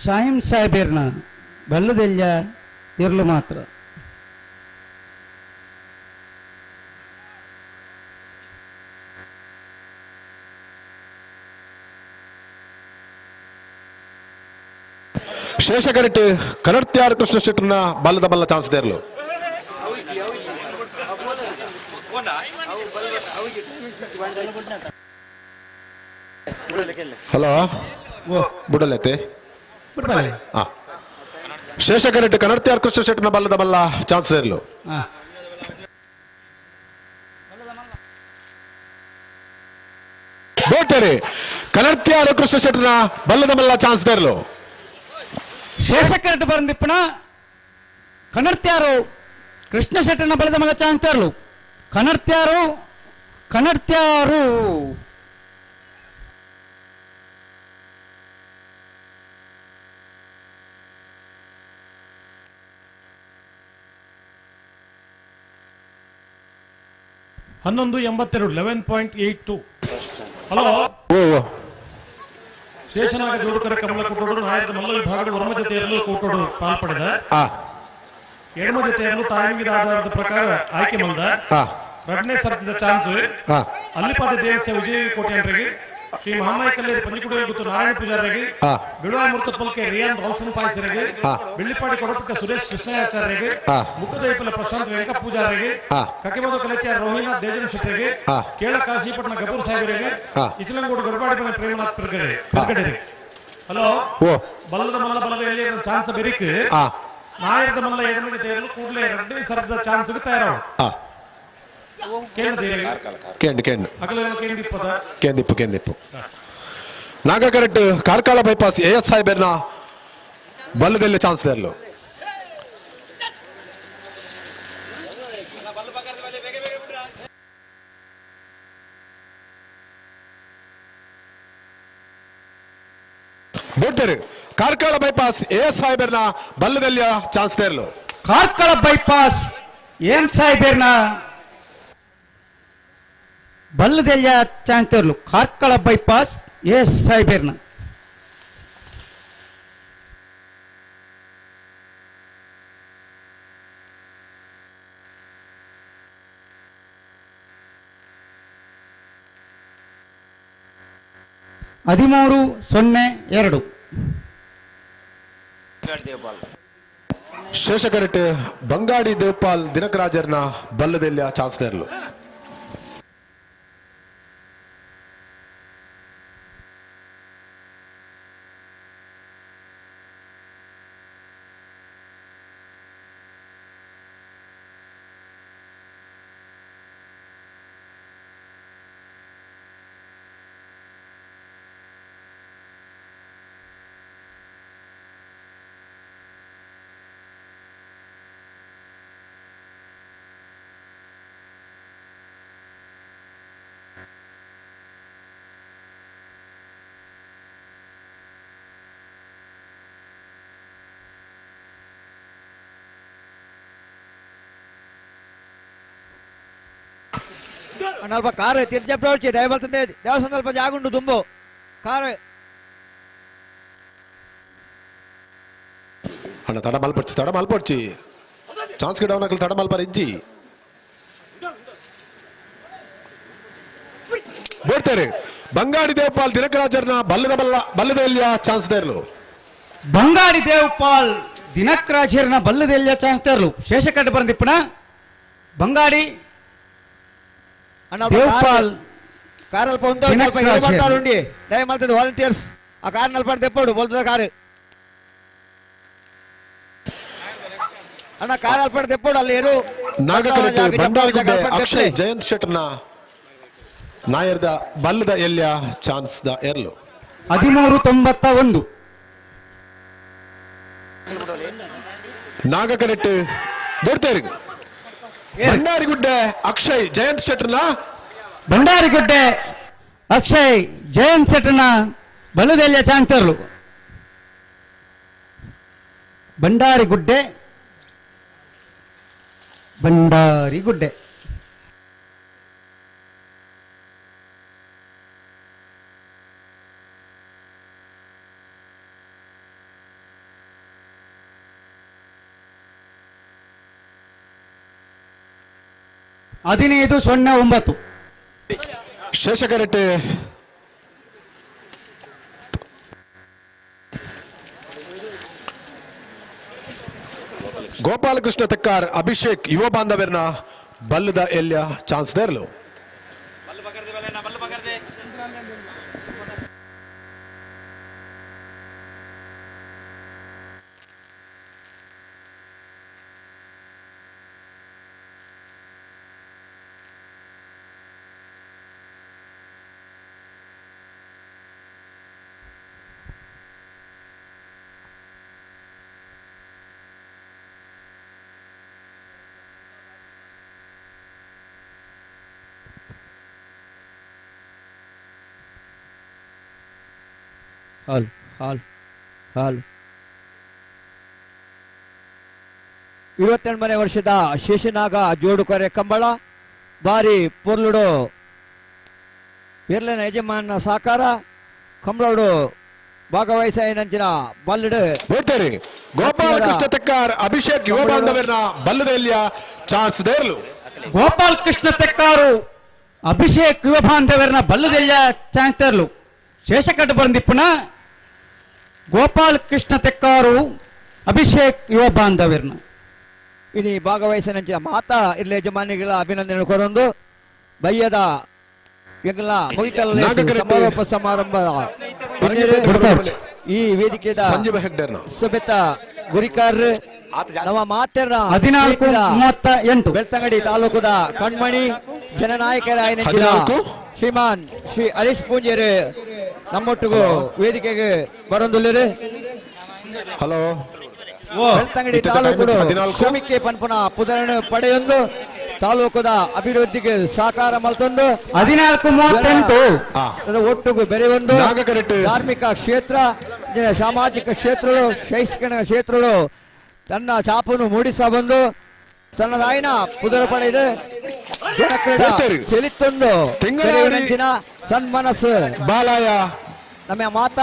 ಶಾಹಿಂ ಸಾಹೇಬರ್ನ ಬಲ್ಲದೆಲ್ಲ ಇರಲು ಮಾತ್ರ ಶೇಷಕರೆಟ್ ಕನರ್ತ್ಯಾರ್ ಕೃಷ್ಣ ಶೆಟ್ಟರ್ನ ಬಲ್ಲದ ಬಲ್ಲ ಚಾನ್ಸ್ ದೇರ್ಲು ಹಲೋ ಬುಡಲೈತೆ ಹಾ ಶೇಷಕರೆಟ್ ಕನರ್ತ್ಯಾರ್ ಕೃಷ್ಣ ಶೆಟ್ಟರ್ನ ಬಲ್ಲದ ಬಲ್ಲ ಚಾನ್ಸ್ ದೇರ್ಲು ಬೋಟರಿ ಕನರ್ತ್ಯಾರ್ ಕೃಷ್ಣ ಶೆಟ್ಟರ್ನ ಬಲ್ಲದ ಬಲ್ಲ ಚಾನ್ಸ್ ದೇರ್ಲು ಶೇಷಕರಟ್ ಬಂದಿಪ್ಪನ ಕನರ್ತ್ಯಾರು ಕೃಷ್ಣ ಶೆಟ್ಟನ ಬಲದ ಮಗ ಚಾಂತರ್ಲು ಕನರ್ತ್ಯಾರು ಕನರ್ತ್ಯಾರು ಹನ್ನೊಂದು ಎಂಬತ್ತೆರಡು 11.82. ಹಲೋ ಶೇಷನಾಗ ಜೋಡುಕರ ಕಮಲ ಕೂಟೋಡು ನಾಯಕದ ಮಲ್ಲ ವಿಭಾಗದ ವರ್ಮ ಜೊತೆಯಲ್ಲೂ ಕೂಟೋಡು ಪಾಲ್ಪಡೆದ ಎಡಮ ಜೊತೆಯಲ್ಲೂ ತಾಯಿಮಿದ ಆಧಾರದ ಪ್ರಕಾರ ಆಯ್ಕೆ ಮಲ್ದ ಎರಡನೇ ಸರ್ತಿದ ಚಾನ್ಸ್ ಅಲ್ಲಿಪಾದ ದೇವಸ್ಯ ವಿಜಯ ಕೋಟೆಯರಿಗೆ ಶ್ರೀ ಮಹಾಮಾಯಿ ಕಲ್ಲೇರಿ ಪಂಜಿಕುಡಿಯಲ್ಲಿ ಗುತ್ತು ನಾರಾಯಣ ಪೂಜಾರಿಗೆ ಬಿಳುವ ಮುರ್ತಪಲ್ಕೆ ರಿಯಾನ್ ರಾಲ್ಸನ್ ಪಾಯ್ಸರಿಗೆ ಬೆಳ್ಳಿಪಾಡಿ ಕೊಡಪಟ್ಟ ಸುರೇಶ್ ಕೃಷ್ಣಯಾಚಾರ್ಯರಿಗೆ ಮುಖದೈಪಲ ಪ್ರಶಾಂತ್ ವೆಂಕ ಪೂಜಾರಿಗೆ ಕಕೆಬದು ಕಲಿತಿಯ ರೋಹಿನಾಥ್ ದೇಜನ್ ಶೆಟ್ಟಿಗೆ ಕೇಳ ಕಾಶಿಪಟ್ಟಣ ಗಬೂರ್ ಸಾಹೇಬರಿಗೆ ಇಚಲಂಗೋಡು ಗಡಬಾಡಿ ಮನೆ ಪ್ರೇಮನಾಥ್ ಪೆರ್ಗಡೆ. ಹಲೋ ಬಲ್ಲದ ಮಲ್ಲ ಬಲದ ಎಲ್ಲಿ ಚಾನ್ಸ್ ಬೆರಿಕ್ ನಾಯರದ ಮಲ್ಲ ಎಡಮಿಗೆ ತೇರಲು ಕೂಡಲೇ ಎರಡನೇ ಸರದ ಚಾನ್ಸ್ ತಯಾರಾವು ಕೇಂದಿಪ್ಪು ಕೇಂದಿಪ್ಪು ನಾಗಕರೆಟ್ ಕಾರ್ಕಳ ಬೈಪಾಸ್ ಎ ಎಸ್ ಸಾಹೇಬರ್ನ ಬಲ್ಲದಲ್ಲಿ ಚಾನ್ಸ್ ದೇರ್ಲು ಬೋಟರು ಕಾರ್ಕಳ ಬೈಪಾಸ್ ಎ ಎಸ್ ಸಾಹೇಬರ್ನ ಬಲ್ಲದಲ್ಲಿ ಚಾನ್ಸ್ ದೇರ್ಲು ಕಾರ್ಕಳ ಬೈಪಾಸ್ ಎಂ ಸಾಹೇಬರ್ನ ಬಲ್ಲದೆಲ್ಲ ಚಾಂತರ್ಲು ಕಾರ್ಕಳ ಬೈಪಾಸ್ ಎಸ್ ಸಾಹೇಬರ್ನ 13-02. ಶೇಷಕರೆಟ್ ಬಂಗಾಡಿ ದೇವಪಾಲ್ ದಿನಕರಾಜರ್ನ ಬಲ್ಲದೆಲ್ಲ ಚಾನ್ಸ್ ದೇರ್ಲು ಅಲ್ಪ ಕಾರ್ ತಿರ್ಜಪ್ಪ ದಯಬಲ್ತಂದೆ ದೇವಸ್ಥಾನ ಅಲ್ಪ ಜಾಗುಂಡು ದುಂಬು ಕಾರ್. ಅಣ್ಣ ತಡ ಮಲ್ಪಡ್ಚಿ ತಡ ಮಲ್ಪಡ್ಚಿ ಚಾನ್ಸ್ ಗಿಡವನ ತಡ ಮಲ್ಪರ ಇಜ್ಜಿ ಬೋಡ್ತಾರೆ ಬಂಗಾಡಿ ದೇವಪಾಲ್ ದಿನಕರಾಜರ್ನ ಬಲ್ಲದ ಬಲ್ಲ ಬಲ್ಲದೆಲ್ಲಿಯ ಚಾನ್ಸ್ ದೇರ್ಲು ಬಂಗಾಡಿ ದೇವಪಾಲ್ ದಿನಕರಾಜರ್ನ ಬಲ್ಲದೆಲ್ಲಿಯ ಚಾನ್ಸ್ ದೇರ್ಲು ಶೇಷಕಟ್ಟ ಬಂದಿಪ್ಪಣ ಬಂಗಾಡಿ ದೇವಪಾಲ್ ಕಾರಲ್ಪ ಉಂಟು ಉಂಡಿ ದಯಮಾಡ್ತದೆ ವಾಲಂಟಿಯರ್ಸ್ ಆ ಕಾರ್ ನಲ್ಪ ತೆಪ್ಪಡು ಬೋಲ್ತದ ಕಾರು ಅಣ್ಣ ಕಾರ್ ಅಲ್ಪ ತೆಪ್ಪಡು ಅಲ್ಲಿ ಏರು ನಾಗಕರೆಟ್ಟಿ ಬಂಡಾರಗುಡ್ಡೆ ಅಕ್ಷಯ್ ಜಯಂತ್ ಶೆಟ್ಟರ್ನ ನಾಯರ್ದ ಬಲ್ಲದ ಎಲ್ಯ ಚಾನ್ಸ್ the ಎರ್ಲು 13.91 ನಾಗಕರೆಟ್ಟಿ ಬೋಡ್ತೇರಿ ಬಂಡಾರಿಗುಡ್ಡೆ ಅಕ್ಷಯ್ ಜಯಂತ್ ಶೆಟ್ಟರ್ನ ಬಂಡಾರಿಗುಡ್ಡೆ ಅಕ್ಷಯ್ ಜಯಂತ್ ಶೆಟ್ಟರ್ನ ಬಲ್ಲದೆಲ್ಯ ಚಾನ್ಸ್ ಬಂಡಾರಿಗುಡ್ಡೆ ಬಂಡಾರಿಗುಡ್ಡೆ ಹದಿನೈದು ಸೊನ್ನೆ ಒಂಬತ್ತು ಶೇಷಕರೆಟ್ಟಿ ಗೋಪಾಲಕೃಷ್ಣ ತಕ್ಕಾರ್ ಅಭಿಷೇಕ್ ಯುವ ಬಾಂಧವ್ಯರ್ನ ಬಲ್ಲದ ಎಲ್ಯ ಚಾನ್ಸ್ ದೇರ್ಲು ಹಾಲ್ ಹಾಲ್ ಹಾಲ್ 28ನೇ ವರ್ಷದ ಶೇಷನಾಗ ಜೋಡುಕೊರೆ ಕಂಬಳ ಬಾರಿ ಪೊರ್ಲುಡು ಎರ್ಲನ ಯಜಮಾನ ಸಾಕಾರ ಕಂಬಳೋಡು ಭಾಗವಹಿಸಾಯಿನಂಚಿನ ಬಲ್ಲಡು ಗೋಪಾಲಕೃಷ್ಣ ತೆಕ್ಕಾರ್ ಅಭಿಷೇಕ್ ಯುವ ಬಾಂಧವ್ಯರ್ನ ಬಲ್ಲದೆಲ್ಲಿಯ ಚಾನ್ಸ್ ದೇರ್ಲು ಗೋಪಾಲ್ ಕೃಷ್ಣ ತೆಕ್ಕಾರು ಅಭಿಷೇಕ್ ಯುವ ಬಾಂಧವ್ಯರ್ನ ಬಲ್ಲದೆಲ್ಲಿಯ ಚಾನ್ಸ್ ದೇರ್ಲು ಶೇಷಕಟ್ಟ ಬಂದಿಪ್ಪುನ ಗೋಪಾಲ್ ಕೃಷ್ಣ ತೆಕ್ಕಾರು ಅಭಿಷೇಕ್ ಯುವ ಬಾಂಧವ್ಯರ್ನ ಇನಿ ಭಾಗವಹಿಸಿನ ಮಾತಾ ಇರ್ಲೆ ಯಜಮಾನಿಗಳ ಅಭಿನಂದನೆ ಕೊರೊಂದು ಬಯ್ಯದ ಎಂಗಲ ಮುಗಿತಲ್ಲ ಸಮಾರೋಪ ಸಮಾರಂಭ ಈ ವೇದಿಕೆಯ ಸಭೆತ ಗುರಿಕಾರ್ ನಮ್ಮ ಮಾತೆರ್ನ 14:38 ಬೆಳ್ತಂಗಡಿ ತಾಲೂಕುದ ಕಣ್ಮಣಿ ಜನನಾಯಕರಾಯ ಶ್ರೀಮಾನ್ ಶ್ರೀ ಹರೀಶ್ ಪೂಂಜೇರು ನಮ್ಮೊಟ್ಟಿಗೂ ವೇದಿಕೆಗೆ ಬರೊಂದುಲ್ಲೇರು. ಹಲೋ ಬೆಳ್ತಂಗಡಿ ತಾಲೂಕು ಶ್ರಮಿಕೆ ಪನ್ಪುನ ಪುದರಣ ಪಡೆಯೊಂದು ತಾಲೂಕುದ ಅಭಿವೃದ್ಧಿಗೆ ಸಹಕಾರ ಮಲ್ತೊಂದು 14:38 ಒಟ್ಟುಗು ಬೆರೆಯೊಂದು ಧಾರ್ಮಿಕ ಕ್ಷೇತ್ರ, ಸಾಮಾಜಿಕ ಕ್ಷೇತ್ರಗಳು, ಶೈಕ್ಷಣಿಕ ಕ್ಷೇತ್ರಗಳು ತನ್ನ ಛಾಪನ್ನು ಮೂಡಿಸ ಬಂದು ತನ್ನದಾಯಿನ ಪುದರ ಪಡೆದು ಜನಕ್ರೀಡಾ ಚೆಲಿತ್ತೊಂದು ಸನ್ಮನಸ್ಸು ಬಾಲಾಯ ನಮ್ಮ ಮಾತಾ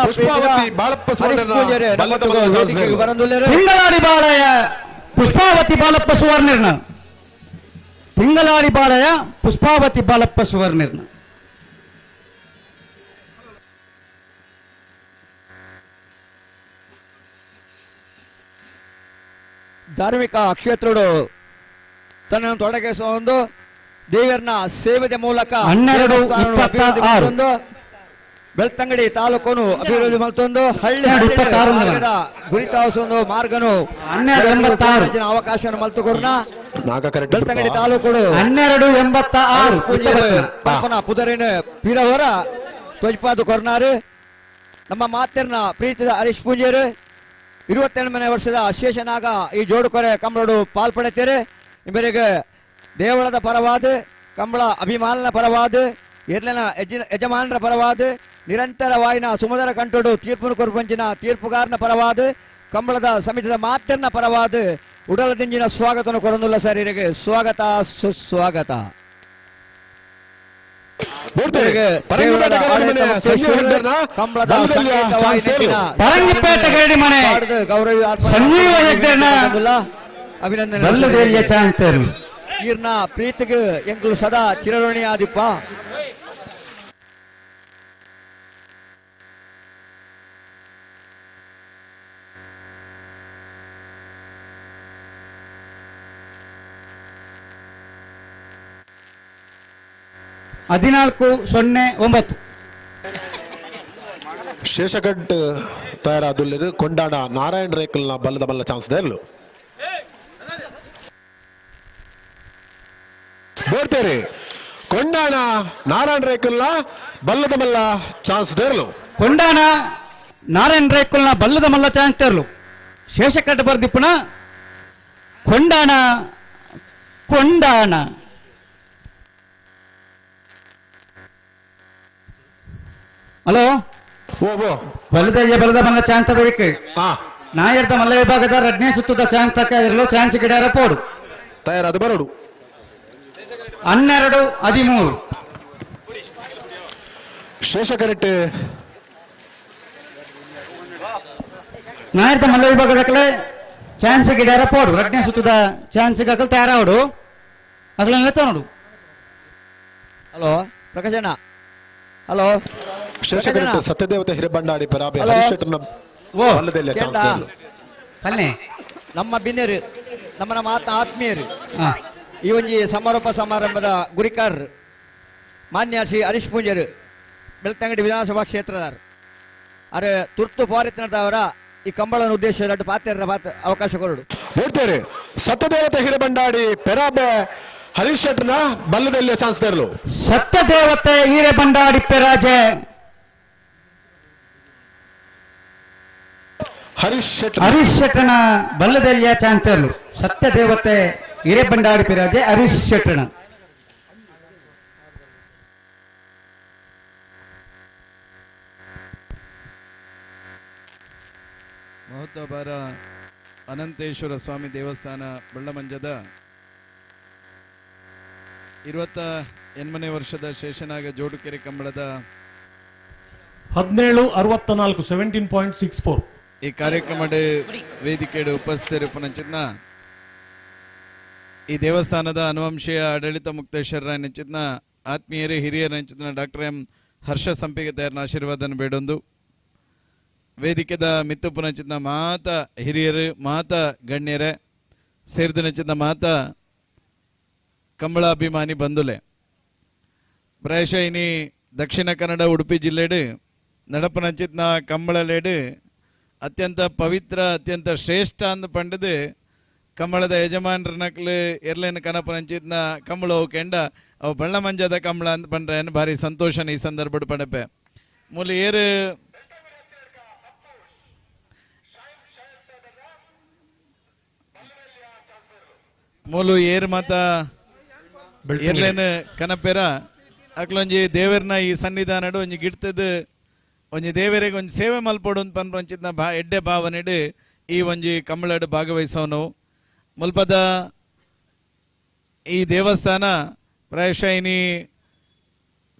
ತಿಂಗಳಾಡಿ ಬಾಳಯ್ಯ ಪುಷ್ಪಾವತಿ ಬಾಲಪ್ಪ ಸುವರ್ಣಿರ್ನ ತಿಂಗಳಾಡಿ ಬಾಳಯ್ಯ ಪುಷ್ಪಾವತಿ ಬಾಲಪ್ಪ ಸುವರ್ಣಿರ್ನ ಧಾರ್ಮಿಕ ಕ್ಷೇತ್ರಗಳು ತನ್ನನ್ನು ತೊಡಗಿಸುವ ಒಂದು ದೇವರನ್ನ ಸೇವೆಯ ಮೂಲಕ 12:26 ಬೆಳ್ತಂಗಡಿ ತಾಲೂಕನ್ನು ಅಭಿವೃದ್ಧಿ ಮಲ್ತೊಂದು ಹಳ್ಳಿ ಮಾರ್ಗದ ಗುರಿತಾವಸೊಂದು ಮಾರ್ಗನು ಅವಕಾಶ ಮಲ್ತುಕೊರ್ನ ಬೆಳ್ತಂಗಡಿ ತಾಲೂಕು 12:86 ಪುದರಿನ ಪೀರವರ ತ್ವಜ್ಪಾದು ಕೊರ್ನಾರು ನಮ್ಮ ಮಾತೆರ್ನ ಪ್ರೀತಿದ ಹರೀಶ್ ಪೂಂಜೇರು 28ನೇ ವರ್ಷದ ಶೇಷನಾಗ ಈ ಜೋಡುಕೊರೆ ಕಂಬಳೋಡು ಪಾಲ್ಪಡೆತೇರೆ. ಇವರಿಗೆ ದೇವಳದ ಪರವಾದ, ಕಂಬಳ ಅಭಿಮಾನನ ಪರವಾದ, ಎರ್ಲನ ಯಜಮಾನರ ಪರವಾದ, ನಿರಂತರವಾಯಿನ ಸುಮಧುರ ಕಂಠೋಡು ತೀರ್ಪುನು ಕೊರ್ಪಂಚಿನ ತೀರ್ಪುಗಾರನ ಪರವಾದ, ಕಂಬಳದ ಸಮಿತಿದ ಮಾತನ್ನ ಪರವಾದ ಉಡಲದಿಂಜಿನ ಸ್ವಾಗತವನ್ನು ಕೊಡೊಂದುಲ್ಲ ಸರ್. ಇವರಿಗೆ ಸ್ವಾಗತ ಸುಸ್ವಾಗತ. ಪರಂಗಿಪೇಟೆ ಗರಡಿ ಮನೆ ಸಂಜೀವ ಹೆಗ್ಡೆನ ಅಭಿನಂದನೆ ಬಲ್ಲದೆಲ್ಲಿಯ ಚಾಂತರು. ಈರ್ನ ಪ್ರೀತಿಗೆ ಎಂಕುಲು ಸದಾ ಚಿರಋಣಿ ಆದಿಪ್ಪ. ಹದಿನಾಲ್ಕು ಸೊನ್ನೆ ಒಂಬತ್ತು. ಶೇಷಗಡ್ ತಯಾರಾದುಲ್ಲೇರು ಕೊಂಡಾಡ ನಾರಾಯಣ ರೇಕಲ್ನ ಬಲ್ಲದ ಬಲ್ಲ ಚಾನ್ಸ್ ದೇರ್ಲು. ಬೋಡ್ತೇರಿ ಕೊಂಡಾಣ ನಾರಾಯಣ ರೇಕಲ್ನ ಬಲ್ಲದ ಮಲ್ಲ ಚಾನ್ಸ್ ದೇರ್ಲು. ಕೊಂಡಾಣ ನಾರಾಯಣ ರೇಕಲ್ನ ಬಲ್ಲದ ಮಲ್ಲ ಚಾನ್ಸ್ ದೇರ್ಲು. ಶೇಷಕಟ್ಟ ಬರ್ದಿಪ್ಪನ ಕೊಂಡಾಣ ಕೊಂಡಾಣ. ಹಲೋ ಬಲದಯ್ಯ ಬಲದ ಮಲ್ಲ ಚಾಂತ ಬೇಕು. ನಾಯರ್ದ ಮಲ್ಲ ವಿಭಾಗದ ರಡ್ನೇ ಸುತ್ತದ ಚಾಂತಕ ಇರಲು ಚಾನ್ಸ್ ಗಿಡಾರ ಪೋಡು ತಯಾರಾದ ಬರೋಡು. 12 13. ಶೇಷ ಕರೆಕ್ಟ್. ನಾಯರ್ದ ಮಲ್ಲ ವಿಭಾಗದ ಕಲೆ ಚಾನ್ಸ್ ಗಿಡಾರ ಪೋಡು ರಡ್ನೇ ಸುತ್ತದ ಚಾನ್ಸ್ ಅಕಲ್ ತಯಾರಾವಡು ಅಗಲ ನೋಡು. ಹಲೋ ಪ್ರಕಾಶಣ್ಣ. ಹಲೋ ಶೇಷಕರೆಟ್ಟ ಸತ್ಯದೇವತೆ ಹಿರೇಬಂಡಾಡಿ ಪರಾಬೆ ಹರಿಶೆಟ್ಟನ ಬಲ್ಲದೆಲ್ಲ ಚಾನ್ಸ್ ದೇರ್ಲು. ನಮ್ಮ ಬಿನ್ನೆರು ನಮ್ಮ ನಮ್ಮ ಆತ್ಮೀಯರು ಈ ಒಂಜಿ ಸಮಾರೋಪ ಸಮಾರಂಭದ ಗುರಿಕಾರರು ಮಾನ್ಯ ಶ್ರೀ ಹರೀಶ್ ಪೂಂಜರು ಬೆಳ್ತಂಗಡಿ ವಿಧಾನಸಭಾ ಕ್ಷೇತ್ರದಾರ ಅರೆ ತುರ್ತು ಫಾರಿತ್ನದವರ ಈ ಕಂಬಳನ ಉದ್ದೇಶ ಎರಡು ಪಾತ್ರ ಪಾತ್ರ ಅವಕಾಶ ಕೊರಡು. ನೋಡ್ತೇನೆ ಸತ್ಯದೇವತೆ ಹಿರೇಬಂಡಾಡಿ ಪೆರಾಬೆ ಹರೀಶ್ ಶೆಟ್ಟನ ಬಲ್ಲದೆಲ್ಲ ಚಾನ್ಸ್ ದೇರ್ಲು. ಸತ್ಯದೇವತೆ ಹಿರೇಬಂಡಾಡಿ ಪೆರಾಜೆ ಹರೀಶ್ ಶೆಟ್ಟ ಹರೀಶ್ ಶೆಟ್ಟನ ಬಲ್ಲದೆಲ್ಲಿಯ ಚಾನ್ಸ್. ಸತ್ಯದೇವತೆ ಹಿರೇಬಂಡಾಡಿ ಪಿರಾಜೆ ಹರೀಶ್ ಶೆಟ್ಟಣ. ಮಹೋತ್ತಬಾರ ಅನಂತೇಶ್ವರ ಸ್ವಾಮಿ ದೇವಸ್ಥಾನ ಬಳ್ಳಮಂಜದ 28ನೇ ವರ್ಷದ ಶೇಷನಾಗ ಜೋಡುಕೆರೆ ಕಂಬಳದ 1764 17.64 ಈ ಕಾರ್ಯಕ್ರಮದ ವೇದಿಕೆಯ ಉಪಸ್ಥಿತರಿಪ್ಪುನಂಚಿತ್ನ ಈ ದೇವಸ್ಥಾನದ ಅನುವಂಶೀಯ ಆಡಳಿತ ಮುಕ್ತೇಶ್ವರರ ನೆಂಚಿತ್ನ ಆತ್ಮೀಯರೇ ಹಿರಿಯರ ನೆಂಚಿತ್ನ ಡಾಕ್ಟರ್ ಎಂ ಹರ್ಷ ಸಂಪಿಗೆ ತಯಾರನ ಆಶೀರ್ವಾದನ ಬೇಡೊಂದು ವೇದಿಕೆದ ಮಿತ್ತುಪುನಂಚಿತ್ನ ಮಾತ ಹಿರಿಯರು ಮಾತ ಗಣ್ಯರೇ ಸೇರಿದ ನೆಂಚಿತ್ನ ಮಾತ ಕಂಬಳ ಅಭಿಮಾನಿ ಬಂಧುಲೆ. ಪ್ರಾಯಶಃ ಇನಿ ದಕ್ಷಿಣ ಕನ್ನಡ ಉಡುಪಿ ಜಿಲ್ಲೆಡು ನಡಪನಂಚಿತ್ನ ಕಂಬಳಲೇಡು ಅತ್ಯಂತ ಪವಿತ್ರ ಅತ್ಯಂತ ಶ್ರೇಷ್ಠ ಅಂದ್ ಪಂಡದು ಕಂಬಳದ ಯಜಮಾನರ ನಕ್ಲು ಎರ್ಲೇನು ಕನಪನಂಚಿತ್ನ ಕಂಬಳ ಕೆಂಡ ಅವು ಬಳ್ಳಮಂಜದ ಕಂಬಳ ಅಂತ ಪಂಡ್ರೆ ಭಾರಿ ಸಂತೋಷನ ಈ ಸಂದರ್ಭ ಪಡಪೆ. ಮೂಲ ಏರು ಮೂಲು ಏರು ಮಾತ ಎರ್ಲೇನು ಕನಪೆರ ಅಕ್ಲೊಂಜಿ ದೇವರನ ಈ ಸನ್ನಿಧಾನಡು ಒಂಜಿ ಗಿಡ್ತದ ಒಂಜಿ ದೇವರಿಗೆ ಒಂಜಿ ಸೇವೆ ಮಲ್ಪೋಡು ಅಂತ ಪನ್ಪಂಚಿತ್ನ ಬಾ ಎಡ್ಡೆ ಭಾವನೆಡು ಈ ಒಂಜಿ ಕಂಬಳಡು ಭಾಗವಹಿಸೋನು. ಮುಲ್ಪದ ಈ ದೇವಸ್ಥಾನ ಪ್ರಾಯಶಃ ಇನಿ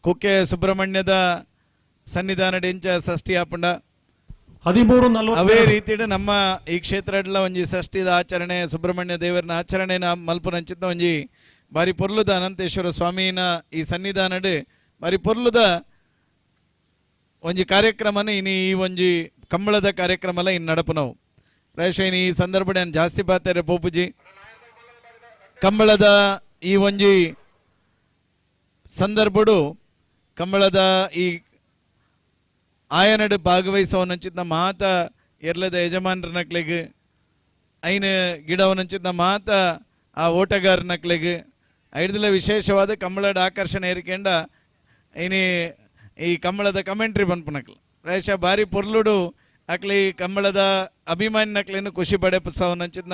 ಕುಕ್ಕೆ ಸುಬ್ರಹ್ಮಣ್ಯದ ಸನ್ನಿಧಾನಡು ಎಂಚ ಷಷ್ಠಿ ಆಪುಂಡ 13 ಅವೇ ರೀತಿಡು ನಮ್ಮ ಈ ಕ್ಷೇತ್ರಡ್ಲ ಒಂಜಿ ಷಷ್ಠಿದ ಆಚರಣೆ ಸುಬ್ರಹ್ಮಣ್ಯ ದೇವರನ ಆಚರಣೆನ ಮಲ್ಪುನಂಚಿತ್ನ ಒಂಜಿ ಬಾರಿ ಪೊರ್ಲುದ ಅನಂತೇಶ್ವರ ಸ್ವಾಮಿನ ಈ ಸನ್ನಿಧಾನಡು ಬಾರಿ ಪೊರ್ಲುದ ಒಂಜಿ ಕಾರ್ಯಕ್ರಮನ ಇನಿ ಈ ಒಂಜಿ ಕಂಬಳದ ಕಾರ್ಯಕ್ರಮಲ ಇನ್ನು ನಡಪುನವು. ಪ್ರಾಯಶಃ ಇನಿ ಈ ಸಂದರ್ಭ ನಾನು ಜಾಸ್ತಿ ಬಾತಾರೆ ಪೋಪುಜಿ. ಕಂಬಳದ ಈ ಒಂಜಿ ಸಂದರ್ಭಡು ಕಂಬಳದ ಈ ಆಯನಡು ಭಾಗವಹಿಸವನಂಚಿತ್ನ ಮಾತ ಎರ್ಲದ ಯಜಮಾನರ ನಕ್ಲೆಗ್ ಐನ ಗಿಡವನಂಚಿತ್ನ ಮಾತ ಆ ಓಟಗಾರನ ನಕ್ಲೆಗ್ ಐಡ್ದಲ ವಿಶೇಷವಾದ ಕಂಬಳದ ಆಕರ್ಷಣೆ ಏರಿಕೆಂಡ ಇನಿ ಈ ಕಂಬಳದ ಕಮೆಂಟ್ರಿ ಪನ್ಪುನಕ್ಲು. ಪ್ರಾಯಶಃ ಭಾರಿ ಪೊರ್ಲುಡು ಅಕ್ಲಿ ಕಂಬಳದ ಅಭಿಮಾನಿ ನಕ್ಲೇನು ಖುಷಿ ಪಡೆಪಸವನಂಚಿತ್ನ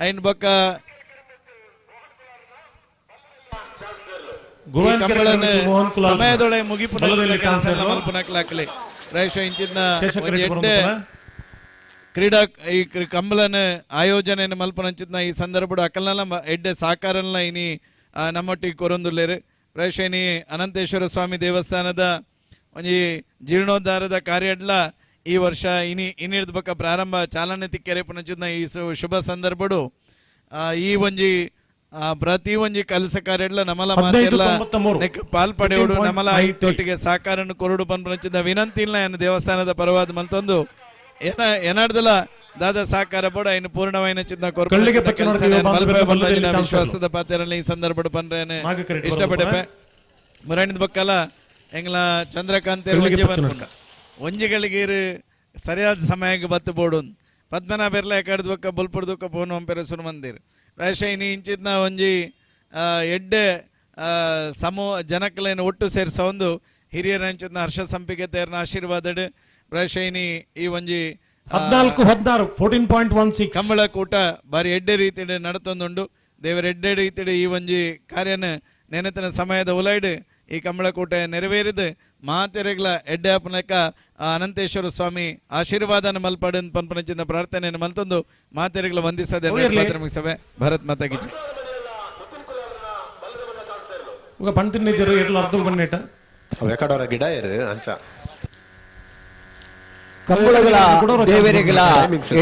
ಐನ್ ಬೊಕ್ಕ ಸಮಯದೊಳೆ ಮುಗಿಪು ಮಲ್ಪುನಕ್ಲಾಕ್ಲಿ. ಪ್ರಾಯಶಃ ಇಂಚಿನ ಕ್ರೀಡಾ ಈ ಕಂಬಳನ ಆಯೋಜನೆ ಮಲ್ಪುನಂಚಿತ್ನ ಈ ಸಂದರ್ಭಡು ಅಕಲ್ನಲ ಎಡ್ಡೆ ಸಹಕಾರನ ಇನಿ ನಮ್ಮೊಟ್ಟಿಗೆ ಕೊರೊಂದುಲ್ಲೇರು. ಪ್ರಾಯಶಃ ಅನಂತೇಶ್ವರ ಸ್ವಾಮಿ ದೇವಸ್ಥಾನದ ಒಂಜಿ ಜೀರ್ಣೋದ್ಧಾರದ ಕಾರ್ಯಡ್ಲ ಈ ವರ್ಷ ಇನಿ ಇನ್ನಿರ್ದ ಬೊಕ್ಕ ಪ್ರಾರಂಭ ಚಾಲನೆ ತಿಕ್ಕೆರೆ ಪುನಚಿನ ಈ ಶುಭ ಸಂದರ್ಭಡು ಈ ಒಂಜಿ ಪ್ರತಿ ಒಂಜಿ ಕೆಲಸ ಕಾರ್ಯಡ್ಲ ನಮಲ ಮಾತೆಲ್ಲ ಪಾಲ್ ಪಡೆಯೋಡು ನಮಲ ಐತೊಟ್ಟಿಗೆ ಸಹಕಾರನ್ನು ಕೊರಡು ಪನ್ಪುನಚಿನ ವಿನಂತಿ ಇಲ್ಲ ದೇವಸ್ಥಾನದ ಪರವಾದ ಮಲ್ತೊಂದು ಏನಾಡ್ದಲ್ಲ ದಾದಾ ಸಹಕಾರ ಬೋಡ ಇನ್ನು ಪೂರ್ಣವಾಯಿನ ಚಿನ್ನ ವಿಶ್ವಾಸದ ಪಾತ್ರರಲ್ಲಿ ಈ ಸಂದರ್ಭ ಪನ್ರೇನೆ ಇಷ್ಟಪಟ್ಟೆ ಮುರಣಿದ ಬಕ್ಕಲ ಎಂಗ್ಲ ಚಂದ್ರಕಾಂತ್ ಒಂಜಿಗಳಿಗೆ ಸರಿಯಾದ ಸಮಯಕ್ಕೆ ಬತ್ತು ಬೋಡು ಪದ್ಮನಾಭೆರ್ಲ ಎಕಡ್ದ ಬಕ್ಕ ಬೊಲ್ಪುಡ್ದ ಬೊಕ್ಕ ಪೋನು ಒಂಪೆರೆ ಸುರು ಮಂದಿರ್ ಪ್ರಾಯಶಃ ಇನಿ ಇಂಚಿತ್ನ ಒಂಜಿ ಎಡ್ಡೆ ಸಮೂಹ ಜನಕ್ಲೆನ್ ಒಟ್ಟು ಸೇರ್ಸ ಒಂದು ಹಿರಿಯರ ಅಂಚಿತ್ನ ಹರ್ಷ ಸಂಪಿಗೆ ತೇರ್ನ ಆಶೀರ್ವಾದಡ್ ಪ್ರಾಯಶಃ ಇನಿ ಈ ಒಂಜಿ 14 16 14.16 ಕಂಬಳಕೂಟ ಬಾರಿ ಎಡ್ಡೆ ರೀತಿಡೆ ನಡತೊಂದುಂಡು. ದೇವರ ಎಡ್ಡೆ ರೀತಿಡೆ ಈ ಒಂಜಿ ಕಾರ್ಯನ ನೆನೆತನ ಸಮಯದ ಉಲೈಡ್ ಈ ಕಂಬಳಕೂಟ ನೆರವೇರಿದ ಮಾತೆರೆಗ್ಲ ಎಡ್ಡೆ ಅಪ್ಪನಕ ಅನಂತೇಶ್ವರ ಸ್ವಾಮಿ ಆಶೀರ್ವಾದನ ಮಲ್ಪಡನ್ ಪನ್ಪನಚಿನ ಪ್ರಾರ್ಥನೆಯನ್ನು ಮಲ್ತೊಂದು ಮಾತೆರೆಗ್ಲ ವಂದಿಸದೆ ಸಭೆ ಭಾರತ್ ಮಾತಾ ಕಿ ಜೈ. ಗಿಡ ಇರು ಅಂಚ ಕಂಬಳಗಳ ದೇವರಿಗಳ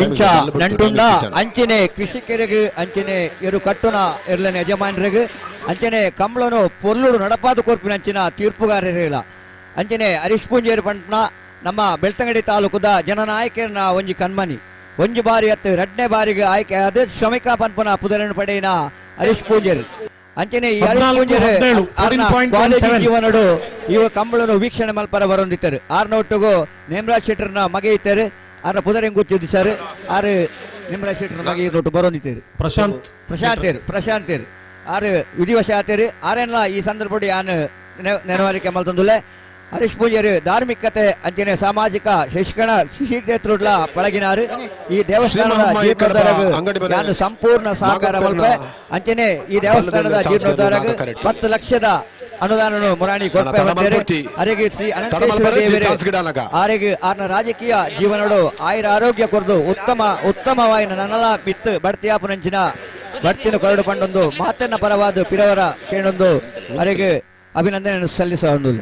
ಎಂಚ ನಂಟುಂಡ ಅಂಚನೆ ಕೃಷಿಕರಿಗೆ ಅಂಚನೆ ಎರು ಕಟ್ಟುನ ಎರ್ಲನ ಯಜಮಾನರಿಗೆ ಅಂಚನೆ ಕಂಬಳನು ಪೊರ್ಲುಡು ನಡಪಾದ ಕೊರ್ಪಿನ ಅಂಚಿನ ತೀರ್ಪುಗಾರರಿಗಳ ಅಂಚನೆ ಹರೀಶ್ ಪೂಂಜೇರು ಪಂಟ್ನ ನಮ್ಮ ಬೆಳ್ತಂಗಡಿ ತಾಲೂಕುದ ಜನನಾಯಕರನ್ನ ಒಂಜಿ ಕಣ್ಮನಿ ಒಂಜಿ ಬಾರಿ ಅತ್ತು ಎರಡನೇ ಬಾರಿಗೆ ಆಯ್ಕೆ ಆದ ಶ್ರಮಿಕ ಪನ್ಪನ ಪುದರನ್ನು ಪಡೆಯಿನ ಹರೀಶ್ ಪೂಂಜೇರು ಅಂಚನೆ ಈ ಹರೀಶ್ ಪೂಂಜೇರು ಕಾಲೇಜು ಜೀವನಡು ಇವ ಕಂಬಳನು ವೀಕ್ಷಣೆ ಮಲ್ಪರ ಬರೊಂದಿತ್ತಾರೆ. ಆರ್ನ ಒಟ್ಟಿಗೂ ನೇಮರಾಜ್ ಶೆಟ್ಟರ್ನ ಮಗೆ ಇತ್ತಾರೆ. ಆರ್ನ ಪುದರೆಂಗ್ ಗೊತ್ತಿದ್ದು ಸರ್ ಆರು ನೇಮರಾಜ್ ಶೆಟ್ಟರ್ನ ಮಗೆ ಒಟ್ಟು ಬರೊಂದಿತ್ತಾರೆ. ಪ್ರಶಾಂತ್ ಪ್ರಶಾಂತೇರು ಆರು ವಿಧಿವಶ ಆತೇರು ಆರೆಲ್ಲ ಈ ಸಂದರ್ಭ ಯಾನು ನೆನವರಿಕೆ ಮಲ್ತೊಂದುಲ್ಲೆ. ಹರೀಶ್ ಪೂಂಜೇರು ಧಾರ್ಮಿಕತೆ ಅಂಚನೆ ಸಾಮಾಜಿಕ ಶಿಕ್ಷಣ ಕ್ಷೇತ್ರಡ್ಲ ಪಳಗಿನಾರು ಈ ದೇವಸ್ಥಾನದ ಜೀರ್ಣೋದ್ಧಾರಕ್ಕೆ ಸಂಪೂರ್ಣ ಸಹಕಾರ ಮಲ್ಪೆ ಅಂಚನೆ ಈ ದೇವಸ್ಥಾನದ ಜೀರ್ಣೋದ್ಧಾರಕ್ಕೆ 10 ಲಕ್ಷದ ಅನುದಾನ ಮುರಾಣಿ ಕೊರ್ಪೆ ಅರೆಗೆ ಶ್ರೀ ಅನಂತೇಶ್ವರ ದೇವರು ಆರೆಗೆ ಆರ್ನ ರಾಜಕೀಯ ಜೀವನಡು ಆಯುರ ಆರೋಗ್ಯ ಕೊರದು ಉತ್ತಮ ಉತ್ತಮವಾಯಿನ ನನ್ನಲ ಬಿತ್ತು ಬಡ್ತಿಯಾಪುನಂಚಿನ ಬಡ್ತಿನ ಕೊರಡು ಪಂಡೊಂದು ಮಾತನ್ನ ಪರವಾದ ಪಿರವರ ಕೇಳೊಂದು ಅರೆಗೆ ಅಭಿನಂದನೆ ಸಲ್ಲಿಸ ಒಂದು.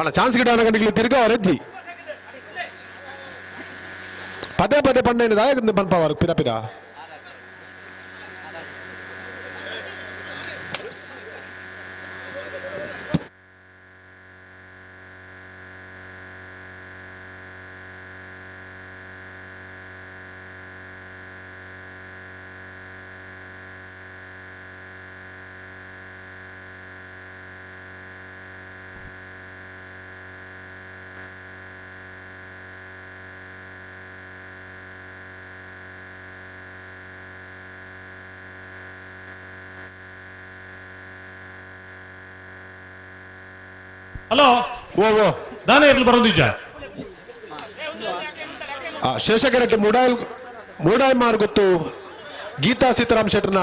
ಅಣ್ಣ ಚಾನ್ಸ್ ಗಿಡ ಗಂಟೆಗೆ ತಿರ್ಗ ರಜ್ಜಿ ಪದೇ ಪದೇ ಪಂಡ ದಾಯಕ ಪನ್ಪವರು ಪಿರ ಪಿರ ಹಲೋ ಓ ಓ ದಾನ ಇರ್ಲಿ ಬರೋದಿಜ್ಜ ಶೇಷಕರಕ್ಕೆ ಮೂಡಾಯ್ ಮೂಡಾಯ್ ಮಾರ್ ಗೊತ್ತು ಗೀತಾ ಸೀತಾರಾಮ್ ಶೆಟ್ಟರ್ನ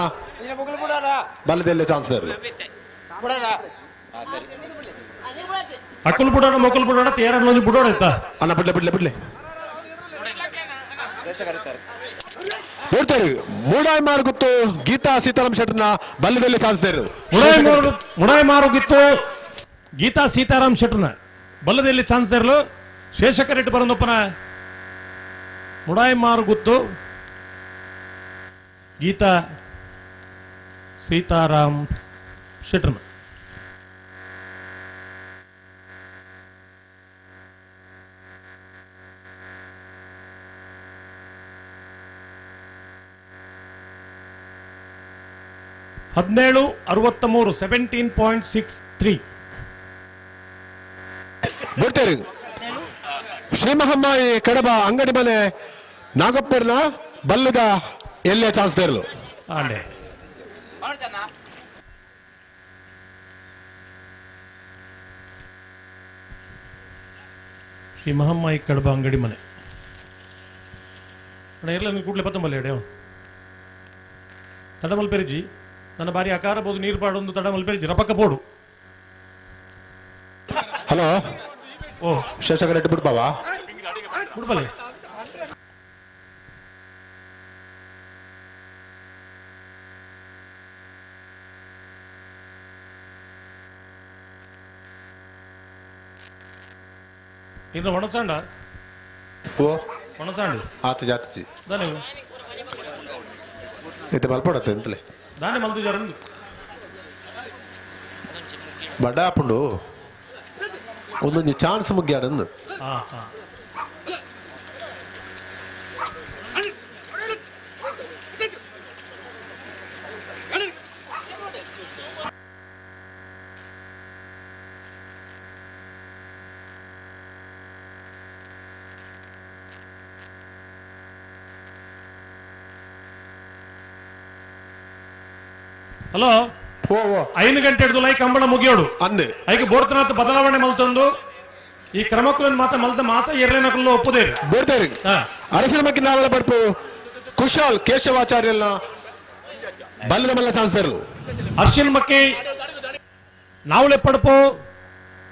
ಬಲದಲ್ಲಿ ಚಾನ್ಸ್ ಅಕ್ಕುಲ್ ಬುಡೋಣ ಮೊಕ್ಕುಲ್ ಬಿಡೋಣ ತೇರಣ್ಣೊಂದು ಬಿಡೋಣ ಆಯ್ತಾ ಅಣ್ಣ ಬಿಡ್ಲೆ ಬಿಡ್ಲೆ ಬಿಡ್ಲೆ ನೋಡ್ತಾರೆ ಮೂಡಾಯ್ ಮಾರ್ ಗೊತ್ತು ಗೀತಾ ಸೀತಾರಾಮ್ ಶೆಟ್ಟರ್ನ ಬಲ್ಲದಲ್ಲಿ ಚಾನ್ಸ್ ಮುಡಾಯ್ ಮಾರುಗಿತ್ತು ಗೀತಾ ಸೀತಾರಾಮ್ ಶೆಟ್ಟರ್ನ ಬಲ್ಲದಲ್ಲಿ ಚಾನ್ಸ್ ಇರಲು ಶೇಷಕರೆಡ್ಡಿ ಬರಂದೊಪ್ಪನ ಮುಡಾಯ್ ಮಾರುಗುತ್ತು ಗೀತಾ ಸೀತಾರಾಮ್ ಶೆಟ್ಟರ್ನ. ಹದಿನೇಳು 63 17.63 ಬರ್ತಾರೆ. ಶ್ರೀ ಮಹಮ್ಮಾಯಿ ಕಡಬ ಅಂಗಡಿ ಮನೆ ನಾಗಪ್ಪರ್ನ ಬಲ್ಲದ ಎಲ್ಲೇ ಚಾನ್ಸ್ ಇರಲು ಆಂಡೆ ಶ್ರೀ ಮಹಮ್ಮಾಯಿ ಕಡಬ ಅಂಗಡಿ ಮನೆ ಅಣ್ಣ ಇರಲ್ಲ ನೀವು ಕೂಡಲೇ ಪತ್ತಂಬಲ್ಲಿ ಎಡೆಯೋ ತಡಮಲ್ ಪೆರಿಜಿ ನನ್ನ ಬಾರಿ ಅಕಾರ ಬೋದು ನೀರು ಪಾಡೊಂದು ತಡಮಲ್ ಪೆರಿಜಿ ರಪಕ್ಕ ಬೋಡು. ಹಲೋ ಓ ಶೇಷಕರ ರೆಡ್ಡಿ ಬಿಡ್ಬಾವ ಬಿಡ್ಬಲೆ. ಇದು ಒಣಸಂಡ ಓ ಒಣಸಂಡು ಆತ ಜಾತಿಜಿ ದಾನೆ ಇದು ಮಲ್ಪಡತ್ತೆ ಅಂತಲೇ ದಾನೆ ಮಲ್ತು ಜರಂದು ಬಡ ಆಪುಂಡು ಒಂದೊಂದು ಚಾನ್ಸ್ ಮುಗ್ಯಾಡಂದು. ಹಾ ಹಾ ಹಲೋ ಓ ಓ 5 ಗಂಟೆ ಹಿಡಿದು ಲೈ ಕಂಬಳ ಮುಗಿಯೋಡು ಅಂದೆ ಐಕೆ ಬೋರ್ತನಾಥ ಬದಲಾವಣೆ ಮಲ್ತಂದು ಈ ಕ್ರಮಕ್ಕುలను ಮಾತ ಮಲ್ತ ಮಾತ ಎರಲೇನಕಲ್ಲು ಒಪ್ಪುದೇ ಬೋಡ್ತೇರಿ ಅರಸಿನ ಮಕ್ಕಿ ನಾವಲ ಪಡ್ಪು ಕುಶಾಲ್ ಕೇಶವಾಚಾರ್ಯನ ಬಲ್ಲದ ಮಲ್ಲ ಚಾನ್ಸರ್ಲು. ಅರ್ಶಿನ್ ಮಕ್ಕಿ ನಾವಲೆ ಪಡ್ಪು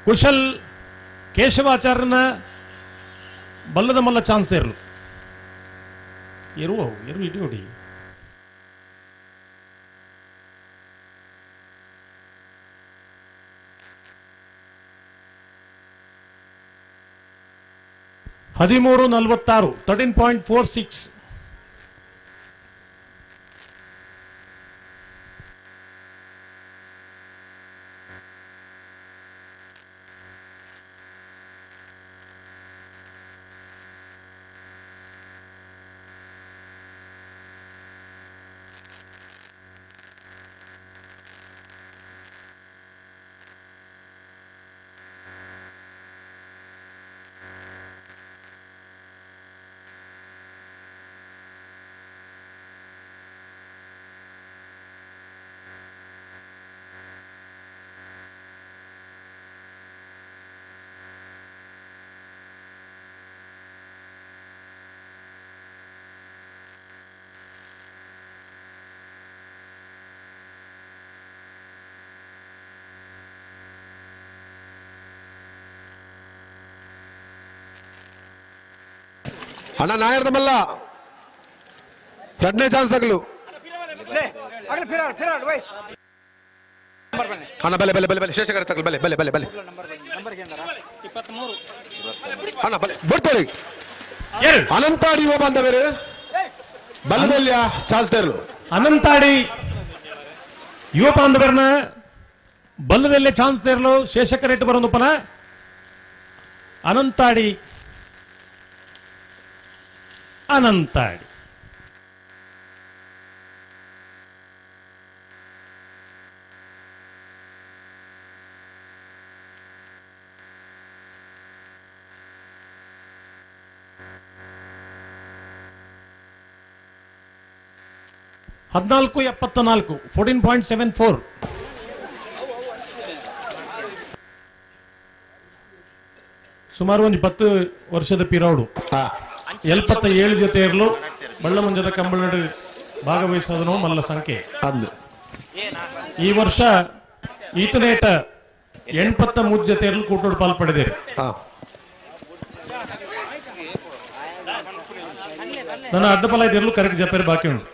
ಕುಶಲ್ ಕೇಶವಾಚಾರ್ಯನ ಬಲ್ಲದ ಮಲ್ಲ ಚಾನ್ಸರ್ಲು ಎರುವ ಎರು ಇಡಿ 13:46 13.46. ಅಣ್ಣ ನಾಯರ್ದ ಮಲ್ಲ ಎರಡನೇ ಚಾನ್ಸ್ ತಗಲು. ಅಣ್ಣ ಬಲೆ ಬಲೆ ಬಲೆ ಬಲೆ ಶೇಷಕರ ತಗಲು ಬಲೆ ಬಲೆ ಬಲೆ ಬಲೆ ಅಣ್ಣ ಬಲೆ ಬಿಡ್ತಾರೆ. ಅನಂತಾಡಿ ಯುವ ಬಾಂಧವರು ಬಲ್ಲದಲ್ಲಿಯ ಚಾನ್ಸ್ ತರಲು. ಅನಂತಾಡಿ ಯುವ ಬಾಂಧವರನ್ನ ಬಲ್ಲದಲ್ಲೇ ಚಾನ್ಸ್ ತೇರಲು ಶೇಷಕರ ಇಟ್ಟು ಬರೋದಪ್ಪನ ಅನಂತಾಡಿ ಅನಂತಾಡಿ 14.74 14.74. ಸುಮಾರು ಒಂದು 10 ವರ್ಷದ ಪಿರೌಡು 77 ಜೊತೆ ಇರಲು ಬಳ್ಳಮಂಜದ ಕಂಬಳಡು ಭಾಗವಹಿಸೋದನು ಮಲ್ಲ ಸಂಖ್ಯೆ. ಈ ವರ್ಷ ಈತನೇಟ 83 ಜೊತೆ ಇರಲು ಕೂಟೋಡು ಪಾಲ್ ಪಡೆದಿರಿ. ನನ್ನ ಅರ್ಧ ಫಲ ಇರಲು ಕರೆಕ್ಟ್ ಜಪೇರು ಬಾಕಿ ಉಂಟು.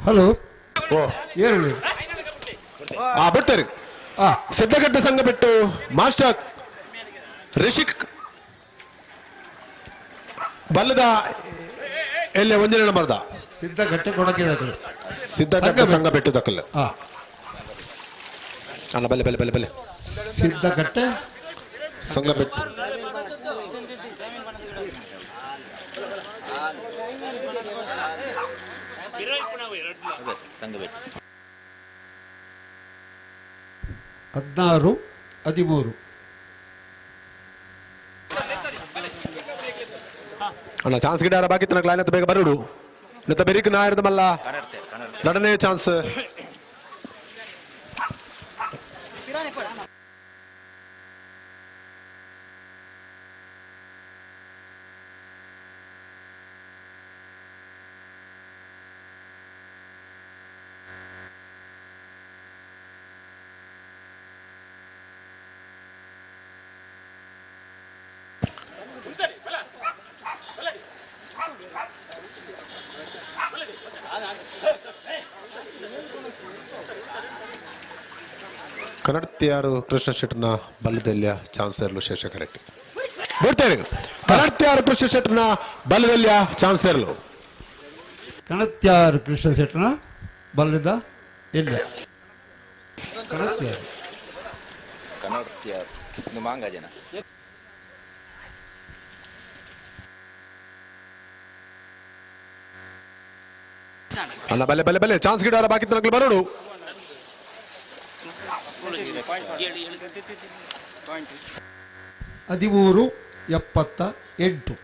ಹಲೋ ಓ ಏನು ಆ ಬಿಡ್ತಾರೆ. ಸಿದ್ದಗಡ್ಡೆ ಸಂಘ ಬಿಟ್ಟು ಮಾಸ್ಟರ್ ರಿಷಿಕ್ ಬಲ್ಲದ ಎಲ್ಲಿ ಒಂಜನೇ ನಂಬರ್ದ ಸಿದ್ದಗಟ್ಟೆ ಕೊಡಕ್ಕೆ ಸಿದ್ದಗಟ್ಟೆ ಸಂಘ ಬಿಟ್ಟು ದಕ್ಕಲ್ಲ. ಅಲ್ಲ ಬಲೆ ಬಲೆ ಬಲೆ ಬಲೆ ಸಿದ್ದಗಟ್ಟೆ ಸಂಘ ಬಿಟ್ಟು 16 13. ಅಣ್ಣ ಚಾನ್ಸ್ ಗಿಡ ಬಾಕಿ ತನಕ ಲೈನ್ ಬೇಗ ಬರುಡು ನತ್ತ ಬೆರಿಕ್ ನಾಯರ್ದ ಮಲ್ಲ ಎರಡನೇ ಚಾನ್ಸ್. ಕನ್ನಡತಿಯಾರು ಕೃಷ್ಣ ಶೆಟ್ಟರ್ನ ಬಲ್ಲದಲ್ಲಿಯ ಚಾನ್ಸರ್ಲು ಶೇಷ ಕರೆಕ್ಟ್ ಬಿಡ್ತೇನೆ. ಕನ್ನಡತಿಯಾರು ಕೃಷ್ಣ ಶೆಟ್ಟರ್ನ ಬಲ್ಲದಲ್ಲಿಯ ಚಾನ್ಸರ್ಲು. ಕಣತ್ಯಾರು ಕೃಷ್ಣ ಶೆಟ್ಟನ ಬಲ್ಲದ ಇಲ್ಲ ಕಣತ್ಯಾರು ಕನ್ನಡತಿಯಾರು ಮಾಂಗ ಜನ ಅಲ್ಲ ಬಲೆ ಬಲೆ ಬಲೆ ಚಾನ್ಸ್ ಗಿಡ ಬಾಕಿ ತನಕ ಬರೋಡು. 13 78.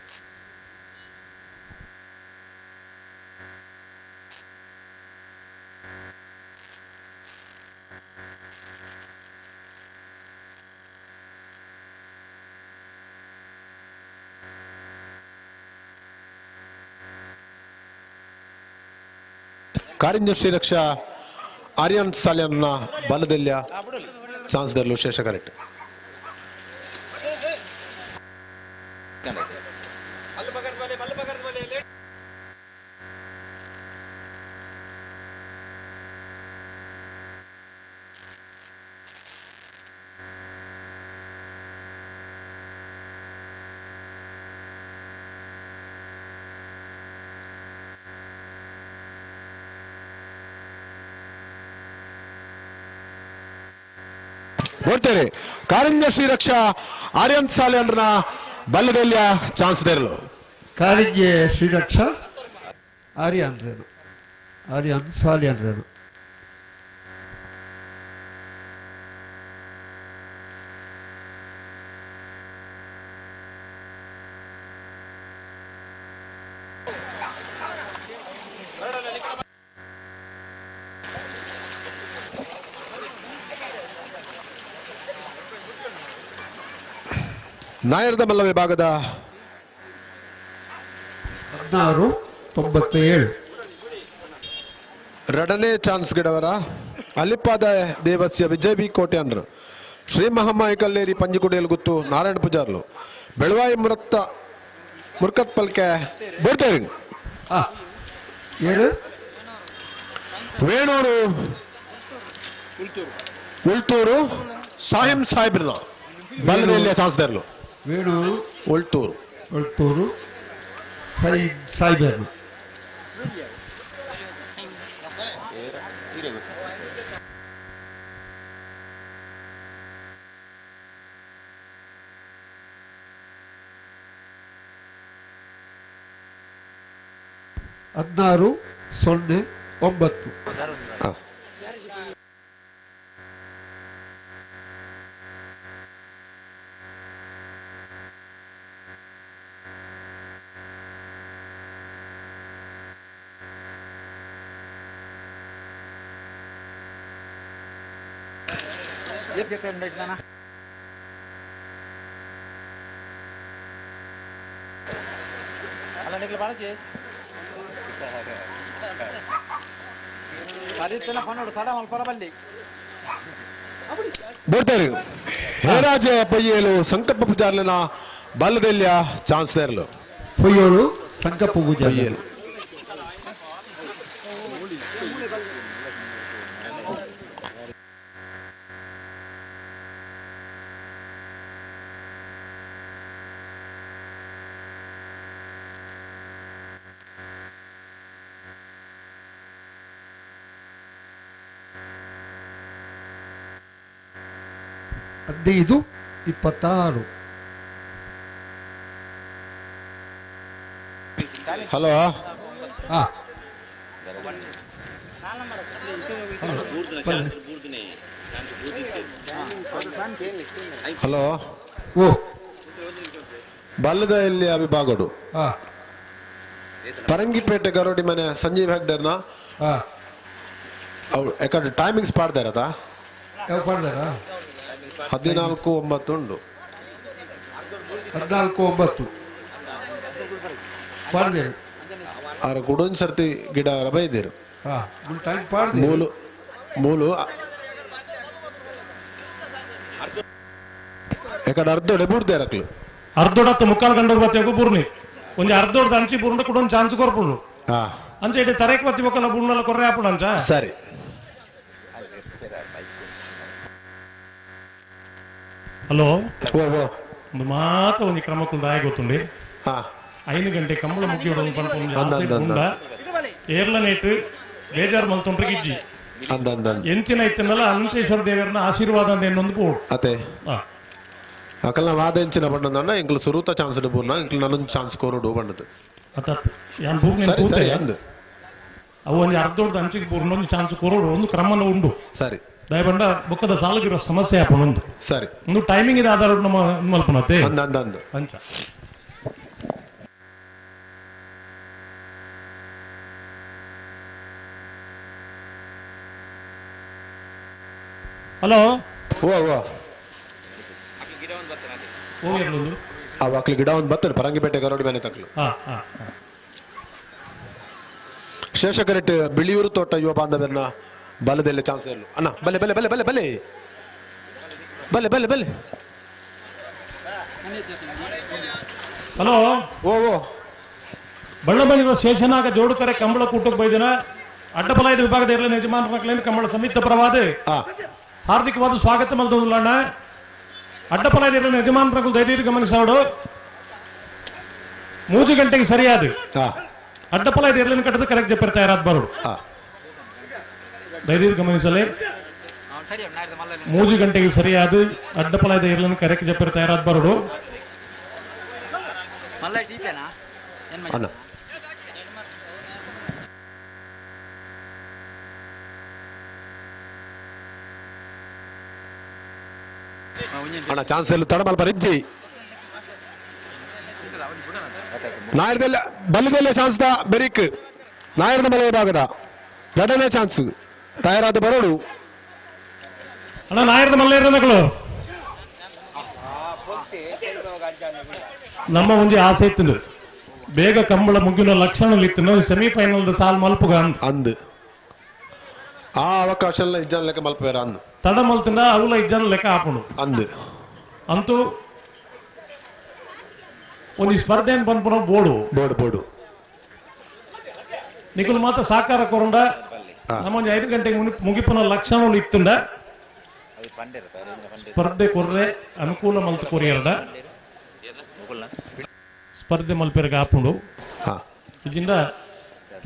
ಕಾರಿಂಜ ಶ್ರೀರಕ್ಷಾ ಆರ್ಯನ್ ಸಾಲ್ಯನ್ನ ಬಲದಲ್ಲಿಯ ಚಾನ್ಸ್ ದರ್ಲು ಶೇಷ ಕರೆಕ್ಟ್. ನೋಡ್ತೇನೆ ಕಾರಿಂಜ ಶ್ರೀರಕ್ಷಾ ಆರ್ಯನ್ ಸಾಲ್ಯನ್ನ ಬಲ್ಲದಲ್ಲಿಯ ಚಾನ್ಸ್ ದೇರಲು. ಕಾರಿಂಜೆ ಶ್ರೀರಕ್ಷಾ ಆರ್ಯನ್ ರೇನು ಆರ್ಯನ್ ಸಾಲ್ಯನ್ ರೇನು. ನಾಯರ್ದ ಮಲ್ಲ ವಿಭಾಗದ 16 97. ಎರಡನೇ ಚಾನ್ಸ್ ಗಿಡವರ ಅಲಿಪಾದ ದೇವಸ್ಯ ವಿಜಯ್ ಬಿ ಕೋಟ್ಯಾನ್ರು ಶ್ರೀ ಮಹಮ್ಮಾಯಿ ಕಲ್ಲೇರಿ ಪಂಜಿಕುಡಿಯಲ್ ಗುತ್ತು ನಾರಾಯಣ ಪೂಜಾರ್ಲು ಬೆಳವಾಯಿ ಮುರತ್ತ ಮುರ್ಕತ್ ಪಲ್ಕೆ ಬಿಡ್ತೇರಿ. ವೇಣೂರು ಉಳ್ತೂರು ಸಾಹಿಂ ಸಾಹೇಬ್ರನ್ನ ಬಲ್ಲದಲ್ಲಿಯ ಚಾನ್ಸ್ ದೇರ್ಲು. ವೇಣೂರು ಉಳ್ತೂರು ಉಳ್ತೂರು ಸಾಯಿಬರ್ನು. 16 0 9. ಬೋಡ್ತೇರಿ ಹೇರಾಜೆ ಪೊಯ್ಯೇಲು ಸಂಕಪ್ಪ ಪೂಜಾರ್ಲನ ಬಲ್ಲದೆಲ್ಲಿಯ ಚಾನ್ಸ್ ದೇರ್ಲು. ಪೊಯ್ಯೋಳು ಸಂಕಪ್ಪ ಪೂಜಾರ್ಲು. 15 26. ಹಲೋ ಹಲೋ ಓ ಬಲ್ಲದ ಇಲ್ಲಿ ವಿಭಾಗಡು ಪರಂಗಿಪೇಟೆ ಗರೋಡಿ ಮನೆ ಸಂಜೀವ್ ಹೆಗ್ಡರ್ನ ಅವ್ರು ಯಾಕಂದ್ರೆ ಟೈಮಿಂಗ್ಸ್ ಪಾಡ್ದಾರತ ಪಾಡ್ದಾರ 14 9 ಉಂಡು 14 9 ಪಾಡ್ದೇರು ಆರ ಕುಡೊಂದು ಸರ್ತಿ ಗಿಡ ಬೈದೇರು ಟೈಮ್ ಪಾಡ್ದೇರು ಮೂಲು ಮೂಲು ಯಾಕಂದ್ರೆ ಅರ್ಧೋಡೆ ಬೂರ್ದೇರು ಅಕ್ಲು ಅರ್ಧೋಡತ್ತು ಮುಕ್ಕಾಲು ಗಂಟೆ ಬತ್ತೆ ಬೂರ್ನಿ ಒಂಜಿ ಅರ್ಧೋಡ್ದ ಅಂಚಿ ಬೂರ್ಂಡ ಕುಡೊಂದು ಚಾನ್ಸ್ ಕೊರ್ಪುಂಡು ಅಂಚೆ ಇಡೀ ತರೇಕ್ ಬತ್ತಿ ಬೊಕ್ಕಲ ಬೂರ್ನಲ್ಲ ಕೊರ್ರೆ ಆಪುಂಡು ಅಂಚ ಸರಿ. ಹಲೋ ಓ ಓ ಒಂದು ಮಾತ ಒಂದು ಕ್ರಮಕ್ಕೂ ದಾಯ ಗೊತ್ತುಂಡಿ 5 ಗಂಟೆ ಕಂಬಳ ಮುಗಿಯೋಡು ಪನ್ಪುಂಡ ಏರ್ಲನೇಟ್ ಬೇಜಾರು ಮಲ್ತೊಂಡ್ರೆ ಗಿಜ್ಜಿ ಎಂಚಿನ ಇತ್ತನಲ್ಲ ಅನಂತೇಶ್ವರ ದೇವರನ್ನ ಆಶೀರ್ವಾದ ಅಂತ ಇನ್ನೊಂದು ಬೋರ್ಡ್ ಅತೆ ಅಕಲ್ನ ವಾದ ಎಂಚಿನ ಬಣ್ಣದಣ್ಣ ಎಂಕ್ಲು ಸುರೂತ ಚಾನ್ಸ್ ಬೂರ್ನ ಎಂಕ್ಲು ನನ್ನೊಂದು ಚಾನ್ಸ್ ಕೋರೋಡು ಬಣ್ಣದು ಸರಿ ಸರಿ ಅಂದು ಅವು ಒಂದು ಅರ್ಧೋಡ್ದ ಅಂಚಿಗೆ ಬೂರ್ನೊಂದು ಚಾನ್ಸ್ ಕೋರೋಡು ಒಂದು ಕ್ರಮನ ಉಂಡು ಸರಿ ದಯಬಂಡ ಬೊಕ್ಕದ ಸಾಲಗಿರೋ ಸಮಸ್ಯೆ ಆಪಣೊಂದು ಸರಿ ಒಂದು ಟೈಮಿಂಗ್ ಇದೆ ಆಧಾರ ನಮ್ಮ ಮಲ್ಪನತೆ ಅಂದ ಅಂದ ಅಂದ ಅಂಚ ಹಲೋ ಓ ಓ ಹೋಗಿರ್ಲೊಂದು ಅವ ಅಕ್ಲು ಗಿಡ ಒಂದು ಬತ್ತಲು ಪರಂಗಿಪೇಟೆ ಗರೋಡಿ ಮನೆ ತಕ್ಲು ಹಾ ಹಾ ಶೇಷಕರೆಟ್ ಬಿಳಿಯೂರು ತೋಟ ಯುವ ಬಾಂಧವ್ಯರನ್ನ ಬಲದಲ್ಲೇ ಚಾನ್ಸ್ ಇರಲು ಅಣ್ಣ ಬಲೆ ಬಲೆ ಬಲೆ ಬಲೆ ಬಲೆ ಬಲೆ ಬಲೆ ಬಲೆ ಹಲೋ ಓ ಓ ಬಳ್ಳಬಂದಿದ ಶೇಷನಾಗ ಜೋಡುಕರೆ ಕಂಬಳ ಕೂಟಕ್ಕೆ ಬೈದಿನ ಅಡ್ಡಬಲಾಯದ ವಿಭಾಗದ ಇರಲಿ ಯಜಮಾನ ಮಕ್ಕಳೇನು ಕಂಬಳ ಸಮಿತಿ ಪರವಾದ ಹಾರ್ದಿಕವಾದ ಸ್ವಾಗತ ಮಲ್ದೊಂದುಲಣ್ಣ ಅಡ್ಡಪಲಾಯದ ಇರಲಿ ಯಜಮಾನ ಮಕ್ಕಳು ದಯದೀರ್ಘ ಗಮನಿಸೋಡು 3 ಗಂಟೆಗೆ ಸರಿಯಾದ ಅಡ್ಡಪಲಾಯದ ಇರಲಿನ ಕಟ್ಟದ ಕರೆಕ್ಟ್ ಜಪ್ಪಿರ್ ತಯಾರಾದ ಬರೋಡು ದಯದೀರ್ಘ ಗಮನಿಸಲಿ 3 ಗಂಟೆಗೆ ಸರಿಯಾದ ಅಡ್ಡಪಲಾಯದ ಇರಲಿನ ಕರೆಕ್ಟ್ ಜಪ್ಪಿರ್ ತಯಾರಾದ ಬರೋಡು ಅಣ್ಣ ಅಣ್ಣ ಚಾನ್ಸ್ ಎಲ್ಲ ತಡಮಲ್ ಪರಿಜ್ಜಿ ನಾಯರದಲ್ಲ ಬಲ್ಲದಲ್ಲೇ ಚಾನ್ಸ್ the ಬೆರಿಕ್ ನಾಯರದ ಮಲೆ ಭಾಗದ ಎರಡನೇ ಚಾನ್ಸ್ ತಯಾರಾದ ಬರೋಡು ಅಣ್ಣ ನಾಯರದ ಮಲ್ಲೇರನಗಳು ನಮ್ಮ ಒಂಜಿ ಆಸೆ ಇತ್ತು ಬೇಗ ಕಂಬಳ ಮುಗಿನ ಲಕ್ಷಣ ಇತ್ತು ಸೆಮಿಫೈನಲ್ ಸಾಲ್ ಮಲ್ಪುಗ ಅಂತ ಅಂದು ಆ ಅವಕಾಶ ಎಲ್ಲ ಇಜ್ಜನ್ ಲೆಕ್ಕ ಮಲ್ಪೇರ ಅಂದು ತಡ ಮಲ್ತಿಂದ ಅವುಲ ಇಜ್ಜನ್ ಲೆಕ್ಕ ಹಾಪುಂಡು ಅಂದು ಅಂತೂ ಒಂದು ಸ್ಪರ್ಧೆ ಪನ್ಪುನ ಬೋರ್ಡು ಬೋರ್ಡು ಬೋರ್ಡು ನಿಕುಲ್ ಮಾತ್ರ ಸಾಕಾರ ಕೊರಂಡ ನಮ್ಮ ಒಂದು 5 ಗಂಟೆಗೆ ಮುಗಿಪುನ ಲಕ್ಷಣ ಇತ್ತುಂಡ ಸ್ಪರ್ಧೆ ಕೊರ್ರೆ ಅನುಕೂಲ ಮಲ್ತು ಕೊರಿಯರ್ಡ ಸ್ಪರ್ಧೆ ಮಲ್ಪೆರ್ಗೆ ಹಾಪುಂಡು ಇದರಿಂದ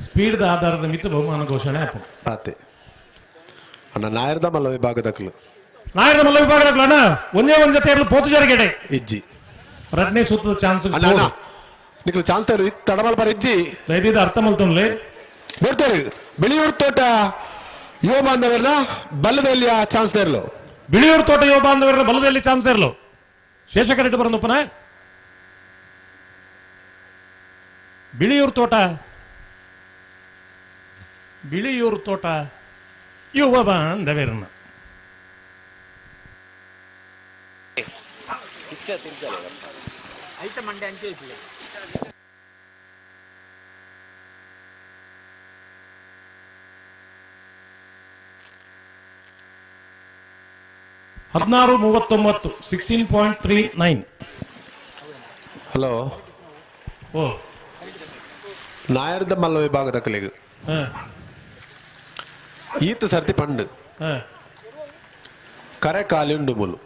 ಸ್ಪೀಡ್ದ ಆಧಾರದ ಮಿತ್ತು ಬಹುಮಾನ ಘೋಷಣೆ ಆಪುಂಡು ಆತೆ ಅಣ್ಣ ನಾಯರ್ದ ಮಲ್ಲ ವಿಭಾಗದಕ್ಲು ನಾಯರ್ದ ಮಲ್ಲ ವಿಭಾಗದಕ್ಲು ಅಣ್ಣ ಒಂದೇ ಒಂದ್ ಜೊತೆ ಇರಲು ಪೋತು ಜರಗೆಡೆ ಇಜ್ಜಿ ರಡ್ನೇ ಸುತ್ತದ ಚಾನ್ಸ್ ಅಣ್ಣ ಅಣ್ಣ ನಿಕ್ಲು ಚಾನ್ಸ್ ತರು ತಡಮಲ್ ಬರ ಇಜ್ಜಿ ದಯದೀದ ಅರ್ಥ ಮಲ್ತೊನ್ಲೆ ಬರ್ತಾರೆ ಬಿಳಿಯೂರು ತೋಟ ಯುವ ಬಾಂಧವರನ್ನ ಬಲ್ಲದಲ್ಲಿ ಚಾನ್ಸ್ ತರಲು ಬಿಳಿಯೂರು ತೋಟ ಯುವ ಬಾಂಧವರನ್ನ ಬಲದಲ್ಲಿ ಚಾನ್ಸ್ ಇರಲು ಶೇಷಕರೆಡ್ಡಿ ಬರಂದಪ್ಪನ ಬಿಳಿಯೂರು ತೋಟ ಬಿಳಿಯೂರು ತೋಟ ಯುವ ಬಾಂಧವರನ್ನ ಹದಿನಾರು 39 16.39. ಹಲೋ ಓ ನಾಯರ್ದ ಮಲ್ಲ ವಿಭಾಗದ ಕಲೆಗೆ ಈತ ಸರ್ತಿ ಪಂಡು ಕರೆ ಖಾಲಿ ಉಂಡು ಮುಲು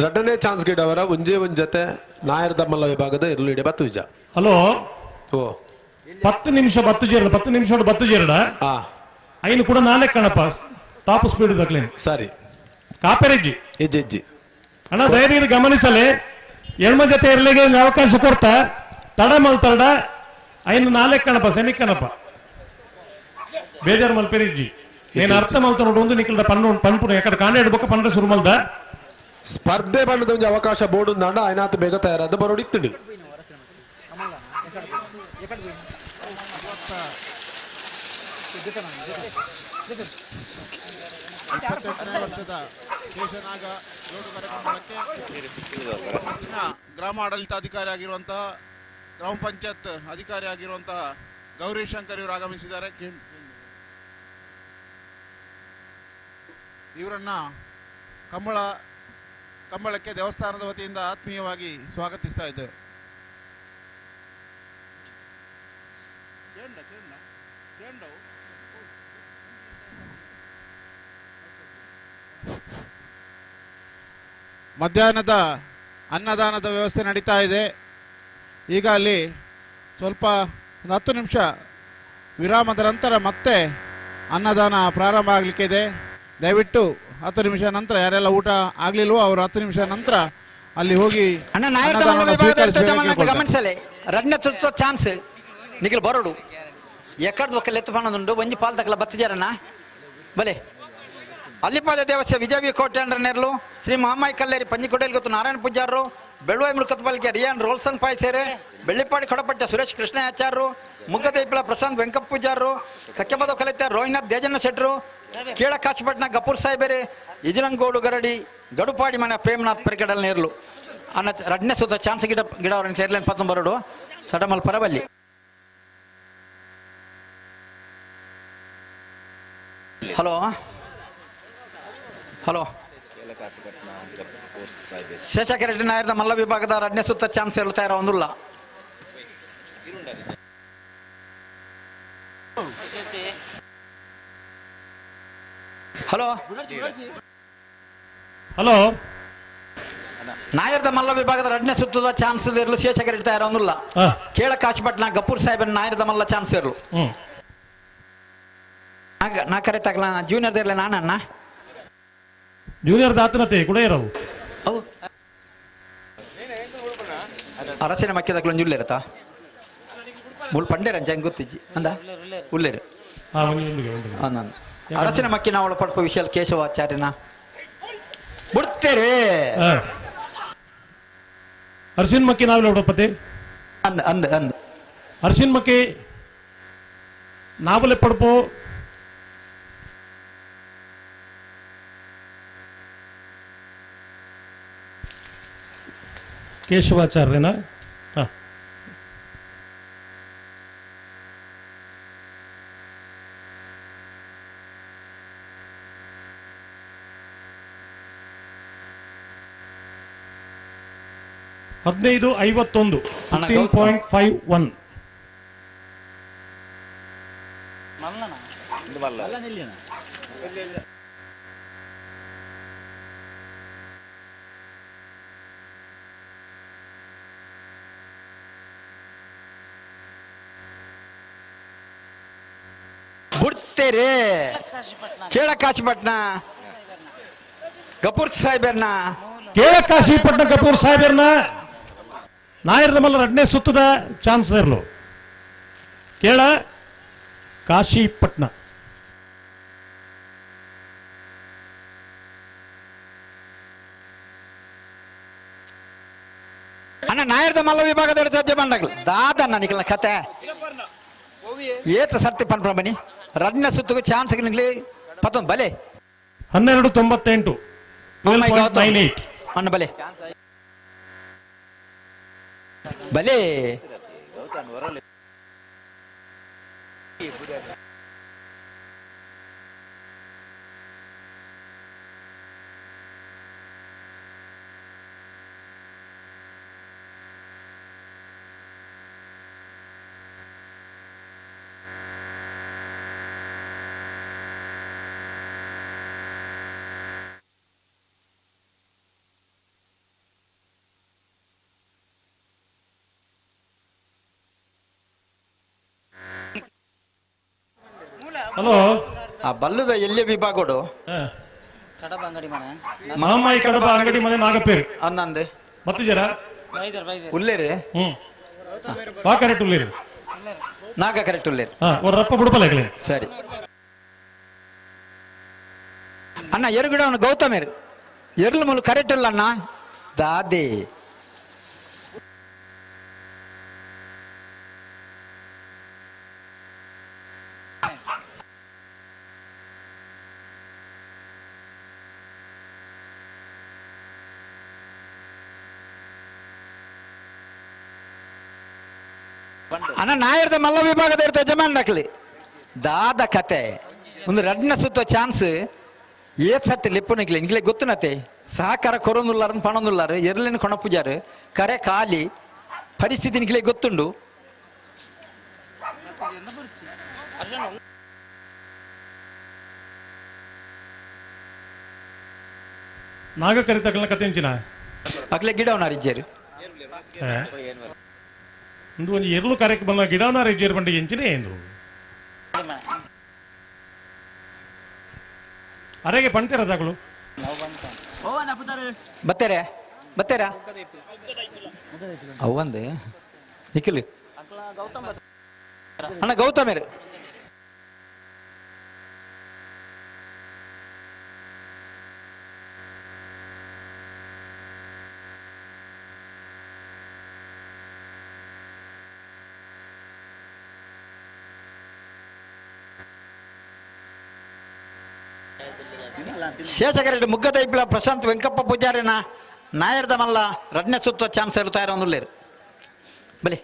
ಎರಡನೇ ಚಾನ್ಸ್ ಗಿಡವರ ಒಂಜೇ ಒಂದ್ ಜೊತೆ ನಾಯರ್ದ ಮಲ್ಲ ವಿಭಾಗದ ಇರಲು ಇಡೆ ಬತ್ತು ವಿಜ. ಹಲೋ ಓ 10 ನಿಮಿಷ ಬತ್ತು ಜೇರಡ 10 ನಿಮಿಷ ಬತ್ತು ಜೇರಡ ಐನು ಕೂಡ ನಾಲ್ಕು ಕಣಪ್ಪ ಟಾಪ್ ಸ್ಪೀಡ್ ದಕ್ಲೇನು ಸರಿ ಕಾಪೆರೆಜ್ಜಿ ಇಜ್ಜಿ ಇಜ್ಜಿ ಅಣ್ಣ ಧೈರ್ಯ ಗಮನಿಸಲಿ ಎಣ್ಮ ಜೊತೆ ಇರ್ಲಿಗೆ ಅವಕಾಶ ಕೊಡ್ತಾ ತಡ ಮಲ್ತಡ ಐನು ನಾಲ್ಕು ಕಣಪ್ಪ ಸೆಮಿ ಕಣಪ್ಪ ಬೇಜಾರು ಮಲ್ಪೆರಿಜ್ಜಿ నేను ಅರ್ಥ ಮಲ್ತ ನೋಡು ಒಂದು ನಿಖಿಲ್ದ ಪಣ್ಣು ಪನ್ಪುನ ಎಕಡೆ ಕಾಂಡ ಬೊಕ್ಕ ಪಂಡ್ರೆ ಶುರು ಮಲ್ದ ಸ್ಪರ್ಧೆ ಬಣ್ಣದ ಒಂದು ಅವಕಾಶ ಬೋರ್ಡ್ ಉಂದಾಂಡ ಐನಾತ್ ಬೇಗ ತಯಾರಾದ ಬರೋಡು ಇತ್ತುಂಡು. ವರ್ಷದ ಶೇಷನಾಗ ಜೋಡುಗರ ಕಂಬಳಕ್ಕೆ ಹೆಚ್ಚಿನ ಗ್ರಾಮ ಆಡಳಿತಾಧಿಕಾರಿ ಆಗಿರುವಂತಹ ಗ್ರಾಮ ಪಂಚಾಯತ್ ಅಧಿಕಾರಿ ಆಗಿರುವಂತಹ ಗೌರಿ ಶಂಕರ್ ಇವರು ಆಗಮಿಸಿದ್ದಾರೆ. ಇವರನ್ನ ಕಂಬಳಕ್ಕೆ ದೇವಸ್ಥಾನದ ವತಿಯಿಂದ ಆತ್ಮೀಯವಾಗಿ ಸ್ವಾಗತಿಸ್ತಾ ಇದ್ದೇವೆ. ಮಧ್ಯಾಹ್ನದ ಅನ್ನದಾನದ ವ್ಯವಸ್ಥೆ ನಡೀತಾ ಇದೆ. ಈಗ ಅಲ್ಲಿ ಸ್ವಲ್ಪ ಒಂದು 10 ನಿಮಿಷ ವಿರಾಮದ ನಂತರ ಮತ್ತೆ ಅನ್ನದಾನ ಪ್ರಾರಂಭ ಆಗಲಿಕ್ಕಿದೆ. ದಯವಿಟ್ಟು 10 ನಿಮಿಷ ನಂತರ ಯಾರೆಲ್ಲ ಊಟ ಆಗಲಿಲ್ವೋ ಅವರು 10 ನಿಮಿಷ ನಂತರ ಅಲ್ಲಿ ಹೋಗಿ ಗಮನಿಸಲೆ. ರಡ್ನ ಸುತ್ತ ಚಾನ್ಸ್ ನಿಖಿಲ್ ಬರೋಡು ಎಕ್ಕಡ್ದು ಒಕ್ಕ ಲೆತ್ತು ಪಣದುಂಡು ಒಂಜಿ ಪಾಲ್ ತಕಲ ಬತ್ತಿಜಾರಣ್ಣ ಬಲೆ. ಅಲ್ಲಿಪಾದ ದೇವಸ್ಯ ವಿಜಯ ವಿ ಕೋಟೆ ನೆರಳು ಶ್ರೀ ಮಹಾಮಾಯಿ ಕಲ್ಲೇರಿ ಪಂಜಿಕೊಡೇಲ್ ಗೊತ್ತು ನಾರಾಯಣ ಪೂಜಾರರು, ಬೆಳುವಾಯಿ ಮುಳ್ಕತ್ಬಲ್ಕೆ ರಿಯಾನ್ ರೋಲ್ಸನ್ ಪಾಯ್ಸೇರೆ, ಬೆಳ್ಳಿಪಾಡಿ ಕೊಡಪಟ್ಟ ಸುರೇಶ್ ಕೃಷ್ಣಾಚಾರ್ಯರು, ಮುಗ್ಗದೈಪ್ಲ ಪ್ರಶಾಂತ್ ವೆಂಕಪ್ಪ ಪೂಜಾರರು, ಕಕ್ಕೆಬದ ಕಲಿತ ರೋಹಿನಾಥ್ ದೇಜಣ್ಣ ಶೆಟ್ರು, ಕೇಳ ಕಾಚಿಪಟ್ನ ಗಪೂರ್ ಸಾಹೇಬರೆ, ಇಜಿಲಂಗೋಡು ಗರಡಿ ಗಡುಪಾಡಿ ಮನೆ ಪ್ರೇಮನಾಥ್ ಪರಿಗಡಲ್ ನೇರ್ಲು ಅನ್ನ ರಡ್ನೆ ಸುತ್ತ ಚಾನ್ಸ್ ಗಿಡ ಗಿಡ ಅವರನ್ನು ಸೇರ್ಲೇನು ಪತ್ತೊಂಬರಡು ಸಡಮಲ್ ಪರವಲ್ಲಿ. ಹಲೋ ಹಲೋ, ಶೇಷಕರೆಡ್ಡಿ ನಾಯರ್ದ ಮಲ್ಲ ವಿಭಾಗದ ರಡ್ನೆ ಸುತ್ತ ಚಾನ್ಸ್ ಇರಲು ತಯಾರ ಒಂದುಲ್ಲ. ಹಲೋ ಹಲೋ, ನಾಯರ್ದ ಮಲ್ಲ ವಿಭಾಗದ ರಡ್ನೆ ಸುತ್ತದ ಚಾನ್ಸ್ ಇರಲು ಶೇಷಕರೆಡ್ಡಿ ತಯಾರ ಒಂದುಲ್ಲ. ಕೇಳ ಕಾಶಿಪಟ್ನ ಗಪೂರ್ ಸಾಹೇಬನ್ ನಾಯರ್ದ ಮಲ್ಲ ಚಾನ್ಸ್ ಇರಲು. ನಾ ಕರೆ ತಗಲ ಜೂನಿಯರ್ ಇರಲಿ ನಾನಣ್ಣ ಜೂನಿಯರ್ ದಾತನತೆ ಕೂಡ ಇರವು. ಅರಸಿನ ಮಕ್ಕಿದಕ್ಲು ಒಂಜಿ ಉಲ್ಲೇರತ ಮುಲ್ ಪಂಡೇರಂಚ ಹೆಂಗ್ ಗೊತ್ತಿಜ್ಜಿ ಅಂದ ಉಲ್ಲೇರು ಅರಸಿನ ಮಕ್ಕಿನ ಅವಳ ಪಡ್ಪ ವಿಶಾಲ್ ಕೇಶವಾಚಾರ್ಯನ ಬಿಡ್ತೇರೆ. ಅರಸಿನ ಮಕ್ಕಿ ನಾವಿಲ್ಲ ಉಡಪತಿ ಅಂದ ಅಂದ ಅಂದ ಅರಸಿನ ಮಕ್ಕಿ ನಾವಲೆ ಪಡ್ಪೋ ಕೇಶವಾಚಾರ್ಯನ. ಹದಿನೈದು ಐವತ್ತೊಂದು 15.51. ಬಿಡ್ತೇರೆ ಕೇಳಕಾಶಿಪಟ್ನ ಗಪೂರ್ ಸಾಹೇಬರ್ನ ಕೇಳಕಾಶಿಪಟ್ನ ಗಪೂರ್ ಸಾಹೇಬರ್ನ ನಾಯರ್ದ ಮಲ್ಲ ರಡ್ನೇ ಸುತ್ತದ ಚಾನ್ಸ್ ಇರಲು ಕೇಳ ಕಾಶಿಪಟ್ನ. ಅಣ್ಣ ನಾಯರ್ದ ಮಲ್ಲ ವಿಭಾಗದ ಸಜ್ಜೆ ಬಂಡಗಳು ದಾದಣ್ಣ ನಿಖಲ್ನ ಕತೆ ಏತ ಸರ್ತಿ ಪನ್ಪ ಬನ್ನಿ ರಡ್ನ ಸುತ್ತಗೂ ಚಾನ್ಸ್ ನಿಗ್ಲಿ ಪತ್ತೊಂದು ಬಲೆ 12.98 12.98. ಅಣ್ಣ ಬಲೆ ಬಲೆ ಹಲೋ, ಆ ಬಲ್ಲದ ಎಲ್ಲಿ ವಿಭಾಗಡು ಮಹಾಮಾಯಿ ಕಡಬ ಅಂಗಡಿ ಮನೆ ನಾಗಪೇರು ಅನ್ನಂದೆ ಮತ್ತು ಜರ ಉಲ್ಲೇರಿ ಬಾ ಕರೆಕ್ಟ್ ಉಲ್ಲೇರಿ ನಾಗ ಕರೆಕ್ಟ್ ಉಲ್ಲೇರಿ ರಪ್ಪ ಬಿಡಪಲ್ಲ. ಸರಿ ಅಣ್ಣ ಎರುಗಿಡ ಅವನು ಗೌತಮೇರು ಎರ್ಲು ಮುಲು ಕರೆಕ್ಟ್ ಇಲ್ಲ ಅಣ್ಣ ದಾದಿ ಅಣ್ಣ ನಾಯರ್ದ ಮಲ್ಲ ವಿಭಾಗದ ಇರ್ತ ಯಜಮಾನ್ ನಕಲಿ ದಾದ ಕತೆ ಒಂದು ರಡ್ನ ಸುತ್ತ ಚಾನ್ಸ್ ಏತ್ ಸಟ್ಟಿ ಲಿಪ್ಪು ನಿಕ್ಲೆ ನಿಕ್ಲೆ ಗೊತ್ತುನತೆ ಸಹಕಾರ ಕೊರೊಂದುಲ್ಲಾರ ಪಣೊಂದುಲ್ಲಾರು ಎರ್ಲಿನ ಕೊಣಪುಜಾರು ಕರೆ ಖಾಲಿ ಪರಿಸ್ಥಿತಿ ನಿಕ್ಲೆ ಗೊತ್ತುಂಡು. ನಾಗಕರಿತಗಳನ್ನ ಕತೆಂಚಿನ ಅಕ್ಲೆ ಗಿಡವನಾರ್ ಇಜ್ಜೇರು ಒಂದು ಒಂಜಿ ಎರ್ಲು ಕಾರ್ಯಕ್ರಮ ಗಿಡವನಾರ್ ಇಜ್ಜೇರು ಬಂಡಿ ಎಂಚಿನ ಎಂದು ಅರೆಗೆ ಪಣ್ತೀರ ತಗಳು ಬತ್ತೇರೆ ಬತ್ತೇರಾ ಅವಂದೆ ನಿಖಿಲ್ ಅಣ್ಣ ಗೌತಮೇರು ಶೇಷಕರೆಡ್ಡಿ ಮುಗ್ಗದೈಪ್ಲ ಪ್ರಶಾಂತ್ ವೆಂಕಪ್ಪ ಪೂಜಾರಿನ ನಾಯರ್ದ ಮಲ್ಲ ರಡ್ನೆ ಸುತ್ತ ಚಾನ್ಸ್ ಇರ್ತಾ ಇರೋ ಬಲಿ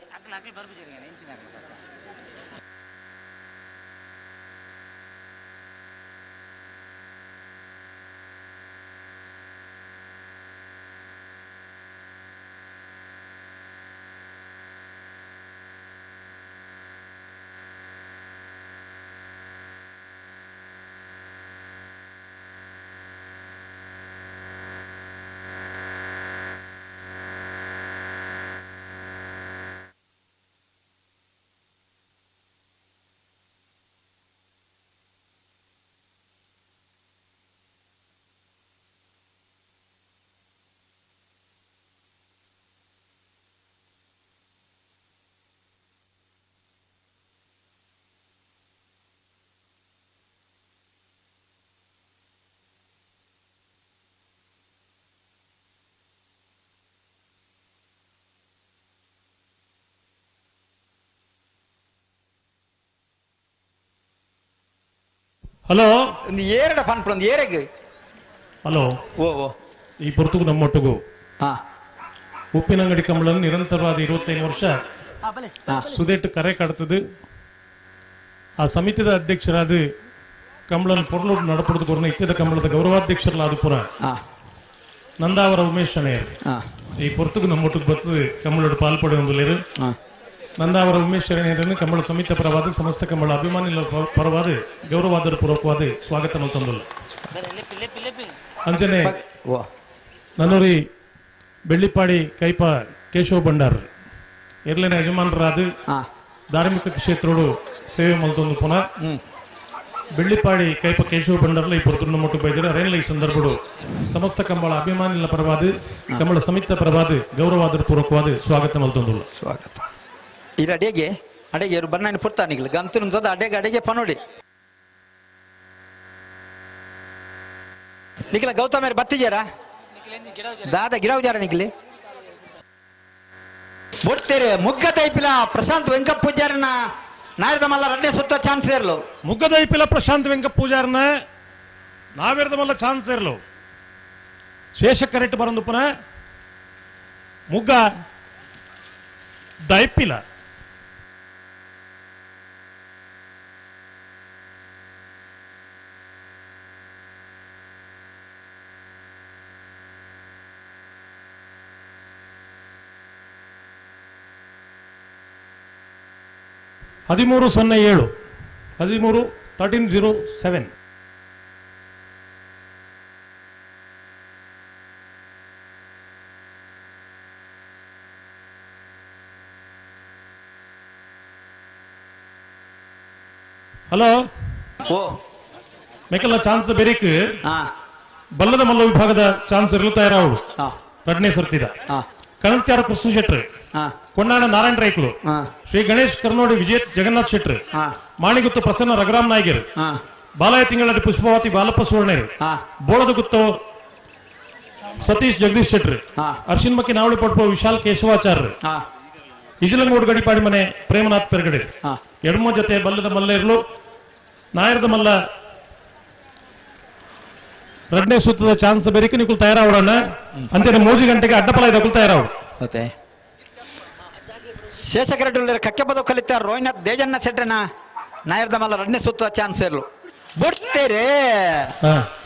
ಹಲೋ ಒಂದು ಏರಡ ಪನ್ಪುಂಡು ಒಂದು ಏರೆಗ್ ಹಲೋ ಓ ಓ ಈ ಪೊರ್ತುಗು ನಮ್ಮೊಟ್ಟಿಗೂ ಉಪ್ಪಿನಂಗಡಿ ಕಂಬಳನ್ನು ನಿರಂತರವಾದ 25 ವರ್ಷ ಸುದೇಟ್ ಕರೆ ಕಡ್ತದೆ. ಆ ಸಮಿತಿದ ಅಧ್ಯಕ್ಷರಾದ ಕಂಬಳನ ಪೊರ್ಲು ನಡಪುಡ್ದು ಕೊರ್ನ ಇತ್ಯದ ಕಂಬಳದ ಗೌರವಾಧ್ಯಕ್ಷರಲಾದ ಪುರ ನಂದಾವರ ಉಮೇಶ್ ಅಣೆಯರ್ ಈ ಪೊರ್ತುಗು ನಮ್ಮೊಟ್ಟಿಗೆ ಬರ್ತದೆ ಕಂಬಳೋಡು ಪಾಲ್ಪಡೆ ಒಂದು ನಂದಾವರ ಉಮೇಶ್ ಶರಣೆಯರನ್ನು ಕಂಬಳ ಸಮಿತಿ ಪರವಾದ ಸಮಸ್ತ ಕಂಬಳ ಅಭಿಮಾನಿಗಳ ಪರವಾದ ಗೌರವಾದರ ಪೂರ್ವಕವಾದ ಸ್ವಾಗತ ತಂದುಲ್ಲ. ಅಂಜನೆ ನನ್ನೂರಿ ಬೆಳ್ಳಿಪಾಡಿ ಕೈಪ ಕೇಶವ ಭಂಡಾರ್ ಎರ್ಲಿನ ಯಜಮಾನರಾದ ಧಾರ್ಮಿಕ ಕ್ಷೇತ್ರೋಡು ಸೇವೆ ಮಲ್ತೊಂದು ಪುನಃ ಬೆಳ್ಳಿಪಾಡಿ ಕೈಪ ಕೇಶವ ಭಂಡಾರ್ಲ ಈ ಪೊರ್ತುಂಡು ಮುಟ್ಟು ಬೈದಿರ ರೇನ್ಲ ಈ ಸಂದರ್ಭಡು ಸಮಸ್ತ ಕಂಬಳ ಅಭಿಮಾನಿಗಳ ಪರವಾದ ಕಂಬಳ ಸಮಿತಿ ಪರವಾದ ಗೌರವಾದರ ಪೂರ್ವಕವಾದ ಸ್ವಾಗತ ಮಲ್ತೊಂದುಲ್ಲ. ಸ್ವಾಗತ. ಇಲ್ಲಿ ಅಡಿಗೆ ಅಡಿಗೆ ಬಣ್ಣ ಪುರ್ತಾನಿಗ್ಲ ಗಂತು ಅಡಿಗೆ ಅಡಿಗೆ ಪನೋಡಿ ನಿಖಿಲ ಗೌತಮೇರ್ ಬತ್ತಿಜಾರ ದಾದ ಗಿಡವುಜಾರ ನಿಖಿಲಿ ಬೊಡ್ತೇರೆ ಮುಗ್ಗ ತೈಪಿಲ ಪ್ರಶಾಂತ್ ವೆಂಕಪ್ಪ ಪೂಜಾರನ ನಾಯರ್ದ ಮಲ್ಲ ರಡ್ಡೆ ಸುತ್ತ ಚಾನ್ಸ್ ಇರಲು ಮುಗ್ಗದೈಪಿಲ ಪ್ರಶಾಂತ್ ವೆಂಕಪ್ಪ ಪೂಜಾರನ ನಾವಿರದ ಮಲ್ಲ ಚಾನ್ಸ್ ಇರಲು ಶೇಷ ಕರೆಕ್ಟ್ ಬರಂದು ಪುನಃ ಮುಗ್ಗ ದೈಪಿಲ ಹದಿಮೂರು ಸೊನ್ನೆ ಏಳು ಹದಿಮೂರು 13:07. ಹಲೋ ಓ ಮೇಕಲ್ಲ ಚಾನ್ಸ್ ಬೆರಿಕ್ ಬಲ್ಲದ ಮಲ್ಲ ವಿಭಾಗದ ಚಾನ್ಸ್ ಇರಲು ತಯಾರಾವಳು ಎರಡನೇ ಸರ್ತಿದ ಕಣತ್ಯಾರ ಕೃಷ್ಣ ಶೆಟ್ರು, ಕೊಂಡಾಣ ನಾರಾಯಣ ರೈಕ್ಲು, ಶ್ರೀ ಗಣೇಶ್ ಕರ್ನೋಡಿ ವಿಜಯ ಜಗನ್ನಾಥ್ ಶೆಟ್ರು, ಮಾಣಿಗುತ್ತು ಪ್ರಸನ್ನ ರಘುರಾಮ್ ನಾಯ್ಗರು, ಬಾಲಾಯ ತಿಂಗಳಡಿ ಪುಷ್ಪಾವತಿ ಬಾಲಪ್ಪ ಸುವರ್ಣರು, ಬೋಳದಗುತ್ತು ಸತೀಶ್ ಜಗದೀಶ್ ಶೆಟ್ರು, ಅರ್ಶಿನ್ಮಕ್ಕಿ ನಾವಳಿ ಪಟ್ಪ ವಿಶಾಲ್ ಕೇಶವಾಚಾರ್ಯರು, ಇಜಲಂಗೋಡು ಗಡಿಪಾಡಿ ಮನೆ ಪ್ರೇಮನಾಥ್ ಪೆರ್ಗಡೆ, ಎಡಮ ಜೊತೆ ಬಲ್ಲದ ಮಲ್ಲ ಇರಲು ನಾಯರದ ಮಲ್ಲ ಎರಡನೇ ಸುತ್ತದ ಚಾನ್ಸ್ ಬೇರಿಕೆ ನಿಕುಲ್ ತಯಾರಾವಡೋಣ. ಅಂಚನೆ 3 ಗಂಟೆಗೆ ಅಡ್ಡಪಲ ಇದಕ್ಕೂ ತಯಾರಾವಡು. ಓಕೆ ಶೇಷಕರೆಡ್ಡಿ ಕಕ್ಕೆಪದ ಕಲಿತ ರೋಹಿನಾಥ್ ದೇಜಣ್ಣ ಶೆಟ್ಟನ ನಾಯರ್ದ ಮಲ್ಲ ಎರಡನೇ ಸುತ್ತ ಚಾನ್ಸ್ ಇರಲು ಬೊಡ್ತೇರೆ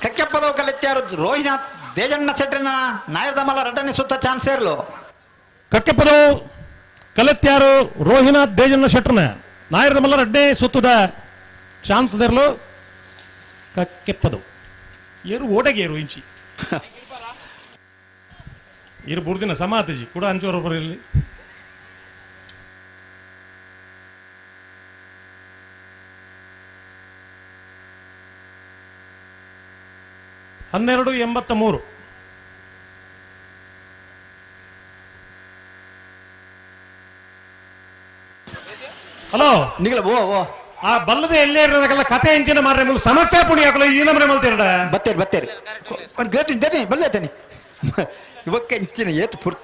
ಕಕ್ಕೆಪದ ಕಲಿತಾರು ರೋಹಿನಾಥ್ ದೇಜಣ್ಣ ಶೆಟ್ಟನ ನಾಯರ್ದ ಮಲ್ಲ ಎರಡನೇ ಸುತ್ತ ಚಾನ್ಸ್ ಇರಲು ಕಕ್ಕೆಪದವು ಕಲಿತ್ಯಾರು ರೋಹಿನಾಥ್ ದೇಜಣ್ಣ ಶೆಟ್ಟನ ನಾಯರ್ದ ಮಲ್ಲ ಎರಡನೇ ಸುತ್ತದ ಚಾನ್ಸ್ ಇರಲು ಕಕ್ಕೆಪದವು ಏರು ಓಟಗೆ ಏರು ಇಂಚಿ ಇರು ಬುರ್ದಿನ ಸಮಾತಜಿ ಕೂಡ ಅಂಚೋರೊಬ್ಬರು ಇಲ್ಲಿ ಹನ್ನೆರಡು ಎಂಬತ್ತ ಮೂರು. ಹಲೋ ನಿಗಲ ಓ ಓ ಆ ಬಲ್ಲದೆ ಎಲ್ಲೇ ಇರೋದಕ್ಕೆಲ್ಲ ಕತೆ ಎಂಚಿನ ಮಾರ್ರೆ ಮೂಲ ಸಮಸ್ಯೆ ಪುಡಿ ಹಾಕಲು ಈ ನಮನೆ ಮಲ್ತಿರಡ ಬತ್ತೇರಿ ಬತ್ತೇರಿ ಒಂದು ಗೇತೀನಿ ದೇತೀನಿ ಬಲ್ಲೇತೇನೆ ಇವಕ್ಕೆ ಇಂಚಿನ ಏತು ಪುರ್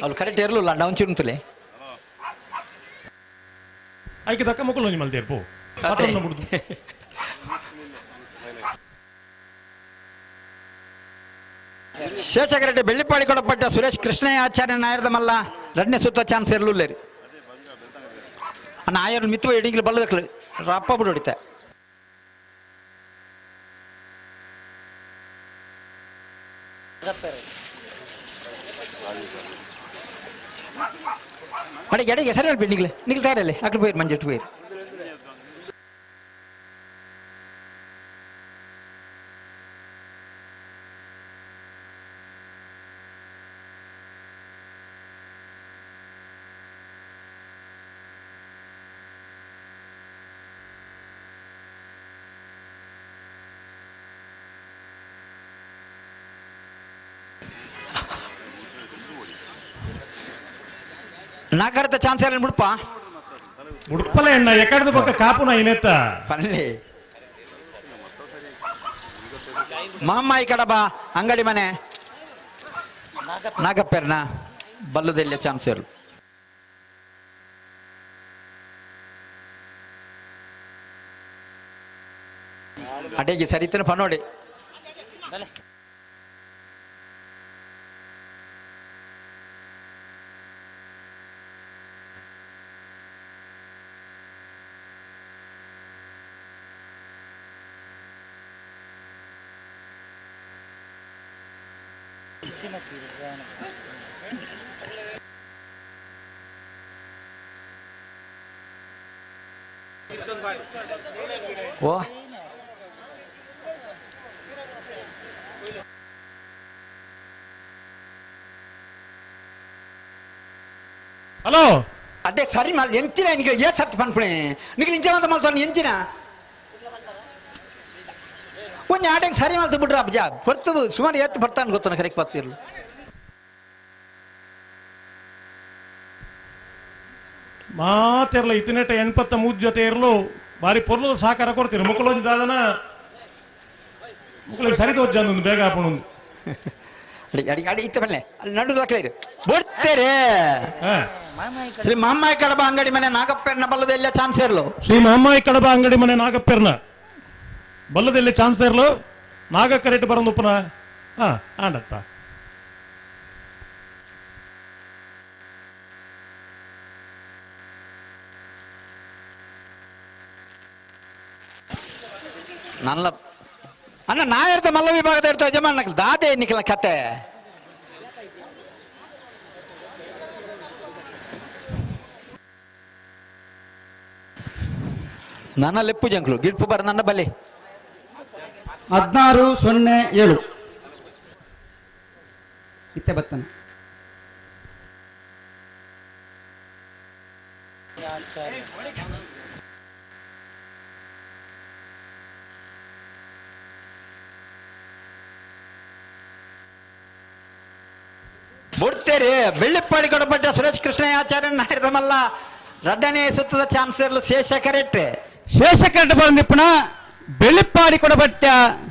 ಅವ್ರು ಕರೆಕ್ಟ್ ಇರಲಿಲ್ಲ ಡೌನ್ ಚಿರುಂತಲೇ ಐಕೆ ತಕ್ಕ ಮುಕ್ಕಲು ಮಲ್ತೇರು ಪೋ ಬಿಡುದು. ಶೇಷಕರೆಡ್ಡಿ ಬೆಳ್ಳಿಪಾಡಿ ಕೊಡಪಟ್ಟ ಸುರೇಶ್ ಕೃಷ್ಣಯ್ಯ ಆಚಾರ್ಯ ನಾಯರದ ಮಲ್ಲ ರಡ್ನೆ ಸುತ್ತ ಚಾನ್ಸ್ ಇರಲಿಲ್ಲ ರೀ ಅಣ್ಣ ಆಯರ್ ಮಿತ್ವ ಇಡಿಂಗ್ಲಿ ಬಲ್ಲದಕ್ಲು ರಪ್ಪ ಬಿಡು ಹೊಡಿತ. ಅಡಿಗೆ ಅಡಿಗೆ ಸರಿ ಹೇಳ್ಬಿಡಿ ನಿಗ್ಲೆ ನಿಗ್ಲು ತಯಾರಲ್ಲಿ ಅಕ್ಲು ಪೋಯಿರು ಮಂಜೆಟ್ಟು ಪೋಯಿರು. ನಾಕರ್ತ ಚಾನ್ಸ್ ಎಲ್ಲ ಬಿಡಪ್ಪ ಉಡುಪಲ ಎಣ್ಣ ಎಕ್ಕಡದ ಪಕ್ಕ ಕಾಪುನ ಇನೆತ್ತ ಪನ್ಲಿ ಮಾಮಾಯಿ ಕಡಬ ಅಂಗಡಿ ಮನೆ ನಾಗಪ್ಪೆರ್ನ ಬಲ್ಲದೆಲ್ಲ ಚಾನ್ಸ್ ಇರಲು ಅಡೇಗೆ ಸರಿತನ ಪನೋಡಿ ಓ ಹಲೋ ಅದೇ ಸರಿ ಮಾಲ್ ಎಂಚಿನ ನಿಮಗೆ ಏ ಸತ್ತು ಪನ್ಪುಣೆ ನಿಮಗೆ ಇಂಚ ಅಂತ ಮಲ್ತಾನೆ ಎಂಚಿನ ಒಂಜಿ ಆಟಕ್ಕೆ ಸರಿ ಮಾಲ್ತು ಬಿಡ್ರ ಅಬ್ಜ ಹೊರ್ತು ಸುಮಾರು ಎತ್ತು ಬರ್ತಾನೆ ಗೊತ್ತಾನ ಕರೆಕ್ಟ್ ಬರ್ತಿರ್ಲು ಮಾತಿರಲ್ಲ ಇತಿನೆಟ ಎಣ್ಪತ್ತ ಮೂಜ್ ಜೊತೆ ಇರಲು ಬಾರಿ ಪೊರ್ಲದ ಸಹಕಾರ ಕೊಡ್ತೀರಿ ಮುಕ್ಕಲೊಂದು ದಾದನ ಮುಕ್ಕಲಿಗೆ ಸರಿ ತೋಜ್ ಬೇಗ ಹಾಪಣ. ಅಡಿ ಅಡಿ ಅಡಿ ಇತ್ತ ಬನ್ನೆ ಅಲ್ಲಿ ನಡು ದಾಖಲೆ ಬಿಡ್ತೇರೆ ಶ್ರೀ ಮಹಮ್ಮಾಯಿ ಕಡಬ ಅಂಗಡಿ ಮನೆ ನಾಗಪ್ಪೆರ್ನ ಬಲ್ಲದೆಲ್ಲ ಚಾನ್ಸ್ ಇರಲು. ಶ್ರೀ ಮಹಮ್ಮಾಯಿ ಕಡಬ ಅಂಗಡಿ ಮನೆ ನಾಗಪ್ಪೆರ್ನ ಬಲ್ಲದೆಲ್ಲ ಚಾನ್ಸ್ ಇರಲು ನಾಗ ಕರೆಕ್ಟ್ ಬರಂದುಪ್ಪನ ಹಾ ಆಂಡತ್ತ ನನ್ನ ಅಣ್ಣ ನಾ ಇರ್ತ ಮಲ್ಲ ವಿಭಾಗದ ಇರ್ತ ಯಜಮಾನ ದಾದೆ ನಿಖಲ ಕತೆ ನನ್ನ ಲೆಪ್ಪು ಜಂಕ್ಲು ಗಿಡ್ಪು ಬರ ನನ್ನ ಬಲೆ 16-07 ಇತ್ತೆ ಬತ್ತನ ಬುಡ್ತೇರಿ ಬೆಳ್ಳಿಪ್ಪಾಡಿ ಕೊಡಪಟ್ಟ ಸುರೇಶ್ ಕೃಷ್ಣಯ್ಯ ಆಚಾರ್ಯ ನಾಯರದಮಲ್ಲ ರಡ್ಡನೇ ಸುತ್ತದ ಚಾನ್ಸರ್ಲು ಶೇಷ ಕರೆಕ್ಟ್ ಶೇಷ ಕರೆಕ್ಟ್ ಬಂದಿಪ್ಪಣ ಬೆಳ್ಳಿಪ್ಪಾಡಿ ಕೊಡಬಟ್ಟ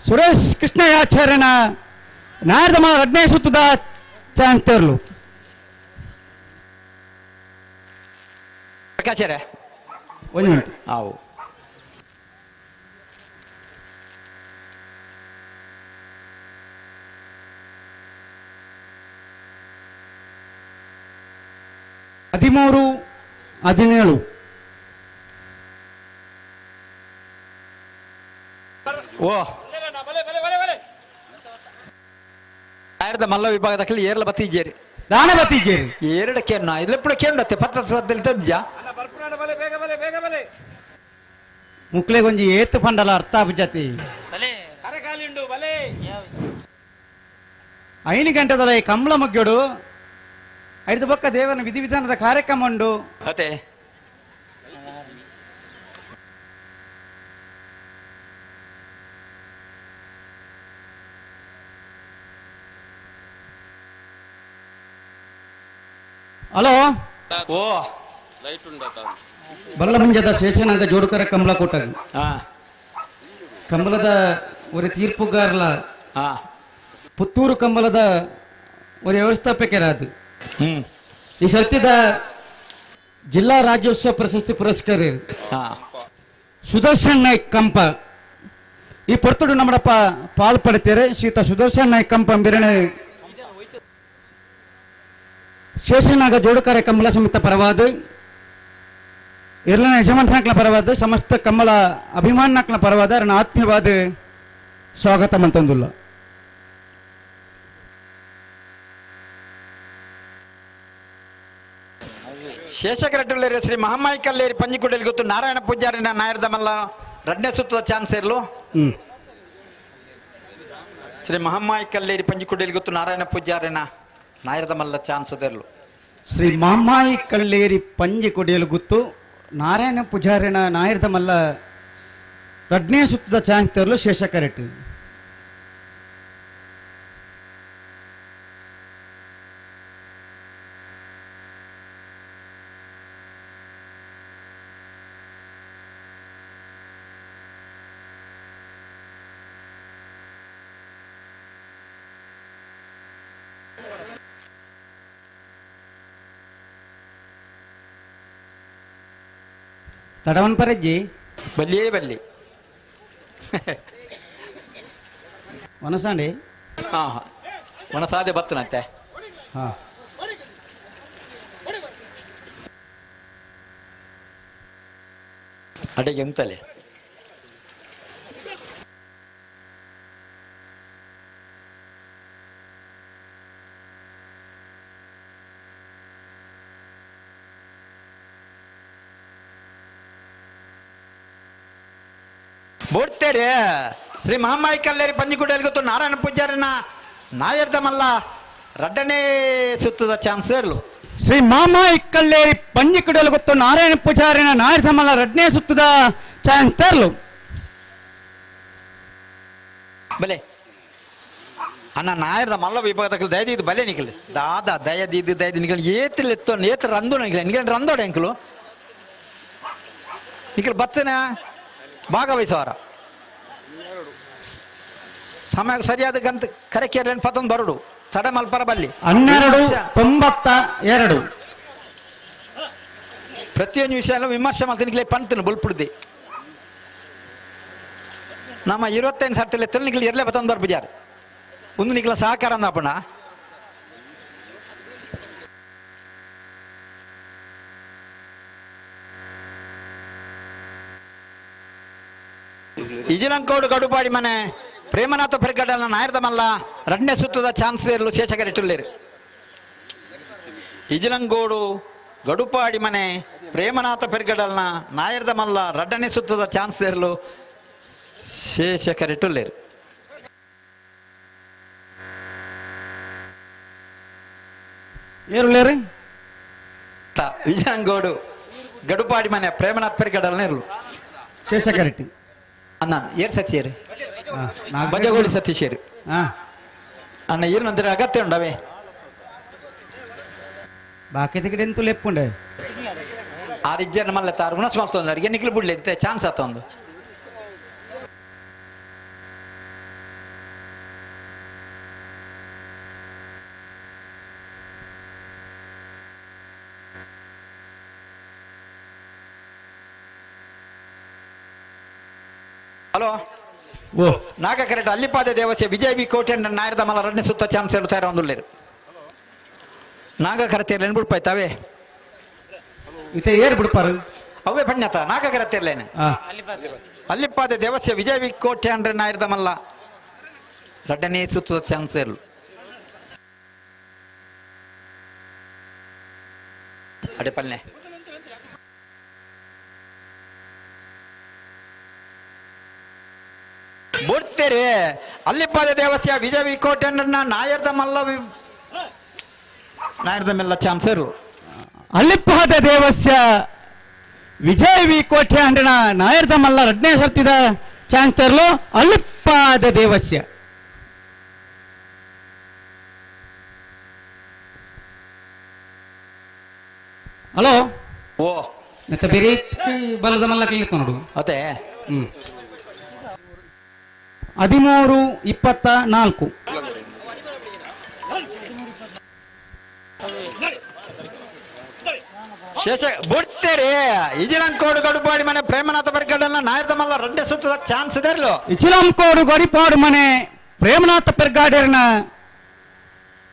ಸುರೇಶ್ ಕೃಷ್ಣಯ್ಯಾಚಾರ್ಯನ ನಾಯರದಮಲ್ಲ ರಡ್ಡನೇ ಸುತ್ತದ ಚಾನ್ಸರ್ಲು ಪ್ರಕಾಶರೇ ಒಂದು ಮಿನಿಟ್ ಆವು 13-17 ಓ ಆಯ್ದ ಮಲ್ಲ ವಿಭಾಗದ ಏರ್ಲ ಬತ್ತಿ ಜೇರಿ ದಾನ ಬತ್ತಿ ಜೇರಿ ಎರಡು ಕೇಣ ಇಲ್ಲೆಪ್ಪಡ ಕೇಂಡತ್ತೆ ಪತ್ತ ಸದ್ದಲ್ಲಿ ತಂದ್ಯಾ. ಮುಕ್ಲೆ ಒಂಜಿ ಏತ್ ಪಂಡಲ ಅರ್ಥ ಆಪುಜತಿ 5 ಗಂಟೆದಲ್ಲ ಈ ಕಂಬಳ ಮುಗ್ಯೋಡು ಐದು ಬೊಕ್ಕ ದೇವನ ವಿಧಿವಿಧಾನದ ಕಾರ್ಯಕ್ರಮ ಉಂಡು. ಅತೆ ಹಲೋ ಓ ಬಲ್ಲಮುಂಜದ ಶೇಷನಾಗ ಜೋಡುಕರ ಕಂಬಳ ಕೂಟ ಕಂಬಳದ ಒಂದು ತೀರ್ಪುಗಾರಲ ಪುತ್ತೂರು ಕಂಬಳದ ಒಂದು ವ್ಯವಸ್ಥಾಪಕರಾದ ಈ ಸತ್ಯದ ಜಿಲ್ಲಾ ರಾಜ್ಯೋತ್ಸವ ಪ್ರಶಸ್ತಿ ಪುರಸ್ಕಾರ ಸುದರ್ಶನ್ ನಾಯ್ಕ್ ಕಂಪ ಈ ಪೊರ್ತುಡು ನಮ್ಮಡಪ್ಪ ಪಾಲ್ ಪಡ್ತಾರೆ. ಶ್ರೀತ ಸುದರ್ಶನ್ ನಾಯ್ಕ್ ಕಂಪ ಅಂಬಿರಣೆ ಶೇಷನಾಗ ಜೋಡುಕರ ಕಂಬಳ ಸಮಿತ ಪರವಾದ ಎರಡನೇ ಯಜಮಾನಕ್ಲ ಪರವಾದ ಸಮಸ್ತ ಕಮ್ಮಲ ಅಭಿಮಾನಕ್ಲ ಪರವಾದ ನನ್ನ ಆತ್ಮೀಯವಾದ ಸ್ವಾಗತ ಮಂತಂದುಲ್ಲ. ಶೇಷಕರಟ್ಟುಳ್ಳೇರಿ ಶ್ರೀ ಮಹಾಮಾಯಿ ಕಲ್ಲೇರಿ ಪಂಜಿಕುಡಲಿ ಗೊತ್ತು ನಾರಾಯಣ ಪೂಜಾರಿನ ನಾಯರ್ದಮಲ್ಲ ರಡ್ನೇ ಸುತ್ತದ ಚಾನ್ಸ್ ಇರಲು. ಶ್ರೀ ಮಹಾಮಾಯಿ ಕಲ್ಲೇರಿ ಪಂಜಿಕುಡಲಿ ಗೊತ್ತು ನಾರಾಯಣ ಪೂಜಾರಿನ ನಾಯರ್ದಮಲ್ಲ ಚಾನ್ಸ್ ಇರಲು. ಶ್ರೀ ಮಹಾಮಾಯಿ ಕಲ್ಲೇರಿ ಪಂಜಿ ಕೊಡಿಯಲು ಗೊತ್ತು ನಾರಾಯಣ ಪೂಜಾರಿನ ನಾಯರ್ದಮಲ್ಲ ರಡ್ನೇ ಸುತ್ತದ ಚಾನ್ಸ್ ತರಲು ಶೇಷಕರೆಟ್ಟು. ತಡವನ್ ಪರಜ್ಜಿ ಬಲ್ಲಿಯೇ ಬಲ್ಲಿ ವನಸಾಂಡಿ ಹಾ ವನಸಾದೆ ಬತ್ತನಂತೆ. ಹಾ ಅಡಿಗೆ ಎಂತಲೆ ಬೋಡ್ತೇರೆ ಶ್ರೀ ಮಹಾಮಾಯಿ ಕಲ್ಲೇರಿ ಪಂಜಿಕುಡಲಿ ಗೊತ್ತು ನಾರಾಯಣ ಪೂಜಾರಿನ ನಾಯರ್ದಮಲ್ಲ ರಡ್ಡನೇ ಸುತ್ತದ ಚಾನ್ಸ್ ಇರಲು. ಶ್ರೀ ಮಾಮಾಯಿ ಕಲ್ಲೇರಿ ಪಂಜಿಕುಡಲು ಗೊತ್ತು ನಾರಾಯಣ ಪೂಜಾರಿನ ನಾಯರ್ದಮಲ್ಲ ರಡ್ಡನೇ ಸುತ್ತದ ಚಾನ್ಸ್ ಇರಲು. ಬಲೆ ಅಣ್ಣ ನಾಯರ್ದ ಮಲ್ಲ ವಿಭಾಗದ ದಯದೀದು ಬಲೆ ನಿಖಲ್ ದಾದಾ ದಯದೀದು ದಯದಿ ನಿಖಲ್ ಏತಿಲ್ ಎತ್ತೋ ಏತ್ ರಂದು ನಿಖಲ್ ನಿಖಲ್ ರಂದೋಡೆ ಅಂಕಲು ನಿಖಲ್ ಬತ್ತನ ಭಾಗವಹಿಸುವರ ಸಮಯ ಸರಿಯಾದ ಗಂತ ಕರೆಕೇರಲೇನು ಪತ್ತೊಂದು ಬರುಡು ತಡ ಮಲ್ಪರ ಬಲ್ಲಿ 12:92 ಪ್ರತಿಯೊಂದು ವಿಷಯ ವಿಮರ್ಶೆ ಮಾಡ್ತೀನಿ ಪಂತನು ಬುಲ್ಪುಡ್ದಿ ನಮ್ಮ 25 ಸರ್ತಿಲ್ಲ ನಿಖಲ್ ಇರಲೇ ಪತ್ತೊಂದು ಬರ್ಬಿಜಾರು ಒಂದು ನಿಖಲ ಸಹಕಾರ ಅಂದಪ್ಪಣ. ಇಜಿಲಂಕೋಡು ಗಡುಪಾಡಿ ಮನೆ ಪ್ರೇಮನಾಥ ಪೆರ್ಗಡಲ್ನ ನಾಯರ್ದಮಲ್ಲ ರಡ್ನೇ ಸುತ್ತದ ಚಾನ್ಸ್ ಇರಲು ಶೇಷಕರಿಟ್ಟುಳ್ಳೇರು. ಇಜಿಲಂಗೋಡು ಗಡುಪಾಡಿ ಮನೆ ಪ್ರೇಮನಾಥ ಪೆರ್ಗಡಲ್ನ ನಾಯರ್ದಮಲ್ಲ ರಡ್ಡನೇ ಸುತ್ತದ ಚಾನ್ಸ್ ಇರಲು ಶೇಷಕರಿಟ್ಟುಳ್ಳೇರು. ಏರುಳ್ಳೇರು ಇಜಿಲಂಗೋಡು ಗಡುಪಾಡಿ ಮನೆ ಪ್ರೇಮನಾಥ ಪೆರ್ಗಡಲ್ನ ಇರಲು ಶೇಷಕರೆಟ್ಟಿ ಅಣ್ಣ ಏರ್ ಸಚಿಯರು ಬಂಜಗೋಳಿ ಸತೀಶರು ಅಣ್ಣ ಏರು ನಂತರ ಅಗತ್ಯ ಉಂಡವೇ ಬಾಕಿ ಕಡೆ ಎಂತೂ ಲೆಪ್ಪುಂಡೆ ಆರು ಇಜ್ಜನ ಮಲ್ಲ ತಾರು ಗುಣಸ್ ಮಾಡ್ತೊಂದು ಅಡಿಗೆ ನಿಖಲ್ ಬಿಡ್ಲಿ ಚಾನ್ಸ್ ಆತೊಂದು. ಹಲೋ ಓ ನಾಗ ಕರೆಕ್ಟ್ ಅಲ್ಲಿಪಾದ ದೇವಸ್ಥೆ ವಿಜಯ್ ಬಿ ಕೋಟೆ ನಾಯರ್ದ ಮಲ್ಲ ರಡ್ನೇ ಸುತ್ತ ಚಾನ್ಸ್ ಹೇಳ್ತಾರೆ ಒಂದುಳ್ಳೇರು ನಾಗ ಕರತೇರ್ಲೇನು ಬಿಡ್ಪಾಯ್ತಾವೆ ಇತ್ತೆ ಏರ್ ಬಿಡ್ಪಾರು ಅವೇ ಪಣ್ಯತ ನಾಗ ಕರತೇರ್ಲೇನೆ ಅಲ್ಲಿಪಾದ ದೇವಸ್ಥೆ ವಿಜಯ್ ಬಿ ಕೋಟೆ ಅಂದ್ರೆ ನಾಯರ್ದ ಮಲ್ಲ ರಡ್ಡನೇ ಸುತ್ತದ ಚಾನ್ಸ್ ಇರಲು. ಅಡೆ ಪಲ್ನೆ ಅಲ್ಲಿಪ್ಪಾದ ದೇವಸ್ಯ ವಿಜಯ ವಿ ಕೋಟೆಯನ್ನ ನಾಯರ್ದ ಮಲ್ಲ ನಾಯರ್ದ ಮೆಲ್ಲ ಚಾನ್ಸರು. ಅಲ್ಲಿಪ್ಪಾದ ದೇವಸ್ಯ ವಿಜಯ ವಿ ಕೋಟೆ ಅಂಡನ ನಾಯರ್ದ ಮಲ್ಲ ರಡ್ನೇ ಸರ್ತಿದ ಚಾನ್ಸರ್ಲು ಅಲ್ಲಿಪ್ಪಾದ ದೇವಸ್ಯ. ಹಲೋ ಓ ಮತ್ತೆ ಬೇರೆ ಬಲದ ಮಲ್ಲ ಕಲಿತು ನೋಡು. ಅದೇ 13-24. ಶೇಷ ಬಿಡ್ತೀರಿ ಇಜಿಲಂಕೋಡು ಗಡುಪಾಡಿ ಮನೆ ಪ್ರೇಮನಾಥ ಪೆರ್ಗಡನ್ನ ನಾಯರ್ದ ಮಲ್ಲ ರಂಡೆ ಸುತ್ತದ ಚಾನ್ಸ್ ಇದೆರ್ಲು. ಇಚಿಲಂಕೋಡು ಗಡಿಪಾಡು ಮನೆ ಪ್ರೇಮನಾಥ ಪೆರ್ಗಾಡರ್ನ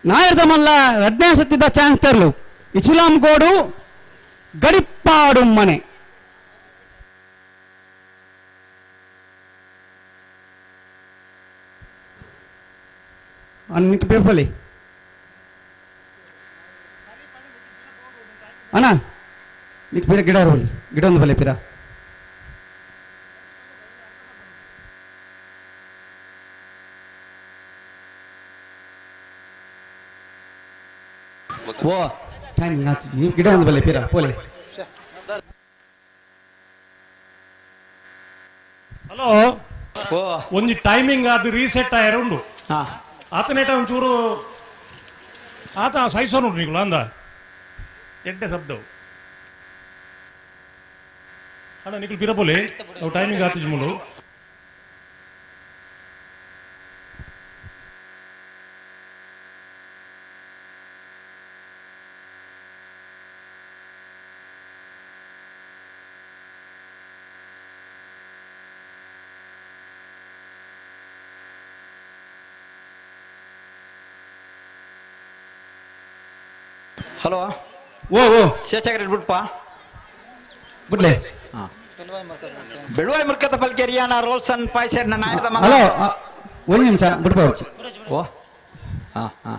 ನಾಯರ್ದ ಮಲ್ಲ ರಡ್ನೇ ಸುತ್ತಿದ ಚಾನ್ಸ್ ತರಲು ಇಚಿಲಂಕೋಡು ಗಡಿಪಾಡು ಮನೆ. ನಿಂತು ಪೇಪಲ್ಲಿ ಅಣ್ಣ ನಿಕ್ ಪೀರ ಗಿಡ ಇರಲಿ ಗಿಡ ಒಂದು ಬಲೆ ಪೀರ. ಓ ಟೈಮ್ ಗಿಡ ಒಂದು ಬಲೆ ಪೀರ ಪೋಲೆ. ಹಲೋ ಒಂದು ಟೈಮಿಂಗ್ ಅದು ರೀಸೆಟ್ ಆಯರ ಉಂಡು ಆತನೇಟ ಒಂಚೂರು ಆತ ಸಹಿಸೋ ನೋಡ್ರಿ ನೀವು ಅಂದ ಎಡ್ಡೆ ಶಬ್ದವು ಅಣ್ಣ ನಿಖಲ್ ಪಿರಪೋಲಿ ನಾವು ಟೈಮಿಂಗ್ ಆತಿಜ್ ಮುಳು. ಹಲೋ ಓ ಓ ಶೇಷಾಗರ್ ಬಿಡ್ಪ ಬಿಡ್ಲೆ. ಬೆಳುವಾಯಿ ಮುರ್ಕದ ಪಲ್ಕೆರಿಯಾನ ರೋಲ್ಸನ್ ಪಾಯ್ಸರ್ ನಾಯರ್ದ ಮಲ್ಲ. ಹಲೋ ಒಂದು ನಿಮಿಷ ಬಿಡ್ಪ. ಓ ಹಾ ಹಾ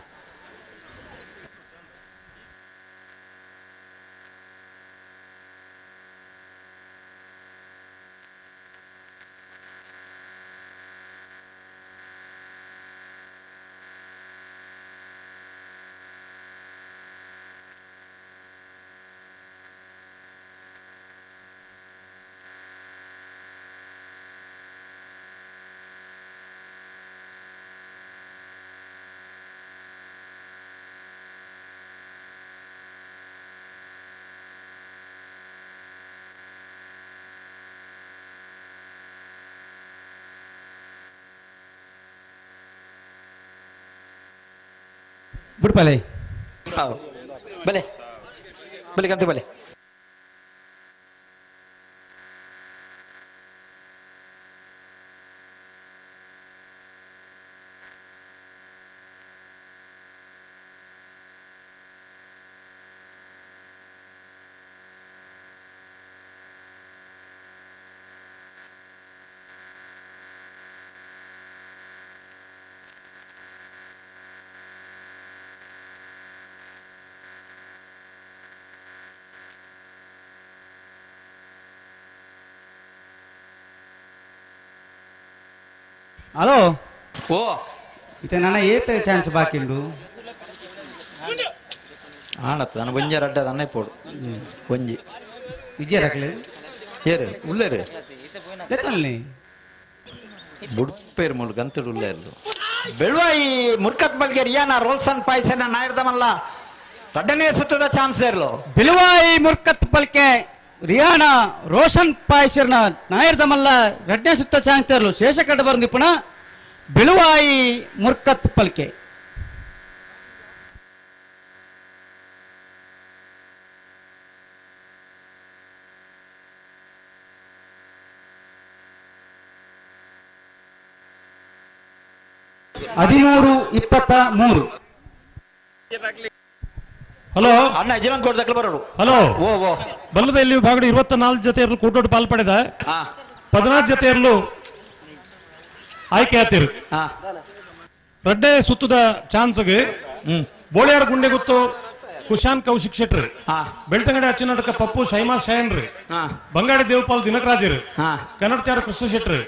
ಬಿಡ್ಪಲೆ. ಬಲೆ ಬಲೆ ಕಂತು ಬಲೆ. ಹಲೋ ಓ ಇತ್ತೆ ನನ್ನ ಏತ ಚಾನ್ಸ್ ಬಾಕಿ ಉಂಡು. ಆಣತ್ತ ನಾನು ಒಂಜಿ ರಡ್ಡ ಅನ್ನ ಪೋಡು ಒಂಜಿ ವಿಜಯ ರಕ್ಲೆ ಏರು ಉಳ್ಳೇರು ಲೆತ್ತಲ್ಲಿ ಬುಡ್ಪೇರು ಮುಳು ಗಂತಡು ಉಳ್ಳೇರು. ಬೆಳುವಾಯಿ ಮುರ್ಕತ್ ಬಲ್ಗೆ ರಿಯಾನ ರೋಲ್ಸನ್ ಪಾಯ್ಸನ ನಾಯರ್ದ ಮಲ್ಲ ರಡ್ಡನೇ ಸುತ್ತದ ಚಾನ್ಸ್ ಇರಲು. ಬಿಳುವಾಯಿ ಮುರ್ಕತ್ ಪಲ್ಕೆ ರಿಯಾನ ರೋಷನ್ ಪಾಯ್ಸರ್ನ ನಾಯರ್ದ ಮಲ್ಲ ರಡ್ಡನೇ ಸುತ್ತ ಚಾನ್ಸ್ ಇರಲು. ಶೇಷಕಡ್ಡ ಬಂದಿಪ್ಪಣ ಬಿಳುವಾಯಿ ಮುರ್ಕತ್ ಪಲ್ಕೆ. 13-23. ಹಲೋ ಅಣ್ಣ ಇಜಿಲಂಕೋಡು ದಕ್ಕಲು ಬರೋಡು. ಹಲೋ ಓ ಓ ಬಲ್ಲದ ಇಲ್ಲಿ ಬಾಗಡಿ 24 ಜೊತೆ ಇರಲು ಕೂಟೋಡು ಪಾಲ್ ಪಡೆದ 14 ಜೊತೆ ಇರಲು ಆಯ್ಕೆ ಆತಿರು. ರಡ್ಡೆ ಸುತ್ತದ ಚಾನ್ಸ್ಗೆ ಬೋಳಿಯಾರ ಗುಂಡೆ ಗುತ್ತು Kushan Kaushik ಶೆಟ್ರು, ಬೆಳ್ತಂಗಡಿ ಅಚ್ಚನಾಟಕ ಪಪ್ಪು ಶೈಮಾ ಶಯನ್ರು, ಬಂಗಾಡಿ ದೇವಪಾಲ್ ದಿನಕರಾಜರು, ಕನ್ನಡಚಾರ ಕೃಷ್ಣ ಶೆಟ್ರು,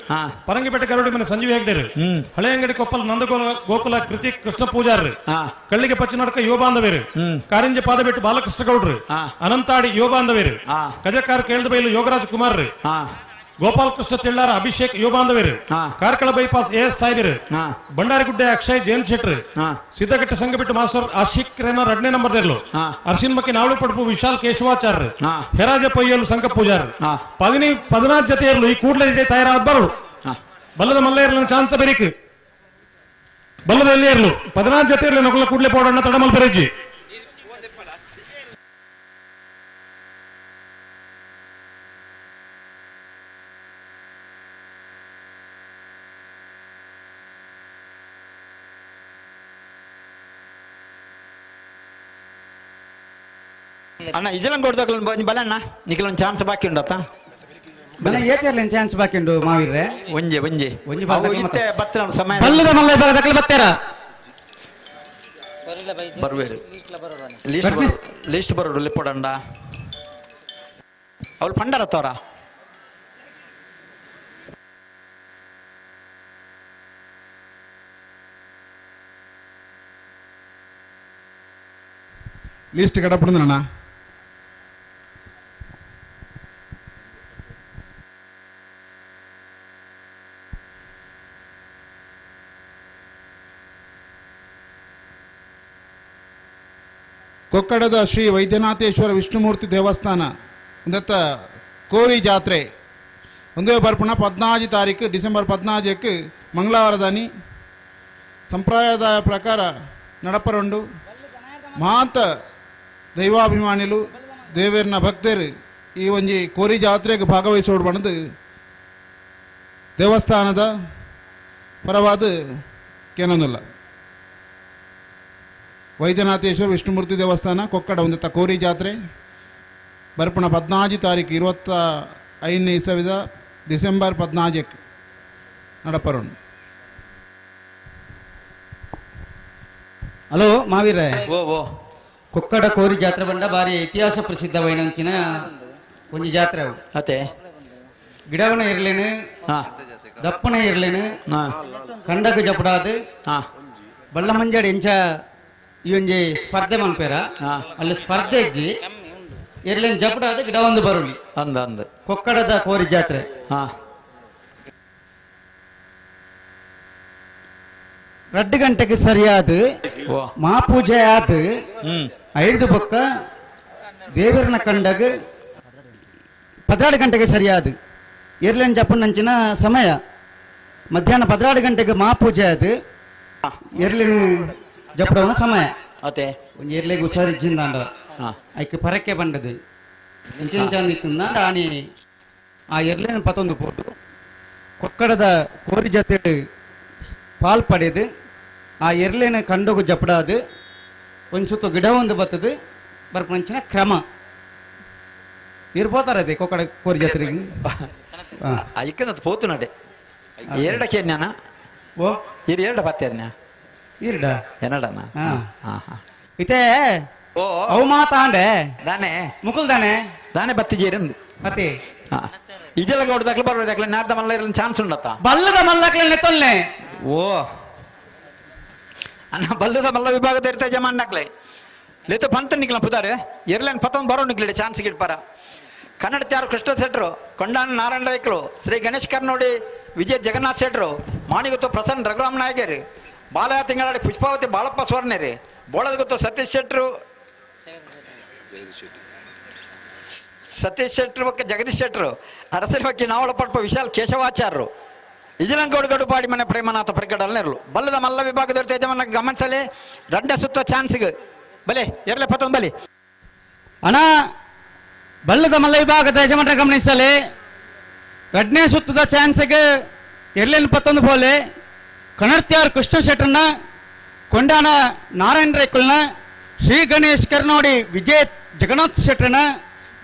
ಪರಂಗಿಪೇಟೆ ಗರುಡಿ ಮನೆ ಸಂಜೀವ್ ಹೆಗ್ಡೆರು, ಹಳೆ ಅಂಗಡಿ ಕೊಪ್ಪಲ್ ನಂದ ಗೋಕುಲ ಕೃತಿ ಕೃಷ್ಣ ಪೂಜಾರ್ರು, ಕಳ್ಳಿಗೆ ಪಚ್ಚನಾಟಕ ಯುವ ಬಾಂಧವ್ಯರು, ಕಾರಿಂಜ ಪಾದಬೆಟ್ಟು ಬಾಲಕೃಷ್ಣ ಗೌಡ್ರು, ಅನಂತಾಡಿ ಯುವ ಬಾಂಧವ್ಯರು, ಕಜಕಾರ ಕೇಳದಬೈಲು ಯೋಗರಾಜ್ ಕುಮಾರ್, ಗೋಪಾಲ್ ಕೃಷ್ಣ ತಿಳ್ಳಾರ ಅಭಿಷೇಕ್ ಯುವ ಬಾಂಧವ್ಯರು, ಕಾರ್ಕಳ ಬೈಪಾಸ್ ಎಸ್ ಸಾಹೇಬರು, ಬಂಡಾರಿಗುಡ್ಡೆ ಅಕ್ಷಯ್ ಜಯಂತ್ ಶೆಟ್ರು, ಸಿದ್ದಘಟ್ಟ ಸಂಘಬಿಟ್ಟು ಮಾಸ್ಟರ್ ಆಶಿಕ್ ರೇನರ್ 2ನೇ ನಂಬರ್ ದೇರ್ಲು, ಅರ್ಶಿನ್ ಮಕ್ಕಿ ನಾವಳು ಪಡುಪು ವಿಶಾಲ್ ಕೇಶವಾಚಾರ್ಯ, ಹೆರಾಜ ಪಯ್ಯಲು ಸಂಘ ಪೂಜಾರ್, 14 ಜತೆಯರ್ಲು ಈ ಕೂಡಲೇ ತಯಾರಾದ ಬರಳು. ಬಲ್ಲದ ಮಲ್ಲೇರ್ಲ ಚಾನ್ಸ್ ಬೆರಿಕ್ ಬಲ್ಲದ ಎಲ್ಲಿಯರ್ಲು 14 ಜತೆಯರ್ಲು ನೊಕಲ ಕೂಡಲೇ ಪೋಡಣ್ಣ ತಡಮಲ್ ಬೆರಜ್ಜಿ. ಅಣ್ಣ ಇಜಲಂ ಕೊಡ್ದಕ್ಲ ಬಲ ಅಣ್ಣ ನಿಖಲೊಂದು ಚಾನ್ಸ್ ಬಾಕಿ ಉಂಡತ್ತ ಬಲ ಏತಿರ್ಲೇನು ಚಾನ್ಸ್ ಬಾಕಿ ಉಂಡು ಮಾವಿರ್ರೆ ಒಂಜೆ ಒಂಜೆ ಒಂಜಿ ಇತ್ತೆ ಬತ್ತಿನ ಸಮಯ ಬಲ್ಲದ ಮಲ್ಲ ದಕ್ಲ ಬತ್ತೇರ ಬರುವೇರು ಲಿಸ್ಟ್ ಬರೋಡು ಲಿಪ್ಪೊಡಂಡ ಅವಳು ಪಂಡರ ತೋರ ಲಿಸ್ಟ್ ಕಡಪಡುಂದಣ್ಣ. ಕೊಕ್ಕಡದ ಶ್ರೀ ವೈದ್ಯನಾಥೇಶ್ವರ ವಿಷ್ಣುಮೂರ್ತಿ ದೇವಸ್ಥಾನ ಒಂದತ್ತ ಕೋರಿ ಜಾತ್ರೆ ಒಂದೇ ಬರ್ಪುಣ 14 ತಾರೀಕು ಡಿಸೆಂಬರ್ 14ಕ್ಕೆ ಮಂಗಳವಾರದಾನಿ ಸಂಪ್ರದಾಯ ಪ್ರಕಾರ ನಡಪರುಂಡು. ಮಾತ ದೈವಾಭಿಮಾನಿಲು ದೇವೇರ್ನ ಭಕ್ತರು ಈ ಒಂಜಿ ಕೋರಿ ಜಾತ್ರೆಗೆ ಭಾಗವಹಿಸೋಡು ಬಂದು ದೇವಸ್ಥಾನದ ಪರವಾದ ಕೇನೊಂದಿಲ್ಲ. ವೈದ್ಯನಾಥೇಶ್ವರ ವಿಷ್ಣುಮೂರ್ತಿ ದೇವಸ್ಥಾನ ಕೊಕ್ಕಡ ಒಂದತ್ತ ಕೋರಿ ಜಾತ್ರೆ ಬರ್ಪುಣ 14 ತಾರೀಕು 25ನೇ ಇಸವಿದ ಡಿಸೆಂಬರ್ 14ಕ್ಕೆ ನಡಪರುಂಡು. ಹಲೋ ಮಾವೀರ, ಓ ಓ ಕೊಕ್ಕಡ ಕೋರಿ ಜಾತ್ರೆ ಬಂಡ ಬಾರಿ ಇತಿಹಾಸ ಪ್ರಸಿದ್ಧವೈನಂಚಿನ ಒಂಜಿ ಜಾತ್ರೆ ಅವು. ಅತೆ ಗಿಡವನ ಇರ್ಲೇನು, ದಪ್ಪನ ಇರ್ಲೇನು, ಕಂಡకు ಜಪಡಾದು ಬಳ್ಳಮಂಜಾಡಿ ಎಂಚ ಈ ಒಂಜಿ ಸ್ಪರ್ಧೆ ಮನ್ಪೇರ ಅಲ್ಲಿ ಸ್ಪರ್ಧೆ ಇಜ್ಜಿ ಇರ್ಲೇನು ಜಪಡಾದು ಗಿಡ ಒಂದು ಬರುಳಿ ಅಂದ ಅಂದ ಕೊಕ್ಕಡದ ಕೋರಿ ಜಾತ್ರೆ. 2 ಗಂಟೆಗೆ ಸರಿಯಾದ ಮಹಾಪೂಜೆ ಆದ 5 ಬೊಕ್ಕ ದೇವರನ ಕಂಡಗ 12 ಗಂಟೆಗೆ ಸರಿಯಾದ ಎರ್ಲೇನ್ ಜಪ್ಪನಂಚಿನ ಸಮಯ ಮಧ್ಯಾಹ್ನ 12 ಗಂಟೆಗೆ ಮಹಾಪೂಜೆ ಆದ ಎರ್ಲೇನು ಜಪ್ಪಡವನ ಸಮಯ ಅತೆ ಒಂಜಿ ಎರ್ಲೆಗ್ ಹುಷಾರು ಇಜ್ಜಿಂದಾಂಡ ಐಕ್ ಪರಕ್ಕೆ ಬಂಡದು ಇಂಚಿಂಚಾಂದು ಇತ್ತಿಂದಾಂಡ ಆನಿ ಆ ಎರ್ಲೇನು ಪತ್ತೊಂದು ಪೋಟು ಕೊಕ್ಕಡದ ಕೋರಿ ಜಾತ್ರೆ ಪಾಲ್ ಪಡೆದು ಆ ಎರ್ಲೇನ ಕಂಡೋಗು ಜಪಡಾದು ಒಂದು ಸುತ್ತ ಗಿಡ ಒಂದು ಬತ್ತದು ಬರ್ಪಂಚಿನ ಕ್ರಮ ಇರ್ಬೋತಾರೆ ಅದೇ ಕೊಕ್ಕಡ ಕೋರಿ ಜಾತ್ರೆಗೆ ಐಕನದು ಪೋತು ನಡೆ ಎರಡ ಕೇನ್ಯಾನ ಓ ಇರು ಎರಡ ಪತ್ತೇರ್ನ ಇರಡ ಎನ್ನಡನ ಇತೇ ಓ ಅವು ಮಾತಾಂಡೆ ದಾನೆ ಮುಕುಲ್ ದಾನೆ ದಾನೆ ಬತ್ತಿ ಜೇರಂದು ಪತಿ ಇದೆಲ್ಲ ಗೌಡ ದಾಖಲೆ ಬರೋ ದಾಖಲೆ ನಾರ್ದ ಮಲ್ಲ ಇರಲಿ ಚಾನ್ಸ್ ಉಂಡತ್ತ ಬಲ್ಲದ ಮಲ್ಲಕ್ಲೆ ನೆತ್ತೊಲ್ನೆ ಓ ಅಣ್ಣ ಬಲ್ಲದ ಮಲ್ಲ ವಿಭಾಗದ ಇರ್ತಾ ಜಮಾನ್ ಲೇತ ಪಂತ ನಿಕ್ಲ ಪುದಾರೆ ಎರ್ಲೇನ್ ಪತೊಂದು ಬರೋ ನಿಕ್ಲೆ ಚಾನ್ಸ್ ಗಿಡ್ಪಾರ. ಕನ್ನಡ ತ್ಯಾರು ಕೃಷ್ಣ ಶೆಟ್ರು, ಕೊಂಡಾಣ ನಾರಾಯಣ ರೈಕಲು, ಶ್ರೀ ಗಣೇಶ್ ಕರ್ನೋಡಿ ವಿಜಯ ಜಗನ್ನಾಥ್ ಶೆಟ್ರು, ಮಾಣಿಗುತ್ತು ಪ್ರಸನ್ನ ರಘುರಾಮ್ ನಾಯಕರು, ಬಾಲಯ ತಿಂಗಳಾಡಿ ಪುಷ್ಪಾವತಿ ಬಾಳಪ್ಪ ಸ್ವರ್ಣೇರಿ, ಬೋಳದಗುತ್ತು ಸತೀಶ್ ಶೆಟ್ರು, ಸತೀಶ್ ಶೆಟ್ರು ಬಕ್ಕ ಜಗದೀಶ್ ಶೆಟ್ರು, ಅರಸನ ಬಗ್ಗೆ ನಾವಳಪಟ್ಪ ವಿಶಾಲ್ ಕೇಶವಾಚಾರ್ಯರು, ಇಜಲಂಗೌಡ ಪಾಡಿ ಮನೆ ಪ್ರೇಮನಾಥ ಪರಿಗಡಲ್ನೇರ್ಲು. ಬಲ್ಲದ ಮಲ್ಲ ವಿಭಾಗದ ಯಜಮಾನ ಗಮನಿಸಲಿ ರಂಡೆ ಸುತ್ತ ಚಾನ್ಸ್ಗೆ ಬಲೆ ಎರಲೆ ಪತ್ತೊಂದು ಬಲಿ ಅಣ್ಣ. ಬಲ್ಲದ ಮಲ್ಲ ವಿಭಾಗದ ಯಜಮಾನರ ಗಮನಿಸಲಿ ಎರಡನೇ ಸುತ್ತದ ಚಾನ್ಸ್ಗೆ ಎರ್ಲೇನು ಪತ್ತೊಂದು ಬೋಲೆ ಕಣರ್ತ್ಯಾರ್ ಕೃಷ್ಣ ಶೆಟ್ಟರ್ನ, ಕೊಂಡಾಣ ನಾರಾಯಣ ರೈಕುಲ್ನ, ಶ್ರೀ ಗಣೇಶ್ ಕರ್ನೋಡಿ ವಿಜಯ್ ಜಗನ್ನಾಥ್ ಶೆಟ್ಟರ್ನ,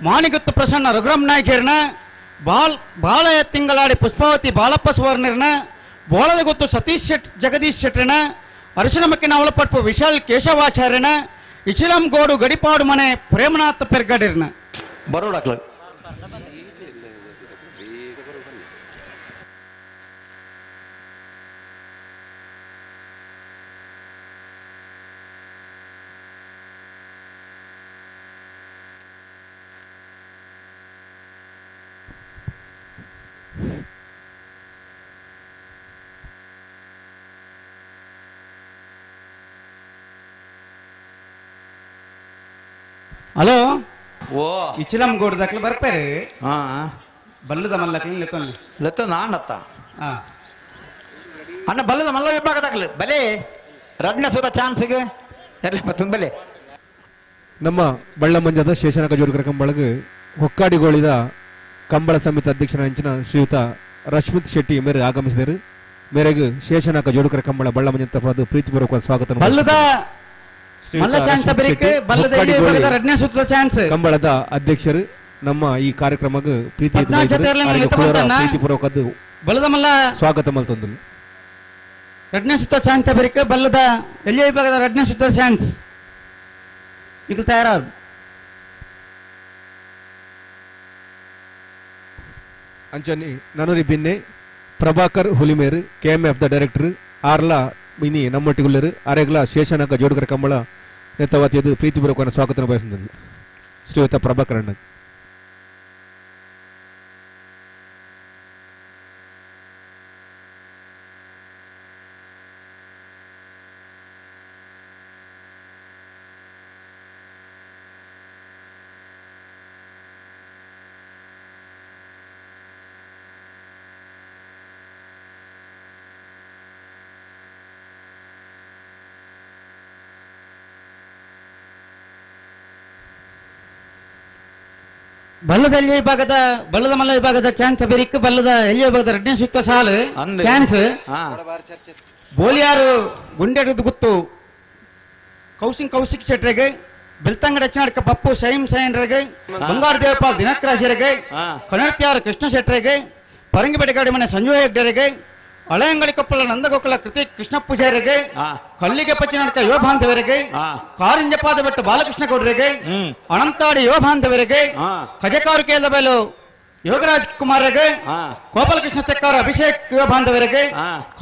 ಮಾಣಿಗುತ್ತು ಪ್ರಸನ್ನ ರಘುರಾಮ್ ನಾಯ್ಕರ್ನ, ಬಾಳಯ ತಿಂಗಳಾಡಿ ಪುಷ್ಪಾವತಿ ಬಾಲಪ್ಪ ಸುವರ್ಣರ್ನ, ಬೋಳದಗುತ್ತು ಸತೀಶ್ ಶೆಟ್ ಜಗದೀಶ್ ಶೆಟ್ಟರ್ನ, ಅರಶಿನಮಕ್ಕಿನ ಅವಳಪಟ್ಪು ವಿಶಾಲ್ ಕೇಶವಾಚಾರ್ಯನ, ಇಚಿಲಂಗೋಡು ಗಡಿಪಾಡು ಮನೆ ಪ್ರೇಮನಾಥ ಪೆರ್ಗಡಿರ್ನ ಬರೋಡಕ್ಲು ಹಲೋ ಓ ಇಚಿಲಂ ಗೋಡು ದಕ್ಲು ಬರ್ಪಾರೆ ಬಲ್ಲದ ಮಲ್ಲಕ್ಲು ಲೆತ್ತೊನ್ಲಿ ಲೆತ್ತ ನಾನತ್ತ ಅಣ್ಣ ಬಲ್ಲದ ಮಲ್ಲ ವಿಭಾಗ ದಾಖಲು ಬಲೆ ರಡ್ನ ಸುತ ಚಾನ್ಸ್ಗೆ ಎರ್ಲಿ ಮತ್ತೊಂದು ಬಲೆ. ನಮ್ಮ ಬಳ್ಳಮಂಜದ ಶೇಷನಾಗ ಜೋಡುಕರ ಕಂಬಳಗ್ ಹೊಕ್ಕಾಡಿಗೋಳಿದ ಕಂಬಳ ಸಮಿತಿ ಅಧ್ಯಕ್ಷರ ಅಂಚಿನ ಶ್ರೀಯುತ ರಶ್ಮಿತ್ ಶೆಟ್ಟಿ ಮೇರೆ ಆಗಮಿಸಿದರು. ಮೇರೆಗೆ ಶೇಷನಾಕ ಜೋಡುಕರ ಕಂಬಳ ಬಳ್ಳಮಂಜ ತಫಾದು ಪ್ರೀತಿಪೂರ್ವಕ ಸ್ವಾಗತ. ಬಲ್ಲದ ಮಲ್ಲ ಚಾನ್ಸ್ ಬರಿಕ್ ಬಲ್ಲದ ಎಲ್ಲಿ ವಿಭಾಗದ ರಡ್ನೇ ಸುತ್ತದ ಚಾನ್ಸ್ ಕಂಬಳದ ಅಧ್ಯಕ್ಷರು ನಮ್ಮ ಈ ಕಾರ್ಯಕ್ರಮಕ್ಕೆ ಪ್ರೀತಿಪೂರ್ವಕ ಬಲ್ಲದ ಮಲ್ಲ ಸ್ವಾಗತ ಮಲ್ತೊಂದು. ರಡ್ನೇ ಸುತ್ತ ಚಾನ್ಸ್ ಬರಿಕ್ ಬಲ್ಲದ ಎಲ್ಲಿ ವಿಭಾಗದ ರಡ್ನೇ ಸುತ್ತ ಚಾನ್ಸ್ ಈಗ ತಯಾರಾರು. ಅಂಚನಿ ನನರಿ ಬಿನ್ನೆ Prabhakar Hulimeru KMF the director ಆರ್ಲಾ ಮಿನಿ ನಮ್ಮೊಟ್ಟಿಗುಲ್ಲರು ಅರೆಗ್ಲ ಶೇಷನಾಗ ಜೋಡುಕರ ಕಂಬಳ ನೆತ್ತವತಿಯದು ಪ್ರೀತಿಪೂರ್ವಕ ಸ್ವಾಗತ ಬಯಸುತ್ತದೆ ಶ್ರೀಯುತ ಪ್ರಭಾಕರ್ ಅಣ್ಣ. ಬಲ್ಲದ ಎಲ್ಲಿ ವಿಭಾಗದ ಬಲ್ಲದ ಮಲ್ಲ ವಿಭಾಗದ ಚಾನ್ಸ್ ಬೆರಿಕ್ ಬಲ್ಲದ ಎಲ್ಲಿ ವಿಭಾಗದ ರಡ್ನೇ ಸುತ್ತ ಸಾಲು ಚಾನ್ಸ್ ಬೋಲಿಯಾರು ಗುಂಡೆಡದ ಗುತ್ತು ಕೌಶಿಕ್ ಕೌಶಿಕ್ ಶೆಟ್ರಿಗೆ ಬೆಳ್ತಂಗಡ ಚನಾಡ್ಕ ಪಪ್ಪು ಶೈಮ್ ಸೈನ್ರಿಗೆ ಬಂಗಾರ ದೇವಪಾಲ್ ದಿನಕರಾಜರಿಗೆ ಕಣರ್ತಿಯಾರ ಕೃಷ್ಣ ಶೆಟ್ರಿಗೆ ಪರಂಗಿಪೇಟೆಗಾಡಿ ಮನೆ ಸಂಜಯ್ ಹೆಗ್ಡೆರಿಗೆ ಹಳೆಯಂಗಡಿ ಕೊಪ್ಪಳ ನಂದಗೋಕುಲ ಕೃತಿ ಕೃಷ್ಣ ಪೂಜಾರಿಗೆ ಕಲ್ಲಿಗೆ ಪಚ್ಚಿನಾಡ್ಕ ಯುವ ಬಾಂಧವರಿಗೆ ಕಾರಿಂಜಪಾದ ಬೆಟ್ಟ ಬಾಲಕೃಷ್ಣ ಗೌಡರಿಗೆ ಅನಂತಾಡಿ ಯುವ ಬಾಂಧವರಿಗೆ ಕಜಕಾರು ಕೇಂದ್ರ ಬಯಲು ಯೋಗರಾಜ್ ಕುಮಾರ್ಗೆ ಗೋಪಾಲಕೃಷ್ಣ ತೆಕ್ಕಾರ ಅಭಿಷೇಕ್ ಯುವ ಬಾಂಧವರಿಗೆ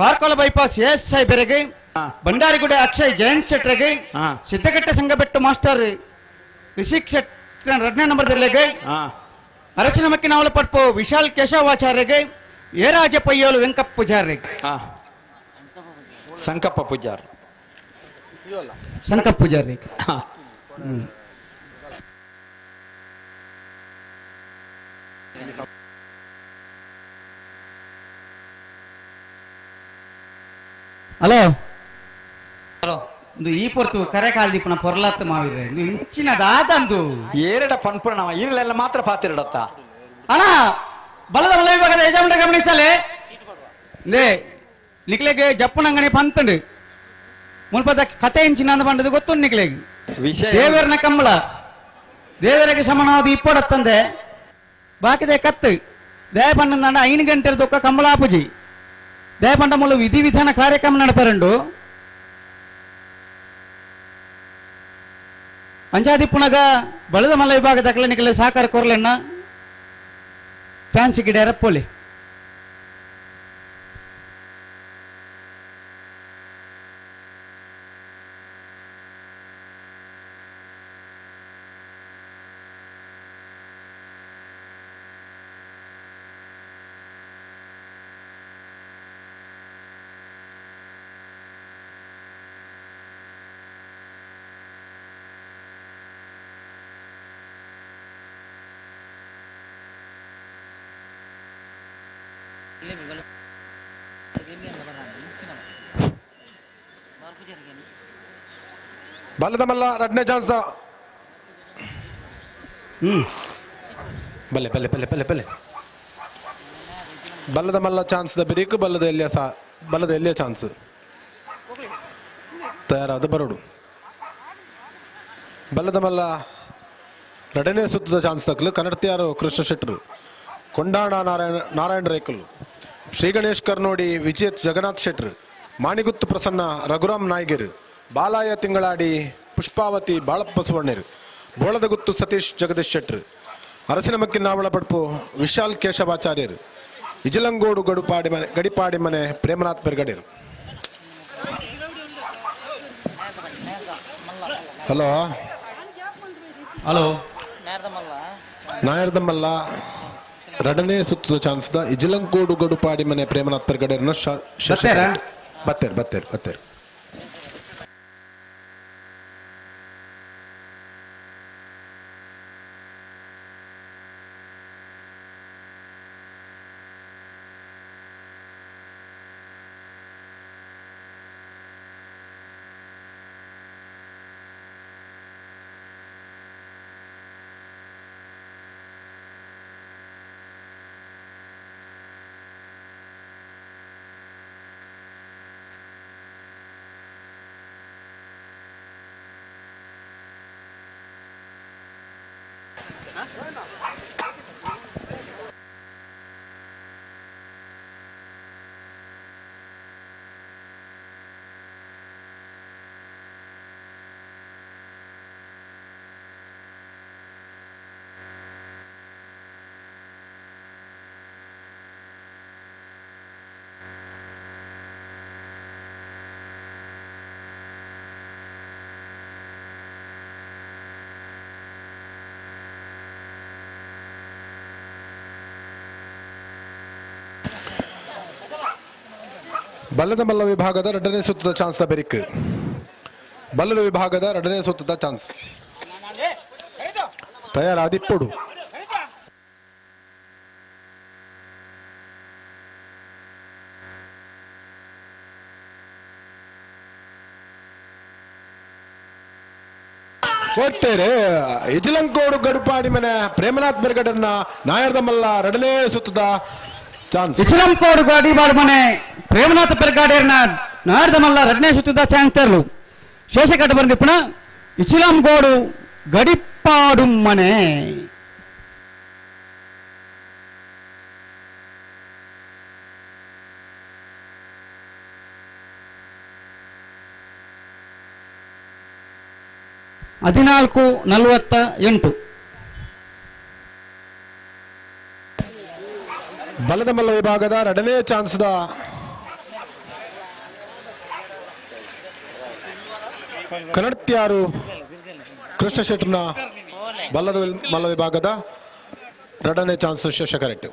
ಕಾರ್ಕಳ ಬೈಪಾಸ್ ಎಸ್ ಸಾಹೇಬರಿಗೆ ಭಂಡಾರಿಗುಡೆ ಅಕ್ಷಯ್ ಜಯಂತ್ ಶೆಟ್ರಿಗೆ ಸಿದ್ದಘಟ್ಟ ಸಂಘಬೆಟ್ಟು ಮಾಸ್ಟರ್ ರಿಷಿಕ್ ಶೆಟ್ಟ ಎರಡನೇ ನಂಬರ್ದಲ್ಲಿಗೆ ಅರಸಿನಮಕ್ಕಿ ನಾವಲಪಟ್ಪು ವಿಶಾಲ್ ಕೇಶವಾಚಾರ್ಯಗೆ ಏರಾಜ ಪಯ್ಯೋಲು ವೆಂಕಪ್ಪ ಪೂಜಾರಿ ಸಂಕಪ್ಪ ಪೂಜಾರಿ ಸಂಕಪ್ಪ ಪೂಜಾರಿ. ಹಲೋ ಹಲೋ ಇಂದು ಈ ಪೊರ್ತು ಕರೆ ಕಾಲ್ದೀಪನ ಪೊರ್ಲಾತ್ ಮಾವಿರ ಇಂದು ಇಂಚಿನ ದಾದಂದು ಏರಡ ಪನ್ಪುರ ನಾವ ಈರಳೆಲ್ಲ ಮಾತ್ರ ಪಾತಿರಡತ್ತ ಅಣ್ಣ ಬಲದ ಮಲ ವಿಭಾಗದ ಯಜಮಾನ ಗಮನಿಸಲೆ ನೇ ನಿಕ್ಲೆಗೆ ಜಪ್ಪುನಂಗನೆ ಪಂತಂಡು ಮುಲ್ಪದ ಕತೆ ಇಂಚಿನ ಅಂದ ಬಂಡದು ಗೊತ್ತು ನಿಕ್ಲೆಗೆ ವಿಷಯ ದೇವರನ ಕಂಬಳ ದೇವರಿಗೆ ಸಮಾನವಾದ ಇಪ್ಪಡತ್ತಂದೆ ಬಾಕಿದೆ ಕತ್ತು ದೇವ ಪಂಡ 5 ಗಂಟೆ ದೊಕ್ಕ ಕಂಬಳಾಪುಜಿ ದೇವ ಪಂಡ ಮೂಲ ವಿಧಿ ವಿಧಾನ ಕಾರ್ಯಕ್ರಮ ನಡಪರಂಡು ಅಂಜಾದಿ ಪುನಗ ಬಲದ ಮಲ್ಲ ವಿಭಾಗದ ನಿಕ್ಲೆ ಸಹಕಾರ ಕೊರಲೆಣ್ಣ ಚಾನ್ಸ್ ಗಿಡ ಪೋಲಿ ಬಲ್ಲದ ಮಲ್ಲ ರಡ್ನೇ ಚಾನ್ಸ್ ಬಲ್ಲೆ ಬಲ್ಲೆ ಬಲ್ಲೆ ಬಲ್ಲೆ ಬಲ್ಲೆ ಬಲ್ಲದ ಮಲ್ಲ ಚಾನ್ಸ್ the ಬಿರಿಕು ಬಲ್ಲದ ಎಲ್ಲಿಯ ಸಾ ಬಲ್ಲದ ಎಲ್ಲಿಯ ಚಾನ್ಸ್ ತಯಾರಾದ ಬರೋಡು ಬಲ್ಲದ ಮಲ್ಲ ರಡನೇ ಸುತ್ತದ ಚಾನ್ಸ್ ತಕ್ಕಲು ಕನ್ನಡತಿಯಾರು ಕೃಷ್ಣ ಶೆಟ್ಟರು ಕೊಂಡಾಣ ನಾರಾಯಣ ನಾರಾಯಣ ರೇಕುಲು ಶ್ರೀ ಗಣೇಶ್ ಕರ್ನೋಡಿ ವಿಜೇತ್ ಜಗನ್ನಾಥ್ ಶೆಟ್ಟರು ಮಾಣಿಗುತ್ತು ಪ್ರಸನ್ನ ರಘುರಾಮ್ ನಾಯ್ಗೆರು ಬಾಲಾಯ ತಿಂಗಳಾಡಿ ಪುಷ್ಪಾವತಿ ಬಾಳಪ್ಪ ಸುವರ್ಣರು, ಬೋಳದಗುತ್ತು ಸತೀಶ್ ಜಗದೀಶ್ ಶೆಟ್ರು, ಅರಸಿನಮಕ್ಕಿ ನಾವಳಪಡ್ಪು ವಿಶಾಲ್ ಕೇಶವಾಚಾರ್ಯರು, ಇಜಲಂಗೋಡು ಗಡಿಪಾಡಿ ಮನೆ ಪ್ರೇಮನಾಥ್ ಪೆರ್ಗಡೇರು. ಹಲೋ ಹಲೋ ನಾಯರ್ದಮಲ್ಲ ಎರಡನೇ ಸುತ್ತದ ಚಾನ್ಸ್ the ಇಜಲಂಕೋಡು ಗಡುಪಾಡಿ ಮನೆ ಪ್ರೇಮನಾಥ್ ಪೆರ್ಗಡೇರನ್ನ ಬತ್ತೇರ್ ಬತ್ತೇರ್ ಬತ್ತೇರ್. ಬಲ್ಲದ ಮಲ್ಲ ವಿಭಾಗದ ಎರಡನೇ ಸುತ್ತದ ಚಾನ್ಸ್ ನ ಬೆರಿಕ್. ಬಲ್ಲದ ವಿಭಾಗದ ಎರಡನೇ ಸುತ್ತದ ಚಾನ್ಸ್ ತಯಾರಾದಿಪ್ಪುಡು. ಕೊಡ್ತೇರೆ ಇಜಲಂಕೋಡು ಗಡುಪಾಡಿ ಮನೆ ಪ್ರೇಮನಾಥ್ ಬೆರ್ಗಡನ್ನ ನಾಯರ್ದ ಮಲ್ಲ ಎರಡನೇ ಸುತ್ತದ ಚಾನ್ಸ್. ಇಚಲಂಕೋಡು ಗಡಿಪಾಡು ಮನೆ ಪ್ರೇಮನಾಥ ಪೆರ್ಗಾಡೇರ್ನ ನಾಯರ್ದ ಮಲ್ಲ ಎರಡನೇ ಸುತ್ತದ ಚಾನ್ಸ್ ತರಲು ಶೇಷಕಟ್ಟ ಬಂದಿಪ್ಪಣ ಇಚಿಲಂಕೋಡು ಗಡಿಪಾಡು ಮನೆ. ಹದಿನಾಲ್ಕು ನಲವತ್ತ ಎಂಟು. ಬಲದ ಮಲ್ಲ ವಿಭಾಗದ ಎರಡನೇ ಚಾನ್ಸ್ the ಕನ್ನಡತ್ಯಾರು ಕೃಷ್ಣ ಶೆಟ್ಟರ್ನ ಬಲ್ಲದ ಮಲ್ಲ ವಿಭಾಗದ ಎರಡನೇ ಚಾನ್ಸ್ ಶೇಷ ಕರೆಕ್ಟ್.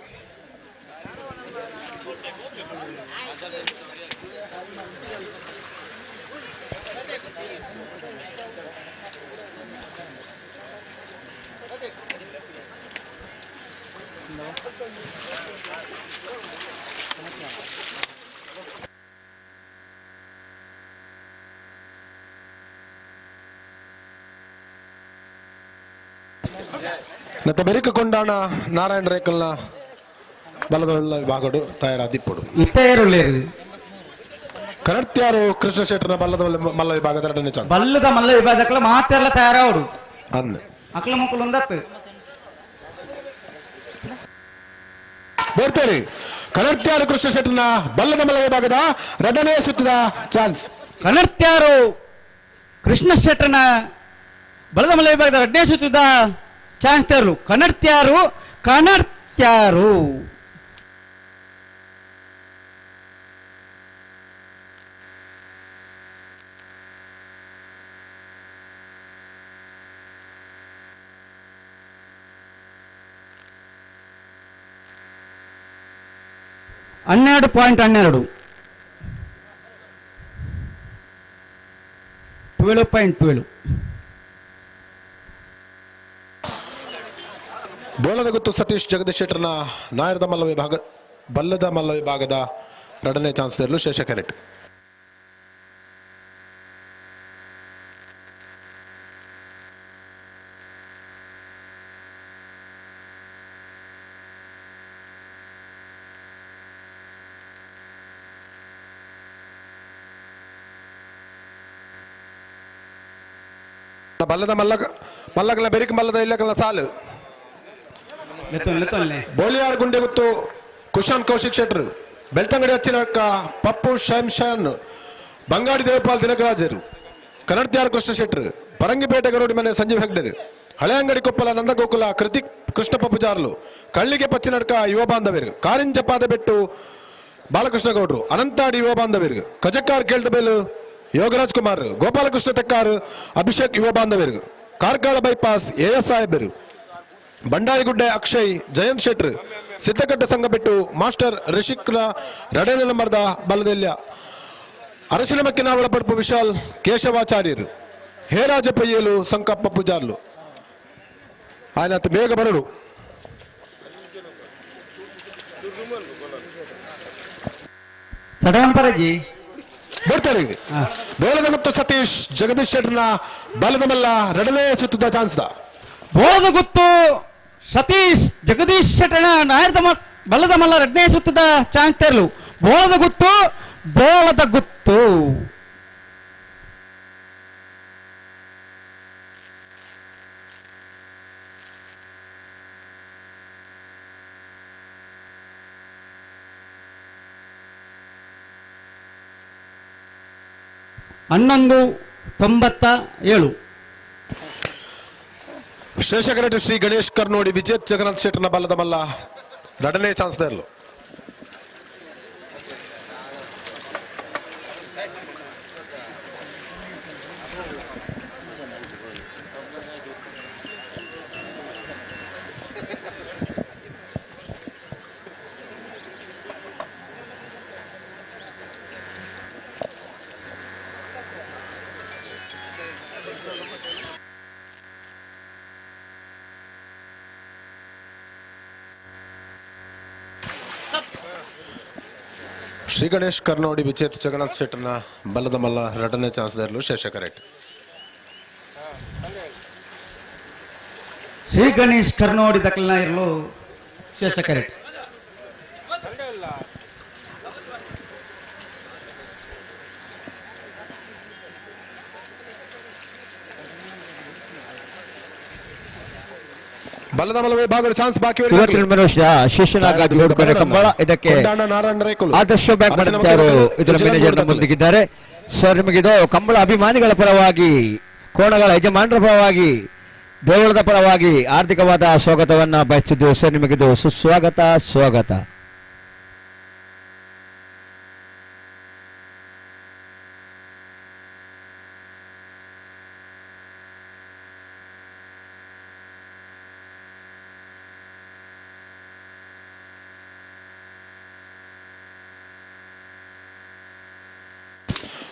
ನತ್ತ ಬೆರಿಕ ಕೊಂಡಾಣ ನಾರಾಯಣ ರೇಕಲ್ನ ಬಲದ ವಿಭಾಗಡು ತಯಾರಾದಿಪ್ಪುಡು. ಕನ್ನಡತ್ಯಾರು ಕೃಷ್ಣ ಶೆಟ್ಟರ್ನ ಬಲ್ಲದ ಮಲ್ಲ ವಿಭಾಗದ ಎರಡನೇ ಚಾನ್ಸ್. ಬಲ್ಲದ ಮಲ್ಲ ವಿಭಾಗಕ್ಕಲ ಮಾತೆಲ್ಲ ತಯಾರಾವಡು ಅಂದ್ ಅಕ್ಲ ಮುಕ್ಕಲು ಒಂದತ್ತು ಬರ್ತಾರೆ. ಕನ್ನಡತ್ಯಾರು ಕೃಷ್ಣ ಶೆಟ್ಟರ್ನ ಬಲ್ಲದ ಮಲ್ಲ ವಿಭಾಗದ ಎರಡನೇ ಸುತ್ತದ ಚಾನ್ಸ್. ಕನ್ನಡತ್ಯಾರು ಕೃಷ್ಣ ಶೆಟ್ಟರ್ನ ಬಲದ ಮಲ್ಲ ವಿಭಾಗದ ಎರಡನೇ ಸುತ್ತದ ಚಾನ್ಸ್ ತರಲು ಕನ್ನಡತ್ಯಾರು ಕನ್ನಡತ್ಯಾರು. 12.12 12.12. ಬೋಳದ ಗುತ್ತು ಸತೀಶ್ ಜಗದೀಶ್ ಶೆಟ್ಟರ್ನ ನಾಯರದ ಮಲ್ಲ ವಿಭಾಗ ಬಲ್ಲದ ಮಲ್ಲ ವಿಭಾಗದ ಎರಡನೇ ಚಾನ್ಸ್ ಇರಲು ಶೇಷ ಕ್ಯಾರೆಟ್. ಬಲ್ಲದ ಮಲ್ಲ ಮಲ್ಲಕಲ ಬೆರಿಕ್ ಮಲ್ಲದ ಇಲ್ಲಕಲ ಸಾಲು ಬೋಳಿಯಾರ್ ಗುಂಡೆ ಗುತ್ತು ಕುಶಾನ್ ಕೌಶಿಕ್ ಶೆಟ್ರು, ಬೆಳ್ತಂಗಡಿ ಅಚ್ಚಿನಕ್ಕ ಪಪ್ಪು ಶೈಮ್ ಶನ್, ಬಂಗಾಡಿ ದೇವಪಾಲ್ ದಿನಕರಾಜರು, ಕನ್ನಡತ್ಯಾರ್ ಕೃಷ್ಣ ಶೆಟ್ಟರು, ಪರಂಗಿಪೇಟೆ ಗರೋಡಿ ಮನೆ ಸಂಜೀವ್ ಹೆಗ್ಡೆರು, ಹಳೆಯಂಗಡಿ ಕೊಪ್ಪಲ ನಂದಗೋಕುಲ ಕೃತಿಕ್ ಕೃಷ್ಣಪ್ಪ ಪೂಜಾರ್ಲು, ಕಳ್ಳಿಗೆ ಪಚ್ಚಿನಡ್ಕ ಯುವ ಬಾಂಧವರು, ಕಾರಿಂಜಪಾದ ಬೆಟ್ಟು ಬಾಲಕೃಷ್ಣ ಗೌಡ್ರು, ಅನಂತಾಡಿ ಯುವ ಬಾಂಧವರು, ಕಜಕ್ಕಾರ್ ಕೇಳ್ದಬೇಲು ಯೋಗರಾಜ್ ಕುಮಾರ್, ಗೋಪಾಲಕೃಷ್ಣ ತೆಕ್ಕಾರ್ ಅಭಿಷೇಕ್ ಯುವ ಬಾಂಧವರು, ಕಾರ್ಕಳ ಬೈಪಾಸ್ ಎ ಎಸ್ ಸಾಹೇಬರು, ಬಂಡಾರಿಗುಡ್ಡೆ ಅಕ್ಷಯ್ ಜಯಂತ್ ಶೆಟ್ರ್, ಸಿದ್ದಕಟ್ಟೆ ಸಂಘ ಬೆಟ್ಟು ಮಾಸ್ಟರ್ ರಿಷಿಕ್ನ ರಡನೆ ನಂಬರ್ದ ಬಲದೆಲ್ಯ, ಅರಸಿನಮಕ್ಕಿನ ಒಳಪಡ್ಪು ವಿಶಾಲ್ ಕೇಶವಾಚಾರ್ಯರು, ಹೇರಾಜ ಪಯ್ಯಲು ಸಂಕಪ್ಪ ಪೂಜಾರ್ಲು. ఆయన ಬೇಗ ಬರಡು. ತಡವಂಪರಜಿ ಬರ್ತಾರೆ. ಬೋಳದ ಸತೀಶ್ ಜಗದೀಶ್ ಶೆಟ್ಟರ್ನ ಬಲದ ಮಲ್ಲ ಎರಡನೇ ಸುತ್ತದ ಚಾನ್ಸ್. ಬೋಳದ ಗುತ್ತು ಸತೀಶ್ ಜಗದೀಶ್ ಶೆಟ್ಟರ್ನ ನಾಯರದ ಬಲದ ಮಲ್ಲ ಎರಡನೇ ಸುತ್ತದ ಚಾನ್ಸ್ ತೆರಲು. ಬೋಳದ ಗುತ್ತು, ಬೋಳದ ಗುತ್ತು. ಹನ್ನೊಂದು 97. ಶೇಷಕರೆಡ್ಡಿ ಶ್ರೀ ಗಣೇಶ್ ಕರ್ನೋಡಿ ವಿಜೇತ್ ಜಗನ್ನಾಥ್ ಶೆಟ್ಟರ್ನ ಬಲದ ಮಲ್ಲ ಎರಡನೇ ಚಾನ್ಸ್ ಇರಲು. ಶ್ರೀ ಗಣೇಶ್ ಕರ್ನೋಡಿ ವಿಚೇತ್ ಜಗನ್ನಾಥ್ ಶೆಟ್ಟರ್ನ ಬಲದ ಮಲ್ಲ ಎರಡನೇ ಚಾನ್ಸ್ ಇರಲು ಶೇಷಕರೆಡ್ಡಿ. ಶ್ರೀ ಗಣೇಶ್ ಕರ್ನೋಡಿ ದಕ್ಕಲ್ನ ಇರಲು ಶೇಷಕರೆಡ್ಡಿ. ಬಲದ ಮಲ್ಲ ವಿಭಾಗದ ಚಾನ್ಸ್ ಬಾಕಿ. ಶಿಷ್ಯನಾಗ ಕಂಬಳ ಇದಕ್ಕೆ ಆದರ್ಶ ಬ್ಯಾಂಕ್ ಮಾಡಿದ್ದಾರೆ. ಇದರ ಮ್ಯಾನೇಜರ್ ನಮ್ಮೊಂದಿಗಿದ್ದಾರೆ. ಸರ್, ನಿಮಗಿದು ಕಂಬಳ ಅಭಿಮಾನಿಗಳ ಪರವಾಗಿ, ಕೋಣಗಳ ಯಜಮಾನರ ಪರವಾಗಿ, ದೇವಳದ ಪರವಾಗಿ ಆರ್ಥಿಕವಾದ ಸ್ವಾಗತವನ್ನ ಬಯಸ್ತಿದ್ದು. ಸರ್, ನಿಮಗಿದು ಸುಸ್ವಾಗತ, ಸ್ವಾಗತ.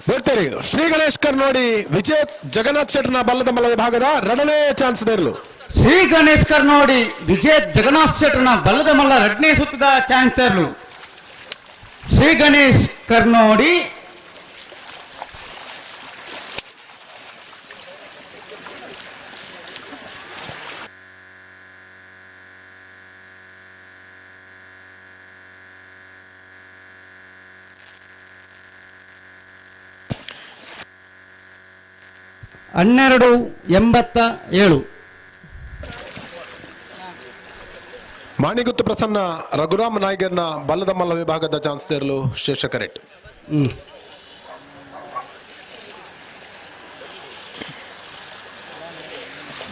ಬರ್ತಾರೆ. ಶ್ರೀ ಗಣೇಶ್ ಕರ್ನೋಡಿ ವಿಜೇತ್ ಜಗನ್ನಾಥ್ ಶೆಟ್ಟರ್ನ ಬಲ್ಲದ ಮಲ್ಲ ವಿಭಾಗದ ಎರಡನೇ ಚಾನ್ಸ್ ಇರಲು. ಶ್ರೀ ಗಣೇಶ್ ಕರ್ನೋಡಿ ವಿಜೇತ್ ಜಗನ್ನಾಥ್ ಶೆಟ್ಟರ್ನ ಬಲ್ಲದ ಮಲ್ಲ ಎರಡನೇ ಸುತ್ತದ ಚಾನ್ಸ್ ಇರಲು. ಶ್ರೀ ಗಣೇಶ್ ಕರ್ನೋಡಿ ಹನ್ನೆರಡು 87. ಮಾಣಿಗುತ್ತು ಪ್ರಸನ್ನ ರಘುರಾಮ್ ನಾಯ್ಗರ್ನ ಬಲ್ಲದ ಮಲ್ಲ ವಿಭಾಗದ ಚಾನ್ಸ್ ಇರಲು ಶೇಷಕರೆಟ್.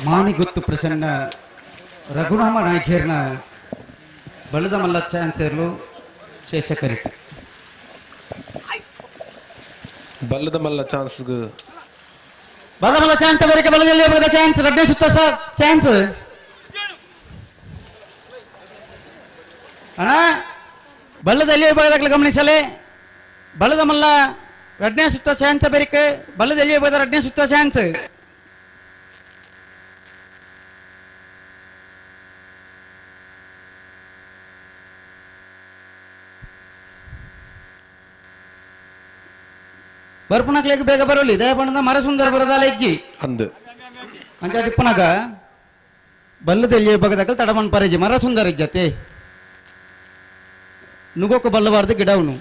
ಮಾಣಿಗುತ್ತು ಪ್ರಸನ್ನ ರಘುರಾಮ ನಾಯ್ಕರ್ನ ಬಲ್ಲದ ಮಲ್ಲ ಚಾನ್ಸ್ ಇರಲು ಶೇಷಕರೆಟ್. ಬಲ್ಲದ ಮಲ್ಲ ಚಾನ್ಸ್ ಬಲದ ಚಾನ್ಸ್ ಬರಕ್ಕೆ ಬಲದಲ್ಲಿ ಬರದ ಚಾನ್ಸ್ ಎರಡನೇ ಸುತ್ತ ಸರ್ ಚಾನ್ಸ್ ಅಣ್ಣ. ಬಲ್ಲದಲ್ಲಿ ಬರದಾಗಲೇ ಗಮನಿಸಲೇ ಬಲದ ಮಲ್ಲ ಎರಡನೇ ಸುತ್ತ ಚಾನ್ಸ್ ಬೇರಿಕೆ ಬಲದಲ್ಲಿ ಬರದ ಎರಡನೇ ಸುತ್ತ ಚಾನ್ಸ್. ಬರ್ಪುನಕ್ಲೇಗೆ ಬೇಗ ಬರೋಲಿ ದಯಪಣದ ಮರ ಸುಂದರ ಬರದಾಲ ಹೆಜ್ಜಿ ಅಂದು ಅಂಚ ದಿಪ್ಪನಾಗ ಬಲ್ಲದಲ್ಲಿ ಬಗದಕಲ್ ತಡಮನ್ ಪರೇಜಿ ಮರ ಸುಂದರ ಇಜ್ಜತೆ ನುಗೋಕ ಬಲ್ಲಬಾರ್ದು ಗಿಡವನು.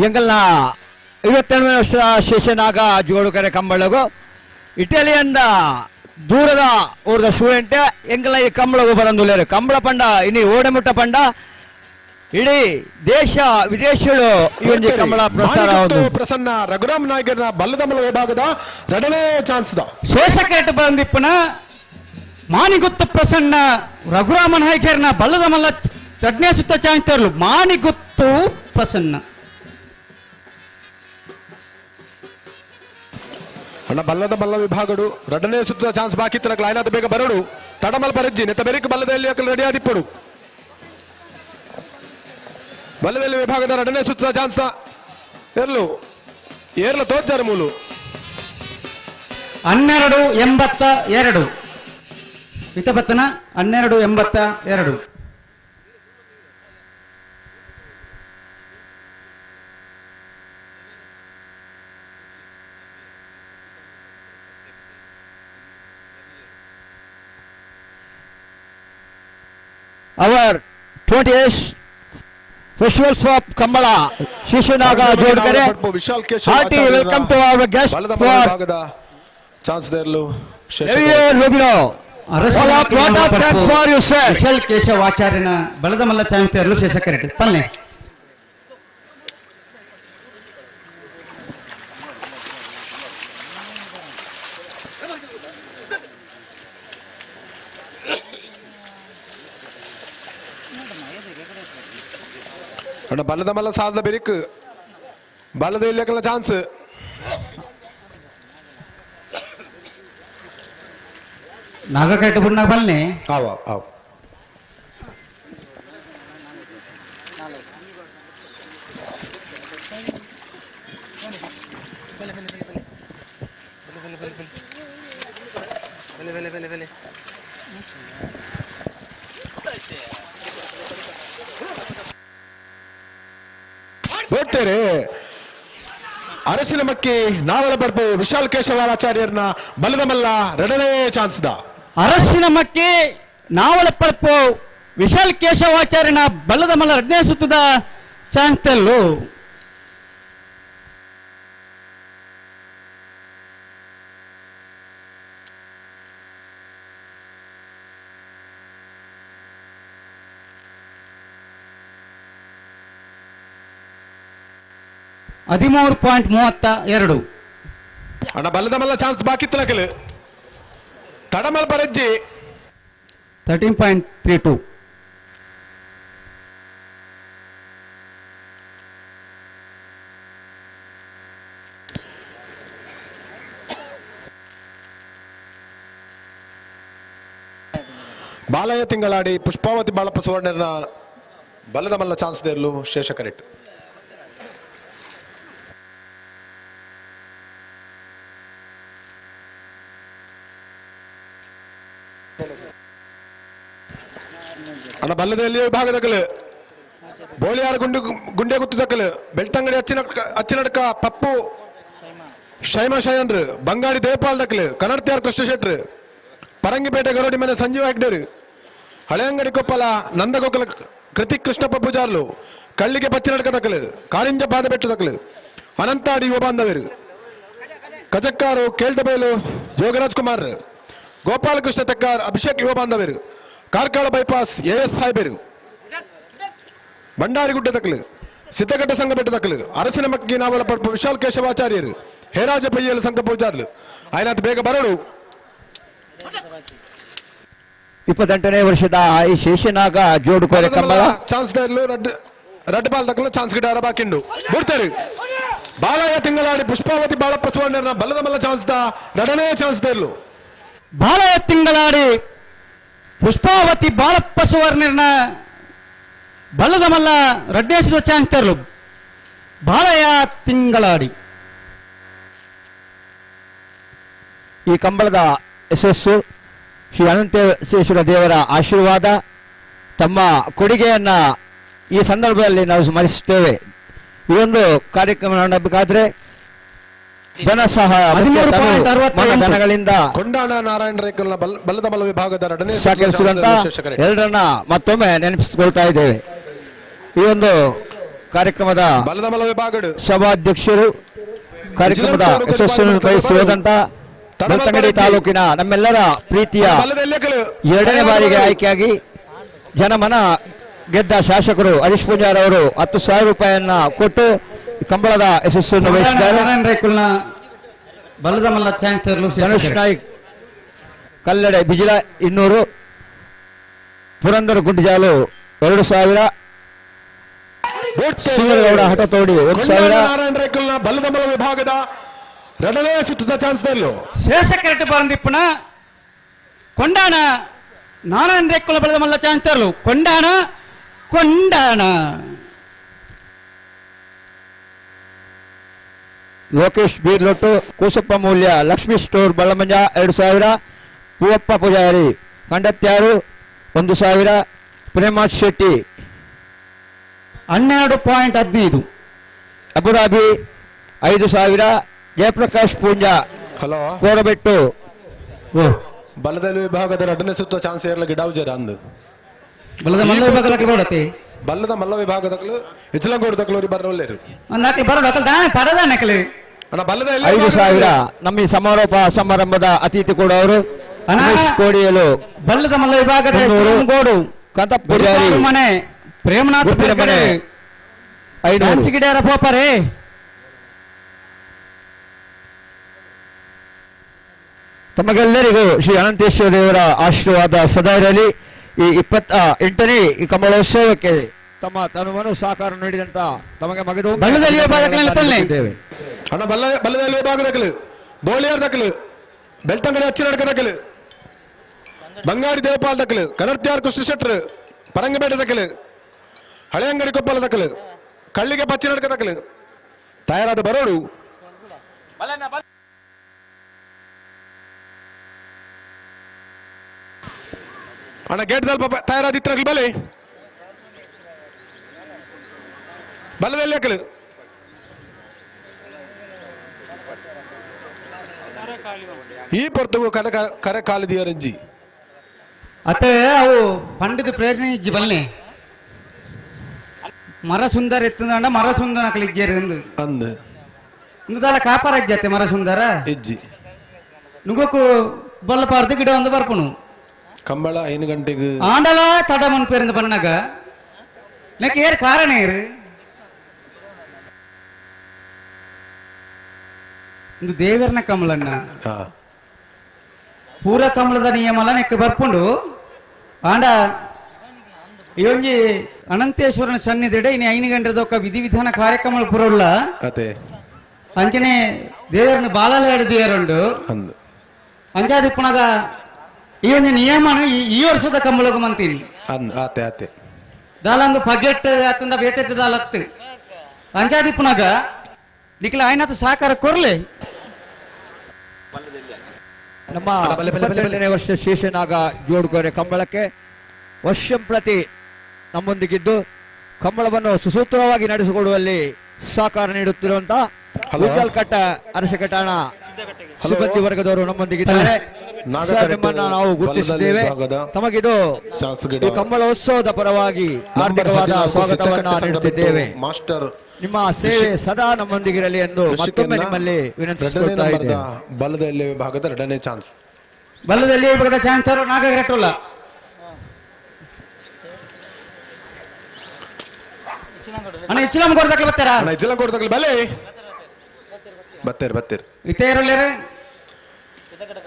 ಎಂಗಲ್ನ 58ನೇ ವರ್ಷದ ಶೇಷನಾಗ ಜೋಡುಕರೆ ಕಂಬಳಗು ಇಟಾಲಿಯನ್ ದೂರದ ಊರದ ಸ್ಟೂಡೆಂಟ್ ಎಂಗಲ ಈ ಕಂಬಳಗು ಬರಂದುಲ್ಲೇರು ಕಂಬಳ ಪಂಡ ಇನಿ ಓಡೆಮುಟ್ಟ ಪಂಡ ಇಡೀ ದೇಶ ವಿದೇಶಗಳು ಈ ಒಂದು ಕಂಬಳ ಪ್ರಸಾರ ಪ್ರಸನ್ನ ರಘುರಾಮ್ ನಾಯ್ಕರ್ನ ಬಲ್ಲದಮಲ ವಿಭಾಗದ ಎರಡನೇ ಚಾನ್ಸ್ the ಶೇಷಕೇಟ ಬಂದಿಪ್ಪನ ಮಾನಿಗುತ್ತು ಪ್ರಸನ್ನ ರಘುರಾಮ ನಾಯ್ಕರ್ನ ಬಲ್ಲದಮಲ್ಲ ಚಟ್ನಿ ಸುತ್ತ ಚಾನ್ಸ್ ತರಲು ಮಾನಿಗುತ್ತು ಪ್ರಸನ್ನ ಅಣ್ಣ ಬಲ್ಲದ ಬಲ್ಲ ವಿಭಾಗಡು ಎರಡನೇ ಸುತ್ತದ ಚಾನ್ಸ್ ಬಾಕಿ ಇತ್ತು ಲೈನಾದ ಬೇಗ ಬರಡು ತಡಮಲ್ ಪರಜ್ಜಿ ನೆತ್ತ ಬೆರಿಕ್ ಬಲ್ಲದಲ್ಲಿ ರೆಡಿ ಆದಿಪ್ಪಡು ಬಲ್ಲದಲ್ಲಿ ವಿಭಾಗದ ಎರಡನೇ ಸುತ್ತದ ಚಾನ್ಸ್ ಏರ್ಲು ಏರ್ಲ ತೋಚಾರ ಮೂಲು 12.82 ಇತಪತ್ತನ 12.82 Our 20th Festivals of Kambala, Shishanaga Jodkare. Hearty welcome to our guest for chance ದೇರ್ಲು Rubino. Lot of thanks for you, sir. Vishal Keshav ಆಚಾರ್ಯನ ಬಲದಮಲ್ಲ ಚಾನ್ಸ್ ತರಲು ಶೇಷಕರೆಡ್ಡಿ ಪಲ್ಲೆ ಅಣ್ಣ ಬಲ್ಲದ ಮಲ್ಲ ಸಾಧದ ಬೆರಿಕ್ ಬಲ್ಲದ ಇಲ್ಲಕಲ್ಲ ಚಾನ್ಸ್ ನಾಗಕೇಟ ಬುಣ್ಣ ಬಲ್ನೆ ಆವ ಆವ ಹೋಗ್ತೇನೆ ಅರಸಿನ ಮಕ್ಕಿ ನಾವಲ ಬರ್ಬು ವಿಶಾಲ್ ಕೇಶವಾಚಾರ್ಯರ್ನ ಬಲದ ಮಲ್ಲ ಎರಡನೇ ಚಾನ್ಸ್ the ಅರಸಿನ ಮಕ್ಕಿ ನಾವಲ ಪರ್ಪು ವಿಶಾಲ್ ಕೇಶವಾಚಾರ್ಯನ ಬಲದ ಮಲ್ಲ ಎರಡನೇ ಸುತ್ತದ ಚಾನ್ಸ್ ತಲ್ಲು ಹದಿಮೂರು ಪಾಯಿಂಟ್ 32 ಅಣ್ಣ ಬಲ್ಲದ ಮಲ್ಲ ಚಾನ್ಸ್ ಬಾಕಿ ಇತ್ತು ತಡಮಲ್ ಪರಜ್ಜಿ 13.32 ಬಾಲಯ್ಯ ತಿಂಗಳಾಡಿ ಪುಷ್ಪಾವತಿ ಬಾಳಪ್ಪ ಸುವರ್ಣನ ಬಲ್ಲದ ಮಲ್ಲ ಚಾನ್ಸ್ ದೇರ್ಲು ಶೇಷ ಕರೆಕ್ಟ್. ಅಣ್ಣ ಬಲ್ಲದಲ್ಲಿ ವಿಭಾಗದಕಲು ಬೋಳಿಯಾರ ಗುಂಡು ಗುಂಡೆ ಗುತ್ತದಕಲು ಬೆಳ್ತಂಗಡಿ ಅಚ್ಚಿನಡ್ಕ ಪಪ್ಪು ಶೈಮ ಶಯನ್ರು ಬಂಗಾಡಿ ದೇಪಾಲ್ ದಕಲು ಕನ್ನಡತಿಯಾರ್ ಕೃಷ್ಣ ಶೆಟ್ರು ಪರಂಗಿಪೇಟೆ ಗರೋಡಿ ಮನೆ ಸಂಜೀವ ಹೆಗ್ಡೇರು ಹಳೆಯಂಗಡಿ ಕೊಪ್ಪಲ ನಂದಗೋಕುಲ ಕೃತಿಕ್ ಕೃಷ್ಣಪ್ಪ ಪೂಜಾರ್ಲು ಕಳ್ಳಿಗೆ ಪಚ್ಚಿನಡ್ಕ ದಕಲು ಕಾರಿಂಜ ಬಾದಬೆಟ್ಟು ದಕಲು ಅನಂತಾಡಿ ಯುವ ಬಾಂಧವರು ಕಜಕ್ಕಾರು ಕೇಳ್ದಬೈಲು ಯೋಗರಾಜ್ ಕುಮಾರ್ ಗೋಪಾಲಕೃಷ್ಣ ತೆಕ್ಕಾರ್ ಅಭಿಷೇಕ್ ಯುವ ಬಾಂಧವರು ಕಾರ್ಕಳ bypass A S ಸಾಹೇಬರು ಬಂಡಾರಿಗುಡ್ಡೆ ದಕಲು ಸಿದ್ದಘಟ್ಟ ಸಂಘ ಬೆಟ್ಟ ದಕಲು ಅರಸಿನ ಮಕ್ಕಿ ನಾವಲ ಪಡ್ಪು ವಿಶಾಲ್ ಕೇಶವಾಚಾರ್ಯರು ಹೇರಾಜ ಪಯ್ಯಲು ಸಂಘ ಪೂಜಾರ್ಲು ಆಯ್ನಾಥ್ ಬೇಗ ಬರಡು. 28ನೇ ವರ್ಷದ ಈ ಶೇಷನಾಗ ಜೋಡುಕೋರೆ ಕಂಬಳ ಚಾನ್ಸ್ ರೆಡ್ ಬಾಲ್ ದಕಲು ಚಾನ್ಸ್ ಗಿಡ ಬಾಕಿಂಡು ಬಿಡ್ತಾರೆ ಬಾಲಯ್ಯ ತಿಂಗಳಾಡಿ ಪುಷ್ಪಾವತಿ ಬಾಳಪ್ಪ ಸುವರ್ಣನ ಬಲ್ಲದ ಮಲ್ಲ ಚಾನ್ಸ್ the ಎರಡನೇ ಚಾನ್ಸ್ ದೇರ್ಲು ಬಾಲಯ್ಯ ತಿಂಗಳಾಡಿ ಪುಷ್ಪಾವತಿ ಬಾಳಪ್ಪ ಸುವರ್ಣನ ಬಲ್ಲದ ಮಲ್ಲ ರಡ್ಡೇಶದ ಚಾನ್ಸ್ ತರಲು ಬಾಲಯ್ಯ ತಿಂಗಳಾಡಿ. ಈ ಕಂಬಳದ ಯಶಸ್ಸು ಶ್ರೀ ಅನಂತೇಶ್ವರ ದೇವರ ಆಶೀರ್ವಾದ, ತಮ್ಮ ಕೊಡುಗೆಯನ್ನು ಈ ಸಂದರ್ಭದಲ್ಲಿ ನಾವು ಸ್ಮರಿಸುತ್ತೇವೆ. ಈ ಒಂದು ಕಾರ್ಯಕ್ರಮ ನಡೆಯಬೇಕಾದ್ರೆ ಧನ ಸಹಾಯ ದನಗಳಿಂದ ಕೊಂಡಾಣ ನಾರಾಯಣ ರೇಖಲ್ನ ಬಲ್ಲದ ಬಲ ವಿಭಾಗದ ಎರಡನೇ ಸಹಕರಿಸಿದಂತ ಎಲ್ಲರನ್ನ ಮತ್ತೊಮ್ಮೆ ನೆನಪಿಸಿಕೊಳ್ತಾ ಇದ್ದೇವೆ. ಈ ಒಂದು ಕಾರ್ಯಕ್ರಮದ ಬಲದಮಲ ವಿಭಾಗಡು ಸಭಾಧ್ಯಕ್ಷರು ಕಾರ್ಯಕ್ರಮದ ಯಶಸ್ಸನ್ನು ಬಯಸಿ ಹೋದಂತ ಬೆಳ್ತಂಗಡಿ ತಾಲೂಕಿನ ನಮ್ಮೆಲ್ಲರ ಪ್ರೀತಿಯ ಎರಡನೇ ಬಾರಿಗೆ ಆಯ್ಕೆಯಾಗಿ ಜನಮನ ಗೆದ್ದ ಶಾಸಕರು ಹರೀಶ್ ಪೂಂಜಾರ್ ಅವರು 10,000 ರೂಪಾಯಿಯನ್ನ ಕೊಟ್ಟು ಕಂಬಳದ ಯಶಸ್ಸನ್ನು ಬಯಸಿದ್ದಾರೆ. ಧನುಷ್ ನಾಯ್ಕ್ ಕಲ್ಲಡೆ ಬಿಜಿಲ 200, ಪುರಂದರ ಗುಂಡಿಜಾಲು 2,000, ಸುಂದರಗೌಡ ಹಠತೋಡಿ 1,000. ನಾರಾಯಣ ರೈಕಲ್ನ ಬಲ್ಲದಮಲ ವಿಭಾಗದ ಎರಡನೇ ಸುತ್ತದ ಚಾನ್ಸ್ ಶೇಷಕರೆಟ್ ಬಾರಂದಿಪ್ಪನ ಕೊಂಡಾಣ ನಾರಾಯಣ ರೇಕುಲ ಬಲದಮಲ್ಲ ಚಾನ್ಸ್ ತರಲು ಕೊಂಡಾಣ ಕೊಂಡಾಣ. ಲೋಕೇಶ್ ಬೀರ್ಲೊಟ್ಟು ಕೂಸಪ್ಪ ಮೂಲ್ಯ ಲಕ್ಷ್ಮೀ ಸ್ಟೋರ್ ಬಳ್ಳಮಂಜ 2,000, ಪೂವಪ್ಪ ಪೂಜಾರಿ ಕಂಡತ್ಯಾರು 1,000, ಪ್ರೇಮಾಶ್ ಶೆಟ್ಟಿ 12.15, ಅಬುದಾಬಿ 5,000, ಜಯಪ್ರಕಾಶ್ ಪೂಂಜಾ ಹಲೋ ಕೋರಬೆಟ್ಟು. ಬಲದಲ್ಲಿ ವಿಭಾಗದ ಎರಡನೇ ಸುತ್ತ ಚಾನ್ಸ್ ಏರ್ಲ ಗಿಡಾವುಜರ ಅಂದು ಬಲದ ಮಲ್ಲ ವಿಭಾಗದ ಬರತ್ತೆ ಬಲ್ಲದ ಮಲ್ಲ ವಿಭಾಗದಕ್ಲು ಇಚಲಂಗೋಡು ತಕ್ಲೂರಿ ಬರೋಲ್ಲೇರು ಬರೋಡು ದಾನೆ ತರದಾನೆ ಕಲಿ ಅಣ್ಣ ಬಲ್ಲದ 5,000 ನಮ್ಮ ಈ ಸಮಾರೋಪ ಸಮಾರಂಭದ ಅತಿಥಿ ಕೂಡ ಅವರು ಕೋಡಿಯಲು ಬಲ್ಲದ ಮಲ್ಲ ವಿಭಾಗದ ಗೋಡು ಕಂತಪ್ಪ ಪೂಜಾರಿ ಮನೆ ಪ್ರೇಮನಾಥ್ ಮನೆ 500 ಗಿಡಾರ ಪೋಪರೇ. ತಮಗೆಲ್ಲರಿಗೂ ಶ್ರೀ ಅನಂತೇಶ್ವರ ದೇವರ ಆಶೀರ್ವಾದ ಸದಾ ಇರಲಿ. ಈ 28ನೇ ಈ ಕಂಬಳೋತ್ಸವಕ್ಕೆ ತಮ್ಮ ತನುವನ್ನು ಸಹಕಾರ ನೀಡಿದಂತ ತಮಗೆ ಮಗದು ಅಣ್ಣ ಬಲ್ಲದಲ್ಲಿ ವಿಭಾಗದಕಲು ಬೋಳಿಯಾರ್ ದಕಲು ಬೆಳ್ತಂಗಡಿ ಅಚ್ಚಿನಡ್ಕ ದಕಲು ಬಂಗಾರಿ ದೇವಪಾಲ್ ದಕಲು ಕನರ್ತ್ಯಾರ್ ಕೃಷ್ಣ ಶೆಟ್ರು ಪರಂಗಪೇಟೆ ದಕಲು ಹಳೆಯಂಗಡಿ ಕೊಪ್ಪಲ ದಕಲು ಕಳ್ಳಿಗೆ ಪಚ್ಚಿನಡ್ಕ ದಕಲು ತಯಾರಾದ ಬರೋಡು. ಅಣ್ಣ ಗೇಟ್ ದಲ್ಪ ತಯಾರಾದಿತ್ರಗಲು ಬಲೆ ಬಲದಲ್ಲಿ ಹಾಕಲು ಈ ಪೊರ್ತುಗು ಕರೆ ಕರೆ ಕಾಲಿದಿಯರಂಜಿ ಅತ್ತೆ ಅವು ಪಂಡಿತ ಪ್ರಯೋಜನ ಇಜ್ಜಿ ಬಲ್ಲೆ ಮರ ಸುಂದರ ಎತ್ತಂದ ಮರ ಸುಂದರ ಇಜ್ಜೇರು ಅಂದು ಅಂದು ಇಂದುದಾಲ ಕಾಪಾರ ಇಜ್ಜತ್ತೆ ಮರ ಸುಂದರ ಇಜ್ಜಿ ನುಗ್ಗಕ್ಕೂ ಬಲ್ಲ ಪಾರ್ದು ಗಿಡ ಒಂದು ಬರ್ಪುಣು ಕಂಬಳ 5 ಗಂಟೆಗೆ ಆಂಡಲ ತಡ ಮುನ್ಪೇರಿಂದ ಬಣ್ಣಗ ನೆಕ್ ಏರ್ ಕಾರಣ ಏರು ಇಂದು ದೇವರನ ಕಮಲಣ್ಣ ಪೂರ ಕಮಲದ ನಿಯಮಲ ನೆಕ್ ಬರ್ಪುಂಡು ಆಂಡ ಈ ಒಂಜಿ ಅನಂತೇಶ್ವರನ ಸನ್ನಿಧಿಡೆ ಇನ್ನು 5 ಗಂಟೆದೊಕ್ಕ ವಿಧಿವಿಧಾನ ಕಾರ್ಯಕ್ರಮ ಪುರಲ್ಲ ಅಂಚನೆ ದೇವರನ್ನ ಬಾಲಲೇಡು ದೇವರುಂಡು ಅಂಚಾದಿಪ್ಪನಾಗ ಈ ಒಂದು ನಿಯಮನ ಈ ವರ್ಷದ ಕಂಬಳಗ ಮಂತೀನಿ ಆತೆ ಆತೆ ದಾಲಂದು ಪಗೆಟ್ ಅತ್ತಂದ ಬೇತೆತ್ತ ದಾಲತ್ತು ಅಂಚಾದಿಪ್ಪನಾಗ ನಿಖಲ ಆಯ್ನಾತ ಸಹಕಾರ ಕೊರ್ಲೆ. ನಮ್ಮ 28ನೇ ವರ್ಷ ಶೇಷನಾಗ ಜೋಡುಗೊರೆ ಕಂಬಳಕ್ಕೆ ವರ್ಷಂ ಪ್ರತಿ ನಮ್ಮೊಂದಿಗಿದ್ದು ಕಂಬಳವನ್ನು ಸುಸೂತ್ರವಾಗಿ ನಡೆಸಿಕೊಡುವಲ್ಲಿ ಸಹಕಾರ ನೀಡುತ್ತಿರುವಂತಹ ಗುಜ್ಜಲ್ಕಟ್ಟ ಅರಸಕಟಾಣ ಸಿಬ್ಬಂದಿ ವರ್ಗದವರು ನಮ್ಮೊಂದಿಗಿದ್ದಾರೆ. ನಿಮ್ಮನ್ನ ನಾವು ಗುರುತಿಸಿದ್ದೇವೆ. ತಮಗಿದು ಈ ಕಂಬಳೋತ್ಸವದ ಪರವಾಗಿ ಹಾರ್ದಿಕವಾದ ಸ್ವಾಗತವನ್ನ ನೀಡುತ್ತಿದ್ದೇವೆ. ಮಾಸ್ಟರ್ ನಿಮ್ಮ ಸೇವೆ ಸದಾ ನಮ್ಮೊಂದಿಗಿರಲಿ ಎಂದು ಮತ್ತೊಮ್ಮೆ ನಿಮ್ಮಲ್ಲಿ ವಿನಂತಿಸಿಕೊಳ್ಳುತ್ತಾ ಇದ್ದೇವೆ. ಬಲದಲ್ಲಿ ವಿಭಾಗದ ಎರಡನೇ ಚಾನ್ಸ್ ಬಲದಲ್ಲಿ ವಿಭಾಗದ ಚಾನ್ಸ್ ನಾಗರಟೋಲ ಅಣ್ಣ ಇಚ್ಚಿಲಂ ಕೊಡ್ದಕ್ಲ ಬರ್ತಾರಾ? ಅಣ್ಣ ಇಚ್ಚಿಲಂ ಕೊಡ್ದಕ್ಲ ಬಲೆ ಬತ್ತೇರು ಬತ್ತೇರು ಇತ್ತೇರುಳ್ಳೇರು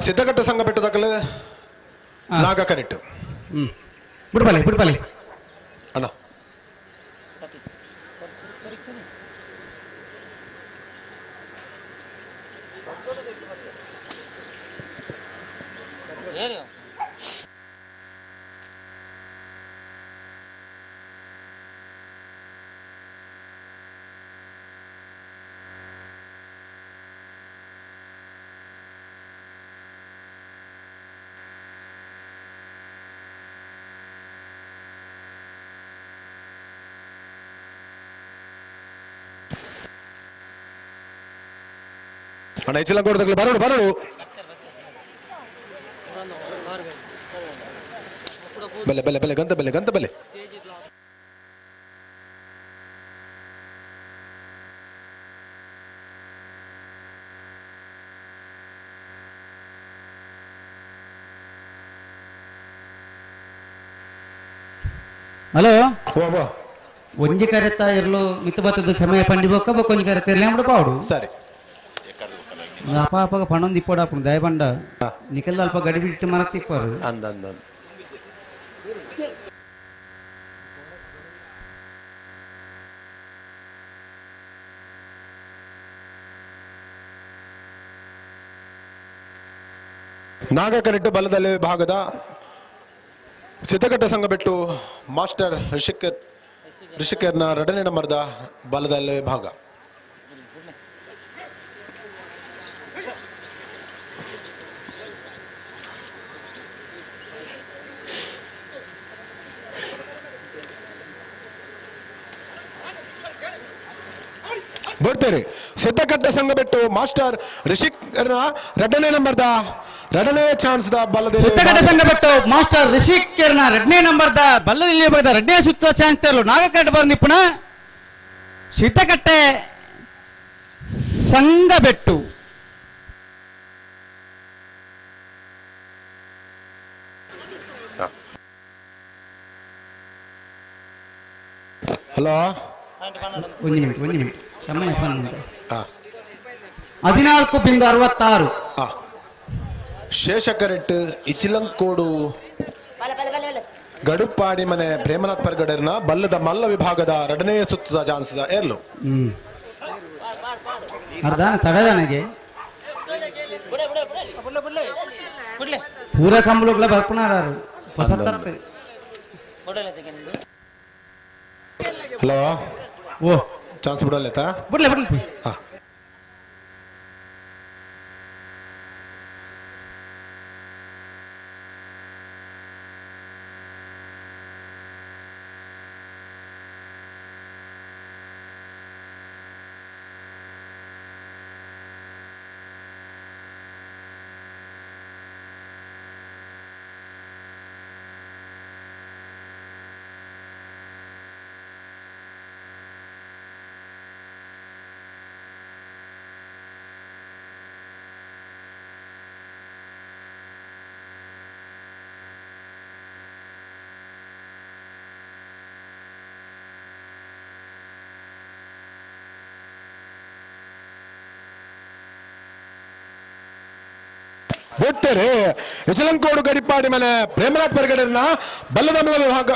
ಸಿದ್ಧಘಟ್ಟ ಸಂಘ ಬೆಟ್ಟದಕ್ಕಲು ನಾಗ ಕರೆಕ್ಟ್ ಬಿಡ್ಬಲೆ ಬಿಡ್ಬಲೆ ಅಣ್ಣ ಅಣ್ಣ ಹೆಚ್ಚಿಲ್ಲ ಕೊಡ್ದಕ್ಲು ಬರೋಡು ಬರೋಡು ಬೆಲೆ ಬೆಲೆ ಬೆಲೆ ಗಂತ ಬೆಲೆ ಗಂತ ಬೆಲೆ. ಹಲೋ ಒಂಜಿ ಕರೆತ ಇರ್ಲು ಮಿತ್ತು ಬತ್ತದ ಸಮಯ ಪಂಡಿ ಬೊಕ್ಕ ಬೊಕ್ಕ ಒಂಜಿ ಕರೆತ ಇರ್ಲಿ ಅಂಬಡು ಪಾಡು ಸರಿ ಅಪ್ಪ ಅಪ್ಪಗ ಪಣೊಂದು ಇಪ್ಪೋಡು ಅಪ್ಪು ದಯಬಂಡ ನಿಕಲ್ ಅಲ್ಪ ಗಡಿ ಬಿಟ್ಟು ಮರತಿಪ್ಪಾರು ಅಂದ ಅಂದ ನಾಗಕರೆಟ್ಟು ಬಲದಲ್ಲಿ ವಿಭಾಗದ ಸಿದ್ದಘಟ್ಟ ಸಂಘ ಬಿಟ್ಟು ಮಾಸ್ಟರ್ ಋಷಿಕರ್ನ ಎರಡನೇ ನಂಬರ್ದ ಬಲದಲ್ಲಿ ವಿಭಾಗ. ಬರ್ತಾರೆ ಸಿದ್ದಕಟ್ಟೆ ಸಂಘ ಬಿಟ್ಟು ಮಾಸ್ಟರ್ ರಿಷಿಕ್ನ ಎರಡನೇ ನಂಬರ್ದ ಎರಡನೇ ಚಾನ್ಸ್ the ಬಲದ ಸಿದ್ದಕಟ್ಟೆ ಸಂಘ ಬಿಟ್ಟು ಮಾಸ್ಟರ್ ರಿಷಿಕರ್ನ ಎರಡನೇ ನಂಬರ್ದ ಬಲ್ಲದಲ್ಲಿ ಬರೆದ ಎರಡನೇ ಸುತ್ತ ಚಾನ್ಸ್ ತರಲು ನಾಗಕಟ್ಟೆ ಬರ ನಿಪುಣ ಸಿದ್ದಕಟ್ಟೆ ಸಂಘ ಬೆಟ್ಟು. ಹಲೋ ಒಂದು ಮಿನಿಟ್ ಒಂದು ಮಿನಿಟ್ ಸಮಯ 14.66. ಶೇಷಕರೆಟ್ಟು ಇಚಿಲಂಕೋಡು ಗಡುಪಾಡಿ ಮನೆ ಪ್ರೇಮನಾಥ್ ಪರ್ಗಡರ್ನ ಬಲ್ಲದ ಮಲ್ಲ ವಿಭಾಗದ ಎರಡನೇ ಸುತ್ತದ ಚಾನ್ಸ್ ಏರ್ಲು. ಅರ್ಧಾನ ತಡೆದನಗೆ ಪೂರ ಕಂಬಳುಗಳ ಬರ್ಪಣಾರು ಹೊಸತತ್ತು. ಹಲೋ ಓ ಚಾನ್ಸ್ ಬಿಡಲ್ಲ ಬಿಡ್ಲೆ ಬಿಡ್ಲಿ. ಬಿಡ್ತಾರೆ ಇಚಲಂಕೋಡು ಗಡಿಪಾಡಿ ಮನೆ ಪ್ರೇಮನಾಥ್ ಪರ್ಗಡರ್ನ ಬಲ್ಲದ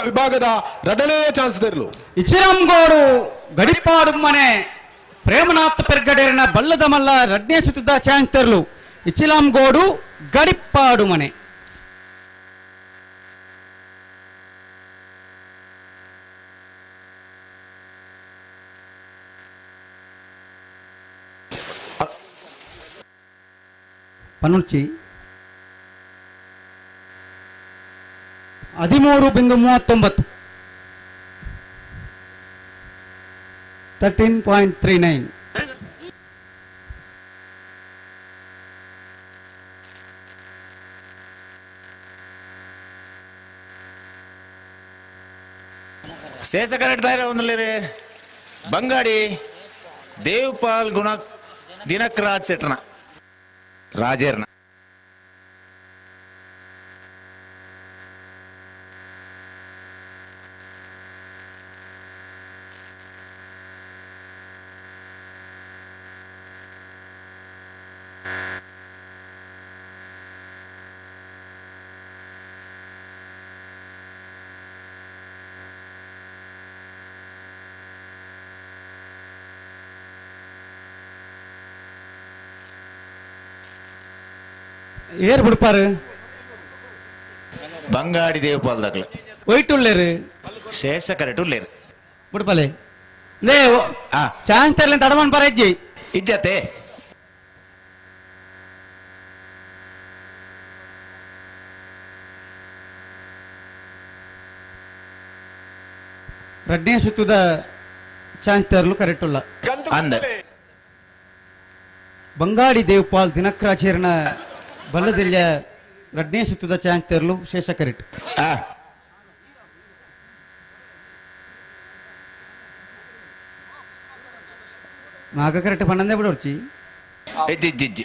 ವಿಭಾಗದ ಎರಡನೇ ಚಾನ್ಸ್ ಇರಲು. ಇಚಿರಂಗೋಡು ಗಡಿಪಾಡು ಮನೆ ಪ್ರೇಮನಾಥ್ ಪೆರ್ಗಡೇರ್ನ ಬಲ್ಲದ ಮಲ್ಲ ಎರಡನೇ ಸುತ್ತದ ಚಾನ್ಸ್ ತರಲು ಇಚಿಲಂಗೋಡು ಗಡಿಪಾಡು ಮನೆ. ಪನುರ್ಚಿ 13.39 13.39. ಶೇಷ ಕರೆಕ್ಟ್ ದಾರೆ ಒಂದಲ್ಲೇ ಬಂಗಾಡಿ ದೇವ್ಪಾಲ್ ಗುಣ ದಿನಕರಾಜ್ ಸೆಟ್ರನ ರಾಜೇರ್ನ ಏರ್ ಬಿಡ್ಪಾರು ಬಂಗಾಡಿ ದೇವಪಾಲ್ ದಾಖಲೆ ಒಯ್ಟ್ ಉಳ್ಳೇರು ಶೇಷ ಕರೆಕ್ಟ್ ಉಳ್ಳೇರು ಬಿಡ್ಪಲೆ ಲೇ ಚಾನ್ಸ್ ತರಲಿ ತಡಮನ್ ಪರ ಇಜ್ಜಿ ಇಜ್ಜತೆ ರಡ್ನೇ ಸುತ್ತದ ಚಾನ್ಸ್ ತರಲು ಕರೆಕ್ಟ್ ಉಳ್ಳ ಅಂದ ಬಂಗಾಡಿ ದೇವಪಾಲ್ ದಿನಕ್ರಾಚೇರ್ನ ಬಲ್ಲದೆಲ್ಲ ರಡ್ನೇ ಸುತ್ತದ ಚಾನ್ಸ್ ತರಲು ಶೇಷ ಕರೆಕ್ಟ್. ನಾಗ ಕರೆಕ್ಟ್ ಪಣ್ಣಂದೇ ಬಿಡೋರ್ಚಿ ಇಜ್ಜಿ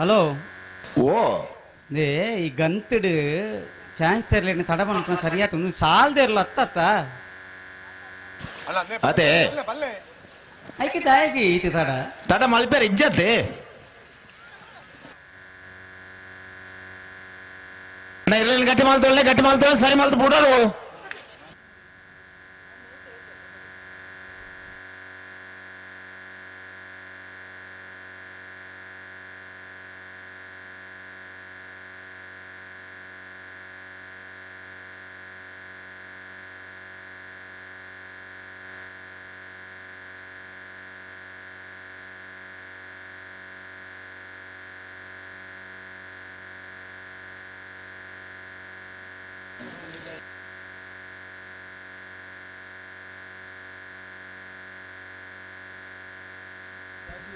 ಹಲೋ ಓ ನೇ ಈ ಗಂತಡು ಚಾನ್ಸ್ ಇರಲಿ ತಡ ಮನ್ಪುನ ಸರಿಯಾತು ಸಾಲ್ದೆ ಇರಲ್ಲ ಅತ್ತ ಅದೇ ಐಕೆ ದಾಯಗಿ ಈತ ತಡ ತಡ ಮಲ್ಪೇರ್ ಇಜ್ಜತ್ತೆ ಇರ್ಲಿಲ್ಲ ಗಟ್ಟಿ ಮಾಲ್ತೋಳೆ ಗಟ್ಟಿ ಮಾಲ್ತೋಳೆ ಸರಿ ಮಾಲ್ತು ಬಿಡೋರು.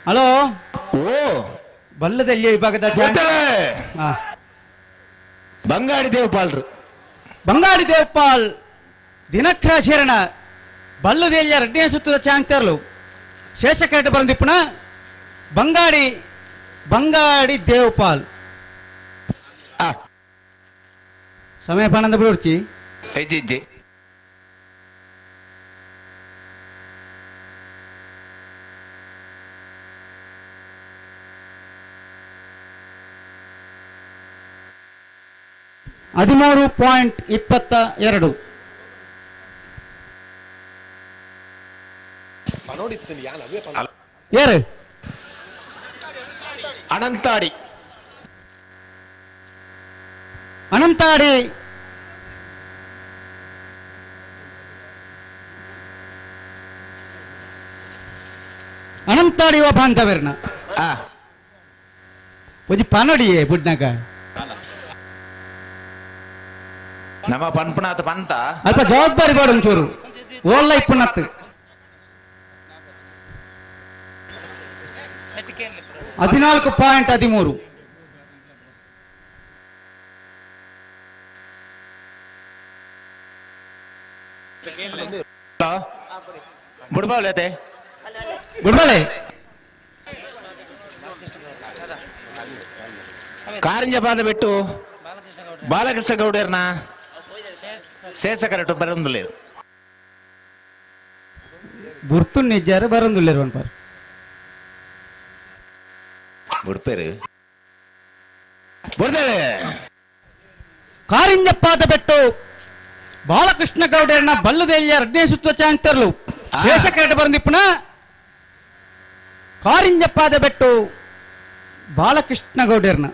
ಹಲೋ ಓ ಬಲ್ಲದಲ್ಲಿ ವಿಭಾಗದ ಬಂಗಾಡಿ ದೇವಪಾಲ್ರು ಬಂಗಾಡಿ ದೇವಪಾಲ್ ದಿನಕ್ರ ಶರಣ ಬಲ್ಲದೆಲ್ಲ ರಡ್ಡನೇ ಸುತ್ತದ ಚಾಂತರ್ಲು ಶೇಷಕರಟ ಬರಂದಿಪ್ಪಣ ಬಂಗಾಡಿ ಬಂಗಾಡಿ ದೇವಪಾಲ್ ಸಮಯ ಪಣಂದ ಬಿಡುರ್ಚಿ ಇಜ್ಜಿ 13.22. ಯಾರು ಅನಂತಾಡಿ ಅನಂತಾಡಿ ಅನಂತಾಡಿ ಒಬ್ಬ ಅಂತವೇರ್ನ ಒಂಜಿ ಪನೋಡಿಯೇ ಬುಡ್ನಾಗ ನಮ್ಮ ಪನ್ಪನಾಥ ಪಂತ ಅಲ್ಪ ಜವಾಬ್ದಾರಿ ಬೇಡ ಒಂಚೂರು ಓಲ್ಲ ಇಪ್ಪನತ್ತು 14.13. ಬುಡ್ಬಾಳೆ ಬುಡ್ಬಾಳೆ ಕಾರಂಜಪಾದ ಬಿಟ್ಟು ಬಾಲಕೃಷ್ಣ ಗೌಡರ್ನ ಶೇಷಕರಟು ಬರಂದುಲ್ಲೇರು ಬುರ್ತು ನಿಜ್ಜಾರ ಬರಂದುಲ್ಲೇರು ಅನ್ಪಾರ್ ಬುಡ್ಪೇರು ಬುಡ್ದೇವೆ ಕಾರಿಂಜಪ್ಪಾದ ಬೆಟ್ಟು ಬಾಲಕೃಷ್ಣ ಗೌಡರ್ನ ಬಲ್ಲದೆಲ್ಲ ಎರಡನೇ ಸುತ್ತ ಚಾಂತರ್ಲು ಶೇಷಕರಟ ಬರಂದಿಪ್ಪನ ಕಾರಿಂಜಪ್ಪಾದ ಬೆಟ್ಟು ಬಾಲಕೃಷ್ಣ ಗೌಡರ್ನ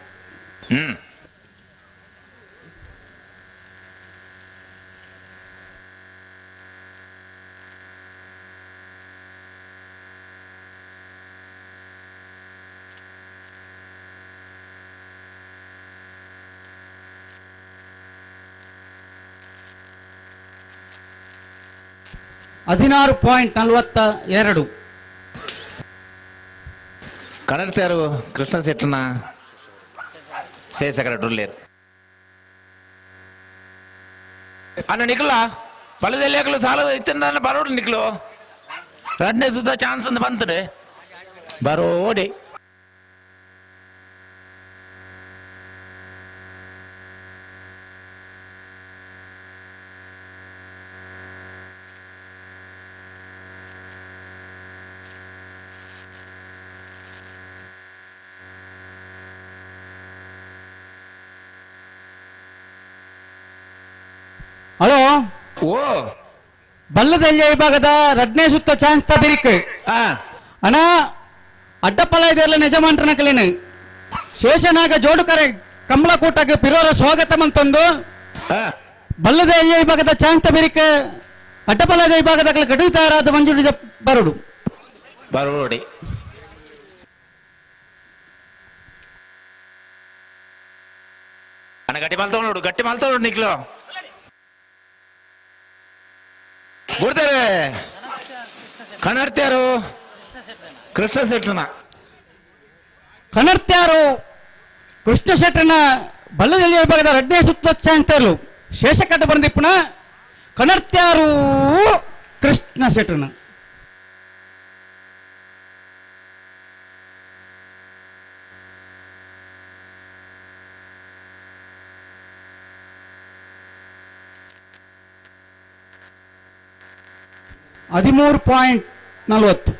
16.42. ಕನ್ನಡತಾರು ಕೃಷ್ಣ ಶೆಟ್ಟನ ಶೇಷಕರಟುಲ್ಲೇರು ಅಣ್ಣ ನಿಖಲ ಪಳದೆಲ್ಲೇಕಲು ಸಾಲ ಇತ್ತಿನ ಬರೋಡು ನಿಖಲು ರಡ್ನೇ ಸುತ್ತ ಚಾನ್ಸ್ ಅಂತ ಬಂತದೆ ಬರೋಡಿ ಹಲೋ ಓ ಬಲ್ಲದಲ್ಯ ವಿಭಾಗದ ರಡ್ನೇ ಸುತ್ತ ಚಾನ್ಸ್ ತಬಿರಿಕ್ ಅಣ್ಣ ಅಡ್ಡಪ್ಪಲ ಇದೆಲ್ಲ ನಿಜಮಾಂಟ್ರನ ಕಲಿನ ಶೇಷನಾಗ ಜೋಡುಕರೆ ಕಮಲಕೂಟಕ್ಕೆ ಪಿರೋರ ಸ್ವಾಗತ ಅಂತಂದು ಬಲ್ಲದಲ್ಯ ವಿಭಾಗದ ಚಾನ್ಸ್ ತಬಿರಿಕ್ ಅಡ್ಡಪಲದ ವಿಭಾಗದ ಕಡಿತಾರಾದ ಮಂಜುಡಿ ಬರುಡು ಬರೋಡಿ ಅಣ್ಣ ಗಟ್ಟಿ ಮಲ್ತವ ನೋಡು ಗಟ್ಟಿ ಮಲ್ತವ ನೋಡು ನಿಕ್ಲು ಬಿಡ್ತೇವೆ ಕಣರ್ತ್ಯಾರು ಕೃಷ್ಣ ಶೆಟ್ಟನ ಕಣರ್ತ್ಯಾರು ಕೃಷ್ಣ ಶೆಟ್ಟನ ಬಲ್ಲದಲ್ಲಿ ವಿಭಾಗದ ರಡ್ನೇ ಸುತ್ತ ಚಾಂತರ್ಲು ಶೇಷಕಟ್ಟ ಬಂದಿಪ್ಪನ ಕಣರ್ತ್ಯಾರು ಕೃಷ್ಣ ಶೆಟ್ಟನ 13.40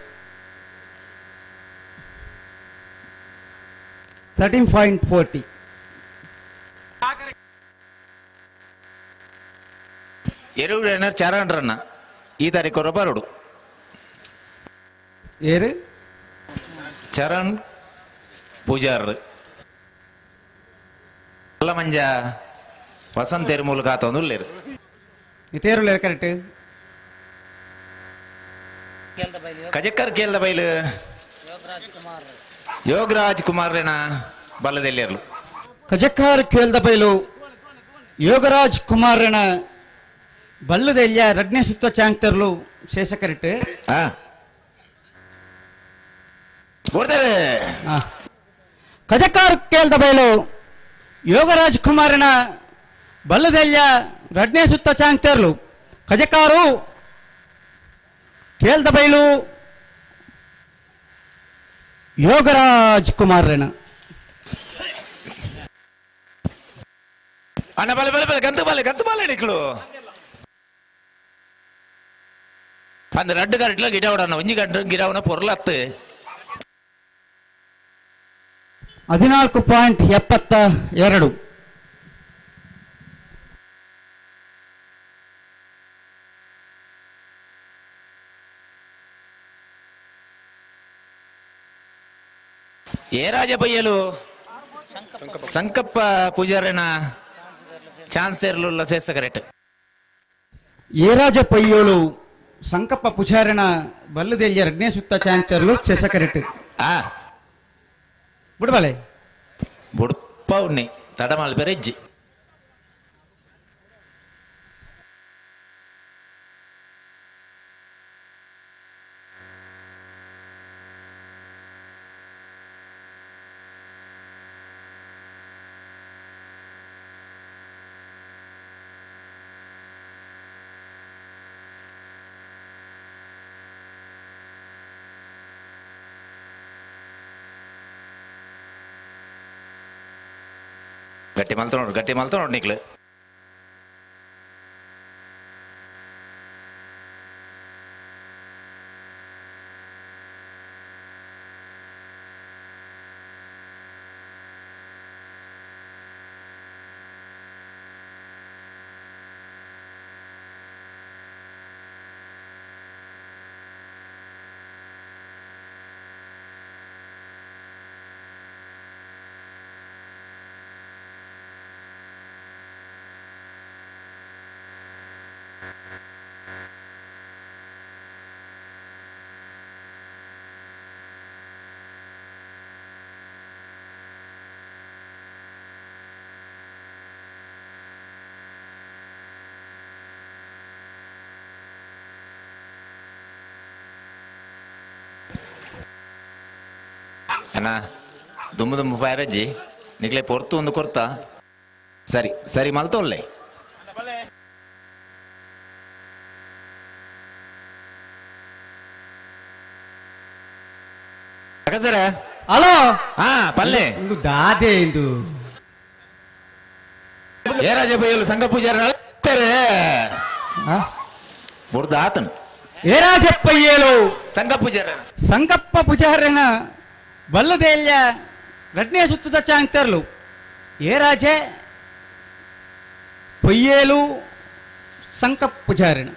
13.40. ಎರುಡು ಚರಣ್ ರನ್ನ ಈ ತಾರೀಕು ಬರೋಡು. ಏರು ಚರಣ್ ಪೂಜಾರ್ ಮಂಜ ವಸಂತ ಮೂಲಕ ಆತೊಂದು ಉಲ್ಲೇರು. ಇತೇರುಲ್ಲೇರು ಕರೆಕ್ಟ್. ಕಜಕ್ಕರ್ ಕೇಳ್ದ ಬೈಲು ಯೋಗರಾಜ್ ಕುಮಾರ್ ರೇನ ಬಲ್ಲದೆಲ್ಲಿರ್ಲು. ಕಜಕ್ಕಾರ್ ಕೇಳ್ದ ಬೈಲು ಯೋಗರಾಜ್ ಕುಮಾರ್ ರೇನ ಬಲ್ಲದೆಲ್ಲಿಯ ರಡ್ನೇ ಸುತ್ತ ಚಾಂಕ್ತರ್ಲು ಶೇಷ ಕರೆಕ್ಟ್. ಕಜಕ್ಕಾರ್ ಕೇಳ್ದ ಬೈಲು ಯೋಗರಾಜ್ ಕುಮಾರನ ಬಲ್ಲದೆಲ್ಲಿಯ ರಡ್ನೇ ಸುತ್ತ ಚಾಂಕ್ತರ್ಲು. ಕಜಕ್ಕಾರು ಕೇಳ್ದ ಬೈಲು ಯೋಗರಾಜ್ ಕುಮಾರ್ ರೇನ. ಅಣ್ಣ ಬಲೆ ಬಲೆ ಬಲೆ ಗಂತು ಬಲೆ ಗಂತು ಬಲೆ ನಿಕ್ಲು ಅಂದ ರಡ್ಡು ಗಂಟ್ಲ ಗಿಡವಡಣ್ಣ ಒಂಜಿ ಗಂಟು ಗಿಡವನ ಪೊರ್ಲತ್ತು. 14.72. ఏ ರಾಜಪಯ್ಯಲು ಸಂಕಪ್ಪ ಪೂಜಾರನ ಚಾನ್ಸೇರ್ಲು ಸೇಸ ಕರೆಕ್ಟ್. ఏ ರಾಜಪಯ್ಯೋಳು ಸಂಕಪ್ಪ ಪೂಜಾರನ ಬಲ್ಲದೆಲ್ಲಿಯ ರಡ್ನೇ ಸುತ್ತ ಚಾನ್ಸೇರ್ಲು ಸೇಸ ಕರೆಕ್ಟ್. ಬುಡ್ಬಲೆ ಬುಡ್ಪ ಉನ್ನಿ ತಡಮಾಲ್ ಪೆರೆಜ್ಜಿ. ಗಟ್ಟಿ ಮಲ್ತ ನೋಡು, ಗಟ್ಟಿ ಮಲ್ತ ನೋಡು ನಿಕ್ಲು. ಅಣ್ಣ ದುಮ್ಮು ದುಮ್ಮು ಪಾಯರಜ್ಜಿ ನಿಕ್ಲೆ ಪೊರ್ತು ಒಂದು ಕೊರ್ತ ಸರಿ ಸರಿ ಮಲ್ತೊಲ್ಲೆ. ಸರ ಹಲೋ ಹಾ ಪಲ್ಲೆ ಇಂದು ದಾದೆ ಇಂದು ಏ ರಾಜ ಸಂಘ ಪೂಜಾರ ಬುರ್ದ ಆತನು. ಏ ರಾಜಪ್ಪಯ್ಯಲು ಸಂಘ ಪೂಜಾರ ಸಂಕಪ್ಪ ಪೂಜಾರನ ಬಲ್ಲದೆಲ್ಲ ರಡ್ನೇ ಸುತ್ತದ ಚಾಂಕ್ತರ್ಲು. ಏ ರಾಜೆ ಪೊಯ್ಯೇಲು ಸಂಕಪ್ಪ ಪೂಜಾರನ.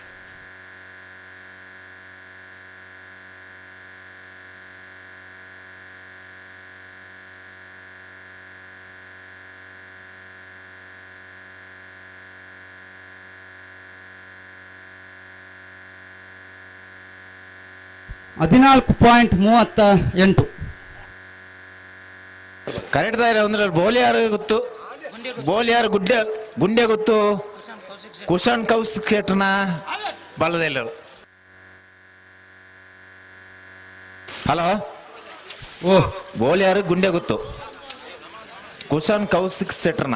14.38. ಕರೆಕ್ಟ್ ದಾರ ಅಂದ್ರೆ ಬೋಲಿಯಾರು ಗೊತ್ತು, ಬೋಲಿಯಾರು ಗುಡ್ಡೆ ಗುಂಡೆ ಗೊತ್ತು, ಕುಶನ್ ಕೌಶಿಕ್ ಶೆಟ್ಟನ ಬಲ್ಲದೆಲ್ಲರು. ಹಲೋ ಓ ಬೋಲಿಯಾರು ಗುಂಡೆ ಗೊತ್ತು, ಕುಶನ್ ಕೌಶಿಕ್ ಶೆಟ್ಟರ್ನ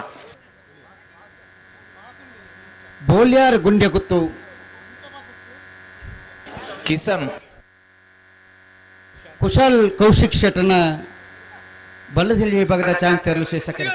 ಬೋಲಿಯಾರು ಗುಂಡೆ ಗೊತ್ತು, ಕಿಸನ್ ಕುಶಲ್ ಕೌಶಿಕ್ ಶೆಟ್ಟರ್ನ ಬಲ್ಲದಲ್ಲಿ ವಿಭಾಗದ ಚಾಂಕ್ತರ್ಲು ಶೇಷಕರು.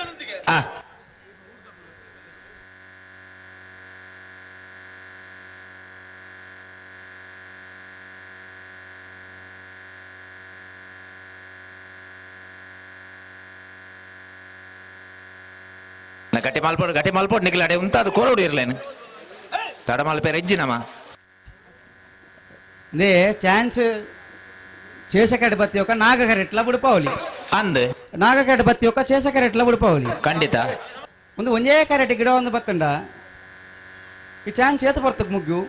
ಗಟ್ಟಿ ಮಲ್ಪೋಡು ಗಟ್ಟಿ ಮಲ್ಪೋಡು ನಿಕ್ಲ ಅಡೆ ಉಂತಾದ ಕೋರೋಡು ಇರ್ಲೇನು ತಡ ಮಲ್ಪೇರ ಇಜ್ಜಿನಮ್ಮ. ಅದೇ ಚಾನ್ಸ್ ಶೇಷಕಡೆ ಬತ್ತಿ ಒಕ್ಕ ನಾಗಕರೆಟ್ಲ ಬುಡ್ಪಾವಲಿ ಅಂದ್ ನಾಗಕಡೆ ಬತ್ತಿ ಒಕ್ಕ ಶೇಷಕರೆಟ್ಲ ಬುಡ್ಪಾವಲಿ ಖಂಡಿತ. ಒಂದು ಒಂದೇ ಕರೆಟ್ ಗಿಡ ಒಂದು ಬತ್ತಂಡ ಈ ಚಾನ್ಸ್ ಏತ ಬರ್ತಕ್ ಮುಗ್ಗು.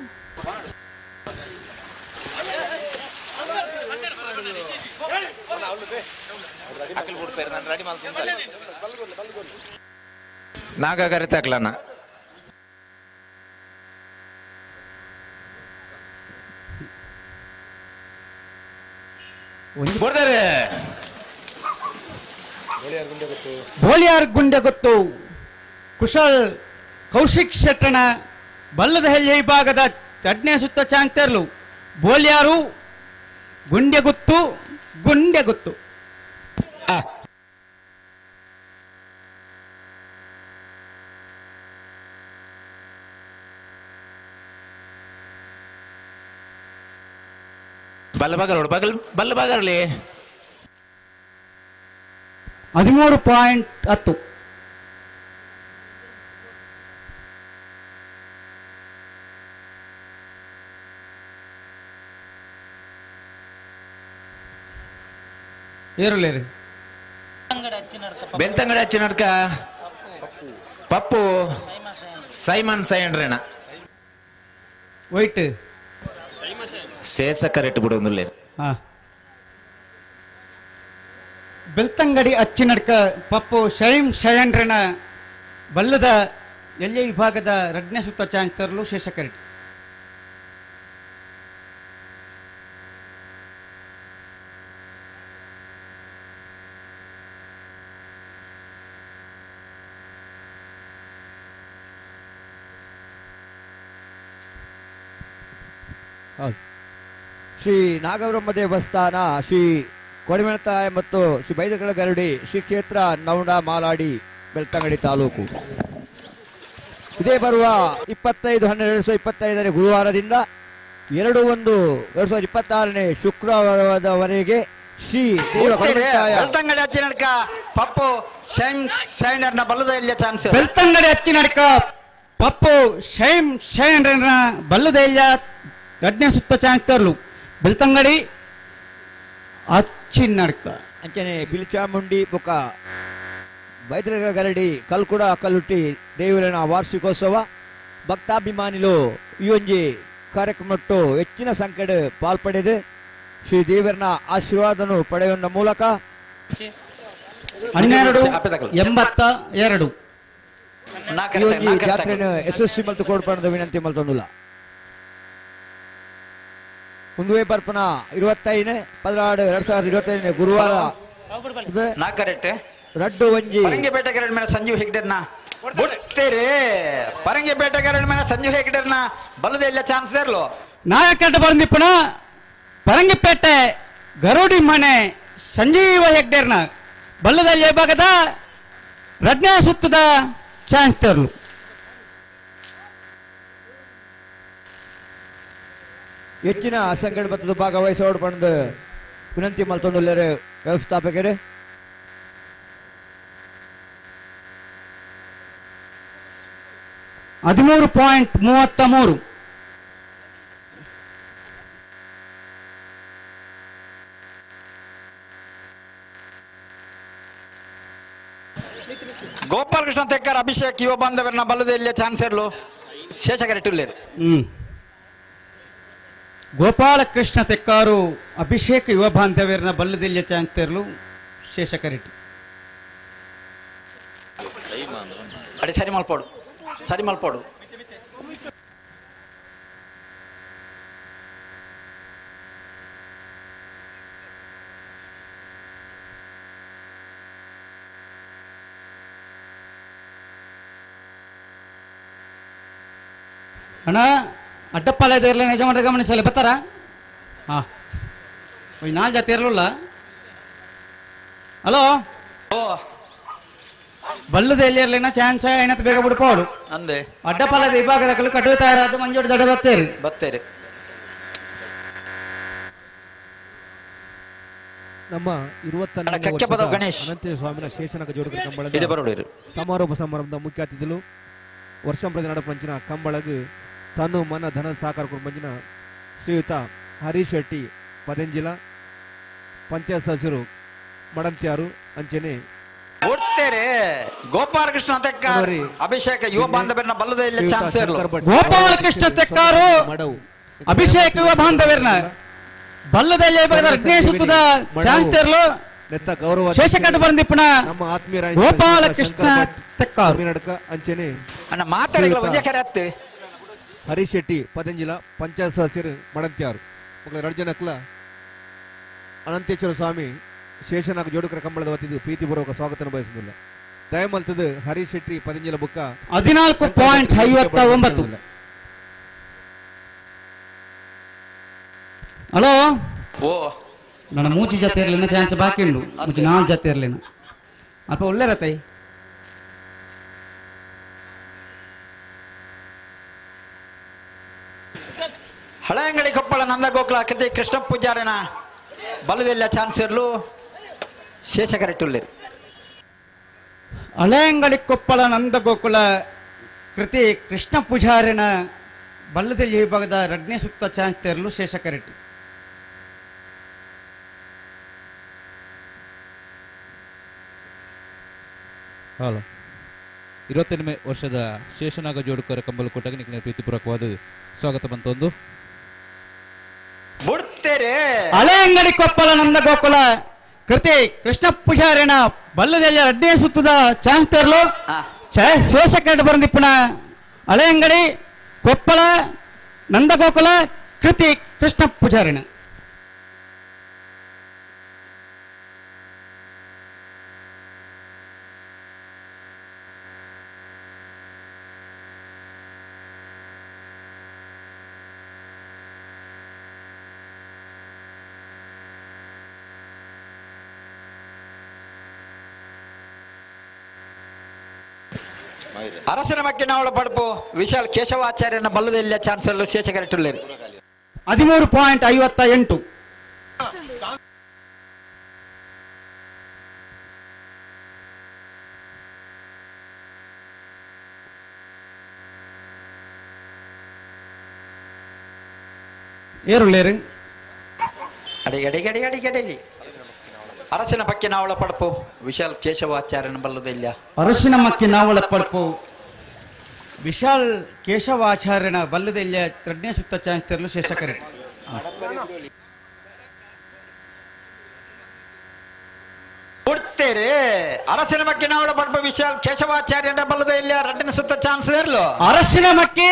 ನಾಗಕರೆ ತಕ್ಲನ ಕೊಡ್ತಾರೆ. ಬೋಳಿಯಾರ್ ಗುಂಡೆ ಗೊತ್ತು ಕುಶಲ್ ಕೌಶಿಕ್ ಶೆಟ್ಟಣ ಬಲ್ಲದ ಹೆಳ್ಳಿ ಭಾಗದ ಚಡ್ನೆ ಸುತ್ತ ಚಾಂಗ್ತರ್ಲು ಬೋಳಿಯಾರು ಗುಂಡೆ ಗೊತ್ತು ಗುಂಡೆ ಗೊತ್ತು. ಬಲ್ಲ ಬಗರೋಡು ಬಗಲ್ ಬಲ್ಲ ಬಗರ್ಲಿ 13.10. ಏರುಲೇರಿ ಬೆಳ್ತಂಗಡಿ ಹಚ್ಚಿನಡ್ಕ ಪಪ್ಪು ಸೈಮನ್ ಸೈಂಡ್ರೇನ ವೈಟ್ ಶೇಷ ಕರೆಕ್ಟ್ ಬಿಡೋದಿಲ್ಲ. ಬೆಳ್ತಂಗಡಿ ಅಚ್ಚಿನಡ್ಕ ಪಪ್ಪು ಶೈಮ್ ಶಯನ್ರನ ಬಲ್ಲದ ಎಲ್ಯ ವಿಭಾಗದ ರಡ್ನೇ ಸುತ್ತ ಚಾನ್ಸ್ ತರಲು ಶೇಷ ಕರೆಕ್ಟ್. ಶ್ರೀ ನಾಗಬ್ರಹ್ಮ ದೇವಸ್ಥಾನ ಶ್ರೀ ಕೊಡಿಮೆಣತಾಯ ಮತ್ತು ಶ್ರೀ ಬೈದಗಳ ಗರಡಿ ಶ್ರೀ ಕ್ಷೇತ್ರ ನೌಂಡ ಮಾಲಾಡಿ ಬೆಳ್ತಂಗಡಿ ತಾಲೂಕು. ಇದೇ ಬರುವ 25/12/2025 ಗುರುವಾರದಿಂದ 2/1/2026 ಶುಕ್ರವಾರದವರೆಗೆ ಶ್ರೀ ದೇವ ಬೆಳ್ತಂಗಡಿ ಅಚ್ಚಿನಡ್ಕ ಪಪ್ಪು ಶೈಮ್ ಶೈನರ್ನ ಬಲ್ಲದ ಎಲ್ಲಿಯ ಚಾನ್ಸ್. ಬೆಳ್ತಂಗಡಿ ಅಚ್ಚಿನಡ್ಕ ಪಪ್ಪು ಶೈಮ್ ಶೈನರ್ನ ಬಲ್ಲದ ಎಲ್ಲಿಯ ಎರಡನೇ ಸುತ್ತ ಚಾನ್ಸ್ ತರಲು ಬೆಳ್ತಂಗಡಿ ಅಚ್ಚಿನಡ್ಕ. ಅಂಚನೆ ಬಿಲ್ಚಾಮುಂಡಿ ಬೊಕ್ಕ ಬೈದ್ರಗ ಗರಡಿ ಕಲ್ಕುಡ ಕಲ್ಲುಟ್ಟಿ ದೇವರನ ವಾರ್ಷಿಕೋತ್ಸವ ಭಕ್ತಾಭಿಮಾನಿಲು ಈ ಒಂಜಿ ಕಾರ್ಯಕ್ರಮಟ್ಟು ಹೆಚ್ಚಿನ ಸಂಖ್ಯೆಡ್ ಪಾಲ್ಪಡೆದು ಶ್ರೀ ದೇವರನ ಆಶೀರ್ವಾದನು ಪಡೆಯುವ ಮೂಲಕ 12.82 ಈ ಒಂಜಿ ಜಾತ್ರೆಯನ್ನು ಯಶಸ್ವಿ ಮಲ್ತು ಕೊಡ್ಪಣದ ವಿನಂತಿ ಮಲ್ತೊಂದುಲ್ಲ. ಮುಂದುವೆ ಬರ್ಪನ 25/16/2025 ಗುರುವಾರ ರಡ್ಡು ಒಂಜಿ ಪರಂಗಿಪೇಟೆ ಗರಡ್ ಮೇಲೆ ಸಂಜೀವ್ ಹೆಗ್ಡೆರ್ನ ಬಿಡ್ತೀರಿ. ಪರಂಗಿಪೇಟೆ ಗರಡ್ ಮೇಲೆ ಸಂಜೀವ್ ಹೆಗ್ಡೆರ್ನ ಬಲ್ಲದ ಎಲ್ಲ ಚಾನ್ಸ್ ಇರ್ಲು. ನಾಯಕಟ ಬಂದಿಪ್ಪಣ ಪರಂಗಿಪೇಟೆ ಗರುಡಿ ಮನೆ ಸಂಜೀವ ಹೆಗ್ಡೆರ್ನ ಬಲ್ಲದ ಭಾಗದ ರಡ್ನೇ ಸುತ್ತದ ಚಾನ್ಸ್ ತರಲು. ಹೆಚ್ಚಿನ ಸಂಘಟನೆ ಬತ್ತದ ಭಾಗವಹಿಸೋಡು ಪಂದು ವಿನಂತಿ ಮಲ್ತೊಂದುಲ್ಲೇರು ವ್ಯವಸ್ಥಾಪಕರು. 13.33. ಗೋಪಾಲಕೃಷ್ಣ ತೆಕ್ಕರ್ ಅಭಿಷೇಕ್ ಯುವ ಬಾಂಧವರನ್ನ ಬಲ್ಲದ ಎಲ್ಲಿಯ ಚಾನ್ಸ್ ಇರ್ಲು ಶೇಷ ಕರೆಕ್ಟ್. ಗೋಪಾಲಕೃಷ್ಣ ತೆಕ್ಕಾರು ಅಭಿಷೇಕ್ ಯುವ ಬಾಂಧವ್ಯರನ್ನ ಬಲ್ಲದೆಲ್ಲಿಯ ಚಾನ್ಸ್ ತರಲು ಶೇಷ ಕರೆಕ್ಟ್. ಅಡಿ ಸರಿ ಮಲ್ಪೋಡು ಸರಿ ಮಲ್ಪೋಡು. ಅಣ್ಣ ಅಡ್ಡಪ್ಪಾಲಯದ ಇರಲಿ ಯಜಮಾನ್ರ ಗಮನಿಸಲಿ ಬರ್ತಾರ. ಹಾಂ ನಾಲ್ಕು ಜಾತಿ ಇರಲಿಲ್ಲ. ಹಲೋ ಓ ಬಲ್ಲದ ಎಲ್ಲಿ ಇರಲಿನ ಚಾನ್ಸ್ ಏನಂತ ಬೇಗ ಬಿಡ್ಪೋಡು ಅಂದೆ ಅಡ್ಡಪಾಲದ ವಿಭಾಗದ ಕಲ್ಲು ಕಟ್ಟುತ್ತಾ ಇರೋದು ಮಂಜೋಡಿ ದಡ ಬತ್ತೇರಿ ಬತ್ತೇರಿ. ನಮ್ಮ ಕಕ್ಕೆಪದವು ಗಣೇಶ್. ಅನಂತ ಸ್ವಾಮಿನ ಶೇಷನಾಗ ಜೋಡುಕರ ಕಂಬಳದ ಇಡೆ ಬರೋಡಿರು. ಸಮಾರೋಪ ಸಮಾರಂಭದ ಮುಖ್ಯ ಅತಿಥಿಗಳು ವರ್ಷಂಪ್ರತಿ ನಡಪಂಚಿನ ಕಂಬಳಗು ತನ್ನು ಮನ ಧನ ಸಹಕಾರ ಕುಟುಂಬಂಚಿನ ಶ್ರೀಯುತ ಹರೀಶ್ ಶೆಟ್ಟಿ ಪದಂಜಿಲ ಪಂಚಾಯತ್ ಸದಸ್ಯರು ಮಡಂತ್ಯಾರು ಅಂಚನೆ ಒಡ್ತೇರೆ ಗೋಪಾಲಕೃಷ್ಣ ತೆಕ್ಕಾರು ಅಭಿಷೇಕ ಯುವ ಬಾಂಧವ್ಯನ ಬಲ್ಲದ ಇಲ್ಲ ಚಾನ್ಸ್ ಇರಲು. ಗೋಪಾಲಕೃಷ್ಣ ತೆಕ್ಕಾರು ಅಭಿಷೇಕ ಯುವ ಬಾಂಧವ್ಯರ್ನ ಬಲ್ಲದಲ್ಲಿ ರಡ್ನೇ ಸುತ್ತದ ಚಾನ್ಸ್ ಇರಲು ನೆತ್ತ ಗೌರವ ಶೇಷಕಟ್ಟ ಬಂದಿಪ್ಪಣ ನಮ್ಮ ಆತ್ಮೀಯರ ಗೋಪಾಲಕೃಷ್ಣ ತೆಕ್ಕಾರು ನಡಕ ಅಂಚನೆ ಅಣ್ಣ ಮಾತಾಡಿಗಳ ಒಂದೇ ಕರೆ ಅತ್ತೆ ಹರೀಶ್ ಶೆಟ್ಟಿ ಪದಂಜಿಲ ಪಂಚಾಯತ್ ಸದಸ್ಯರು ಮಡಂತ್ಯಾರು ಮಕ್ಕಳ ಎರಡು ಜನಕ್ಕಲ ಅನಂತೇಶ್ವರ ಸ್ವಾಮಿ ಶೇಷನಾಗ ಜೋಡುಕರ ಕಂಬಳದ ವತಿದ್ದು ಪ್ರೀತಿಪೂರ್ವಕ ಸ್ವಾಗತ ಬಯಸುವುದಿಲ್ಲ ದಯಮಲ್ತದ ಹರೀಶ್ ಶೆಟ್ಟಿ ಪದಂಜಿಲ ಬುಕ್ಕ 14.59. ಹಲೋ ಓ ನನ್ನ ಮೂಚಿ ಜೊತೆ ಇರಲಿಲ್ಲ ಚಾನ್ಸ್ ಬಾಕಿ ಉಂಟು ಮೂಚಿ ನಾಲ್ಕು ಜೊತೆ ಇರಲಿಲ್ಲ ಅಲ್ಪ ಒಳ್ಳೆ ರತೈ. ಹಳೆಯಂಗಡಿ ಕೊಪ್ಪಳ ನಂದ ಗೋಕುಲ ಕೃತಿ ಕೃಷ್ಣ ಪೂಜಾರಿನ ಬಲದೆಲ್ಲ ಚಾನ್ಸ್ ಇರಲು ಶೇಷ ಕರೆಕ್ಟ್. ಹಳೆಯಂಗಡಿ ಕೊಪ್ಪಳ ನಂದ ಗೋಕುಲ ಕೃತಿ ಕೃಷ್ಣ ಪೂಜಾರಿನ ಬಲ್ಲದಲ್ಲಿ ವಿಭಾಗದ ರಡ್ನೇ ಸುತ್ತ ಚಾನ್ಸ್ ತೆರಲು ಶೇಷ ಕರೆಕ್ಟ್. ಹಲೋ 28ನೇ ವರ್ಷದ ಶೇಷನಾಗ ಜೋಡುಕರ ಕಂಬಲಕೂಟಕ್ಕೆ ನಿಖಿಲ ಪ್ರೀತಿಪೂರ್ವಕವಾದ ಸ್ವಾಗತ ಬಂತೊಂದು. ಬಿಡ್ತೇರೆ ಹಳೆಯಂಗಡಿ ಕೊಪ್ಪಳ ನಂದ ಗೋಕುಲ ಕೃತಿ ಕೃಷ್ಣ ಪೂಜಾರಿನ ಬಲ್ಲದಲ್ಲಿ ರಡ್ನೇ ಸುತ್ತದ ಚಾನ್ಸ್ ತೆರಲು ಶೇಷ ಕರೆಕ್ಟ್ ಬಂದಿಪ್ಪಣ ಹಳೆಯಂಗಡಿ ಕೊಪ್ಪಳ ನಂದಗೋಕುಲ ಕೃತಿ ಕೃಷ್ಣ ಪೂಜಾರಿನ. ಅರಸನ ಮಕ್ಕಿನವಳ ಪಡಪು ವಿಶಾಲ್ ಕೇಶವಾಚಾರ್ಯನ ಬಲ್ಲದೆಲ್ಲ ಚಾನ್ಸ್ ಇರಲು ಶೇಷ ಕರೆಕ್ಟ್. 13.58. ಏರುಳ್ಳೇರು ಅಡಿಗೆ ಅಡಿಗೆ ಅಡಿಗೆ ಅಡಿಗೆ ಅಡಿಗೆ ಅರಸಿನ ಪಕ್ಕಿನಾವಳ ಪಡಪು ವಿಶಾಲ್ ಕೇಶವಾಚಾರ್ಯನ ಬಲ್ಲದೆಲ್ಲ. ಅರಸಿನ ಮಕ್ಕಿನಾವಳ ಪಡಪು ವಿಶಾಲ್ ಕೇಶವಾಚಾರ್ಯನ ಬಲ್ಲದೆಲ್ಲ ಎರಡನೇ ಸುತ್ತ ಚಾನ್ಸ್ ತೆರಲು ಶೇಷ ಕರೆಕ್ಟ್. ಕೊಡ್ತೇರೆ ಅರಸಿನ ಮಕ್ಕಿನಾವಳ ಪಡಪು ವಿಶಾಲ್ ಕೇಶವಾಚಾರ್ಯನ ಬಲ್ಲದೆಲ್ಲ ಎರಡನೇ ಸುತ್ತ ಚಾನ್ಸ್ ಇರಲು. ಅರಸಿನ ಮಕ್ಕಿ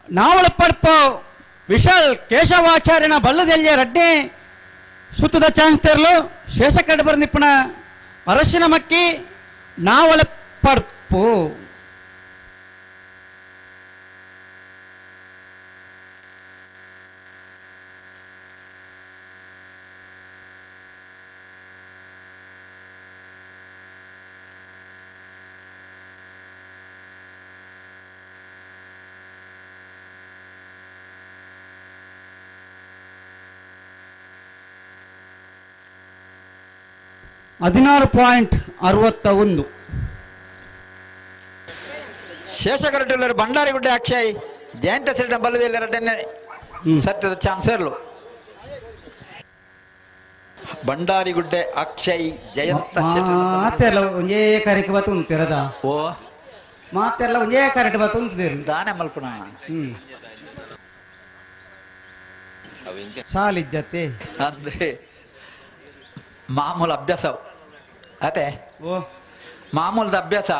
ನಾವಳ ಪಡಪು ವಿಶಾಲ್ ಕೇಶವಾಚಾರ್ಯನ ಬಲ್ಲದೆಲ್ಲ ಎರಡನೇ ಸುತ್ತದ ಚಾನ್ಸ್ ತೆರಲು ಶೇಷ ಕರೆಕ್ಟ್ ಬಂದಿಪ್ಪಣ ಅರಸಿನ ಮಕ್ಕಿ ನಾವಳ ಪಡ್ಪು. 16.61. ಶೇಷಕರಟುಲ್ಲರು ಭಂಡಾರಿಗುಡ್ಡೆ ಅಕ್ಷಯ್ ಜಯಂತ ಸೆಟ್ಟ ಬಲ್ಲದೆಲ್ಲ ಎರಡನೇ ಸತ್ಯದ ಚಾನ್ಸ್ ಇರಲು. ಭಂಡಾರಿಗುಡ್ಡೆ ಅಕ್ಷಯ್ ಜಯಂತ ಮಾತೆಲ್ಲ ಒಂದೇ ಕಾರ್ಯಕ್ಕೆ ಬತ್ತು ಉಂತಿರದ. ಓ ಮಾತೆಲ್ಲ ಒಂದೇ ಕಾರ್ಯಕ್ಕೆ ಬತ್ತು ಉಂತಿದ್ದೀರಿ ದಾನೆ ಮಲ್ಪುಣ ಸಾಲಿಜ್ಜತೆ ಅಂದ್ರೆ ಮಾಮೂಲು ಅಭ್ಯಾಸ ಅದೇ ಓ ಮಾಮೂಲದ ಅಭ್ಯಾಸ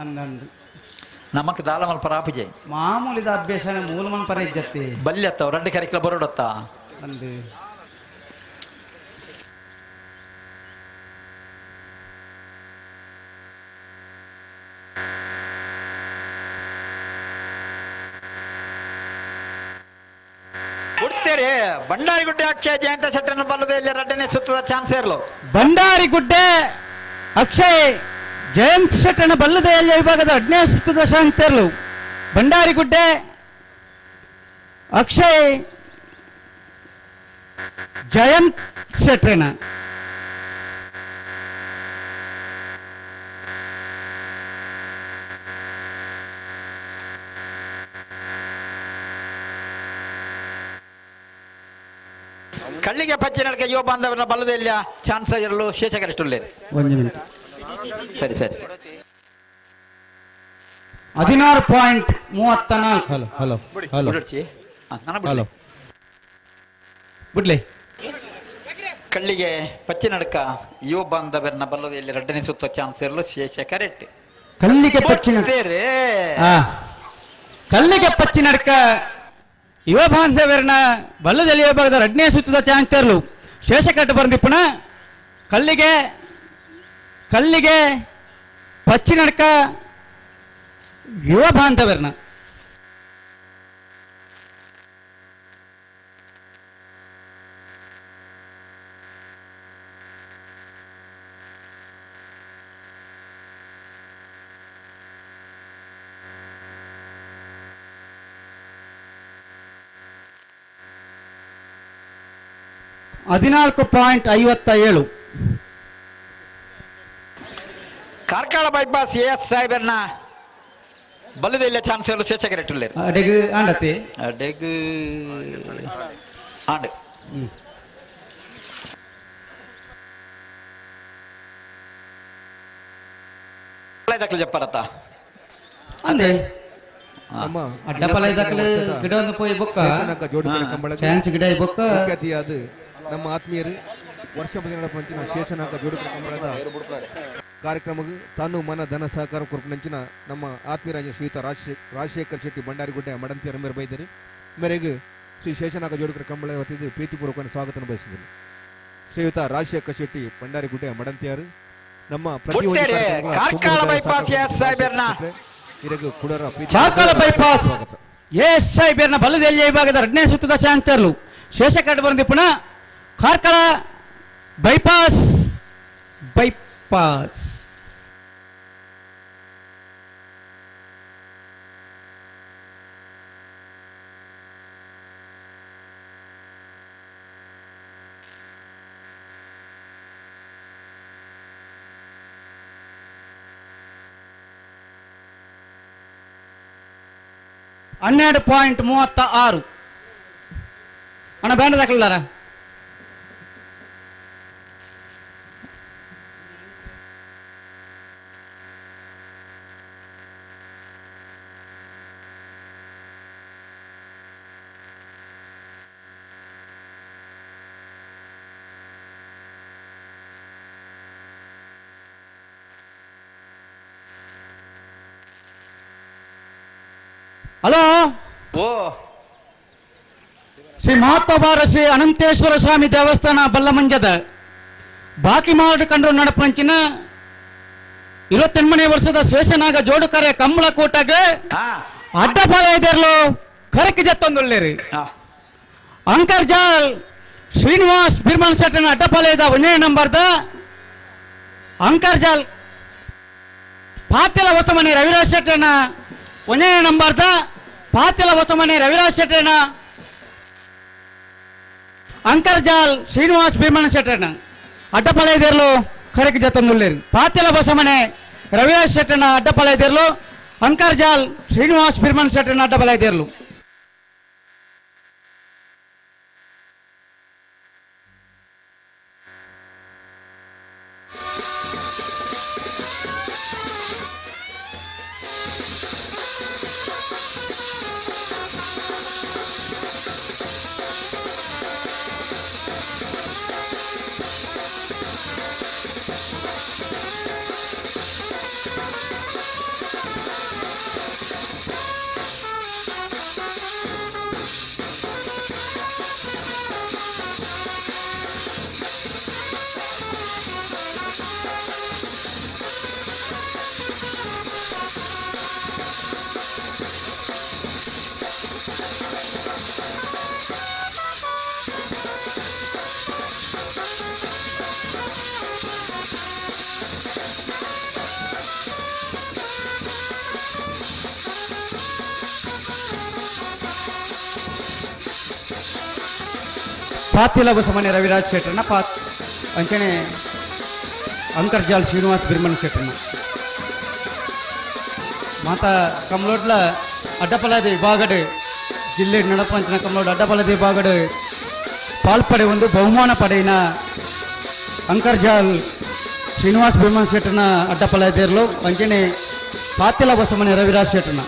ಅಂದಂದು ನಮಕ್ ದಾಲ ಮಲ್ಪ ರಾಪಿಜೆ ಮಾಮೂಲಿದ ಅಭ್ಯಾಸ ಮೂಲ ಮನ್ ಪರ ಇಜ್ಜತ್ತೆ ಬಲ್ಯತ್ತ ರಡ್ಡು ಕರಿಕ್ಲ ಬರೋಡತ್ತ ಅಂದು ಕೊಡ್ತೇರೆ ಭಂಡಾರಿಗುಡ್ಡೆ ಅಕ್ಷಯ್ ಜಯಂತ ಶೆಟ್ಟನ ಬಲ್ಲದೆ ಇಲ್ಲಿ ಎರಡನೇ ಸುತ್ತದ ಚಾನ್ಸ್ ಇರಲು. ಭಂಡಾರಿಗುಡ್ಡೆ ಅಕ್ಷಯ್ ಜಯಂತ್ ಶೆಟ್ಟನ ಬಲ್ಲದೆ ವಿಭಾಗದ 8ನೇ ಸುತ್ತದ ಚಾನ್ಸ್ ಇರಲು. ಭಂಡಾರಿಗುಡ್ಡೆ ಅಕ್ಷಯ್ ಜಯಂತ್ ಶೆಟ್ಟನ. ಕಳ್ಳಿಗೆ ಪಚ್ಚಿನಡ್ಕ ಯುವ ಬಾಂಧವರ ಬಲ್ಲದೆಲ್ಲ ಚಾನ್ಸ್ ಇರಲು ಶೇಷಕರಿಷ್ಟುಳ್ಳೇರು. ಒಂದು ಮಿನಿಟ್. ಸರಿ ಸರಿ. 16.34. ಹಲೋ ಹಲೋ ಹಲೋ ಹಲೋ ಬಿಡ್ಲಿ. ಕಳ್ಳಿಗೆ ಪಚ್ಚಿನಡ್ಕ ಯುವ ಬಾಂಧವರನ್ನ ಬಲ್ಲದೆಯಲ್ಲಿ ರಡ್ಡನೆ ಸುತ್ತ ಚಾನ್ಸ್ ಇರಲು ಶೇಷ ಕರೆಕ್ಟ್. ಕಲ್ಲಿಗೆ ಪಚ್ಚಿನ ಕಲ್ಲಿಗೆ ಪಚ್ಚಿನಡ್ಕ ಯುವ ಬಾಂಧವರನ್ನ ಬಲ್ಲದಲ್ಲಿ ವಿಭಾಗದ ರಡ್ಡನೇ ಸುತ್ತದ ಚಾನ್ಸ್ ಇರಲು ಶೇಷಕಟ್ಟು ಬಂದಿಪ್ಪಣ. ಕಲ್ಲಿಗೆ ಕಲ್ಲಿಗೆ ಪಚ್ಚಿನಡ್ಕ ಯುವ ಬಾಂಧವರನ್ನ ಹದಿನಾಲ್ಕು point 57. Karkala bypass A S ಸಾಹೇಬರ್ನ ಬಲ್ಲದೆಲ್ಲ chance ಇರಲು ಶೇಷಕರಿಟ್ಟುಳ್ಳೇರು. ಅಡೆಗ್ ಆಂಡತಿ ಅಡೆಗ್ ಆಂಡ್. ಜಪ್ಪರತ್ತ ಅಂದೆ ಅಡ್ಡಪಲ ದಾಖಲೆ ಗಿಡ ಒಂದು ಪೋಯಿ ಬೊಕ್ಕ ಚಾನ್ಸ್ ಗಿಡ ಬೊಕ್ಕ. ಮುಖ್ಯ ನಮ್ಮ ಆತ್ಮೀಯರು ವರ್ಷ ಪಂಚಿನ ಶೇಷನಾಗ ಜೋಡುಕರ ಕಂಬಳದ ಕಾರ್ಯಕ್ರಮಕ್ಕೆ ತಾನು ಮನ ಧನ ಸಹಕಾರ ಕೊರಪುನಂಚಿನ ನಮ್ಮ ಆತ್ಮೀಯರಾಜ ಶ್ರೀಯುತ ರಾಜಶೇಖರ್ ಶೆಟ್ಟಿ ಭಂಡಾರಿಗುಡ್ಡೆ ಮಡಂತಿಯರ ಮೇರೆ ಬೈದರು ಮೇರೆಗೆ ಶ್ರೀ ಶೇಷನಾಗ ಜೋಡುಕರ ಕಂಬಳ ವತಿಯಿಂದ ಪ್ರೀತಿಪೂರ್ವಕ ಸ್ವಾಗತ ಬಯಸಿದರು. ಶ್ರೀಯುತ ರಾಜಶೇಖರ್ ಶೆಟ್ಟಿ ಭಂಡಾರಿಗುಡ್ಡೆ ಮಡಂತಿಯರು ನಮ್ಮ ಪ್ರತಿ ಬೈಪಾಸ್ ಎಸ್ ಸಾಹೇಬರ್ನ ಬಲದಲ್ಲಿ ವಿಭಾಗದ ಎರಡನೇ ಸುತ್ತದ ಶಾಂತರ್ಲು ಶೇಷಕಟ್ಟು ಬಂದಿಪ್ಪಣ. Karkala bypass bypass 12.36. ಅಣ್ಣ ಬ್ಯಾಂಡ್ ದಾಖಲಾರ. ಹಲೋ ಓ ಶ್ರೀ ಮಹಾತ್ಮಭಾರ ಶ್ರೀ ಅನಂತೇಶ್ವರ ಸ್ವಾಮಿ ದೇವಸ್ಥಾನ ಬಲ್ಲಮಂಜದ ಬಾಕಿ ಮಾಡು ಕಂಡು ನಡಪಂಚಿನ 28ನೇ ವರ್ಷದ ಶೇಷನಾಗ ಜೋಡುಕರೆ ಕಂಬಳ ಕೂಟಗ ಅಡ್ಡಪಾಲ ಇದಿರ್ಲು ಕರಕಿ ಜತ್ತೊಂದುಳ್ಳೇರಿ. ಅಂಕರ್ಜಾಲ್ ಶ್ರೀನಿವಾಸ್ ಬಿರ್ಮನ್ ಶೆಟ್ಟನ ಅಡ್ಡಪಾಲಯದ 1ನೇ ನಂಬರ್ದ ಅಂಕರ್ಜಾಲ್ ಪಾತೆಲ ಹೊಸಮನೆ ರವಿರಾಜ್ ಶೆಟ್ಟನ 1ನೇ ನಂಬರ್ದ ಪಾತೆಲ ಹೊಸಮನೆ ರವಿರಾಜ್ ಶೆಟ್ಟನ ಅಂಕರ್ಜಾಲ್ ಶ್ರೀನಿವಾಸ್ ಭೀಮಣ್ಣ ಶೆಟ್ಟಣ್ಣ ಅಡ್ಡಪಾಲಯದಿರ್ಲು ಕರಕಿ ಜತ್ತೊಂದುಳ್ಳೇರಿ. ಪಾತೆಲ ಬಸಮನೆ ರವಿರಾಜ್ ಶೆಟ್ಟಣ್ಣ ಅಡ್ಡಪಾಲಯದಿರ್ಲು ಅಂಕರ್ಜಾಲ್ ಶ್ರೀನಿವಾಸ್ ಭೀಮಣ್ಣ ಶೆಟ್ಟಣ್ಣ ಅಡ್ಡಪಾಲಯದಿರ್ಲು. ಪಾತಿಲ ಬಸಮನೆ ರವಿರಾಜ್ ಶೆಟ್ಟರ್ನ ಪಾತ್ ಅಂಚನೆ ಅಂಕರ್ಜಾಲ್ ಶ್ರೀನಿವಾಸ್ ಬಿರ್ಮನ್ ಶೆಟ್ಟರ್ನ ಮಾತಾ ಕಮ್ಲೋಡ್ಲ ಅಡ್ಡಪಲದ ವಿಭಾಗಡು ಜಿಲ್ಲೆ ನಡಪಂಚನ ಕಮ್ಲೋಡ್ ಅಡ್ಡಪಲದ ವಿಭಾಗಡು ಪಾಲ್ಪಡೆ ಒಂದು ಬಹುಮಾನ ಪಡೆಯಿನ ಅಂಕರ್ಜಾಲ್ ಶ್ರೀನಿವಾಸ್ ಭೀಮನ್ ಶೆಟ್ಟನ ಅಡ್ಡಪಲಯದೇರ್ಲು ಅಂಚನೆ ಪಾತಿಲ ಬಸಮನೆ ರವಿರಾಜ್ ಶೆಟ್ಟನ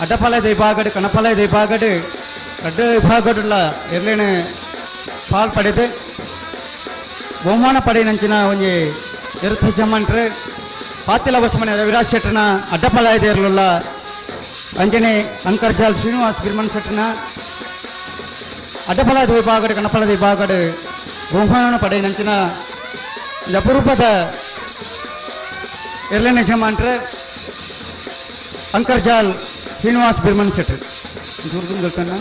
ಅಡ್ಡಪಲಯದ ವಿಭಾಗಡು ಕಣಪಲಯದ ವಿಭಾಗಡು ಅಡ್ಡ ವಿಭಾಗಡುಲ ಎರ್ಲೇನೆ ಪಾಲ್ ಪಡೆದು ಬಹುಮಾನ ಪಡೆಯಿನಂಚಿನ ಒಂಜಿ ಎರುತ ಜಮಂಟ್ರೆ ಪಾತಿಲ ಬಸಮನೆ ರವಿರಾಜ್ ಶೆಟ್ಟನ ಅಡ್ಡಪಲಯದೇರ್ಲುಲ್ಲ ಅಂಚನೆ ಅಂಕರ್ಜಾಲ್ ಶ್ರೀನಿವಾಸ್ ಬಿರ್ಮನ್ ಶೆಟ್ಟನ ಅಡ್ಡಪಲದ ವಿಭಾಗಡು ಕಣಪಲದ ವಿಭಾಗಡು ಬಹುಮಾನ ಪಡೆಯಿನಂಚಿನ ಅಪರೂಪದ ಎರ್ಲೇನೆ ಜಮಾಂಟ್ರೆ ಅಂಕರ್ಜಾಲ್ ಶ್ರೀನಿವಾಸ್ ಬಿರ್ಮನ್ ಶೆಟ್ಟರ್ ದೊಡ್ಡ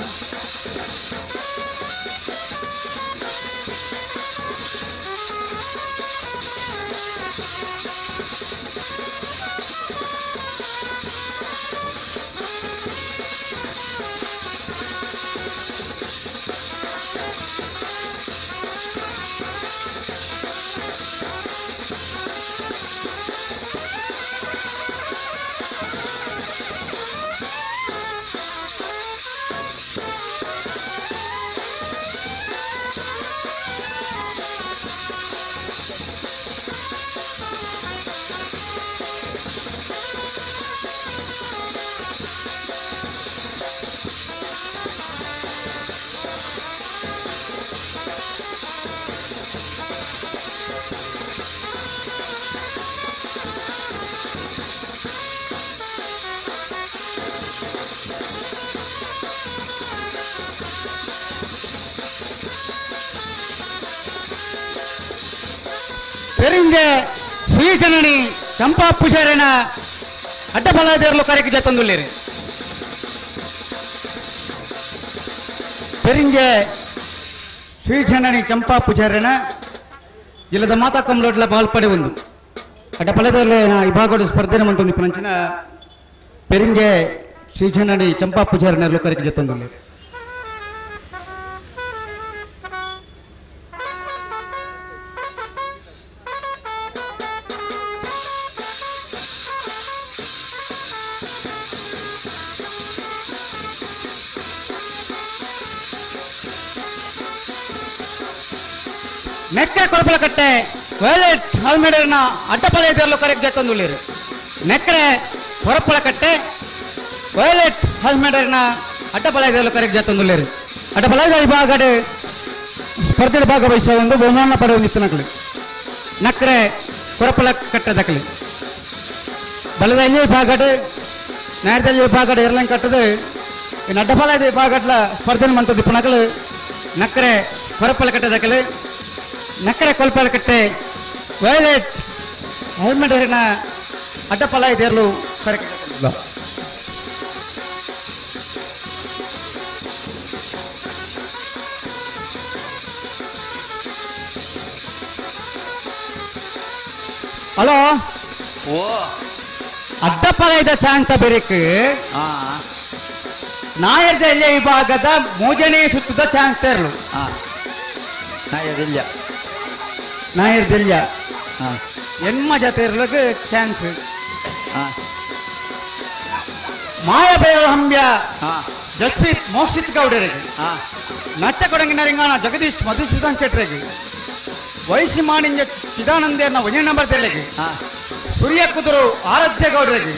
ಪೆರಿಂಜೆ ಶ್ರೀಜನನಿ ಚಂಪಾ ಪೂಜಾರಿನ ಅಡ್ಡಬಲದೇರ್ಲು ಕರೆಗೆ ಜತ್ತೊಂದುಲ್ಲೇರಿ ಪೆರಿಂಜೆ ಶ್ರೀಜನನಿ ಚಂಪಾ ಪೂಜಾರಿನ ಜಿಲ್ಲದ ಮಾತಾ ಕಮ್ಲೋಟ್ಲ ಬಾಲ್ಪಡೆ ಒಂದು ಅಡ್ಡಬಲದೇರ್ಲ ವಿಭಾಗದ ಸ್ಪರ್ಧೆ ಮಂತೊಂದು ಪುನಂಚಿನ ಪೆರಿಂಜೆ ಶ್ರೀಜನನಿ ಚಂಪಾ ಪೂಜಾರಿನ ಕರೆಗೆ ಜತ್ತೊಂದುಲ್ಲೇರಿ. ನೆಕ್ಕರೆ ಕೊರಪಲಕಟ್ಟೆ ವೈಲೆಟ್ ಹಲ್ಮೆಡರ್ನ ಅಡ್ಡಪಲಯದಲ್ಲೂ ಕರೆಕ್ಟ್ ಜತ್ತೊಂದುಳ್ಳೀರು. ನೆಕ್ಕರೆ ಕೊರಪಲಕಟ್ಟೆ ವೈಲೆಟ್ ಹಲ್ಮೆಡರ್ನ ಅಡ್ಡಪಲಯದಲ್ಲೂ ಕರೆಕ್ಟ್ ಜತ್ತೊಂದುಳ್ಳೀರು. ಅಡ್ಡಪಲಯದ ವಿಭಾಗಡೆ ಸ್ಪರ್ಧೆ ಭಾಗವಹಿಸುವ ಒಂದು ಬಹುಮಾನ ಪಡೆಯುವ ನಿತ್ತನಕಲಿ ನಕ್ಕರೆ ಕೊರಪಲಕಟ್ಟೆ ದಕಲಿ ಬಲದ ಇಲ್ಲಿ ವಿಭಾಗಡೆ ನ್ಯಾಯದಲ್ಲಿ ವಿಭಾಗಡೆ ಎರಲಂಗ್ ಕಟ್ಟದು ಇನ್ನು ಅಡ್ಡಪಲಯದ ವಿಭಾಗಟ್ಲ ಸ್ಪರ್ಧೆ ಮಂತ ದಿಪ್ಪನಕಲು ನಕ್ಕರೆ ಕೊರಪಲಕಟ್ಟೆ ದಕಲಿ ನಕ್ಕರೆ ಕೊಲ್ಪಲಕಟ್ಟೆ ವೈಲೆಟ್ ಹೆಲ್ಮೆಟರಿನ ಅಡ್ಡಪಲ ಇದೆರಲು ಕರೆಕ್ಟ್. ಹಲೋ ಓ ಅಡ್ಡಪಲ ಇದ್ದ ಚಾಂತ ಬೆರಕು ನಾಯರ್ದ ವಿಭಾಗದ ಮೂಜನೇ ಸುತ್ತದ ಚಾನ್ಸ್ ತೇರ್ಲು. ನಾಯರ್ದಿಲ್ಲ ನಾಯರ್ದಿಲ್ಲ ಎನ್ಮ ಜೊತೆ ಇರ್ಲಿಕ್ಕೆ ಚಾನ್ಸ್. ಮಾಯಬೇವ ಹಂಬ್ಯ ಜಸ್ಪ್ರೀತ್ ಮೋಕ್ಷಿತ್ ಗೌಡರಿಗೆ, ನಚ್ಚ ಕೊಡಂಗಿನ ರಿಂಗಾಣ ಜಗದೀಶ್ ಮಧುಸೂದನ್ ಶೆಟ್ಟರಿಗೆ, ವಯಸ್ಸಿ ಮಾಣಿಂಜ ಚಿದಾನಂದೇರ್ನ ಒಂದೇ ನಂಬರ್ ತೆರಳಿಗೆ, ಸೂರ್ಯ ಕುದುರು ಆರಾಧ್ಯ ಗೌಡರಿಗೆ,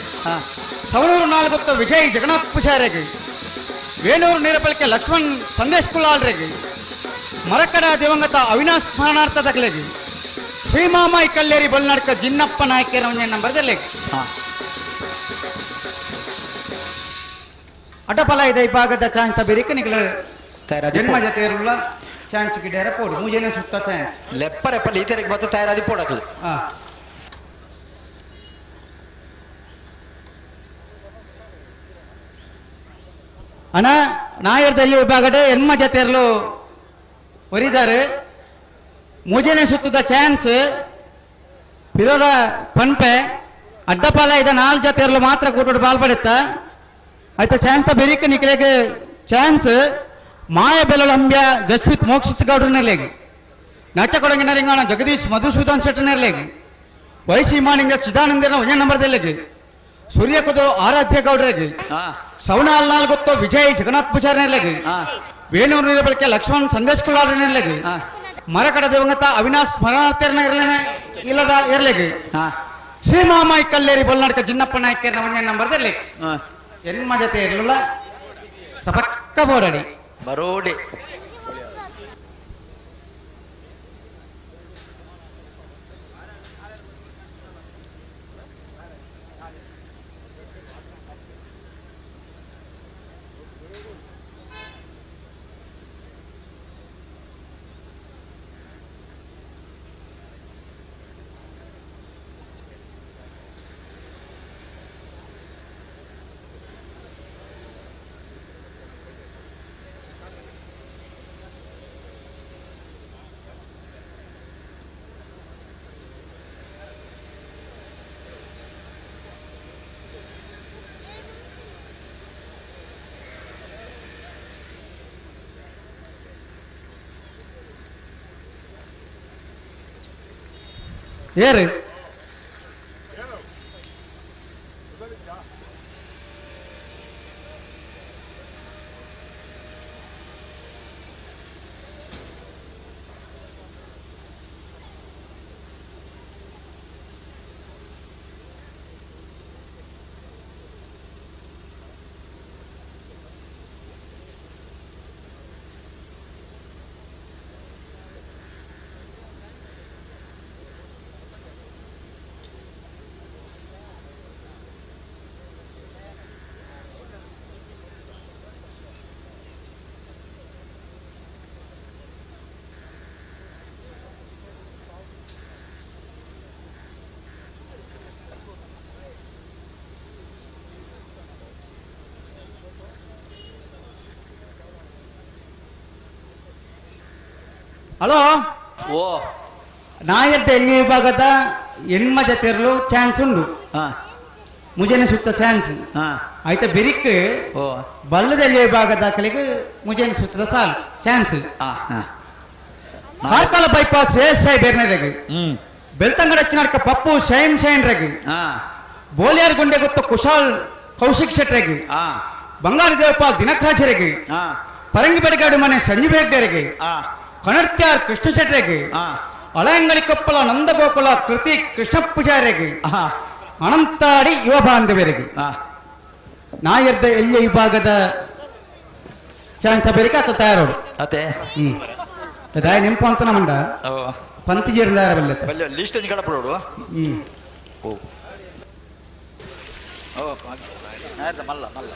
ಸವಣೂರು ನಾಲ್ಗೊತ್ತ ವಿಜಯ್ ಜಗನ್ನಾಥ್ ಪೂಜಾರಿಗೆ, ವೇಣೂರು ನೀರಪಳಿಕೆ ಲಕ್ಷ್ಮಣ್ ಸಂದೇಶ್ ಕುಲಾಲ್ರಿಗೆ, ಮರಕಡ ದಿವಂಗತ ಅವಿನಾಶ್ ಸ್ಮರಣಾರ್ಥ ದಕಲೆಗೆ, ಶ್ರೀಮಾಮಾಯಿ ಕಲ್ಲೇರಿ ಬಲ್ನಾಡ್ಕ ಜಿನ್ನಪ್ಪ ನಾಯಕರ ಒಂದೇ ನಂಬರ್ ತೆರಳಿಗೆ. ಅಡ್ಡಪಲ ಇದೆ ಈ ಭಾಗದ ಚಾನ್ಸ್ ತಬೇರಿಕೆ ನಿಗಲ ಜನ್ಮ ಜೊತೆ ಇರಲ್ಲ ಚಾನ್ಸ್ ಗಿಡರ ಪೋಡು ಮೂಜನೆ ಸುತ್ತ ಚಾನ್ಸ್ ಲೆಪ್ಪರೆಪ್ಪಲ್ಲಿ ಈತರಿಗೆ ಮತ್ತೆ ತಯಾರಾದಿ ಪೋಡಕ್ಲು. ಅಣ್ಣ ನಾಯರ್ದಲ್ಲಿ ವಿಭಾಗದ ಎನ್ಮ ಜೊತೆ ಇರಲು ಒರಿದಾರೆ ಮೂಜನೆ ಸುತ್ತದ ಚಾನ್ಸ್ ಪಿರೋದ ಪನ್ಪೆ ಅಡ್ಡಪಾಲ ಇದೆ ನಾಲ್ಕು ಜೊತೆ ಇರಲು ಮಾತ್ರ ಕೂಟೋಡು ಬಾಲ್ ಪಡೆತ್ತ ಆಯ್ತಾ ಚಾನ್ಸ್ ಬೆರಿಕ ನಿಕ್ಲೆಗೆ ಚಾನ್ಸ್ ಮಾಯ ಬೆಲೊಳಂಬ್ಯ ಜಸ್ವಿತ್ ಮೋಕ್ಷಿತ್ ಗೌಡ್ರನೆಲೆಗೆ, ನಚ್ಚ ಕೊಡಂಗಿನ ರಿಂಗಾಣ ಜಗದೀಶ್ ಮಧುಸೂದನ್ ಶೆಟ್ಟನೆಲೆಗೆ, ವೈಸಿ ಮಾಣಿಂಗ ಚಿದಾನಂದನ ಒಂದೇ ನಂಬರ್ದೆಲೆಗೆ, ಸೂರ್ಯ ಕುದುರು ಆರಾಧ್ಯ ಗೌಡ್ರಿಗೆ, ಸವಣ ಅಲ್ನಾಲ್ ಗೊತ್ತು ವಿಜಯ್ ಜಗನ್ನಾಥ್ ಪೂಜಾರಿನೆಲೆಗೆ, ವೇಣೂರು ನೀರಬಳಿಕೆ ಲಕ್ಷ್ಮಣ್ ಸಂದೇಶ್ ಕುಳ್ಳಾರನೆರ್ಲೆಗ್ ಮರಕಡ ದೇವಂಗತ ಅವಿನಾಶ್ ಸ್ಮರಣಾರ್ಥರ್ನ ಇರ್ಲೇನೆ ಇಲ್ಲದ ಇರ್ಲೆಗ್ ಶ್ರೀ ಮಹಾಮಾಯಿ ಕಲ್ಲೇರಿ ಬೊಲ್ನಾಡ್ಕ ಜಿನ್ನಪ್ಪ ನಾಯ್ಕರ್ನ ಒಂಜನೇ ನಂಬರ್ ಇರ್ಲಿ ಎನ್ಮ ಜೊತೆ ಇರಲಿಲ್ಲ ಪಕ್ಕ ಬೋಡಡಿ ಬರೋಡಿ. ಏರು ಹಲೋ ಓ ನಾಯರ್ದ ಎಲ್ಲಿ ವಿಭಾಗದ ಎನ್ಮ ಜತೆರ್ಲು ಚಾನ್ಸ್ ಉಂಡು ಮುಜನೆ ಸುತ್ತ ಚಾನ್ಸ್ ಆಯ್ತಾ ಬೆರಿಕ್ ಬಲ್ಲದ ಎಲ್ಲಿ ವಿಭಾಗದ ಕಲೆಗೆ ಮುಜನೆ ಸುತ್ತದ ಸಾಲು chance. Karkala bypass S I ಬೇರ್ನರೆಗ್ ಬೆಳ್ತಂಗಡ ಚಿನಾಡ್ಕ ಪಪ್ಪು ಶೈನ್ ಶೈನ್ ರೆಗ್ ಬೋಲಿಯಾರ್ ಗುಂಡೆ ಗೊತ್ತ ಕುಶಾಲ್ ಕೌಶಿಕ್ ಶೆಟ್ರೆಗ್ ಬಂಗಾರ ದೇವಪ್ಪ ದಿನಕರಾಜರೆಗ್ ಪರಂಗಿ ಬೆಡಗಾಡು ಮನೆ ಸಂಜೀವ್ ಹೆಗ್ಡೆರೆಗ್ ಕಣರ್ತ್ಯಾರ್ ಕೃಷ್ಣ ಶೆಟ್ರೆಗ್ ಅಳಂಗಡಿ ಕೊಪ್ಪಳ ನಂದಗೋಕುಲ ಕೃತಿ ಕೃಷ್ಣ ಪೂಜಾರಿಗೆ ಅನಂತಾಡಿ ಯುವ ಬಾಂಧವರಿಗೆ ನಾಯರ್ದ ಎಲ್ಲಿಯ ವಿಭಾಗದ ಚಾನ್ಸ್ ಬೇರಿಕೆ ಆತ ತಯಾರೋಡು ಅತೆ ದಾಯ ನೆಂಪು ಅಂತ ನಮ್ಮಂಡ ಪಂತಿ ಜೇರಿಂದಾರ ಬಲ್ಲೆ ಲಿಸ್ಟ್ ಕಡಪಡೋಡು. ಓ ಓ ನಾಯರ್ದ ಮಲ್ಲ ಮಲ್ಲ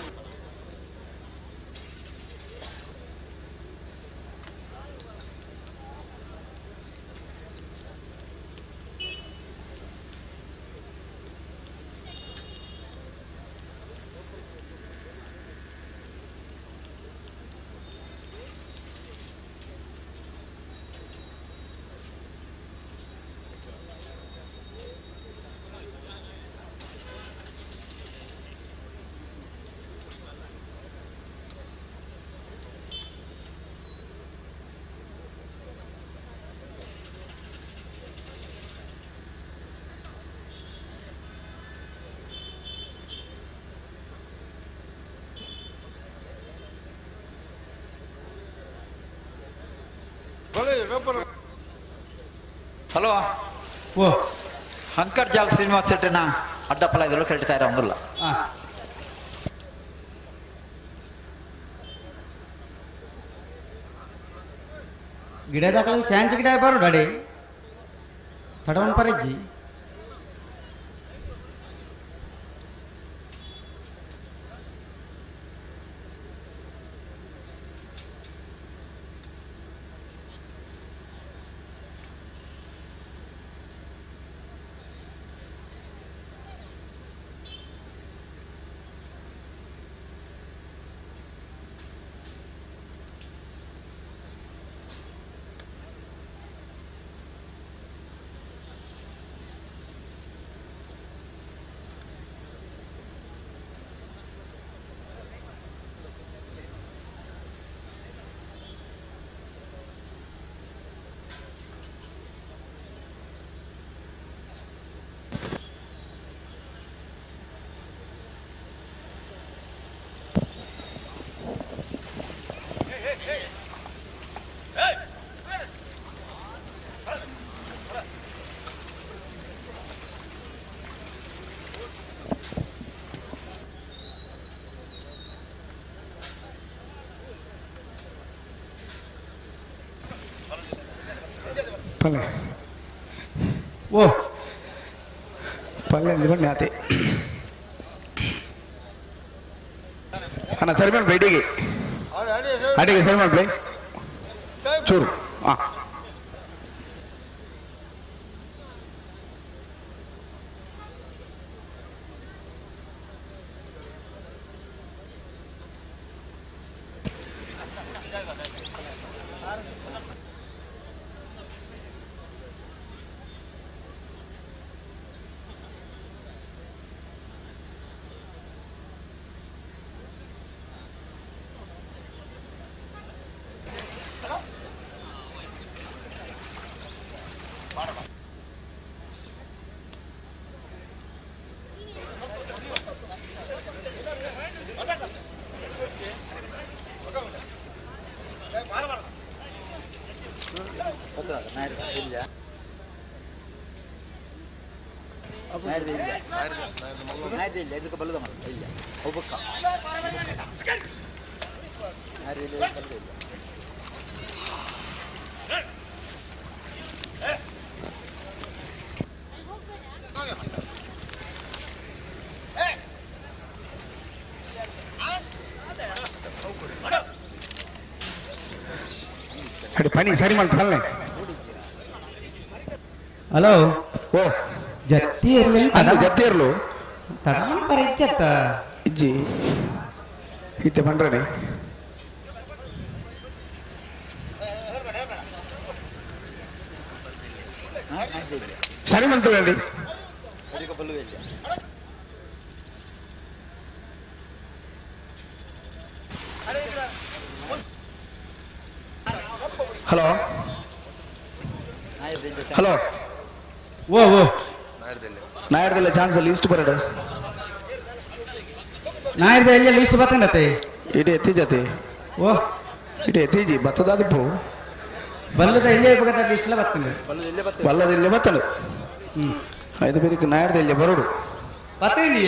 ಹಲೋ ಓ ಹಂಕರ್ ಜಾಲ್ ಶ್ರೀನಿವಾಸ್ ಶೆಟ್ಟಿನ ಅಡ್ಡಪ್ಪಲ ಇದರಲ್ಲೂ ಕರೀತಾ ಇರೋ ಒಂದಿಲ್ಲ. ಗಿಡದ ಚಾನ್ಸ್ ಗಿಡ ಬರೋ ಡಾಡಿ ತಡವನ್ ಪರಜ್ಜಿ ಪಲ್ಲೆ ಓ ಪಲ್ಲೆ ಅಂದ್ ಬಣ್ಣೆ ಆತೆ ಅಣ್ಣ ಸರಿ ಮಾಡಿ ಇಡಿಗೆ ಅಡಿಗೆ ಸರಿ ಮಾಡಿ ಚೂರು ಹಾಂ ಪನಿ ಸರಿ ಮಾಡ್ತು. ಹಲೋ ಓ ಜತ್ತಿ ಇರಲಿ ಅದು ಜತ್ತಿ ಇರಲು ತಡಮನ್ ಪರ ಇಜ್ಜತ್ತ ಇಜ್ಜಿ ಇತ್ತೆ ಪಂಡ್ರನೆ ಸರಿ ಮಂತ್ರಿ. ಹಲೋ ಹಲೋ ಓ ಓ ನಾಯರ್ದಲ್ಲ ಚಾನ್ಸ್ ಲಿಸ್ಟ್ ಬರಡು. ನಾಯರ್ದ ಎಲ್ಲ ಲಿಸ್ಟ್ ಬತ್ತಂಡತೆ ಇಡೀ ಎತ್ತಿ ಓ ಇಡೀ ಎತ್ತೀಜಿ ಬತ್ತದಾದಿಪ್ಪು ಬಲ್ಲದ ಇಲ್ಲೇ ಬಗದ ಲಿಸ್ಟ್ ಬತ್ತಂಡ ಬಲ್ಲದ ಇಲ್ಲೇ ಬತ್ತಲು. ಐದು ಬೇರೆ ನಾಯರ್ದ ಇಲ್ಲೇ ಬರೋಡು ಬತ್ತಂಡಿ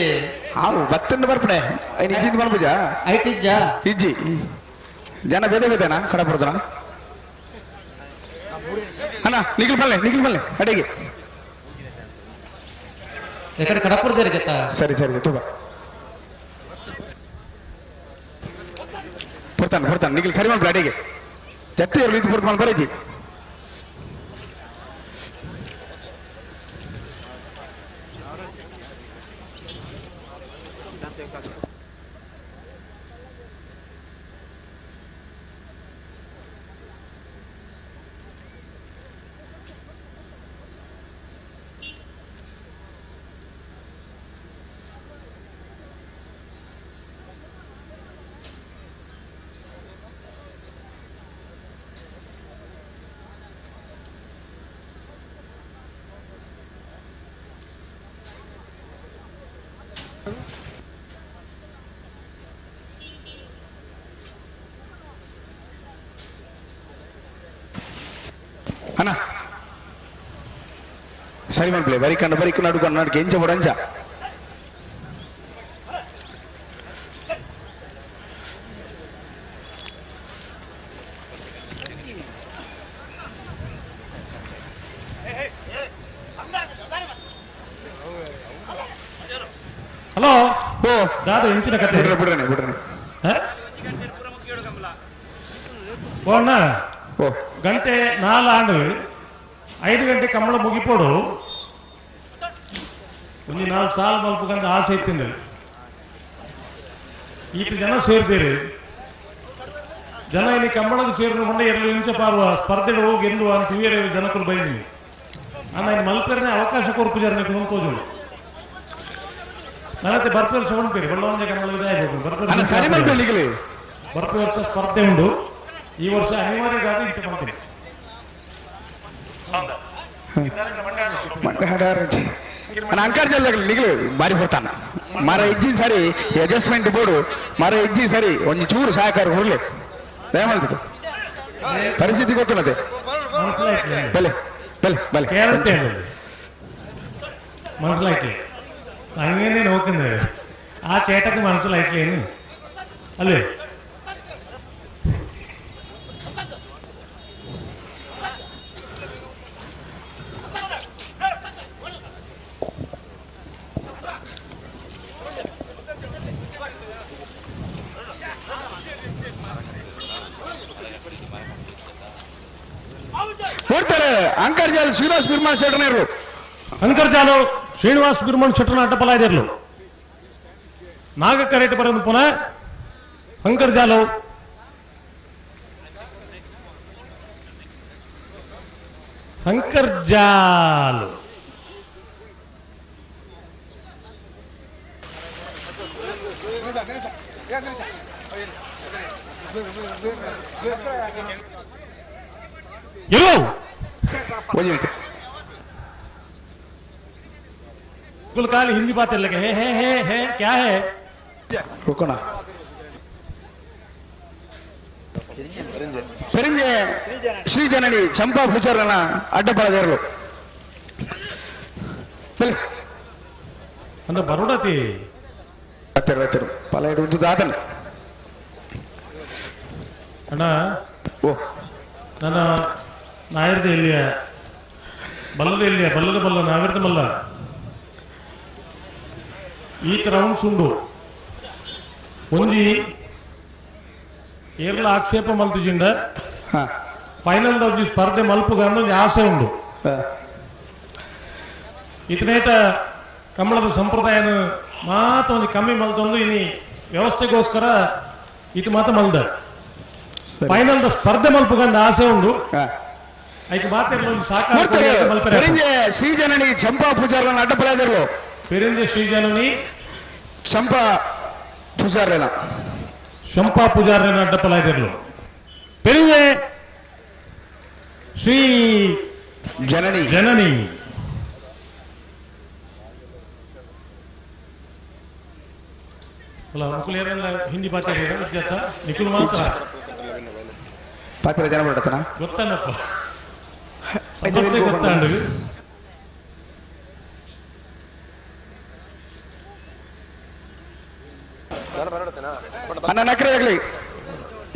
ಹಾವು ಬತ್ತಂಡು ಬರ್ಪಡೆ ಐನು ಇಜ್ಜಿಂದ ಬರ್ಪುಜ ಐಟ್ ಇಜ್ಜ ಇಜ್ಜಿ ಜನ ಬೇದೆ ಬೇದನಾ ಕಡಪುರದನ ಅಣ್ಣ ನಿಖಿಲ್ ಬಲ್ಲೆ ನಿಖಿಲ್ ಬಲ್ಲೆ ಅಡಿಗೆ ಎಕಡೆ ಕಡಪುರದೇರಿ ಗತ್ತ. ಸರಿ ಸರಿ ತುಂಬ ಬರ್ತಾನೆ ಬರ್ತಾನೆ ನಿಖಿಲ್ ಸರಿ ಮಾಡ್ಬಿಡಿ ಅಡಿಗೆ ಜತ್ತಿ ಇರಲಿ ಇದು ಬರ್ತಾನೆ ಬರೀಜಿ. ಅಣ್ಣ ಸರಿ ಮಾಡ್ಲಿ ಬರಿಕಂಡು ಬರಿಕು ನಡುಕೊಂಡು ನಡುಕೆ ಎಂಚ ಬಡಂಚ ಹಲೋ ಓ ದಾದ ಎಂಚಿನ ಕತೆ ಬಿಡ್ರೆ ಬಿಡ್ರನೆ ಬಿಡ್ರನೆ ಓ ಅಣ್ಣ ಓ ಗಂಟೆ 4 ಆಂಡು 5 ಗಂಟೆ ಕಂಬಳ ಮುಗಿಪೋಡು ಒಂದು 4 ಸಾಲು ಮಲ್ಪಕಂತ ಆಸೆ ಇತ್ತಿಂದ ಈತ ಜನ ಸೇರ್ದಿರಿ ಜನ ಇಲ್ಲಿ ಕಂಬಳಕ್ಕೆ ಸೇರಿದ ಕೊಂಡೆ ಎರಡು ಇಂಚ ಪಾರುವ ಸ್ಪರ್ಧೆ ಹೋಗಿ ಎಂದು ಅಂತ ಜನಕ್ಕೂ ಬೈದಿನಿ ಅಣ್ಣ ಇನ್ನು ಮಲ್ಪೇರನೆ ಅವಕಾಶ ಕೊರ್ಪು ಜನ ತೋಜುಂಡು ನನ್ನತ್ತೆ ಬರ್ಪೆ ವರ್ಷ ಉಂಟು ಬಳ್ಳವಂಜೆ ಕಂಬಳ ಅಣ್ಣ ಸರಿ ಮಾಡ್ಬೇಕು ಬರ್ಪೆ ವರ್ಷ ಸ್ಪರ್ಧೆ ಉಂಟು ಈ ವರ್ಷ ಅನಿವಾರ್ಯವಾಗಿ ಇಂಚ ಮಾಡ್ತೀನಿ. ಅಂಕಾರ್ ನಿಗಲು ಬಾರಿ ಬರ್ತಾನ ಮರ ಇಜ್ಜಿ ಸರಿ ಅಡ್ಜಸ್ಟ್ಮೆಂಟ್ ಬೋರ್ಡು ಮರ ಇಜ್ಜಿ ಸರಿ ಒಂದು ಚೂರು ಸಹಕಾರ ಕೊಡ್ಲಿ ದಯಮಾಡ್ತದೆ ಪರಿಸ್ಥಿತಿ ಗೊತ್ತಿಲ್ಲದೆ ಬಲೆ ಬಲೆ ಬಲೆ കേരളത്തെ മനസ്സിലായിട്ടില്ലേ? അങ്ങനെ നോക്കുന്നത് ആ ചേട്ടക്ക് മനസ്സിലായിട്ടില്ലേന്ന് അല്ലേ? ಓಡ್ತಾರೆ ಅಂಕರ್ಜಾಲ್ ಶ್ರೀನಿವಾಸ್ ಬಿರ್ಮಾನ್ ಶೆಟ್ಟರ್ನೇರ್ಲು. ಅಂಕರ್ಜಾಲು ಶ್ರೀನಿವಾಸ್ ಬಿರ್ಮಾನ್ ಶೆಟ್ಟರ್ನ ಅಡ್ಡಪಲಾಯ್ದಿರ್ಲು. ನಾಗಕರೇಟ್ ಬರೋದು ಪುನಃ ಅಂಕರ್ಜಾಲು ಅಂಕರ್ಜಾಲು कुल हिंदी बात लगे हे हे हे हे क्या है रुको ना. ಸರಿಂಜೆ ಶ್ರೀ ಜನನಿ ಚಂಪಾ ಪೂಜಾರನ ಅಡ್ಡಪಡದೇರ್ಲು. ಅಂದ್ರೆ ಬರೋಡತಿ ಹತ್ತಿರ ಪಲ ಇಡು ದಾತನ ಅಣ್ಣ. ಓ ನನ್ನ ನಾಯರ್ದ ಇಲ್ಲಿಯ ಬಲ್ಲದ ಇಲ್ಲಿಯ ಬಲ್ಲದ ಬಲ್ಲ ನಾವಿರ್ದ ಮಲ್ಲ ಈತ ರೌಂಡ್ಸ್ ಉಂಡು ಒಂಜಿ ಏರ್ಲ ಆಕ್ಷೇಪ ಮಲ್ತಿಜಿಂಡ ಫೈನಲ್ ಒಂಜಿ ಸ್ಪರ್ಧೆ ಮಲ್ಪುಗ ಒಂಜಿ ಆಸೆ ಉಂಡು. ಇತನೇಟ ಕಂಬಳದ ಸಂಪ್ರದಾಯನ ಮಾತ ಒಂಜಿ ಕಮ್ಮಿ ಮಲ್ತೊಂದು ಇನಿ ವ್ಯವಸ್ಥೆಗೋಸ್ಕರ ಇದು ಮಾತ ಮಲ್ದ ಫೈನಲ್ ಸ್ಪರ್ಧೆ ಮಲ್ಪುಗಂದ ಆಸೆ ಉಂಡು. ಐಕೆ ಮಾತಿರ್ಲ ಒಂಜಿ ಸಾಕಾರ ಶ್ರೀಜನನಿ ಚಂಪಾ ಪೂಜಾರ್ಲನ ಅಡ್ಡಪಲಾದಿರ್ಲು. ಪೆರಿಂಜೆ ಶ್ರೀಜನನಿ ಚಂಪಾ ಪೂಜಾರ್ಲೇನ ಚಂಪಾ ಪೂಜಾರ್ಲೇನ ಅಡ್ಡಪಲಾದಿರ್ಲು. ಪೆರಿಂಜೆ ಶ್ರೀ ಜನನಿ ಜನನಿ ಅಲ್ಲ ಮುಕುಲ್ ಏರೆಲ್ಲ ಹಿಂದಿ ಪಾತ್ರ ಇಜ್ಜತ್ತ ನಿಖಿಲ್ ಮಾತ್ರ ಪಾತ್ರ ಜನ ಬರತನ ಗೊತ್ತನ್ನಪ್ಪ ಸಮಸ್ಯೆ ಗೊತ್ತಾಂಡು. ಅಣ್ಣ ನಕ್ರೆ ಆಗಲಿ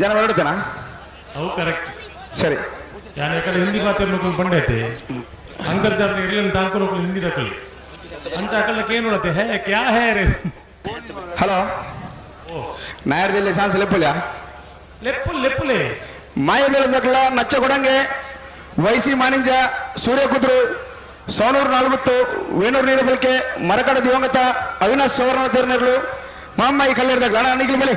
ಜನ ಬರಡ್ತಾನ ಅವು ಕರೆಕ್ಟ್ ಸರಿ. ನಾನು ಯಾಕಂದ್ರೆ ಹಿಂದಿ ಪಾತ್ರ ನೊಕಲು ಬಂಡೈತೆ ಅಂಕರ್ಜಾರ್ ಇರ್ಲಿಲ್ಲ ತಾಂಕು ನೊಕಲು ಹಿಂದಿ ದಕ್ಕಲಿ ಅಂಚ ಅಕಲಕ್ಕೆ ಏನು ಹೇಳುತ್ತೆ ಹೇ ಕ್ಯಾ ಹೇ ರೇ. ಹಲೋ ನಾಯರ್ದಲ್ಲಿ ಚಾನ್ಸ್ ಲೆಪ್ಪುಲ ಲೆಪ್ಪು ಲೆಪ್ಪುಲೆ ಮಾಯ ಬೆಳೆದಕ್ಲ ನಚ್ಚ ಕೊಡಂಗೆ ವೈಸಿ ಮಾನಿಂಜ ಸೂರ್ಯ ಕುದ್ರು ಸೋನೂರು ನಾಲ್ಗುತ್ತು ವೇಣೂರು ನೀರಬಲ್ಕೆ ಮರಕಡ ದಿವಂಗತ ಅವಿನಾಶ್ ಸುವರ್ಣ ತೇರ್ನೆರ್ಲು ಮಾಮ್ಮಾಯಿ ಕಲ್ಲೇರ್ದಕ್ಲ ಅಣ್ಣ ನಿಖಿಲ್ ಬಲಿ.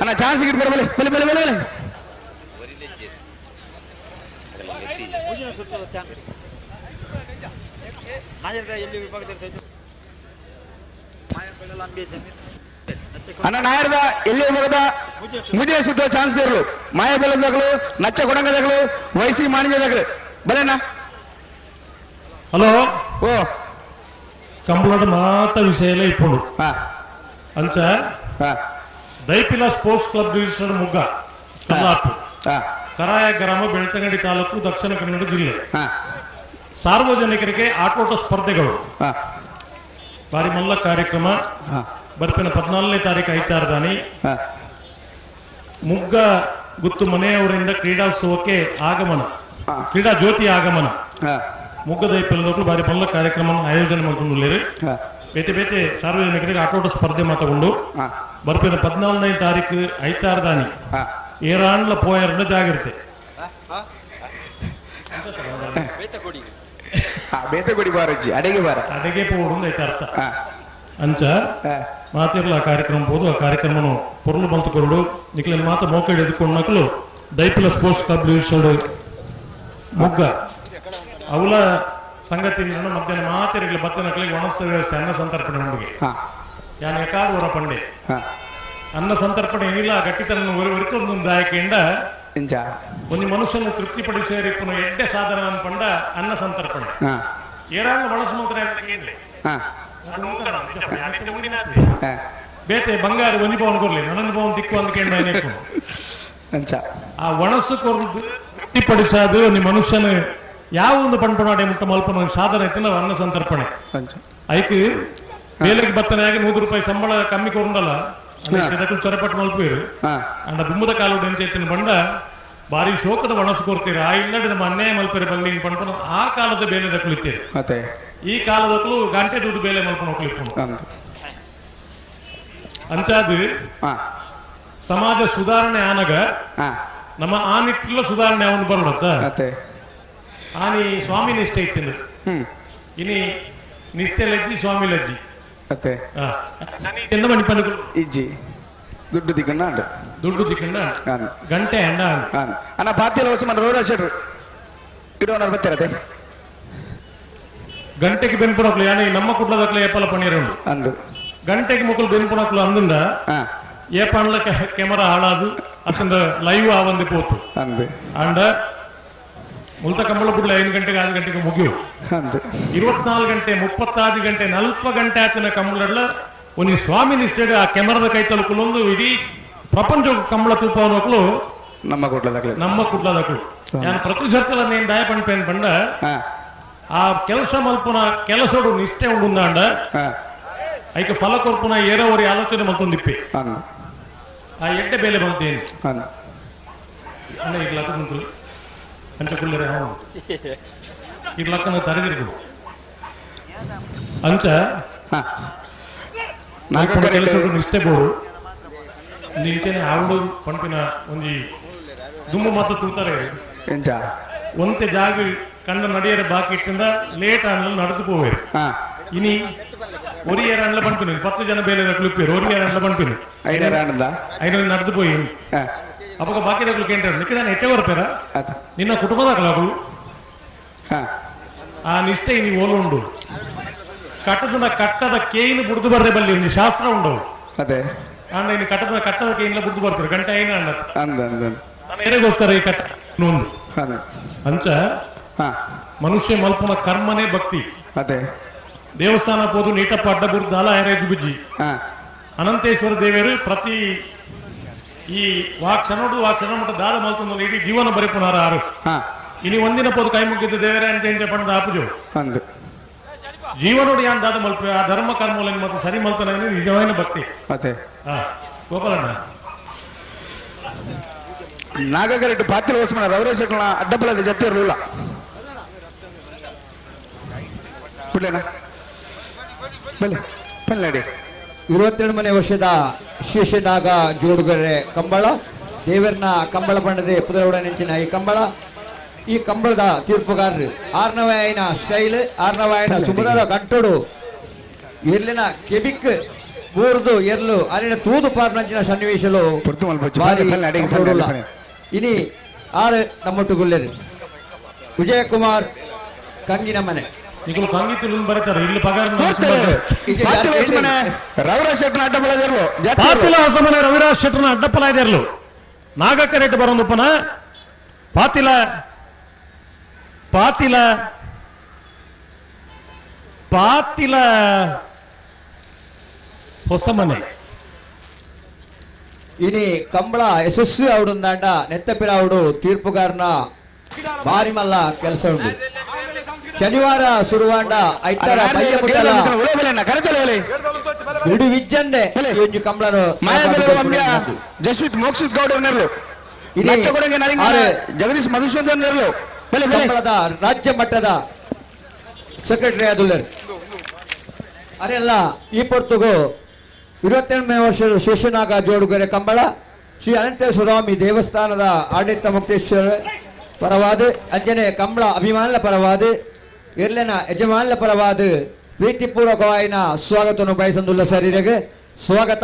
ಅಣ್ಣ ಚಾನ್ಸ್ ಗಿಟ್ ಬರ ಬಲಿ ಬಲಿ ಬಲಿ ಬಲಿ ಬಲಿ. ಅಣ್ಣ ನಾಯರ್ದ ಎಲ್ಲಿ ಮಗದ ಮುಜೆ ಸುತ್ತ ಚಾನ್ಸ್ ದೇರ್ಲು ಮಾಯ ಬೆಳೆದಗಳು ನಚ್ಚ ಕೊಡಂಗದಗಳು ವೈಸಿ ಮಾಣಿಜ್ಯದಗಳು ಬಲೇನಾ. ಹಲೋ ಓ ಕಂಬಳದ ಮಾತ ವಿಷಯ ಎಲ್ಲ ಇಪ್ಪುಂಡು ಅಂಚ Daipila sports club registered Mugga Kallapu Karaya ಗ್ರಾಮ ಬೆಳ್ತಂಗಡಿ ತಾಲೂಕು ದಕ್ಷಿಣ ಕನ್ನಡ ಜಿಲ್ಲೆ. ಸಾರ್ವಜನಿಕರಿಗೆ ಆಟೋಟ ಸ್ಪರ್ಧೆಗಳು ಬಾರಿ ಮಲ್ಲ ಕಾರ್ಯಕ್ರಮ ಬರ್ಪಿನ 14ನೇ ತಾರೀಕು ಐತಾರದಾನಿ ಮುಗ್ಗ ಗುತ್ತು ಮನೆಯವರಿಂದ ಕ್ರೀಡಾೋತ್ಸವಕ್ಕೆ ಆಗಮನ, ಕ್ರೀಡಾ ಜ್ಯೋತಿ ಆಗಮನ ಮುಗ್ಗ ದೈಪಿಲದಕ್ಕೂ ಬಾರಿ ಮಲ್ಲ ಕಾರ್ಯಕ್ರಮ ಆಯೋಜನೆ ಮಾಡ್ಕೊಂಡು ಬೇತೆ ಬೇತೆ ಸಾರ್ವಜನಿಕರಿಗೆ ಆಟೋಟ ಸ್ಪರ್ಧೆ ಮಾತಗೊಂಡು ಬರ್ಪಿನ 14ನೇ ತಾರೀಕು ಐತಾರದಾನಿ ಏರಾಂಡ್ಲ ಪೋಯರ್ನ ಜಾಗ್ರತೆ. ಬೇತಗುಡಿ ಬಾರಜ್ಜಿ ಅಡಿಗೆ ಬಾರ ಅಡಿಗೆ ಪೋಡು ಐತೆ ಅರ್ಥ ಅಂಚ ಮಾತಿರ್ಲ ಆ ಕಾರ್ಯಕ್ರಮ ಹೋದು ಆ ಕಾರ್ಯಕ್ರಮನು ಪೊರ್ಲು ಬಂತು ಕೊರಡು ನಿಕ್ಲಿನ ಮಾತ ಮೋಕಡೆ ಎದ್ಕೊಂಡು ನಕಲು ದೈಪಿಲ ಸ್ಪೋರ್ಟ್ಸ್ ಕ್ಲಬ್ ರಿಜಿಸ್ಟರ್ಡ್ ಮೊಗ್ಗ ಅವಲ ಸಂಗತಿ ಮಧ್ಯಾಹ್ನ ಮಾತಿರಲಿ ಬತ್ತ ನಕಲಿಗೆ ಒಣಸ ವ್ಯವಸ್ಥೆ ಅನ್ನ ಸಂತರ್ಪಣೆ ಉಂಡಿಗೆ ಯಾನ್ ಯಕಾರ ಹೊರ ಪಂಡೆ ಅನ್ನ ಸಂತರ್ಪಣೆ ಏನಿಲ್ಲ ಗಟ್ಟಿತನ ಒರಿತೊಂದು ದಾಯಕೆಂಡ ಒಂದು ಮನುಷ್ಯನ ತೃಪ್ತಿಪಡಿಸಿ ಪುನಃ ಎಡ್ಡೆ ಸಾಧನ ಅನ್ಪಂಡ ಅನ್ನ ಸಂತರ್ಪಣೆ ಏರಾಂಗ ಬಳಸ ಮಾತ್ರ ಬೇತೆ ಬಂಗಾರ ಒಂಜಿ ಪವನ್ ಕೊರ್ಲಿ ನನೊಂದು ಪವನ್ ದಿಕ್ಕು ಅಂದ್ಕೊಂಡು ಆ ಒಣಸು ಕೊರ್ದು ತೃಪ್ತಿಪಡಿಸೋದು ನಿಮ್ಮ ಮನುಷ್ಯನ ಯಾವ ಒಂದು ಪಣ್ಪಣಾಡೆ ಮುಟ್ಟ ಮಲ್ಪನ ಸಾಧನ ಐತೆ ನಾವು ಅನ್ನ ಸಂತರ್ಪಣೆ ಐಕ್ ಬೇಲೆಗೆ ಬತ್ತನಾಗ 100 ರೂಪಾಯಿ ಸಂಬಳ ಕಮ್ಮಿ ಕೊರಂಡಲ್ಲ ಚೊರಪಟ್ಟು ಮಲ್ಪೇರು ಅಂಡ ದುಮ್ಮದ ಕಾಲು ಎಂಚೈತಿನ ಬಂಡ ಬಾರಿ ಶೋಕದ ಒಣಸು ಕೊರ್ತೀರ ಆ ಇಲ್ಲಡೆ ನಮ್ಮ ಅನ್ಯಾಯ ಮಲ್ಪೇರು ಬಲ್ಲಿ ಪಣ್ಪಣ ಆ ಕಾಲದ ಬೇಲೆ ದಕ್ಕಲಿತ್ತೀರಿ ಈ ಕಾಲದಕ್ಕೂ ಗಂಟೆ ದುಡ್ಡು ಬೇಲೆ ಮಲ್ಪನ ಹೋಗ್ಲಿಪ್ಪು. ಅಂಚಾದ ಸಮಾಜ ಸುಧಾರಣೆ ಆನಗ ನಮ್ಮ ಆ ನಿಟ್ಟಿಲ್ಲ ಸುಧಾರಣೆ ಅವನು ಬರೋಡತ್ತ. ಆನಿ ಸ್ವಾಮಿ ನಿಷ್ಠೆ ಇತ್ತಿನ ಇನಿ ನಿಷ್ಠೆ ಲಜ್ಜಿ ಸ್ವಾಮಿ ಲಜ್ಜಿ ಇಜ್ಜಿ ದುಡ್ಡು ದಿಕ್ಕಣ್ಣ ದುಡ್ಡು ದಿಕ್ಕಣ್ಣ ಗಂಟೆ ಅಣ್ಣ ಅಣ್ಣ ಬಾತಿಲ ಹೊಸ ಮನ ರೋಡ್ ಶೆಟ್ರು ಇಡೋಣ ಬರ್ತಿರತ್ತೆ ಗಂಟೆಗೆ ಬೆನ್ಪುನಕ್ಲು ಯಾನೆ ನಮ್ಮ ಕುಡ್ಲದಕ್ಲೆ ಏಪಲ ಪಣ್ಣೀರುಂಡು ಅಂದು ಗಂಟೆಗೆ ಮುಕ್ಕಲು ಬೆನ್ಪುನಕ್ಲು ಅಂದಿಂದ ಏಪಾಂಡ್ಲ ಕೆಮರಾ ಹಾಳಾದು ಅತ್ತಂದ ಲೈವ್ ಆವಂದಿ ಪೋತು ಅಂದು ಅಂಡ ಮುಲ್ತ ಕಂಬಳ ಬುಡ್ಲ 5 ಗಂಟೆಗೆ 6 ಗಂಟೆಗೆ ಮುಗಿಯು 24 ಗಂಟೆ 36 ಗಂಟೆ 40 ಗಂಟೆ ಆತನ ಕಂಬಳಡ್ಲ ಒಂದು ಸ್ವಾಮಿ ನಿಷ್ಠೆ ಆ ಕೆಮರಾದ ಕೈ ತಲುಕುಲೊಂದು ಇಡೀ ಪ್ರಪಂಚ ಕಂಬಳ ತೂಪವನಕ್ಲು ನಮ್ಮ ಕುಡ್ಲದಕ್ಲು ನಮ್ಮ ಕುಡ್ಲದಕ್ಲು ನಾನು ಪ್ರತಿ ಸರ್ತಿಲ ನೇನು ದಾಯ ಪಂಪೇನ್ ಪಂಡ ಆ ಕೆಲಸ ಮಲ್ಪುನ ಕೆಲಸೋಡು ನಿಷ್ಠೆ ಉಂಡುಂದಾಂಡ ಐಕೆ ಫಲ ಕೊರ್ಪುನ ಏರೋವರಿ ಆಲೋಚನೆ ಮಲ್ತೊಂದಿಪ್ಪೆ ಆ ಎಡ್ಡೆ ಬೇಲೆ ಮಲ್ತೇನೆ ಅಣ್ಣ ಈಗ ಲಕ್ಕ ಮುಂತು ಅಂಚ ಕುಲ್ಲರೆ ಅವನು ಈಗ ಲಕ್ಕನ ತರೆದಿರ್ಬೋದು ಅಂಚ ಕೆಲಸೋಡು ನಿಷ್ಠೆ ಬೋಡು ನಿಂಚೆನೆ ಆವಡು ಪಂಪಿನ ಒಂಜಿ ದುಮ್ಮು ಮಾತ್ರ ತೂತಾರೆ ಒಂತೆ ಜಾಗ ಕಂಡ ನಡಿಯರೆ ಬಾಕಿ ಇಟ್ಟಿಂದ ಲೇಟ್ ಆನ್ಲ ನಡೆದು ಹೋವೇರು ಇನಿ ಒರಿಯರ ಅಂಡ್ಲ ಪಂಪಿನ 10 ಜನ ಬೇಲೆ ಕುಳಿಪೇರು ಒರಿಯರ ಅಂಡ್ಲ ಪಂಪಿನ ಐನೂರು ನಡೆದು ಪೋಯಿ ಅವಾಗ ಬಾಕಿ ದಕ್ಲು ಕೇಂದ್ರ ನಿಕ್ಕಿದಾನೆ ಹೆಚ್ಚೆ ಬರ್ಪೇರ ನಿನ್ನ ಕುಟುಂಬದ ಆ ನಿಷ್ಠೆ ಇನಿ ಓಲುಂಡು ಕಟ್ಟದ ಕಟ್ಟದ ಕೇಯಿನ ಬುಡ್ದು ಬರ್ರೆ ಬಲ್ಲಿ ಒಂದು ಶಾಸ್ತ್ರ ಉಂಡು ಅದೇ ಅಂಡ ಇನ್ನು ಕಟ್ಟದ ಕಟ್ಟದ ಕೇಯಿನ ಬುಡ್ದು ಬರ್ತಾರೆ ಗಂಟೆ ಐನ ಅಂಡ ಅಂದ ಏರೆಗೋಸ್ಕರ ಈ ಕಟ್ಟ ಒಂದು ಅಂಚ ಮನುಷ್ಯ ಮಲ್ಪನ ಕರ್ಮನೇ ಭಕ್ತಿ. ಅದೇ ದೇವಸ್ಥಾನ ಪೋದು ನೀಟಪ್ಪ ಅಡ್ಡ ಬುರ್ದಾಲ ಏರೇಗು ಬಿಜ್ಜಿ ಅನಂತೇಶ್ವರ ದೇವರು ಪ್ರತಿ ಈ ವಾ ಕ್ಷಣೋಡು ಆ ಕ್ಷಣ ಮಟ್ಟ ದಾದ ಮಲ್ತಂದು ಇಡೀ ಜೀವನ ಬರಿಪುನಾರ ಆರು ಇನಿ ಒಂದಿನ ಪೋದು ಕೈ ಮುಗಿದ್ದು ದೇವರೇ ಅಂತ ಎಂಚ ಪಂಡ ಆಪುಜು ಅಂದು ಜೀವನೋಡು ಯಾನ್ ದಾದ ಮಲ್ಪ ಆ ಧರ್ಮ ಕರ್ಮೂಲನ್ ಮತ್ತು ಸರಿ ಮಲ್ತನ ನಿಜವಾದ ಭಕ್ತಿ. ಅದೇ ಗೋಪಾಲಣ್ಣ ನಾಗಗರೆಡ್ಡು ಪಾತಿಲ ಹೊಸಮನ ರವರೇಶ್ ಅಡ್ಡಬಲದ ಜೊತೆ ಇರಲಿಲ್ಲ ಬಿಡ್ಲೇನಾ ಬಲೆ ಪಲ್ಲಾಡಿ. 22ನೇ ವರ್ಷದ ಶೇಷನಾಗ ಜೋಡುಗೆರೆ ಕಂಬಳ ದೇವರನ್ನ ಕಂಬಳ ಬಣ್ಣದೆ ಪುದರವಡ ನೆಂಚಿನ ಈ ಕಂಬಳ ಈ ಕಂಬಳದ ತೀರ್ಪುಗಾರರು ಆರ್ನವಾಯನ ಸ್ಟೈಲ್ ಆರ್ನವಾಯನ ಸುಮಧುರ ಕಂಟೋಡು ಎರ್ಲಿನ ಕೆಬಿಕ್ ಬೂರ್ದು ಎರ್ಲು ಅಲ್ಲಿನ ತೂದು ಪಾರ್ನಂಚಿನ ಸನ್ನಿವೇಶಲು ಇನಿ ಆರು ನಮ್ಮೊಟ್ಟುಗುಲ್ಲೇರು ವಿಜಯಕುಮಾರ್ ಕಂಗಿನ ಮನೆ ನಿಕಲು ಕಂಗಿತಿಲು ಬರೀತಾರೆ ಇಲ್ಲಿ ಪಗಾರ ರವಿರಾಜ್ ಶೆಟ್ಟನ ಅಡ್ಡಪಲಾದಿರ್ಲು ಪಾತಿಲ ಹೊಸಮನೆ ರವಿರಾಜ್ ಶೆಟ್ಟನ ಅಡ್ಡಪಲಾದಿರ್ಲು ನಾಗಕರೇಟ್ ಬರೋಂದುಪ್ಪನ ಪಾತಿಲ ಪಾತಿಲ ಪಾತಿಲ ಹೊಸಮನೆ ಇನಿ ಕಂಬಳ ಯಶಸ್ವಿ ಅವಡುಂದಾಂಡ ನೆತ್ತಪಿರಾವುಡು ತೀರ್ಪುಗಾರನ ಭಾರಿ ಮಲ್ಲ ಕೆಲಸ ಉಂಟು. ಶನಿವಾರ ಸುರುವಾಂಡ ಐತಾರ ಇಡೀ ವಿಜ್ಜಂದೆ ಒಂಜಿ ಕಂಬಳನು ಜಸ್ವಿತ್ ಮೋಕ್ಷಿತ್ ಗೌಡ ಜಗದೀಶ್ ಮಧುಸೂದನ್ ಕಂಬಳದ ರಾಜ್ಯ ಮಟ್ಟದ ಸೆಕ್ರೆಟರಿ ಆದುಲ್ಲರು ಅರೆಲ್ಲ ಈ ಪೊರ್ತುಗು 28ನೇ ವರ್ಷದ ಶೇಷನಾಗ ಜೋಡುಗೆರೆ ಕಂಬಳ ಶ್ರೀ ಅನಂತೇಶ್ವರ ಸ್ವಾಮಿ ದೇವಸ್ಥಾನದ ಆಡಳಿತ ಮುಕ್ತೇಶ್ವರ ಪರವಾದ ಅಂಜನೆ ಕಂಬಳ ಅಭಿಮಾನಲ ಪರವಾದ ಇರ್ಲೆನ ಯಜಮಾನಲ ಪರವಾದ ಪ್ರೀತಿಪೂರ್ವಕವಾಯಿನ ಸ್ವಾಗತವನ್ನು ಬಯಸಂದುಲ್ಲ ಸರಿರೆಗೆ ಸ್ವಾಗತ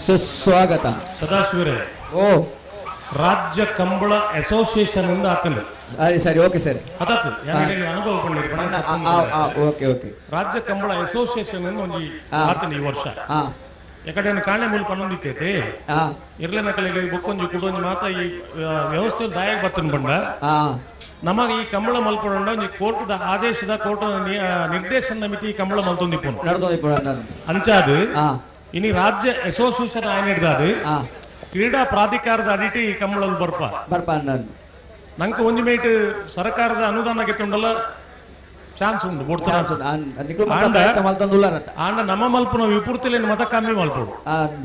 ಸುಸ್ವಾಗತ. ಸದಾಶಿವರೇ, ಓ ರಾಜ್ಯ ಕಂಬಳ ಅಸೋಸಿಯೇಷನ್ ಇಂದ ಆತನ ಸರಿ ಸರಿ ಓಕೆ ಸರ್ ಅದಾತು ಅನುಭವ ಓಕೆ ಓಕೆ ರಾಜ್ಯ ಕಂಬಳ ಅಸೋಸಿಯೇಷನ್ ಒಂದು ಆತನ ಈ ವರ್ಷ ಯಾಕಂದ್ರೆ ಕಾಣೆ ಮೂಲ ಪನ್ನೊಂದಿತ್ತೈತೆ ಇರ್ಲೆನ ಕಲೆಗೆ ಬೊಕ್ಕೊಂಜಿ ಕುಡೊಂಜಿ ಮಾತ ಈ ವ್ಯವಸ್ಥೆ ದಾಯಕ ಬತ್ತನ ಬಂಡ ನಮಗೆ ಈ ಕಂಬಳ ಮಲ್ಪೊಂಡ ಒಂಜಿ ಕೋರ್ಟ್ದ ಆದೇಶದ ಕೋರ್ಟ್ ನಿರ್ದೇಶನ ಮಿತಿ ಈ ಕಂಬಳ ಮಲ್ತೊಂದಿಪ್ಪುನು ಅಂಚಾದು ಇನಿ ರಾಜ್ಯ ಅಸೋಸಿಯೇಷನ್ ಆಯ್ನ ಹಿಡ್ದಾದು ಕ್ರೀಡಾ ಪ್ರಾಧಿಕಾರದ ಅಡಿಟಿ ಈ ಕಂಬಳಲ್ಲಿ ಬರ್ಪ ಬರ್ಪ ನಂಗೆ ಒಂಜಿ ಮೇಟ್ ಸರ್ಕಾರದ ಅನುದಾನ ಗೆತ್ತುಂಡಲ್ಲ ಚಾನ್ಸ್ ಉಂಟು ಬೋಡ್ತಾರ ಆಂಡ ನಮ್ಮ ಮಲ್ಪುನ ವಿಪೂರ್ತಿಲೇನು ಮತ ಕಮ್ಮಿ ಮಲ್ಪೋಡು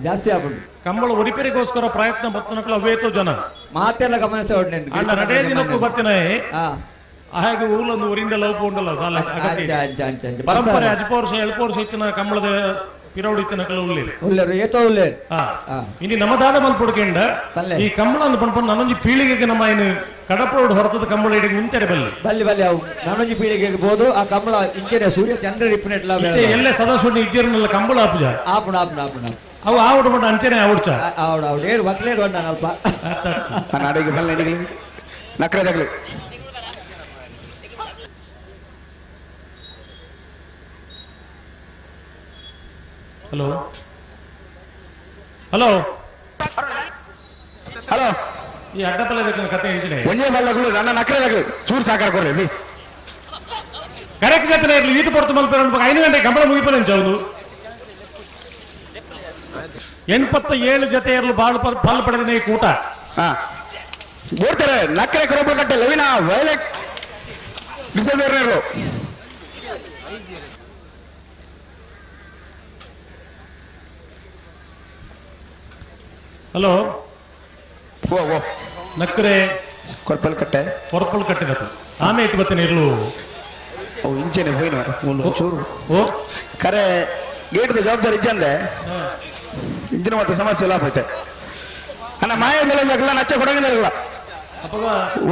ಜಾಸ್ತಿ ಆಗ್ಬಿಡು ಕಂಬಳ ಒರಿಪೆರಿಗೋಸ್ಕರ ಪ್ರಯತ್ನ ಬತ್ತನಕಲ ಅವೇತೋ ಜನ ಮಾತೆಲ್ಲ ಗಮನಿಸ ಆಂಡ ರಡೇ ದಿನಕ್ಕೂ ಬತ್ತಿನ ಹಾಗೆ ಊರ್ಲೊಂದು ಊರಿಂದ ಲವ್ ಪೋಂಡಲ್ಲ ಪರಂಪರೆ ಅಜ್ಪ ವರ್ಷ ಎಳ್ಪ ವರ್ಷ ಇತ್ತಿನ ಕಂಬಳದ ಪಿರೌಡ್ ಇತ್ತನಕಲ ಉಳ್ಳೇರು ಉಳ್ಳೇರು ಏತೋ ಉಳ್ಳೇರು ಇನಿ ನಮ್ಮದಾದ ಮಲ್ಪೊಡ್ಕೆಂಡ ಈ ಕಂಬಳ ಅಂದ್ ಪನ್ಪೊಂದು ನಾನೊಂಜಿ ಪೀಳಿಗೆಗೆ ನಮ್ಮ ಏನು ಕಡಪೋಡ್ ಹೊರತದ ಕಂಬಳ ಇಡೀ ಉಂತೆರೆ ಬಲ್ಲಿ ಬಲ್ಲಿ ಬಲ್ಲಿ ಅವು ನಾನೊಂಜಿ ಪೀಳಿಗೆಗೆ ಬೋದು ಆ ಕಂಬಳ ಇಂಚನೆ ಸೂರ್ಯ ಚಂದ್ರ ಇಪ್ಪನೆಟ್ಲ ಎಲ್ಲೆ ಸದಾಶಿವ ಇಜ್ಜೇರ್ನೆಲ್ಲ ಕಂಬಳ ಆಪುಜ ಆಪುಣ ಆಪುಣ ಆಪುಣ ಅವು ಆವಡು ಮಟ್ಟ ಅಂಚನೆ ಆವಡ್ಚ ಆವಡು ಆವಡು ಏರು ಒಕ್ಲೇರು ವಣ್ಣ ಅಲ್ಪ ನಾಡಿಗೆ ಬಲ್ಲ ನಕ್ರದಾಗಲಿ ಹಲೋ ಹಲೋ ಹಲೋ ಈ ಅಡ್ಡಪಲ್ಲೆ ಬೇಕಲ್ಲ ಕತೆ ಹೇಳ್ತೀನಿ ಒಂಜೇ ಬಲ್ಲಗಳು ನನ್ನ ನಕ್ರದಾಗಲಿ ಚೂರು ಸಾಕಾರ ಕೊಡ್ರಿ ಪ್ಲೀಸ್ ಕರೆಕ್ಟ್ ಜೊತೆ ಇರಲಿ ಈತ ಪೊರ್ತು ಮಲ್ಪೆ 5 ಗಂಟೆ ಕಂಬಳ ಮುಗಿಪನೆ ಚೌದು 87 ಜೊತೆ ಇರಲು ಬಾಳು ಪಾಲು ಪಡೆದ ಈ ಕೂಟ ಬೋಡ್ತಾರೆ ನಕ್ಕರೆ ಕೊರಬ ಕಟ್ಟೆ ಲವಿನ ವೈಲೆಟ್ ಡಿಸೋದರ್ನರು ಹಲೋ ಓ ಓ ನಕ್ಕರೆ ಕೊರ್ಪಲ್ ಕಟ್ಟೆ ಕೊರ್ಪಲ್ ಕಟ್ಟಿದಪ್ಪ ಆಮೆ ಇಟ್ಟು ಬತ್ತೇನೆ ಇರಲು ಓ ಇಂಚೆನೆ ಹೋಯ್ನ ಚೂರು ಓ ಕರೆ ಗೇಟ್ದ ಜವಾಬ್ದಾರಿ ಇಜ್ಜಂದೆ ಇಂಜಿನ ಮತ್ತೆ ಸಮಸ್ಯೆ ಲಾಭ ಐತೆ ಅಣ್ಣ ಮಾಯ ಮೇಲೆ ದಾಖಲ ನಚ್ಚ ಕೊಡಂಗಿಲ್ಲ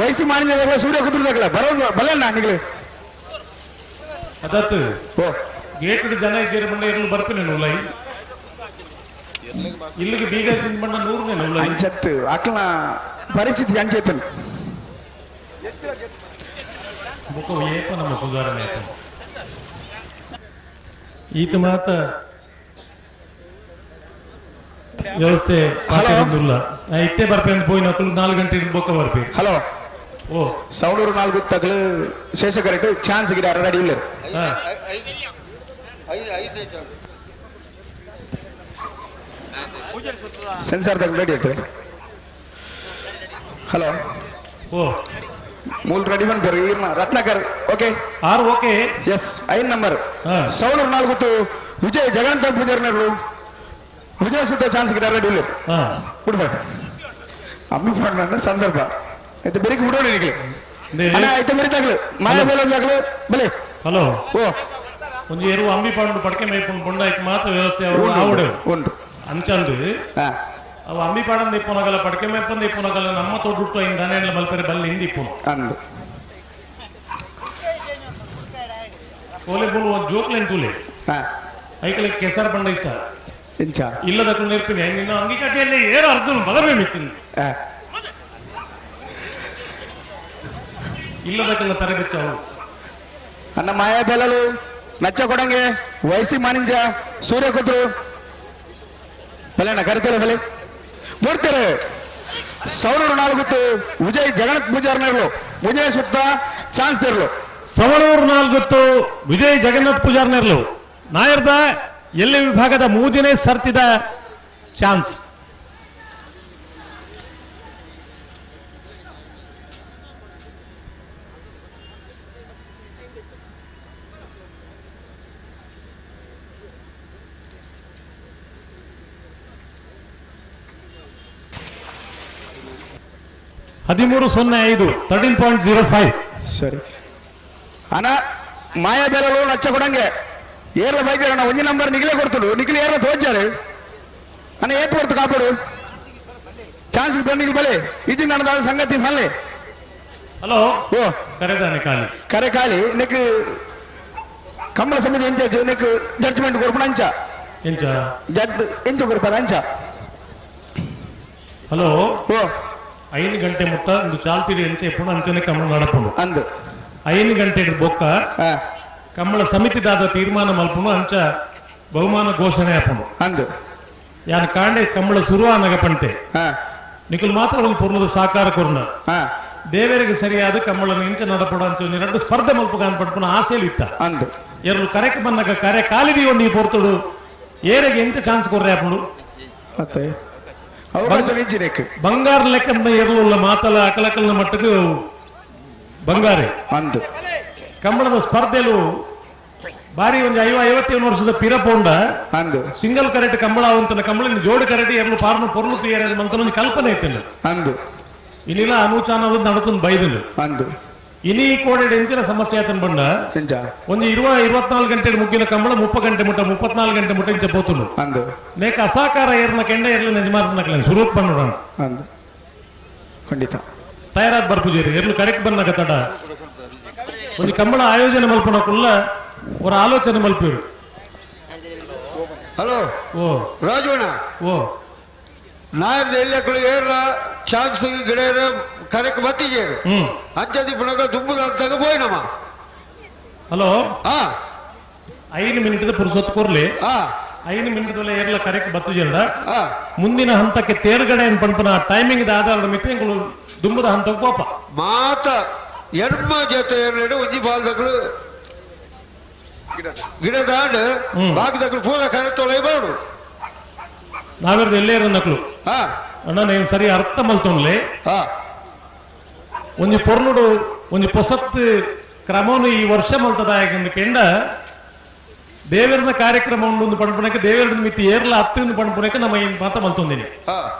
ವಯಸ್ಸು ಮಾನಿಂದ ಸೂರ್ಯ ಕುದುರದಾಗಲ್ಲ ಬರೋ ಬಲ್ಲ ನಿಗಲು ಅದತ್ತು ಓ ಗೇಟ್ ಜನ ಇದ್ದೀರಿ ಬಂಡ ಇರಲು ಬರ್ಪಿನ ಉಲೈ ಇಲ್ಲಿಗೆ ಬೀಗ ಬಂಡ ನೂರನೇ ಉಲೈ ಅಂಚತ್ತು ಅಕ್ಲ ಪರಿಸ್ಥಿತಿ ಅಂಚೆತ್ತನು ಬುಕ್ಕ ಏಪ ನಮ್ಮ ಸುಧಾರಣೆ ಆಯ್ತು ಈತ ಮಾತ ವ್ಯವಸ್ಥೆ ಪಾತಿರೊಂದುಲ್ಲ ಇತ್ತೆ ಬರ್ಪೆ ಅಂತ ಪೋಯಿನ ಅಕುಲು 4 ಗಂಟೆ ಹಿಡಿದು ಬೊಕ್ಕ ಬರ್ಪೆ ಹಲೋ ಓ ಸೌಡೂರು 4 ತಗಲು ಶೇಷ ಕರೆಕ್ಟ್ ಚಾನ್ಸ್ ಗಿಡ ರೆಡಿ ಇಲ್ಲ ಸೆನ್ಸಾರ್ ತಗಲು ರೆಡಿ ಇರ್ತದೆ ಹಲೋ ಓ ಮೂಲ ರೆಡಿ ಬಂದ್ಬಾರ ಈರ್ನ ರತ್ನಾಕರ್ ಓಕೆ ಆರು okay S 5 number Soudur 4 Vijay Jagannatha ಪೂಜಾರಿನರು ವಿಜಯ ಸುತ್ತ ಚಾನ್ಸ್ ಗಿಡ ರೆಡಿ ಇಲ್ಲ ಬಿಡ್ಬೇಡ ಅಮ್ಮಿ ಫೋನ್ ಸಂದರ್ಭ అయితే ಬೆಳಿಗ್ಗೆ ಬಿಡೋಣ ಈಗಲೇ ಅಣ್ಣ అయితే మరి ತಗಲು ಮಾಯ ಬೇಲ ತಗಲು ಬಲೆ ಹಲೋ ಓ ಒಂದು ಎರು ಅಂಬಿ ಪಾಂಡು ಪಡಕೆ ಮೇಪುಂಡು ಬೊಂಡಾಯ್ತು ಮಾತ್ರ ವ್ಯವಸ್ಥೆ ಆವಡು ಉಂಟು ಅಂಚಂದು ಅವು ಅಂಬಿ ಪಾಡಂದ ಇಪ್ಪುನಗಲ ಪಡಕೆ ಮೇಪಂದ ಇಪ್ಪುನಗಲ ನಮ್ಮ ತೋಡುಟ್ಟು ಐನ್ ದಾನೆಲ್ಲ ಮಲ್ಪೆರೆ ಬಲ್ಲಿ ಹಿಂದಿ ಇಪ್ಪುನು ಅಂದು ಕೋಲೆ ಬೋಲು ಒಂದು ಜೋಕ್ಲೆನ್ ತೂಲೆ ಐಕಲೆ ಕೆಸರು ಬಂಡ ಇಷ್ಟ ಇಂಚ ಇಲ್ಲದಕ್ಕೂ ನೆರ್ಪಿನಿ ನಿನ್ನ ಅಂಗಿಕಟ್ಟಿಯಲ್ಲಿ ಏರು ಅರ್ಧ ಬಲವೇ ಮಿತ್ತಿಂದ ಇಲ್ಲದಕ್ಕೆಲ್ಲ ತರಬೇಚಾವು ಅನ್ನ ಮಾಯಾ ಬೆಲಲು ನಚ್ಚ ಕೊಡಂಗೆ ವಯಸ್ಸಿ ಮಾನಿಂಜ ಸೂರ್ಯ ಕುದ್ರು ಬಲೆಣ್ಣ ಕರಿತಾರೆ ಬಲೆ ಮೂರ್ತಾರೆ ಸವಣೂರು 4 ವಿಜಯ್ ಜಗನ್ನಾಥ್ ಪೂಜಾರ್ನರು ವಿಜಯ್ ಸುತ್ತ ಚಾನ್ಸ್ ತೆರಲು ಸವಣೂರು 4 ವಿಜಯ್ ಜಗನ್ನಾಥ್ ಪೂಜಾರ್ನರ್ಲು ನಾಯರ್ದ ಎಲ್ಲಿ ವಿಭಾಗದ ಮೂರನೇ ಸರ್ತಿದ ಚಾನ್ಸ್ ಹದಿಮೂರು ಸೊನ್ನೆ ಐದು 13.05. ಸರಿ ಅಣ್ಣ ಮಾಯಾ ಬೇಲಲು ನಚ್ಚ ಕೊಡಂಗೆ ಏರ್ಲ ಬೈಜಾರ ಅಣ್ಣ ಒಂಜಿ ನಂಬರ್ ನಿಖಿಲೇ ಕೊಡ್ತುಡು ನಿಖಿಲ್ ಏರ್ಲ ತೋಜಾರೆ ಅಣ್ಣ ಏತ್ ಕೊಡ್ತು ಕಾಪಾಡು ಚಾನ್ಸ್ ಬಂದಿಗೆ ಬಲೆ ಇದು ನನ್ನದಾದ ಸಂಗತಿ ಮಲ್ಲೆ ಹಲೋ ಓ ಕರೆದಾನೆ ಖಾಲಿ ಕರೆ ಖಾಲಿ ನೆಕ್ ಕಂಬಳ ಸಮಿತಿ ಎಂಚ ನೆಕ್ ಜಡ್ಜ್ಮೆಂಟ್ ಕೊರ್ಪಣ ಅಂಚ ಎಂಚ ಜಡ್ ಎಂಚ ಕೊರ್ಪಣ ಅಂಚ ಹಲೋ ಓ 5 ಗಂಟೆ ಮುಟ್ಟ ಒಂದು ಚಾಲ್ತಿಡಿ ಎಂಚೆ ಪುಣ ಅಂಚನೆ ಕಂಬಳ ನಡಪುಂಡು ಅಂದು 5 ಗಂಟೆ ಬೊಕ್ಕ ಕಂಬಳ ಸಮಿತಿದಾದ ತೀರ್ಮಾನ ಮಲ್ಪುಂಡು ಅಂಚ ಬಹುಮಾನ ಘೋಷಣೆ ಆಪುಂಡು ಅಂದು ಯಾನ್ ಕಾಂಡೆ ಕಂಬಳ ಸುರುವಾನಗ ಪಂತೆ ನಿಖಲ್ ಮಾತ್ರ ಒಂದು ಪೂರ್ಣದ ಸಾಕಾರ ಕೊರ್ನ ದೇವರಿಗೆ ಸರಿಯಾದ ಕಂಬಳನ ಇಂಚ ನಡಪಡ ಅಂಚ ಒಂದು ಎರಡು ಸ್ಪರ್ಧೆ ಮಲ್ಪ ಪಡ್ಪುನ ಆಸೆಲಿ ಇತ್ತ ಅಂದು ಎರಡು ಕರೆಕ್ ಬಂದಾಗ ಕರೆ ಕಾಲಿದಿ ಒಂದು ಈ ಪೊರ್ತುಡು ಏರೆಗೆ ಎಂಚ ಚಾನ್ಸ್ ಕೊರ್ರೆ ಆಪುಂಡು ಮತ್ತೆ ಅವಕಾಶ ಇಜ್ಜಿನೇಕ್ ಬಂಗಾರ ಲೆಕ್ಕದ ಎರ್ಲುಲ್ಲ ಮಾತಲ ಅಕಲಕಲ್ನ ಮಟ್ಟకు ಬಂಗಾರೆ ಅಂದು ಕಂಬಳದ ಸ್ಪರ್ಧೆಲು ಬಾರಿ ಒಂದು 57 ವರ್ಷದ ಪಿರಪೋಂಡ ಅಂದು ಸಿಂಗಲ್ ಕರೆಟ್ ಕಂಬಳ ಅವಂತನ ಕಂಬಳ ಜೋಡು ಕರೆಟ್ ಎರ್ಲು ಪಾರ್ನು ಪೊರ್ಲು ತುಯರೆ ಮಂತನ ಒಂದು ಕಲ್ಪನೆ ಇತ್ತಿಲ್ಲ ಅಂದು ಇಲ್ಲಿಲ್ಲ ಅನೂಚಾನ ನಡತೊಂದು ಬೈದಲು ಅಂದು ಇನಿ ಕೋಡೆ ಎಂಚಿನ ಸಮಸ್ಯೆ ಆತನ ಬಂಡ ಒಂದು 24 ಗಂಟೆ ಮುಗ್ಗಿನ ಕಂಬಳ 30 ಗಂಟೆ ಮುಟ್ಟ 34 ಗಂಟೆ ಮುಟ್ಟ ಇಂಚ ಪೋತುಂಡು ಅಂದು ನೇಕ ಅಸಾಕಾರ ಏರ್ನ ಕೆಂಡ ಏರ್ಲ ನಿಜಮಾರ್ನಕ್ಲೆ ಸುರೂಪ್ ಬಂಡ ಅಂದು ಖಂಡಿತ ತಯಾರಾದ ಬರ್ಪುಜೇರಿ ಎರ್ಲು ಕರೆಕ್ಟ್ ಬಂದಾಗ ತಡ ಒಂದು ಕಂಬಳ ಆಯೋಜನೆ ಮಲ್ಪನಕ್ಕುಲ್ಲ ಅವರ ಆಲೋಚನೆ ಮಲ್ಪಿರು. ಹಲೋ ಓ ರಾಜವಣ್ಣ ಓ ನಾಯರ್ದ ಎಲ್ಲಿ ಏರ್ಲ ಚಾನ್ಸ್ ಗಿಡ ಕರೆಕ್ ಬತ್ತಿಜೇರು ಅಂಚದಿ ಪುನಗ ದುಂಬುದ ಅಂತಾಗ ಪೋಯಿನಮ್ಮ. ಹಲೋ 5 ಮಿನಿಟ್ ಪುರುಸೊತ್ತು ಕೊರ್ಲಿ 5 ಮಿನಿಟ್ ಏರ್ಲ ಕರೆಕ್ ಬತ್ತುಜೇರ ಮುಂದಿನ ಹಂತಕ್ಕೆ ತೇರ್ಗಡೆ ಏನ್ ಪಂಪನ ಟೈಮಿಂಗ್ ಆಧಾರದ ಮಿತಿ ದುಂಬುದ ಹಂತಕ್ಕೆ ಪೋಪ ಮಾತ ಎಡ್ಮ ಜೊತೆ ಏರ್ಲೇಡು ಒಂಜಿ ಬಾಲ್ದಗಳು ಗಿಡ ದಾಂಡ್ ಬಾಕಿದಕ್ಕಳು ಪೂರ ಕರೆತೊಳೆ ಬೋಡು ನಾವೆರ್ದು ಎಲ್ಲೇ ನಕ್ಲು ಅಣ್ಣ నేను ಸರಿ ಅರ್ಥ ಮಲ್ತೊನ್ಲೆ ಒಂಜಿ ಪೊರ್ಲುಡು ಒಂಜಿ ಪೊಸತ್ ಕ್ರಮನು ಈ ವರ್ಷ ಮಲ್ತದಾಯಕಂದು ಕೆಂಡ ದೇವರನ ಕಾರ್ಯಕ್ರಮ ಉಂಡು ಪಣಪುನಕ್ಕೆ ದೇವರ ಮಿತಿ ಏರ್ಲ ಹತ್ತು ಪಣಪುನಕ್ಕೆ ನಮ್ಮ ಈ ಮಾತ ಮಲ್ತೊಂದಿನಿ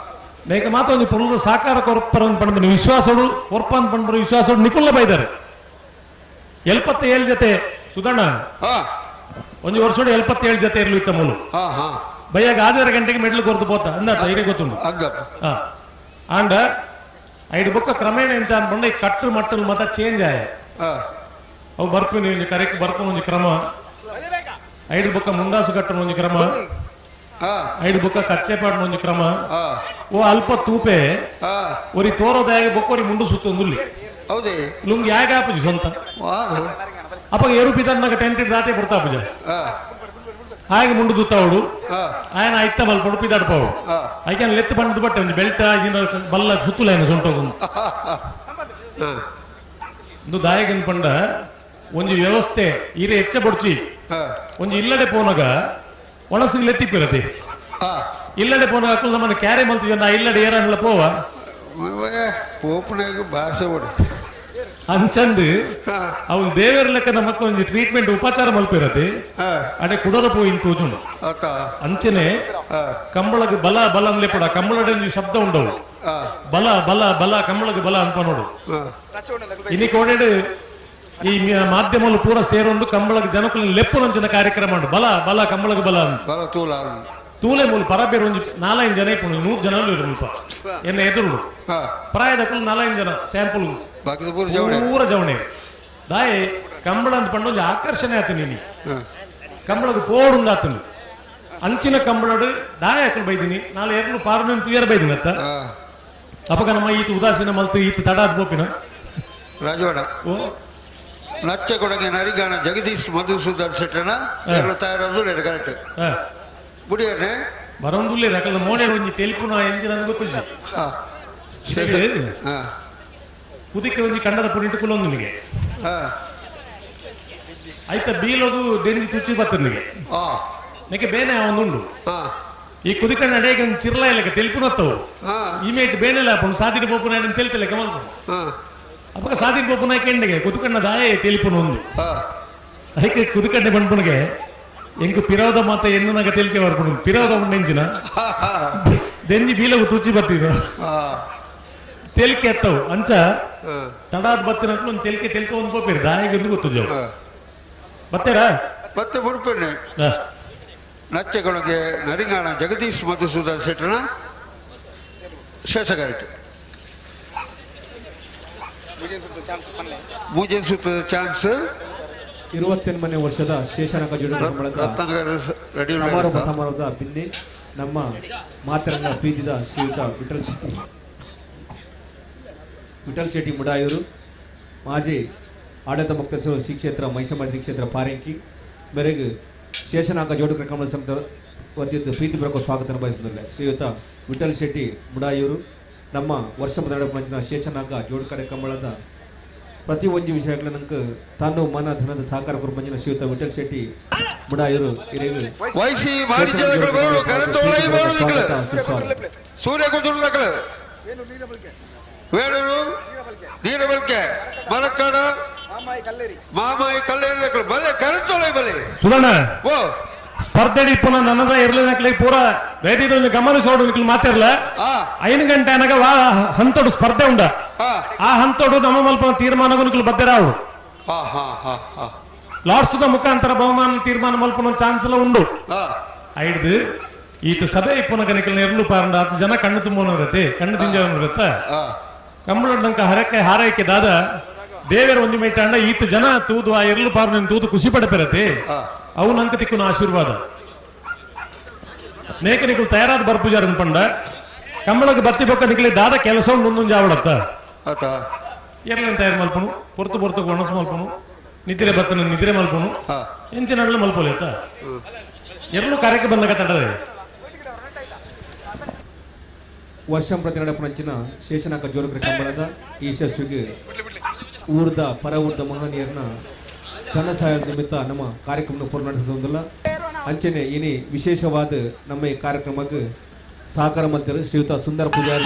ನೇಕ ಮಾತ ಒಂಜಿ ಪೊರ್ಲು ಸಾಕಾರ ಕೊರ್ಪರ ಪಣಪುನ ವಿಶ್ವಾಸೋಡು ಕೊರ್ಪ ಅಂತ ಪಣಪುನ ವಿಶ್ವಾಸೋಡು ನಿಕುಲ್ಲ ಬೈದಾರೆ 77 ಜೊತೆ ಸುಧಣ್ಣ ಒಂಜಿ ವರ್ಷೋಡು 77 ಜೊತೆ ಇರ್ಲು ಇತ್ತ ಮೂಲು ಬಯ್ಯಾಗ 6:30 ಗಂಟೆಗೆ ಮೆಡ್ಲು ಕೊರ್ದು ಪೋತ ಅಂದಾತ ಇರೇ ಗೊತ್ತುಂಡು ಆಂಡ ಐದು ಬೊಕ್ಕ ಕ್ರಮೇಣ ಎಂಚ ಅನ್ಪಂಡ ಈ ಕಟ್ಟು ಮಟ್ಟಲು ಮತ ಚೇಂಜ್ ಆಯ ಅವು ಬರ್ಪಿನ ಒಂಜಿ ಕರೆಕ್ಟ್ ಬರ್ಪುನ ಒಂಜಿ ಕ್ರಮ ಐದು ಬೊಕ್ಕ ಮುಂಡಾಸು ಕಟ್ಟುನ ಒಂಜಿ ಕ್ರಮ ಐದು ಬೊಕ್ಕ ಕಚ್ಚೆಪಾಡಿನ ಒಂಜಿ ಕ್ರಮ ಓ ಅಲ್ಪ ತೂಪೆ ಒರಿ ತೋರೋದಾಯ ಬೊಕ್ಕೋರಿ ಮುಂಡು ಸುತ್ತೊಂದುಲ್ಲಿ ಹೌದೇ ಲುಂಗಿ ಯಾಗ ಆಪುಜಿ ಸ್ವಂತ ಅಪ್ಪ ಏರುಪಿತನ್ನಾಗ ಟೆಂಟ್ ದಾತೆ ಬಿಡ್ತಾ ಪೂಜ ಹಾಗೆ ಮುಂಡು ಸುತ್ತಾವಡು ఆయన ಐತ್ತ ಮಲ್ಪಡು ಪಿದಾಡ್ಪಾವಡು ಐಕನ್ ಲೆತ್ತು ಬಂಡದ ಬಟ್ಟೆ ಒಂದು ಬೆಲ್ಟ್ ಬಲ್ಲ ಸುತ್ತುಲೇನು ಸೊಂಟೋಗು ಒಂದು ದಾಯಕನ್ ಪಂಡ ಒಂಜಿ ವ್ಯವಸ್ಥೆ ಈರೆ ಹೆಚ್ಚ ಬೊಡ್ಚಿ ಒಂಜಿ ಇಲ್ಲಡೆ ಪೋನಗ ಒಣಸಿಗೆ ಲೆತ್ತಿಪ್ಪಿರತೆ ಇಲ್ಲಡೆ ಪೋನಗ ಅಕ್ಕಲು ನಮ್ಮನ್ನು ಕ್ಯಾರೆ ಮಲ್ತಿಜ ನಾ ಇಲ್ಲಡೆ ಏರನ್ಲ ಪೋವ ಪೋಪನಾಗ ಭಾಷೆ ಬಿಡು ಅಂಚಂದು ಅವು ದೇವರ ಲೆಕ್ಕ ನಮಕ್ ಒಂಜಿ ಟ್ರೀಟ್ಮೆಂಟ್ ಉಪಚಾರ ಮಲ್ಪಿರತೆ ಅಡೆ ಕುಡರ ಪೋಯಿನ್ ತೋಜುಂಡು ಅಂಚನೆ ಕಂಬಳಗ್ ಬಲ ಬಲ ಅನ್ಲೆ ಪಡ ಕಂಬಳಡೆ ಒಂಜಿ ಶಬ್ದ ಉಂಡವು ಬಲ ಬಲ ಬಲ ಕಂಬಳಗ್ ಬಲ ಅನ್ಪ ನೋಡು ಇನಿ ಕೋಡೆಡು ಈ ಮಾಧ್ಯಮలు ಪೂರ ಸೇರೊಂದು ಕಂಬಳಗ್ ಜನಕುಲ ಲೆಪ್ಪುನಂಚಿನ ಕಾರ್ಯಕ್ರಮ ಉಂಡು ಬಲ ಬಲ ಕಂಬಳಗ್ ಬಲ ಅಂತ ತೂಲೆ ಮೂಲು ಪರಬೇರು ಒಂಜಿ 4-5 ಜನ ಇಪ್ಪು 100 ಜನ ಮುಲ್ಪ ಎನ್ನ ಎದುರು ಪ್ರಾಯದಕ್ಕೂ 4-5 ಜನ ಸ್ಯಾಂಪಲ್ ಪೂರ ಜವಣೆ ದಾಯೆ ಕಂಬಳ ಅಂತ ಪಂಡ ಒಂಜಿ ಆಕರ್ಷಣೆ ಆತ ನೀನಿ ಕಂಬಳಗ್ ಪೋಡುಂದು ಆತನು ಅಂಚಿನ ಕಂಬಳಡು ದಾಯ ಹಾಕಲು ಬೈದಿನಿ ನಾಳೆ ಎರಡು ಪಾರು ತುಯರ್ ಬೈದಿನಿ ಅತ್ತ ಅಪಗ ನಮ್ಮ ಈತ ಉದಾಸೀನ ಮಲ್ತು ಈತ ತಡಾದ್ ಗೋಪಿನ ರಾಜವಾಡ ಓ ನಚ್ಚ ಕೊಡಗೆ ನರಿಗಾಣ ಜಗದೀಶ್ ಮಧುಸೂದನ್ ಶೆಟ್ಟನ ತಯಾರಾದ್ರು ಕರೆಕ್ಟ್ ಬುಡಿಯನ್ನೇ ಬರೊಂದುಲ್ಲೆ ಯಾಕಂದ್ರೆ ಮೋನೆ ಒಂಜಿ ತೆಲಿಪುನ ಎಂಜಿನ ಗೊತ್ತಿಲ್ಲ ಕುದಿಕೆ ಒಂಜಿ ಕಂಡದ ಪುಣಿಟ್ಟು ಕುಲೊಂದು ನಿಮಗೆ ಆಯ್ತ ಬೀಲೋಗು ದೆಂಜಿ ತುಚ್ಚಿ ಬತ್ತನಿಗೆ ನೆಕ್ಕೆ ಬೇನೆ ಒಂದುಂಡು ಈ ಕುದಿಕಣ್ಣ ಅಡೇಗೆ ಒಂದು ಚಿರ್ಲ ಇಲ್ಲಕ್ಕೆ ತೆಲಿಪುನತ್ತವು ಇಮೇಟ್ ಬೇನೆಲ್ಲ ಹಾಪುಂಡು ಸಾದಿನ ಪೋಪುನ ತೆಲಿತಲೆಕ್ಕ ಮಲ್ಪು ಅಪ್ಪ ಸಾದಿನ ಪೋಪುನ ಕೆಂಡಿಗೆ ಕುದುಕಣ್ಣ ದಾಯೆ ತೆಲಿಪುನ ಒಂದು ಅದಕ್ಕೆ ಕುದುಕಣ್ಣೆ ಬಂಡ್ಪುನಿಗೆ ಎಂಕ್ ಪಿರೋದ ಮಾತ ಎನ್ನುನಾಗ ತೆಲಿಕೆ ಬರ್ಪುಂಡು ಪಿರೋದ ಉಂಡು ಎಂಜಿನ ದೆಂಜಿ ಬೀಲಗು ತುಚ್ಚಿ ಬತ್ತಿದ್ರು ತೆಲಿಕೆ ಎತ್ತವು ಅಂಚ ತಡಾದ್ ಬತ್ತಿನట్లు ಒಂದು ತೆಲಿಕೆ ತೆಲಿಕೆ ಒಂದು ಪೋಪಿರು ದಾಯಿಗೆ ಒಂದು ಗೊತ್ತು ಜೋ ಬತ್ತೀರಾ ಮತ್ತೆ ಬುಡ್ಪೆಣ್ಣೆ ನಚ್ಚೆಗೊಳಗೆ ನರಿಂಗಾಣ ಜಗದೀಶ್ ಮಧುಸೂದನ್ ಶೆಟ್ಟನ ಶೇಷಗಾರಿಕೆ ಮೂಜೆ ಸುತ್ತದ ಚಾನ್ಸ್ 28ನೇ ವರ್ಷದ ಶೇಷನಾಗ ಸಮಾರಂಭ ಸಮಾರಂಭದ ಬಿನ್ನಿ ನಮ್ಮ ಮಾತರಂಗ ಪ್ರೀತಿದ ಶ್ರೀಯುತ ವಿಠಲ್ ಶೆಟ್ಟಿ ಮುಡಾಯೂರು ಮಾಜಿ ಆಡಳಿತ ಮುಕ್ತೇಶ್ವರ ಶ್ರೀ ಕ್ಷೇತ್ರ ಮಹಿಷಮರ್ದಿನಿ ಕ್ಷೇತ್ರ ಪಾರಂಕಿ ಮೇರೆಗೆ ಶೇಷನಾಗ ಜೋಡು ಕಮಲ ಸಂಸ್ಥೆ ವತಿಯಿಂದ ಪ್ರೀತಿಪೂರ್ವಕ ಸ್ವಾಗತ ಬಯಸುತ್ತಿಲ್ಲ. ಶ್ರೀಯುತ ವಿಠಲ್ ಶೆಟ್ಟಿ ಮುಡಾಯೂರು ನಮ್ಮ ವರ್ಷ ಮಂಚಿನ ಶೇಷನಾಗ ಜೋಡು ಕಾರ್ಯಕ್ರಮದ ಪ್ರತಿ ಒಂದು ವಿಷಯಗಳ ನಂಗೆ ತಾನು ಮನ ಧನದ ಸಹಕಾರ ಕುರುಮಂಜಿನ ಶ್ರೀಯುತ ವಿಠಲ್ ಶೆಟ್ಟಿ ಮುಡಾಯೂರು ಸೂರ್ಯ ವೇಣೂರು ನೀರಬಲ್ಕೆ ಮಲಕ್ಕಾಡ ಮಾಮಾಯಿ ಕಲ್ಲೇರಿ ಬಲೆ ಕರೆತೊಳೆ ಬಲೆ ಸುಧಣ್ಣ ಓ ಸ್ಪರ್ಧೆ ಇಪ್ಪುನ ನನ್ನದ ಇರ್ಲಿನಕ್ಲೆ ಪೂರ ವೇದಿದ ಗಮನಿಸೋಡು ನಿಕ್ಲು ಮಾತಿರ್ಲ 5 ಗಂಟೆ ಅನಗ ವಾ ಹಂತೋಡು ಸ್ಪರ್ಧೆ ಉಂಡ ಆ ಹಂತೋಡು ನಮ್ಮ ಮಲ್ಪನ ತೀರ್ಮಾನಗೂ ನಿಕ್ಲು ಬದ್ದರಾವು ಲಾರ್ಡ್ಸ್ ಮುಖಾಂತರ ಬಹುಮಾನ ತೀರ್ಮಾನ ಮಲ್ಪನ ಚಾನ್ಸ್ ಎಲ್ಲ ಉಂಡು ಐಡ್ದು ಈತ ಸಭೆ ಇಪ್ಪುನ ಗನಿಕಲ್ ಎರಲು ಪಾರಂಡ ಆತ ಜನ ಕಣ್ಣು ತುಂಬೋನರತ್ತೆ ಕಣ್ಣು ತಿಂಜವನರತ್ತ ಕಂಬಳಂಕ ಹರಕೆ ಹಾರೈಕೆ ದಾದ ದೇವರ ಒಂದು ಮೇಟಾಂಡ ಈತ ಜನ ತೂದು ಆ ಎರಲು ಪಾರು ತೂದು ಖುಷಿ ಪಡಪೆರತೆ ಅವು ನಂಕ ತಿಕ್ಕುನ ಆಶೀರ್ವಾದ ನೇಕ ನಿಕುಲು ತಯಾರಾದ ಬರ್ಪುಜಾರ ಪಂಡ ಕಂಬಳಕ್ಕೆ ಬತ್ತಿ ಬೊಕ್ಕ ನಿಕಲಿ ದಾದ ಕೆಲಸ ಉಂಡು ಜಾವಡತ್ತ ಎರ್ಲೇನು ತಯಾರು ಮಲ್ಪನು ಪೊರ್ತು ಪೊರ್ತು ಒಣಸು ಮಲ್ಪನು ನಿದ್ರೆ ಬತ್ತನ ನಿದ್ರೆ ಮಲ್ಪನು ಎಂಚಿನ ನಡಲು ಮಲ್ಪೋಲೇತ ಎರಲು ಕಾರ್ಯಕ್ಕೆ ಬಂದಾಗ ತಡದೆ ವರ್ಷಂ ಪ್ರತಿ ನಡಪನಂಚಿನ ಶೇಷನಾಕ ಜೋರಕರ ಕಂಬಳದ ಈ ಯಶಸ್ವಿಗೆ ಊರ್ದ ಪರ ಊರ್ದ ಮಹನೀಯರನ್ನ ಧನ ಸಹಾಯದ ನಿಮಿತ್ತ ನಮ್ಮ ಕಾರ್ಯಕ್ರಮ ಪೂರ್ಣ ನಡೆಸುವುದಿಲ್ಲ. ಅಂಚನೆ ಇನಿ ವಿಶೇಷವಾದ ನಮ್ಮ ಈ ಕಾರ್ಯಕ್ರಮಕ್ಕೆ ಸಹಕಾರ ಮಲ್ತಿರು ಶ್ರೀಯುತ ಸುಂದರ ಪೂಜಾರಿ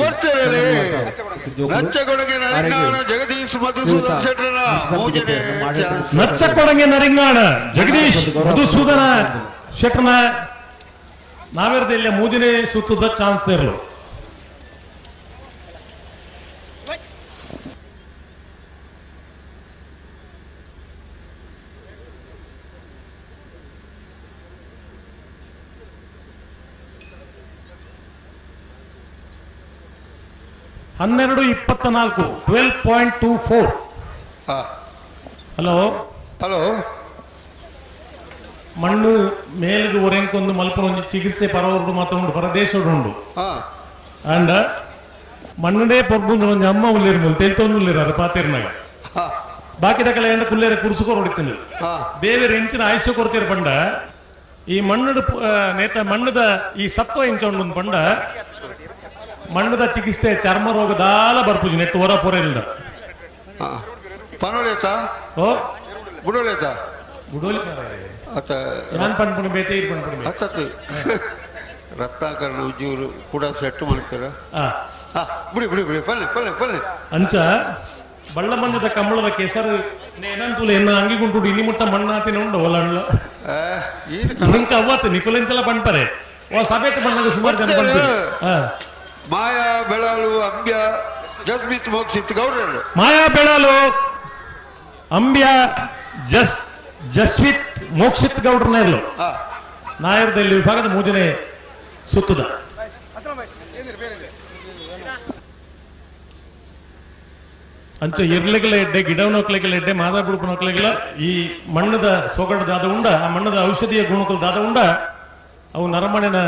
ನಚ್ಚಕೊಡಗೆ ನರಿಂಗಾಣ ಜಗದೀಶ್ ಮಧುಸೂದನ ಶೆಟ್ಟರ್ನ ನಾವೇರದಲ್ಲಿ ಮೂಜನೆ ಸುತ್ತದ ಚಾನ್ಸ್ ಇರಲು ಹನ್ನೆರಡು 24 12.24. ಹಲೋ ಹಲೋ ಮಣ್ಣು ಮೇಲ್ಗೆ ಒರೆಂಕೊಂದು ಮಲ್ಪನ ಒಂಜಿ ಚಿಕಿತ್ಸೆ ಪರವರ್ಡು ಮಾತ್ರ ಉಂಡು ಪರದೇಶಡು ಉಂಡು ಅಂಡ ಮಣ್ಣುಡೇ ಪೊರ್ಬುಂದು ಒಂಜಿ ಅಮ್ಮ ಉಲ್ಲೇರು ಮುಲ್ ತೆಲ್ತೊಂದು ಉಲ್ಲೇರು ಅದು ಪಾತೇರ್ನಾಗ ಬಾಕಿ ದಕಲ ಎಂಡ ಕುಲ್ಲೇರ ಕುರ್ಸುಕೋರ್ ಹೊಡಿತೀನಿ ದೇವೇರು ಎಂಚಿನ ಆಯುಷ್ಯ ಕೊಡ್ತೀರ ಪಂಡ ಈ ಮಣ್ಣುಡು ನೇತ ಮಣ್ಣದ ಈ ಸತ್ವ ಎಂಚ ಉಂಡು ಪಂಡ ಮಣ್ಣದ ಚಿಕಿತ್ಸೆ ಚರ್ಮ ರೋಗ ದಾಲ ಬರ್ಪುಜಿ ನೆಟ್ಟು ಹೊರ ಪೊರೆ ಇಲ್ಲ ಪನೋಲೇತ ಓ ಬುಡೋಲೇತ ಬುಡೋಲಿ ಅತ ಯಾನ್ ಪನ್ಪುಣ ಬೇತೆ ಇರ್ ಪನ್ಪುಣ ಅತ್ತತ್ತು ರತ್ನಾಕರಣ ಉಜ್ಜೂರು ಕೂಡ ಸೆಟ್ ಮಾಡ್ತಾರ ಬಿಡಿ ಬಿಡಿ ಬಿಡಿ ಪಲ್ಲೆ ಪಲ್ಲೆ ಪಲ್ಲೆ ಅಂಚ ಬಳ್ಳ ಮಂಜದ ಕಂಬಳದ ಕೆಸರು ಏನಂತೂಲ ಎನ್ನ ಅಂಗಿಗುಂಟು ಇನಿ ಮುಟ್ಟ ಮಣ್ಣಾತಿನ ಉಂಡು ಒಲಣ್ಲ ಇಂಕ ಅವ್ವತ್ತು ನಿಕುಲೆಂಚಲ ಪನ್ಪರೆ ಓ ಸಭೆಟ್ ಬಂದಾಗ ಸುಮಾರು ಜನ ಪನ್ಪರೆ ಮಾಯಾ ಬೆಳಾಲು ಅಂಬ್ಯ ಜಸ್ಮಿತ್ ಮೋಕ್ಷಿತ್ ಗೌರರು ಮಾಯಾ ಬೆಳಾಲು ಅಂಬ್ಯ ಜಸ್ವಿತ್ ಮೋಕ್ಷಿತ್ ಗೌಡ್ರನ್ನ ಇರಲು ನಾಯರ್ದಲ್ಲಿ ವಿಭಾಗದ ಮೂಜನೆ ಸುತ್ತದ ಅಂಚ ಎರ್ಲೆಗೆಲ್ಲ ಎಡ್ಡೆ ಗಿಡ ನೊಕ್ಲೆಗೆಲ್ಲ ಎಡ್ಡೆ ಮಾದ ಬುಡುಪು ನೊಕ್ಲೆಗೆಲ್ಲ ಈ ಮಣ್ಣದ ಸೊಗಡದಾದ ಉಂಡ ಆ ಮಣ್ಣದ ಔಷಧೀಯ ಗುಣಕುಲದಾದ ದಾದ ಉಂಡ ಅವು ನರಮಣಿನ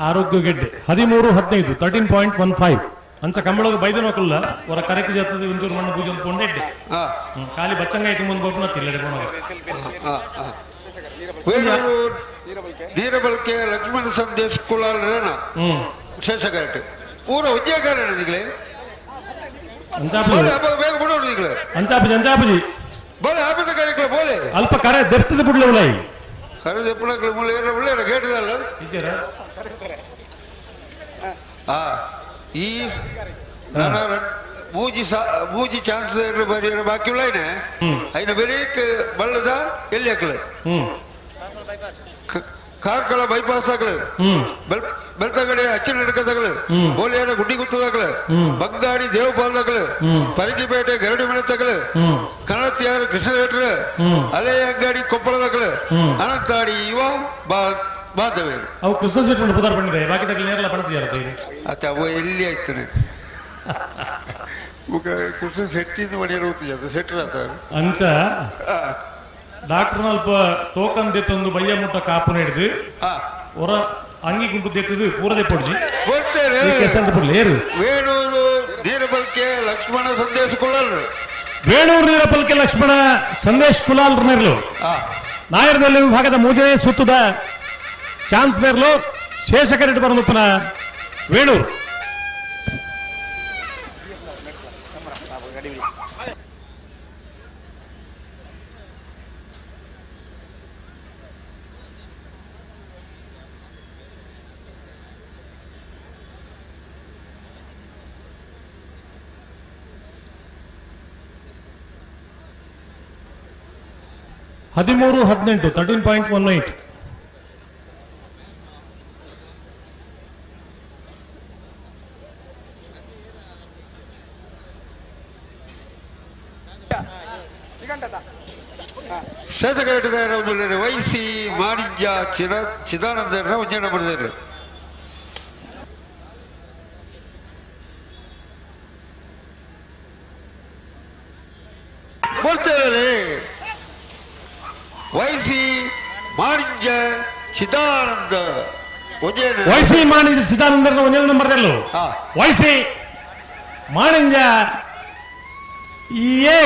ಆರೋಗ್ಯ ಗೆಡ್ಡೆ 13-15 13.15 ಅಂಚ ಕಂಬಳಗ ಬೈದ ನೋಕಲ್ಲ ಹೊರ ಕರೆಕ್ ಜತ್ತದ ಒಂಚೂರು ಮಣ್ಣು ಪೂಜೆ ಒಂದು ಕೊಂಡೆ ಎಡ್ಡೆ ಖಾಲಿ ಬಚ್ಚಂಗ ಆಯ್ತು ಮುಂದೆ ಬೋಪನ ತಿಲ್ಲಡೆ ಬೋಣ ನೀರಬಲ್ಕೆ ಲಕ್ಷ್ಮಣ ಸಂದೇಶ್ ಕುಲಾಲ್ ಶೇಷ ಕರೆಕ್ಟ್ ಪೂರ ಉದ್ಯೋಗ ದಿಗ್ಲೆ ಬೇಗ ಬಿಡೋಣ ದಿಗ್ಲೆ ಅಂಚಾಪಜಿ ಅಂಚಾಪಜಿ ಬೋಲೆ ಆಪದ ಕರೆಕ್ಲ ಬೋಲೆ ಅಲ್ಪ ಕರೆ ದೆಪ್ತದ ಬಿಡ್ಲೆ ಉಲೈ ಕರೆ ದೆಪ್ಪಣಕ್ಲೆ ಮುಲ್ಲ ಏರ ಉಳ್ಳೇರ ಗೇಟದಲ್ಲ ಇದ್ದೀರಾ ಈ ಮೂಜಿ ಮೂಜಿ ಚಾನ್ಸ್ ಬರೀ ಬಾಕಿ ಉಳ್ಳೈನೆ ಐನ ಬೇರೆ ಬಳ್ಳದ ಎಲ್ಲಿ ಹಾಕಲೆ ಕಾರ್ಕಳ ಬೈಪಾಸ್ ಆಗಲು ಬೆಳ್ತಗಡೆ ಅಚ್ಚಿನಡ್ಕ ತಗಲು ಬೋಲಿಯಾನ ಗುಡ್ಡಿ ಗುತ್ತದಾಗಲು ಬಂಗಾಡಿ ದೇವಪಾಲದಾಗಲು ಪರಂಗಿಪೇಟೆ ಗರಡಿ ಮನೆ ತಗಲು ಕನ್ನಡತಿಯಾರ ಕೃಷ್ಣ ಥಿಯೇಟರ್ ಅಲೆ ಅಂಗಡಿ ಕೊಪ್ಪಳದಾಗಲು ಅನಂತಾಡಿ ಇವ ಬಾಂಧವ್ಯರು ಅವು ಕೃಷ್ಣ ಶೆಟ್ಟರ್ ಪುದಾರ್ ಬಂದಿದೆ ಬಾಕಿ ತಗಲು ನೇರಲ ಪಣತಿ ಅತ್ತ ಅವು ಎಲ್ಲಿ ಆಯ್ತಾನೆ ಕೃಷ್ಣ ಶೆಟ್ಟಿಂದ ಮನೆಯಲ್ಲಿ ಹೋಗ್ತಿದ್ದ ಶೆಟ್ಟರ್ ಅಂತ ಅಂಚ ಡಾಕ್ಟರ್ ಅಲ್ಪ ಟೋಕನ್ ದೆತ್ತೊಂದು ಬಯ್ಯ ಮುಟ್ಟ ಕಾಪು ಹಿಡಿದು ಹೊರ ಅಂಗಿ ಗುಂಟು ದೆತ್ತದು ಪೂರದೆ ಪೊಡ್ಜಿ ಕೊಡ್ತೇನೆ. ವೇಣೂರು ನೀರಬಲ್ಕೆ ಲಕ್ಷ್ಮಣ ಸಂದೇಶ್ ಕುಲಾಲ್ ವೇಣೂರು ನೀರಬಲ್ಕೆ ಲಕ್ಷ್ಮಣ ಸಂದೇಶ್ ಕುಲಾಲ್ ನೆರಳು ನಾಯರದಲ್ಲಿ ವಿಭಾಗದ ಮೂರನೇ ಸುತ್ತದ ಚಾನ್ಸ್ ನೆರಳು ಶೇಷಕರೆಡ್ಡಿ ಬರಲುಪ್ಪನ ವೇಣೂರು 13-18 13.18. ಶೇಷಕರೆಡ್ಡಿದಾರ ಒಂದು ವೈಸಿ ಮಾಣಿಜ್ಯ ಚಿದಾನಂದರ ಒಂಜನ ಬರೆದಿರಲಿ. ಬರ್ತಿರಲಿ ವೈಸಿ ಮಾಣಿಜ್ಯ ಚಿದಾನಂದ ವೈಸಿ ಮಾಣಿಜ್ಯ ಚಿದಾನಂದರ ಒಂಜನ ನಂಬರ್ದಲ್ಲೂ ವೈಸಿ ಮಾಣಿಜ್ಯ ಎ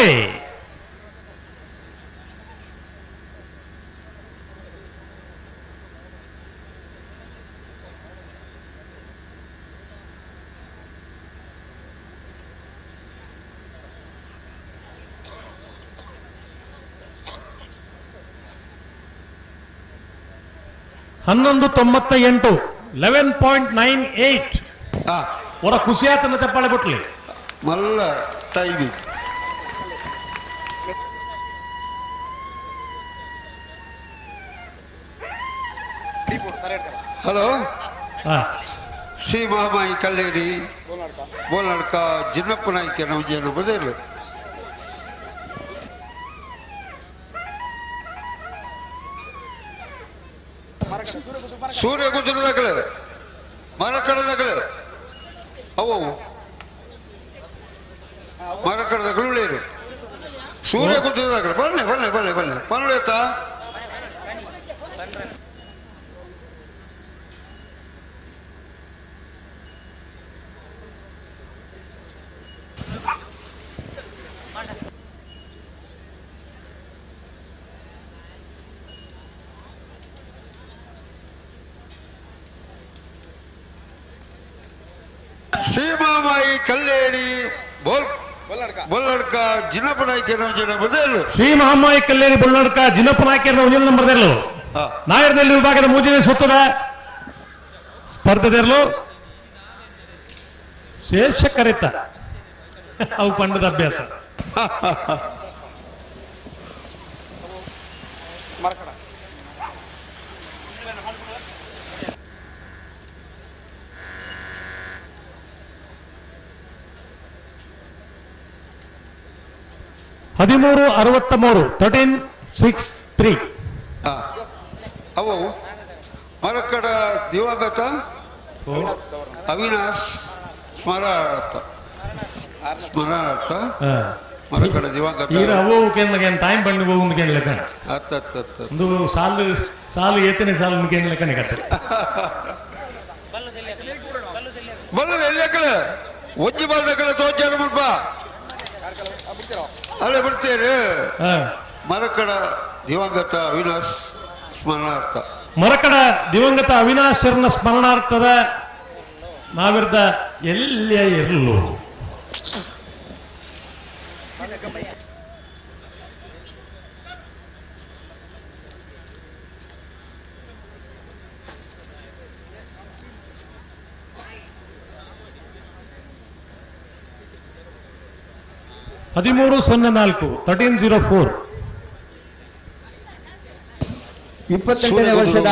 11.98 11.98. ಅವರ ಖುಷಿಯಾತನ ಚಪ್ಪಾಳೆ ಬಿಟ್ಲಿ ಮಲ್ಲ ಟೈಮ್. ಹಲೋ, ಶ್ರೀ ಮಹಾಮಾಯಿ ಕಲ್ಲೇರಿ ಬೋಲ್ನಾಡ್ಕ ಜಿನ್ನಪ್ಪ ನಾಯ್ಕ ನವಜನ ಬದಲು ಸೂರ್ಯ ಗುಜರದಾಗಲೇ ಮರಕಡದಾಗಲೇ ಅವು ಮರಕಡದಾಗಲು ಉಳಿಯರು ಸೂರ್ಯ ಗುಜರದಾಗಲೇ ಬನ್ನಿ ಬನ್ನಿ ಬನ್ನಿ ಬನ್ನಿ ಬನ್ನಿ. ಶ್ರೀಮಾಮಾಯಿ ಕಲ್ಲೇರಿ ಬೊಲ್ಲಡ್ಕ ಜಿನ್ನಪ್ಪ ನಾಯ್ಕರ ಬದಲು ಶ್ರೀ ಮಹಾಮಾಯಿ ಕಲ್ಲೇರಿ ಬೊಲ್ಲಡ್ಕ ಜಿನ್ನಪ್ಪ ನಾಯ್ಕರ ಒಂಜನ ನಂಬರ್ ದೇರ್ಲು ನಾಯರದಲ್ಲಿ ವಿಭಾಗದ ಮೂಜನೇ ಸುತ್ತದ ಸ್ಪರ್ಧೆದೇರ್ಲು ಶೇಷ ಕರೆತ ಅವು ಪಂಡದ ಅಭ್ಯಾಸ. 13-63 13-63. ಅವು ಮರಕಡ ದಿವಂಗತ ಅವಿನಾಶ್ ಸ್ಮರಣಾರ್ಥ ಸ್ಮರಣಾರ್ಥ ಮರಕಡ ದಿವಂಗತ. ಅವು ಟೈಮ್ ಬಂದು ಹೋಗುದು ಲೆಕ್ಕ ಒಂದು ಸಾಲು ಸಾಲು ಏತನೇ ಸಾಲು ಲೆಕ್ಕನೆ ಕಟ್ಟ ಬಲ್ಲದ ಎಲ್ಲಿ ಒಂಜಿ ಬಾಲ್ದಕಲ ತೋಜಾರ ಮುಲ್ಪ ಅಲ್ಲೇ ಬಿಡ್ತೇನೆ. ಮರಕಡ ದಿವಂಗತ ಅವಿನಾಶ್ ಸ್ಮರಣಾರ್ಥ ಮರಕಡ ದಿವಂಗತ ಅವಿನಾಶರನ ಸ್ಮರಣಾರ್ಥದ ನಾವಿರ್ದ ಎಲ್ಲಿಯ ಇರಲು 13-04 13-04. 28ನೇ ವರ್ಷದ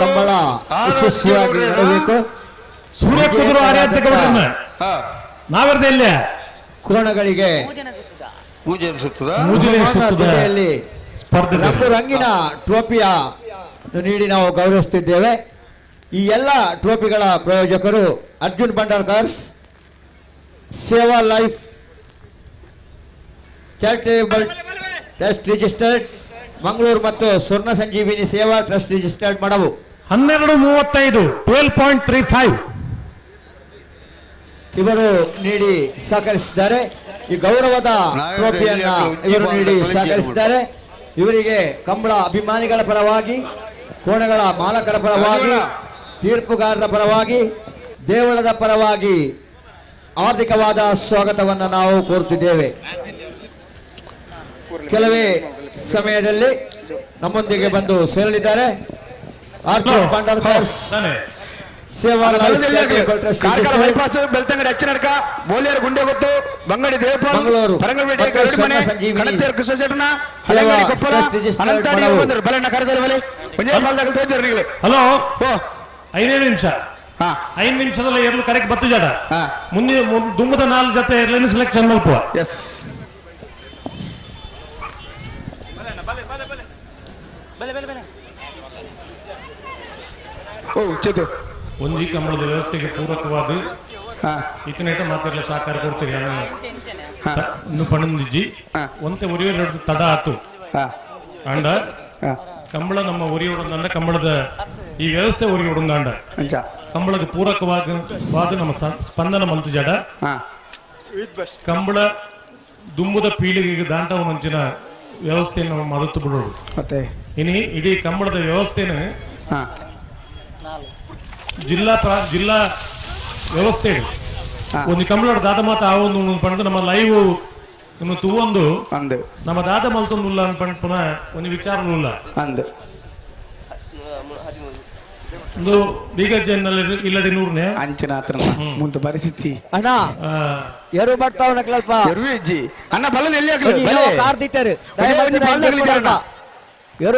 ಕಂಬಳ ಯಶಸ್ವಿಯಾಗಿ ನಡೆಯಬೇಕು. ಸೂರ್ಯ ಕುದುರು ಆರ್ಯಾಧ್ಯ ಗೌಡರನ್ನ ನಾವಿರ್ದ ಕೋಣಗಳಿಗೆ ರಂಗು ರಂಗಿನ ಟ್ರೋಫಿಯ ನೀಡಿ ನಾವು ಗೌರವಿಸುತ್ತಿದ್ದೇವೆ. ಈ ಎಲ್ಲ ಟ್ರೋಫಿಗಳ ಪ್ರಾಯೋಜಕರು Arjun Bhandarkars, Seva life charitable trust registered Mangaluru ಮತ್ತು ಸ್ವರ್ಣ ಸಂಜೀವಿನಿ ಸೇವಾ ಟ್ರಸ್ಟ್ ರಿಜಿಸ್ಟರ್ಡ್ ಮಾಡವು. 12:35 12.35 ಇವರು ನೀಡಿ ಸಹಕರಿಸಿದ್ದಾರೆ. ಈ ಗೌರವದ ಟ್ರೋಫಿಯನ್ನ ಇವರು ನೀಡಿ ಸಹಕರಿಸಿದ್ದಾರೆ. ಇವರಿಗೆ ಕಂಬಳ ಅಭಿಮಾನಿಗಳ ಪರವಾಗಿ, ಕೋಣಗಳ ಮಾಲಕರ ಪರವಾಗಿ, ತೀರ್ಪುಗಾರರ ಪರವಾಗಿ, ದೇವಳದ ಪರವಾಗಿ ಆರ್ಥಿಕವಾದ ಸ್ವಾಗತವನ್ನು ನಾವು ಕೋರುತ್ತಿದ್ದೇವೆ. ಕೆಲವೇ ಸಮಯದಲ್ಲಿ ನಮ್ಮೊಂದಿಗೆ ಬಂದು ಸೇರಲಿದ್ದಾರೆ Arjun Bhandarkar's, Seva life charitable trust Karkala bypass Belthangady Achinadka Boliyar Gundegottu Bangadi Devpal Mangaluru. Farangapete Bhatta Garudimane Swarna Sanjeevini. Kanathiyar Krishna Halangadi Koppal trust registered Anantadi Madavu. ಬಂದರು ಬಲಣ್ಣ ಕರೆದಲ್ಲ ಬಲೆ ಒಂಜೇ ಬಾಲ್ದಾಗ ತೋಜರು ನಿಗಲೆ ಹಲೋ 5 ನಿಮಿಷ 5 ನಿಮಿಷದಲ್ಲಿ ಎರಲು ಕರೆಕ್ಟ್ ಬತ್ತು ಜಾಡ ಮುಂದೆ ದುಮ್ಮದ 4 ಜೊತೆ ಎರಲನ್ನು ಸೆಲೆಕ್ಷನ್ ಮಲ್ಪುವ. ಎಸ್ ಓ ಚೇತು ಒಂಜಿ ಕಂಬಳದ ವ್ಯವಸ್ಥೆಗೆ ಪೂರಕವಾದ ಇತನೇಟ ಮಾತಿರ್ಲ ಸಹಕಾರ ಕೊಡ್ತೀರಿ ಇನ್ನು ಪಣಂದಿಜ್ಜಿ ಒಂತೆ ಒರಿಯೋರು ತಡ ಆತು ಅಂಡ ಕಂಬಳ ನಮ್ಮ ಒರಿಯೋಡಂದ ಕಂಬಳದ ಈ ವ್ಯವಸ್ಥೆ ಒರಿಯೋಡಂದಾಂಡ ಕಂಬಳಕ್ಕೆ ಪೂರಕವಾದ ನಮ್ಮ ಸ್ಪಂದನ ಮಲ್ತು ಜಾಡ ಕಂಬಳ ದುಂಬುದ ಪೀಳಿಗೆಗೆ ದಾಂಟವನಂಚಿನ ವ್ಯವಸ್ಥೆಯನ್ನು ಮರೆತು ಬಿಡೋದು. ಮತ್ತೆ ಇನಿ ಇಡೀ ಕಂಬಳದ ವ್ಯವಸ್ಥೆನ ಜಿಲ್ಲಾ ಜಿಲ್ಲಾ ವ್ಯವಸ್ಥೆ ಒಂದು ಕಂಬಳ ದಾದ ಮಾತ ಆ ಒಂದು ಪಂಡ ನಮ್ಮ ಲೈವ್ ಇನ್ನು ತೂವೊಂದು ನಮ್ಮ ದಾದ ಮಲ್ತೊಂದುಲ್ಲ ಅನ್ಪಂಡ್ ಪುನಃ ಒಂದು ವಿಚಾರ ಉಲ್ಲ ಅಂದು ಒಂದು ಬೀಗಜ್ಜನಲ್ಲಿ ಇಲ್ಲಡಿ ನೂರನೇ ಅಂಚಿನ ಹತ್ರ ಮುಂದೆ ಪರಿಸ್ಥಿತಿ ಅಣ್ಣ ಎರು ಬರ್ತಾವ ನಕ್ಲಲ್ಪ ಎರು ಇಜ್ಜಿ ಅಣ್ಣ ಬಲದ ಎಲ್ಲಿ ಹಾಕಲಿ ಕಾರ್ ದಿತ್ತಾರೆ ಎರು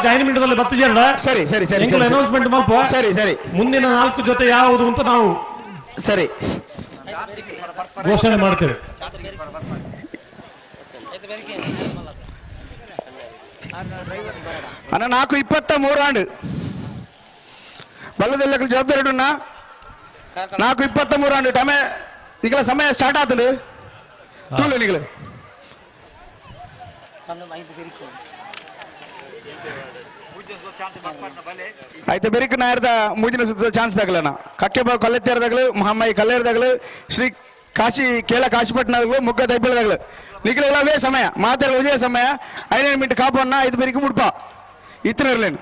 ಜಾಯಿನ್ ಬತ್ತು ಜನ ಸರಿ ಸರಿ ಸರಿ ಅನೌನ್ಸ್ಮೆಂಟ್ ಮಲ್ಪ ಸರಿ ಸರಿ ಮುಂದಿನ 4 ಜೊತೆ ಯಾವುದು ಅಂತ ನಾವು ಸರಿ ಘೋಷಣೆ ಮಾಡ್ತೇವೆ. ಅಣ್ಣ 4:23 ಆಂಡು ಬಲ್ಲದೆಲ್ಲ ಜವಾಬ್ದಾರಿ ಇಡುಣ್ಣ 4:23 ಆಂಡು ಟಮೆ ನಿಗಲ ಸಮಯ ಸ್ಟಾರ್ಟ್ ಆತಂಡು ತೂಲು ನಿಗಲು ಆಯ್ತು ಬೆರಿಕು ನಾಯರ್ದ ಮೂಜಿನ ಸುತ್ತ ಚಾನ್ಸ್ ದಾಗಲಣ್ಣ ಕಕ್ಕೆ ಕೊಲ್ಲೆತ್ತೇರ್ದಾಗಲು ಮಹಾಮಾಯಿ ಕಲ್ಲೇರ್ದಾಗಲು ಶ್ರೀ ಕಾಶಿ ಕೇಳ ಕಾಶಿಪಟ್ಟಣದಾಗಲು ಮುಗ್ಗ ದೈಪಳದಾಗಲು ನಿಗಲವೇ ಸಮಯ ಮಾತಾಡ ವಿಜಯ ಸಮಯ 5 ಮಿನಿಟ್ ಕಾಪಣ್ಣ 5 ಬೆರಿಕು ಮುಡ್ಪ ಇತ್ತನ ಇರ್ಲೇನು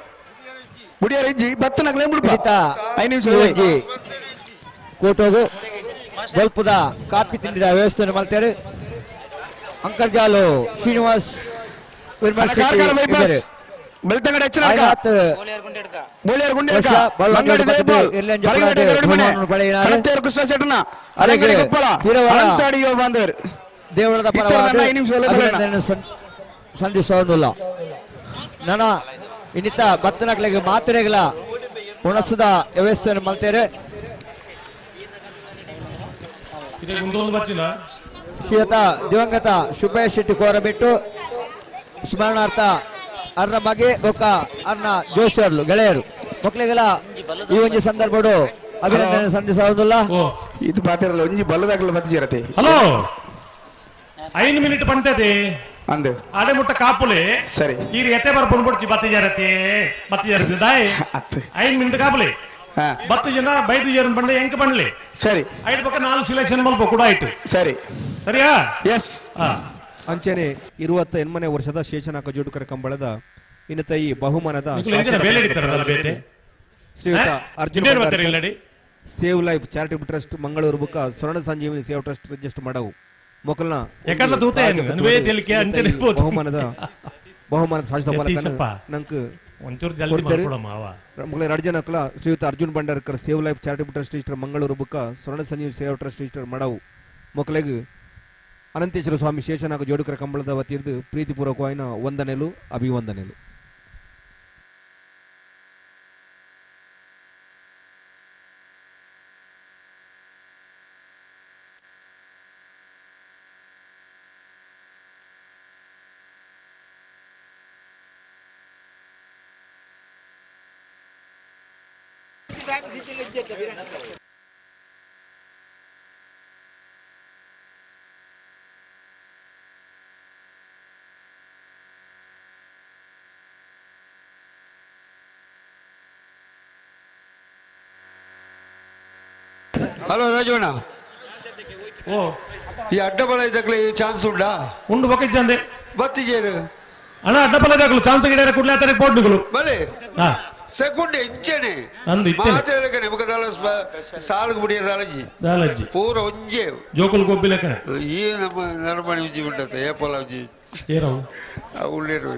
ಬುಡಿಯಾರ ಇಜ್ಜಿ ಬತ್ತನಗಲೇ ಮುಡ್ಪ 5 ನಿಮಿಷ ಕೋಟೋಗು ಬಲ್ಪುದ ಕಾಪಿ ತಿಂಡಿದ ವ್ಯವಸ್ಥೆಯನ್ನು ಮಾಡ್ತಾರೆ ಅಂಕರ್ಜಾಲು ಶ್ರೀನಿವಾಸ್ ಬೆಳ್ತಂಗಡಿ ಬೋಳಿಯಾರ್ ಗುಂಡೆ ದೇವಳದ ಪರವಾಗಿ ಸಂಧಿಸೋದಿಲ್ಲ ನನ್ನ ಇನ್ನಿತ ಭಕ್ತನಗಳಿಗೆ ಮಾತ್ರೆಗಳ ಉಣಸದ ವ್ಯವಸ್ಥೆಯನ್ನು ಮಾಡ್ತಾರೆ. ಶ್ರೀಯುತ ದಿವಂಗತ ಸುಬ್ಬಯ್ಯ ಶೆಟ್ಟಿ ಕೋರಬಿಟ್ಟು ಸ್ಮರಣಾರ್ಥ ಅರ್ನ ಮಗೆ ಬೊಕ್ಕ ಅರ್ನ ಜೋಶಿಯರ್ಲು ಗೆಳೆಯರು ಮಕ್ಕಳಿಗೆಲ್ಲ ಈ ಒಂದು ಸಂದರ್ಭಡು ಅಭಿನಂದನೆ ಸಂಧಿಸೋದಿಲ್ಲ. ಇದು ಪಾತಿರಲ್ಲ ಒಂಜಿ ಬಲ್ಲದಾಗಲ ಬತ್ತಿರತೆ. ಹಲೋ 5 ಮಿನಿಟ್ ಬಂತದೆ ಅಂದು ಆಡೆ ಮುಟ್ಟ ಕಾಪುಲೆ ಸರಿ ಈ ಎತ್ತೆ ಬರ್ಕೊಂಡು ಬಿಡ್ಚಿ ಬತ್ತಿ ಜಾರತಿ ಬತ್ತಿ ಜಾರತಿ ದಾಯ್ 5 ಮಿನಿಟ್ ಕಾಪುಲೆ 10 ಜನ ಬೈದು ಜನ ಬಂಡೆ ಎಂಕ ಬಂಡ್ಲಿ ಸರಿ ಐದು ಪಕ್ಕ 4 ಸೆಲೆಕ್ಷನ್ ಮಲ್ಪ ಕೂಡ ಆಯ್ತು ಸರಿ ಸರಿಯಾ ಎಸ್. ಅಂಚನೆ 28ನೇ ವರ್ಷದ ಶೇಷನಾಕ ಜೋಡುಕರ ಕಂಬಳದ ಇನ್ನತ ಈ ಬಹುಮಾನದ ಶ್ರೀಯುತ Arjun save life charitable trust Mangaluru ಬುಕ್ಕ ಸ್ವರ್ಣ ಸಂಜೀವಿನಿ ಸೇವ್ ಟ್ರಸ್ಟ್ ರಿಜಿಸ್ಟರ್ ಮಾಡವು ಮೊಕಲ್ನ ಬಹುಮಾನದ ಬಹುಮಾನದ ಶಾಶ್ವತ ಫಲಕನ ನಂಕ್ ರಡ್ಜನಕಲ ಶ್ರೀಯುತ Arjun Bhandarkar save life charitable trust register Mangaluru ಬುಕ್ಕ ಸ್ವರ್ಣ ಸಂಜೀವಿನಿ ಸೇವ್ ಟ್ರಸ್ಟ್ ರಿಜಿಸ್ಟರ್ ಮಾಡವು ಮೊಕಲೆಗ್ ಅನಂತೇಶ್ವರ ಸ್ವಾಮಿ ಶೇಷನಾಗ ಜೋಡುಕರ ಕಂಬಳದ ವತಿಯಿಂದ ಪ್ರೀತಿಪೂರ್ವಕವಾದ ವಂದನೆಲು ಅಭಿವಂದನೆಲು. ಹಲೋ ರಾಜವಣ್ಣ, ಓ ಈ ಅಡ್ಡಬಲ ಇದ್ದಕ್ಲೆ ಈ ಚಾನ್ಸ್ ಉಂಡಾ? ಉಂಡು ಬೊಕ್ಕ ಬತ್ತಿಜೇರು ಅಣ್ಣ ಅಡ್ಡಬಲ ಇದ್ದಕ್ಲು ಚಾನ್ಸ್ ಗಿಡ ಕೂಡಲೇ ಆತರ ಪೋಟ್ನುಗಳು ಬಲೆ ಸೆಕೆಂಡ್ ಇಂಚನೆ ಅಂದು ಇತ್ತೇನೆ. ಮಾತಾಡಕನೆ ಬೊಕ್ಕ ಸಾಲುಗು ಬುಡಿಯ ದಾಲಜ್ಜಿ ದಾಲಜ್ಜಿ ಪೂರ ಒಂಜೆ ಜೋಕುಲ್ ಗೊಬ್ಬಿ ಲೆಕ್ಕನೆ ಈ ನಮ್ಮ ನರಮಣಿ ಉಂಜಿ ಉಂಟತೆ ಏಪಲ ಉಂಜಿ. ಏರವು ಉಳ್ಳೇರು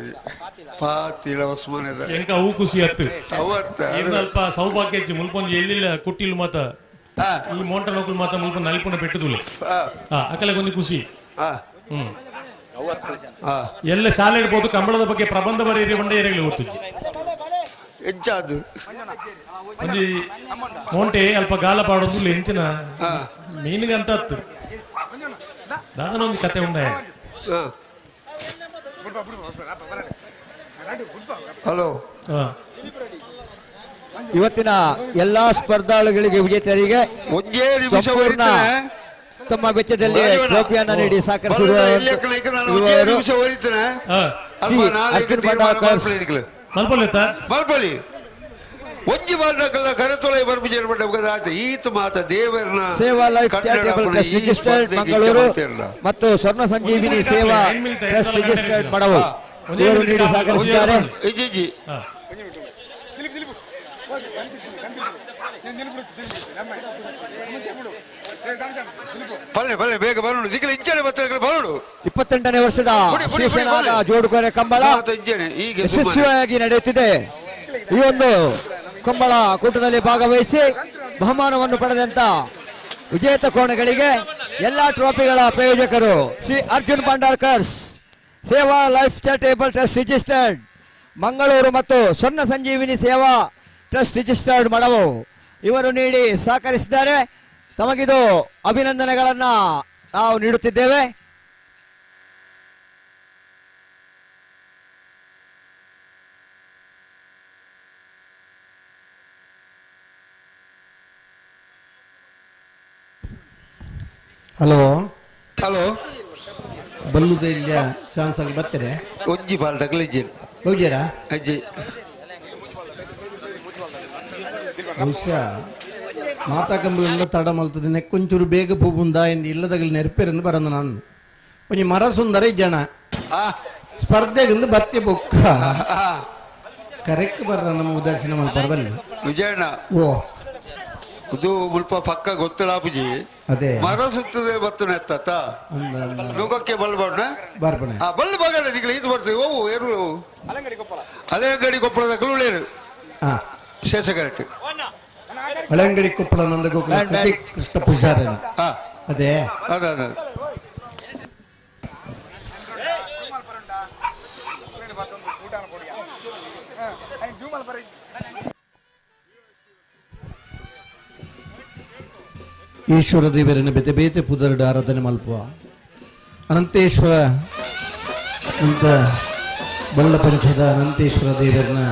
ಪಾತಿಲ ಉಸ್ಮಾನದ ಎಂಕ ಅವು ಖುಷಿ ಅತ್ತು ಅವತ್ತ ಅಲ್ಪ ಸೌಭಾಗ್ಯ ಮುಲ್ಪೊಂದು ಎಲ್ಲಿಲ್ಲ ಕುಟ್ಟಿಲು ಮಾತ ಈ ಮೋಂಟ ನೌಕಲು ಮಾತ ಮುಲ್ಪ ನಲ್ಪುನ ಪೆಟ್ಟುದುಲೆ ಅಕಲೆ ಒಂದು ಖುಷಿ. ಹ್ಮ್ ಎಲ್ಲ ಶಾಲೆ ಇರ್ಬೋದು ಕಂಬಳದ ಬಗ್ಗೆ ಪ್ರಬಂಧ ಬರೆಯಿರಿ ಒಂದೇ ಏರಿಯಾಗಳು ಗೊತ್ತಿಜ್ಜಿ ಎಂಚಾದು ಒಂಜಿ ಮೋಂಟೆ ಅಲ್ಪ ಗಾಲ ಪಾಡೋದು ಎಂಚಿನ ಮೀನಿಗೆ ಅಂತ ಅತ್ತು ದಾದನ ಒಂದು ಕತೆ ಉಂಡ. ಹಲೋ ಇವತ್ತಿನ ಎಲ್ಲಾ ಸ್ಪರ್ಧಾಳುಗಳಿಗೆ ವಿಜೇತರಿಗೆ ಒಂದೇ ನಿಮಿಷ ತಮ್ಮ ವೆಚ್ಚದಲ್ಲಿ ಟ್ರೋಫಿಯನ್ನು ನೀಡಿ ಸಹಕರಿಸಿರುವ ಒಂಜಿ ಬಾಲ್ನಕಲ್ಲ ಕರತೊಳೆ ಬರ್ಪುಜೇರ್ ಪಂಡ ಈತ ಮಾತ ದೇವರನ ಸೇವಾ life charitable trust registered Mangaluru ಮತ್ತು ಸ್ವರ್ಣ ಸಂಜೀವಿನಿ ಸೇವಾ ಟ್ರಸ್ಟ್ ರಿಜಿಸ್ಟರ್ಡ್ ಮಡವು ಇವರು ನೀಡಿ ಸಹಕರಿಸಿದ್ದಾರೆ. ಬಲ್ಲೆ ಬಲ್ಲೆ ಬೇಗ ಬರೋಣ ದಿಕ್ಕಲು ಇಂಚನೆ ಬತ್ತಲೆ ಬರೋಣ. 28ನೇ ವರ್ಷದ ಶೇಷನಾಗ ಜೋಡುಕೊರೆ ಕಂಬಳ ಯಶಸ್ವಿಯಾಗಿ ನಡೆಯುತ್ತಿದೆ. ಈ ಒಂದು ಕಂಬಳ ಕೂಟದಲ್ಲಿ ಭಾಗವಹಿಸಿ ಬಹುಮಾನವನ್ನು ಪಡೆದಂತ ವಿಜೇತ ಕೋಣೆಗಳಿಗೆ ಎಲ್ಲಾ ಟ್ರೋಫಿಗಳ ಪ್ರಾಯೋಜಕರು Shri Arjun Bhandarkars, Seva life charitable trust registered Mangaluru ಮತ್ತು ಸ್ವರ್ಣ ಸಂಜೀವಿನಿ ಸೇವಾ ಟ್ರಸ್ಟ್ ರಿಜಿಸ್ಟರ್ಡ್ ಮಡವು ಇವರು ನೀಡಿ ಸಹಕರಿಸಿದ್ದಾರೆ. ತಮಗಿದು ಅಭಿನಂದನೆಗಳನ್ನು ನಾವು ನೀಡುತ್ತಿದ್ದೇವೆ. ಹಲೋ ಹಲೋ ಬಲ್ಲುದ ಇಲ್ಲ ಚಾನ್ಸ್ ಆಗಿ ಬರ್ತಾರೆ ಒಂಜಿ ಬಾಲ್ ತಗಲಿಜ್ಜಿ ಹೋಗ್ಯಾರಾ ಅಜ್ಜಿ ಬಹುಶಃ ಮಾತಾ ಕಂಬಳೆಲ್ಲ ತಡ ಮಲ್ತದೆ ನೆಕ್ಕೊಂಚೂರು ಬೇಗ ಪೂಬುಂದ ಎಂದು ಇಲ್ಲದಗಲಿ ನೆರಪೇರೆಂದು ಬರಂದು ನಾನು ಒಂಜಿ ಮರ ಸುಂದರ ಜನ ಸ್ಪರ್ಧೆಗಿಂದು ಬತ್ತಿ ಬೊಕ್ಕ ಕರೆಕ್ಟ್ ಬರ್ರ ನಮ್ಮ ಉದಾಸೀನ ಮಲ್ಪರ್ಬಲ್ಲ ವಿಜಯಣ್ಣ ಓ ಇದು ಮುಲ್ಪ ಪಕ್ಕ ಗೊತ್ತಲಾಪುಜಿ ಅದೇ ಮರ ಸುತ್ತದೆ ಬತ್ತು ನೆತ್ತ ಲೋಕಕ್ಕೆ ಬಲ್ ಬಣ್ಣ ಬರ್ಪಣೆ ಆ ಬಲ್ ಬಗಲ್ಲ ದಿಗ್ಲ ಇದು ಬರ್ತದೆ ಓ ಏನು ಅಲೆಂಗಡಿ ಕೊಪ್ಪಳದ ಕಲುಳೇರು ಶೇಷ ಕರೆಕ್ಟ್ ಹಳೆಂಗಡಿ ಕೊಪ್ಪಳ ನಂದಗೋಕುಲ ಕೃತಿಕ್ ಕೃಷ್ಣ ಪೂಜಾರನ ಅದೇ ಅದೇ ಅದೇ ಈಶ್ವರ ದೇವರನ್ನು ಬೇತೆ ಬೇತೆ ಪುದರುಡು ಆರಾಧನೆ ಮಲ್ಪುವ ಅನಂತೇಶ್ವರ ಅಂತ ಬಲ್ಲ ಪಂಚದ ಅನಂತೇಶ್ವರ ದೇವರನ್ನ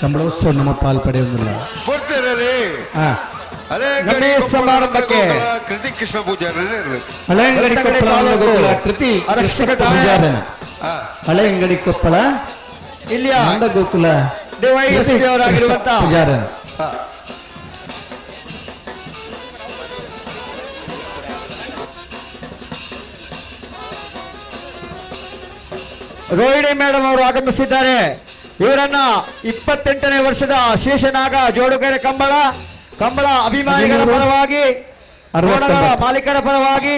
ಕಂಬಳೋತ್ಸವ ನಮ್ಮ ಪಾಲ್ ಪಡೆಯುವುದಿಲ್ಲ. ಸಮಾರಂಭಕ್ಕೆ ಕೃತಿ ಕೃಷ್ಣ ಪೂಜಾರನ ಹಳೆಂಗಡಿ ಕೊಪ್ಪಳ ನಂದಗೋಕುಲ ಕೃತಿ ಕೃಷ್ಣ ಪೂಜಾರನ ಹಳೆಂಗಡಿ ಕೊಪ್ಪಳ ಇಲ್ಲಿಯ ನಂದಗೋಕುಲ ಪೂಜಾರನ ರೋಹಿಣಿ ಮೇಡಮ್ ಅವರು ಆಗಮಿಸಿದ್ದಾರೆ. ಇವರನ್ನ 28ನೇ ವರ್ಷದ ಶೇಷನಾಗ ಜೋಡುಗೆರೆ ಕಂಬಳ ಕಂಬಳ ಅಭಿಮಾನಿಗಳ ಪರವಾಗಿ, ಮಾಲೀಕರ ಪರವಾಗಿ,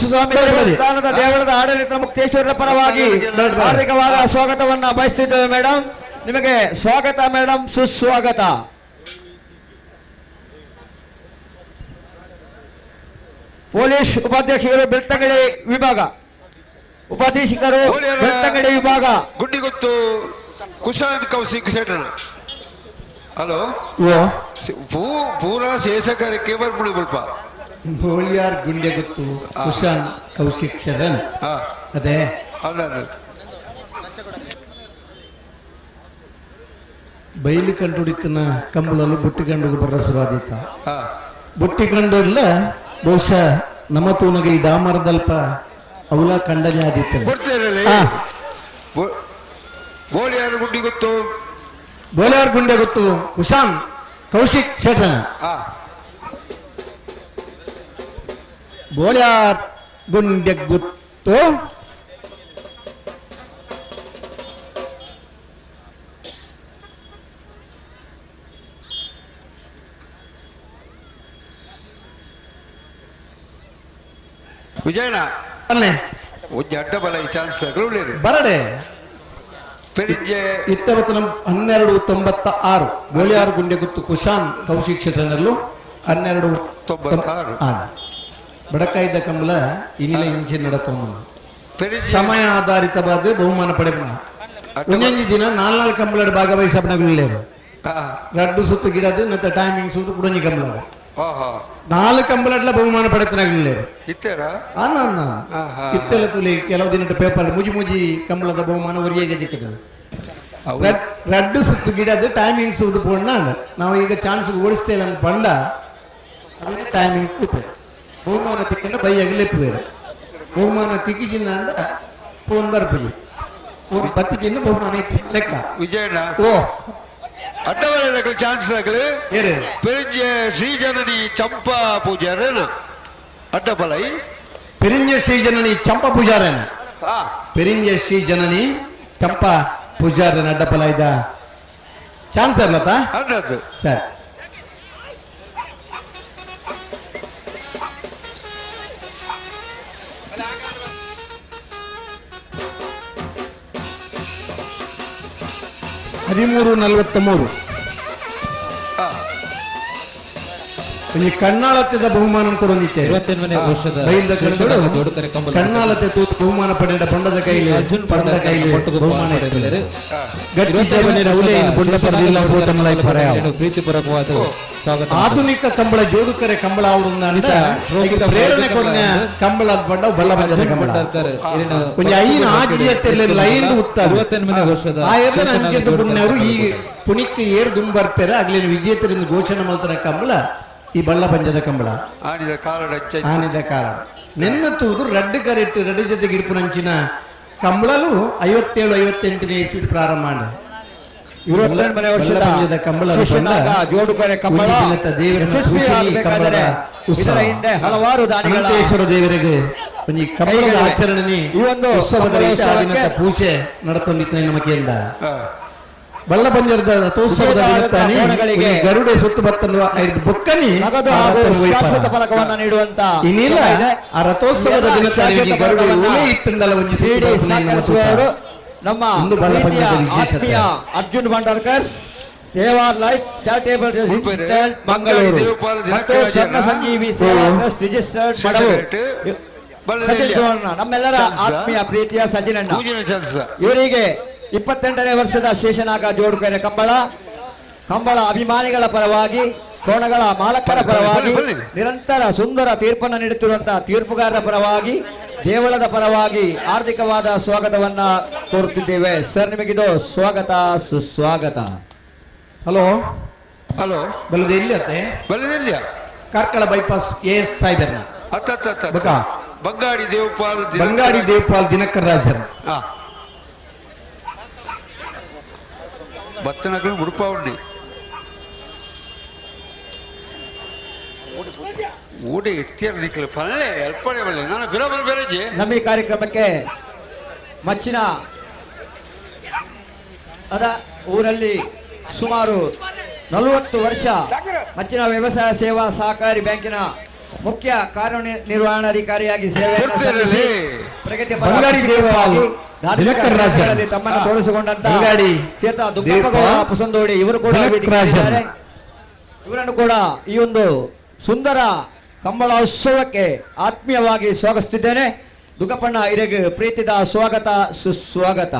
ಸ್ವಾಮಿ ದೇವಸ್ಥಾನದ ದೇವಳದ ಆಡಳಿತ ಮುಕ್ತೇಶ್ವರರ ಪರವಾಗಿ ಹಾರ್ದಿಕವಾದ ಸ್ವಾಗತವನ್ನ ಬಯಸುತ್ತಿದ್ದೇವೆ. ಮೇಡಮ್, ನಿಮಗೆ ಸ್ವಾಗತ ಮೇಡಮ್, ಸುಸ್ವಾಗತ. ಪೊಲೀಸ್ ಉಪಾಧ್ಯಕ್ಷರು ಬೆಳ್ತಂಗಡಿ ವಿಭಾಗ, ಉಪಾಧೀಶಕರು ಬೆಳ್ತಂಗಡಿ ವಿಭಾಗ, ಗುಡ್ಡಿಗೊತ್ತು ಕುಶಾನ್ ಕೌಶಿಕ್ ಶೆಟ್ಟಣ. ಹಲೋ ಪೂರಾ ಶೇಷಕರಕ್ಕೆ ಬರ್ಪುಣೆ ಬಲ್ಪ ಬೋಳಿಯಾರ್ ಗುಂಡೆ ಗೊತ್ತು ಕುಶಾನ್ ಕೌಶಿಕ್ ಶರಣ್ ಅದೇ ಅದ ಬೈಲು ಕಂಡುಡಿತನ ಕಂಬಳಲು ಬುಟ್ಟಿ ಕಂಡು ಬರ ಸುರಾದಿತ ಬುಟ್ಟಿ ಕಂಡು ಬಹುಶಃ ನಮ್ಮ ತೂನಗೆ ಈ ಡಾಮರದಲ್ಪ ಅವಲ ಕಂಡನೆ ಆದಿತ್ತ ಬೋಳಿಯಾರ್ ಗುಂಡಿ ಗೊತ್ತು, ಬೋಳಿಯಾರ್ ಗುಂಡೆ ಗೊತ್ತು ಕುಶಾನ್ ಕೌಶಿಕ್ ಶೆಟ್ಟನ ಬೋಳಿಯಾರ್ ಗುಂಡೆ ಗೊತ್ತು. ವಿಜಯಣ್ಣ ಒಂಜಿ ಅಡ್ಡ ಬಲ ಈ ಚಾನ್ಸ್ ಉಳ್ಳೇರು ಬರಡೆ ಪೆರಿಂಜೆ ಇತ್ತವತ್ತು 12:96 ಗೋಳಿಯಾರು ಗುಂಡೆ ಗುತ್ತು ಕುಶಾನ್ ಕೌಶಿಕ್ ಕ್ಷೇತ್ರನಲ್ಲೂ 12:96 ಬಡಕಾಯ್ದ ಕಂಬಳ ಇನಿಲ ಇಂಚಿನ ನಡತೋಮ ಸಮಯ ಆಧಾರಿತವಾದ ಬಹುಮಾನ ಪಡೆಪುನ ಒಂದೊಂದು ದಿನ ನಾಲ್ಕು ಕಂಬಳ ಭಾಗವಹಿಸಬನಗಳಿಲ್ಲೇರು ರಡ್ಡು ಸುತ್ತು ಗಿಡದು ಮತ್ತೆ ಟೈಮಿಂಗ್ ಸುತ್ತು ಕುಡಂಜಿ ಕಂಬಳ ನಾಲ್ಕು ಕಂಬಳಟ್ಲ ಬಹುಮಾನ ಪಡೆತನಾಗಲಿಲ್ಲ ಇತ್ತೆಲ್ಲ ತುಲಿ ಕೆಲವು ದಿನ ಪೇಪರ್ ಮುಜಿ ಮುಜಿ ಕಂಬಳದ ಬಹುಮಾನ ಒರಿಯಗೆ ದಿಕ್ಕದು ರಡ್ಡು ಸುತ್ತು ಗಿಡದು ಟೈಮಿಂಗ್ ಸುತ್ತು ಪೋಣ ನಾವು ಈಗ ಚಾನ್ಸ್ ಓಡಿಸ್ತೇವೆ ಅಂತ ಪಂಡ ಟೈಮಿಂಗ್ ಕೂತೆ ಬಹುಮಾನ ತಿಕ್ಕಂಡ ಬೈಯಾಗಿ ಲೆಪ್ಪುವೇರು ಬಹುಮಾನ ತಿಕ್ಕಿಜಿನ ಅಂದ ಫೋನ್ ಬರ್ಪುಜಿ ಫೋನ್ ಬತ್ತಿಜಿನ ಬಹುಮಾನ ಇತ್ತು ಲೆಕ್ಕ ವಿಜಯಣ್ಣ ಓ ಅಡ್ಡಬಲ ಚಾನ್ಸ್ ಆಗಲಿ ಪೆರಿಂಜೆ ಶ್ರೀಜನನಿ ಚಂಪಾ ಪೂಜಾರೇನ ಅಡ್ಡಬಲೈ ಪೆರಿಂಜೆ ಶ್ರೀಜನನಿ ಚಂಪಾ ಪೂಜಾರೇನ ಪೆರಿಂಜೆ ಶ್ರೀಜನನಿ ಚಂಪಾ ಪೂಜಾರೇನ ಅಡ್ಡಪಲ ಇದ್ದ ಚಾನ್ಸ್ ಇರ್ಲತ್ತ ಸರ್ 13:43 ಈ ಕಣ್ಣಾಳತ್ಯದ ಬಹುಮಾನ ಕೊಡೊಂದಿತ್ತೆ ಕಣ್ಣಾಳತೆ ತೂತು ಬಹುಮಾನ ಪಡೆದ ಬೊಂಡದ ಕೈಲಿ ಪರಂದ ಕೈಲಿ ಬಹುಮಾನ ಆಧುನಿಕ ಕಂಬಳ ಜೋಡುಕರೆ ಕಂಬಳ ಪ್ರೇರಣೆ ಕೊರ್ನ ಕಂಬಳ ಬಂಡ ಬಲ್ಲ ಬಂದ ಕಂಬಳ ಕೊಂಚ ಐನ ಆಜಿಯತ್ತೆಲ್ಲ ಲೈನ್ ಉತ್ತರ ಆ ಎಲ್ಲ ಅಂಚೆದ್ದು ಪುಣ್ಯವರು ಈ ಪುಣಿಕ್ಕೆ ಏರ್ ದುಂಬರ್ಪೇರ ಆಗ್ಲೇನು ವಿಜೇತರಿಂದ ಘೋಷಣೆ ಮಾಡ್ತಾರ ಕಂಬಳ ಈ ಬಳ್ಳ ಪಂಜದ ಕಂಬಳ ಆನಿದ ಕಾರಣ ಆನಿದ ಕಾರಣ ನಿನ್ನ ತೂದು ರಡ್ಡು ಕರೆಟ್ಟು ರಡ್ಡು ಜೊತೆಗೆ ಇಡ್ಪುನಂಚಿನ ಕಂಬಳಲು 57 58ನೇ ಇಸ್ವಿಟ್ ಪ್ರಾರಂಭ ಮಾಡ ಕಂಬಳ ಜೋಡುಕರೆ ಕಂಬಳ ದೇವರ ಹಿಂದೆ ಹಲವಾರು ಅನಂತೇಶ್ವರ ದೇವರಿಗೆ ಒಂಜಿ ಕಂಬಳದ ಆಚರಣೆ ಈ ಒಂದು ಉತ್ಸವದ ರೀತಿ ಆ ದಿನದ ಪೂಜೆ ನಡತೊಂದಿತ್ತು ನಮಕೆಯಿಂದ ಬಲ್ಲ ಬಂಜರದ ರಥೋತ್ಸವದ ದಿನತ್ತಾನಿ ಗರುಡೆ ಸುತ್ತು ಬತ್ತನ್ನು ಬೊಕ್ಕನಿ ಶಾಶ್ವತ ಫಲಕವನ್ನು ನೀಡುವಂತ ಇನ್ನಿಲ್ಲ ಆ ರಥೋತ್ಸವದ ದಿನತ್ತಾನಿ ಗರುಡೆ ಒಲೆ ಇತ್ತಂದಲ್ಲ ಒಂಜಿ ನಮ್ಮ ಆತ್ಮೀಯ ಅರ್ಜುನ್ ಭಂಡಾರ್ಕರ್ಸ್ ಸೇವಾ ಲೈಫ್ ಚಾರಿಟೇಬಲ್ ಮಂಗಳೂರು ಮತ್ತು ಸ್ವರ್ಣ ಸಂಜೀವಿ ಸೇವಾ ಟ್ರಸ್ಟ್ ರಿಜಿಸ್ಟರ್ಡ್ ಸಚಿನ್ ಸುವರ್ಣ ನಮ್ಮೆಲ್ಲರ ಆತ್ಮೀಯ ಪ್ರೀತಿಯ ಸಚಿನ್ ಅಣ್ಣ ಇವರಿಗೆ 28ನೇ ವರ್ಷದ ಶೇಷನಾಗ ಜೋಡುಕೆರೆ ಕಂಬಳ ಕಂಬಳ ಅಭಿಮಾನಿಗಳ ಪರವಾಗಿ ಕೋಣಗಳ ಮಾಲಕರ ಪರವಾಗಿ ನಿರಂತರ ಸುಂದರ ತೀರ್ಪನ್ನು ನೀಡುತ್ತಿರುವಂತಹ ತೀರ್ಪುಗಾರರ ಪರವಾಗಿ ದೇವಳದ ಪರವಾಗಿ ಆರ್ಥಿಕವಾದ ಸ್ವಾಗತವನ್ನ ಕೋರುತ್ತಿದ್ದೇವೆ. ಸರ್, ನಿಮಗಿದು ಸ್ವಾಗತ ಸುಸ್ವಾಗತ. ಹಲೋ ಹಲೋ, ಬಲದ ಎಲ್ಲಿ ಅತ್ತೆ? ಬಲದ ಕಾರ್ಕಳ bypass A S ಸಾಹೇಬರ್ನ ಬಂಗಾಡಿ ದೇವಪಾಲ್, ಬಂಗಾಡಿ ದೇವಪಾಲ್ ದಿನಕರ್ ರಾಜರ್. ಬತ್ತನಗಳು ಮುಡುಪ ಉಂಡಿ ಊಟ ಎತ್ತಿಯರ್ ನಿಕ್ಕಲು ಪಲ್ಲೆ ಎಲ್ಪಡೆ ಬಲ್ಲೆ ನಾನು ಬಿರೋಬಲ್ ಬೇರೆಜಿ. ನಮ್ಮ ಈ ಕಾರ್ಯಕ್ರಮಕ್ಕೆ ಮಚ್ಚಿನ ಅದ ಊರಲ್ಲಿ ಸುಮಾರು 40 ವರ್ಷ ಮಚ್ಚಿನ ವ್ಯವಸಾಯ ಸೇವಾ ಸಹಕಾರಿ ಬ್ಯಾಂಕಿನ ಮುಖ್ಯ ಕಾರ್ಯನಿರ್ವಹಣಾಧಿಕಾರಿಯಾಗಿ ಸೇವೆ ಪ್ರಗತಿಪರ ತಮ್ಮನ್ನು ತೋರಿಸಿಕೊಂಡಂತ ದುಗ್ಗಪ್ಪಗೌಡ ಪುಸಂದೋಡಿ ಇವರು ಕೂಡ ವೇದಿಕೆಯಲ್ಲಿದ್ದಾರೆ. ಇವರನ್ನು ಕೂಡ ಈ ಒಂದು ಸುಂದರ ಕಂಬಳೋತ್ಸವಕ್ಕೆ ಆತ್ಮೀಯವಾಗಿ ಸ್ವಾಗತಿಸುತ್ತಿದ್ದೇನೆ. ದುಗ್ಗಪ್ಪಣ್ಣ ಇರೆಗೆ ಪ್ರೀತಿದ ಸ್ವಾಗತ ಸುಸ್ವಾಗತ.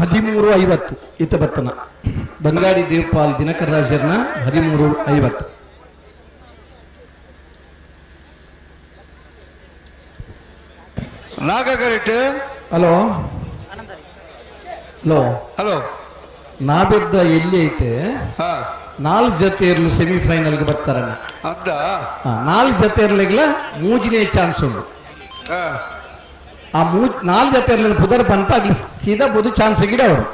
ಹದಿಮೂರು 13:50 ಇತ ಬತ್ತನ Bangadi Devapal Dinakar ರಾಜರ್ನ 13:50. ನಾಗಕರೆಟ್. Hello hello hello, ನಾಬಿದ್ದ ಎಲ್ಲಿ ಐತೆ? 4 ಜೊತೆ ಇರಲು ಸೆಮಿಫೈನಲ್ಗೆ ಬರ್ತಾರಣ್ಣ. 4 ಜೊತೆ ಇರ್ಲಿಲ್ಲ, ಮೂಜಿನೇ ಚಾನ್ಸ್ ಉಂಟು. ಆ 4 ಜೊತೆ ಇರಲಿಲ್ಲ ಪುದರ್ ಬಂತ ಆಗ್ಲಿ ಸೀದಾ ಬುದು ಚಾನ್ಸ್ ಗಿಡ ಅವರು.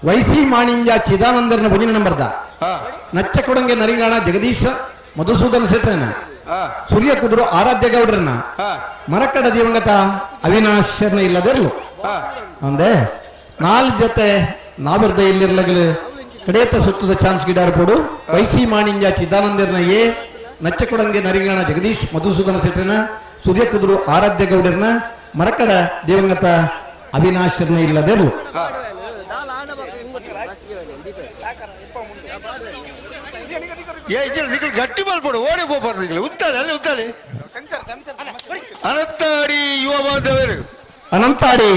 ವೈಸಿ ಮಾಣಿಂಜ ಚಿದಾನಂದರನ ಬುಜಿನ ನಂಬರ್ದ ನಚ್ಚ ಕೊಡಂಗೆ ನರಿಗಾಣ ಜಗದೀಶ ಮಧುಸೂದನ್ ಶೆಟ್ರನ ಸೂರ್ಯ ಕುದುರು ಆರಾಧ್ಯ ಗೌಡ್ರನ್ನ ಮರಕಡ ದಿವಂಗತ ಅವಿನಾಶರ್ನ ಇಲ್ಲದಿರ್ಲು ಅಂದೆ 4 ಜೊತೆ ನಾವಿರ್ದ ಇಲ್ಲಿರ್ಲಗಲು ಕಡೇತ ಸುತ್ತದ ಚಾನ್ಸ್ ಗಿಡಾರ್ಪೋಡು ವೈಸಿ ಮಾಣಿಂಜ ಚಿದಾನಂದರ್ನ ಎ ನಚ್ಚಕೊಡಂಗೆ ನರಿಂಗಣ ಜಗದೀಶ್ ಮಧುಸೂದನ ಶೆಟ್ಟರ್ನ ಸೂರ್ಯಕುದುರು ಆರಾಧ್ಯ ಗೌಡರ್ನ ಮರಕಡ ದಿವಂಗತ ಅವಿನಾಶರ್ನ ಇಲ್ಲದೆರು. ಗಟ್ಟಿ ಮಲ್ಪಡು ಓಡಿ ಹೋಗ್ಬಾರ್ದು ಉತ್ತಾರೆ ಅಲ್ಲಿ ಉತ್ತಾರೆ. ಅನಂತಾಡಿ ಯುವ ಬಾಂಧವರು, ಅನಂತಾಡಿ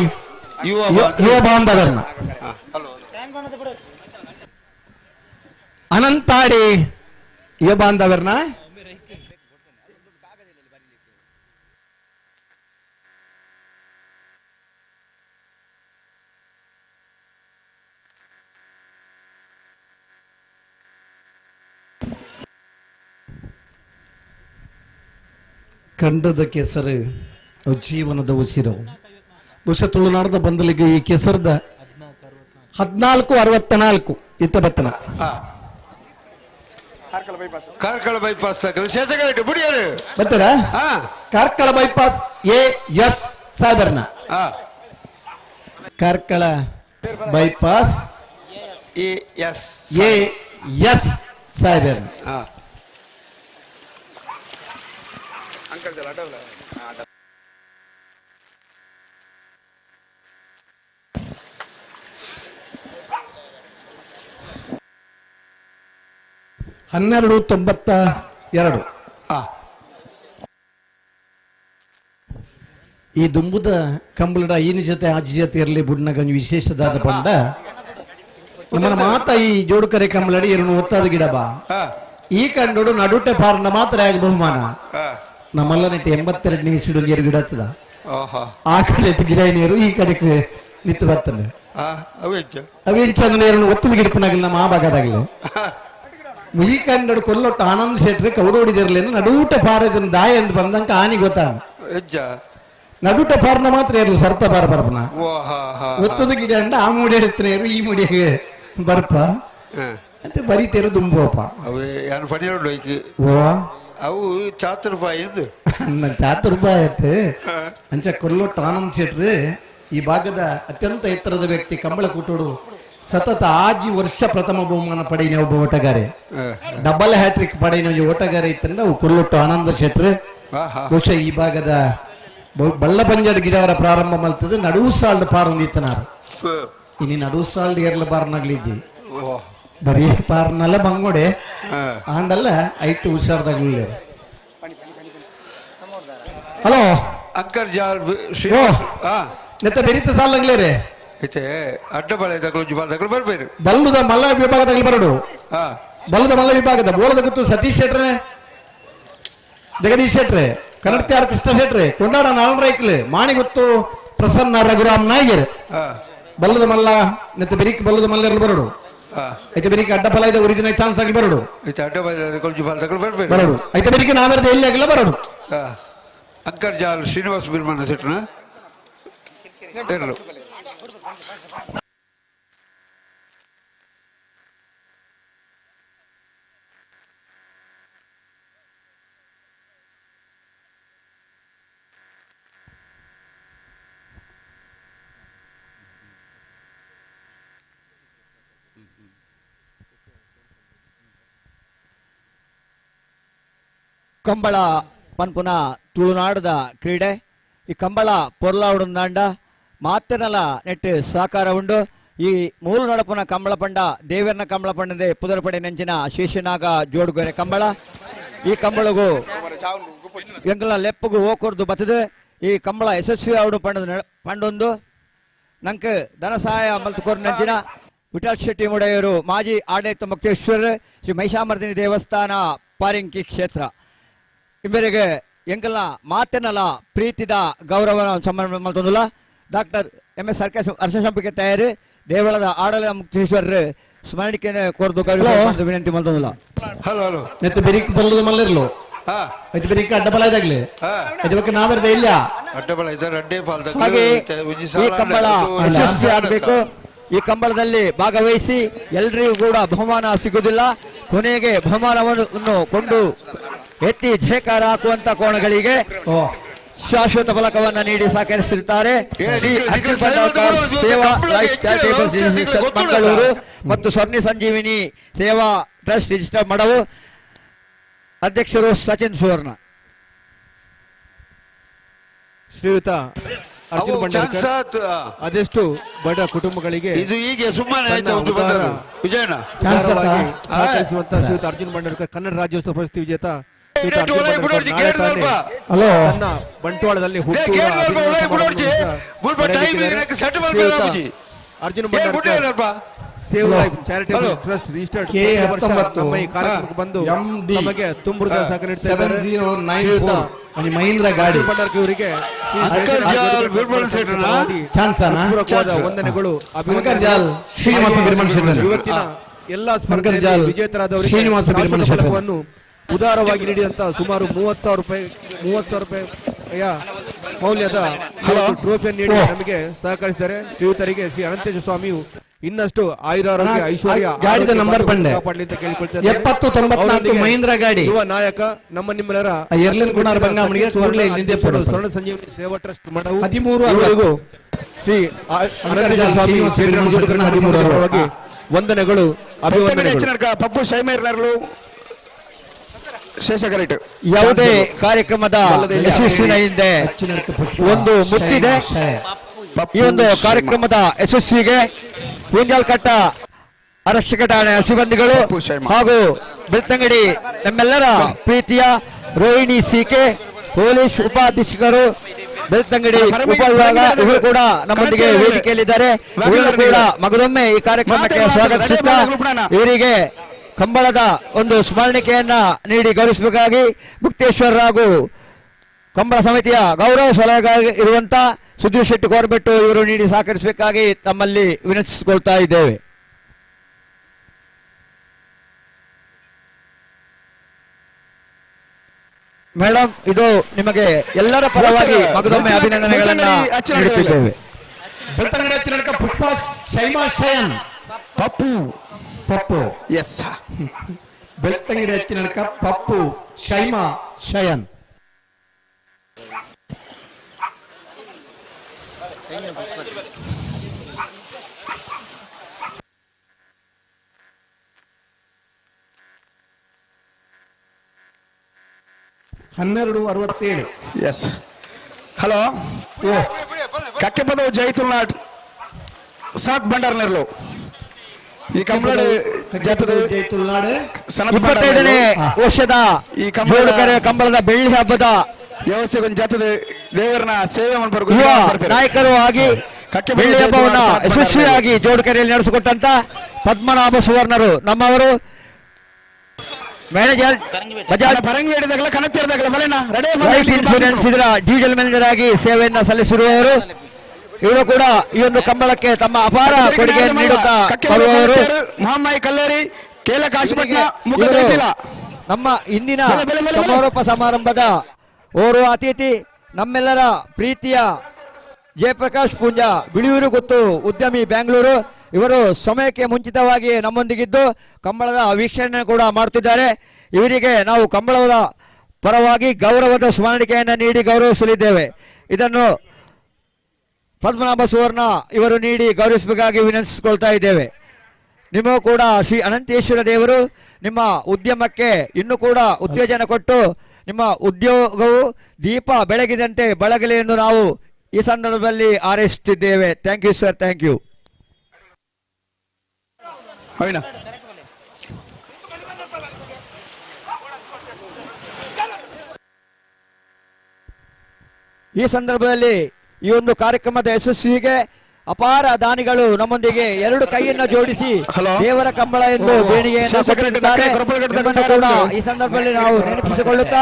ಯುವ ಬಾಂಧವರ್ನ, ಅನಂತಾಡಿ ಯುವ ಬಾಂಧವರ್ನ ಕಂಡದ ಕೆಸರು ಜೀವನದ ಉಸಿರು. ಬಹುಶಃ ತುಳುನಾಡದ ಬಂದಲಿಗೆ ಈ ಕೆಸರದ 1464 ಇತ್ತ ಬತ್ತನ ಕಾರ್ಕಳ ಬೈಪಾಸ್ ಬರ್ತಾರ. Karkala bypass A S ಸಾಹೇಬರ್ನ, Karkala bypass A S A S ಸಾಹೇಬರ್ನ. ಹನ್ನೆರಡು 92. ಈ ದುಂಬುದ ಕಂಬಳದ ಈನ ಜೊತೆ ಆಜಿ ಜೊತೆ ಇರಲಿ ಬುಡ್ನಗ ವಿಶೇಷದಾದ ಪಂಡ ನಮ್ಮನ ಮಾತ ಈ ಜೋಡುಕರೆ ಕಂಬಳಡಿ ಎರಡು ಒತ್ತಾದ ಗಿಡ ಬಾ ಈ ಕಂಡೋಡು ನಡುಟೆ ಪಾರನ ಮಾತ್ರ ಆಗ ಬಹುಮಾನ ನಮ್ಮಲ್ಲ ನೆಟ್ಟು 82ನೇ ಇಸಿಡು ನೀರು ಗಿಡ ಹತ್ತದ ಆ ಕಡೆ ಗಿಡ ನೀರು ಈ ಕಡೆಗೆ ನಿತ್ತು ಬರ್ತದೆ ಅವೆಂಚಂದ ನೀರನ್ನು ಒತ್ತದ ಗಿಡಪನಾಗಲಿ ನಮ್ಮ ಆ ಭಾಗದಾಗಲಿ ಈ ಕಂಡಡು ಕೊಲ್ಲೊಟ್ಟು ಆನಂದ್ ಶೆಟ್ರಿ ಕೌಡೋಡಿದಿರಲಿಲ್ಲ ನಡೂಟ ಪಾರದನ್ನ ದಾಯ ಎಂದು ಬಂದಂಕ ಆನಿ ಗೊತ್ತಾನ ನಡುಟ ಪಾರನ ಮಾತ್ರ ಇರಲು ಸರ್ತ ಪಾರ ಪರಪನ ಒತ್ತದ ಗಿಡ ಅಂಡ ಆ ಮೂಡಿ ಹೇಳ್ತಾನೆ ಈ ಮೂಡಿಗೆ ಬರ್ಪ ಅಂತ ಬರೀತೇರು ದುಂಬೋಪ ಅವು ಚಾತು ರೂಪಾಯಿ ಚಾತು ರೂಪಾಯಿ ಆಯ್ತು. ಅಂಚ ಕೊಲ್ಲೊಟ್ಟು ಆನಂದ್ ಶೆಟ್ರಿ ಈ ಭಾಗದ ಅತ್ಯಂತ ಎತ್ತರದ ವ್ಯಕ್ತಿ ಕಂಬಳ ಕೂಟೋಡು ಸತತ 5 ವರ್ಷ ಪ್ರಥಮ ಬಹುಮಾನ ಪಡೆಯಿನ ಒಬ್ಬ ಓಟಗಾರೆ, double hat trick ಪಡೆಯಿನ ಓಟಗಾರೆ ಇತ್ತಂದ್ರೆ ಅವು ಕೊಲ್ಲೊಟ್ಟು ಆನಂದ ಶೆಟ್ರು. ಬಹುಶಃ ಈ ಭಾಗದ ಬಳ್ಳಬಂಜಡ್ ಗಿಡವರ ಪ್ರಾರಂಭ ಮಲ್ತದೆ ನಡುವು ಸಾಲ್ದ ಪಾರೊಂದಿತ್ತನಾರು ಇನ್ನು ನಡುವು ಸಾಲ್ಡ್ ಏರ್ಲ ಪಾರನಾಗ್ಲಿಜ್ಜಿ ಬರೀ ಪಾರನಲ್ಲ ಬಂಗೋಡೆ ಆಂಡಲ್ಲ ಐತು ಹುಷಾರ್ದಾಗ್ಲಿಲ್ಲ. ಹಲೋ ಅಂಕರ್ ಜಾಲ್ ನೆತ್ತ ಬೆರಿತ ಸಾಲಾಗ್ಲೇರೆ ಇತ್ತೆ ಅಡ್ಡ ಬಳೆ ಬರ್ಬೇರು ಬಲ್ಲುದ ಮಲ್ಲ ವಿಭಾಗದಾಗಲಿ ಬರಡು ಬಲ್ಲದ ಮಲ್ಲ ವಿಭಾಗದ ಬೋಳದ ಗೊತ್ತು ಸತೀಶ್ ಶೆಟ್ರೆ, ಜಗದೀಶ್ ಶೆಟ್ರೆ, ಕನ್ನಡತ್ಯಾರ್ ಕೃಷ್ಣ ಶೆಟ್ರೆ, ಕೊಂಡಾಡ ನಾರಾಯಣ ರೈಕ್ಲೆ, ಮಾಣಿಗೊತ್ತು ಪ್ರಸನ್ನ ರಘುರಾಮ್ ನಾಯ್ಗರ್ ಬಲ್ಲದ ಮಲ್ಲ ನೆತ್ತ ಬೆರಿಕ್ ಬಲ್ಲದ ಮಲ್ಲ ಬರಡು ಐತೆ ಬೆರಿಕ್ ಅಡ್ಡ ಫಲ ಇದೆ ಒರಿಜಿನಲ್ ಚಾನ್ಸ್ ಆಗಿ ಬರಡು ಬರಡು ಐತೆ ಬೆರಿಕೆ ನಾವೆರದ ಎಲ್ಲಿ ಆಗಿಲ್ಲ ಬರಡು. ಅಂಕರ್ ಜಾಲ್ ಶ್ರೀನಿವಾಸ ಬಿರ್ಮಾನ ಶೆಟ್ರನ ಕಂಬಳ ಪನ್ಪುನ ತುಳುನಾಡದ ಕ್ರೀಡೆ. ಈ ಕಂಬಳ ಪೊರ್ಲಾವುಡುಂದಾಂಡ ಮಾತನಲ ನೆಟ್ಟು ಸಾಕಾರ ಉಂಡು. ಈ ಮೂಲು ನಡಪುನ ಕಂಬಳ ಪಂಡ ದೇವರನ ಕಂಬಳ ಪಂಡದೆ ಪುದರ್ಪಡೆ ನೆಂಚಿನ ಶೇಷನಾಗ ಜೋಡುಗೊರೆ ಕಂಬಳ. ಈ ಕಂಬಳಗು ಎಂಕಲ ಲೆಪ್ಪಗು ಓಕೊರ್ದು ಬತ್ತದೆ ಈ ಕಂಬಳ ಯಶಸ್ವಿ ಆವಡು ಪಂಡದ ಪಂಡೊಂದು ನಂಗೆ ಧನ ಸಹಾಯ ಮಲ್ತುಕೊರ್ ನೆಂಚಿನ ವಿಠಲ್ ಶೆಟ್ಟಿ ಮುಡೆಯವರು ಮಾಜಿ ಆಡಳಿತ ಮುಕ್ತೇಶ್ವರ ಶ್ರೀ ಮಹಿಷಾಮರ್ದಿನಿ ದೇವಸ್ಥಾನ ಪಾರಿಂಕಿ ಕ್ಷೇತ್ರ ಇಂಬರಿಗೆ ಎಂಕಲ್ನ ಮಾತಿನಲ ಪ್ರೀತಿದ ಗೌರವ ಸನ್ಮಾನ ಮಲ್ತೊಂದುಲ್ಲ. Doctor M S ಹರ್ಷ ಸಂಪಿಗೆ ತಯಾರಿ ದೇವಳದ ಆಡಳಿತ ಮುಕ್ತೇಶ್ವರರು ಸ್ಮರಣಿಕೆ ಕೋರ್ದು ವಿನಂತಿ ಮಲ್ತೊಂದುಲ್ಲ. ಹಲೋ ಹಲೋ ನೆತ್ತ ಬೆರಿಕ್ ಬಲ್ಲದ ಮಲ್ಲಿರ್ಲು ಐತೆ ಬೆರಿಕ್ ಅಡ್ಡ ಬಲ ಇದಾಗ್ಲಿ ಐತೆ ಬಗ್ಗೆ ನಾವೆರ್ದ ಇಲ್ಲ ಅಡ್ಡ ಬಲ ಇದ್ದಾರೆ ಅಡ್ಡೆ ಹಾಗೆ ಈ ಕಂಬಳ ಯಶಸ್ವಿ ಆಗಬೇಕು. ಈ ಕಂಬಳದಲ್ಲಿ ಭಾಗವಹಿಸಿ ಎಲ್ರಿಗೂ ಕೂಡ ಬಹುಮಾನ ಸಿಗುವುದಿಲ್ಲ. ಕೊನೆಗೆ ಬಹುಮಾನವನ್ನು ಕೊಂಡು ಎತ್ತಿ ಜಯಕಾರ ಹಾಕುವಂತ ಕೋಣಗಳಿಗೆ ಶಾಶ್ವತ ಫಲಕವನ್ನು ನೀಡಿ ಸಹಕರಿಸಿರುತ್ತಾರೆ. ಶ್ರೀ ಸೇವಾ ಲೈಫ್ ಚಾರಿಟೇಬಲ್ ಮಂಗಳೂರು ಮತ್ತು ಸ್ವರ್ಣಿ ಸಂಜೀವಿನಿ ಸೇವಾ ಟ್ರಸ್ಟ್ ರಿಜಿಸ್ಟರ್ ಮಡವು, ಅಧ್ಯಕ್ಷರು ಸಚಿನ್ ಸುವರ್ಣ. ಶ್ರೀಯುತ ಅರ್ಜುನ್ ಭಂಡಾರ್ಕರ್ ಅದೆಷ್ಟು ಬಡ ಕುಟುಂಬಗಳಿಗೆ ಇದು ಹೀಗೆ ಸುಮ್ಮನೆ ಸಹಕರಿಸುವಂತ ಶ್ರೀಯುತ ಅರ್ಜುನ್ ಭಂಡಾರ್ಕರ್ ಕನ್ನಡ ರಾಜ್ಯೋತ್ಸವ ಪ್ರಶಸ್ತಿ ವಿಜೇತ ತನ್ನ ಬಂಟ್ವಾಳದಲ್ಲಿ Arjun Bhandarkar save life charitable trust registered ನಮ್ಮ ಈ ಕಾರ್ಯಕ್ರಮಕ್ಕೆ ಬಂದು ನಮಗೆ ತುಂಬ ಸಹಕಾರ ನೀಡುತ್ತಾ ಇದ್ದಾರೆ. ಮಹೀಂದ್ರ ಗಾಡಿ ಭಂಡಾರ್ಕರ್ ಇವರಿಗೆ ವಂದನೆಗಳು. ಇವತ್ತಿನ ಎಲ್ಲಾ ಸ್ಪರ್ಧೆಯಲ್ಲಿ ವಿಜೇತರಾದವರಿಗೆ ಉದಾರವಾಗಿ ನೀಡಿದಂತ ಸುಮಾರು 30,000 ರೂಪಾಯಿ 30,000 ರೂಪಾಯಿಯ ಮೌಲ್ಯದ ಟ್ರೋಫಿಯನ್ನು ನೀಡಿ ನಮಗೆ ಸಹಕರಿಸಿದ್ದಾರೆ. ಶ್ರೀಯುತರಿಗೆ ಶ್ರೀ ಅನಂತೇಶ್ವರ ಸ್ವಾಮಿಯು ಇನ್ನಷ್ಟು ಆಯುರಾರೋಗ್ಯ ಐಶ್ವರ್ಯ ಗಾಡಿದ ನಂಬರ್ ಬಂಡೆ ಕಾಪಾಡಲಿ ಅಂತ ಕೇಳಿಕೊಳ್ತೇನೆ. 7094 ಮಹೀಂದ್ರ ಗಾಡಿ ಯುವ ನಾಯಕ ನಮ್ಮ ನಿಮ್ಮೆಲ್ಲರ ಸ್ವರ್ಣ ಸಂಜೀವಿನಿ ಸೇವಾ ಟ್ರಸ್ಟ್ ಮಾಡವು 13 ಶ್ರೀ ಅನಂತೇಶ್ವರ ಸ್ವಾಮಿ ವಂದನೆಗಳು ಅಭಿವಂದನೆಗಳು. ಪಪ್ಪು ಶೈಮೇರ್ನರ್ಲು ಯಾವುದೇ ಕಾರ್ಯಕ್ರಮದ ಯಶಸ್ಸಿನ ಹಿಂದೆ ಒಂದು ಮುತ್ತಿದೆ. ಈ ಒಂದು ಕಾರ್ಯಕ್ರಮದ ಯಶಸ್ವಿಗೆ ಪೂಂಜಾಲ್ಕಟ್ಟ ಆರಕ್ಷಕ ಠಾಣೆಯ ಸಿಬ್ಬಂದಿಗಳು ಹಾಗೂ ಬೆಳ್ತಂಗಡಿ ನಮ್ಮೆಲ್ಲರ ಪ್ರೀತಿಯ ರೋಹಿಣಿ ಸಿಕೆ ಪೊಲೀಸ್ ಉಪಾಧೀಕ್ಷಕರು ಬೆಳ್ತಂಗಡಿ ಉಪವಿಭಾಗ ಇವರು ಕೂಡ ನಮ್ಮೊಂದಿಗೆ ವೇದಿಕೆಯಲ್ಲಿದ್ದಾರೆ. ಇವರು ಕೂಡ ಮಗದೊಮ್ಮೆ ಈ ಕಾರ್ಯಕ್ರಮಕ್ಕೆ ಸ್ವಾಗತಿಸುತ್ತಾ ಇವರಿಗೆ ಕಂಬಳದ ಒಂದು ಸ್ಮರಣಿಕೆಯನ್ನ ನೀಡಿ ಗೌರವಿಸಬೇಕಾಗಿ ಮುಕ್ತೇಶ್ವರ ಹಾಗೂ ಕಂಬಳ ಸಮಿತಿಯ ಗೌರವ ಸಲಹೆಗಾಗಿ ಇರುವಂತಹ ಸುಧೀರ್ ಶೆಟ್ಟಿ ಕೋರ್ಬೆಟ್ಟು ಇವರು ನೀಡಿ ಸಹಕರಿಸಬೇಕಾಗಿ ತಮ್ಮಲ್ಲಿ ವಿನಂತಿಸಿಕೊಳ್ತಾ ಇದ್ದೇವೆ. ಮೇಡಮ್, ಇದು ನಿಮಗೆ ಎಲ್ಲರ ಪರವಾಗಿ ಮಗದೊಮ್ಮೆ ಅಭಿನಂದನೆಗಳನ್ನ ನೀಡುತ್ತಿದ್ದೇವೆ. ಪುಷ್ಪ ಶೈಮಾ ಶಯನ್ ಪಪ್ಪು ಪಪ್ಪು ಎಸ್ ಬೆಳ್ತಂಗಡಿ ಹಚ್ಚಿನಡ್ಕ ಪಪ್ಪು ಶೈಮಾ ಶಯನ್. ಹನ್ನೆರಡು 67. ಎಸ್ ಹಲೋ ಕಕ್ಕೆಪದವು ಜೈ ತುಳುನಾಡ್ ಸಾತ್ ಭಂಡಾರ್ನೆರ್ಲು ಈ ಕಂಬಳ ಜೈ ತುಳುನಾಡು 25ನೇ ವರ್ಷದ ಈ ಕಂಬಳದ ಬೆಳ್ಳಿ ಹಬ್ಬದ ವ್ಯವಸ್ಥೆ ಜಾತದ ದೇವರನ್ನ ಸೇವೆ ಯುವ ನಾಯಕರು ಆಗಿ ಬೆಳ್ಳಿ ಹಬ್ಬವನ್ನ ಯಶಸ್ವಿಯಾಗಿ ಜೋಡುಕೆರೆಯಲ್ಲಿ ನಡೆಸಿಕೊಟ್ಟಂತ ಪದ್ಮನಾಭ ಸುವರ್ಣರು ನಮ್ಮವರು. ಮ್ಯಾನೇಜರ್ ಬಜಾಜ್ ಲೈಫ್ ಇನ್ಶೂರೆನ್ಸ್ ಇದರ ಡಿವಿಷನ್ ಮ್ಯಾನೇಜರ್ ಆಗಿ ಸೇವೆಯನ್ನ ಸಲ್ಲಿಸಿರುವವರು. ಇವರು ಕೂಡ ಈ ಒಂದು ಕಂಬಳಕ್ಕೆ ತಮ್ಮ ಅಪಾರ ಕೊಡುಗೆಯನ್ನು ನೀಡುತ್ತಾ ಬರುವವರು. ನಮ್ಮ ಇಂದಿನ ಸಮಾರೋಪ ಸಮಾರಂಭದ ಓರ್ವ ಅತಿಥಿ ನಮ್ಮೆಲ್ಲರ ಪ್ರೀತಿಯ ಜಯಪ್ರಕಾಶ್ ಪೂಂಜಾ, ಬಿಳಿಯೂರು ಗೊತ್ತು ಉದ್ಯಮಿ, ಬ್ಯಾಂಗ್ಳೂರು. ಇವರು ಸಮಯಕ್ಕೆ ಮುಂಚಿತವಾಗಿ ನಮ್ಮೊಂದಿಗಿದ್ದು ಕಂಬಳದ ವೀಕ್ಷಣೆ ಕೂಡ ಮಾಡುತ್ತಿದ್ದಾರೆ. ಇವರಿಗೆ ನಾವು ಕಂಬಳದ ಪರವಾಗಿ ಗೌರವದ ಸ್ಮರಣಿಕೆಯನ್ನು ನೀಡಿ ಗೌರವಿಸಲಿದ್ದೇವೆ. ಇದನ್ನು ಪದ್ಮನಾಭ ಸುವರ್ಣ ಇವರು ನೀಡಿ ಗೌರವಿಸಬೇಕಾಗಿ ವಿನಂತಿಸಿಕೊಳ್ತಾ ಇದ್ದೇವೆ. ನಿಮಗೂ ಕೂಡ ಶ್ರೀ ಅನಂತೇಶ್ವರ ದೇವರು ನಿಮ್ಮ ಉದ್ಯಮಕ್ಕೆ ಇನ್ನೂ ಕೂಡ ಉತ್ತೇಜನ ಕೊಟ್ಟು ನಿಮ್ಮ ಉದ್ಯೋಗವು ದೀಪ ಬೆಳಗಿದಂತೆ ಬೆಳಗಲಿ ಎಂದು ನಾವು ಈ ಸಂದರ್ಭದಲ್ಲಿ ಹಾರೈಸುತ್ತಿದ್ದೇವೆ. Thank you sir, thank you. ಈ ಸಂದರ್ಭದಲ್ಲಿ ಈ ಒಂದು ಕಾರ್ಯಕ್ರಮದ ಯಶಸ್ವಿಗೆ ಅಪಾರ ದಾನಿಗಳು ನಮ್ಮೊಂದಿಗೆ ಎರಡು ಕೈಯನ್ನು ಜೋಡಿಸಿ ದೇವರ ಕಂಬಳ ಎಂದು ದೇಣಿಗೆಯನ್ನು ಕೊಟ್ಟಿರುತ್ತಾರೆ. ಕೂಡ ಈ ಸಂದರ್ಭದಲ್ಲಿ ನಾವು ನೆನಪಿಸಿಕೊಳ್ಳುತ್ತಾ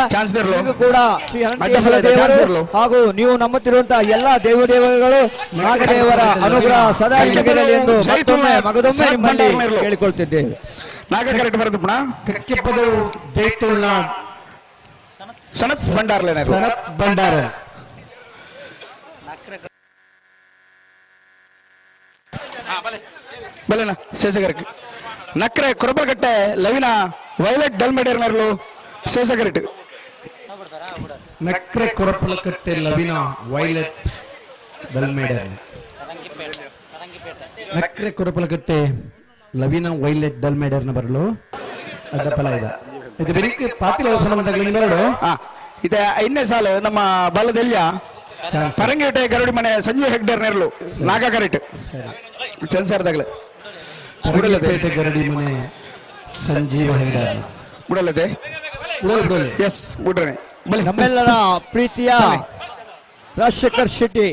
ಕೂಡ ಶ್ರೀ ಅನಂತೇಶ್ವರ ದೇವರು ಹಾಗೂ ನೀವು ನಂಬುತ್ತಿರುವಂತಹ ಎಲ್ಲಾ ದೇವದೇವರುಗಳು ನಾಗದೇವರ ಅನುಗ್ರಹ ಸದಾ ನಿಮಗಿರಲಿ ಎಂದು ಮತ್ತೊಮ್ಮೆ ಮಗದೊಮ್ಮೆ ನಿಮ್ಮಲ್ಲಿ ಕೇಳಿಕೊಳ್ತಿದ್ದೇವೆ. ಸನತ್ ಭಂಡಾರ, ಸನತ್ ಭಂಡಾರ. ಬಲೇನ ಶೇಷಗರಕ್ಕೆ ನಕ್ರೆ ಕೊರಬಲಕಟ್ಟೆ Lavina violet ಡಲ್ಮೆಡೇರ್ನರ್ಲು ಶೇಷಗರಿಟ್ ನಕ್ರೆ Korapalakatte Lavina violet ದಲ್ಮೇಡರ್. ನಕ್ರೆ Korapalakatte Lavina Violet ದಲ್ಮೇಡರ್ನ ಬರಲು ಅಡ್ಡಪಲ ಇದೆ. ಇದು ಬೆರಿಕ್ ಪಾತಿಲ ಸಂಬಂಧಗಳು ಬರಡು. ಇದೆ ಐದನೇ ಸಾಲು ನಮ್ಮ ಬಲದೆಲ್ಲ ಪರಂಗಿಟೆ ಗರುಡಿ ಮನೆ ಸಂಜೀವ ಹೆಗ್ಡೇರ್ ನೆರಳು ನಾಗ ಕರೆಕ್ಟ್ ಚನ್ಸರ್ದಾಗಲೇ ಪರಂಗಿಪೇಟೆ ಗರಡಿ ಮನೆ ಸಂಜೀವ ಹೆಗ್ಡೇರ್ ಬಿಡಲ್ಲದೆ ಎಸ್ ಬಿಡ್ರೆ. ನಮ್ಮೆಲ್ಲರ ಪ್ರೀತಿಯ ರಾಜಶೇಖರ್ ಶೆಟ್ಟಿ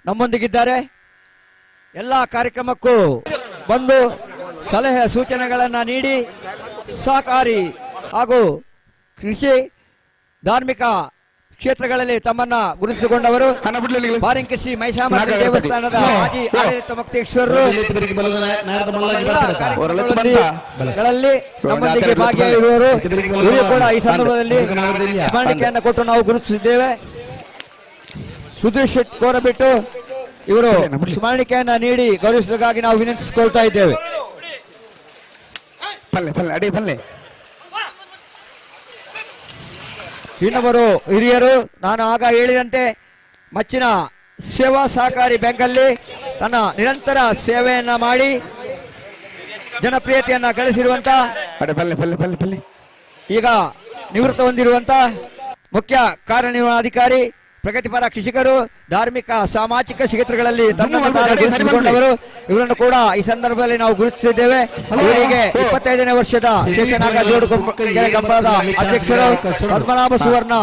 ನಮ್ಮೊಂದಿಗಿದ್ದಾರೆ. ಎಲ್ಲ ಕಾರ್ಯಕ್ರಮಕ್ಕೂ ಬಂದು ಸಲಹೆ ಸೂಚನೆಗಳನ್ನು ನೀಡಿ ಸಹಕಾರಿ ಹಾಗೂ ಕೃಷಿ ಧಾರ್ಮಿಕ ಕ್ಷೇತ್ರಗಳಲ್ಲಿ ತಮ್ಮನ್ನ ಗುರುತಿಸಿಕೊಂಡವರು ಬಾರಿಂಕಿ ಮೈಸಾಮರ ದೇವಸ್ಥಾನದ ಮಾಜಿ ಆಡಳಿತ ಮುಕ್ತೇಶ್ವರರು ಗಳಲ್ಲಿ ನಮ್ಮೊಂದಿಗೆ ಭಾಗಿಯಾಗಿರುವವರು. ಇವರು ಕೂಡ ಈ ಸಂದರ್ಭದಲ್ಲಿ ಸ್ಮರಣಿಕೆಯನ್ನು ಕೊಟ್ಟು ನಾವು ಗುರುತಿಸಿದ್ದೇವೆ. ಸುಧೀರ್ ಶೆಟ್ಟಿ ಕೋರಬಿಟ್ಟು ಇವರು ಸ್ಮರಣಿಕೆಯನ್ನ ನೀಡಿ ಗೌರವಿಸುವುದಕ್ಕಾಗಿ ನಾವು ವಿನಂತಿಸಿಕೊಳ್ತಾ ಇದ್ದೇವೆ. ಇನ್ನೊಬ್ಬರು ಹಿರಿಯರು, ನಾನು ಆಗ ಹೇಳಿದಂತೆ ಮಚ್ಚಿನ ಸೇವಾ ಸಹಕಾರಿ ಬ್ಯಾಂಕಲ್ಲಿ ತನ್ನ ನಿರಂತರ ಸೇವೆಯನ್ನ ಮಾಡಿ ಜನಪ್ರಿಯತೆಯನ್ನ ಗಳಿಸಿರುವಂತ ಈಗ ನಿವೃತ್ತ ಹೊಂದಿರುವಂತ ಮುಖ್ಯ ಕಾರ್ಯನಿರ್ವಹಣಾಧಿಕಾರಿ, ಪ್ರಗತಿಪರ ಕೃಷಿಕರು, ಧಾರ್ಮಿಕ ಸಾಮಾಜಿಕ ಕ್ಷೇತ್ರಗಳಲ್ಲಿ ತನ್ನನ್ನು ಗುರುತಿಸಿಕೊಂಡವರು. ಇವರನ್ನು ಕೂಡ ಈ ಸಂದರ್ಭದಲ್ಲಿ ನಾವು ಗುರುತಿಸಿದ್ದೇವೆ. ಇವರಿಗೆ 25ನೇ ವರ್ಷದ ಶೇಷನಾಗ ಜೋಡು ಕಂಬಳದ ಅಧ್ಯಕ್ಷರು ಪದ್ಮನಾಭ ಸುವರ್ಣ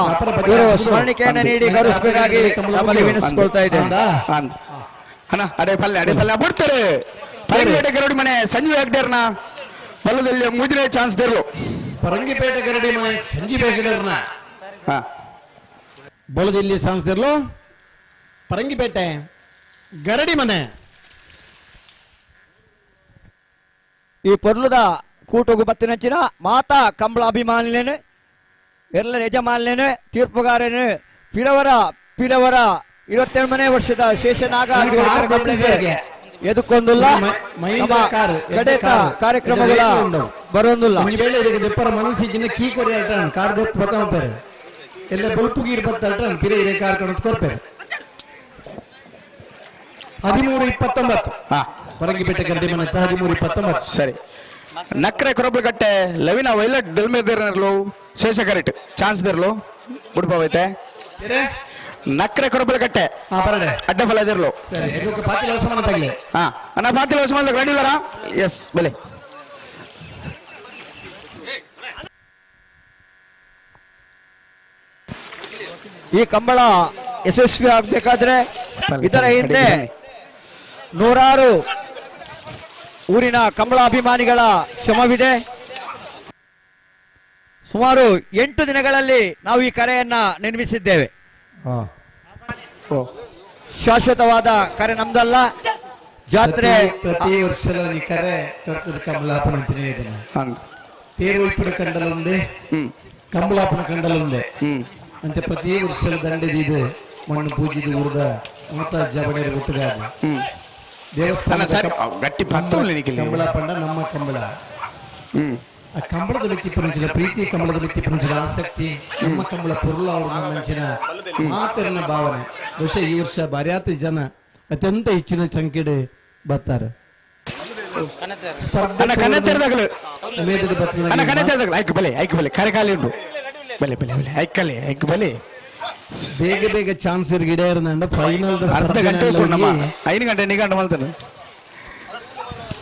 ಇವರು ಸ್ಮರಣಿಕೆಯನ್ನು ನೀಡಿ ಗೌರವಿಸಬೇಕಾಗಿ ನಮ್ಮಲ್ಲಿ ವಿನಂತಿಸಿಕೊಳ್ತಾ ಇದ್ದೇನೆ. ಪರಂಗಿಪೇಟೆ ಗರಡಿ ಮನೆ ಸಂಜೀವ ಹೆಗ್ಡೇರ್ನ ಬಲದಲ್ಲಿ ಮೂರನೇ ಚಾನ್ಸ್ ದೇರ್ಲು. ಪರಂಗಿಪೇಟೆ ಗರಡಿ ಮನೆ ಸಂಜೀವ ಹೆಗ್ಡೇರ್ನ ಬಲದಲ್ಲಿ ಸಾಂಸ್ದಿರ್ಲು ಪರಂಗಿಪೇಟೆ ಗರಡಿ ಮನೆ. ಈ ಪೊರ್ಲುದ ಕೂಟಗು ಬತ್ತಿನಂಚಿನ ಮಾತಾ ಕಂಬಳ ಅಭಿಮಾನಿಲೇನು ಎಲ್ಲ ಯಜಮಾನ್ಲೇನು ತೀರ್ಪುಗಾರನು ಪಿರವರ ಪಿರವರ 27ನೇ ವರ್ಷದ ಶೇಷನಾಗ ಎದಕ್ಕೊಂದಿಲ್ಲ ಕಾರ್ಯಕ್ರಮಗಳ ಬರೋದಿಲ್ಲ. ಮನಸ್ಸಿನ ಕೀ ಕೊರಿ ಕಾರ್ ದೆಪ್ಪ ಎಲ್ಲ ಬೊಲ್ಪು ಗೀರ್ ಬತ್ತಲ್ಟ ಪಿರೆ ಇರೆ ಕಾರ್ ಕಣತ್ ಕೊರ್ಪೇರು. 13:29. ಪರಂಗಿಪೇಟೆ ಗರಡಿ ಮನೆ 13:29. ಸರಿ. ನಕ್ರೆ ಕೊರಬಲಕಟ್ಟೆ ಲವಿನ ವೈಲಟ್ ಡಲ್ಮೇದಿರ್ಲು ಶೇಷ ಕರೆಕ್ಟ್ ಚಾನ್ಸ್ ದಿರ್ಲು ಬುಡ್ಬಾವೈತೆ. ನಕ್ರೆ ಕೊರಬಲಕಟ್ಟೆ ಅಡ್ಡ ಫಲ ಇದಿರ್ಲು. ಸರಿ ಪಾತಿಲ ಹೊಸಮಾನ ತಗಲಿ. ಹಾ ಅಣ್ಣ ಪಾತಿಲ ಹೊಸಮಾನ ರೆಡಿ ಇಲ್ಲಾರ? ಎಸ್ ಬಲೆ. ಈ ಕಂಬಳ ಯಶಸ್ವಿ ಆಗ್ಬೇಕಾದ್ರೆ ಇದರ ಹಿಂದೆ ನೂರಾರು ಊರಿನ ಕಂಬಳ ಅಭಿಮಾನಿಗಳ ಶ್ರಮವಿದೆ. ಸುಮಾರು 8 ದಿನಗಳಲ್ಲಿ ನಾವು ಈ ಕರೆಯನ್ನ ನಿರ್ಮಿಸಿದ್ದೇವೆ. ಶಾಶ್ವತವಾದ ಕರೆ ನಮ್ದಲ್ಲ. ಜಾತ್ರೆ ಪ್ರತಿ ವರ್ಷ ಕರೆ ಕರ್ತದ ಕಮಲಾಪನ ತೇರು ಉಲ್ಪಡ ಕಂಡಲುಂದೆ ಕಮಲಾಪನ ಕಂಡಲುಂದೆ ಅಂತ ಪ್ರತಿ ವರ್ಷ ದಂಡೆದಿದೆ ಮಣ್ಣು ಪೂಜಿದ ಊರದ ಮಾತಾ ಜಬಣೆ ಗೊತ್ತದೆ. ದೇವಸ್ಥಾನ ಗಟ್ಟಿ ಕಂಬಳ ಪಂಡ ನಮ್ಮ ಕಂಬಳ. ಆ ಕಂಬಳದ ವ್ಯಕ್ತಿ ಪುರಂಚಿನ ಪ್ರೀತಿ, ಕಂಬಳದ ವ್ಯಕ್ತಿ ಪುರಂಚಿನ ಆಸಕ್ತಿ, ನಮ್ಮ ಕಂಬಳ ಪೊರುಳು ಅವ್ರ ನಂಚಿನ ಮಾತರಿನ ಭಾವನೆ. ಬಹುಶಃ ಈ ವರ್ಷ ಬಾರ್ಯಾತ ಜನ ಅತ್ಯಂತ ಹೆಚ್ಚಿನ ಸಂಖ್ಯೆ ಬರ್ತಾರೆ. ಬೇಗ ಬೇಗ ಚಾನ್ಸ್ ಗಿಡ ಫೈನಲ್ ಅರ್ಧ ಗಂಟೆ 5 ಗಂಟೆ ನಿಗಂಟ ಮಾಡ್ತಾನೆ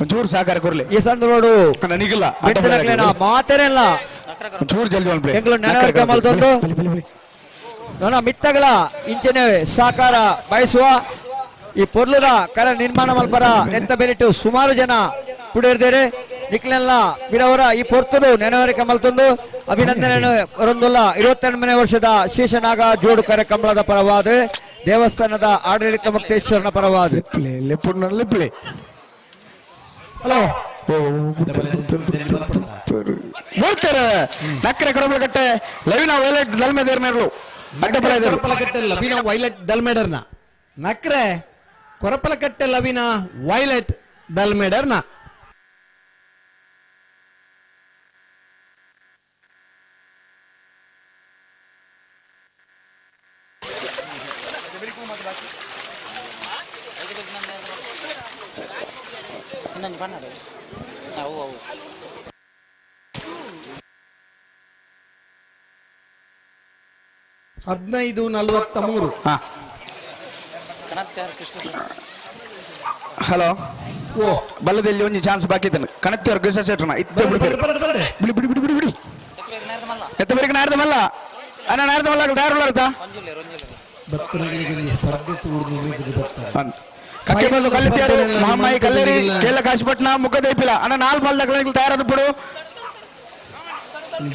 ಒಂಚೂರು ಸಹಕಾರ ಕೊರ್ಲಿ. ಈ ಸಂದರ್ಭ ನಿಗಲ್ಲ ಮಾತೇನಲ್ಲ ಒಂಚೂರು ಜಲ್ದಿ ನನ್ನ ಮಿತ್ತಗಳ ಇಂಚಿನ ಸಹಕಾರ ಬಯಸುವ ಈ ಪೊರ್ಲುದ ಕರ ನಿರ್ಮಾಣ ಮಲ್ಪರ ಎಂತ ಬೆಲಿಟ್ಟು ಸುಮಾರು ಜನ ಪುಡಿರ್ದೇರೆ ನಿಕ್ಲೆಲ್ಲ ಬಿರವರ ಈ ಪೊರ್ತುಡು ನೆನವರಿಕೆ ಮಲ್ತೊಂದು ಅಭಿನಂದನೆ ಹೊರೊಂದುಲ್ಲ. 28ನೇ ವರ್ಷದ ಶೇಷನಾಗ ಜೋಡು ಕರೆ ಕಂಬಳದ ಪರವಾದ ದೇವಸ್ಥಾನದ ಆಡಳಿತ ಮುಕ್ತೇಶ್ವರನ ಪರವಾದ. ಹಲೋ ನಕ್ಕರೆ ಕೊರಬಲಕಟ್ಟೆ ಲವಿನ ವೈಲೆಟ್ ದಲ್ಮೇದೇರ್ನರ್ಲು ಕೊರಪಲಕಟ್ಟೆ ಲವಿನ ವೈಲೆಟ್ ದಲ್ಮೇಡರ್ನ ನಕ್ರೆ ಕೊರಪಲಕಟ್ಟೆ ಲವಿನ ವೈಲೆಟ್ ದಲ್ಮೇಡರ್ನ. ಹದಿನೈದು ನಲವತ್ತ ಮೂರು. ಹಲೋ, ಓ ಬಲ್ಲದಲ್ಲಿ ಒಂಜಿ ಚಾನ್ಸ್ ಬಾಕಿ ಇದ್ದಾನೆ. ಕಣತ್ತಿ ಕೃಷ್ಣ ಶೆಟ್ಟರ್ನ ಇತ್ತೆ ಬಿಡ್ತಾರೆ. ಬಿಡಿ ಬಿಡಿ ಬಿಡಿ ಬಿಡಿ ಬಿಡಿ. ಎತ್ತ ಬೇರೆ ನಾಡ್ದ ಮಲ್ಲ ಅಣ್ಣ, ನಾಡ್ದ ಮಲ್ಲ ತಯಾರು. ಭಕ್ತರಿಗೆ ಸ್ಪರ್ಧೆ ತೂರ್ದು ಬರ್ತಾರೆ. ಕಕ್ಕೆ ಬಂದು ಕಲ್ಲಿತ್ಯಾರು ಮಹಮ್ಮಾಯಿ ಕಲ್ಲೇರಿ ಕೇಳ ಕಾಶಿಪಟ್ನ ಮುಗ್ಗದೈಪಿಲ್ಲ ಅಣ್ಣ. ನಾಲ್ ಬಾಲ್ ತಯಾರಾದ ಬಿಡು.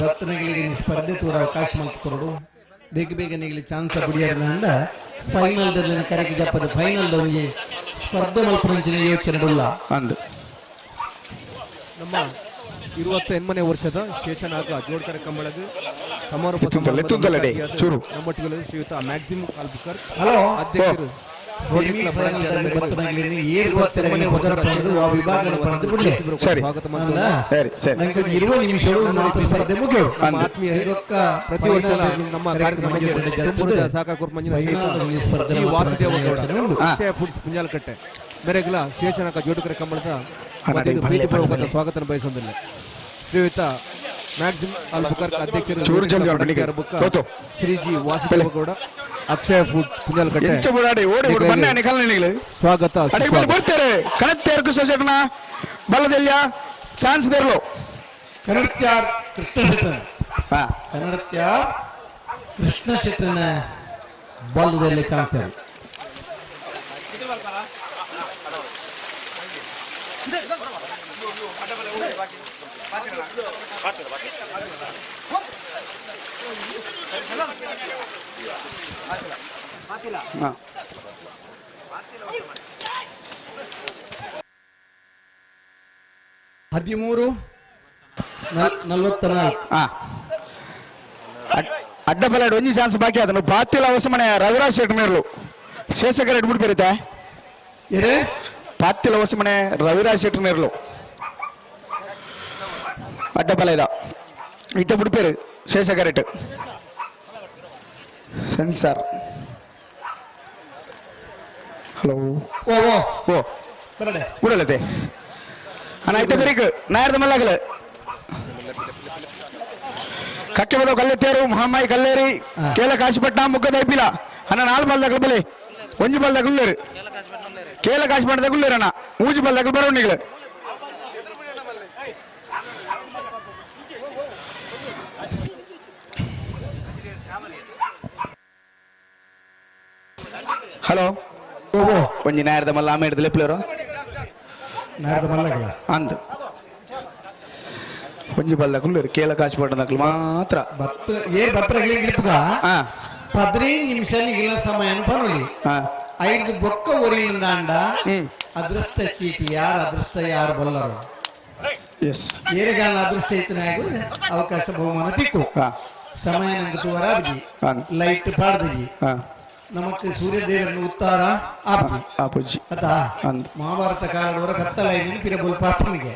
ಭಕ್ತರಿಗೆ ಸ್ಪರ್ಧೆ ತೂರ ಅವಕಾಶ ಮಲ್ತ್ಕೊರಡು. ಬೇಗ ಬೇಗ ನಿಗಲಿ ಚಾನ್ಸ್ ಬುಡಿಯಾರ್ನ ಫೈನಲ್ ಕರೆಗೆ ಜಪ್ಪದ ಫೈನಲ್ ಒಂಜಿ ಸ್ಪರ್ಧೆ ಮಲ್ಪುನಂಚಿನ ಯೋಚನೆ ಉಲ್ಲ. ಅಂದು ನಮ್ಮ 28ನೇ ವರ್ಷದ ಶೇಷನಾಗ ಜೋಡ್ಕರ ಕಂಬಳದ ಸಮಾರೋಪ ಎತ್ತುತ್ತಲ್ಲ, ಎತ್ತುತ್ತಲ್ಲ ಡೇ, ಚೂರು. ನಮ್ಮೊಟ್ಟಿಗೆ ಶ್ರೀಯುತ ಮ್ಯಾಕ್ಸಿಮ್ ಅಲ್ಬುಕರ್ ಹಲೋ. ಅಧ್ಯಕ್ಷರು ಸರಿ. ಸರಿ, ಸರಿ. ಸ್ಪರ್ಧೆ ಮುಗಿಯೋಡು. ನಮ್ಮ ಆತ್ಮೀಯರೇ, ಪ್ರತಿ ವರ್ಷ ನಮ್ಮ ಕಾರ್ಯಕ್ರಮಕ್ಕೆ ತುಮಕೂರು ಸಹಕಾರ ಕೊರ್ಪಂಜಿನ ಶ್ರೀಯುತ ಜಿ ವಾಸುದೇವ ಗೌಡ, ಅಕ್ಷಯ ಫುಡ್ಸ್ ಪುಂಜಾಲಕಟ್ಟೆ ಮೇರೆಗಲ ಶೇಷನಾಗ ಜೋಡುಕರ ಕಂಬಳದ ವತಿಯಿಂದ ಪ್ರೀತಿಪೂರ್ವಕ ಸ್ವಾಗತ ಬಯಸುವುದಿಲ್ಲ. ಶ್ರೀಯುತ ಮ್ಯಾಕ್ಸಿಮ್ ಅಲ್ಬುಕರ್ ಅಧ್ಯಕ್ಷರು ಚೂರು ಜಲ್ದಿ ಹೊರಡಿ. ಬುಕ್ಕ ಗೊತ್ತು. ಶ್ರೀ ಜಿ ವಾಸುದೇವ ಗೌಡ, ಅಕ್ಷಯ ಫುಡ್ ಪುಂಜಾಲಕಟ್ಟೆ ಎಂಚ ಬುಡಾಡಿ ಓಡಿ ಓಡಿ ಬನ್ನಿ ಅನೆ ಕಲ್ನಿಗಳು. ಸ್ವಾಗತ ಅಡೆ ಬಲ್ಲಿ ಬರ್ತಾರೆ. ಕಣತ್ತೇರ್ ಕೃಷ್ಣ ಶೆಟ್ಟರ್ನ ಬಲ್ಲದೆಲ್ಲ ಚಾನ್ಸ್ ದೇರ್ಲು. ಕನ್ನಡತ್ಯಾರ್ ಕೃಷ್ಣ ಶೆಟ್ಟನ, ಕನ್ನಡತ್ಯಾರ್ ಕೃಷ್ಣ ಶೆಟ್ಟನ ಬಲ್ಲದಲ್ಲಿ ಕಾಣ್ತಾರೆ. ಹದಿಮೂರು ನಲವತ್ತ ನಾಲ್ಕು. ಅಡ್ಡ ಬಲಾಡ್ ಒಂಜಿ ಚಾನ್ಸ್ ಬಾಕಿ. ಅದನ್ನು ಬಾತಿಲ ಹೊಸಮನೆ ರವಿರಾಜ್ ಶೆಟ್ ಮೇರ್ಲು ಶೇಷಕರ ಇಟ್ಬಿಟ್ಟು ಬರುತ್ತೆ. ಏನೇ ಪಾತಿಲ ಹೊಸಮನೆ ರವಿರಾಜ್ ಶೆಟ್ ಮೇರ್ಲು ಅಡ್ಡ ಬಲ ಇದ ಇತ್ತ ಬಿಡ್ಪೇರು ಶೇಷಕರೆಟ್ ಸೆನ್ಸಾರ್. ಹಲೋ. ಓ ಓ ಓ ಬರಡೆ. ಬಿಡಲತೆ ಅಣ್ಣ ಇತ್ತ ಬರೀಕ್ ನಾಯರ್ದ ಮಲ್ಲಾಗಲ. ಕಕ್ಕೆ ಬದೋ ಕಲ್ಲೆತ್ತೇರು ಮಹಾಮಾಯಿ ಕಲ್ಲೇರಿ ಕೇಳ ಕಾಶಿಪಟ್ನ ಮುಗ್ಗದ ಐಪಿಲ ಅಣ್ಣ. ನಾಲ್ ಬಾಲ್ ದಗಲು ಬಲೆ, ಒಂಜಿ ಬಾಲ್ ದಗಲು ಕೇಳ ಕಾಶಿಪಟ್ನ ದಗುಲ್ಲೇರು ಅಣ್ಣ. ಮೂಜಿ ಬಾಲ್ ದಗಲು ಬರೋಣಿಗಳು. ಹಲೋ, ಒಂಜಿ ನಾಯರ್ದ ಮಲ್ಲ ಆಮೆ ಹಿಡ್ದು ಲೆಪ್ಲೇರು. ನಾಯರ್ದ ಮಲ್ಲಗಲ ಅಂದ್ ಒಂಜಿ ಬಲ್ಲ ಕುಳ್ಳೇರು ಕೇಳ ಕಾಶಿಪಟ್ನ ದಕ್ಲು ಮಾತ್ರ. ಬತ್ತ ಏರ್ ಬತ್ತರಗಲಿ ಗಿಲ್ಪುಗ 15 ನಿಮಿಷ ನಿಗಿಲ್ಲ ಸಮಯ ಪನೊಲಿ. ಐದು ಬೊಕ್ಕ ಒರಿಯಿಂದ ಅದೃಷ್ಟ ಚೀಟಿ ಯಾರು ಅದೃಷ್ಟ ಯಾರು ಬಲ್ಲರು. ಎಸ್ ಏರೆಗಾಲ ಅದೃಷ್ಟ ಇತ್ತನಾಗು ಅವಕಾಶ ಬಹುಮಾನ ತಿಕ್ಕು. ಸಮಯ ನಂಗೆ ತುವರಾಬ್ಜಿ ಲೈಟ್ ಪಾಡ್ದಜಿ ನಮಕ್ ಸೂರ್ಯದೇವರನ್ನು ಉತ್ತಾರ ಆಪ್ಜಿ ಆಪುಜಿ ಅತಾ. ಮಹಾಭಾರತ ಕಾಲದವರ ಕತ್ತಲೈನಿನ ಪಿರಬುಲ್ ಪಾತ್ರನಿಗೆ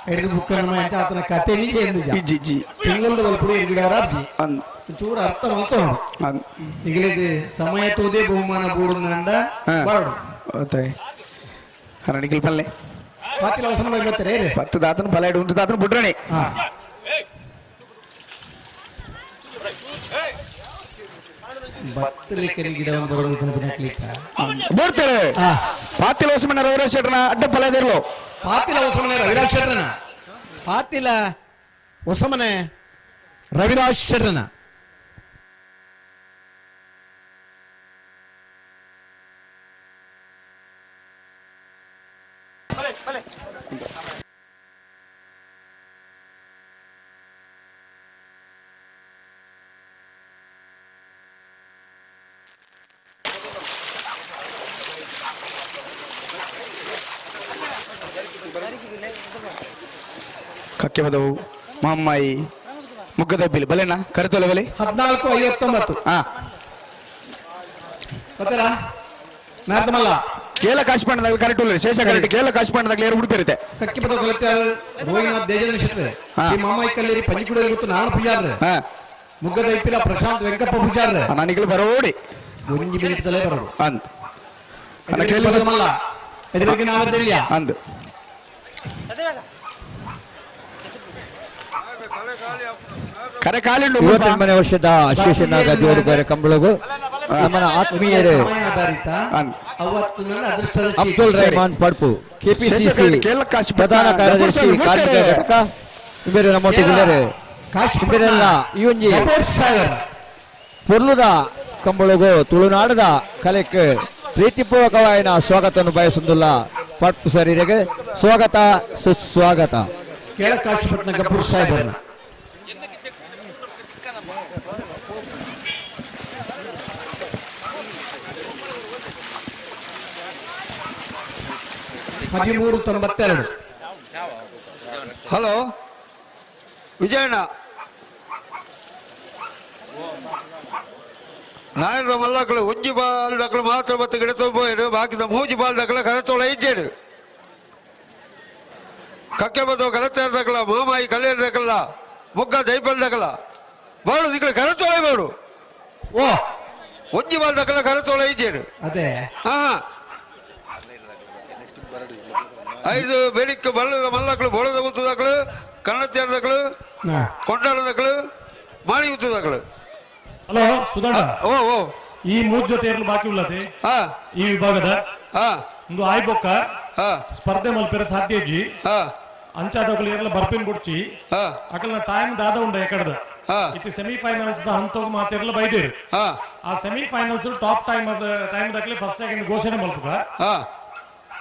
ಹಿಡಿದು ಬುಕ್ಕನ್ನು ಅಂತ ಆತನ ಕತೆ ನಿಜ ಎಂದಿಜ. ಇಜ್ಜಿ ಇಜ್ಜಿ. ತಿಂಗಳದ ಬಲ್ಪುಡು ಎರ್ಗಿಡಾರ ಆಬ್ಜಿ ಚೂರು ಅರ್ಥ ಮಲ್ತೋಡು. ಈಗಲಿದು ಸಮಯ ತೋದೆ ಬಹುಮಾನ ಬೂಡುಂದ ಬರಡು. ಅರಣಿಕಲ್ ಪಲ್ಲೆ ಪಾತಿಲ ಅವಸರ ಬರ್ತಾರೆ. ಪತ್ತು ದಾತನ ಬಲ ಇಡು ಉಂಟು ದಾತನ ಬುಡ್ರಣಿ. ಬತ್ತಲಿಕ್ಕೆ ಗಿಡವನ್ನು ಬರೋದು ಕ್ಲಿಕ್ಕ ಬರ್ತಾರೆ. ಪಾತಿಲ ಹೊಸಮನೆ ರವಿರಾಜ್ ಶೆಟ್ಟರ್ನ ಅಡ್ಡ ಫಲ ಇರ್ಲು. ಪಾತಿಲ ಹೊಸಮನೆ ರವಿರಾಜ್ ಶೆಟ್ಟರ್ನ, ಪಾತಿಲ ಹೊಸಮನೆ ರವಿರಾಜ್ ಶೆಟ್ಟರ್ನ. ಕಕ್ಕೆ ಬದವು ಮಾಮ್ಮಾಯಿ ಮುಗ್ಗದ ಬಿಲ್ ಬಲೆನಾ ಕರೆತೋಲೆ ಬಲೆ. 14:59. ಗೊತ್ತಾರ ನಾರ್ತಮಲ್ಲ. ಕೇಳ ಕಾಶಿಪಣ್ಣದಾಗ ಕರೆಕ್ಟ್ ಉಲ್ಲ ಶೇಷ ಕರೆಕ್ಟ್. ಕೇಳ ಕಾಶಿಪಣ್ಣದಾಗ ಏರು ಉಡುಪಿರುತ್ತೆ. ಕಕ್ಕಿ ಬದವು ಕಲಿತಾರ ರೋಹಿನಾಥ್ ದೇಜನ ಶೆಟ್ರೆ, ಶ್ರೀ ಮಾಮಾಯಿ ಕಲ್ಲೇರಿ ಪಂಜಿಕುಡಲ್ಲಿ ಗೊತ್ತು ನಾರಾಯಣ ಪೂಜಾರ್ರೆ, ಮುಗ್ಗದ ಐಪಿಲ ಪ್ರಶಾಂತ್ ವೆಂಕಪ್ಪ ಪೂಜಾರ್ರೆ. ನನಗೆ ಬರೋಡಿ. ಒಂಜಿ ಮಿನಿಟ್ ತಲೆ ಬರೋಡು ಅಂತ ಅಂದ್ ಕರೆ ಕಾಲಿಂಡು 29ನೇ ವರ್ಷದ ಶೇಷನಾಗ ಜೋಡುಗಾರೆ ಕಂಬಳಗು ನಮ್ಮನ ಆತ್ಮೀಯರೇ ಅಬ್ದುಲ್ ರೆಹಮಾನ್ ಪಡ್ಪು ಕೆಪಿಸಿಸಿ ಪ್ರಧಾನ ಕಾರ್ಯದರ್ಶಿ ಕಾರ್ಮಿಕ ಘಟಕ ಬೇರೆ ನಮ್ಮೊಟ್ಟಿಗೆ ಬೇರೆಲ್ಲ ಈ ಒಂಜಿ ಪೊರ್ಲುದ ಕಂಬಳಗು ತುಳುನಾಡದ ಕಲೆಕ್ ಪ್ರೀತಿಪೂರ್ವಕವಾಯಿನ ಸ್ವಾಗತವನ್ನು ಬಯಸುವುದಿಲ್ಲ ಪಡ್ಪು ಸರೀರಿಗೆ ಸ್ವಾಗತ ಸುಸ್ವಾಗತ. ಕೇಳಕಾಶಿಪಟ್ಟಣ ಗಬ್ಬೂರ್ ಸಾಹೇಬರನ್ನ 1392. ಹಲೋ ವಿಜಯಣ್ಣ, ನಾಯನ ಮಲ್ಲಕ್ಕಳು ಒಂಜಿ ಬಾಲ್ ದಕ್ಕಲು ಮಾತ್ರ ಮತ್ತು ಗಿಡ ಪೋಯರು, ಬಾಕಿದ ಮೂಜಿ ಬಾಲ್ ದಕ್ಕಲ ಕರೆತೋಳ ಇಜ್ಜೇರು ಕಕ್ಕೆ ಬದ್ದು ಕರೆತೇರ್ ದಕ್ಕಲ ಮಾಮಾಯಿ ಕಲ್ಲೇರ್ ದಕ್ಕಲ್ಲ ಮುಗ್ಗ ದೈಪಲ್ ದಕ್ಕಲ ಬಾಳು ದಿಕ್ಕಲು ಕರೆತೋಳೆ ಬಾಡು. ಓ ಒಂಜಿ ಬಾಲ್ ದಕ್ಕಲ ಕರೆತೋಳ ಇಜ್ಜೇರು. ಅದೇ ಹಾ ಐದು ಬೆಳಿಗ್ಗೆ ಬಲ್ಲದ ಮಲ್ಲಕ್ಕಳು ಬೋಳದ ಉತ್ತದಕ್ಕಳು ಕನ್ನಡ ಕೊಂಡಾಡದಕ್ಕಳು ಮಾಣಿ ಉತ್ತದಕ್ಕಳು. ಹಲೋ ಸುಧಣ್ಣ, ಓ ಓ ಈ ಮೂರ್ ಜೊತೆ ಇರಲು ಬಾಕಿ ಉಳ್ಳದೆ ಈ ವಿಭಾಗದ ಒಂದು ಆಯ್ಬೊಕ್ಕ ಸ್ಪರ್ಧೆ ಮಲ್ಪೆರ ಸಾಧ್ಯ ಇಜ್ಜಿ ಅಂಚಾದಕ್ಕಳು ಇರಲ ಬರ್ಪಿನ್ ಬುಡ್ಚಿ ಅಕಲ್ನ ಟೈಮ್ ದಾದ ಉಂಡ ಎಕಡದ ಇತ್ತು ಸೆಮಿಫೈನಲ್ಸ್ ಹಂತೋಗ ಮಾತಿರಲ ಬೈದೇರು. ಆ ಸೆಮಿಫೈನಲ್ಸ್ ಟಾಪ್ ಟೈಮ್ ಟೈಮ್ ದಕ್ಕಲೆ ಫಸ್ಟ್ ಸೆಕೆಂಡ್ ಘೋಷಣೆ ಮಲ್ಪುಗ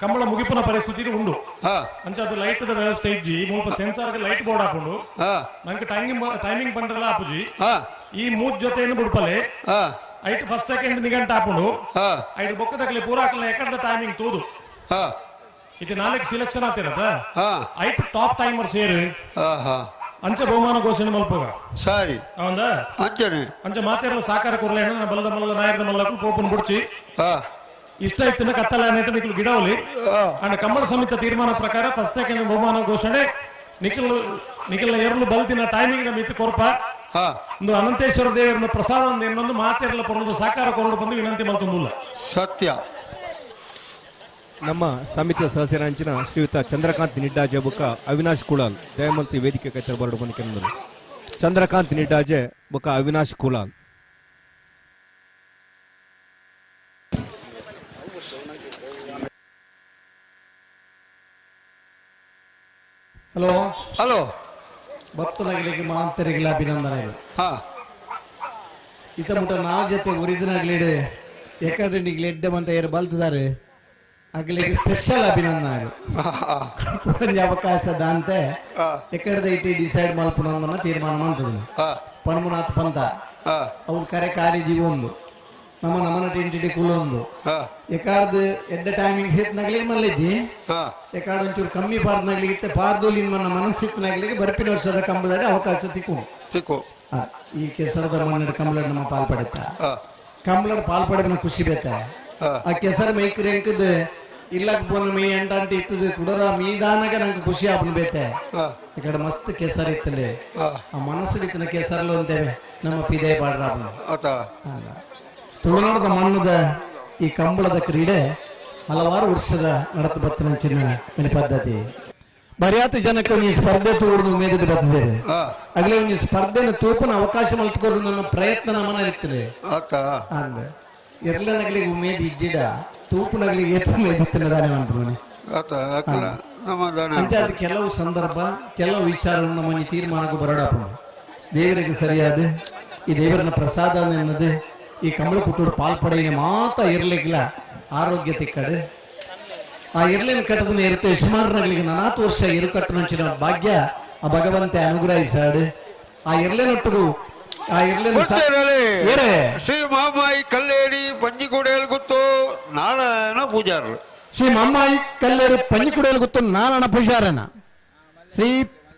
ಕಂಬಳ ಮುಗಿಪುನ ಪರಿಸ್ಥಿತಿ ಉಂಡು. ಅಂಚ ಅದು ಲೈಟ್ the ವ್ಯವಸ್ಥೆ ಇಜ್ಜಿ ಮುಲ್ಪ ಸೆನ್ಸಾರ್ ಲೈಟ್ ಬೋರ್ಡ್ ಹಾಕೊಂಡು ನಂಗೆ ಟೈಮಿಂಗ್ ಬಂದ್ರಲ್ಲ ಆಪುಜಿ. ಈ ಮೂರ್ ಜೊತೆಯನ್ನು ಬಿಡ್ಪಲೆ ಐಟ್ ಫಸ್ಟ್ ಸೆಕೆಂಡ್ ನಿಗಂಟ ಹಾಕೊಂಡು ಐಟ್ ಬೊಕ್ಕದಕ್ಲೆ ಪೂರಾ ಹಾಕಲ್ಲ ಎಕಡದ ಟೈಮಿಂಗ್ ತೂದು ಇದು ನಾಲ್ಕು ಸೆಲೆಕ್ಷನ್ ಆತಿರದ ಐಟ್ ಟಾಪ್ ಟೈಮರ್ ಸೇರು ಅಂಚ ಬಹುಮಾನ ಘೋಷಣೆ ಮಲ್ಪುಗ. ಸರಿ ಹೌದಾ ಅಂಚನೆ ಅಂಚ ಮಾತಿರಲ್ಲ ಸಾಕಾರ ಕೊರ್ಲೇಣ ಬಲದ ಮಲ್ಲ ನಾಯರದ ಮಲ್ಲಕ್ಕೂ ಪೋಪನ್ ಬುಡ್ಚಿ ಇಷ್ಟ ಇತ್ತಿನ ಕತ್ತಲ ನಿಖಲು ಗಿಡವಲಿ ಅಂಡ್ ಕಂಬಳ ಸಮಿತಿ ತೀರ್ಮಾನ ಪ್ರಕಾರ ಫಸ್ಟ್ ಸೆಕೆಂಡ್ ಬಹುಮಾನ ಘೋಷಣೆ ನಿಖಲ್ ನಿಖಲ್ನ ಎರಲು ಬಲ್ದಿನ ಟೈಮಿಂಗ್ ಮಿತಿ ಕೊರಪ ಒಂದು ಅನಂತೇಶ್ವರ ದೇವರನ್ನ ಪ್ರಸಾದ ಇನ್ನೊಂದು ಮಾತಿರಲ್ಲ ಪೊರಲು ಸಾಕಾರ ಕೊರಡು ಬಂದು ವಿನಂತಿ ಮಲ್ತೊಂದುಲ್ಲ. ಸತ್ಯ. ನಮ್ಮ ಸಮಿತಿಯ ಸದಸ್ಯರಂಚಿನ ಶ್ರೀಯುತ ಚಂದ್ರಕಾಂತ್ ನಿಡ್ಡಾಜೆ ಬುಕ್ಕ ಅವಿನಾಶ್ ಕುಳಾಲ್ ದಯಮಲ್ತಿ ವೇದಿಕೆ ಕೈತರ ಬರಡು ಬಂದು ಕೆಂದರು. ಚಂದ್ರಕಾಂತ್ ನಿಡ್ಡಾಜೆ ಬುಕ್ಕ ಅವಿನಾಶ್ ಕುಳಾಲ್. ಹಲೋ ಹಲೋ ಭಕ್ತನಾಗಲಿಕ್ಕೆ ಮಾಂತರಿಗಳ ಅಭಿನಂದನೆಗಳು. ಇತ್ತ ಮುಟ್ಟ ನಾಲ್ ಜೊತೆ ಒರಿದಿನಾಗ್ಲಿಡೆ ಯಾಕಂದ್ರೆ ನೀವು ಎಡ್ಡೆ ಮಂತ ಏರು ಬಲ್ತಿದ್ದಾರೆ ಅಗಲಿಗೆ ಸ್ಪೆಷಲ್ ಅಭಿನಂದನೆಗಳು. ಒಂಜಿ ಅವಕಾಶ ದಾಂತೆ ಎಕಡೆದ ಇಟ್ಟಿ ಡಿಸೈಡ್ ಮಲ್ಪುನ ತೀರ್ಮಾನ ಮಾಡ್ತದೆ. ಪಣಮುನಾಥ್ ಪಂತ ಅವ್ರ ಕರೆ ಖಾಲಿ ಜೀವೊಂದು ನಮ್ಮ ನಮನ ಟೆಂಟಿಟಿ ಕುಲೊಂದು ಎಕಾರ್ದು ಎಡ್ಡೆ ಟೈಮಿಂಗ್ ಸೇತ್ನಾಗ್ಲಿಕ್ಕೆ ಮಲ್ಲಿದ್ದಿ ಎಕಾಡ್ ಒಂಚೂರು ಕಮ್ಮಿ ಪಾರ್ದ್ನಾಗ್ಲಿಕ್ಕೆ ಇತ್ತೆ ಪಾರ್ದೋಲಿ ನನ್ನ ಮನಸ್ಸಿತ್ನಾಗ್ಲಿಕ್ಕೆ ಬರ್ಪಿನ ವರ್ಷದ ಕಂಬಳಡೆ ಅವಕಾಶ ತಿಕ್ಕು ತಿಕ್ಕು. ಈ ಕೆಸರದ ಮಣ್ಣು ಕಂಬಳಡ್ ನಮ್ಮ ಪಾಲ್ಪಡುತ್ತ ಕಂಬಳಡ್ ಪಾಲ್ಪಡಬಿನ ಖುಷಿ ಬೇತ. ಆ ಕೆಸರು ಮೈಕ್ರಿ ಅಂಕದ ಇಲ್ಲಕ್ ಪೋನ ಮೈ ಅಂಟ ಅಂಟ ಇತ್ತದ ಕುಡರ ಮೀದಾನಾಗ ನಂಗೆ ಖುಷಿ ಆಪನ ಬೇತೆ. ಈ ಕಡೆ ಮಸ್ತ್ ಕೆಸರು ಇತ್ತಲೆ ಆ ಮನಸ್ಸು ಇತ್ತಿನ ಕೆಸರ್ಲು ಅಂತೇವೆ ನಮ್ಮ ಪಿದೆ ಪಾಡ್ರ ತುಳುನಾಡದ ಮಣ್ಣದ ಈ ಕಂಬಳದ ಕ್ರೀಡೆ ಹಲವಾರು ವರ್ಷದ ನಡತ ಬತ್ತಿನ ಚಿನ್ನ ಪದ್ಧತಿ. ಬರಿಯಾತ ಜನಕ್ಕೆ ಒಂಜಿ ಸ್ಪರ್ಧೆ ತೂರ್ದು ಮೇದಿದ್ದು ಬತ್ತಿದ್ದೇನೆ ಆಗ್ಲೇ ಒಂಜಿ ಸ್ಪರ್ಧೆನ ತೂಪನ ಅವಕಾಶ ಮಲ್ತುಕೊಂಡು ನನ್ನ ಪ್ರಯತ್ನ ನಮನ ಇರ್ತದೆ ಅಂದ ಎರ್ಲನಗ್ಲಿಗೆ ಉಮೇದ್ ಇಜ್ಜಿಡ ತೂಪುನಗ್ಲಿಗೆ ಏತು ಉಮೇದಿತ್ತಿನ ಅನ್ಕೊಂಡು ಅಂತ ಅದು ಕೆಲವು ಸಂದರ್ಭ ಕೆಲವು ವಿಚಾರವನ್ನು ನಮ್ಮ ತೀರ್ಮಾನಕ್ಕೂ ಬರಡಪ್ಪ ದೇವರಿಗೆ ಸರಿಯಾದ ಈ ದೇವರನ್ನ ಪ್ರಸಾದ ಎನ್ನದು ಈ ಕಮಲ ಕುಟ್ಟೂರು ಪಾಲ್ಪಡೆಯ ಮಾತ ಇರ್ಲಿಕ್ಕಿಲ್ಲ ಆರೋಗ್ಯ ತಿಕ್ಕಡು ಆ ಇರ್ಲಿನ ಕಟ್ಟದನ್ನ ಇರುತ್ತೆ ಯಜಮಾನರಾಗ್ಲಿಕ್ಕೆ ನಾನಾತು ವರ್ಷ ಇರು ಕಟ್ಟನಂಚಿನ ಭಾಗ್ಯ ಆ ಭಗವಂತೆ ಅನುಗ್ರಹಿಸಾಡು ಆ ಇರ್ಲಿನೊಟ್ಟಿಗೂ ಆ ಇರ್ಲಿನ ಶ್ರೀ ಮಾಮಾಯಿ ಕಲ್ಲೇರಿ ಪಂಜಿಕುಡಿಯಲ್ ಗುತ್ತು ನಾರಾಯಣ ಪೂಜಾರರು. ಶ್ರೀ ಮಾಮಾಯಿ ಕಲ್ಲೇರಿ ಪಂಜಿಕುಡಿಯಲ್ ಗುತ್ತು ನಾರಾಯಣ ಪೂಜಾರನ. ಶ್ರೀ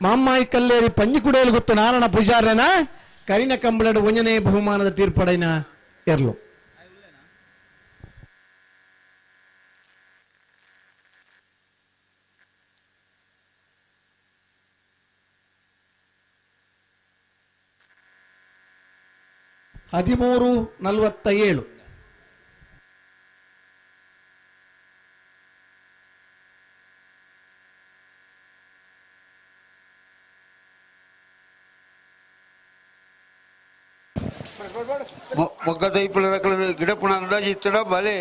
ಮಾಮಾಯಿ ಕಲ್ಲೇರಿ ಪಂಜಿಕುಡಿಯಲ್ ಗುತ್ತು ನಾರಾಯಣ ಪೂಜಾರನ ಕರಿನ ಕಂಬಳಡು ಒಂಜನೇ ಬಹುಮಾನದ ತೀರ್ಪಡೈನ ಎರ್ಲು. 13:47. ಮೊಗ್ಗದ ಇಪ್ಪಳ ಗಿಡಪುಣ ಅಂದಾಜು ಇತ್ತಡ ಬಲೆ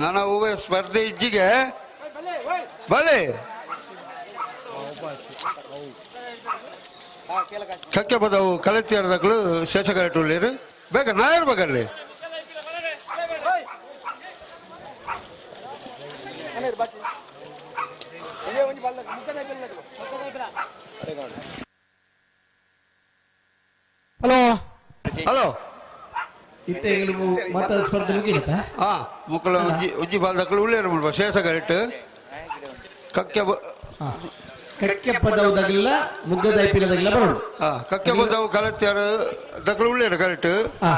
ನಾನು ಹೂವೆ ಸ್ಪರ್ಧೆ ಇಜ್ಜಿಗೆ ಬಲೆ ಕಕ್ಕೆ ಬದವು ಕಲೆತಿಯರ್ದಕ್ಳು ಶೇಷಕರಟುಳ್ಳೇರು ಬೇಗ ನಾಯರ್ ಬಗಲ್ಲಿ ಹಲೋ ಹಲೋ ಇತ್ತೆ ಮತ ಸ್ಪರ್ಧೆ ಮುಗಿಲತ್ತ ಹಾ ಮುಕ್ಕಳ ಒಂಜಿ ಒಂಜಿ ಬಾಲ್ದಕ್ಳು ಉಳ್ಳೇರು ಮುಲ್ಪ ಶೇಷಕರಟ್ಟು ಕಕ್ಕೆ ಕಕ್ಕೆ ಪದವು ದಗಲಿಲ್ಲ ಮುಗ್ಗದ ಐಪಿಲದಗಿಲ್ಲ ಬರೋಡು ಹಾ ಕಕ್ಕೆ ಬದವು ಕಲೆತಿಯರ್ ದಕ್ಳು ಉಳ್ಳೇರು ಕರೆಕ್ಟ್ ಹಾ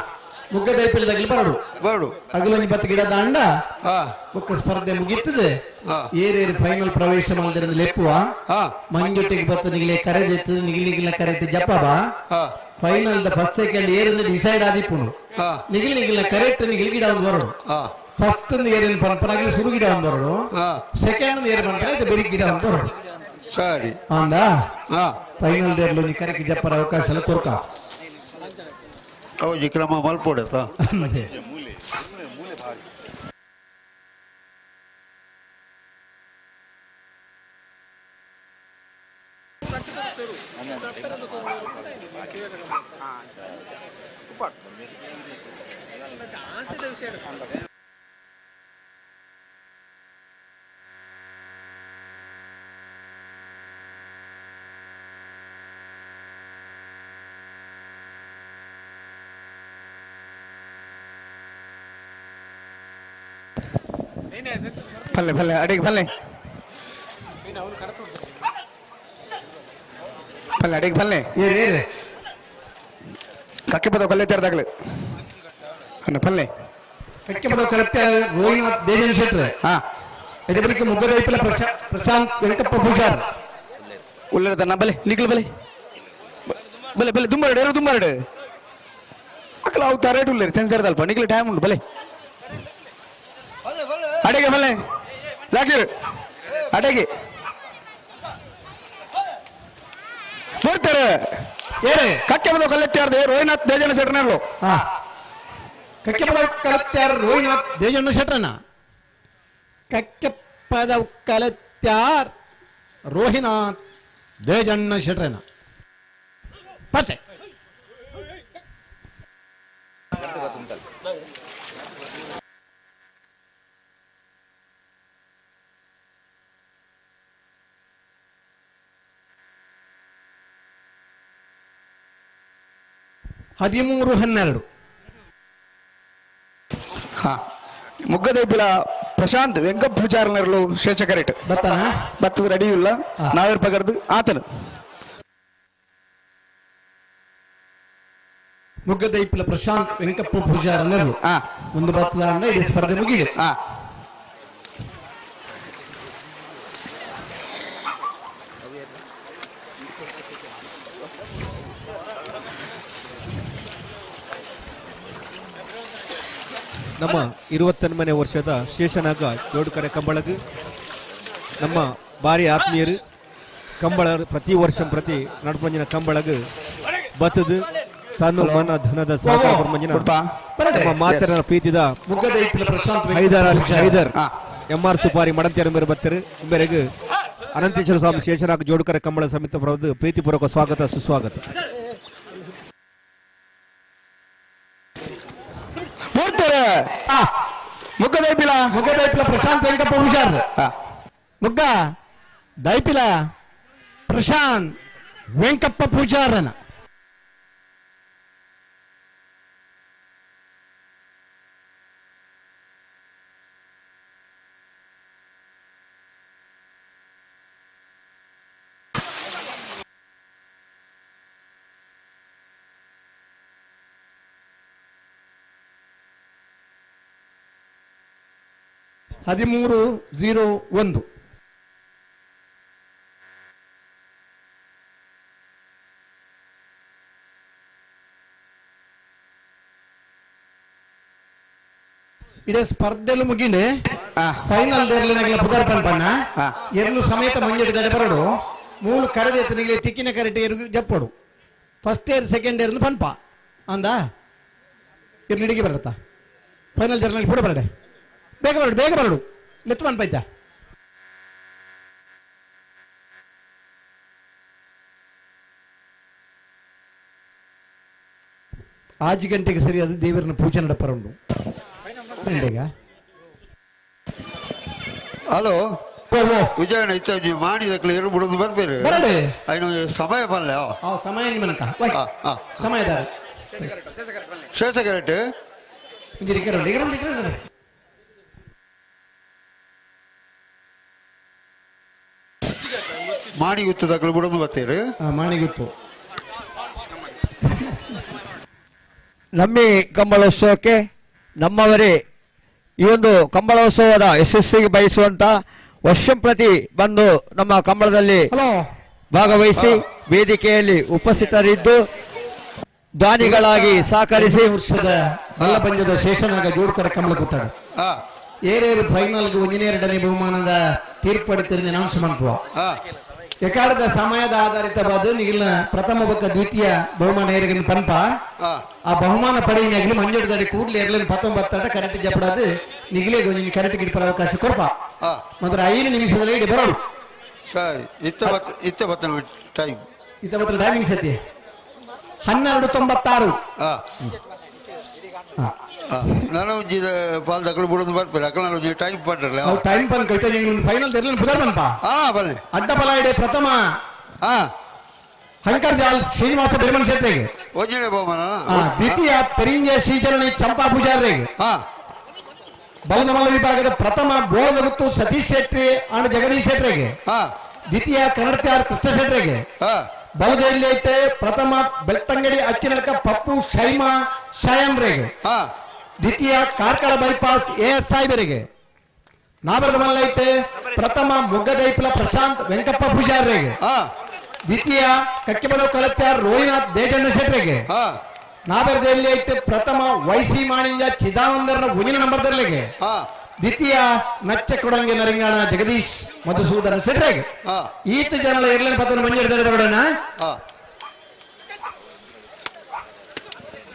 ಮುಗ್ಗದ ಐಪಿಲದಗಿಲ್ಲ ಬರೋಡು ಬರೋಡು ಅಗಲೊಂಜಿ ಬತ್ತು ಗಿಡ ದಾಂಡ ಬೊಕ್ಕ ಸ್ಪರ್ಧೆ ಮುಗಿತದೆ ಏರೇರು ಫೈನಲ್ ಪ್ರವೇಶ ಮಾಡಿದ್ರೆ ಲೆಪ್ಪುವ ಮಂಜೊಟ್ಟಿಗೆ ಬತ್ತು ನಿಗಲೆ ಕರೆದೆತ್ತು ನಿಗಿಲಿಗಿಲ್ಲ ಕರೆದು ಜಪ್ಪಬ ಫೈನಲ್ the first second ಏರಿಂದ ಡಿಸೈಡ್ ಆದಿಪ್ಪುನು ನಿಗಿಲ್ ನಿಗಿಲ್ಲ ಕರೆಕ್ಟ್ ನಿಗಿಲ್ ಗಿಡ ಒಂದು ಬರೋಡು ಫಸ್ಟ್ ಒಂದು ಏರಿನ ಪನ್ಪನಾಗಲಿ ಸುರು ಗಿಡ ಒಂದು ಬರೋಡು ಸೆಕೆಂಡ್ ಒಂದು ಏರು ಪನ್ಪನ ಇದು ಬೆರಿ ಗಿಡ ಒಂದು ಬರೋಡು ಸರಿ ಅಂದ ಫೈನಲ್ ಡೇರ್ಲು ನೀ ಕರೆಕ್ಟ್ ಜಪ್ಪರ ಅವಕಾಶ ಎಲ್ಲ ಕೊರ್ಕ ಅವು ಕ್ರಮ ಮಲ್ಪೊಡತ್ತ ಫಲ್ಲೆ ಫಲ್ಲೆ ಅಡಿಗೆ ಫಲ್ಲೆ ಫಲ್ಲೆ ಅಡಿಗೆ ಫಲ್ಲೆ ಏರು ಏರು ಕಕ್ಕೆ ಪದವು ಕಲ್ಲೆ ತೆರೆದಾಗಲೇ ಅಣ್ಣ ಫಲ್ಲೆ ಕಕ್ಕೆ ಪದವು ಕಲೆಕ್ಟರ್ ರೋಹಿನಾಥ್ ದೇಜನ್ ಶೆಟ್ರ್ ಹಾ ಇದೇ ಬಳಿಕ ಮುಗ್ಗದ ಐಪಿಲ ಪ್ರಶಾಂತ್ ವೆಂಕಪ್ಪ ಪೂಜಾರ್ ಉಳ್ಳದನ್ನ ಬಲೆ ನಿಖಲ್ ಬಲೆ ಬಲೆ ಬಲೆ ದುಂಬಾರಡು ಏರು ದುಂಬಾರಡು ಅಕ್ಕಲ ಅವು ತರೇಟ್ ಉಳ್ಳೇರು ಸೆನ್ಸರ್ ದಲ್ಪ ನಿಖಲ್ ಟೈಮ್ ಉಂಟು ಬಲೆ ಅಡಿಗೆ ಬಲೆ ಜಾಕೀರ್ ಅಡಿಗೆ ಬರ್ತಾರೆ ಏರೆ ಕಕ್ಕೆ ಪದವು ಕಲ್ಲೆತ್ತಾರ್ದು ರೋಹಿನಾಥ್ ದೇಜನ ಶೆಟ್ರನಲ್ಲೋ ಹಾ ಕಕ್ಕೆ ಪದವು ಕಲೆಕ್ಟರ್ ರೋಹಿನಾಥ್ ದೇಜಣ್ಣ ಶೆಟ್ರನ ಕಕ್ಕೆ ಪದವು ಕಲೆಕ್ಟರ್ ರೋಹಿನಾಥ್ ದೇಜಣ್ಣ ಶೆಟ್ರನ ಪತ್ತೆ ಹದಿಮೂರು ಹನ್ನೆರಡು ಹಾ ಮುಗ್ಗದೈಪಿಲ ಪ್ರಶಾಂತ್ ವೆಂಕಪ್ಪ ಪೂಜಾರ್ನರ್ಲು ಶೇಷಕರೇಟ್ ಬತ್ತನ ಬತ್ತದ ರೆಡಿ ಇಲ್ಲ ನಾವೇರ್ ಪಗರ್ದು ಆತನು ಮುಗ್ಗದೈಪಿಲ ಪ್ರಶಾಂತ್ ವೆಂಕಪ್ಪ ಪೂಜಾರನರ್ಲು ಒಂದು ಬತ್ತದ ಅಣ್ಣ ಇಡೀ ಸ್ಪರ್ಧೆ ಮುಗಿದೆ ನಮ್ಮ 29ನೇ ವರ್ಷದ ಶೇಷನಾಗ ಜೋಡುಕರೆ ಕಂಬಳಗು ನಮ್ಮ ಭಾರಿ ಆತ್ಮೀಯರು ಕಂಬಳ ಪ್ರತಿ ವರ್ಷ ಪ್ರತಿ ನಡ್ಪಂಜಿನ ಕಂಬಳಗು ಬತ್ತದು ತನು ಮನ ಧನದ ಸಹಕಾರ ಬರ್ಮಂಜಿನ ನಮ್ಮ ಮಾತನ ಪ್ರೀತಿದ ಮುಗ್ಗದೈಪಿಲ ಪ್ರಶಾಂತ್ ಹೈದರ್ ವೆಂಕಪ್ಪ ಅಲಿ ಪೂಜಾರ್. ಹೈದರ್ ಎಂ ಆರ್ ಸುಪಾರಿ ಮಡಂತಿಯರ ಮೇರೆ ಬತ್ತರು ಮೇರೆಗೆ ಅನಂತೇಶ್ವರ ಸ್ವಾಮಿ ಶೇಷನಾಗ ಜೋಡುಕರೆ ಕಂಬಳ ಸಮಿತಿ ಪರವಾದ ಪ್ರೀತಿಪೂರ್ವಕ ಸ್ವಾಗತ ಸುಸ್ವಾಗತ. ಬರ್ತಾರೆ ಮುಗ್ಗದೈಪಿಲ ಮುಗ್ಗದೈಪಿಲ ಪ್ರಶಾಂತ್ ವೆಂಕಪ್ಪ ಪೂಜಾರ್ ಮುಗ್ಗ ದೈಪಿಲ ಪ್ರಶಾಂತ್ ವೆಂಕಪ್ಪ ಪೂಜಾರನ 13-01. ಇಡೀ ಸ್ಪರ್ಧೆಲು ಮುಗಿಂಡೆ ಫೈನಲ್ ದೇರ್ಲಿನಾಗಲ ಪುದರ್ ಪನ್ಪಣ್ಣ ಎರ್ಲು ಸಮೇತ ಮಂಜೆಡ್ ಬರಡು ಮೂಲು ಕರೆದೆತ್ತನಿಗೆ ತಿಕ್ಕಿನ ಕರೆಟೆ ಎರು ಜಪ್ಪಡು ಫಸ್ಟ್ ಇಯರ್ ಸೆಕೆಂಡ್ ಇಯರ್ ಪನ್ಪ ಅಂದ ಇರ್ಲಿ ಇಡಿಗೆ ಬರತ್ತಾ ಫೈನಲ್ ಜರ್ನಲ್ ಕೂಡ ಬರಡೆ ಬೇಗ ಬರಡು ಬೇಗ ಬರಡು ಲೆತ್ತು ಮನ್ಪೈತ ಆಜು ಗಂಟೆಗೆ ಸರಿಯಾದ ದೇವರನ್ನ ಪೂಜೆ ನಡಪರ ಉಂಟು ಗಂಟೆಗ ಹಲೋ ವಿಜಯಣ್ಣ ಇತ್ತ ಮಾಣಿದಕ್ಲು ಇರು ಬಿಡೋದು ಬರ್ಬೇರು ಬರಡೆ. ಐನು ಸಮಯ ಪಲ್ಲೆ ಸಮಯ ನಿಮ್ಮನಕ ಸಮಯ ದಾರೆ ಶೇಷ ಕರೆಕ್ಟ್ ಮಾಣಿಗುತ್ತದಕ್ಲು ಬಿಡೋದು ಬರ್ತೀರಿ ಮಾಣಿಗುತ್ತು ನಮ್ಮಿ ಕಂಬಳೋತ್ಸವಕ್ಕೆ ನಮ್ಮವರೇ ಈ ಒಂದು ಕಂಬಳೋತ್ಸವದ ಯಶಸ್ಸಿಗೆ ಬಯಸುವಂತ ವರ್ಷಂಪ್ರತಿ ಬಂದು ನಮ್ಮ ಕಂಬಳದಲ್ಲಿ ಭಾಗವಹಿಸಿ ವೇದಿಕೆಯಲ್ಲಿ ಉಪಸ್ಥಿತರಿದ್ದು ದಾನಿಗಳಾಗಿ ಸಹಕರಿಸಿ ವರ್ಷದ ಬಲ್ಲಪಂಜದ ಶೇಷನಾಗ ಜೋಡ್ಕರ ಕಮಲ ಕೂತಾಡ ಏರೇರು ಫೈನಲ್ಗೆ ಒಂದನೇ ಬಹುಮಾನದ ತೀರ್ಪಡಿತಿರಿಂದ ಅನೌನ್ಸ್ ಮಾಡ್ತುವ ಎಕಾರದ ಸಮಯದ ಆಧಾರಿತವಾದ ನಿಗಿಲ್ನ ಪ್ರಥಮ ಬಕ್ಕ ದ್ವಿತೀಯ ಬಹುಮಾನ ಏರಿಗಿನ ಪನ್ಪ ಆ ಬಹುಮಾನ ಪಡೆಯಿನಾಗಲಿ ಮಂಜುಡದಡಿ ಕೂಡ್ಲಿ ಎರಲಿನ ಪತ್ತೊಂಬತ್ತಾಟ ಕರೆಕ್ಟ್ ಜಪಡಾದು ನಿಗಿಲೇಗೆ ಒಂಜಿನ ಕರೆಕ್ಟ್ ಗಿಡಪರ ಅವಕಾಶ ಕೊರ್ಪ ಮಾತ್ರ 5 ನಿಮಿಷದಲ್ಲಿ ಇಡಿ ಬರೋಡು ಸರಿ ಇತ್ತ ಬತ್ತ ಇತ್ತ ಬತ್ತ ಟೈಮ್ ಇತ್ತ ಬತ್ತ ಟೈಮಿಂಗ್ ಸತಿ 12:96 ನಾನು ಒಂಜಿ ಪಾಲ್ ದಕ್ಕಲು ಬಿಡೋದು ಬರ್ಪೇರು ಅಕ್ಕ ನಾನು ಒಂಜಿ ಟೈಮ್ ಪಂಡ್ರಲ್ಲ ಅವು ಟೈಮ್ ಪನ್ ಕೈತ ಫೈನಲ್ ತೆರಲಿನ ಪುದರ್ ಪನ್ಪ ಬಲ್ಲೆ ಅಡ್ಡಪಲ ಇಡೆ ಪ್ರಥಮ ಹಂಕರ್ ಜಾಲ್ ಶ್ರೀನಿವಾಸ ಬಿರ್ಮನ್ ಶೆಟ್ಟಿಗೆ ಒಂಜಿನೇ ಬಹುಮಾನ ದ್ವಿತೀಯ ಪೆರಿಂಜ ಶ್ರೀಚರಣಿ ಚಂಪಾ ಪೂಜಾರಿಗೆ ಬಲದಮಲ್ಲ ವಿಭಾಗದ ಪ್ರಥಮ ಬೋಧಗುತ್ತು ಸತೀಶ್ ಶೆಟ್ಟಿ ಅಂಡ್ ಜಗದೀಶ್ ಶೆಟ್ಟರಿಗೆ ದ್ವಿತೀಯ ಕನ್ನಡತ್ಯಾರ್ ಕೃಷ್ಣ ಶೆಟ್ಟರಿಗೆ ಬಲದೆಯಲ್ಲಿ ಐತೆ ಪ್ರಥಮ ಬೆಳ್ತಂಗಡಿ ಅಚ್ಚಿನಡ್ಕ ಪಪ್ಪು ಶೈಮಾ ಶಯನ್ರಿಗೆ ದ್ವಿತೀಯ ಕಾರ್ಕಳ bypass A S ಸಾಹೇಬರಿಗೆ ನಾಬರದ ಐತೆ ಪ್ರಥಮ ಮೊಗ್ಗದೈಪುಲ ಪ್ರಶಾಂತ್ ವೆಂಕಪ್ಪ ಪೂಜಾರಿಗೆ ದ್ವಿತೀಯ ಕಕ್ಕಿಬದವ್ ಕಲತ್ಯಾರ್ ರೋಹಿನಾಥ್ ದೇಜಣ್ಣ ಶೆಟ್ಟರಿಗೆ ನಾಬರದಲ್ಲಿ ಐತೆ ಪ್ರಥಮ ವೈಸಿ ಮಾಣಿಂಜ ಚಿದಾನಂದರನ ಒಂದಿನ ನಂಬರ್ದರ್ಲಿಗೆ ದ್ವಿತೀಯ ನಚ್ಚ ಕೊಡಂಗೆ ನರಿಂಗಾಣ ಜಗದೀಶ್ ಮಧುಸೂದನ ಶೆಟ್ಟರಿಗೆ ಈತ ಜನಲ ಇರ್ಲಿನ ಪತನ ಮಂಜೂರು ಬರೋಣ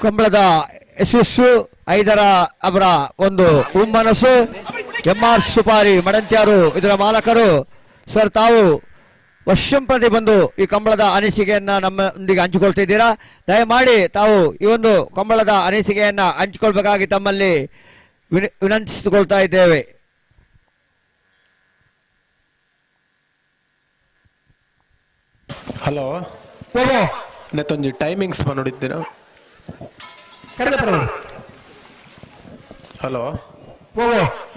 ಕಂಬಳದ ಯಶಸ್ಸು ಐದರ ಅವರ ಒಂದು ಹುಮ್ಮನಸ್ಸು ಎಂ ಆರ್ ಸುಪಾರಿ ಮಡಂತ್ಯಾರು ಇದರ ಮಾಲಕರು. ಸರ್, ತಾವು ವರ್ಷಂಪ್ರತಿ ಬಂದು ಈ ಕಂಬಳದ ಅನಿಸಿಕೆಯನ್ನ ನಮ್ಮೊಂದಿಗೆ ಹಂಚಿಕೊಳ್ತಿದ್ದೀರಾ. ದಯಮಾಡಿ ತಾವು ಈ ಒಂದು ಕಂಬಳದ ಅನಿಸಿಕೆಯನ್ನ ಹಂಚಿಕೊಳ್ಬೇಕಾಗಿ ತಮ್ಮಲ್ಲಿ ವಿನಂತಿಸಿಕೊಳ್ತಾ ಇದ್ದೇವೆ. ಹಲೋ ನೆತ್ತೊಂಜಿ ಟೈಮಿಂಗ್ಸ್ ನೋಡಿದ್ದೀರಾ? ಹಲೋ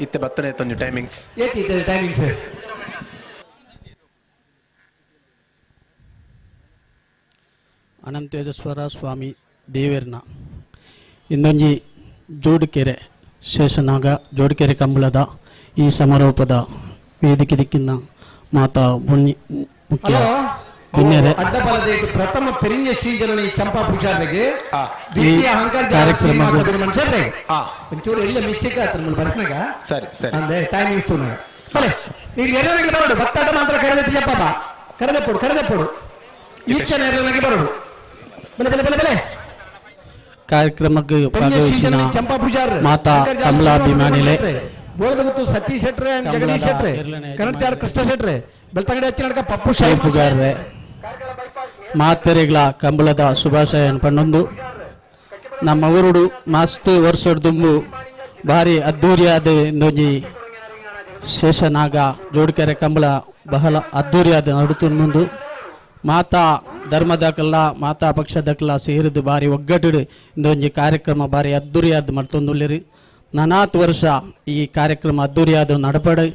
ಇತ್ತೆ ಬತ್ತನೆ ತೊಂಜಿ ಟೈಮಿಂಗ್ಸ್ ಟೈಮಿಂಗ್ಸ್ ಅನಂತೇಶ್ವರ ಸ್ವಾಮಿ ದೇವೇರ್ನ ಇಂದೊಂಜಿ ಜೋಡಿಕೆರೆ ಶೇಷನಾಗ ಜೋಡಿಕೆರೆ ಕಂಬಳದ ಈ ಸಮಾರೋಪದ ವೇದಿಕೆ ದಿಕ್ಕಿನ ಮಾತಾ ಮುಖ್ಯ ಪುಣ್ಯರೇ ಅಡ್ಡಬಲದ ಪ್ರಥಮ ಪೆರಿಂಜ ಶ್ರೀಜನನಿ ಚಂಪಾ ಪೂಜಾರಿಗೆ ದ್ವಿತೀಯ ಹಂಕರ್ ಶ್ರೀನಿವಾಸ ಮನುಷ್ಯರಿಗೆ ಒಂಚೂರು ಎಲ್ಲ ಮಿಸ್ಟೇಕ್ ಆಯ್ತು ನಮ್ಮಲ್ಲಿ ಬರ್ನಾಗ. ಸರಿ ಸರಿ ಅಂದ್ರೆ ಟೈಮಿಂಗ್ಸ್ ಅಲ್ಲೇ ನೀವು ಎರಡನಾಗಿ ಬರೋಡು ಬತ್ತಾಟ ಮಾತ್ರ ಕರೆದತ್ತಿ ಚಪ್ಪ ಕರೆದಪ್ಪಡು ಕರೆದಪ್ಪಡು ಈಕ್ಷಣ ಎರಡನಾಗಿ ಬರೋಡು ಬೆಲೆ ಬೆಲೆ ಬೆಲೆ ಬೆಲೆ ಕಾರ್ಯಕ್ರಮಕ್ಕೆ ಭಾಗವಹಿಸಿದ ಚಂಪಾ ಪೂಜಾರ್ ಮಾತಾ ಕಮಲಾಭಿಮಾನಿಲೆ ಬೋಳದಗುತ್ತು ಸತೀಶ್ ಶೆಟ್ರೆ ಜಗದೀಶ್ ಶೆಟ್ರೆ ಕನ್ನಡ ಕೃಷ್ಣ ಶೆಟ್ರೆ ಬೆಳ್ತಂಗಡಿ ಹಚ್ಚಿನಡ್ಕ ಪಪ್ಪು ಪೂಜಾರ್ರೆ ಮಾತೆರೆಗಳ ಕಂಬಳದ ಶುಭಾಶಯ ಪನ್ನೊಂದು ನಮ್ಮ ಊರುಡು ಮಸ್ತ್ ವರ್ಷದುಂಬು ಭಾರಿ ಅದ್ದೂರಿಯಾದ ಇಂದೊಂಜಿ ಶೇಷನಾಗ ಜೋಡಿಕೆರೆ ಕಂಬಳ ಬಹಳ ಅದ್ದೂರಿಯಾದ ನಡುತ್ತುಂದು ಮಾತಾ ಧರ್ಮದಕಲ್ಲ ಮಾತಾ ಪಕ್ಷದಕಲ್ಲ ಸೇರಿದು ಭಾರಿ ಒಗ್ಗಟ್ಟು ಇಂದೊಂಜಿ ಕಾರ್ಯಕ್ರಮ ಭಾರಿ ಅದ್ದೂರಿಯಾದ ಮರ್ತೊಂದುಳ್ಳಿರಿ. ನನಾತ್ ವರ್ಷ ಈ ಕಾರ್ಯಕ್ರಮ ಅದ್ದೂರಿಯಾದ ನಡಪಡು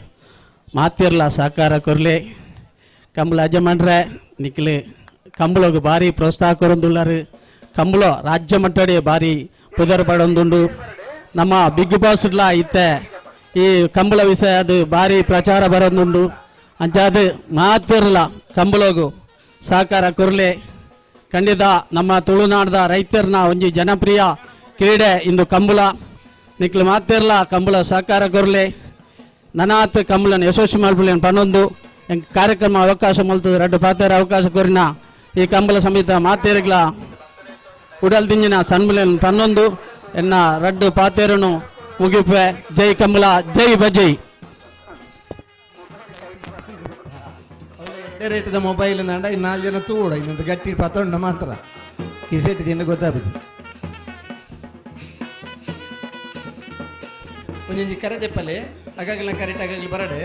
ಮಾತಿರ್ಲ ಸಹಕಾರ ಕೊರ್ಲೆ ಕಂಬಳ ಯಜಮಾನ್ರೆ ನಿಕ್ಲೆ ಕಂಬಳಗ್ ಭಾರಿ ಪ್ರೋತ್ಸಾಹ ಕೊರೊಂದುಳ್ಳಾರು. ಕಂಬಳ ರಾಜ್ಯ ಮಟ್ಟಡೆ ಭಾರಿ ಪುದರ್ ಪಡೊಂದುಂಡು. ನಮ್ಮ ಬಿಗ್ ಬಾಸ್ಡ್ಲ ಇತ್ತೆ ಈ ಕಂಬಳ ವಿಷಯ ಅದು ಭಾರಿ ಪ್ರಚಾರ ಬರೋದುಂಡು. ಅಂಚಾದ ಮಾತಿರ್ಲ ಕಂಬಳಗು ಸಹಕಾರ ಕೊರ್ಲೆ. ಖಂಡಿತ ನಮ್ಮ ತುಳುನಾಡದ ರೈತರನ್ನ ಒಂಜಿ ಜನಪ್ರಿಯ ಕ್ರೀಡೆ ಇಂದು ಕಂಬಳ. ನಿಕ್ಲು ಮಾತಿರ್ಲ ಕಂಬಳ ಸಹಕಾರ ಕೊರ್ಲೆ. ನನಾತ್ ಕಂಬಳನ ಯಶಸ್ವಿ ಮಲ್ಪುಲೆ ಪನ್ನೊಂದು ಎಂಕ್ ಕಾರ್ಯಕ್ರಮ ಅವಕಾಶ ಮಲ್ತದ ರಡ್ಡು ಪಾತೆರ ಅವಕಾಶ ಕೊರಿನ ಈ ಕಂಬಳ ಸಮೇತ ಮಾತೇರಿಗ್ಲ ಉಡಲ್ ದಿಂಜಿನ ಸನ್ಮುಲೆನ್ ಪನ್ನೊಂದು ಎನ್ನ ರಡ್ಡು ಪಾತೇರನು ಮುಗಿಪೆ. ಜೈ ಕಮಲ, ಜೈ ಬಜೈ. ರೇಟದ ಮೊಬೈಲ್ ನಾಂಡ ಇನ್ನು 4 ಜನ ತೂಡ ಇನ್ನೊಂದು ಗಟ್ಟಿ ಪತ್ತೊಂಡ ಮಾತ್ರ ಕಿಸೆಟ್ ತಿಂದು ಗೊತ್ತಾಗುದು. ಒಂಜೊಂಜಿ ಕರೆ ದೆಪ್ಪಲೆ ಅಗಾಗಲ ಕರೆಕ್ಟ್ ಆಗಾಗಲಿ ಬರಡೆ.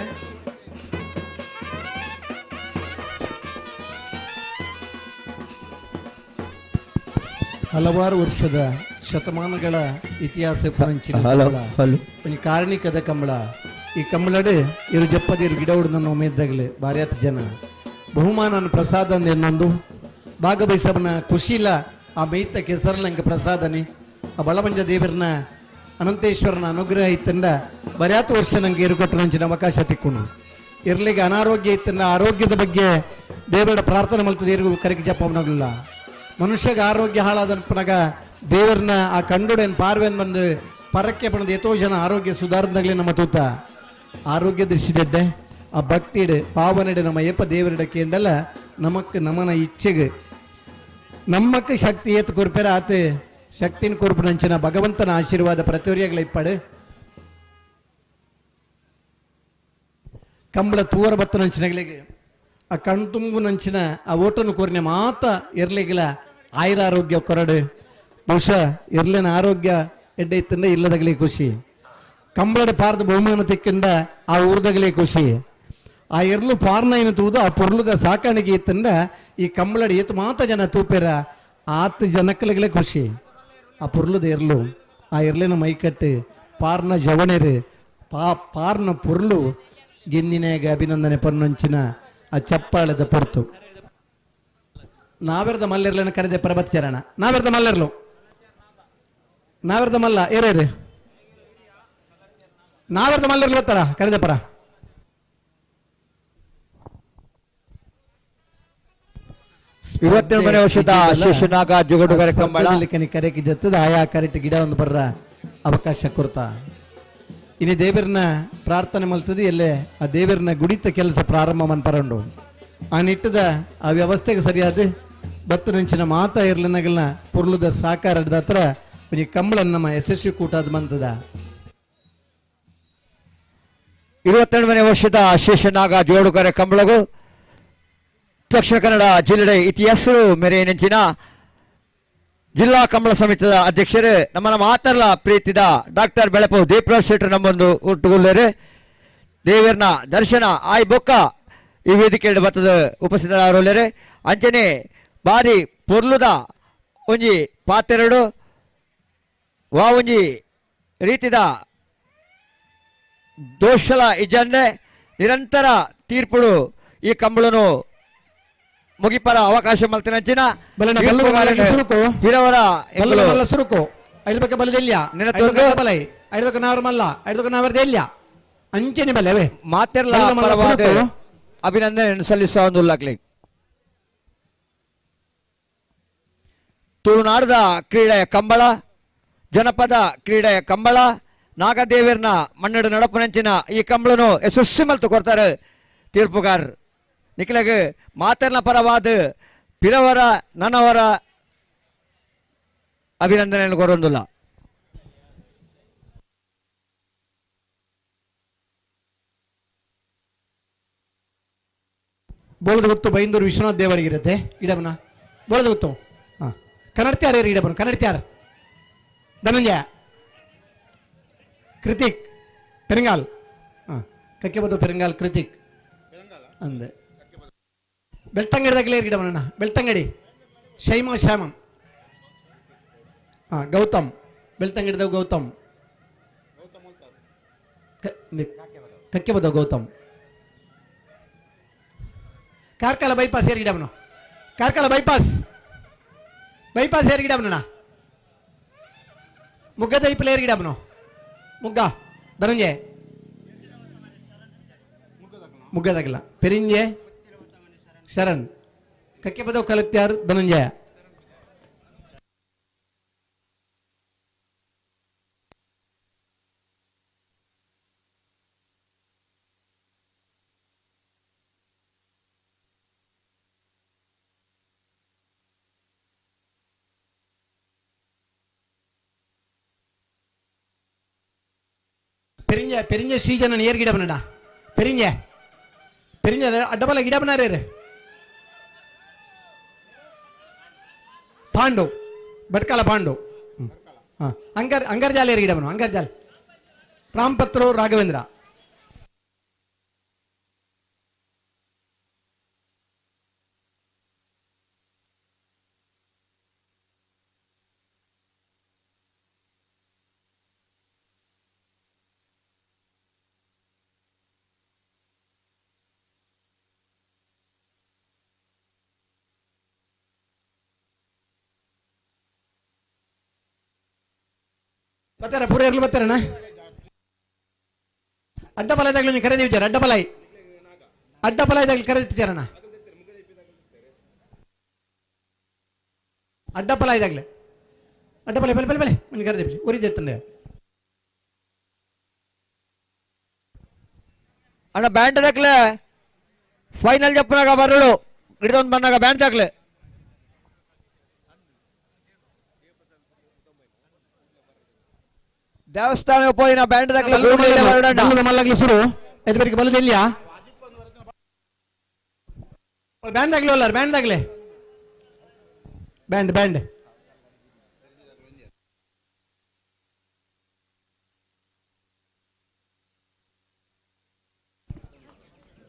ಹಲವಾರು ವರ್ಷದ ಶತಮಾನಗಳ ಇತಿಹಾಸ ಪರಂಚಿನ ಕಾರ್ಣಿಕದ ಕಂಬಳ. ಈ ಕಂಬಳಡೆ ಇರು ಜಪ್ಪದಿರು ಗಿಡ ಉಡ್ದನ್ನು ಒಮ್ಮೆದ್ದಾಗಲೇ ಭಾರಿ ಹತ್ತು ಜನ ಬಹುಮಾನನ ಪ್ರಸಾದ ಇನ್ನೊಂದು ಭಾಗವಹಿಸಬನ ಕುಶೀಲ ಆ ಮೈತ ಕೆಸರ್ಲಂಕ ಪ್ರಸಾದನೆ ಆ ಬಳಮಂಜ ದೇವರನ ಅನಂತೇಶ್ವರನ ಅನುಗ್ರಹ ಇತ್ತಂದ ಬರ್ಯಾತು ವರ್ಷ ನಂಗೆ ಇರುಕೊಟ್ಟರಂಚಿನ ಅವಕಾಶ ತಿಕ್ಕೊಂಡು ಇರ್ಲಿಗೆ ಅನಾರೋಗ್ಯ ಇತ್ತಂದ ಆರೋಗ್ಯದ ಬಗ್ಗೆ ದೇವರ ಪ್ರಾರ್ಥನೆ ಮಲ್ತದೆ ಇರಿಗೂ ಕರೆಗೆ ಜಪ್ಪವನಾಗಲಿಲ್ಲ. ಮನುಷ್ಯಗೆ ಆರೋಗ್ಯ ಹಾಳಾದನ್ಪನಾಗ ದೇವರನ್ನ ಆ ಕಂಡುಡೇನು ಪಾರ್ವೇನ್ ಬಂದು ಪರಕ್ಕೆ ಬಂದು ಎತೋ ಜನ ಆರೋಗ್ಯ ಸುಧಾರದಾಗಲೇ ನಮ್ಮ ತೂತ ಆರೋಗ್ಯ ದೃಷ್ಟಿಡೆಡ್ಡೆ ಆ ಭಕ್ತಿಡೆ ಪಾವನೆಡೆ ನಮ್ಮ ಏಪ ದೇವರಿಡ ಕೇಂಡಲ್ಲ ನಮಕ್ ನಮನ ಇಚ್ಛೆಗೆ ನಮ್ಮಕ್ಕೆ ಶಕ್ತಿ ಏತು ಕೊರ್ಪೆರ ಆತ ಶಕ್ತಿನ ಕೊರ್ಪುನಂಚಿನ ಭಗವಂತನ ಆಶೀರ್ವಾದ ಪ್ರತಿಯೊರಿಯಾಗಲ ಇಪ್ಪಾಡು. ಕಂಬಳ ತೂವರ ಬತ್ತನಂಚಿನಗಳಿಗೆ ಆ ಕಣ್ತುಂಬುನಂಚಿನ ಆ ಓಟನ್ನು ಕೋರಿನ ಮಾತ ಇರ್ಲಿಗಿಲ್ಲ ಆಯುರ ಆರೋಗ್ಯ ಕೊರಡು. ಬಹುಶಃ ಇರ್ಲಿನ ಆರೋಗ್ಯ ಎಡ್ಡೆ ಇತ್ತಂದ ಇಲ್ಲದಗಲಿ ಖುಷಿ. ಕಂಬಳದ ಪಾರದ ಬಹುಮಾನ ತಿಕ್ಕಿಂದ ಆ ಊರ್ದಗಲೇ ಖುಷಿ. ಆ ಎರ್ಲು ಪಾರ್ನೈನ ತೂದು ಆ ಪೊರ್ಲುದ ಸಾಕಾಣಿಕೆ ಇತ್ತಂದ ಈ ಕಂಬಳಡಿ ಏತು ಮಾತ ಜನ ತೂಪೆರ ಆತು ಜನಕ್ಕಲಿಗಲೇ ಖುಷಿ. ಆ ಪೊರ್ಲುದ ಎರ್ಲು ಆ ಎರ್ಲಿನ ಮೈಕಟ್ಟು ಪಾರ್ನ ಜವಣೆರು ಪಾರ್ನ ಪೊರ್ಲು ಗೆಂದಿನಾಗ ಅಭಿನಂದನೆ ಪನ್ನೊಂಚಿನ ಆ ಚಪ್ಪಾಳದ ಪೊರ್ತು. ನಾವೆರ್ದ ಮಲ್ಲೆರ್ಲನ್ನು ಕರೆದೆ ಪರ್ವತ ಚರಣ. ನಾವೆರ್ದ ಮಲ್ಲೆರ್ಲು ನಾವೆರ್ದ ಮಲ್ಲ ಏರೇರು ನಾವೆರ್ದ ಮಲ್ಲೆರ್ಲು ಬರ್ತಾರ ಕರೆದೆ ಪರ. 27ನೇ ವರ್ಷದ ಶೇಷನಾಗ ಜುಗಡುಗರ ಕಂಬಳ ಕರೆಗೆ ಜತ್ತದ ಆಯಾ ಕರೆಕ್ಟ್ ಗಿಡ ಒಂದು ಬರ್ರ ಅವಕಾಶ ಕೊಡ್ತಾ ಇನ್ನು ದೇವರನ್ನ ಪ್ರಾರ್ಥನೆ ಮಲ್ತದೆ ಎಲ್ಲೇ ಆ ದೇವರನ್ನ ಗುಡಿತ ಕೆಲಸ ಪ್ರಾರಂಭ ಮನ್ಪರಂಡು ಆ ನಿಟ್ಟದ ಆ ವ್ಯವಸ್ಥೆಗೆ ಸರಿಯಾದ ಬತ್ತನಂಚಿನ ಮಾತಾ ಇರ್ಲನಗಲ್ನ ಪುರ್ಲುದ ಸಾಕಾರದ ಹತ್ರ ಈ ಕಂಬಳನ್ನ ನಮ್ಮ ಯಶಸ್ವಿ ಕೂಟದ ಮಂತದ. 22ನೇ ವರ್ಷದ ಶೇಷನಾಗ ಜೋಡುಗರೆ ಕಂಬಳಗು ದಕ್ಷಿಣ ಕನ್ನಡ ಜಿಲ್ಲೆ ಇತಿಹಾಸರು ಮೆರೆಯನೆಂಚಿನ ಜಿಲ್ಲಾ ಕಂಬಳ ಸಮಿತಿಯ ಅಧ್ಯಕ್ಷರು ನಮ್ಮ ಮಾತರ್ಲ ಪ್ರೀತಿದ ಡಾಕ್ಟರ್ ಬೆಳಪು ದೀಪರಾಜ್ ಶೆಟ್ಟರ್ ನಮ್ಮೊಂದು ಒಟ್ಟುಗುಳ್ಳೇರು. ದೇವರನ ದರ್ಶನ ಆಯ್ ಬೊಕ್ಕ ಈ ವೇದಿಕೆ ಬತ್ತದ ಉಪಸ್ಥಿತರಾಗಲೇ. ಅಂಚನೆ ಬಾರಿ ಪೊರ್ಲುದ ಒಂಜಿ ಪಾತೆರಡು ವಾ ಒಂಜಿ ರೀತಿದ ದೋಷಲ ಇಜ್ಜಂದೆ ನಿರಂತರ ತೀರ್ಪುಡು ಈ ಕಂಬಳನು ಮುಗಿಪರ ಅವಕಾಶ ಮಲ್ತಿನಂಚಿನ ಮಾತೆರ್ಲ ಅಭಿನಂದನೆ ಸಲ್ಲಿಸುವ ತುಳುನಾಡದ ಕ್ರೀಡೆಯ ಕಂಬಳ, ಜನಪದ ಕ್ರೀಡೆಯ ಕಂಬಳ, ನಾಗದೇವರ್ನ ಮನ್ನಡು ನಡಪುನಂಚಿನ ಈ ಕಂಬಳನು ಯಶಸ್ವಿ ಮಲ್ತು ಕೊಡ್ತಾರೆ ತೀರ್ಪುಗಾರರು. ನಿಖಿಲಗ್ ಮಾತೆರ್ನ ಪರವಾದ ಪಿರವರ ನನವರ ಅಭಿನಂದನೆಯನ್ನು ಕೊರೊಂದುಲ್ಲ. ಬೋಳದ ಗೊತ್ತು ಬೈಂದೂರು ವಿಶ್ವನಾಥ್ ದೇವಳಿಗಿರುತ್ತೆ ಇಡಬನ ಬೋಳದ ಗೊತ್ತು. ಹಾಂ ಕನ್ನಡತ್ಯಾರ ಯಾರು ಇಡಬನ ಕನ್ನಡತ್ಯಾರ ಧನಂಜಯ ಕೃತಿಕ್ ಪೆರಂಗಾಲ್. ಹಾಂ ಕಕ್ಕೆಬದ್ದು ಪೆರಂಗಾಲ್ ಕೃತಿಕ್ ಅಂದೆ. ಬೆಳ್ತಂಗಡಿದಾಗಲೇ ಗಿಡವಣ್ಣ ಬೆಳ್ತಂಗಡಿ ಶೈಮ ಶ್ಯಾಮಂ. ಹಾಂ ಗೌತಮ್ ಬೆಳ್ತಂಗಡಿದಾಗ ಗೌತಮ್ ಕಕ್ಕೆಬದ ಗೌತಮ್. ಕಾರ್ಕಳ ಬೈಪಾಸ್ ಏರ್ ಗಿಡವನು ಕಾರ್ಕಳ ಬೈಪಾಸ್ ಬೈಪಾಸ್ ಏರ್ ಗಿಡವನಣ್ಣ ಮುಗ್ಗದ ಇಪ್ಪಲ ಏರ್ ಗಿಡವನು ಮುಗ್ಗ ಧನಂಜಯ ಮುಗ್ಗದಾಗಲ್ಲ ಪೆರಿಂಜೆ ಶರಣ್ ಕಕ್ಕೆಪದವ್ ಕಲತ್ಯಾರ್ ಧನಂಜಯ. ಪೆರಿಂಜ ಪೆರಿಂಜ ಶ್ರೀಜನ ನೇರ್ ಗಿಡ ಬನ್ನಡ ಪೆರಿಂಜ ಪೆರಿಂಜ ಅಡ್ಡಬಲ ಗಿಡ ಬನ್ನಾರೇ ಪಾಂಡು ಭಟ್ಕಳ ಪಾಂಡು ಹಾಂ ಅಂಗರ್ ಅಂಗರ್ಜಾಲ ಗಿಡ ಬನ್ನು ಅಂಗರ್ಜಾಲ್ ರಾಮಪತ್ರು ರಾಘವೇಂದ್ರ ಬರ್ತಾರ ಪೂರ ಇರ್ಲಿ ಬರ್ತಾರಣ್ಣ ಅಡ್ಡಪಲಾಯ್ದಾಗ್ಲಿ ನೀವು ಕರೆದಿ ವಿಚಾರ ಅಡ್ಡಪಲಾಯಿ ಅಡ್ಡಪಲಾಯ್ದಾಗ್ಲಿ ಕರೆದಿಚ್ಚಾರಣ್ಣ ಅಡ್ಡಪಲಾಯ್ದಾಗ್ಲಿ ಅಡ್ಡಪಲಾಯ್ ಬಲೆ ಬಲೆ ಬಲೆ ಒಂದು ಕರೆದಿ ಉರಿದೆತ್ತಂಡೆ ಅಣ್ಣ ಬ್ಯಾಂಡ್ ದಾಕ್ಲೆ ಫೈನಲ್ ಜಪ್ಪನಾಗ ಬರಳು ಗಿಡದೊಂದು ಬಂದಾಗ ಬ್ಯಾಂಡ್ ದಾಕ್ಲೆ ದೇವಸ್ಥಾನ ಪೋಯಿನ ಬ್ಯಾಂಡ್ ದಾಕ್ಲೆ ಮಲ್ಲಗ್ಲಿ ಸುರು ಎದ್ ಬರಿಗೆ ಬಲದ ಇಲ್ಲಿಯಾ ಬ್ಯಾಂಡ್ ಆಗ್ಲಿ ಅಲ್ಲ ಬ್ಯಾಂಡ್ ಆಗ್ಲಿ ಬ್ಯಾಂಡ್ ಬ್ಯಾಂಡ್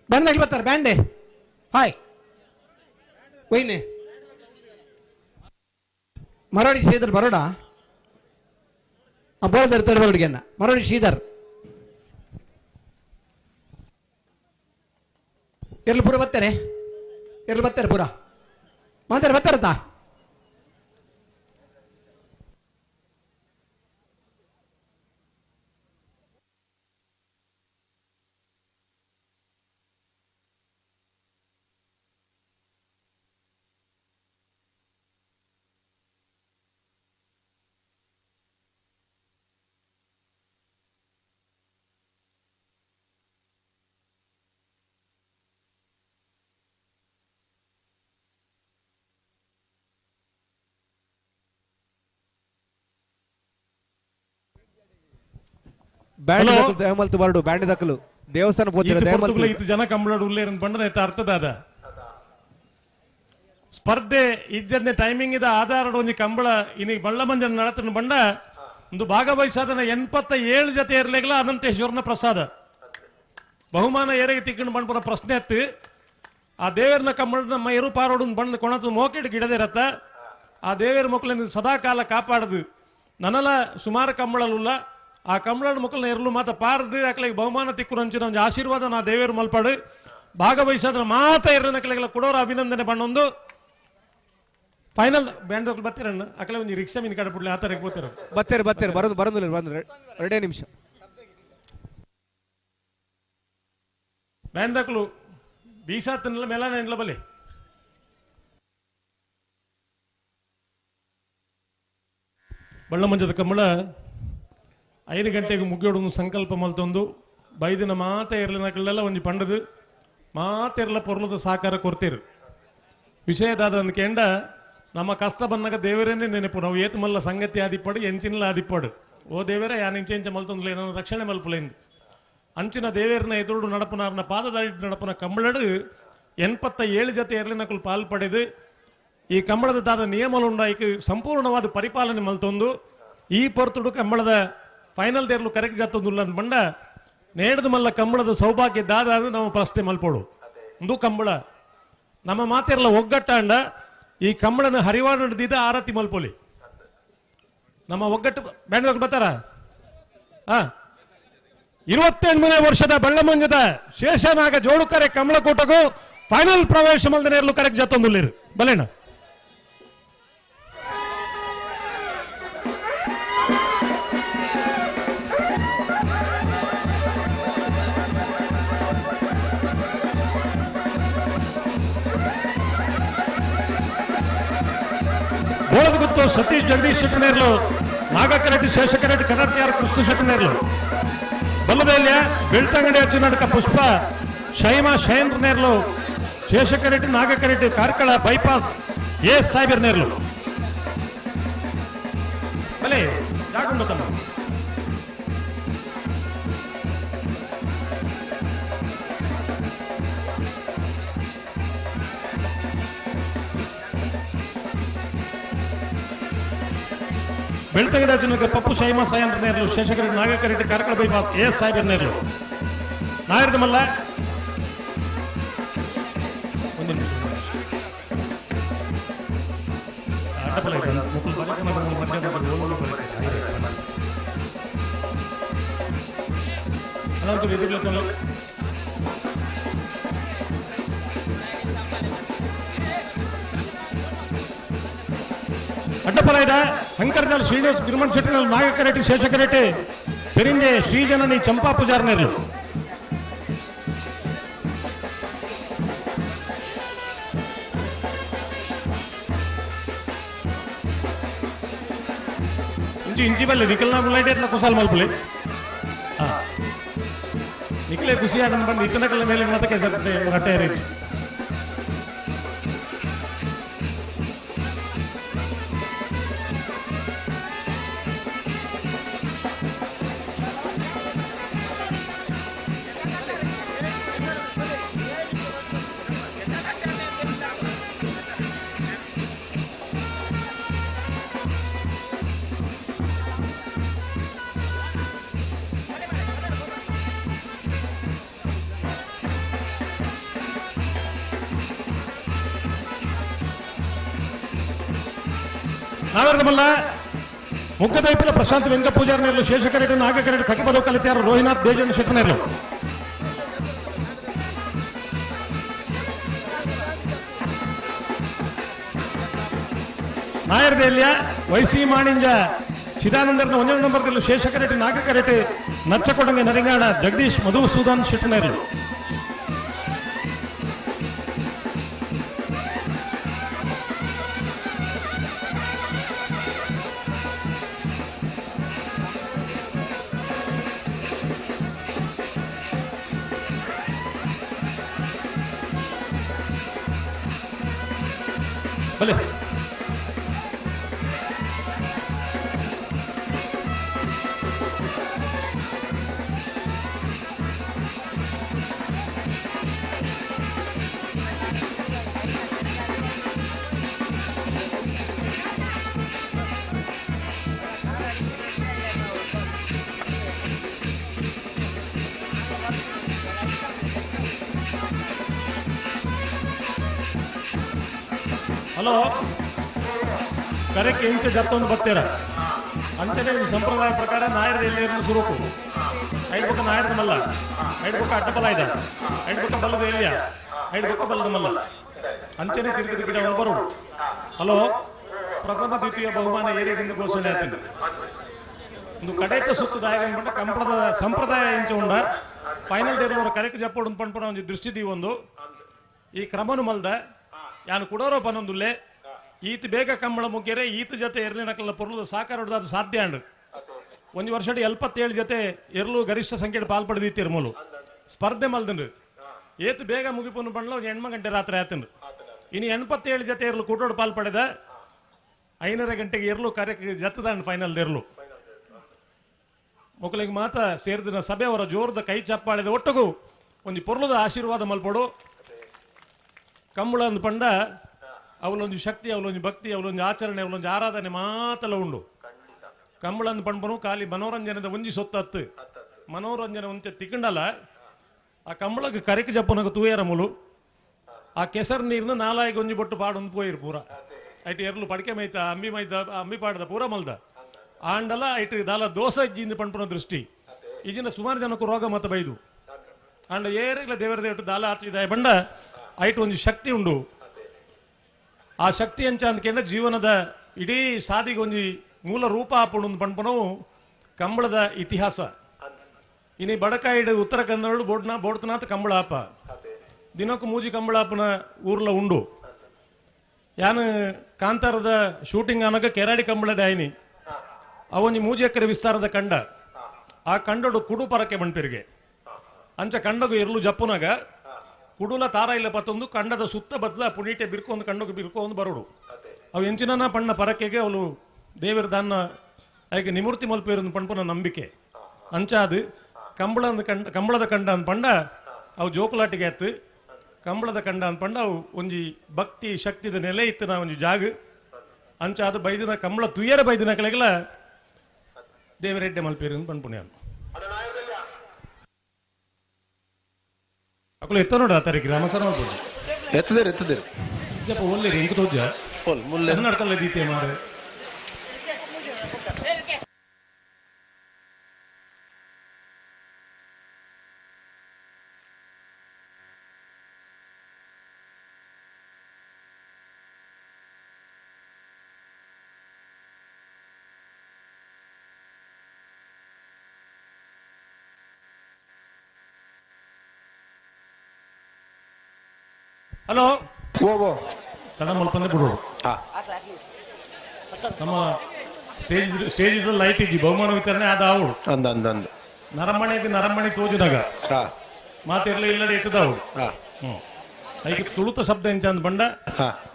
ಬ್ಯಾಂಡ್ ಆಗ್ಲಿ ಬರ್ತಾರೆ ಬ್ಯಾಂಡ್ ಹಾಯ್ ಒಯ್ನೆ ಮರೋಡಿ ಶ್ರೀಧರ್ ಬರೋಡ ಬೋಳದರ್ ತಡಬಲ್ಡಿಗೆನ್ನ ಮರೋಡಿ ಶ್ರೀಧರ್ ಇರ್ಲಿ ಪೂರ ಬರ್ತಾರೆ ಇರ್ಲಿ ಬರ್ತಾರೆ ಪೂರ ಮಾತಾರೆ ಬರ್ತಾರತ್ತಾ ಬ್ಯಾಂಡ್ Hello. ದಕ್ಕಲು ದಯಮಲ್ತು ಬರಡು ಬ್ಯಾಂಡ್ ದಕ್ಕಲು ದೇವಸ್ಥಾನ ಪೋತಿರ ಇತ್ತು ದಯಮಲ್ತು ಪೊರ್ತುಗುಲ ಇತ್ತು ಜನ ಕಂಬಳಡು ಉಲ್ಲೇರನ್ ಬಂಡದ ಇತ್ತ ಅರ್ಥದಾದ ಸ್ಪರ್ಧೆ ಇಜ್ಜಂದೆ ಟೈಮಿಂಗ್ ಇದ ಆಧಾರಡ್ ಒಂಜಿ ಕಂಬಳ ಇನಿ ಬಳ್ಳ ಮಂಜನ ನಡತನ ಬಂಡ ಒಂದು ಭಾಗವಹಿಸಾದನ 87 ಜೊತೆ ಇರ್ಲಿಲ್ಲ ಅನಂತೇಶ್ವರನ ಪ್ರಸಾದ ಬಹುಮಾನ ಏರೆಗೆ ತಿಕ್ಕಂಡು ಬಂಡ್ಪುರ ಪ್ರಶ್ನೆ ಎತ್ತು ಆ ದೇವೇರ್ನ ಕಂಬಳ ನಮ್ಮ ಎರು ಪಾರೋಡು ಬಂದು ಕೊಣತು ಮೋಕೆಡ್ ಗಿಡದಿರತ್ತ ಆ ದೇವೇರ ಮಕ್ಕಳನ್ನು ಸದಾಕಾಲ ಕಾಪಾಡದು ನನಲ ಸುಮಾರು ಕಂಬಳಲುಲ್ಲ ಆ ಕಂಬಳನ ಮಕ್ಕಳನ್ನ ಎರಲು ಮಾತ ಪಾರದು ಅಕಲಿಗೆ ಬಹುಮಾನ ತಿಕ್ಕುರಂಚಿನ ಒಂದು ಆಶೀರ್ವಾದ ನಾ ದೇವೇರು ಮಲ್ಪಾಡು ಭಾಗವಹಿಸಾದ್ರ ಮಾತ ಎರಡನ ಕಲೆಗಳ ಕೊಡೋರ ಅಭಿನಂದನೆ ಬಣ್ಣೊಂದು ಫೈನಲ್ ಬ್ಯಾಂಡ್ ಬರ್ತೀರಣ್ಣ ಅಕಲೆ ಒಂದು ರಿಕ್ಷಾ ಮೀನು ಕಡೆ ಬಿಡ್ಲಿ ಆ ಥರ ಹೋಗ್ತೀರ ಬತ್ತೇರು ಬತ್ತೇರು ಬರೋದು ಬರೋದಿಲ್ಲ ಬಂದು ಎರಡೇ ನಿಮಿಷ ಬ್ಯಾಂಡ್ ದಾಖಲು ಬೀಸಾತನಲ್ಲ ಮೇಲಾನ ಎಂಡ್ಲ ಬಲಿ ಬಳ್ಳಮಂಜದ ಕಂಬಳ 5 ಗಂಟೆಗೆ ಮುಗಿಯೋಡು ಸಂಕಲ್ಪ ಮಲ್ತೊಂದು ಬೈದಿನ ಮಾತ ಇರ್ಲಿನಕಲ್ಲೆಲ್ಲ ಒಂಜಿ ಪಂಡದು ಮಾತೆರ್ಲ ಪೊರ್ಲದ ಸಾಕಾರ ಕೊರ್ತೀರು ವಿಷಯದಾದ ಅಂದ್ಕೆಂಡ ನಮ್ಮ ಕಷ್ಟ ಬಂದಾಗ ದೇವರೇನೆ ನೆನಪು ನಾವು ಏತು ಮಲ್ಲ ಸಂಗತಿ ಆದಿಪ್ಪಡು ಎಂಚಿನಲ ಆದಿಪ್ಪಡು ಓ ದೇವರೇ ಯಾನ್ ಇಂಚೆ ಇಂಚ ಮಲ್ತೊಂದುಲ ಏನೋ ರಕ್ಷಣೆ ಮಲ್ಪುಲೆಂದು ಅಂಚಿನ ದೇವೇರ್ನ ಎದುರುಡು ನಡಪುನಾರ್ನ ಪಾದದಾಡಿ ನಡಪುನ ಕಂಬಳಡು 87 ಜೊತೆ ಎರ್ಲಿನಕುಲು ಪಾಲ್ ಪಡೆದು ಈ ಕಂಬಳದ ದಾದ ನಿಯಮಲುಂಡಾಯ್ಕ್ ಸಂಪೂರ್ಣವಾದ ಪರಿಪಾಲನೆ ಮಲ್ತೊಂದು ಈ ಪೊರ್ತುಡು ಕಂಬಳದ ಫೈನಲ್ ದೇರ್ಲು ಕರೆಕ್ಟ್ ಜಾತೊಂದುಲ್ಲ ಅಂದ್ ಬಂಡ ನೇಡ್ದು ಮಲ್ಲ ಕಂಬಳದ ಸೌಭಾಗ್ಯ ದಾದ ಅದು ನಾವು ಪ್ರಶ್ನೆ ಮಲ್ಪೋಡು ಒಂದು ಕಂಬಳ ನಮ್ಮ ಮಾತಿರಲ್ಲ ಒಗ್ಗಟ್ಟಾಂಡ ಈ ಕಂಬಳನ ಹರಿವಾಣದಿದ್ದ ಆರತಿ ಮಲ್ಪೋಲಿ ನಮ್ಮ ಒಗ್ಗಟ್ಟು ಬ್ಯಾಂಡ್ ಬರ್ತಾರ 28ನೇ ವರ್ಷದ ಬಳ್ಳಮಂಜದ ಶೇಷನಾಗ ಜೋಡುಕರೆ ಕಮಲಕೂಟಗೂ ಫೈನಲ್ ಪ್ರವೇಶ ಮಲ್ದನೇರ್ಲು ಕರೆಕ್ಟ್ ಜಾತೊಂದುಲ್ಲೇರು ಬಲೇಣ ಬೋಳದಗುತ್ತು ಸತೀಶ್ ಜಗದೀಶ್ ಶೆಟ್ಟನೇರ್ಲು ನಾಗಕರೆಡ್ಡಿ ಶೇಷಕರೆಡ್ಡಿ ಕನ್ನಡತಿಯಾರ್ ಕೃಷ್ಣ ಶೆಟ್ಟನೇರ್ಲು ಬಲ್ಲದಲ್ಯ ಬೆಳ್ತಂಗಡಿ ಅಚ್ಚುನಡ್ಕ ಪುಷ್ಪ ಶೈಮಾ ಶೈನ್ ನೇರ್ಲು ಶೇಷಕರೆಡ್ಡಿ ನಾಗಕರೆಡ್ಡಿ ಕಾರ್ಕಳ ಬೈಪಾಸ್ ಎ ಸಾಹೇಬರ್ ನೇರ್ಲು ಬಲೆ ಜಾಗುಂಡು ತಮ್ಮ. ಬೆಳ್ತಂಗಡ ಜನಕ್ಕೆ ಪಪ್ಪು ಶೈಮಾ ಸಾಯಂದ್ರ ಶೇಷಕರೆಡ್ಡಿ ನಾಗಕರೆಡ್ಡಿ ಕಾರ್ಕಳ ಬೈಪಾಸ್ ಎಸ್ ಸಾಹೇಬ್ ನೇರ್ಲು ನಾಯರ್ದ ಮಲ್ಲ ಒಂದು ನಿಮಿಷ ಅಡ್ಡಪಲಾಯ್ದ ಹಂಕರದಾಲ್ ಶ್ರೀನಿವಾಸ್ ಬಿರ್ಮಣ್ ಶೆಟ್ಟಿನಲ್ಲಿ ನಾಗಕರೆಡ್ಡಿ ಶೇಷಕರೆಡ್ಡಿ ಪೆರಿಂಜೆ ಶ್ರೀಜನನಿ ಚಂಪಾ ಪೂಜಾರ್ನೇರ್ಲು ಇಂಚಿ ಇಂಚಿ ಬಲ್ಲೆ ನಿಖಲ್ನ ಮುಲ್ಲೈಟೆ ಎಟ್ಲ ಕುಸಾಲ್ ಮಲ್ಪುಲೆ ನಿಖಲೇ ಖುಷಿ ಆಡನ್ ಬಂದು ಇತ್ತನಕಲ್ಲ ಮೇಲೆ ಮತಕ್ಕೆ ಸತ್ತೆ ರಟ್ಟೆ ರೇಟ್ ನಾಗರದಮಲ್ಲ ಮುಗ್ಗದೈಪಿಲ ಪ್ರಶಾಂತ್ ವೆಂಕ ಪೂಜಾರ್ನೇರ್ಲು ಶೇಷಕರೆಡ್ಡಿ ನಾಗಕರೆಡ್ಡಿ ಕಕಿಪದವು ಕಲಿತಾರು ರೋಹಿನಾಥ್ ದೇಜನ್ ಶೆಟ್ಟನೇರ್ಲು ನಾಯರ್ದೇಲ್ಯ ವೈಸಿ ಮಾಣಿಂಜ ಚಿದಾನಂದರ್ನ ಒಂದೇ ನಂಬರ್ದಲ್ಲಿ ಶೇಷಕರೆಡ್ಡಿ ನಾಗಕರೆಡ್ಡಿ ನಚ್ಚಕೊಡಂಗೆ ನರಿಂಗಾಣ ಜಗದೀಶ್ ಮಧುಸೂದನ್ ಶೆಟ್ಟನೇರ್ಲು ಬಲೆ ಹಲೋ ಕರೆಕ್ಕೆ ಇಂಚೆ ಜತ್ತೊಂದು ಬರ್ತೀರ ಅಂಚನೆ ಸಂಪ್ರದಾಯ ಪ್ರಕಾರ ನಾಯರದ ಎಲ್ಲಿ ಸುರುಕು ಐದು ಬೊಕ್ಕ ನಾಯರದ ಮಲ್ಲ ಐದು ಬೊಕ್ಕ ಅಡ್ಡಬಲ ಇದೆ ಐದು ಬೊಕ್ಕ ಬಲ್ಲದ ಎಲ್ಲಿಯ ಐದು ಬೊಕ್ಕ ಬಲ್ಲದ ಮಲ್ಲ ಅಂಚನೆ ತಿರುಗಿದ ಗಿಡ ಒಂದು ಬರೋಡು. ಹಲೋ ಪ್ರಥಮ ದ್ವಿತೀಯ ಬಹುಮಾನ ಏರಿಯಾದಿಂದ ಘೋಷಣೆ ಆಯ್ತು. ಒಂದು ಕಡೆತ ಸುತ್ತದ ಆಯಗಂಡ ಕಂಪ್ರದ ಸಂಪ್ರದಾಯ ಇಂಚೆ ಉಂಡ ಫೈನಲ್ ದೇವರು ಕರೆಕ್ ಜಪ್ಪೋಡು ಪಂಪಣ ಒಂದು ದೃಷ್ಟಿ ದೀ ಒಂದು ಈ ಕ್ರಮನು ಮಲ್ದ ಯಾನು ಕುಡೋರೋ ಪನೊಂದುಲ್ಲೆ ಈತ ಬೇಗ ಕಂಬಳ ಮುಗ್ಗೆರೆ ಈತ ಜೊತೆ ಎರ್ಲಿನಕಲ್ಲ ಪೊರ್ಲದ ಸಾಕಾರ ಅದು ಸಾಧ್ಯ ಅಂಡು ಒಂದು ವರ್ಷ 77 ಜೊತೆ ಎರ್ಲು ಗರಿಷ್ಠ ಸಂಖ್ಯೆ ಪಾಲ್ಪಡೆದಿತ್ತೀರ್ ಮೂಲು ಸ್ಪರ್ಧೆ ಮಲ್ದನ್ರು ಏತು ಬೇಗ ಮುಗಿಪುನ ಪಂಡ್ಲ ಒಂದು 8 ಗಂಟೆ ರಾತ್ರಿ ಆತನ್ರು ಇನ್ನು 87 ಜೊತೆ ಎರ್ಲು ಕೂಟೋಡು ಪಾಲ್ಪಡೆದ 5:30 ಗಂಟೆಗೆ ಎರ್ಲು ಕಾರ್ಯಕ್ಕೆ ಜತ್ತದಾಂಡ್ ಫೈನಲ್ ಎರ್ಲು ಮೊಕ್ಕಲಿಗೆ ಮಾತ ಸೇರಿದಿನ ಸಭೆಯವರ ಜೋರದ ಕೈ ಚಪ್ಪಾಳಿದ ಒಟ್ಟುಗೂ ಒಂದು ಪೊರ್ಲದ ಆಶೀರ್ವಾದ ಮಲ್ಪಡು. ಕಂಬಳ ಅಂದ್ ಪಂಡ ಅವಳೊಂದು ಶಕ್ತಿ ಅವಳೊಂದು ಭಕ್ತಿ ಅವಳೊಂದು ಆಚರಣೆ ಅವಳೊಂದು ಆರಾಧನೆ ಮಾತೆಲ್ಲ ಉಂಡು. ಕಂಬಳ ಅಂದ್ ಪಂಪನು ಖಾಲಿ ಮನೋರಂಜನೆದ ಒಂಜಿ ಸೊತ್ತತ್ತು ಮನೋರಂಜನೆ ಒಂಚೆ ತಿಕ್ಕಂಡಲ್ಲ. ಆ ಕಂಬಳಕ್ಕೆ ಕರೆಕ್ ಜಪ್ಪನಗ ತೂಯರ ಮೂಲು ಆ ಕೆಸರು ನೀರ್ನ ನಾಲಾಯಿಗೆ ಒಂಜಿ ಬೊಟ್ಟು ಪಾಡೊಂದು ಪೋಯಿರು ಪೂರ ಐಟ್ ಎರ್ಲು ಪಡಿಕೆ ಮೈತ ಅಂಬಿ ಮೈತ ಅಂಬಿ ಪಾಡದ ಪೂರ ಮಲ್ದ ಆಂಡಲ ಐಟ್ ದಾಲ ದೋಸೆ ಇಜ್ಜಿಂದ ಪಂಪನ ದೃಷ್ಟಿ ಈಗಿನ ಸುಮಾರು ಜನಕ್ಕೂ ರೋಗ ಮತ ಬೈದು ಆಂಡ ಏರಿಗ್ಲ ದೇವರ ದೇವಟ್ಟು ದಾಲ ಆಚಿದ ಬಂಡ ಐಟ್ ಒಂದು ಶಕ್ತಿ ಉಂಡು. ಆ ಶಕ್ತಿ ಅಂಚ ಅಂದ್ಕೊಂಡ ಜೀವನದ ಇಡೀ ಸಾದಿಗೆ ಒಂಜಿ ಮೂಲ ರೂಪ ಆಪುಂಡು ಪಂಪನವು ಕಂಬಳದ ಇತಿಹಾಸ. ಇನಿ ಬಡಕಾಯಿಡು ಉತ್ತರ ಕನ್ನಡ ಬೋಡ್ನ ಬೋಡ್ತನಾಥ ಕಂಬಳ ಆಪ ದಿನಕ್ಕೂ ಮೂಜಿ ಕಂಬಳಾಪನ ಊರ್ಲ ಉಂಡು. ಯಾನು ಕಾಂತಾರದ ಶೂಟಿಂಗ್ ಅನಗ ಕೆರಾಡಿ ಕಂಬಳದ ಆಯ್ನಿ ಅವೊಂಜಿ ಮೂಜಿ ಎಕರೆ ವಿಸ್ತಾರದ ಕಂಡ ಆ ಕಂಡಡು ಕುಡು ಪರಕೆ ಮಣ್ಪೆರಿಗೆ ಅಂಚ ಕಂಡಗು ಇರ್ಲು ಜಪ್ಪುನಾಗ ಕುಡುಲ ತಾರ ಇಲ್ಲ ಪತ್ತೊಂದು ಕಂಡದ ಸುತ್ತ ಬತ್ತದ ಪುನೀಟೆ ಬಿರ್ಕೊಂದು ಕಂಡಗು ಬಿರ್ಕೊಂದು ಬರೋಡು ಅವು ಎಂಚಿನ ಪಣ್ಣ ಪರಕೆಗೆ ಅವಳು ದೇವರ ದಾನ್ನ ಐಕೆ ನಿಮೂರ್ತಿ ಮಲ್ಪೇರೊಂದು ಪಣ್ಪುನ ನಂಬಿಕೆ ಅಂಚ ಅದು ಕಂಬಳ ಕಂಡ ಕಂಬಳದ ಕಂಡ ಅಂದ್ ಪಂಡ ಅವು ಜೋಕುಲಾಟಿಗೆ ಆತು ಕಂಬಳದ ಕಂಡ ಅಂದ್ ಪಂಡ ಅವು ಒಂಜಿ ಭಕ್ತಿ ಶಕ್ತಿದ ನೆಲೆ ಇತ್ತು ನಾ ಒಂಜಿ ಜಾಗ ಅಂಚ ಅದು ಬೈದಿನ ಕಂಬಳ ತುಯ್ಯರ ಬೈದಿನ ಕಲೆಗಲ ದೇವರೆಡ್ಡೆ ಮಲ್ಪೇರು ಪನ್ಪುಣ್ಯಾನು ಅಕುಲು ಎತ್ತ ನೋಡು ಆ ತಾರೀಕು ರಾಮಸರ ಮಲ್ಪುಡು ಎತ್ತದೇರು ಎತ್ತದೇರು ಜಪ್ಪ ಒಲ್ಲೇರಿ ಎಂಕ ತೋಜ ಮುಲ್ಲೆ ಕನ್ನಡಕಲ್ಲ ದೀತೆ ಮಾರೆ ಹಲೋ ಓ ಓ ತಡ ಮಲ್ಪಂದ್ರೆ ಬಿಡೋಡು ನಮ್ಮ stage stage light ಇಜ್ಜಿ ಬಹುಮಾನ ವಿತರಣೆ ಅದ ಆವಡು ಅಂದ ಅಂದ ಅಂದ ನರಮಣಿಗೆ ನರಮಣಿ ತೋಜಿನಾಗ ಮಾತಿರ್ಲಿ ಇಲ್ಲಡೆ ಎತ್ತದ ಅವಡು ಹ್ಮ್ ಐಕೆ ತುಳುತ ಶಬ್ದ ಎಂಚ ಅಂದ್ ಬಂಡ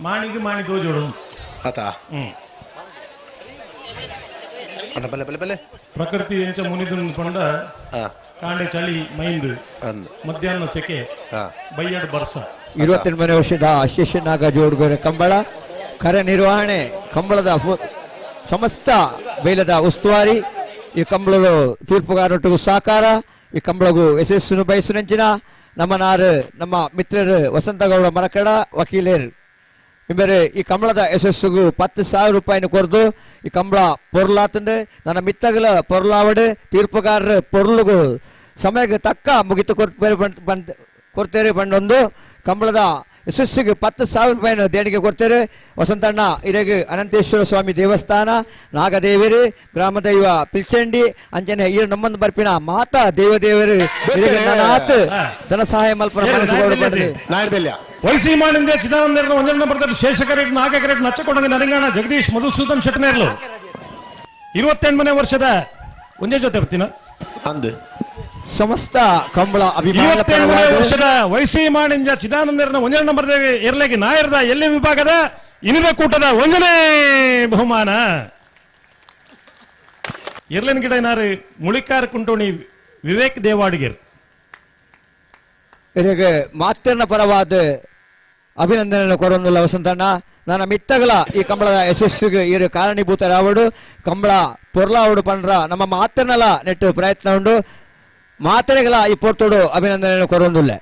ಮಾಣಿಗೆ ಮಾಣಿ ತೋಜೋಡು ಆತ ಹ್ಮ್ ಅಣ್ಣ ಬಲೆ ಬಲೆ ಬಲೆ ಪ್ರಕೃತಿ ಎಂಚ ಮುನಿದು ಪಂಡ ಕಾಂಡೆ ಚಳಿ ಮೈಂದು ಮಧ್ಯಾಹ್ನ ಸೆಕೆ ಬೈಯಾಡ್ ಬರ್ಸ 28ನೇ ವರ್ಷದ ಶೇಷನಾಗ ಜೋಡುಗೆರೆ ಕಂಬಳ ಕಾರ್ಯನಿರ್ವಹಣೆ ಕಂಬಳದ ಸಮಸ್ತ ಬೈಲದ ಉಸ್ತುವಾರಿ ಈ ಕಂಬಳದ ತೀರ್ಪುಗಾರೊಟ್ಟಿಗೂ ಸಹಕಾರ ಈ ಕಂಬಳಗೂ ಯಶಸ್ಸನ್ನು ಬಯಸುನಂಚಿನ ನಮ್ಮ ನಾರು ನಮ್ಮ ಮಿತ್ರರು ವಸಂತಗೌಡ ಮರಕಡ ವಕೀಲರು ಇಂಬರು ಈ ಕಂಬಳದ ಯಶಸ್ಸಿಗೂ 10,000 ರೂಪಾಯಿನ ಕೊರ್ದು ಈ ಕಂಬಳ ಪೊರ್ಲಾತಂದು ನನ್ನ ಮಿತ್ತಗಳ ಪೊರ್ಲಾವಡು ತೀರ್ಪುಗಾರರ ಪೊರ್ಲುಗು ಸಮಯಕ್ಕೆ ತಕ್ಕ ಮುಗಿತು ಕೊಡ್ತೇವೆ ಬಂಡೊಂದು ಕಂಬಳದ ಯಶಸ್ಸಿಗೆ 10,000 ರೂಪಾಯಿನ ದೇಣಿಗೆ ಕೊಡ್ತೇವೆ. ವಸಂತಣ್ಣ ಇರೆಗೆ ಅನಂತೇಶ್ವರ ಸ್ವಾಮಿ ದೇವಸ್ಥಾನ ನಾಗದೇವರು ಗ್ರಾಮದೈವ ಪಿಲ್ಚಂಡಿ ಅಂಚನೆ ಇರು ನಮ್ಮನ್ನು ಬರ್ಪಿನ ಮಾತಾ ದೇವದೇವರು ಧನ ಸಹಾಯ ಮಲ್ಪನ ಮನಸ್ಸು ವೈಸೀಮಾನಿಂದ ಚಿದಾನಂದ ಒಂಜನ ಬರ್ತಾರೆ ಶೇಷಕರೇಟ್ ನಾಗಕರೇಟ್ ನಚ್ಚಕೊಂಡಂಗ ನರಂಗಾಣ ಜಗದೀಶ್ ಮಧುಸೂದನ್ ಶೆಟ್ಟನೇರ್ಲು 28ನೇ ವರ್ಷದ ಒಂದೇ ಜೊತೆ ಬರ್ತೀನ ಅಂದು ಸಮಸ್ತ ಕಂಬಳ ಅಭಿಮಾನ 28ನೇ ವರ್ಷದ ವೈಸೀಮಾಣಿಂಜ ಚಿದಾನಂದರನ ಒಂದನೇ ನಂಬರ್ ಎರ್ಲೆಗೆ ನಾಯರದ ಎಲ್ಲಿ ವಿಭಾಗದ ಇನಿದ ಕೂಟದ ಒಂದನೇ ಬಹುಮಾನ ಎರ್ಲೆನ್ ಗಿಡ ನಾರು ಮುಳಿಕಾರ ಕುಂಟೋಣಿ ವಿವೇಕ್ ದೇವಾಡಿಗೆರ್ ಇದಕ್ಕೆ ಮಾತನ್ನ ಪರವಾದ ಅಭಿನಂದನೆ ಕೊರೊಂದುಲ್ಲ ವಸಂತಣ್ಣ. ನನ್ನ ಮಿತ್ತಗಳ ಈ ಕಂಬಳದ ಯಶಸ್ಸಿಗೆ ಇರು ಕಾರಣೀಭೂತರಾವಡು ಕಂಬಳ ಪೊರ್ಲಾವಡು ಪಂಡ್ರ ನಮ್ಮ ಮಾತನ್ನಲ ನೆಟ್ಟು ಪ್ರಯತ್ನ ಉಂಡು ಮಾತೆರೆಗಳ ಈ ಪೊರ್ತೋಡು ಅಭಿನಂದನೆ ಕೊರೊಂದುಲ್ಲ.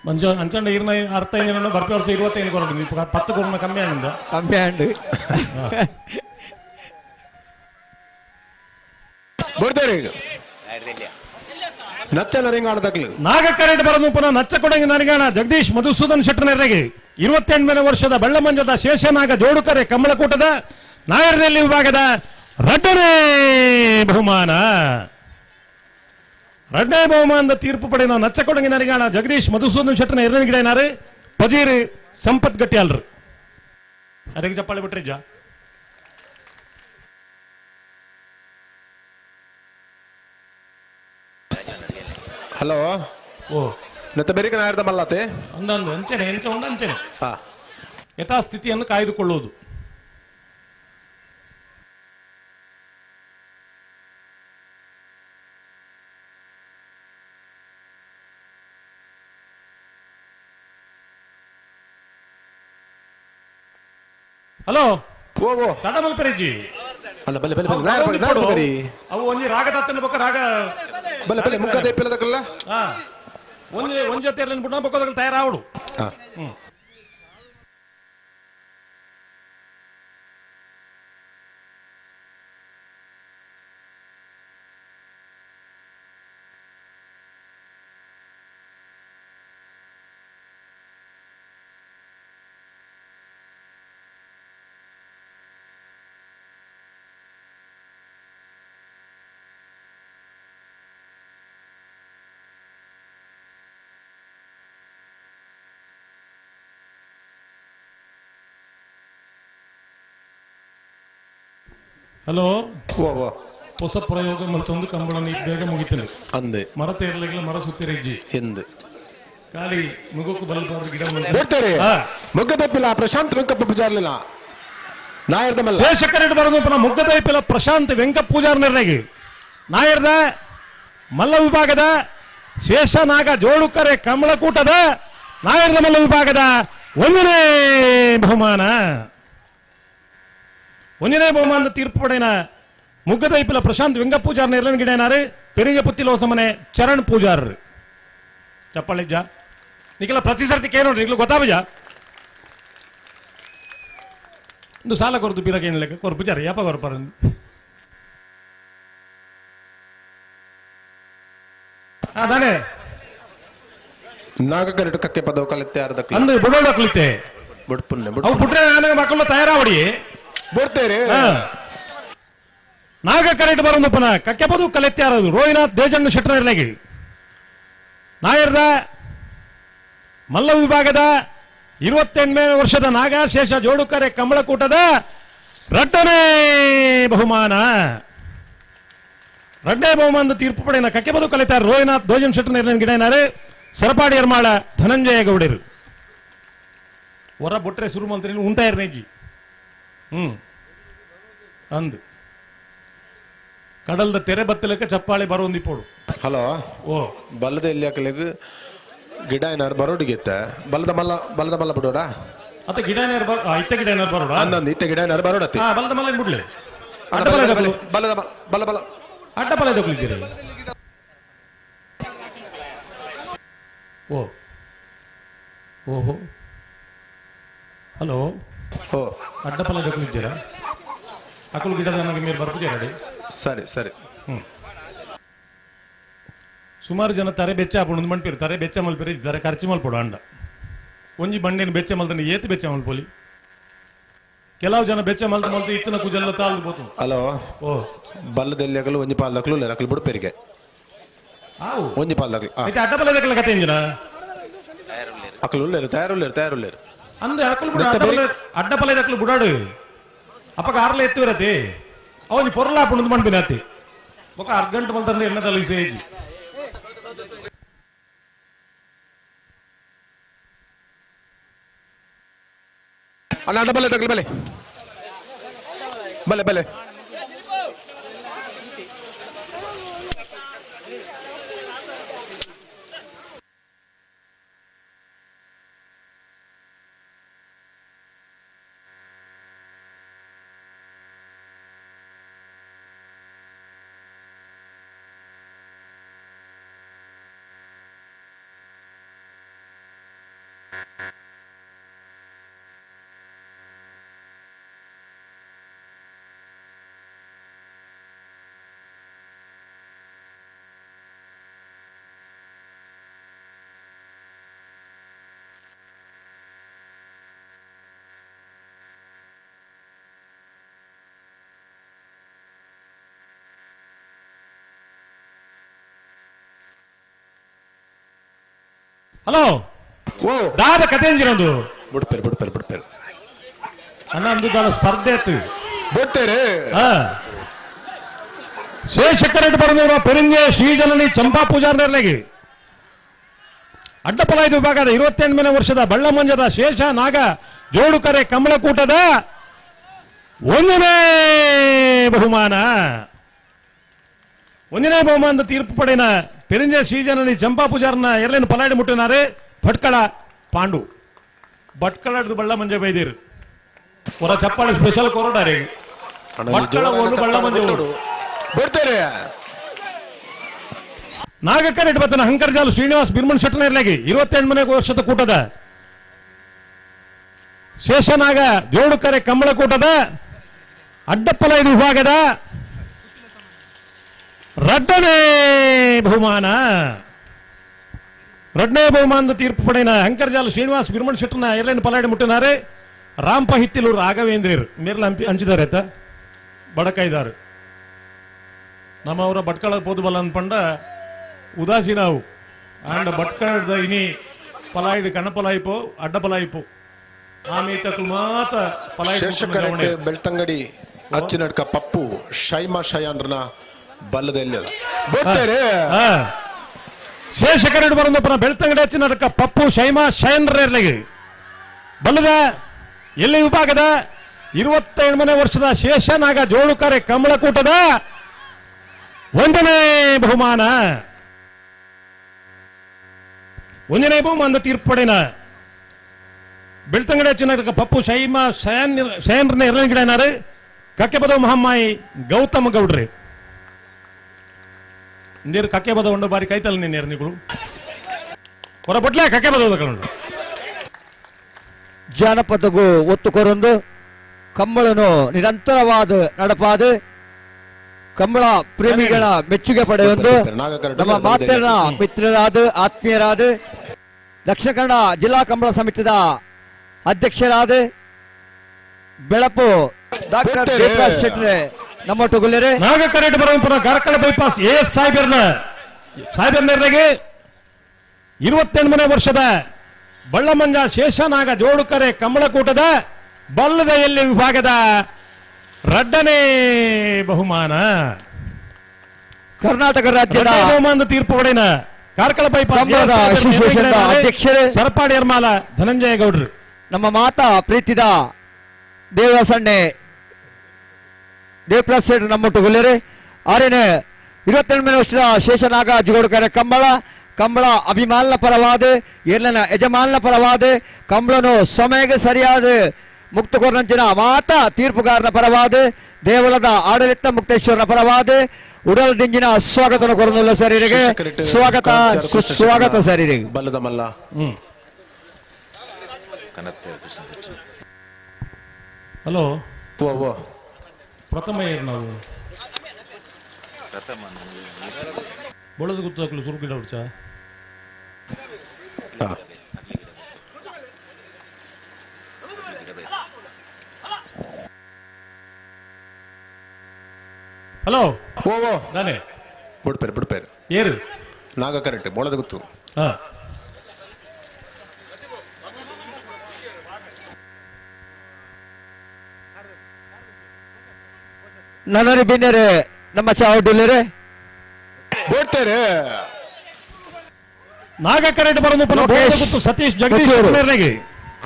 ಮಂಜು ಅಂಚಂಡ ಇರ್ನ ಅರ್ಥ ಏನೋ ಬರ್ಪಿ ವರ್ಷ 25 ಕೊರಡು 10 ಕೊರಣ ಕಮ್ಮಿ ಆನಂದ ಕಮ್ಮಿ ಆಂಡು ಬರ್ತಾರೆ ನಚ್ಚ ನರಿಂಗಾಣ ತಕ್ಲು ನಾಗಕರೇಟ್ ಬರದು ಪುನಃ ನಚ್ಚಕೊಡಂಗಿ ನರಿಗಾಣ ಜಗದೀಶ್ ಮಧುಸೂದನ್ ಶೆಟ್ಟನೆರೆಗೆ 28ನೇ ವರ್ಷದ ಬೆಳ್ಳಮಂಜದ ಶೇಷನಾಗ ಜೋಡುಕರೆ ಕಮಲಕೂಟದ ನಾಯರದಲ್ಲಿ ವಿಭಾಗದ ರಡ್ಡನೇ ಬಹುಮಾನ. ರಡ್ಡನೇ ಬಹುಮಾನದ ತೀರ್ಪು ಪಡೆದ ನಚ್ಚಕೊಡಂಗಿ ನರಿಗಾಣ ಜಗದೀಶ್ ಮಧುಸೂದನ್ ಶೆಟ್ಟನ ಎರಡನೇ ಗಿಡ ಪಜೀರ್ ಸಂಪತ್ ಗಟ್ಟಿಯಾಲ್ರು ಅದಕ್ಕೆ ಚಪ್ಪಾಳೆ ಬಿಟ್ರಿ ಜಾ. ಹಲೋ ಓ ನತ್ತ ಬೆರಿಕ ನಾಯರ್ದ ಮಲ್ಲಾತೆ ಅಂದಂದು ಅಂಚನೆ ಎಂಚ ಉಂಡು ಅಂಚನೆ ಯಥಾಸ್ಥಿತಿಯನ್ನು ಕಾಯ್ದುಕೊಳ್ಳುವುದು. ಹಲೋ ಓ ಓ ತಡ ಮಲ್ಪರೆಜ್ಜಿ ಅಲ್ಲ ಬಲೆ ಬಲೆ ಬಲೆ ನಾಯರ್ ನಾಯರ್ ಬರಿ ಅವು ಒಂಜಿ ರಾಗ ತತ್ತನ ಬೊಕ್ಕ ರಾಗ ಬಲೆ ಬಲೆ ಮುಗ್ಗ ದೇಪಿಲದಕಲ್ಲ ಹಾ ಒಂಜಿ ಒಂಜಿ ಜೊತೆ ಇರ್ಲಿನ ಬುಡ್ನ ಬೊಕ್ಕದಕಲ್ ತಯಾರಾವಡು. ಹ್ಮ್ ಹಲೋ ಓ ಹೊಸ ಪ್ರಯೋಗ ಮತ್ತೊಂದು ಕಂಬಳ ಬೇಗ ಮುಗಿತೇನೆ ಅಂದೆ ಮರ ತೇರ್ಲಿಲ್ಲ ಮರ ಸುತ್ತಿರಜ್ಜಿ ಎಂದು ಖಾಲಿ ಮುಗೋಕು ಬಲ್ಬಾರ್ದು ಗಿಡ ಬರ್ತಾರೆ ಮುಗ್ಗದಪ್ಪಿಲ್ಲ ಪ್ರಶಾಂತ್ ವೆಂಕಪ್ಪ ಪೂಜಾರ್ಲಿಲ್ಲ ನಾಯರ್ದ ಮಲ್ಲ ಶೇಷಕರೆಡ್ ಬರೋದು ಪುನಃ ಮುಗ್ಗದೈಪಿಲ ಪ್ರಶಾಂತ್ ವೆಂಕಪ್ಪ ಪೂಜಾರ್ ನಿರ್ಣಯ ನಾಯರ್ದ ಮಲ್ಲ ವಿಭಾಗದ ಶೇಷನಾಗ ಜೋಡುಕರೆ ಕಮಲಕೂಟದ ನಾಯರ್ದ ಮಲ್ಲ ವಿಭಾಗದ ಒಂದನೇ ಬಹುಮಾನ. ಒಂದನೇ ಬಹುಮಾನದ ತೀರ್ಪು ಪಡೆಯನ ಮುಗ್ಗದೈಪಿಲ ಪ್ರಶಾಂತ್ ವೆಂಗ ಪೂಜಾರ್ ನಿರ್ಲನ್ ಗಿಡನಾರು ಪೆರಿಂಜ ಪುತ್ತಿಲೋಸಮನೆ ಚರಣ್ ಪೂಜಾರ್ ಚಪ್ಪಾಳಿಜ್ಜ ನಿಖಿಲ ಪ್ರತಿ ಸರ್ತಿ ಕೇನೋಡ್ರಿ ನಿಖಲು ಗೊತ್ತಾಬಜ ಒಂದು ಸಾಲ ಕೊರತು ಪಿರಕೇನು ಲೆಕ್ಕ ಕೊರು ಪೂಜಾರಿ ಯಾಪ ಕೊರಪಾರ ಅದಾನೆ ನಾಗಕರಡು ಕಕ್ಕೆ ಪದವು ಕಲಿತೆ ಅರ್ಧ ಅಂದು ಬುಡೋಡ ಕಲಿತೆ ಬುಡ್ಪುನ್ನೆ ಅವು ಪುಟ್ರೆ ನನಗೆ ಮಕ್ಕಳು ತಯಾರಾವಡಿ ಬುಡ್ತೇರಿ ನಾಗ ಕರೆಕ್ಟ್ ಬರೋದಪ್ಪನ ಕಕ್ಕೆ ಪದವು ಕಲಿತೆ ಯಾರದು ರೋಹಿನಾಥ್ ದೇಜಣ್ಣ ಶೆಟ್ಟರ್ಲಾಗಿ ನಾಯರ್ದ ಮಲ್ಲ ವಿಭಾಗದ 28ನೇ ವರ್ಷದ ನಾಗಶೇಷ ಜೋಡುಕರೆ ಕಮಲಕೂಟದ ರಡ್ಡನೇ ಬಹುಮಾನ. ರಡ್ಡನೇ ಬಹುಮಾನದ ತೀರ್ಪು ಪಡೆಯನ ಕಕ್ಕೆ ಪದವು ಕಲಿತಾರೆ ರೋಹಿನಾಥ್ ದೋಜನ್ ಶೆಟ್ಟರ್ ಗಿಡನಾರು ಸರಪಾಡಿ ಎರ್ಮಾಳ ಧನಂಜಯ ಗೌಡರು ಹೊರ ಬೊಟ್ರೆ ಶುರು ಮಾಡ್ತಾರೆ ಉಂಟಾಯಿರ್ನೇಜಿ ಅಂದು ಕಡಲ್ದ ತೆರೆ ಬತ್ತಲಕ್ಕೆ ಚಪ್ಪಾಳೆ ಬರೋಂದಿಪ್ಪೋಡು. ಹಲೋ ಓ ಬಲ್ಲದ ಎಲ್ಲಿ ಹಾಕಲಿಗೆ ಗಿಡ ಏನಾರು ಬರೋಡಿಗೆತ್ತ ಬಲ್ಲದ ಮಲ್ಲ ಬಲ್ಲದ ಮಲ್ಲ ಬಿಡೋಡ ಅತ್ತ ಗಿಡ ಏನಾರು ಬರೋ ಇತ್ತ ಗಿಡ ಏನಾರು ಬರೋಡ ಅಂದಂದು ಇತ್ತ ಗಿಡ ಏನಾರು ಬರೋಡತ್ತಿ ಬಲ್ಲದ ಮಲ್ಲ ಬಿಡ್ಲಿ ಬಲ್ಲದ ಬಲ್ಲ ಬಲ್ಲ ಅಡ್ಡ ಪಲ ತಗೊಳಿದ್ದೀರಿ. ಓ ಓಹೋ ಹಲೋ ಓ ಅಡ್ಡ ಪಲ ತಗೊಳಿದ್ದೀರಾ ಅಕುಲು ಗಿಡದ ನನಗೆ ಮೇಲೆ ಬರ್ಪುಜಾರಡಿ. ಸರಿ ಸರಿ ಸುಮಾರು ಜನ ತರೆ ಬೆಚ್ಚ ಹಾಪುಂಡು ಮಣ್ಪೀರು ತರೆ ಬೆಚ್ಚ ಮಲ್ಪಿರಿ ತರೆ ಖರ್ಚು ಮಲ್ಪಡು ಅಂಡ ಒಂಜಿ ಬಂಡೆನ ಬೆಚ್ಚ ಮಲ್ತನೆ ಏತು ಬೆಚ್ಚ ಮಲ್ಪೊಲಿ ಕೆಲವು ಜನ ಬೆಚ್ಚ ಮಲ್ತ ಮಲ್ತ ಇತ್ತನ ಕುಜಲ್ಲ ತಾಲ್ದು ಬೋತು. ಹಲೋ ಓ ಬಲ್ಲದಲ್ಲಿ ಆಗಲು ಒಂಜಿ ಪಾಲ್ದಕ್ಲು ಅಕಲು ಬಿಡ್ಪೇರಿಗೆ ಒಂಜಿ ಪಾಲ್ದಕ್ಲು అయితే ಅಡ್ಡ ಪಲದಕ್ಲ ಕತೆ ಇಂಜಿನ ಅಕಲು ಉಲ್ಲೇರು ತಯಾರುಲ್ಲೇರು ತಯಾರುಲ್ಲೇರು ಅಂದೆ ಅಕಲು ಬಿಡ ಅಡ್ಡ ಪಲದಕ್ಲು ಬುಡಾಡು ಅಪ್ಪಗ ಆರ್ಲೆ ಎತ್ತುವಿರತಿ ಅವನಿ ಪೊರ್ಲ ಪುಣದ್ ಮಣ್ಪಿನಾತಿ ఒక అర్గంట మల్తండి ఎన్న తల విసేజి ಅಣ್ಣ ಅಡ್ಡ ಬಲ್ಲೆ ತಗಲಿ ಬಲ್ಲೆ ಬಲ್ಲೆ ಬಲ್ಲೆ ಹಲೋ ದಾದ ಕತೆ ಅಂಜಿನೊಂದು ಬಿಡ್ಪೇರು ಬಿಡ್ಪೇರು ಬಿಡ್ಪೇರು ಅಣ್ಣ ಅಂದು ದಾದ ಸ್ಪರ್ಧೆ ಆಯ್ತು ಬಿಡ್ತೇರೆ ಶೇಷಕರೆಡ್ಡಿ ಬರೆದವರು ಪೆರಿಂಜೆ ಶ್ರೀಜನನಿ ಚಂಪಾ ಪೂಜಾರ್ನೇರ್ಲಾಗಿ ಅಡ್ಡಪಲಾಯ್ದ ವಿಭಾಗದ 28ನೇ ವರ್ಷದ ಬಳ್ಳಮಂಜದ ಶೇಷ ನಾಗ ಜೋಡುಕರೆ ಕಮಲಕೂಟದ ಒಂದನೇ ಬಹುಮಾನ. ಒಂದನೇ ಬಹುಮಾನದ ತೀರ್ಪು ಪಡೆಯನ ಪೆರಿಂಜೆ ಶ್ರೀಜನನಿ ಚಂಪಾ ಪೂಜಾರ್ನ ಎರಲೇನು ಪಲಾಡಿ ಮುಟ್ಟಿನಾರೆ ಭಟ್ಕಳ ಪಾಂಡು ಭಟ್ಕಳದ ಬಳ್ಳಮಂಜ ಬೈದಿರು ಹೊರ ಚಪ್ಪಾಳಿ ಸ್ಪೆಷಲ್ ಕೊರಡಾರಿ ಭಟ್ಕಳ ಓಲು ಬಳ್ಳಮಂಜ ಬಿಡ್ತೇರೆ ನಾಗಕರೆಡ್ಡಿ ಬತ್ತನ ಹಂಕರ್ಜಾಲು ಶ್ರೀನಿವಾಸ್ ಬಿರ್ಮಣ್ ಶೆಟ್ಟನೇರ್ಲಾಗಿ 28ನೇ ವರ್ಷದ ಕೂಟದ ಶೇಷನಾಗ ಜೋಡುಕರೆ ಕಮಲಕೂಟದ ಅಡ್ಡಪ್ಪಲೈದು ವಿಭಾಗದ ರಡ್ಡನೇ ಬಹುಮಾನ. ರಡ್ಡನೇ ಬಹುಮಾನದ ತೀರ್ಪು ಪಡೆಯನ ಹಂಕರ್ಜಾಲು ಶ್ರೀನಿವಾಸ್ ಬಿರ್ಮಣ್ ಶೆಟ್ಟನ ಎರಲೇನು ಪಲಾಡಿ ಮುಟ್ಟಿನಾರೆ ರಾಂಪ ಹಿತ್ತಿಲೂರು ರಾಘವೇಂದ್ರಿಯರು ಮೇರ್ಲ ಹಂಪಿ ಹಂಚಿದ್ದಾರೆ ಆಯ್ತಾ ಬಡಕೈದಾರು ನಮ್ಮವರ ಭಟ್ಕಳ ಪೋದು ಬಲ್ಲ ಅನ್ಪಂಡ ಉದಾಸೀನಾವು ಆಂಡ ಭಟ್ಕಳದ ಇನಿ ಪಲಾಯಿಡು ಕಣ್ಣಪಲಾಯಿಪೋ ಅಡ್ಡ ಪಲಾಯಿಪೋ ಆಮೆ ತಕ್ಕಲು ಮಾತ ಪಲಾಯಿ ಬೆಳ್ತಂಗಡಿ ಅಚ್ಚಿನಡ್ಕ ಪಪ್ಪು ಶೈಮಾ ಶಯಾನ್ರನ ಬಲ್ಲದಲ್ಲಿ ಬಿಡ್ತೇರೆ ಶೇಷಕರೆಡ್ಡಿ ಬರಂದಪ್ಪನ ಬೆಳ್ತಂಗಡಿ ಅಚ್ಚಿನಡ್ಕ ಪಪ್ಪು ಶೈಮಾ ಶಯನ್ರರ್ಲಗಿ ಬಲ್ಲದ ಎಲ್ಲಿ ವಿಭಾಗದ 27ನೇ ವರ್ಷದ ಶೇಷನಾಗ ಜೋಳುಕರೆ ಕಮಲಕೂಟದ ಒಂದನೇ ಬಹುಮಾನ. ಒಂದನೇ ಬಹುಮಾನದ ತೀರ್ಪು ಪಡೆಯನ ಬೆಳ್ತಂಗಡಿ ಅಚ್ಚಿನಡ್ಕ ಪಪ್ಪು ಶೈಮಾ ಶಯನ್ ಶಯನ್ರನ್ನ ಎರಡನೇ ಗಿಡನಾರು ಕಕ್ಕೆಪದವು ಮಹಮ್ಮಾಯಿ ಗೌತಮ ಗೌಡ್ರೆ ನೀರು ಕಕ್ಕೆಪದ ಉಂಡು ಬಾರಿ ಕೈತಲ್ಲ ನೀರು ನೀವು ಹೊರ ಬಟ್ಲೆ ಕಕ್ಕೆಪದವು ತಗೊಂಡು ಜಾನಪದಗೂ ಒತ್ತು ಕೊರೊಂದು ಕಂಬಳನು ನಿರಂತರವಾದ ನಡಪಾದ ಕಂಬಳ ಪ್ರೇಮಿಗಳ ಮೆಚ್ಚುಗೆ ಪಡೆಯೊಂದು ನಮ್ಮ ಮಾತಿನ ಮಿತ್ರರಾದ ಆತ್ಮೀಯರಾದ ದಕ್ಷಿಣ ಕನ್ನಡ ಜಿಲ್ಲಾ ಕಂಬಳ ಸಮಿತಿದ ಅಧ್ಯಕ್ಷರಾದ ಬೆಳಪು ಡಾಕ್ಟರ್ ದೇವರಾಜ್ ಶೆಟ್ಟರೆ ನಮ್ಮೊಟ್ಟುಗುಲ್ಲರೆ. ನಾಗಕರೇಟ್ ಬರೋಂಪುರ ಕಾರ್ಕಳ ಬೈಪಾಸ್ ಎ ಸಾಹೇಬರ್ನ ಸಾಹೇಬರ್ನರಿಗೆ 28ನೇ ವರ್ಷದ ಬಳ್ಳಮಂಜ ಶೇಷನಾಗ ಜೋಡುಕರೆ ಕಂಬಳಕೂಟದ ಬಲ್ಲದ ಎಲ್ಲಿ ವಿಭಾಗದ ರಡ್ಡನೇ ಬಹುಮಾನ. ಕರ್ನಾಟಕ ರಾಜ್ಯದ ಬಹುಮಾನದ ತೀರ್ಪು ಪಡೆಯನ ಕಾರ್ಕಳ ಬೈಪಾಸ್ ಅಧ್ಯಕ್ಷರೇ ಸರಪಾಡಿ ಎರ್ಮಾಲ ಧನಂಜಯ ಗೌಡ್ರು. ನಮ್ಮ ಮಾತಾ ಪ್ರೀತಿದ ದೇವಸಣ್ಣೆ ದೇವಪ್ರಸಾದ್ ನಮ್ಮೊಟ್ಟುಗುಲ್ಲರೆ. ಆರೇನೆ 28ನೇ ವರ್ಷದ ಶೇಷನಾಗ ಜುಗೋಡುಕರೆ ಕಂಬಳ ಕಂಬಳ ಅಭಿಮಾನನ ಪರವಾದ ಎಲ್ಲನ ಯಜಮಾನನ ಪರವಾದ ಕಂಬಳನು ಸಮಯಕ್ಕೆ ಸರಿಯಾದ ಮುಕ್ತಕೋರ್ನಂಚಿನ ಮಾತಾ ತೀರ್ಪುಗಾರನ ಪರವಾದ ದೇವಳದ ಆಡಳಿತ ಮುಕ್ತೇಶ್ವರನ ಪರವಾದ ಉಡಲ್ ದಿಂಜಿನ ಸ್ವಾಗತ ಕೊರನುಲ್ಲ ಸರೀರಿಗೆ ಸ್ವಾಗತ ಸುಸ್ವಾಗತ ಸರೀರಿಗೆ. ಬಲ್ಲದ ಮಲ್ಲ ಹಲೋ ಪ್ರಥಮ ಏರ್ ನಾವು ಬೊಳದು ಗುತ್ತಾಕಲು ಸುರುಕಿಡ ಉಡ್ಚ ಹಲೋ ಓ ನಾನೇ ಬಿಡ್ಪೇರು ಬಿಡ್ಪೇರು ಏರು ನಾಗ ಕರೆಕ್ಟ್ ಬೋಳದ ಗೊತ್ತು. ಹಾ ನನರಿ ಬಿನ್ನರೆ ನಮ್ಮ ಚಾವಡಿಲ್ಲರೆ ಬಿಡ್ತೇರೆ. ನಾಗ ಕರೆಕ್ಟ್ ಬರೋದು ಗೊತ್ತು ಸತೀಶ್ ಜಗದೀಶ್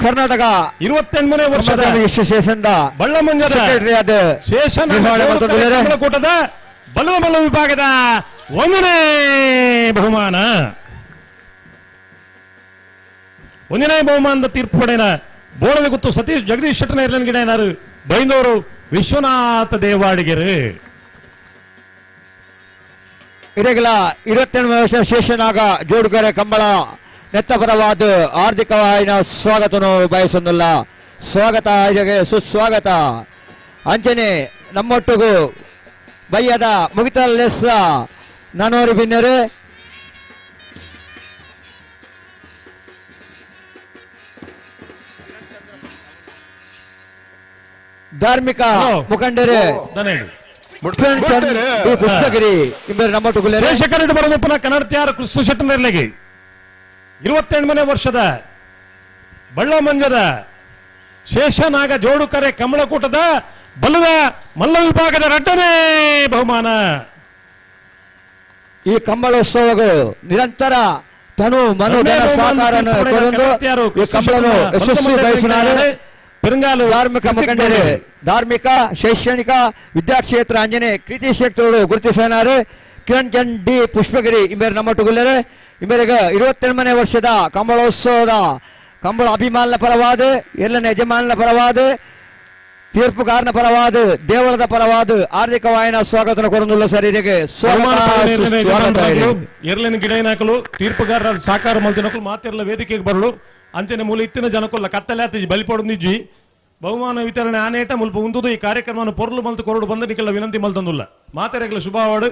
ಕರ್ನಾಟಕ 28ನೇ ವರ್ಷದ ಬಳ್ಳಮಂಜದ ಶೇಷನ ಕೂಟದ ಬಲ್ಲಮಲ್ಲ ವಿಭಾಗದ 1ನೇ ಬಹುಮಾನ. 1ನೇ ಬಹುಮಾನದ ತೀರ್ಪು ಪಡೆಯನ ಬೋಳದ ಗುತ್ತು ಸತೀಶ್ ಜಗದೀಶ್ ಶೆಟ್ಟನ ಗಿಡ ಬೈಂದವರು ವಿಶ್ವನಾಥ ದೇವಾಡಿಗೆರು. ಇರಗಲ 28 ವರ್ಷ ಶೇಷನಾಗ ಜೋಡುಗರೆ ಕಂಬಳ ನೆತ್ತಪರವಾದ ಆರ್ಥಿಕವಾಯಿನ ಸ್ವಾಗತನು ಬಯಸೊಂದಿಲ್ಲ. ಸ್ವಾಗತ ಇದಕ್ಕೆ ಸುಸ್ವಾಗತ. ಅಂಚನೆ ನಮ್ಮೊಟ್ಟಿಗೂ ಬಯ್ಯದ ಮುಗಿತಲ್ಲೆಸ್ಸ ನಾನೋರಿ ಬಿನ್ನರು ಧಾರ್ಮಿಕ ಮುಖಂಡರೇ ಪುಷ್ಪಗಿರಿ ಇಬ್ಬರು ನಮ್ಮೊಟ್ಟುಗುಲ್ಲರೆ. ಶೇಷಕರೆಡ್ಡಿ ಬರೋದಪ್ಪನ ಕನ್ನಡತಿಯಾರ ಕೃಷ್ಣ ಶೆಟ್ಟನರ್ಲೆಗೆ 28ನೇ ವರ್ಷದ ಬಳ್ಳಮಂಜದ ಶೇಷನಾಗ ಜೋಡುಕರೆ ಕಮಲಕೂಟದ ಬಲ್ಲದ ಮಲ್ಲ ವಿಭಾಗದ ರಡ್ಡನೇ ಬಹುಮಾನ. ಈ ಕಂಬಳೋತ್ಸವಗಳು ನಿರಂತರ ತನು ಮನು ಧನ ಸಹಕಾರವನ್ನು ಕೊರೊಂದು ಈ ಕಂಬಳನು ಯಶಸ್ವಿ ಬಯಸಿದ್ದಾರೆ. ಧಾರ್ಮಿಕ ಮುಖಂಡರೇ ಧಾರ್ಮಿಕ ಶೈಕ್ಷಣಿಕ ವಿದ್ಯಾಕ್ಷೇತ್ರ ಅಂಜನೆ ಕೃತಿ ಕ್ಷೇತ್ರಗಳು ಗುರುತಿಸಿದ್ದಾರೆ. ಕಿರಣ್ ಚಂದ್ ಡಿ ಪುಷ್ಪಗಿರಿ ಇಂಬೇರು ನಮ್ಮೊಟ್ಟುಗುಲ್ಲರೆ. ಇಂಬೇರಿಗೆ 28ನೇ ವರ್ಷದ ಕಂಬಳೋತ್ಸವದ ಕಂಬಳ ಅಭಿಮಾನನ ಪರವಾದ ಎಲ್ಲನ ಯಜಮಾನನ ಪರವಾದ ತೀರ್ಪುಗಾರನ ಪರವಾದ ದೇವಳದ ಪರವಾದ ಆರ್ಥಿಕವಾಯಿನ ಸ್ವಾಗತ ಕೊರನುಲ್ಲ ಸರೀರಿಗೆ ಸ್ವಾಗತ. ಎರ್ಲಿನ ಗಿಡ ತೀರ್ಪುಗಾರರ ಸಾಕಾರ ಮಲ್ತಿನಕಲು ಮಾತಿರಲ ವೇದಿಕೆಗೆ ಬರಲು ಅಂಚನೆ ಮೂಲ ಇತ್ತಿನ ಜನಕೊಲ್ಲ ಕತ್ತಲೆ ಆತಿಜಿ ಬಲಿಪೊಡು ನಿಜ್ಜಿ ಬಹುಮಾನ ವಿತರಣೆ ಆನೇಟ ಮುಲ್ಪ ಉಂದುದು ಈ ಕಾರ್ಯಕ್ರಮವನ್ನು ಪೊರ್ಲು ಮಲ್ತು ಕೊರಡು ಬಂದ ನಿಕಲ ವಿನಂತಿ ಮಲ್ತಂದುಲ್ಲ. ಮಾತೆರೆಗಳ ಶುಭವಾಡು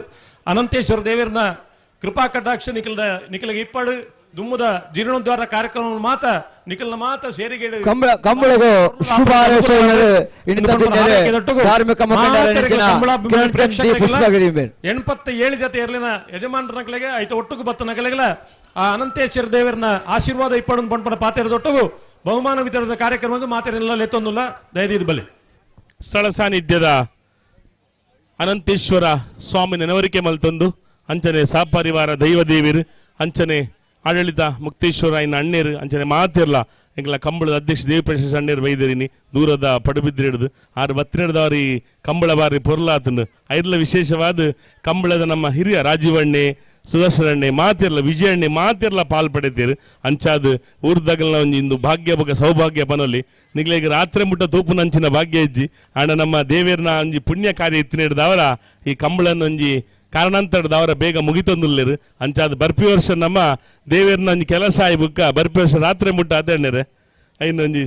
ಅನಂತೇಶ್ವರ ದೇವರನ ಕೃಪಾ ಕಟಾಕ್ಷ ನಿಖಲ ನಿಖಲಿಗೆ ಇಪ್ಪಡು ದುಮ್ಮದ ಜೀರ್ಣೋದ್ಧಾರ ಕಾರ್ಯಕ್ರಮ ಮಾತ ನಿಖಲ್ನ ಮಾತ ಸೇರಿಗೇಡು ಕಂಬಳಗೂ ಶುಭ ಧಾರ್ಮಿಕ 87 ಜೊತೆ ಇರ್ಲಿನ ಯಜಮಾನರ ನಕಲಿಗೆ ಐತ ಒಟ್ಟುಗು ಬತ್ತ ನಕಲಿಗಳ ಆ ಅನಂತೇಶ್ವರ ದೇವರನ ಆಶೀರ್ವಾದ ಇಪ್ಪಡು ಪಂಪನ ಪಾತೆರದೊಟ್ಟುಗು ಬಹುಮಾನ ವಿತರಣದ ಕಾರ್ಯಕ್ರಮದ ಮಾತೆರೆಲ್ಲ ಲೆತ್ತೊಂದುಲ್ಲ ದಯದೀದ ಬಲಿ. ಸ್ಥಳ ಸಾನ್ನಿಧ್ಯದ ಅನಂತೇಶ್ವರ ಸ್ವಾಮಿ ನೆನವರಿಕೆ ಮಲ್ತೊಂದು ಅಂಚನೆ ಸಹಪರಿವಾರ ದೈವ ದೇವಿರು ಅಂಚನೆ ಆಡಳಿತ ಮುಕ್ತೇಶ್ವರ ಇನ್ನು ಅಣ್ಣೇರು ಅಂಚನೆ ಮಾತಿರ್ಲ ಎಂಗ್ಲ ಕಂಬಳದ ಅಧ್ಯಕ್ಷ ದೇವಪ್ರಸಾದ್ ಅಣ್ಣೇರು ವೈದ್ಯರಿನಿ ದೂರದ ಪಡುಬಿದ್ರೆ ಹಿಡಿದು ಆರು ಬತ್ತಿನಡ್ದವ್ರಿ ಕಂಬಳ ಬಾರಿ ಪೊರ್ಲಾತಂದು ಐರ್ಲ ವಿಶೇಷವಾದ ಕಂಬಳದ ನಮ್ಮ ಹಿರಿಯ ರಾಜೀವಣ್ಣೆ ಸುದರ್ಶನಣ್ಣೆ ಮಾತಿರ್ಲ ವಿಜಯಣ್ಣೆ ಮಾತಿರ್ಲ ಪಾಲ್ ಪಡೆತೀರು ಅಂಚಾದ್ ಊರ್ದಗಲ್ನ ಒಂಜಿ ಇಂದು ಭಾಗ್ಯ ಬೊಕ ಸೌಭಾಗ್ಯ ಪನೊಲಿ ನಿಗ್ಲೆಗ್ ರಾತ್ರಿ ಮುಟ್ಟ ತೂಪುನಂಚಿನ ಭಾಗ್ಯ ಇಜ್ಜಿ ಆಂಡ ನಮ್ಮ ದೇವೇರ್ನ ಒಂಜಿ ಪುಣ್ಯ ಕಾರ್ಯ ಇತ್ತಿನೇಡ್ದವರ ಈ ಕಂಬಳನ್ ಒಂಜಿ ಕಾರಣಾಂತರದವರ ಬೇಗ ಮುಗಿತೊಂದುಲ್ಲೇರು ಅಂಚಾದ ಬರ್ಪಿ ವರ್ಷ ನಮ್ಮ ದೇವೇರ್ನ ಒಂಜಿ ಕೆಲಸ ಆಯಿ ಬುಕ್ಕ ಬರ್ಪಿ ವರ್ಷ ರಾತ್ರಿ ಮುಟ್ಟ ಅದೇಣ್ಣೇರೆ ಐನು ಒಂಜಿ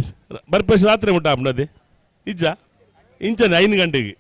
ಬರ್ಪಿ ವರ್ಷ ರಾತ್ರಿ ಮುಟ್ಟ ಆಪ್ನದೆ ಇಜ್ಜ ಇಂಚನೆ 5 ಗಂಟೆಗೆ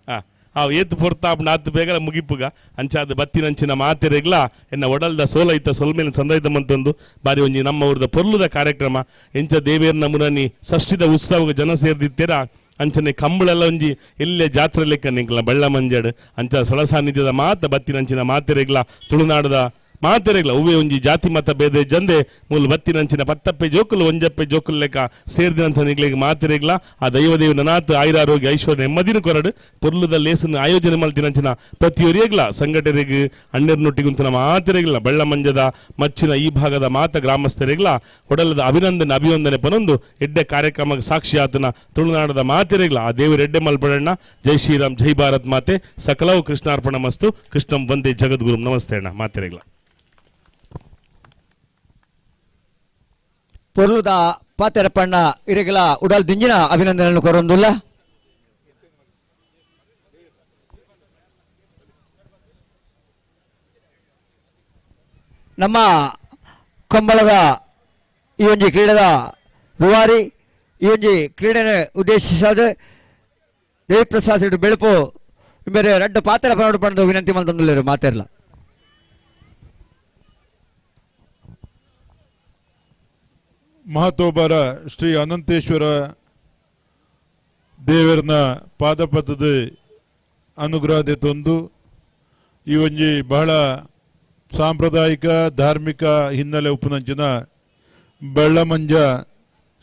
ಹಾಂ ಹಾಂ ಏತು ಪೊರ್ತಾಪ್ನ ಆತು ಬೇಗ ಮುಗಿಪುಗ ಅಂಚಾದ ಬತ್ತಿನಂಚಿನ ಮಾತೆರೆಗ್ಲ ಎನ್ನ ಒಡಲ್ದ ಸೋಲೈತ ಸೊಲ್ಮೇಲೆ ಸಂದೈತ ಮಂತೊಂದು ಬಾರಿ ಒಂಜಿ ನಮ್ಮ ಊರದ ಪೊರ್ಲುದ ಕಾರ್ಯಕ್ರಮ ಎಂಚ ದೇವೇರ್ನ ಮುನನಿ ಷಷ್ಠಿದ ಉತ್ಸವಕ್ಕೆ ಜನ ಸೇರ್ದಿತ್ತೀರಾ ಅಂಚನೆ ಕಂಬಳೆಲ್ಲ ಒಂಜಿ ಎಲ್ಲೇ ಜಾತ್ರೆ ಲೆಕ್ಕ ನಿಂಕ್ಲ ಬಳ್ಳ ಮಂಜಡ್ ಅಂಚ ಸೊಳ ಸಾನ್ನಿಧ್ಯದ ಮಾತ ಬತ್ತಿನಂಚಿನ ಮಾತೆರೆಗ್ಲ ತುಳುನಾಡದ ಮಾತೆರೆಗ್ಲ ಉವೆ ಒಂಜಿ ಜಾತಿ ಮತ ಭೇದ ಜಂದೆ ಮೂಲ ಬತ್ತಿನಂಚಿನ ಪತ್ತಪ್ಪೆ ಜೋಕುಲು ಒಂಜಪ್ಪೆ ಜೋಕುಲು ಲೆಕ್ಕ ಸೇರ್ದಿನಂತ ನಿಗ್ಲಿಗೆ ಮಾತೆರೆಗ್ಲ ಆ ದೈವದೇವ ನನಾಥ ಆಯುರಾರೋಗ್ಯ ಐಶ್ವರ್ಯ ನೆಮ್ಮದಿನ ಕೊರಡು ಪೊರ್ಲುದ ಲೇಸನ್ನು ಆಯೋಜನೆ ಮಲ್ತಿನಂಚಿನ ಪ್ರತಿಯೊರಿಯಗ್ಲ ಸಂಘಟನೆಗೆ ಅಣ್ಣರ್ನೊಟ್ಟಿಗುಂತನ ಮಾತೆರೆಗ್ಲ ಬಳ್ಳ ಮಂಜದ ಮಚ್ಚಿನ ಈ ಭಾಗದ ಮಾತ ಗ್ರಾಮಸ್ಥರಿಗ್ಲ ಒಡಲದ ಅಭಿನಂದನೆ ಅಭಿವಂದನೆ ಪನೊಂದು ಎಡ್ಡೆ ಕಾರ್ಯಕ್ರಮಕ್ಕೆ ಸಾಕ್ಷಿ ಆತನ ತುಳುನಾಡದ ಮಾತೆರೆಗ್ಲ ಆ ದೇವರ ಎಡ್ಡೆ ಮಲ್ಪಡಣ್ಣ. ಜೈ ಶ್ರೀರಾಮ್, ಜೈ ಭಾರತ್ ಮಾತೆ. ಸಕಲವು ಕೃಷ್ಣಾರ್ಪಣ ಮಸ್ತು. ಕೃಷ್ಣಂ ವಂದೇ ಜಗದ್ಗುರು. ನಮಸ್ತೆ ಅಣ್ಣ ಮಾತೆರೆಗ್ಲ. ಪೊರ್ಲುದ ಪಾತೆರಪಣ್ಣ ಇರೆಗಳ ಉಡಲ್ ದಿಂಜಿನ ಅಭಿನಂದನೆಯನ್ನು ಕೊರೊಂದುಲ್ಲ. ನಮ್ಮ ಕಂಬಳದ ಈ ಒಂಜಿ ಕ್ರೀಡೆದ ರೂವಾರಿ ಈ ಒಂಜಿ ಕ್ರೀಡೆನ ಉದ್ದೇಶಿಸಾದ ದೇವಿಪ್ರಸಾದ್ ಶೆಟ್ಟಿ ಬೆಳಪು ಬೇರೆ ರಡ್ಡು ಪಾತ್ರ ಪಂಡು ವಿನಂತಿ ಮಲ್ತೊಂದುಲ್ಲೆರ್ ಮಾತೆರ್ಲ. ಮಹತೋಬರ ಶ್ರೀ ಅನಂತೇಶ್ವರ ದೇವರನ ಪಾದಪಥದ ಅನುಗ್ರಹದ ತಂದು ಈ ಒಂಜಿ ಬಹಳ ಸಾಂಪ್ರದಾಯಿಕ ಧಾರ್ಮಿಕ ಹಿನ್ನೆಲೆ ಉಪ್ಪುನಂಚಿನ ಬೆಳ್ಳಮಂಜ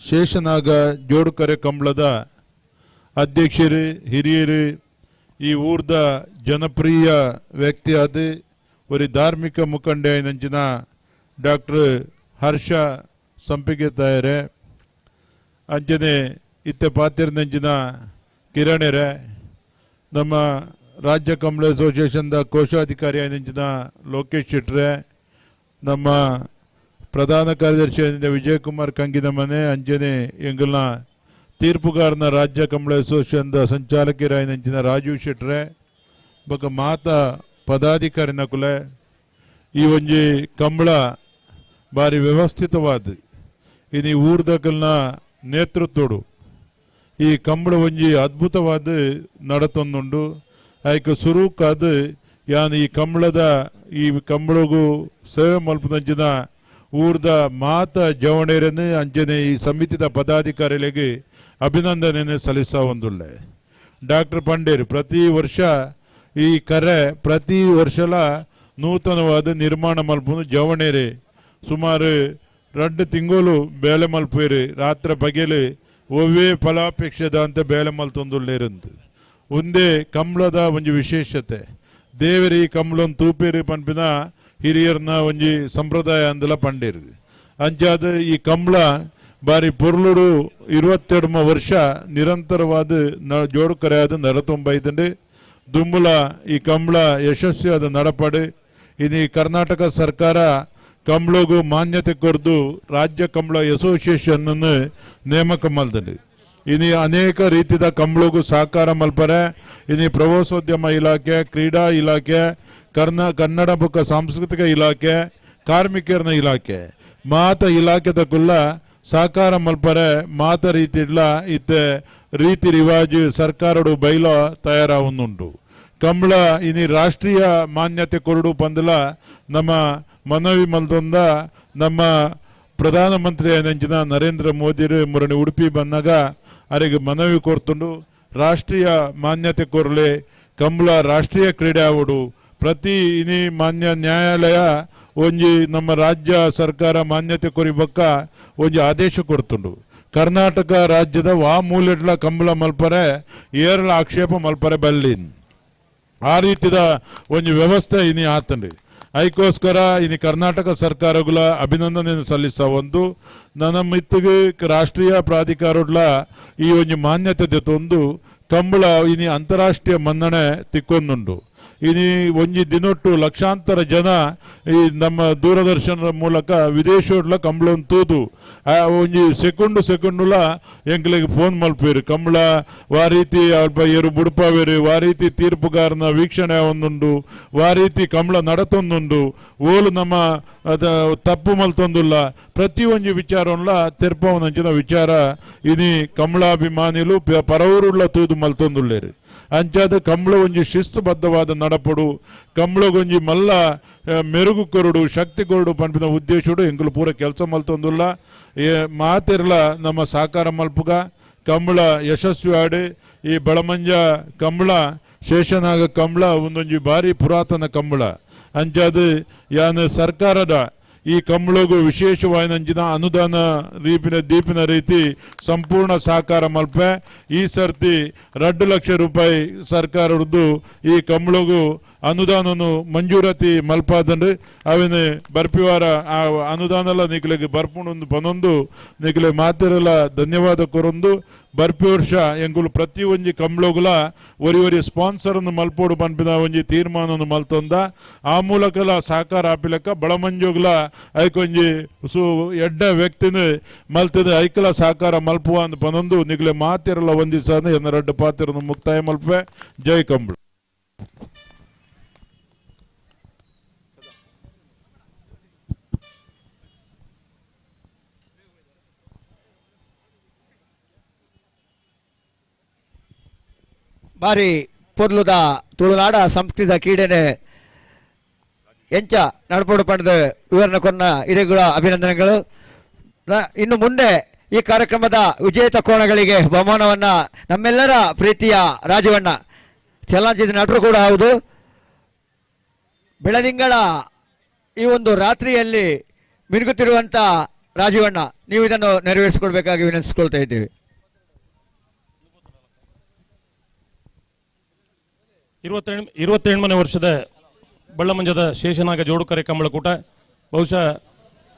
ಶೇಷನಾಗ ಜೋಡುಕರೆ ಕಂಬಳದ ಅಧ್ಯಕ್ಷರು ಹಿರಿಯರು ಈ ಊರ್ದ ಜನಪ್ರಿಯ ವ್ಯಕ್ತಿಯಾದ ಒರಿ ಧಾರ್ಮಿಕ ಮುಖಂಡೆ ನಂಚಿನ ಡಾಕ್ಟರ್ ಹರ್ಷ ಸಂಪಿಗೆ ತಾಯರೆ, ಅಂಚನೆ ಇತ್ತೆ ಪಾತಿರ್ನಂಚಿನ ಕಿರಣೆರೆ, ನಮ್ಮ ರಾಜ್ಯ ಕಂಬಳ ಅಸೋಸಿಯೇಷನ್ದ ಕೋಶಾಧಿಕಾರಿ ಆಯ್ನಂಚಿನ ಲೋಕೇಶ್ ಶೆಟ್ರೆ, ನಮ್ಮ ಪ್ರಧಾನ ಕಾರ್ಯದರ್ಶಿ ಆಯ್ನ ವಿಜಯಕುಮಾರ್ ಕಂಗಿನ ಮನೆ, ಅಂಚನೆ ಎಂಗಲ್ನ ತೀರ್ಪುಗಾರನ ರಾಜ್ಯ ಕಂಬಳ ಅಸೋಸಿಯೇಷನ್ದ ಸಂಚಾಲಕರಾಯ್ನಂಚಿನ ರಾಜೀವ್ ಶೆಟ್ರೆ ಬೊಕ ಮಾತ ಪದಾಧಿಕಾರಿನ ಕುಲೆ ಈ ಒಂಜಿ ಕಂಬಳ ಬಾರಿ ವ್ಯವಸ್ಥಿತವಾದ ಇನಿ ಊರ್ದಕಲ್ನ ನೇತೃತ್ವಡು ಈ ಕಂಬಳ ಒಂಜಿ ಅದ್ಭುತವಾದ ನಡತೊಂದುಂಡು. ಆಯ್ಕೆ ಸುರುಕಾದ ಯಾನ್ ಈ ಕಂಬಳದ ಈ ಕಂಬಳಗು ಸೇವೆ ಮಲ್ಪುನಂಚಿನ ಊರ್ದ ಮಾತ ಜವಣೇರನ್ನು ಅಂಚನೆ ಈ ಸಮಿತಿದ ಪದಾಧಿಕಾರಿಗಳಿಗೆ ಅಭಿನಂದನೆಯನ್ನು ಸಲ್ಲಿಸ ಒಂದುಳ್ಳೆ. ಡಾಕ್ಟರ್ ಪಂಡೇರು ಪ್ರತಿ ವರ್ಷ ಈ ಕರೆ ಪ್ರತಿ ವರ್ಷಲ ನೂತನವಾದ ನಿರ್ಮಾಣ ಮಲ್ಪುನು ಜವಣೇರೆ ಸುಮಾರು 2 ತಿಂಗಳು ಬೇಲೆ ಮಲ್ಪೇರು ರಾತ್ರಿ ಬಗೆಲು ಒವ್ವೇ ಫಲಾಪೇಕ್ಷೆದ ಅಂತ ಬೇಲೆ ಮಲ್ತೊಂದುಳ್ಳೇರಂದು ಒಂದೇ ಕಂಬಳದ ಒಂಜಿ ವಿಶೇಷತೆ. ದೇವರಿ ಕಂಬಳನ್ ತೂಪೇರು ಪನ್ಪಿನ ಹಿರಿಯರ್ನ ಒಂಜಿ ಸಂಪ್ರದಾಯ ಅಂದಲ ಪಂಡೇರು. ಅಂಚಾದ ಈ ಕಂಬಳ ಬಾರಿ ಪೊರ್ಲುಡು 22 ವರ್ಷ ನಿರಂತರವಾದ ಜೋಡುಕರೆಯಾದ ನಡತೊಂಬೈತಂಡು ದುಂಬುಲ ಈ ಕಂಬಳ ಯಶಸ್ವಿಯಾದ ನಡಪಾಡು. ಇನ್ನು ಕರ್ನಾಟಕ ಸರ್ಕಾರ ಕಂಬಳಗೂ ಮಾನ್ಯತೆ ಕೊರ್ದು ರಾಜ್ಯ ಕಂಬಳ ಅಸೋಸಿಯೇಷನ್ ನೇಮಕ ಮಲ್ತಂಡು. ಇನ್ನು ಅನೇಕ ರೀತಿಯ ಕಂಬಳಗೂ ಸಹಕಾರ ಮಲ್ಪರೆ. ಇನ್ನು ಪ್ರವಾಸೋದ್ಯಮ ಇಲಾಖೆ, ಕ್ರೀಡಾ ಇಲಾಖೆ, ಕನ್ನಡ ಬುಕ್ಕ ಸಾಂಸ್ಕೃತಿಕ ಇಲಾಖೆ, ಕಾರ್ಮಿಕರನ ಇಲಾಖೆ ಮಾತ ಇಲಾಖೆದ ಕುಲ್ಲ ಸಹಕಾರ ಮಲ್ಪರೆ. ಮಾತ ರೀತಿಡ್ಲ ಇತ್ತೆ ರೀತಿ ರಿವಾಜು ಸರ್ಕಾರಡು ಬೈಲ ತಯಾರಾವುಂದುಂಟು. ಕಂಬಳ ಇನಿ ರಾಷ್ಟ್ರೀಯ ಮಾನ್ಯತೆ ಕೊರಡು ಪಂದಲ ನಮ್ಮ ಮನವಿ ಮಲ್ತೊಂದ ನಮ್ಮ ಪ್ರಧಾನಮಂತ್ರಿ ನಂಚಿನ ನರೇಂದ್ರ ಮೋದಿರು ಮುರಣಿ ಉಡುಪಿ ಬಂದಾಗ ಅರೆಗೆ ಮನವಿ ಕೋರ್ತುಂಡು ರಾಷ್ಟ್ರೀಯ ಮಾನ್ಯತೆ ಕೊರಲೆ ಕಂಬಳ ರಾಷ್ಟ್ರೀಯ ಕ್ರೀಡೆ ಆವಡು. ಪ್ರತಿ ಇನಿ ಮಾನ್ಯ ನ್ಯಾಯಾಲಯ ಒಂಜಿ ನಮ್ಮ ರಾಜ್ಯ ಸರ್ಕಾರ ಮಾನ್ಯತೆ ಕೊರಿಬಕ್ಕ ಒಂಜಿ ಆದೇಶ ಕೊಡ್ತುಂಡು. ಕರ್ನಾಟಕ ರಾಜ್ಯದ ವಾ ಮೂಲೆಡ್ಲ ಕಂಬಳ ಮಲ್ಪರೆ ಏರಳ ಆಕ್ಷೇಪ ಮಲ್ಪರೆ ಬಲ್ಲಿನ್ ಆ ರೀತಿಯ ಒಂಜಿ ವ್ಯವಸ್ಥೆ ಇನಿ ಆತಂಡಿ. ಅದಕ್ಕೋಸ್ಕರ ಇನಿ ಕರ್ನಾಟಕ ಸರ್ಕಾರಗಳ ಅಭಿನಂದನೆ ಸಲ್ಲಿಸ ಒಂದು ನನ್ನ ಮಿತ್ತಿಗೆ ರಾಷ್ಟ್ರೀಯ ಪ್ರಾಧಿಕಾರಗಳ ಈ ಒಂಜಿ ಮಾನ್ಯತೆ ತಂದು ಕಂಬಳ ಇನಿ ಅಂತಾರಾಷ್ಟ್ರೀಯ ಮನ್ನಣೆ ತಿಕ್ಕೊಂದುಂಡು. ಇನಿ ಒಂಜಿ ದಿನೊಟ್ಟು ಲಕ್ಷಾಂತರ ಜನ ಈ ನಮ್ಮ ದೂರದರ್ಶನದ ಮೂಲಕ ವಿದೇಶೋಡ್ಲ ಕಂಬಳನ್ ತೂದು ಒಂಜಿ ಸೆಕೆಂಡು ಸೆಕೆಂಡುಲ ಎಂಕ್ಲೆಗ್ ಫೋನ್ ಮಲ್ಪೇರು ಕಂಬಳ ವಾ ರೀತಿ ಅಲ್ಪ ಏರು ಬುಡ್ಪಾವೇರು ವಾ ರೀತಿ ತೀರ್ಪುಗಾರನ ವೀಕ್ಷಣೆ ಒಂದುಂಡು ವಾ ರೀತಿ ಕಂಬಳ ನಡತೊಂದುಂಡು ಓಲು ನಮ್ಮ ತಪ್ಪು ಮಲ್ತೊಂದುಲ್ಲ ಪ್ರತಿಯೊಂಜಿ ವಿಚಾರನ್ಲ ತೆರ್ಪವನಂಚಿನ ವಿಚಾರ ಇನಿ ಕಂಬಳಾಭಿಮಾನಿಲು ಪರವೂರುಳ್ಳ ತೂದು ಮಲ್ತೊಂದುಲ್ಲೇರು. ಅಂಚಾದ ಕಂಬಳ ಒಂಜಿ ಶಿಸ್ತುಬದ್ಧವಾದ ನಡಪಡು ಕಂಬಳಗೊಂಜಿ ಮಲ್ಲ ಮೆರುಗು ಕೊರಡು ಶಕ್ತಿ ಕೊರಡು ಪನ್ಪಿನ ಉದ್ದೇಶಡು ಎಂಕುಲು ಪೂರ ಕೆಲಸ ಮಲ್ತೊಂದುಲ್ಲ. ಮಾತಿರ್ಲ ನಮ್ಮ ಸಾಕಾರ ಮಲ್ಪುಗ ಕಂಬಳ ಯಶಸ್ವಿ ಆಡಿ ಈ ಬಳಮಂಜ ಕಂಬಳ ಶೇಷನಾಗ ಕಂಬಳ ಒಂದೊಂಜಿ ಭಾರಿ ಪುರಾತನ ಕಂಬಳ. ಅಂಚಾದ ಯಾನ್ ಸರ್ಕಾರದ ಈ ಕಂಬಳಗೂ ವಿಶೇಷವಾಯಿನಂಚಿನ ಅನುದಾನ ರೀಪಿನ ದೀಪಿನ ರೀತಿ ಸಂಪೂರ್ಣ ಸಹಕಾರ ಮಲ್ಪೆ. ಈ ಸರ್ತಿ 2 ಲಕ್ಷ ರೂಪಾಯಿ ಸರ್ಕಾರದ್ದು ಈ ಕಂಬಳಗೂ ಅನುದಾನನು ಮಂಜೂರಾತಿ ಮಲ್ಪಾದಂಡ್ರಿ. ಅವಿನ ಬರ್ಪಿವಾರ ಆ ಅನುದಾನಲ್ಲ ನಿಕ್ಲೆಗೆ ಬರ್ಪುಂಡು ಪನೊಂದು ನಿಕ್ಲೆ ಮಾತಿರಲ್ಲ ಧನ್ಯವಾದ ಕೊರೊಂದು ಬರ್ಪಿ ವರ್ಷ ಎಂಕುಲು ಪ್ರತಿ ಒಂಜಿ ಕಂಬಳಗುಲ ಒರಿ ಒರಿ ಸ್ಪಾನ್ಸರನ್ನು ಮಲ್ಪೋಡು ಪನ್ಪಿನ ಒಂಜಿ ತೀರ್ಮಾನವನ್ನು ಮಲ್ತೊಂದ ಆ ಮೂಲಕಲ ಸಹಕಾರ ಆಪಿಲಕ್ಕ ಬಳಮಂಜೋಗ್ಲ ಐಕೊಂಜಿ ಸು ಎಡ್ಡ ವ್ಯಕ್ತಿನ ಮಲ್ತದ ಐಕಲ ಸಹಕಾರ ಮಲ್ಪುವ ಅಂದ್ ಪನೊಂದು ನಿಕ್ಲೆ ಮಾತಿರಲ್ಲ ಒಂದಿಸ ಎನ್ನ ರಡ್ಡು ಪಾತಿರನ್ನು ಮುಕ್ತಾಯ ಮಲ್ಪೆ. ಜೈ ಕಂಬಳ. ಬಾರಿ ಪೊರ್ಲುದ ತುಳುನಾಡ ಸಂಸ್ಕೃತ ಕೀಡನೆ ಎಂಚ ನಡಪೋಡು ಪಡೆದ ವಿವರಣೆ ಕೊನ್ನ ಹಿರಿಗಳ ಅಭಿನಂದನೆಗಳು. ಇನ್ನು ಮುಂದೆ ಈ ಕಾರ್ಯಕ್ರಮದ ವಿಜೇತ ಕೋಣಗಳಿಗೆ ಬಹುಮಾನವನ್ನ ನಮ್ಮೆಲ್ಲರ ಪ್ರೀತಿಯ ರಾಜವಣ್ಣ ಚಲನಚಿತ್ರ ನಟರು ಕೂಡ ಹೌದು. ಬೆಳದಿಂಗಳ ಈ ಒಂದು ರಾತ್ರಿಯಲ್ಲಿ ಮಿನುಗುತ್ತಿರುವಂಥ ರಾಜೀವಣ್ಣ, ನೀವು ಇದನ್ನು ನೆರವೇರಿಸಿಕೊಡ್ಬೇಕಾಗಿ ವಿನಂತಿಸಿಕೊಳ್ತಾ ಇದ್ದೀವಿ. 27ನೇ ವರ್ಷದ ಬಳ್ಳಮಂಜದ ಶೇಷನಾಗ ಜೋಡುಕರೆ ಕಂಬಳಕೂಟ ಬಹುಶಃ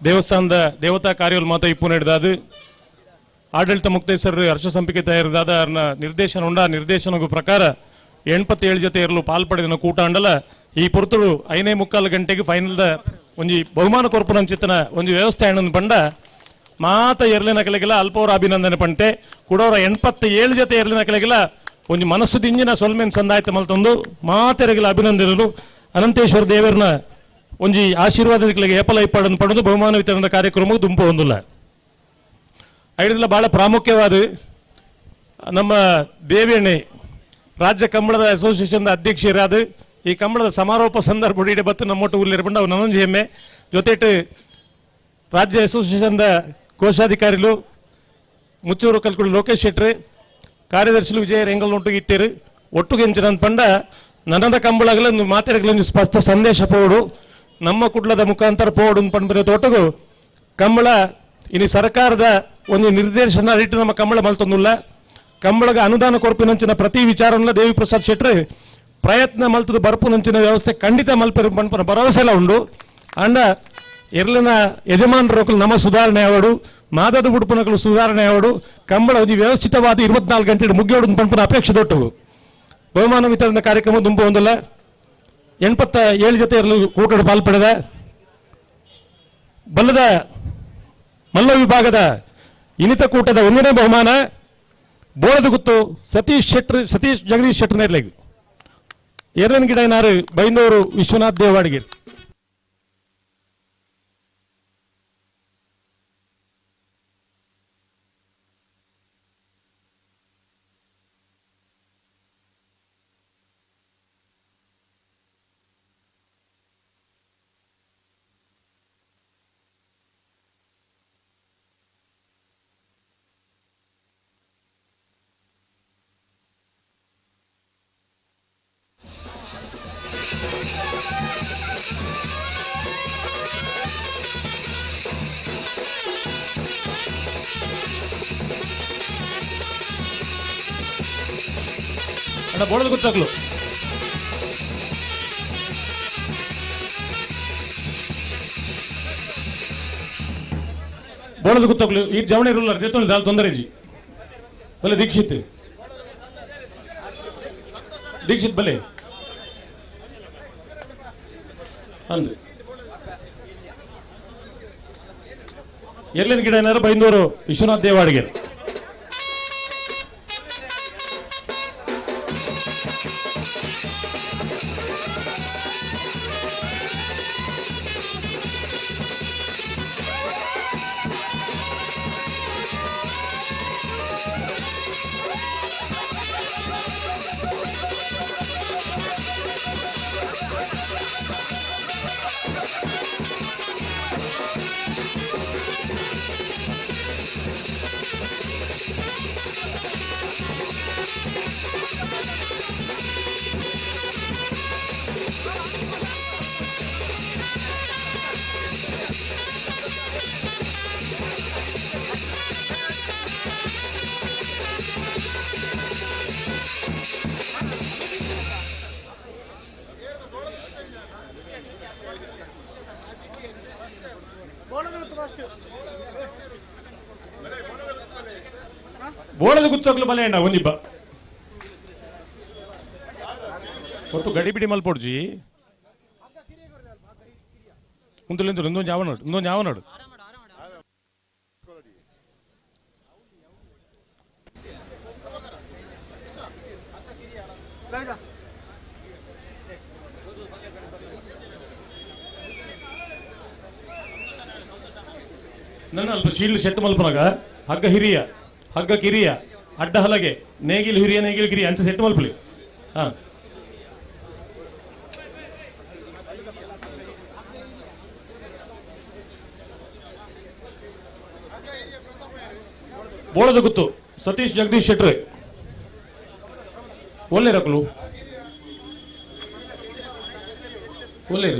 ದೇವಸ್ಥಾನದ ದೇವತಾ ಕಾರ್ಯಲ್ ಮಾತ ಇಪ್ಪು ನಡೆದಾದು ಆಡಳಿತ ಮುಕ್ತೇಶ್ವರರು ಹರ್ಷ ಸಂಪಿಗೆ ತಯಾರಿದಾದ ಅವರ ನಿರ್ದೇಶನ ಉಂಡ ನಿರ್ದೇಶನದ ಪ್ರಕಾರ 87 ಜೊತೆ ಇರಲು ಪಾಲ್ಪಡೆದ ಕೂಟ ಅಂಡಲ ಈ ಪೊರ್ತುಡು 5:45 ಗಂಟೆಗೆ ಫೈನಲ್ದ ಒಂಜಿ ಬಹುಮಾನ ಕೊರ್ಪುನಂಚಿತ್ತನ ಒಂಜಿ ವ್ಯವಸ್ಥೆ ಹಣ್ಣನ್ನು ಪಂಡ ಮಾತ ಎರ್ಲಿನ ಕಲೆಗೆಲ್ಲ ಅಲ್ಪವರ ಅಭಿನಂದನೆ ಪಂಟೆ ಕುಡವರ 87 ಜೊತೆ ಎರ್ಲಿನ ಕಲೆಗೆಲ್ಲ ಒಂಜಿ ಮನಸ್ಸು ದಿಂಜಿನ ಸೊಲ್ಮೆನ್ ಸಂದಾಯ್ತ ಮಲ್ತೊಂದು ಮಾತೆರಗಿಲ ಅಭಿನಂದನೆಗಳು. ಅನಂತೇಶ್ವರ ದೇವರನ ಒಂಜಿ ಆಶೀರ್ವಾದಗಳಿಗೆ ಏಪಲ ಇಪ್ಪಾಡನ್ನು ಪಡೆದು ಬಹುಮಾನ ವಿತರಣೆ ಕಾರ್ಯಕ್ರಮಕ್ಕೆ ದುಂಪು ಹೊಂದಿಲ್ಲ. ಐಡಿಲ್ಲ ಬಹಳ ಪ್ರಾಮುಖ್ಯವಾದ ನಮ್ಮ ದೇವಿಯಣ್ಣೆ ರಾಜ್ಯ ಕಂಬಳದ ಅಸೋಸಿಯೇಷನ್ ಅಧ್ಯಕ್ಷರಾದ ಈ ಕಂಬಳದ ಸಮಾರೋಪ ಸಂದರ್ಭ ಇಡೀ ಬತ್ತು ನಮ್ಮೊಟ್ಟು ಊರಿರ್ಬಂಡು ಅವು ನನ್ನೊಂದು ಹೆಮ್ಮೆ. ಜೊತೆಟು ರಾಜ್ಯ ಅಸೋಸಿಯೇಷನ್ದ ಕೋಶಾಧಿಕಾರಿಗಳು ಮುಚ್ಚೂರು ಕಲ್ಕುಡಿ ಲೋಕೇಶ್ ಶೆಟ್ರು ಕಾರ್ಯದರ್ಶಿಲು ವಿಜಯ ರೆಂಗಲ್ ಒಟ್ಟಿಗೆ ಇತ್ತೀರು ಒಟ್ಟಿಗೆ ಎಂಚಿನ ಪಂಡ ನನ್ನದ ಕಂಬಳಗಲ ಮಾತೆರಗಲೊಂದು ಸ್ಪಷ್ಟ ಸಂದೇಶ ಪೋಡು ನಮ್ಮ ಕುಡ್ಲದ ಮುಖಾಂತರ ಪೋಡು ಪಂಡ ತೋಟಗು ಕಂಬಳ ಇನಿ ಸರ್ಕಾರದ ಒಂದು ನಿರ್ದೇಶನ ಇಟ್ಟು ನಮ್ಮ ಕಂಬಳ ಮಲ್ತೊಂದುಲ್ಲ. ಕಂಬಳಗ ಅನುದಾನ ಕೊರಪಿನಂಚಿನ ಪ್ರತಿ ವಿಚಾರವನ್ನ ದೇವಿ ಪ್ರಸಾದ್ ಶೆಟ್ರು ಪ್ರಯತ್ನ ಮಲ್ತದ ಬರ್ಪುನಂಚಿನ ವ್ಯವಸ್ಥೆ ಖಂಡಿತ ಮಲ್ಪೆರು ಪನ್ಪನ ಭರವಸೆ ಎಲ್ಲ ಉಂಡು. ಅಂಡ ಎರ್ಲಿನ ಯಜಮಾನರು ನಮ್ಮ ಸುಧಾರಣೆ ಅವಡು ಮಾದದ ಉಡುಪನಗಳು ಸುಧಾರಣೆ ಅವಡು ಕಂಬಳ ಒಂದು ವ್ಯವಸ್ಥಿತವಾದ 24 ಗಂಟೆ ಮುಗಿಯೋಡು ಪನ್ಪನ ಅಪೇಕ್ಷೆ ದೊಟ್ಟವು. ಬಹುಮಾನ ವಿತರಣೆ ಕಾರ್ಯಕ್ರಮ ದುಂಬು ಹೊಂದಲ್ಲ. 87 ಜೊತೆ ಇರಲು ಕೂಟಡು ಪಾಲ್ಪಡೆದ ಬಲ್ಲದ ಮಲ್ಲ ವಿಭಾಗದ ಇನಿತ ಕೂಟದ ಒಂದನೇ ಬಹುಮಾನ ಬೋಳದ ಗುತ್ತು ಸತೀಶ್ ಶೆಟ್ರು ಸತೀಶ್ ಜಗದೀಶ್ ಶೆಟ್ರು ನೇರ್ಲೆಗ್ ಎರಡನೇ ಗಿಡ ಬೈಂದೂರು ವಿಶ್ವನಾಥ್ ದೇವಾಡಿಗೆ. ಬೋಳದ ಗೊತ್ತಾಗ್ಲು ಬೋಳದ ಗೊತ್ತಾಗ್ಲು ಈ ಜವಣಿ ರೂಲರ್ ದೇತೊಂದು ದಾಲ್ ತೊಂದರೆ ಇಜ್ಜಿ ಬಲೆ ದೀಕ್ಷಿತ್ ದೀಕ್ಷಿತ್ ಬಲೆ. ಅಂದು ಎರ್ಲಿನ ಗಿಡ ಏನಾರು ಬೈಂದೂರು ವಿಶ್ವನಾಥ್ ದೇವಾಡಿಗೆ. ಬೋಳದ ಗುತ್ತೋಗ್ಲು ಬಲೆ ಅಣ್ಣ ಒಂದಿಬ್ಬ ಒಟ್ಟು ಗಡಿಬಿಡಿ ಮಲ್ಪೊಡ್ಜಿ ಉಂದುಲೆಂದು ಇನ್ನೊಂದು ಯಾವ ನೋಡು, ಇನ್ನೊಂದು ಯಾವ ನೋಡು. ನನ್ನ ಅಲ್ಪ ಶೀಲ್ಡ್ ಸೆಟ್ ಮಲ್ಪನಾಗ ಹಗ್ಗ ಹಿರಿಯ ಹಗ್ಗ ಕಿರಿಯ ಅಡ್ಡ ಹಲಗೆ ನೇಗಿಲ್ ಹಿರಿಯ ನೇಗಿಲ್ ಕಿರಿಯ ಅಂಚ ಸೆಟ್ ಮಲ್ಪಲಿ. ಹಾ ಬೋಳದ ಗುತ್ತು ಸತೀಶ್ ಜಗದೀಶ್ ಶೆಟ್ರೆ ಒಳ್ಳೆ ರಕಲು ಒಳ್ಳೆ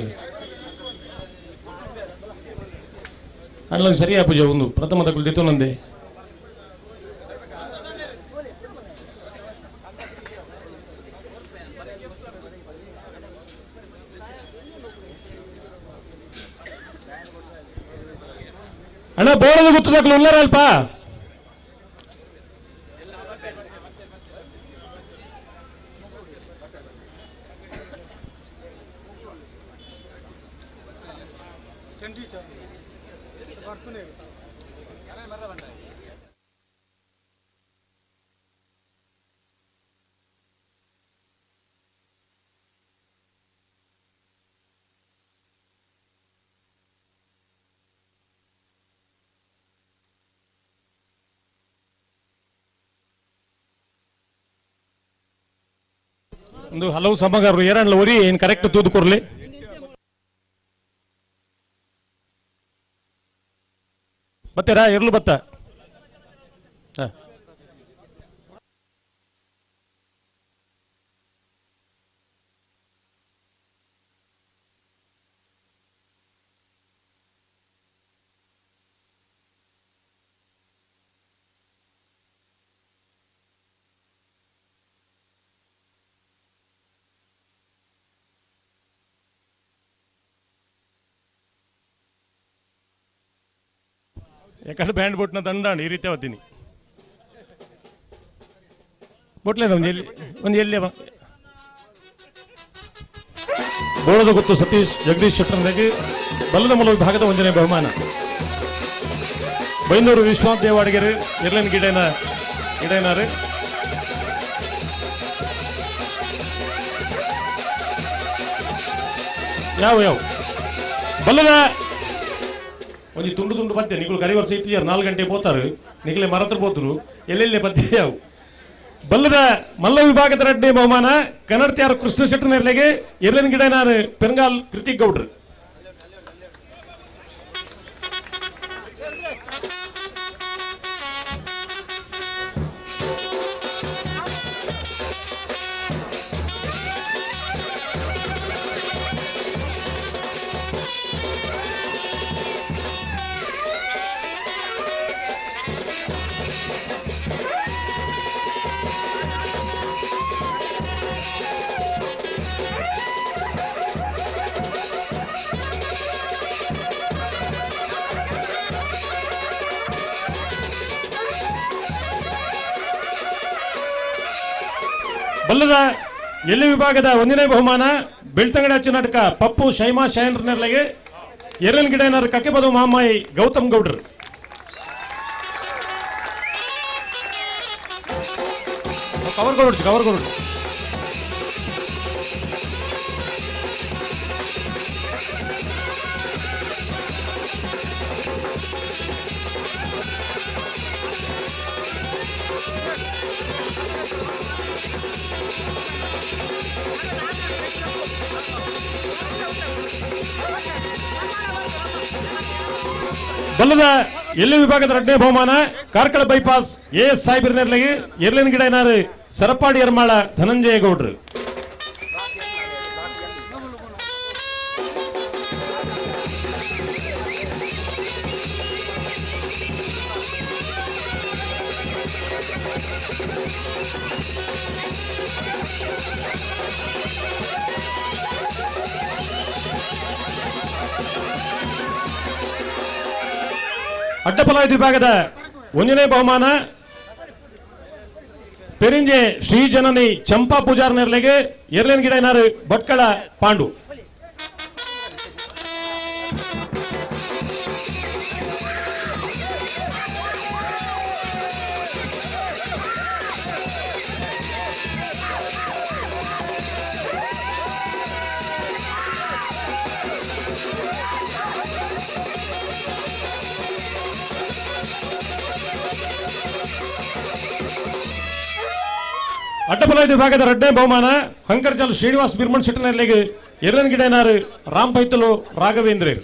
ಅಣ್ಣ ಸರಿಯಾ ಪೂಜೆ ಒಂದು ಪ್ರಥಮ ತಕಲು ದಿತ್ತೊಂದೆ. ಅಣ್ಣ ಬೋಳದ ಗುತ್ತು ತಕಲು ಉಳ್ಳಾರ ಅಲ್ಪ ಒಂದು ಹಲವು ಸಮಗಾರರು ಏರಣ್ಲ ಒರಿ ಏನು ಕರೆಕ್ಟ್ ತೂದು ಕೊರ್ಲಿ. ಬತ್ತೀರಾ ಇರ್ಲು ಬತ್ತ. ಎಕಡೆ ಬ್ಯಾಂಡ್ ಬೋಟ್ನ ದಂಡಾಂಡ್ ಈ ರೀತಿ ಅವತ್ತೀನಿ ಬೊಟ್ಲೇನ ಒಂದು ಎಲ್ಲಿ ಒಂದು ಎಲ್ಲಿ ಬೋಳದ ಗೊತ್ತು ಸತೀಶ್ ಜಗದೀಶ್ ಶೆಟ್ಟರ್ನಿಗೆ ಬಲದ ಮೂಲ ವಿಭಾಗದ ಒಂದನೇ ಬಹುಮಾನ. ಬೈಂದೂರು ವಿಶ್ವನಾಥ್ ದೇವಾಡಿಗೆರೆ ಎರ್ಲನ್ ಗಿಡನ ಗಿಡನಾರು. ಯಾವ ಯಾವ ಬಲ್ಲದ ಒಂಜಿ ತುಂಡು ತುಂಡು ಪದ್ಯ ನಿಗುಲು ಕರಿ ವರ್ಷ ಇತ್ತಿಯಾರು 4 ಗಂಟೆ ಪೋತಾರು ನಿಗಲೆ ಮರತ್ರ ಪೋತರು ಎಲ್ಲೆಲ್ಲೇ ಪದ್ಯ ಯಾವು ಬಲ್ಲದ ಮಲ್ಲ ವಿಭಾಗದ ರಡ್ಡೆ ಬಹುಮಾನ ಕನ್ನಡತಿಯಾರ ಕೃಷ್ಣ ಶೆಟ್ಟರ್ನೆರ್ಲೆಗೆ ಎರ್ಲನ್ ಗಿಡ ನಾನು ಪೆರಂಗಾಲ್ ಕೃತಿಕ್ ಗೌಡ್ರು. ಬಲ್ಲದ ಎಲ್ಲಿ ವಿಭಾಗದ ಒಂದನೇ ಬಹುಮಾನ ಬೆಳ್ತಂಗಡಿ ಅಚ್ಚು ನಾಟಕ ಪಪ್ಪು ಶೈಮಾ ಶೈನ್ರನೆಲ್ಲಗೆ ಎರನ್ ಗಿಡನಾರ್ ಕಕ್ಕೆಬದು ಮಾಮಾಯಿ ಗೌತಮ್ ಗೌಡ್ರು. ಕವರ್ ಕೊಡು, ಕವರ್ ಕೊಡು. ಬಲ್ಲದ ಎಲ್ಲಿ ವಿಭಾಗದ ಎರಡನೇ ಬಹುಮಾನ ಕಾರ್ಕಳ ಬೈಪಾಸ್ ಎ ಎಸ್ ಸಾಹೇಬ್ರನೆರ್ಲಿಗೆ ಎರ್ಲಿನ ಗಿಡ ಏನಾರು ಸರಪಾಡಿ ಎರ್ಮಾಳ ಧನಂಜಯ ಗೌಡ್ರು. ಅಡ್ಡಪಲಾಯದ ವಿಭಾಗದ ಒಂದನೇ ಬಹುಮಾನ ಪೆರಿಂಜೆ ಶ್ರೀ ಜನನಿ ಚಂಪಾ ಪೂಜಾರ್ ನೆರ್ಲೆಗೆ ಎರ್ಲಿನ ಗಿಡ ಏನಾರು ಭಟ್ಕಳ ಪಾಂಡು. ಅಡ್ಡಪಲಾಯದ ವಿಭಾಗದ ಎರಡನೇ ಬಹುಮಾನ ಹಂಕರ್ಜಲ್ ಶ್ರೀನಿವಾಸ್ ಬಿರ್ಮಣ್ ಶೆಟ್ಟನಲ್ಲಿಗೆ ಎರಡನ ಗಿಡನಾರು ರಾಮ್ ಪೈತಲು ರಾಘವೇಂದ್ರ.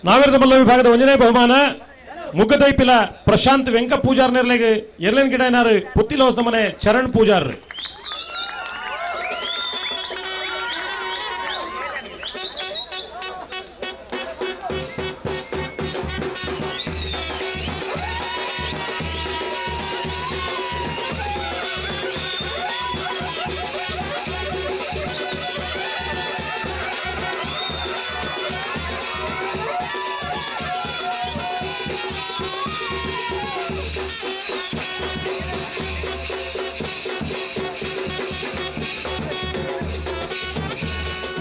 ನಾವೇರದ ಮಲ್ಲ ವಿಭಾಗದ ಒಂದನೇ ಬಹುಮಾನ ಮುಗ್ಗದೈಪಿಲ ಪ್ರಶಾಂತ್ ವೆಂಕ ಪೂಜಾರ್ ನೆರ್ಲೆಗೆ ಎರ್ಲಿನ ಗಿಡ ಏನಾರು ಪುತ್ತಿಲ ಹೊಸಮನೆ ಚರಣ್ ಪೂಜಾರ್.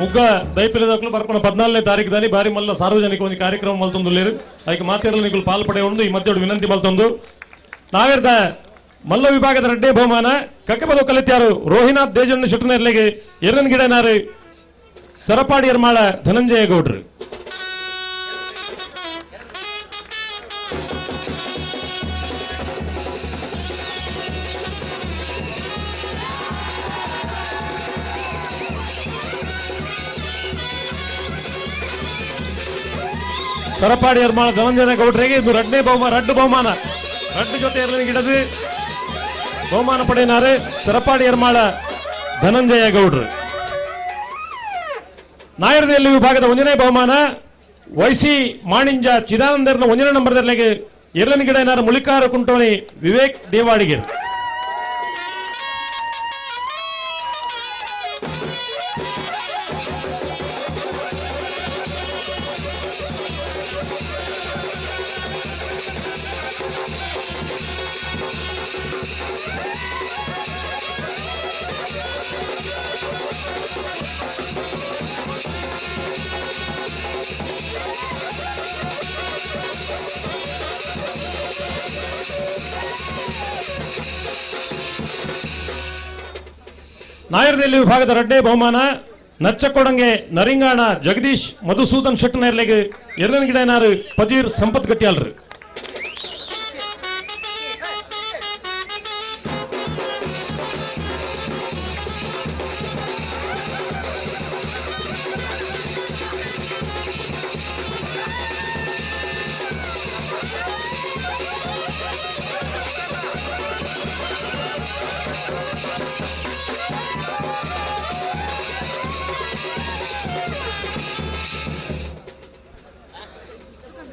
ಮುಗ್ಗ ದೈಪಿಲದಕ್ಕಲು ಬರ್ಪಣ 14ನೇ ತಾರೀಕು ದಾನಿ ಬಾರಿ ಮಲ್ಲ ಸಾರ್ವಜನಿಕ ಒಂದು ಕಾರ್ಯಕ್ರಮ ಮಲ್ತೊಂದು ಅದಕ್ಕೆ ಮಾತೇರಲು ನಿಕುಲು ಪಾಲ್ ಪಡೆಯುವುದು ಈ ಮಧ್ಯೆ ವಿನಂತಿ ಮಲ್ತೊಂದು. ನಾವೇರ್ದ ಮಲ್ಲ ವಿಭಾಗದ ರಡ್ಡೆ ಬಹುಮಾನ ಕಕ್ಕಬದು ಕಲಿತ್ಯಾರು ರೋಹಿನಾಥ್ ದೇಜಣ್ಣ ಶೆಟ್ಟನೆರ್ಲೆಗೆ ಎರನ್ ಗಿಡನಾರು ಸರಪಾಡಿ ಎರ್ಮಾಳ ಧನಂಜಯ ಗೌಡ್ರು. ಸರಪಾಡಿ ಎರ್ಮಾಳ ಧನಂಜಯ ಗೌಡ್ರಿಗೆ ಇದು ರಡ್ನೇ ಬಹುಮಾನ, ರಡ್ಡು ಬಹುಮಾನ, ರಡ್ಡು ಜೊತೆ ಎರಲಿನ ಗಿಡದು ಬಹುಮಾನ ಪಡೆಯನಾರು ಸರಪಾಡಿ ಎರ್ಮಾಳ ಧನಂಜಯ ಗೌಡ್ರು. ನಾಯರದಲ್ಲಿ ವಿಭಾಗದ ಒಂದನೇ ಬಹುಮಾನ ವೈಸಿ ಮಾಣಿಂಜ ಚಿದಾನಂದರ್ನ ಒಂದನೇ ನಂಬರ್ದಲ್ಲಿಗೆ ಎರಲಿನ ಗಿಡ ಏನಾರು ಮುಳಿಕಾರ ಕುಂಟೋಣಿ ವಿವೇಕ್ ದೇವಾಡಿಗರ್. ನಾಯರದಲ್ಲಿ ವಿಭಾಗದ ರಡ್ಡೆ ಬಹುಮಾನ ನಚ್ಚಕೊಡಂಗೆ ನರಿಂಗಾಣ ಜಗದೀಶ್ ಮಧುಸೂದನ್ ಶೆಟ್ಟನೆರ್ಲೆಗೆ ಎರಡನ ಗಿಡನಾರು ಪಜೀರ್ ಸಂಪತ್ ಗಟ್ಟಿಯಾಲ್ರು.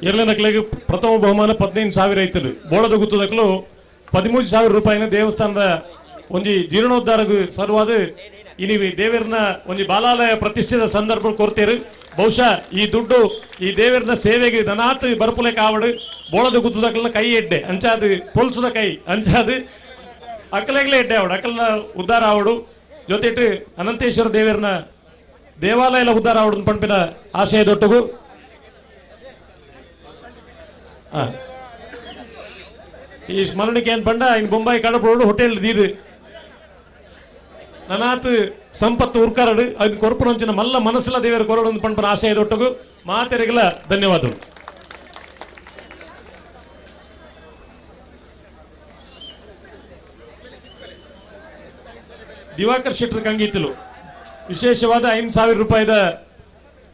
ಎರಡನೇ ಪ್ರಥಮ ಬಹುಮಾನ 15,000 ಐತಲು ಬೋಳದ ಗುತ್ತದಕ್ಕಲು 13,000 ರೂಪಾಯಿನ ದೇವಸ್ಥಾನದ ಒಂಜಿ ಜೀರ್ಣೋದ್ಧಾರಗೂ ಸರ್ವಾದ ಇನಿ ದೇವರನ್ನ ಒಂಜಿ ಬಾಲಾಲಯ ಪ್ರತಿಷ್ಠಿತ ಸಂದರ್ಭ ಕೊಡ್ತೇರು. ಬಹುಶಃ ಈ ದುಡ್ಡು ಈ ದೇವರನ್ನ ಸೇವೆಗೆ ದನಾತ್ ಬರ್ಪುಲೆ ಕಾವಡು ಬೋಳದ ಗುತ್ತದಕ್ಕಲ್ನ ಕೈ ಎಡ್ಡೆ ಅಂಚಾದು ಪೊಲ್ಸದ ಕೈ ಅಂಚಾದು ಅಕ್ಕಲೆಗ್ಲೇ ಎಡ್ಡೆ ಆವಡು ಅಕ್ಕಲ್ನ ಉದ್ಧಾರ ಆವಡು ಜೊತೆಟು ಅನಂತೇಶ್ವರ ದೇವರನ್ನ ದೇವಾಲಯ ಉದ್ಧಾರ ಆವಡು ಪಂಪಿನ ಆಶಯ ದೊಟ್ಟಗು. ಈ ಸ್ಮರಣಿಕೆ ಅಂತ ಪಂಡ ಇನ್ನು ಬೊಂಬಾಯಿ ಕಡಪೋಡು ಹೋಟೆಲ್ ದೀದು ನನಾತ್ ಸಂಪತ್ತು ಉರ್ಕರಡು ಅದನ್ನ ಕೊರಪುನಂಚಿನ ಮಲ್ಲ ಮನಸ್ಸಲ ದೇವರ ಕೊರಡು ಅಂತ ಪಂಪನ ಆಶಯ ದೊಟ್ಟಗು ಮಾತೆರೆಗಲ ಧನ್ಯವಾದಗಳು. ದಿವಾಕರ್ ಶೆಟ್ಟರ್ ಕಂಗೀತಲು ವಿಶೇಷವಾದ 5,000 ರೂಪಾಯಿದ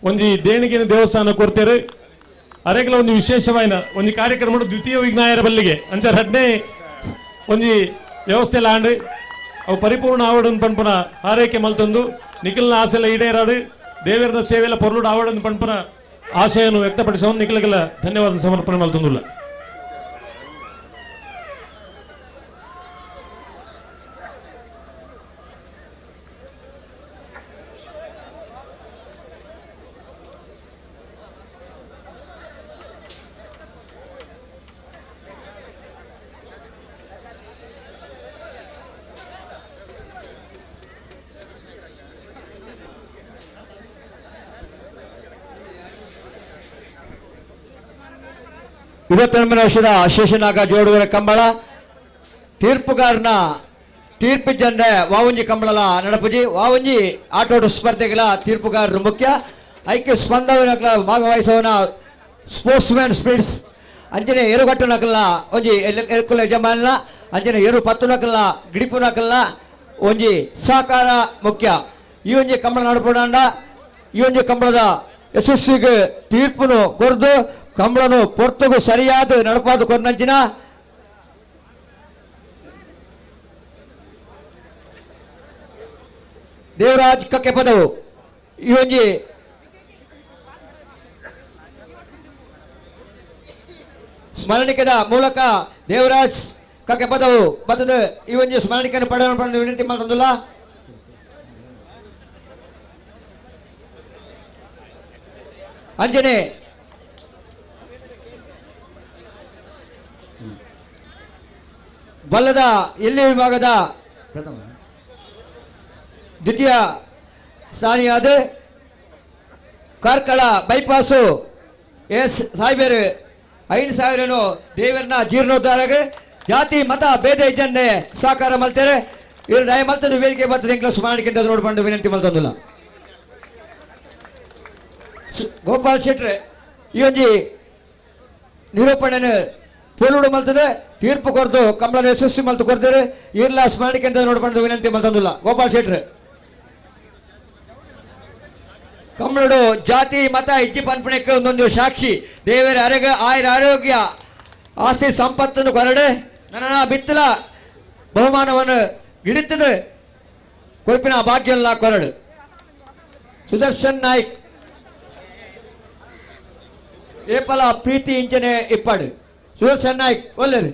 ಒಂಜಿ ದೇಣಿಗೆನ ದೇವಸ್ಥಾನ ಕೊಡ್ತೇವೆ. ಅರೆಗಲ ಒಂದು ವಿಶೇಷವಾದ ಒಂದು ಕಾರ್ಯಕ್ರಮ ದ್ವಿತೀಯ ವಿಜ್ಞಾಯರ ಬಲ್ಲಿಗೆ ಅಂಚ ರಡ್ನೇ ಒಂಜಿ ವ್ಯವಸ್ಥೆ ಲಾಂಡ್ ಅವು ಪರಿಪೂರ್ಣ ಆವಡನ್ ಪನ್ಪನ ಆರೈಕೆ ಮಲ್ತೊಂದು ನಿಖಿಲ್ನ ಆಸೆಲ್ಲ ಈಡೇರಾಡು ದೇವರ ಸೇವೆಲ್ಲ ಪೊರ್ಲುಡು ಆವಡನ್ ಪನ್ಪನ ಆಶೆಯನ್ನು ವ್ಯಕ್ತಪಡಿಸುವ ನಿಖಿಲ್ಗೆಲ್ಲ ಧನ್ಯವಾದ ಸಮರ್ಪಣೆ ಮಲ್ತೊಂದುಲ್ಲ. 29 ವರ್ಷದ ಶೇಷನಾಗ ಜೋಡುವರ ಕಂಬಳ ತೀರ್ಪುಗಾರನ ತೀರ್ಪು ಜಂಡೆ ವಾವಂಜಿ ಕಂಬಳಲ ನಡಪುಜಿ ವಾವಂಜಿ ಆಟೋಟ ಸ್ಪರ್ಧೆಗಳ ತೀರ್ಪುಗಾರರು ಮುಖ್ಯ ಐಕ್ಯ ಸ್ಪಂದವನ ಭಾಗವಹಿಸುವನ ಸ್ಪೋರ್ಟ್ಸ್ ಮ್ಯಾನ್ ಸ್ಪಿರಿಟ್ಸ್ ಅಂಚನೆ ಎರುಗಟ್ಟು ನಕಲ್ಲ ಒಂಜಿ ಎರುಕುಲ ಯಜಮಾನ ಅಂಚನೆ ಎರು ಪತ್ತು ನಕಲ್ಲ ಗಿಡಿಪು ನಕಲ್ಲ ಒಂಜಿ ಸಹಕಾರ ಮುಖ್ಯ. ಈ ಒಂಜಿ ಕಂಬಳ ನಡಪುಡಾಂಡ ಈ ಒಂಜಿ ಕಂಬಳದ ಯಶಸ್ವಿಗೆ ತೀರ್ಪುನು ಕೊರ್ದು ಕಂಬಳನು ಪೊರ್ತುಗು ಸರಿಯಾದ ನಡಪಾದ ಕೊರ್ನಂಚಿನ ದೇವರಾಜ್ ಕಕ್ಕೆ ಪದವು ಈ ಒಂಜಿ ಸ್ಮರಣಿಕೆದ ಮೂಲಕ ದೇವರಾಜ್ ಕಕ್ಕೆ ಪದವು ಬತ್ತದ ಈ ಒಂಜಿ ಸ್ಮರಣಿಕೆಯನ್ನು ಪಡೆಯಲು ವಿನಂತಿ ಮಾಡ್ತೊಂದುಲ್ಲ. ಅಂಜನೆ ಬಲ್ಲದ ಎಲ್ಲಿ ವಿಭಾಗದ ಪ್ರಥಮ ದ್ವಿತೀಯ ಸ್ಥಾನಿಯಾದ ಕಾರ್ಕಳ ಬೈಪಾಸು ಎಸ್ ಸಾಹೇಬರು 5,000 ದೇವರನ್ನ ಜೀರ್ಣೋದ್ಧಾರಗೆ ಜಾತಿ ಮತ ಭೇದ ಇಜ್ಜಂದೆ ಸಹಕಾರ ಮಲ್ತಾರೆ. ಇವರು ದಯ ಮಲ್ತದ ವೇದಿಕೆ ಬರ್ತದೆ ಎಂಕ್ಲ ಸ್ಮರಣಿಕೆ ನೋಡ್ಕೊಂಡು ವಿನಂತಿ ಮಲ್ತೊಂದಿಲ್ಲ. ಗೋಪಾಲ್ ಶೆಟ್ರೆ ಈ ಒಂಜಿ ನಿರೂಪಣೆ ಪೋಲುಡು ಮಲ್ತದೆ ತೀರ್ಪು ಕೊರ್ದು ಕಂಬಳನ ಯಶಸ್ವಿ ಮಲ್ತು ಕೊರ್ತಾರೆ. ಇರ್ಲ ಸ್ಮರಣಿಕೆ ಅಂತ ನೋಡ್ಕೊಂಡು ವಿನಂತಿ ಮಲ್ತೊಂದಿಲ್ಲ. ಗೋಪಾಲ್ ಶೆಟ್ರೆ ಕಮ್ಮಳಡು ಜಾತಿ ಮತ ಇಜ್ಜಿ ಪನ್ಪಣಕ್ಕೆ ಒಂದೊಂದು ಸಾಕ್ಷಿ ದೇವರ ಅರೆಗ ಆಯುರ ಆರೋಗ್ಯ ಆಸ್ತಿ ಸಂಪತ್ತನ್ನು ಕೊರಡೆ ನನ್ನ ಬಿತ್ತಲ ಬಹುಮಾನವನ್ನು ಹಿಡಿತದೆ ಕೊಯ್ಪಿನ ಭಾಗ್ಯಲ್ಲ ಕೊರಡು. ಸುದರ್ಶನ್ ನಾಯ್ಕ್ ಏಪಲ ಪ್ರೀತಿ ಇಂಚನೆ ಇಪ್ಪಾಡು ಸುದರ್ಶನ್ ನಾಯ್ಕ್ ಒಲ್ಲೇರಿ.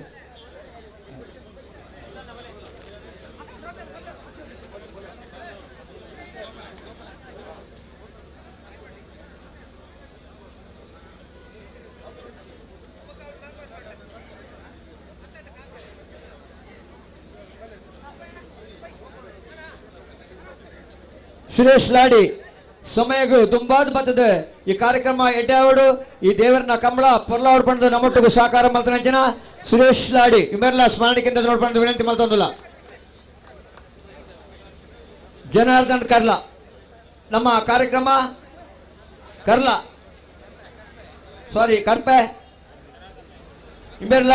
ಸುರೇಶ್ ಲಾಡಿ ಸಮಯಗೂ ತುಂಬಾದ ಬರ್ತದೆ ಈ ಕಾರ್ಯಕ್ರಮ ಎಡ್ಡಾವಡು ಈ ದೇವರನ್ನ ಕಂಬಳ ಪೊರ್ಲಾವಡು ಪಂಡದ ನಮ್ಮೊಟ್ಟಿಗೂ ಸಹಕಾರ ಮಲ್ತನಂಚಿನ ಸುರೇಶ್ ಲಾಡಿ ಇವೆಲ್ಲ ಸ್ಮರಣಿಕೆ ನೋಡ್ಕೊಂಡು ವಿನಂತಿ ಮಲ್ತೊಂದಿಲ್ಲ. ಜನಾರ್ದನ್ ಕರ್ಲಾ ನಮ್ಮ ಕಾರ್ಯಕ್ರಮ ಕರ್ಲಾ ಸಾರಿ ಕರ್ಪೆ ಇವೆಲ್ಲ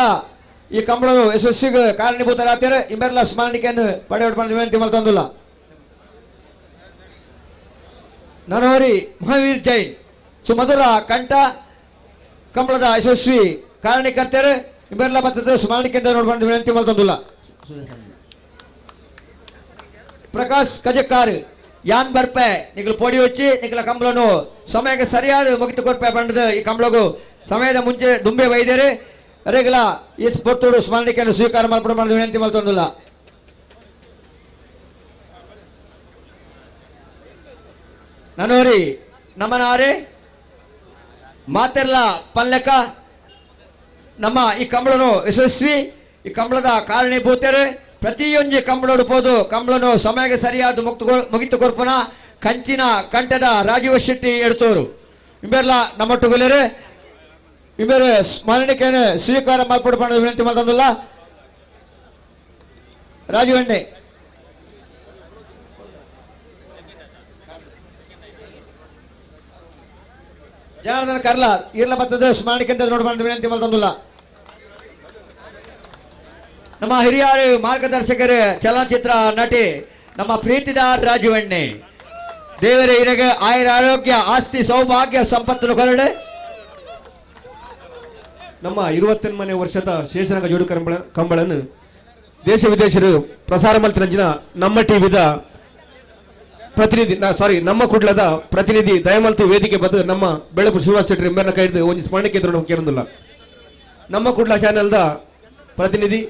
ಈ ಕಂಬಳವು ಯಶಸ್ಸಿಗೆ ಕಾರಣೀಭೂತರಾಗ್ತಾರೆ. ಇವೆಲ್ಲ ಸ್ಮರಣಿಕೆಯನ್ನು ಪಡೆಯೋಡು ಪಂಡ ವಿನಂತಿ ಮಲ್ತೊಂದಿಲ್ಲ. ನನೋರಿ ಮಹಾವೀರ್ ಜೈನ್ ಸುಮಧುರ ಕಂಠ ಕಂಬಳದ ಯಶಸ್ವಿ ಕಾರಣೀಕರ್ತರು ಇವೆಲ್ಲ ಬರ್ತದೆ ಸ್ಮರಣಿಕೆ ನೋಡ್ಕೊಂಡು ವಿನಂತಿ ಮಲ್ತೊಂದಿಲ್ಲ. ಪ್ರಕಾಶ್ ಕಜಕ್ಕಾರ್ ಯಾನ್ ಬರ್ಪೆ ನಿಗಲು ಪೊಡಿ వచ్చಿ ನಿಗಲ ಕಂಬಳನು ಸಮಯಕ್ಕೆ ಸರಿಯಾದ ಮುಗಿತು ಕೊರ್ಪೆ ಬಂಡದ ಈ ಕಂಬಳಗು ಸಮಯದ ಮುಂಚೆ ದುಂಬೆ ವೈದ್ಯರೇ ಅರೆಗಲ ಈ ಸ್ಪೋರ್ತೋಡು ಸ್ಮರಣಿಕೆಯನ್ನು ಸ್ವೀಕಾರ ಮಲ್ಪಡ ಮಾಡಿದ ವಿನಂತಿ ಮಲ್ತೊಂದುಲ್ಲ. ನನೋರಿ ನಮನಾರೆ ಮಾತೆರ್ಲ ಪಲ್ಲೆಕ ನಮ್ಮ ಈ ಕಂಬಳನು ಯಶಸ್ವಿ ಈ ಕಂಬಳದ ಕಾರಣೀಭೂತರು ಪ್ರತಿಯೊಂದು ಕಂಬಳೋಡು ಪೋದು ಕಂಬಳನು ಸಮಯಕ್ಕೆ ಸರಿಯಾದ ಮುಗಿತು ಕೊರ್ಪುನ ಕಂಚಿನ ಕಂಠದ ರಾಜೀವ ಶೆಟ್ಟಿ ಎಡ್ತೋರು ಇಂಬೆರ್ಲ ನಮ್ಮೊಟ್ಟುಗುಲೇರು ಇಂಬೇರು ಸ್ಮರಣಿಕೆಯನ್ನು ಸ್ವೀಕಾರ ಮಲ್ಪಡು ಪಂಡ ವಿನಂತಿ ಮಲ್ತೊಂದುಲ್ಲ. ರಾಜೀವಣ್ಣೆ ಜನಾರ್ದನ ಕರ್ಲ ಇರ್ಲ ಬರ್ತದೆ ಸ್ಮರಣಿಕೆ ಅಂತ ನೋಡ್ ವಿನಂತಿ ಮಲ್ತೊಂದುಲ್ಲ. ನಮ್ಮ ಹಿರಿಯರು ಮಾರ್ಗದರ್ಶಕರು ಚಲನಚಿತ್ರ ನಟಿ ನಮ್ಮ ಪ್ರೀತಿದಾರ್ ರಾಜೀವಣ್ಣೆ ದೇವರ ಹಿರಗೆ ಆಯುರ ಆರೋಗ್ಯ ಆಸ್ತಿ ಸೌಭಾಗ್ಯ ಸಂಪತ್ತನ್ನು ಕೊರಡೆ. ನಮ್ಮ 28ನೇ ವರ್ಷದ ಶೇಷನಾಗ ಜೋಡು ಕಂಬಳನ್ನು ದೇಶ ವಿದೇಶರು ಪ್ರಸಾರ ಮಲ್ತಿರಂಜಿನ ನಮ್ಮ ಟಿವಿದ ಪ್ರತಿನಿಧಿ ಸಾರಿ ನಮ್ಮ ಕುಡ್ಲದ ಪ್ರತಿನಿಧಿ ದಯಮಲ್ತು ವೇದಿಕೆ ಬದ್ದು ನಮ್ಮ ಬೆಳಪು ಶ್ರೀನಿವಾಸ ಶೆಟ್ಟಿ ಎಂಬರ್ನ ಕೈ ಹಿಡಿದು ಒಂದು ಸ್ಮರಣಕ್ಕೆ ಎದುರು ಕೇರೊಂದಿಲ್ಲ. ನಮ್ಮ ಕುಡ್ಲ ಚಾನೆಲ್ದ ಪ್ರತಿನಿಧಿ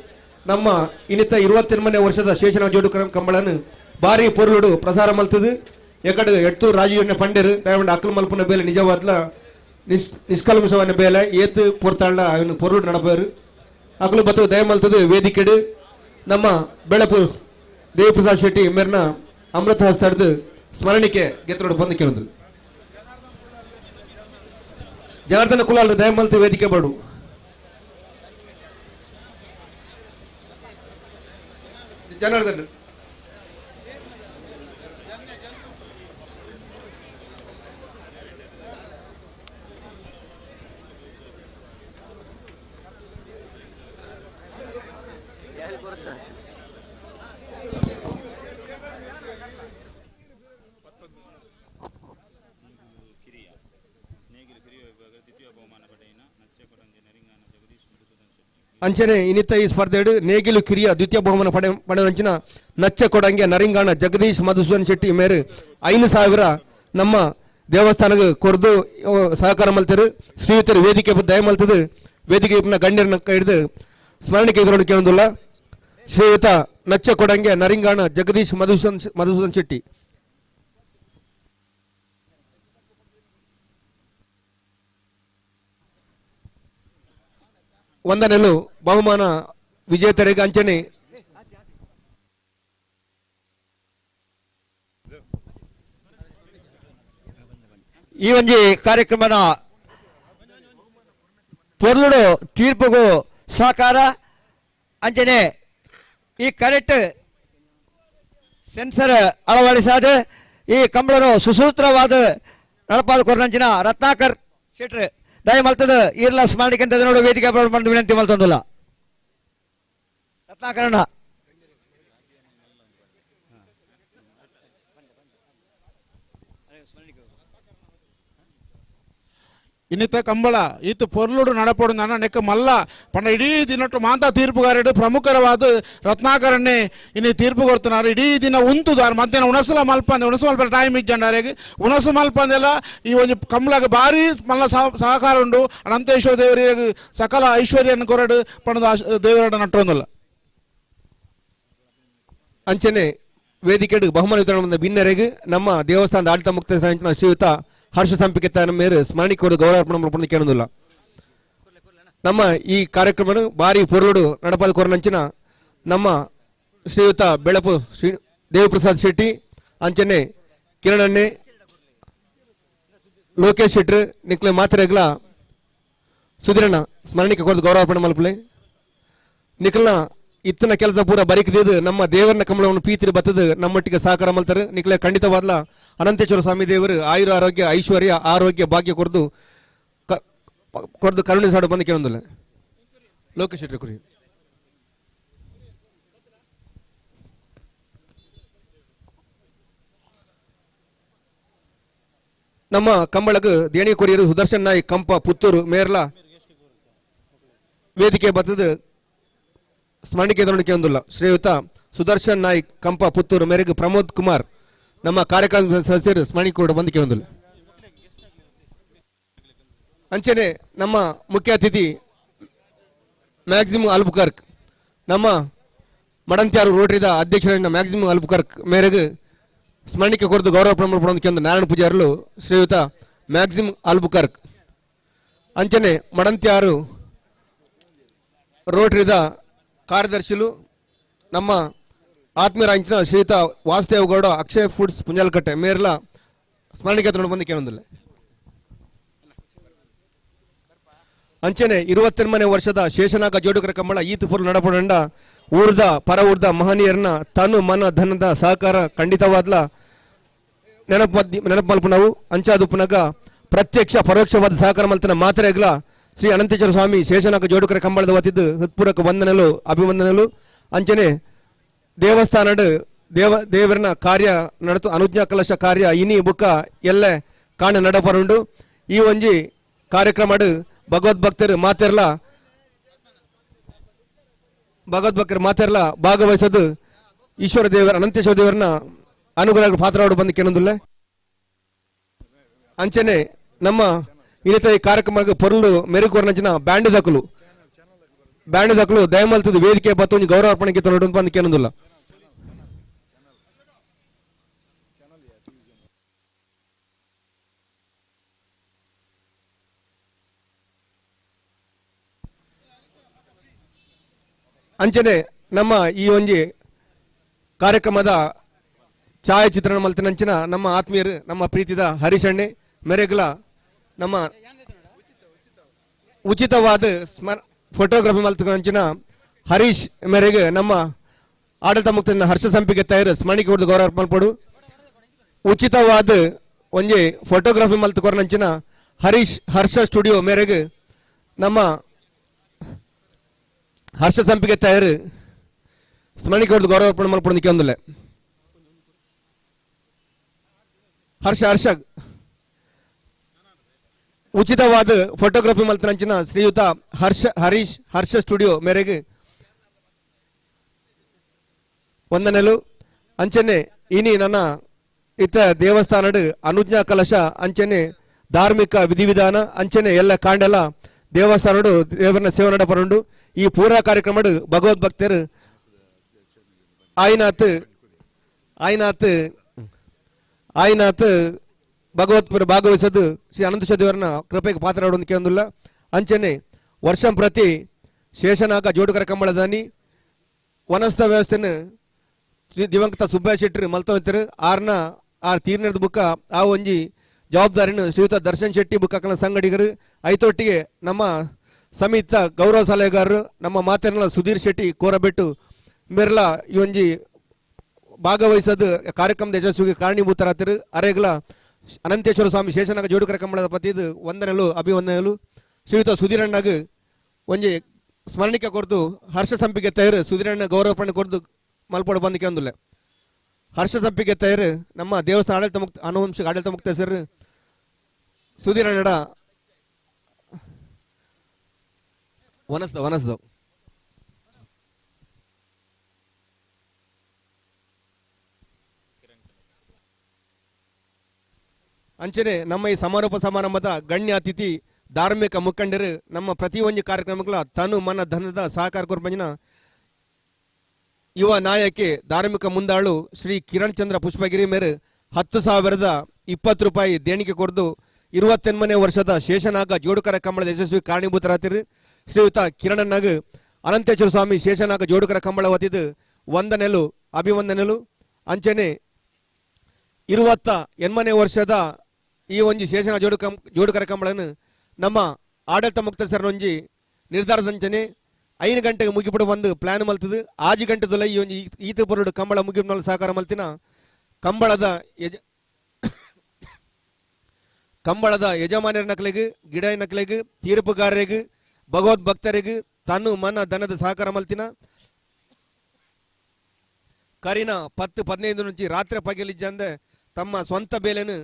ನಮ್ಮ ಇನ್ನಿತ 28ನೇ ವರ್ಷದ ಶೇಷನ ಜೋಡು ಕಂಬಳನ್ನು ಭಾರಿ ಪೊರುಳುಡು ಪ್ರಸಾರ ಮಲ್ತದು ಎಕಡೆ ಎಟ್ಟು ರಾಜೀವಣ್ಣ ಪಂಡೇರು ದಯವಂಡ ಅಕ್ಕಲು ಮಲ್ಪುನ ಬೇಲೆ ನಿಜವಾದ್ಲ ನಿಷ್ಕಲ್ಮಶವನ್ನ ಬೇಲೆ ಏತು ಪೊರ್ತಾಳ ಅವನು ಪೊರುಳು ನಡಪೇರು ಅಕ್ಕಲು ಬತ್ತು ದಯಮಲ್ತದು ವೇದಿಕೆಡು ನಮ್ಮ ಬೆಳಪು ದೇವಪ್ರಸಾದ್ ಶೆಟ್ಟಿ ಮೇರ್ನ ಅಮೃತ ಹಸ್ತಾಡ್ದು ಸ್ಮರಣಿಕೆ ಗೆತ್ತರೋಡು ಬಂದು ಕೇಳಿದ್ರು. ಜನಾರ್ದನ ಕುಲಾಲ್ ದಯಮಲ್ತು ವೇದಿಕೆ ಬಡು. ಜನಾರ್ದನ್ ಅಂಚನೆ ಇನ್ನಿತ ಈ ಸ್ಪರ್ಧೆಡು ನೇಗಿಲು ಕಿರಿಯ ದ್ವಿತೀಯ ಬಹುಮಾನ ಪಡೆದಂಚಿನ ನಚ್ಚ ಕೊಡಂಗೆ ನರಿಂಗಾಣ ಜಗದೀಶ್ ಮಧುಸೂದನ್ ಶೆಟ್ಟಿ ಮೇರು 5,000 ನಮ್ಮ ದೇವಸ್ಥಾನಕ್ಕೆ ಕೊರ್ದು ಸಹಕಾರ ಮಲ್ತರು. ಶ್ರೀಯುತರು ವೇದಿಕೆ ದಯ ಮಲ್ತದು ವೇದಿಕೆ ಗಣ್ಯರನ್ನ ಕೈ ಹಿಡಿದು ಸ್ಮರಣಿಕೆ ಎದುರು ಕೇಳೋದಿಲ್ಲ. ಶ್ರೀಯುತ ನಚ್ಚ ಕೊಡಂಗೆ ನರಿಂಗಾಣ ಜಗದೀಶ್ ಮಧುಸೂದನ್ ಶೆಟ್ಟಿ. ವಂದನೆಲು ಬಹುಮಾನ ವಿಜೇತರಿಗೆ ಅಂಚನೆ ಈ ಒಂಜಿ ಕಾರ್ಯಕ್ರಮದ ಪೊರ್ಲುಡು ತೀರ್ಪುಗು ಸಹಕಾರ ಅಂಚನೆ ಈ ಕರೆಕ್ಟ್ ಸೆನ್ಸರ್ ಅಳವಡಿಸಾದ ಈ ಕಂಬಳನು ಸುಸೂತ್ರವಾದ ನಡಪಾದ ಕೊರನಂಚಿನ ರತ್ನಾಕರ್ ಶೆಟ್ರ್ ದಯ ಮಲ್ತದ ಈರ್ಲ ಸ್ಮರಣಿಕೆ ಅಂತ ನೋಡು ವೇದಿಕೆ ಬಂದು ವಿನಂತಿ ಮಲ್ತೊಂದುಲ್ಲ. ರತ್ನಾಕರಣ ಇನ್ನಿತ ಕಂಬಳ ಈತ ಪೊರ್ಲುಡು ನಡಪೊಡು ನನ್ನ ನೆಕ್ಕ ಮಲ್ಲ ಪಂಡ ಇಡೀ ದಿನಟ್ಟು ಮಾಂತ ತೀರ್ಪುಗಾರಡು ಪ್ರಮುಖರವಾದ ರತ್ನಾಕರನ್ನೇ ಇನ್ನು ತೀರ್ಪು ಕೊಡ್తున్నారు. ಇಡೀ ದಿನ ಉಂತುದಾರು ಮಧ್ಯಾಹ್ನ ಉಣಸುಲ ಮಲ್ಪಂದೆ ಉಣಸು ಮಲ್ಪ ಟೈಮ್ ಇಜ್ಜಂಡಾರೆಗ್ ಉಣಸು ಮಲ್ಪಂದೆಲ್ಲ ಈ ಒಂದು ಕಂಬಳಗೆ ಭಾರಿ ಮಲ್ಲ ಸಹಕಾರ ಉಂಡು. ಅನಂತೇಶ್ವರ ದೇವರಿಗೆ ಸಕಲ ಐಶ್ವರ್ಯನ ಕೊರಡು ಪಂಡದ ದೇವರಡ ನಟ್ಟೊಂದಲ್ಲ. ಅಂಚನೆ ವೇದಿಕೆಡು ಬಹುಮಾನ ವಿತರಣೆ ಬಂದ ಬಿನ್ನರೆಗೆ ನಮ್ಮ ದೇವಸ್ಥಾನದ ಆಡಳಿತ ಮುಕ್ತ ಸಂಚಿನ ಶ್ರೀಯುತ ಹರ್ಷ ಸಂಪಿಕೆ ಮೇರು ಸ್ಮರಣಿಕೋರು ಗೌರವಾರ್ಪಣೆ ಮಲ್ಪೊಂದು ಕೇಳೋದಿಲ್ಲ. ನಮ್ಮ ಈ ಕಾರ್ಯಕ್ರಮ ಭಾರಿ ಪೊರುಳುಡು ನಡಪಾದ ಕೊರನಂಚಿನ ನಮ್ಮ ಶ್ರೀಯುತ ಬೆಳಪು ಶ್ರೀ ದೇವಪ್ರಸಾದ್ ಶೆಟ್ಟಿ ಅಂಚನೆ ಕಿರಣಣ್ಣೆ ಲೋಕೇಶ್ ಶೆಟ್ರು ನಿಕ್ಲೆ ಮಾತ್ರೆಗ್ಲ ಸುಧೀರಣ್ಣ ಸ್ಮರಣಿಕೆ ಕೊರದು ಗೌರವಾರ್ಪಣೆ ಮಲ್ಪಲೆ. ನಿಖಲ್ನ ಇತ್ತನ ಕೆಲಸ ಪೂರ ಬರಿಕದಿದ್ದು ನಮ್ಮ ದೇವರನ್ನ ಕಮಲವನ್ನು ಪೀತಿರಿ ಬತ್ತದ ನಮ್ಮೊಟ್ಟಿಗೆ ಸಹಕಾರ ಮಲ್ತಾರೆ. ನಿಖಲೆ ಖಂಡಿತವಾದ್ಲ ಅನಂತೇಶ್ವರ ಸ್ವಾಮಿ ದೇವರು ಆಯುರ ಆರೋಗ್ಯ ಐಶ್ವರ್ಯ ಆರೋಗ್ಯ ಭಾಗ್ಯ ಕೊರದು ಕೊರದು ಕರುಣೆ ಸಾಡು ಬಂದು ಕೇಳೊಂದಿಲ್ಲ. ಲೋಕೇಶ್ ಶೆಟ್ಟಿ ಕುರಿ ನಮ್ಮ ಕಂಬಳಗ ದೇಣಿ ಕೊರಿಯರು ಸುದರ್ಶನ್ ನಾಯಕ್ ಕಂಪ ಪುತ್ತೂರು ಮೇರ್ಲ ವೇದಿಕೆ ಬತ್ತದ ಸ್ಮರಣಿಕೆ ಒಂದುಲ್ಲ. ಶ್ರೀಯುತ ಸುದರ್ಶನ್ ನಾಯ್ಕ್ ಕಂಪ ಪುತ್ತೂರು ಮೇರೆಗೆ ಪ್ರಮೋದ್ ಕುಮಾರ್ ನಮ್ಮ ಕಾರ್ಯಕ್ರಮ ಸದಸ್ಯರು ಸ್ಮರಣಿಕೆ ಕೂಡ ಬಂದು ಕೇಳೊಂದಿಲ್ಲ. ಅಂಚನೆ ನಮ್ಮ ಮುಖ್ಯ ಅತಿಥಿ ಮ್ಯಾಕ್ಸಿಮಮ್ ಅಲ್ಬುಕರ್ಕ್ ನಮ್ಮ ಮಡಂತ್ಯಾರು ರೋಟರಿದ ಅಧ್ಯಕ್ಷರಾದ ಮ್ಯಾಕ್ಸಿಮಮ್ ಅಲ್ಬುಕರ್ಕ್ ಮೇರೆಗೆ ಸ್ಮರಣಿಕೆ ಕೊರದು ಗೌರವ ಪ್ರಮಾಣ ಪಡೋದಕ್ಕೆ ನಾರಾಯಣ ಪೂಜಾರಲು ಶ್ರೀಯುತ ಮ್ಯಾಕ್ಸಿಮ್ ಅಲ್ಬುಕರ್ಕ್. ಅಂಚನೆ ಮಡಂತ್ಯಾರು ರೋಟರಿದ ಕಾರ್ಯದರ್ಶಿಲು ನಮ್ಮ ಆತ್ಮೀಯರಾಂಚಿನ ಶ್ರೀಯುತ ವಾಸುದೇವ ಗೌಡ ಅಕ್ಷಯ್ ಫುಡ್ಸ್ ಪುಂಜಾಲಕಟ್ಟೆ ಮೇರ್ಲ ಸ್ಮರಣಿಕೆ ಬಂದು ಕೇಳೊಂದಿಲ್ಲ. ಅಂಚನೆ 28ನೇ ವರ್ಷದ ಶೇಷನಾಗ ಜೋಡುಕರ ಕಂಬಳ ಈತುಪುರ ನಡಪಡಂಡ ಊರ್ದ ಪರ ಊರ್ದ ಮಹನೀಯರನ್ನ ತನು ಮನ ಧನದ ಸಹಕಾರ ಖಂಡಿತವಾದ್ಲ ನೆನಪು ಮಲ್ಪುನವು. ಅಂಚಾದುಪ್ಪುನಗ ಪ್ರತ್ಯಕ್ಷ ಪರೋಕ್ಷವಾದ ಸಹಕಾರ ಮಲ್ತನ ಮಾತ್ರೆಗ್ಲ ಶ್ರೀ ಅನಂತೇಶ್ವರ ಸ್ವಾಮಿ ಶೇಷನಾಗ ಜೋಡುಕರ ಕಂಬಳದ ವತಿದ್ದು ಹೃತ್ಪೂರ್ವಕ ವಂದನೆಲು ಅಭಿವಂದನೆಲು. ಅಂಚನೆ ದೇವಸ್ಥಾನಡ್ ದೇವರನ ಕಾರ್ಯ ನಡತು ಅನುಜ್ಞಾ ಕಲಶ ಕಾರ್ಯ ಇನಿ ಬುಕ್ಕ ಎಲ್ಲ ಕಾಣ ನಡಪರುಂಡು. ಈ ಒಂಜಿ ಕಾರ್ಯಕ್ರಮಡ್ ಭಗವದ್ಭಕ್ತರು ಮಾತೆರ್ಲ ಭಾಗವಹಿಸೋದು ಈಶ್ವರ ದೇವರ ಅನಂತೇಶ್ವರ ದೇವರನ್ನ ಅನುಗ್ರಹ ಪಾತ್ರವಾಡು ಬಂದು ಕೇಳೊಂದಿಲ್ಲ. ಅಂಚನೆ ನಮ್ಮ ಇನ್ನಿತರ ಈ ಕಾರ್ಯಕ್ರಮಕ್ಕೆ ಪೊರುಳು ಮೆರುಕೋರ್ನಂಚಿನ ಬ್ಯಾಂಡ್ ದಕ್ಕಲು ದಯಮಲ್ತದ ವೇದಿಕೆ ಬತ್ತು ಒಂಜಿ ಗೌರವ ಅರ್ಪಣೆ ನೋಡು ಬಂದು ಕೇಳೊಂದಿಲ್ಲ. ಅಂಚನೆ ನಮ್ಮ ಈ ಒಂಜಿ ಕಾರ್ಯಕ್ರಮದ ಛಾಯಾಚಿತ್ರಣ ಮಲ್ತಿನಂಚಿನ ನಮ್ಮ ಆತ್ಮೀಯರು ನಮ್ಮ ಪ್ರೀತಿದ ಹರಿಶಣ್ಣೆ ಮೆರೆಗ್ಲ ನಮ್ಮ ಉಚಿತವಾದ ಫೋಟೋಗ್ರಫಿ ಮಲ್ತಿನಂಚಿನ ಹರೀಶ್ ಮೇರೆಗೆ ನಮ್ಮ ಆಡಳಿತ ಮುಕ್ತ ಹರ್ಷ ಸಂಪಿಗೆ ತಯಾರು ಸ್ಮರಣಿಕೆ ಹೊಡೆದು ಗೌರವ ಮಲ್ಪಡು. ಉಚಿತವಾದ ಒಂಜಿ ಫೋಟೋಗ್ರಫಿ ಮಲ್ತುಕೊರ್ನಂಚಿನ ಹರೀಶ್ ಹರ್ಷ ಸ್ಟುಡಿಯೋ ಮೇರೆಗೆ ನಮ್ಮ ಹರ್ಷ ಸಂಪಿಗೆ ತಯಾರು ಸ್ಮರಣಿಕೆ ಹೊಡೆದು ಗೌರವ ಅರ್ಪಣೆ ಮಲ್ಪಡೋದಕ್ಕೆ ಒಂದಿಲ್ಲ. ಹರ್ಷ ಹರ್ಷ ಉಚಿತವಾದ ಫೋಟೋಗ್ರಫಿ ಮಲ್ತನಂಚಿನ ಶ್ರೀಯುತ ಹರ್ಷ ಹರೀಶ್ ಹರ್ಷ ಸ್ಟುಡಿಯೋ ಮೇರೆಗೆ ವಂದನೆಲು. ಅಂಚನೆ ಇನಿ ನನ್ನ ಇತ ದೇವಸ್ಥಾನಡ್ ಅನುಜ್ಞಾ ಕಲಶ ಅಂಚನೆ ಧಾರ್ಮಿಕ ವಿಧಿವಿಧಾನ ಅಂಚನೆ ಎಲ್ಲ ಕಾಂಡೆಲ ದೇವಸ್ಥಾನಡು ದೇವರನ್ನ ಸೇವೆ ನಡಪರುಂಡು. ಈ ಪೂರಾ ಕಾರ್ಯಕ್ರಮಡು ಭಗವದ್ಭಕ್ತರು ಆಯ್ನಾಥ್ ಆಯ್ನಾಥ್ ಆಯ್ನಾಥ್ ಭಗವತ್ಪುರ ಭಾಗವಹಿಸೋದು ಶ್ರೀ ಅನಂತೇಶ್ವರ ದೇವರನ್ನ ಕೃಪೆಗೆ ಪಾತ್ರರಾಡೋದಕ್ಕೆ ಒಂದಿಲ್ಲ. ಅಂಚನೆ ವರ್ಷಂ ಪ್ರತಿ ಶೇಷನಾಗ ಜೋಡುಕರ ಕಂಬಳದಾನಿ ವನಸ್ಥ ವ್ಯವಸ್ಥೆನ ಶ್ರೀ ದಿವಂಗತ ಸುಬ್ಬಯ್ಯ ಶೆಟ್ಟರು ಮಲ್ತೋಯ್ತಾರೆ. ಆರ್ನ ಆರ್ ತೀರ್ನದ ಬುಕ್ಕ ಆ ಒಂಜಿ ಜವಾಬ್ದಾರಿನ ಶ್ರೀಯುತ ದರ್ಶನ್ ಶೆಟ್ಟಿ ಬುಕ್ಕನ ಸಂಗಡಿಗರು ಐತೊಟ್ಟಿಗೆ ನಮ್ಮ ಸಮಿತ ಗೌರವ ಸಲಹೆಗಾರರು ನಮ್ಮ ಮಾತಿನ ಸುಧೀರ್ ಶೆಟ್ಟಿ ಕೋರಬೆಟ್ಟು ಮೇರ್ಲ ಈ ಒಂಜಿ ಭಾಗವಹಿಸೋದು ಕಾರ್ಯಕ್ರಮದ ಯಶಸ್ವಿಗೆ ಕಾರಣೀಭೂತರಾತಿರು. ಅರೆಗ್ಲ ಅನಂತೇಶ್ವರ ಸ್ವಾಮಿ ಶೇಷನಾಗ ಜೋಡುಕರ ಕಂಬಳದ ಪತಿದು ವಂದನೆಲು ಅಭಿವಂದನೆಲು. ಶ್ರೀಯುತ ಸುಧೀರಣ್ಣಗ ಒಂಜಿ ಸ್ಮರಣಿಕೆ ಕೊರ್ದು ಹರ್ಷ ಸಂಪಿಗೆ ತಯಾರು ಸುಧೀರಣ್ಣ ಗೌರವಪಣೆ ಕೊರ್ದು ಮಲ್ಪೋಡು ಬಂದು ಕೇಳೊಂದಿಲ್ಲ. ಹರ್ಷ ಸಂಪಿಗೆ ತಯಾರು ನಮ್ಮ ದೇವಸ್ಥಾನ ಆಡಳಿತ ಮುಕ್ತ ಅನುವಂಶಿಕ ಆಡಳಿತ ಮುಕ್ತೇಶ್ವರ ಸುಧೀರಣ್ಣಡ ವನಸ್ದ ವನಸ್ದ ಅಂಚನೆ ನಮ್ಮ ಈ ಸಮಾರೋಪ ಸಮಾರಂಭದ ಗಣ್ಯ ಅತಿಥಿ ಧಾರ್ಮಿಕ ಮುಖಂಡರು ನಮ್ಮ ಪ್ರತಿಯೊಂದು ಕಾರ್ಯಕ್ರಮಗಳ ತನು ಮನ ಧನದ ಸಹಕಾರ ಕೊರ್ಪಂಜಿನ ಯುವ ನಾಯಕಿ ಧಾರ್ಮಿಕ ಮುಂದಾಳು ಶ್ರೀ ಕಿರಣ್ ಚಂದ್ರ ಪುಷ್ಪಗಿರಿ ಮೇರೆ 10,020 ರೂಪಾಯಿ ದೇಣಿಗೆ ಕೊಡ್ದು 28ನೇ ವರ್ಷದ ಶೇಷನಾಗ ಜೋಡುಕರ ಕಂಬಳದ ಯಶಸ್ವಿ ಕಾರಣೀಭೂತರಾತಿರು. ಶ್ರೀಯುತ ಕಿರಣನ್ನಾಗ ಅನಂತೇಶ್ವರ ಸ್ವಾಮಿ ಶೇಷನಾಗ ಜೋಡುಕರ ಕಂಬಳ ವತಿದು ವಂದನೆಲು ಅಭಿವಂದನೆಲು. ಅಂಚನೆ 28ನೇ ವರ್ಷದ ಈ ಒಂಜಿ ಶೇಷನ ಜೋಡುಕರ ಕಂಬಳನ್ನು ನಮ್ಮ ಆಡಳಿತ ಮುಕ್ತಸರನೊಂಜಿ ನಿರ್ಧಾರದಂಚನೆ 5 ಗಂಟೆಗೆ ಮುಗಿಬಿಡು ಬಂದು ಪ್ಲಾನ್ ಮಲ್ತದು. 5 ಗಂಟೆದೊಲ್ಲ ಈ ಒಂಜಿ ಈತ ಪೊರಡು ಕಂಬಳ ಮುಗಿಬಿನ ಸಹಕಾರ ಮಲ್ತಿನ ಕಂಬಳದ ಯಜಮಾನ್ಯರ ನಕಲಿಗೆ ಗಿಡ ನಕಲಿಗೆ ತೀರ್ಪುಗಾರರಿಗೆ ಭಗವದ್ ಭಕ್ತರಿಗೆ ತನ್ನು ಮನ ಧನದ ಸಹಕಾರ ಮಲ್ತಿನ ಕರಿನ 10-15 నుంచి ರಾತ್ರಿ ಪಗಲಿಜ್ಜಂದೆ ತಮ್ಮ ಸ್ವಂತ ಬೇಲೆನು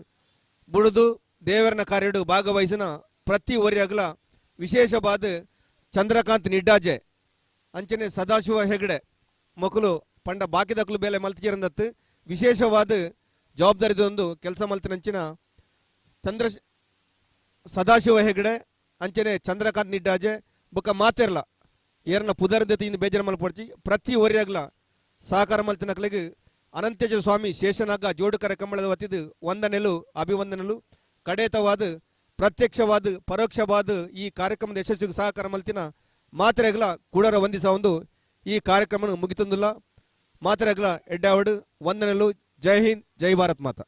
ಬುಡುದು ದೇವರನ ಕಾರ್ಯಡು ಭಾಗವಹಿಸಿನ ಪ್ರತಿ ಒರಿಯಾಗಲ ವಿಶೇಷವಾದ ಚಂದ್ರಕಾಂತ್ ನಿಡ್ಡಾಜೆ ಅಂಚನೆ ಸದಾಶಿವ ಹೆಗಡೆ ಮಕ್ಕಳು ಪಂಡ ಬಾಕಿದಕ್ಕಲು ಬೇಲೆ ಮಲ್ತಿರಂದತ್ತು ವಿಶೇಷವಾದ ಜವಾಬ್ದಾರಿದೊಂದು ಕೆಲಸ ಮಲ್ತಿನಂಚಿನ ಸದಾಶಿವ ಹೆಗಡೆ ಅಂಚನೆ ಚಂದ್ರಕಾಂತ್ ನಿಡ್ಡಾಜೆ ಬೊಕ್ಕ ಮಾತೆರ್ಲ ಏರ್ನ ಪುದರ್ದತಿ ಇಂದು ಬೇಜಾರು ಮಲ್ಪೊಡ್ಚಿ ಪ್ರತಿ ಒರಿಯಾಗ್ಲ ಸಹಕಾರ ಮಲ್ತಿನಕ್ಲೆಗ್ ಅನಂತೇಶ್ವರ ಸ್ವಾಮಿ ಶೇಷನಾಗ ಜೋಡುಕರ ಕಂಬಳದ ವತಿದು ವಂದನೆಲು ಅಭಿವಂದನೆಲು. ಕಡೇತವಾದ ಪ್ರತ್ಯಕ್ಷವಾದ ಪರೋಕ್ಷವಾದ ಈ ಕಾರ್ಯಕ್ರಮದ ಯಶಸ್ವಿಗೆ ಸಹಕಾರ ಮಲ್ತಿನ ಮಾತೆರೆಗ್ಲ ಕೂಡರ ವಂದಿಸ ಒಂದು ಈ ಕಾರ್ಯಕ್ರಮ ಮುಗಿತಂದುಲ್ಲ. ಮಾತೆರೆಗ್ಲ ಎಡ್ಡಾವಡು ವಂದನೆಲು. ಜೈ ಹಿಂದ್, ಜೈ ಭಾರತ್ ಮಾತಾ.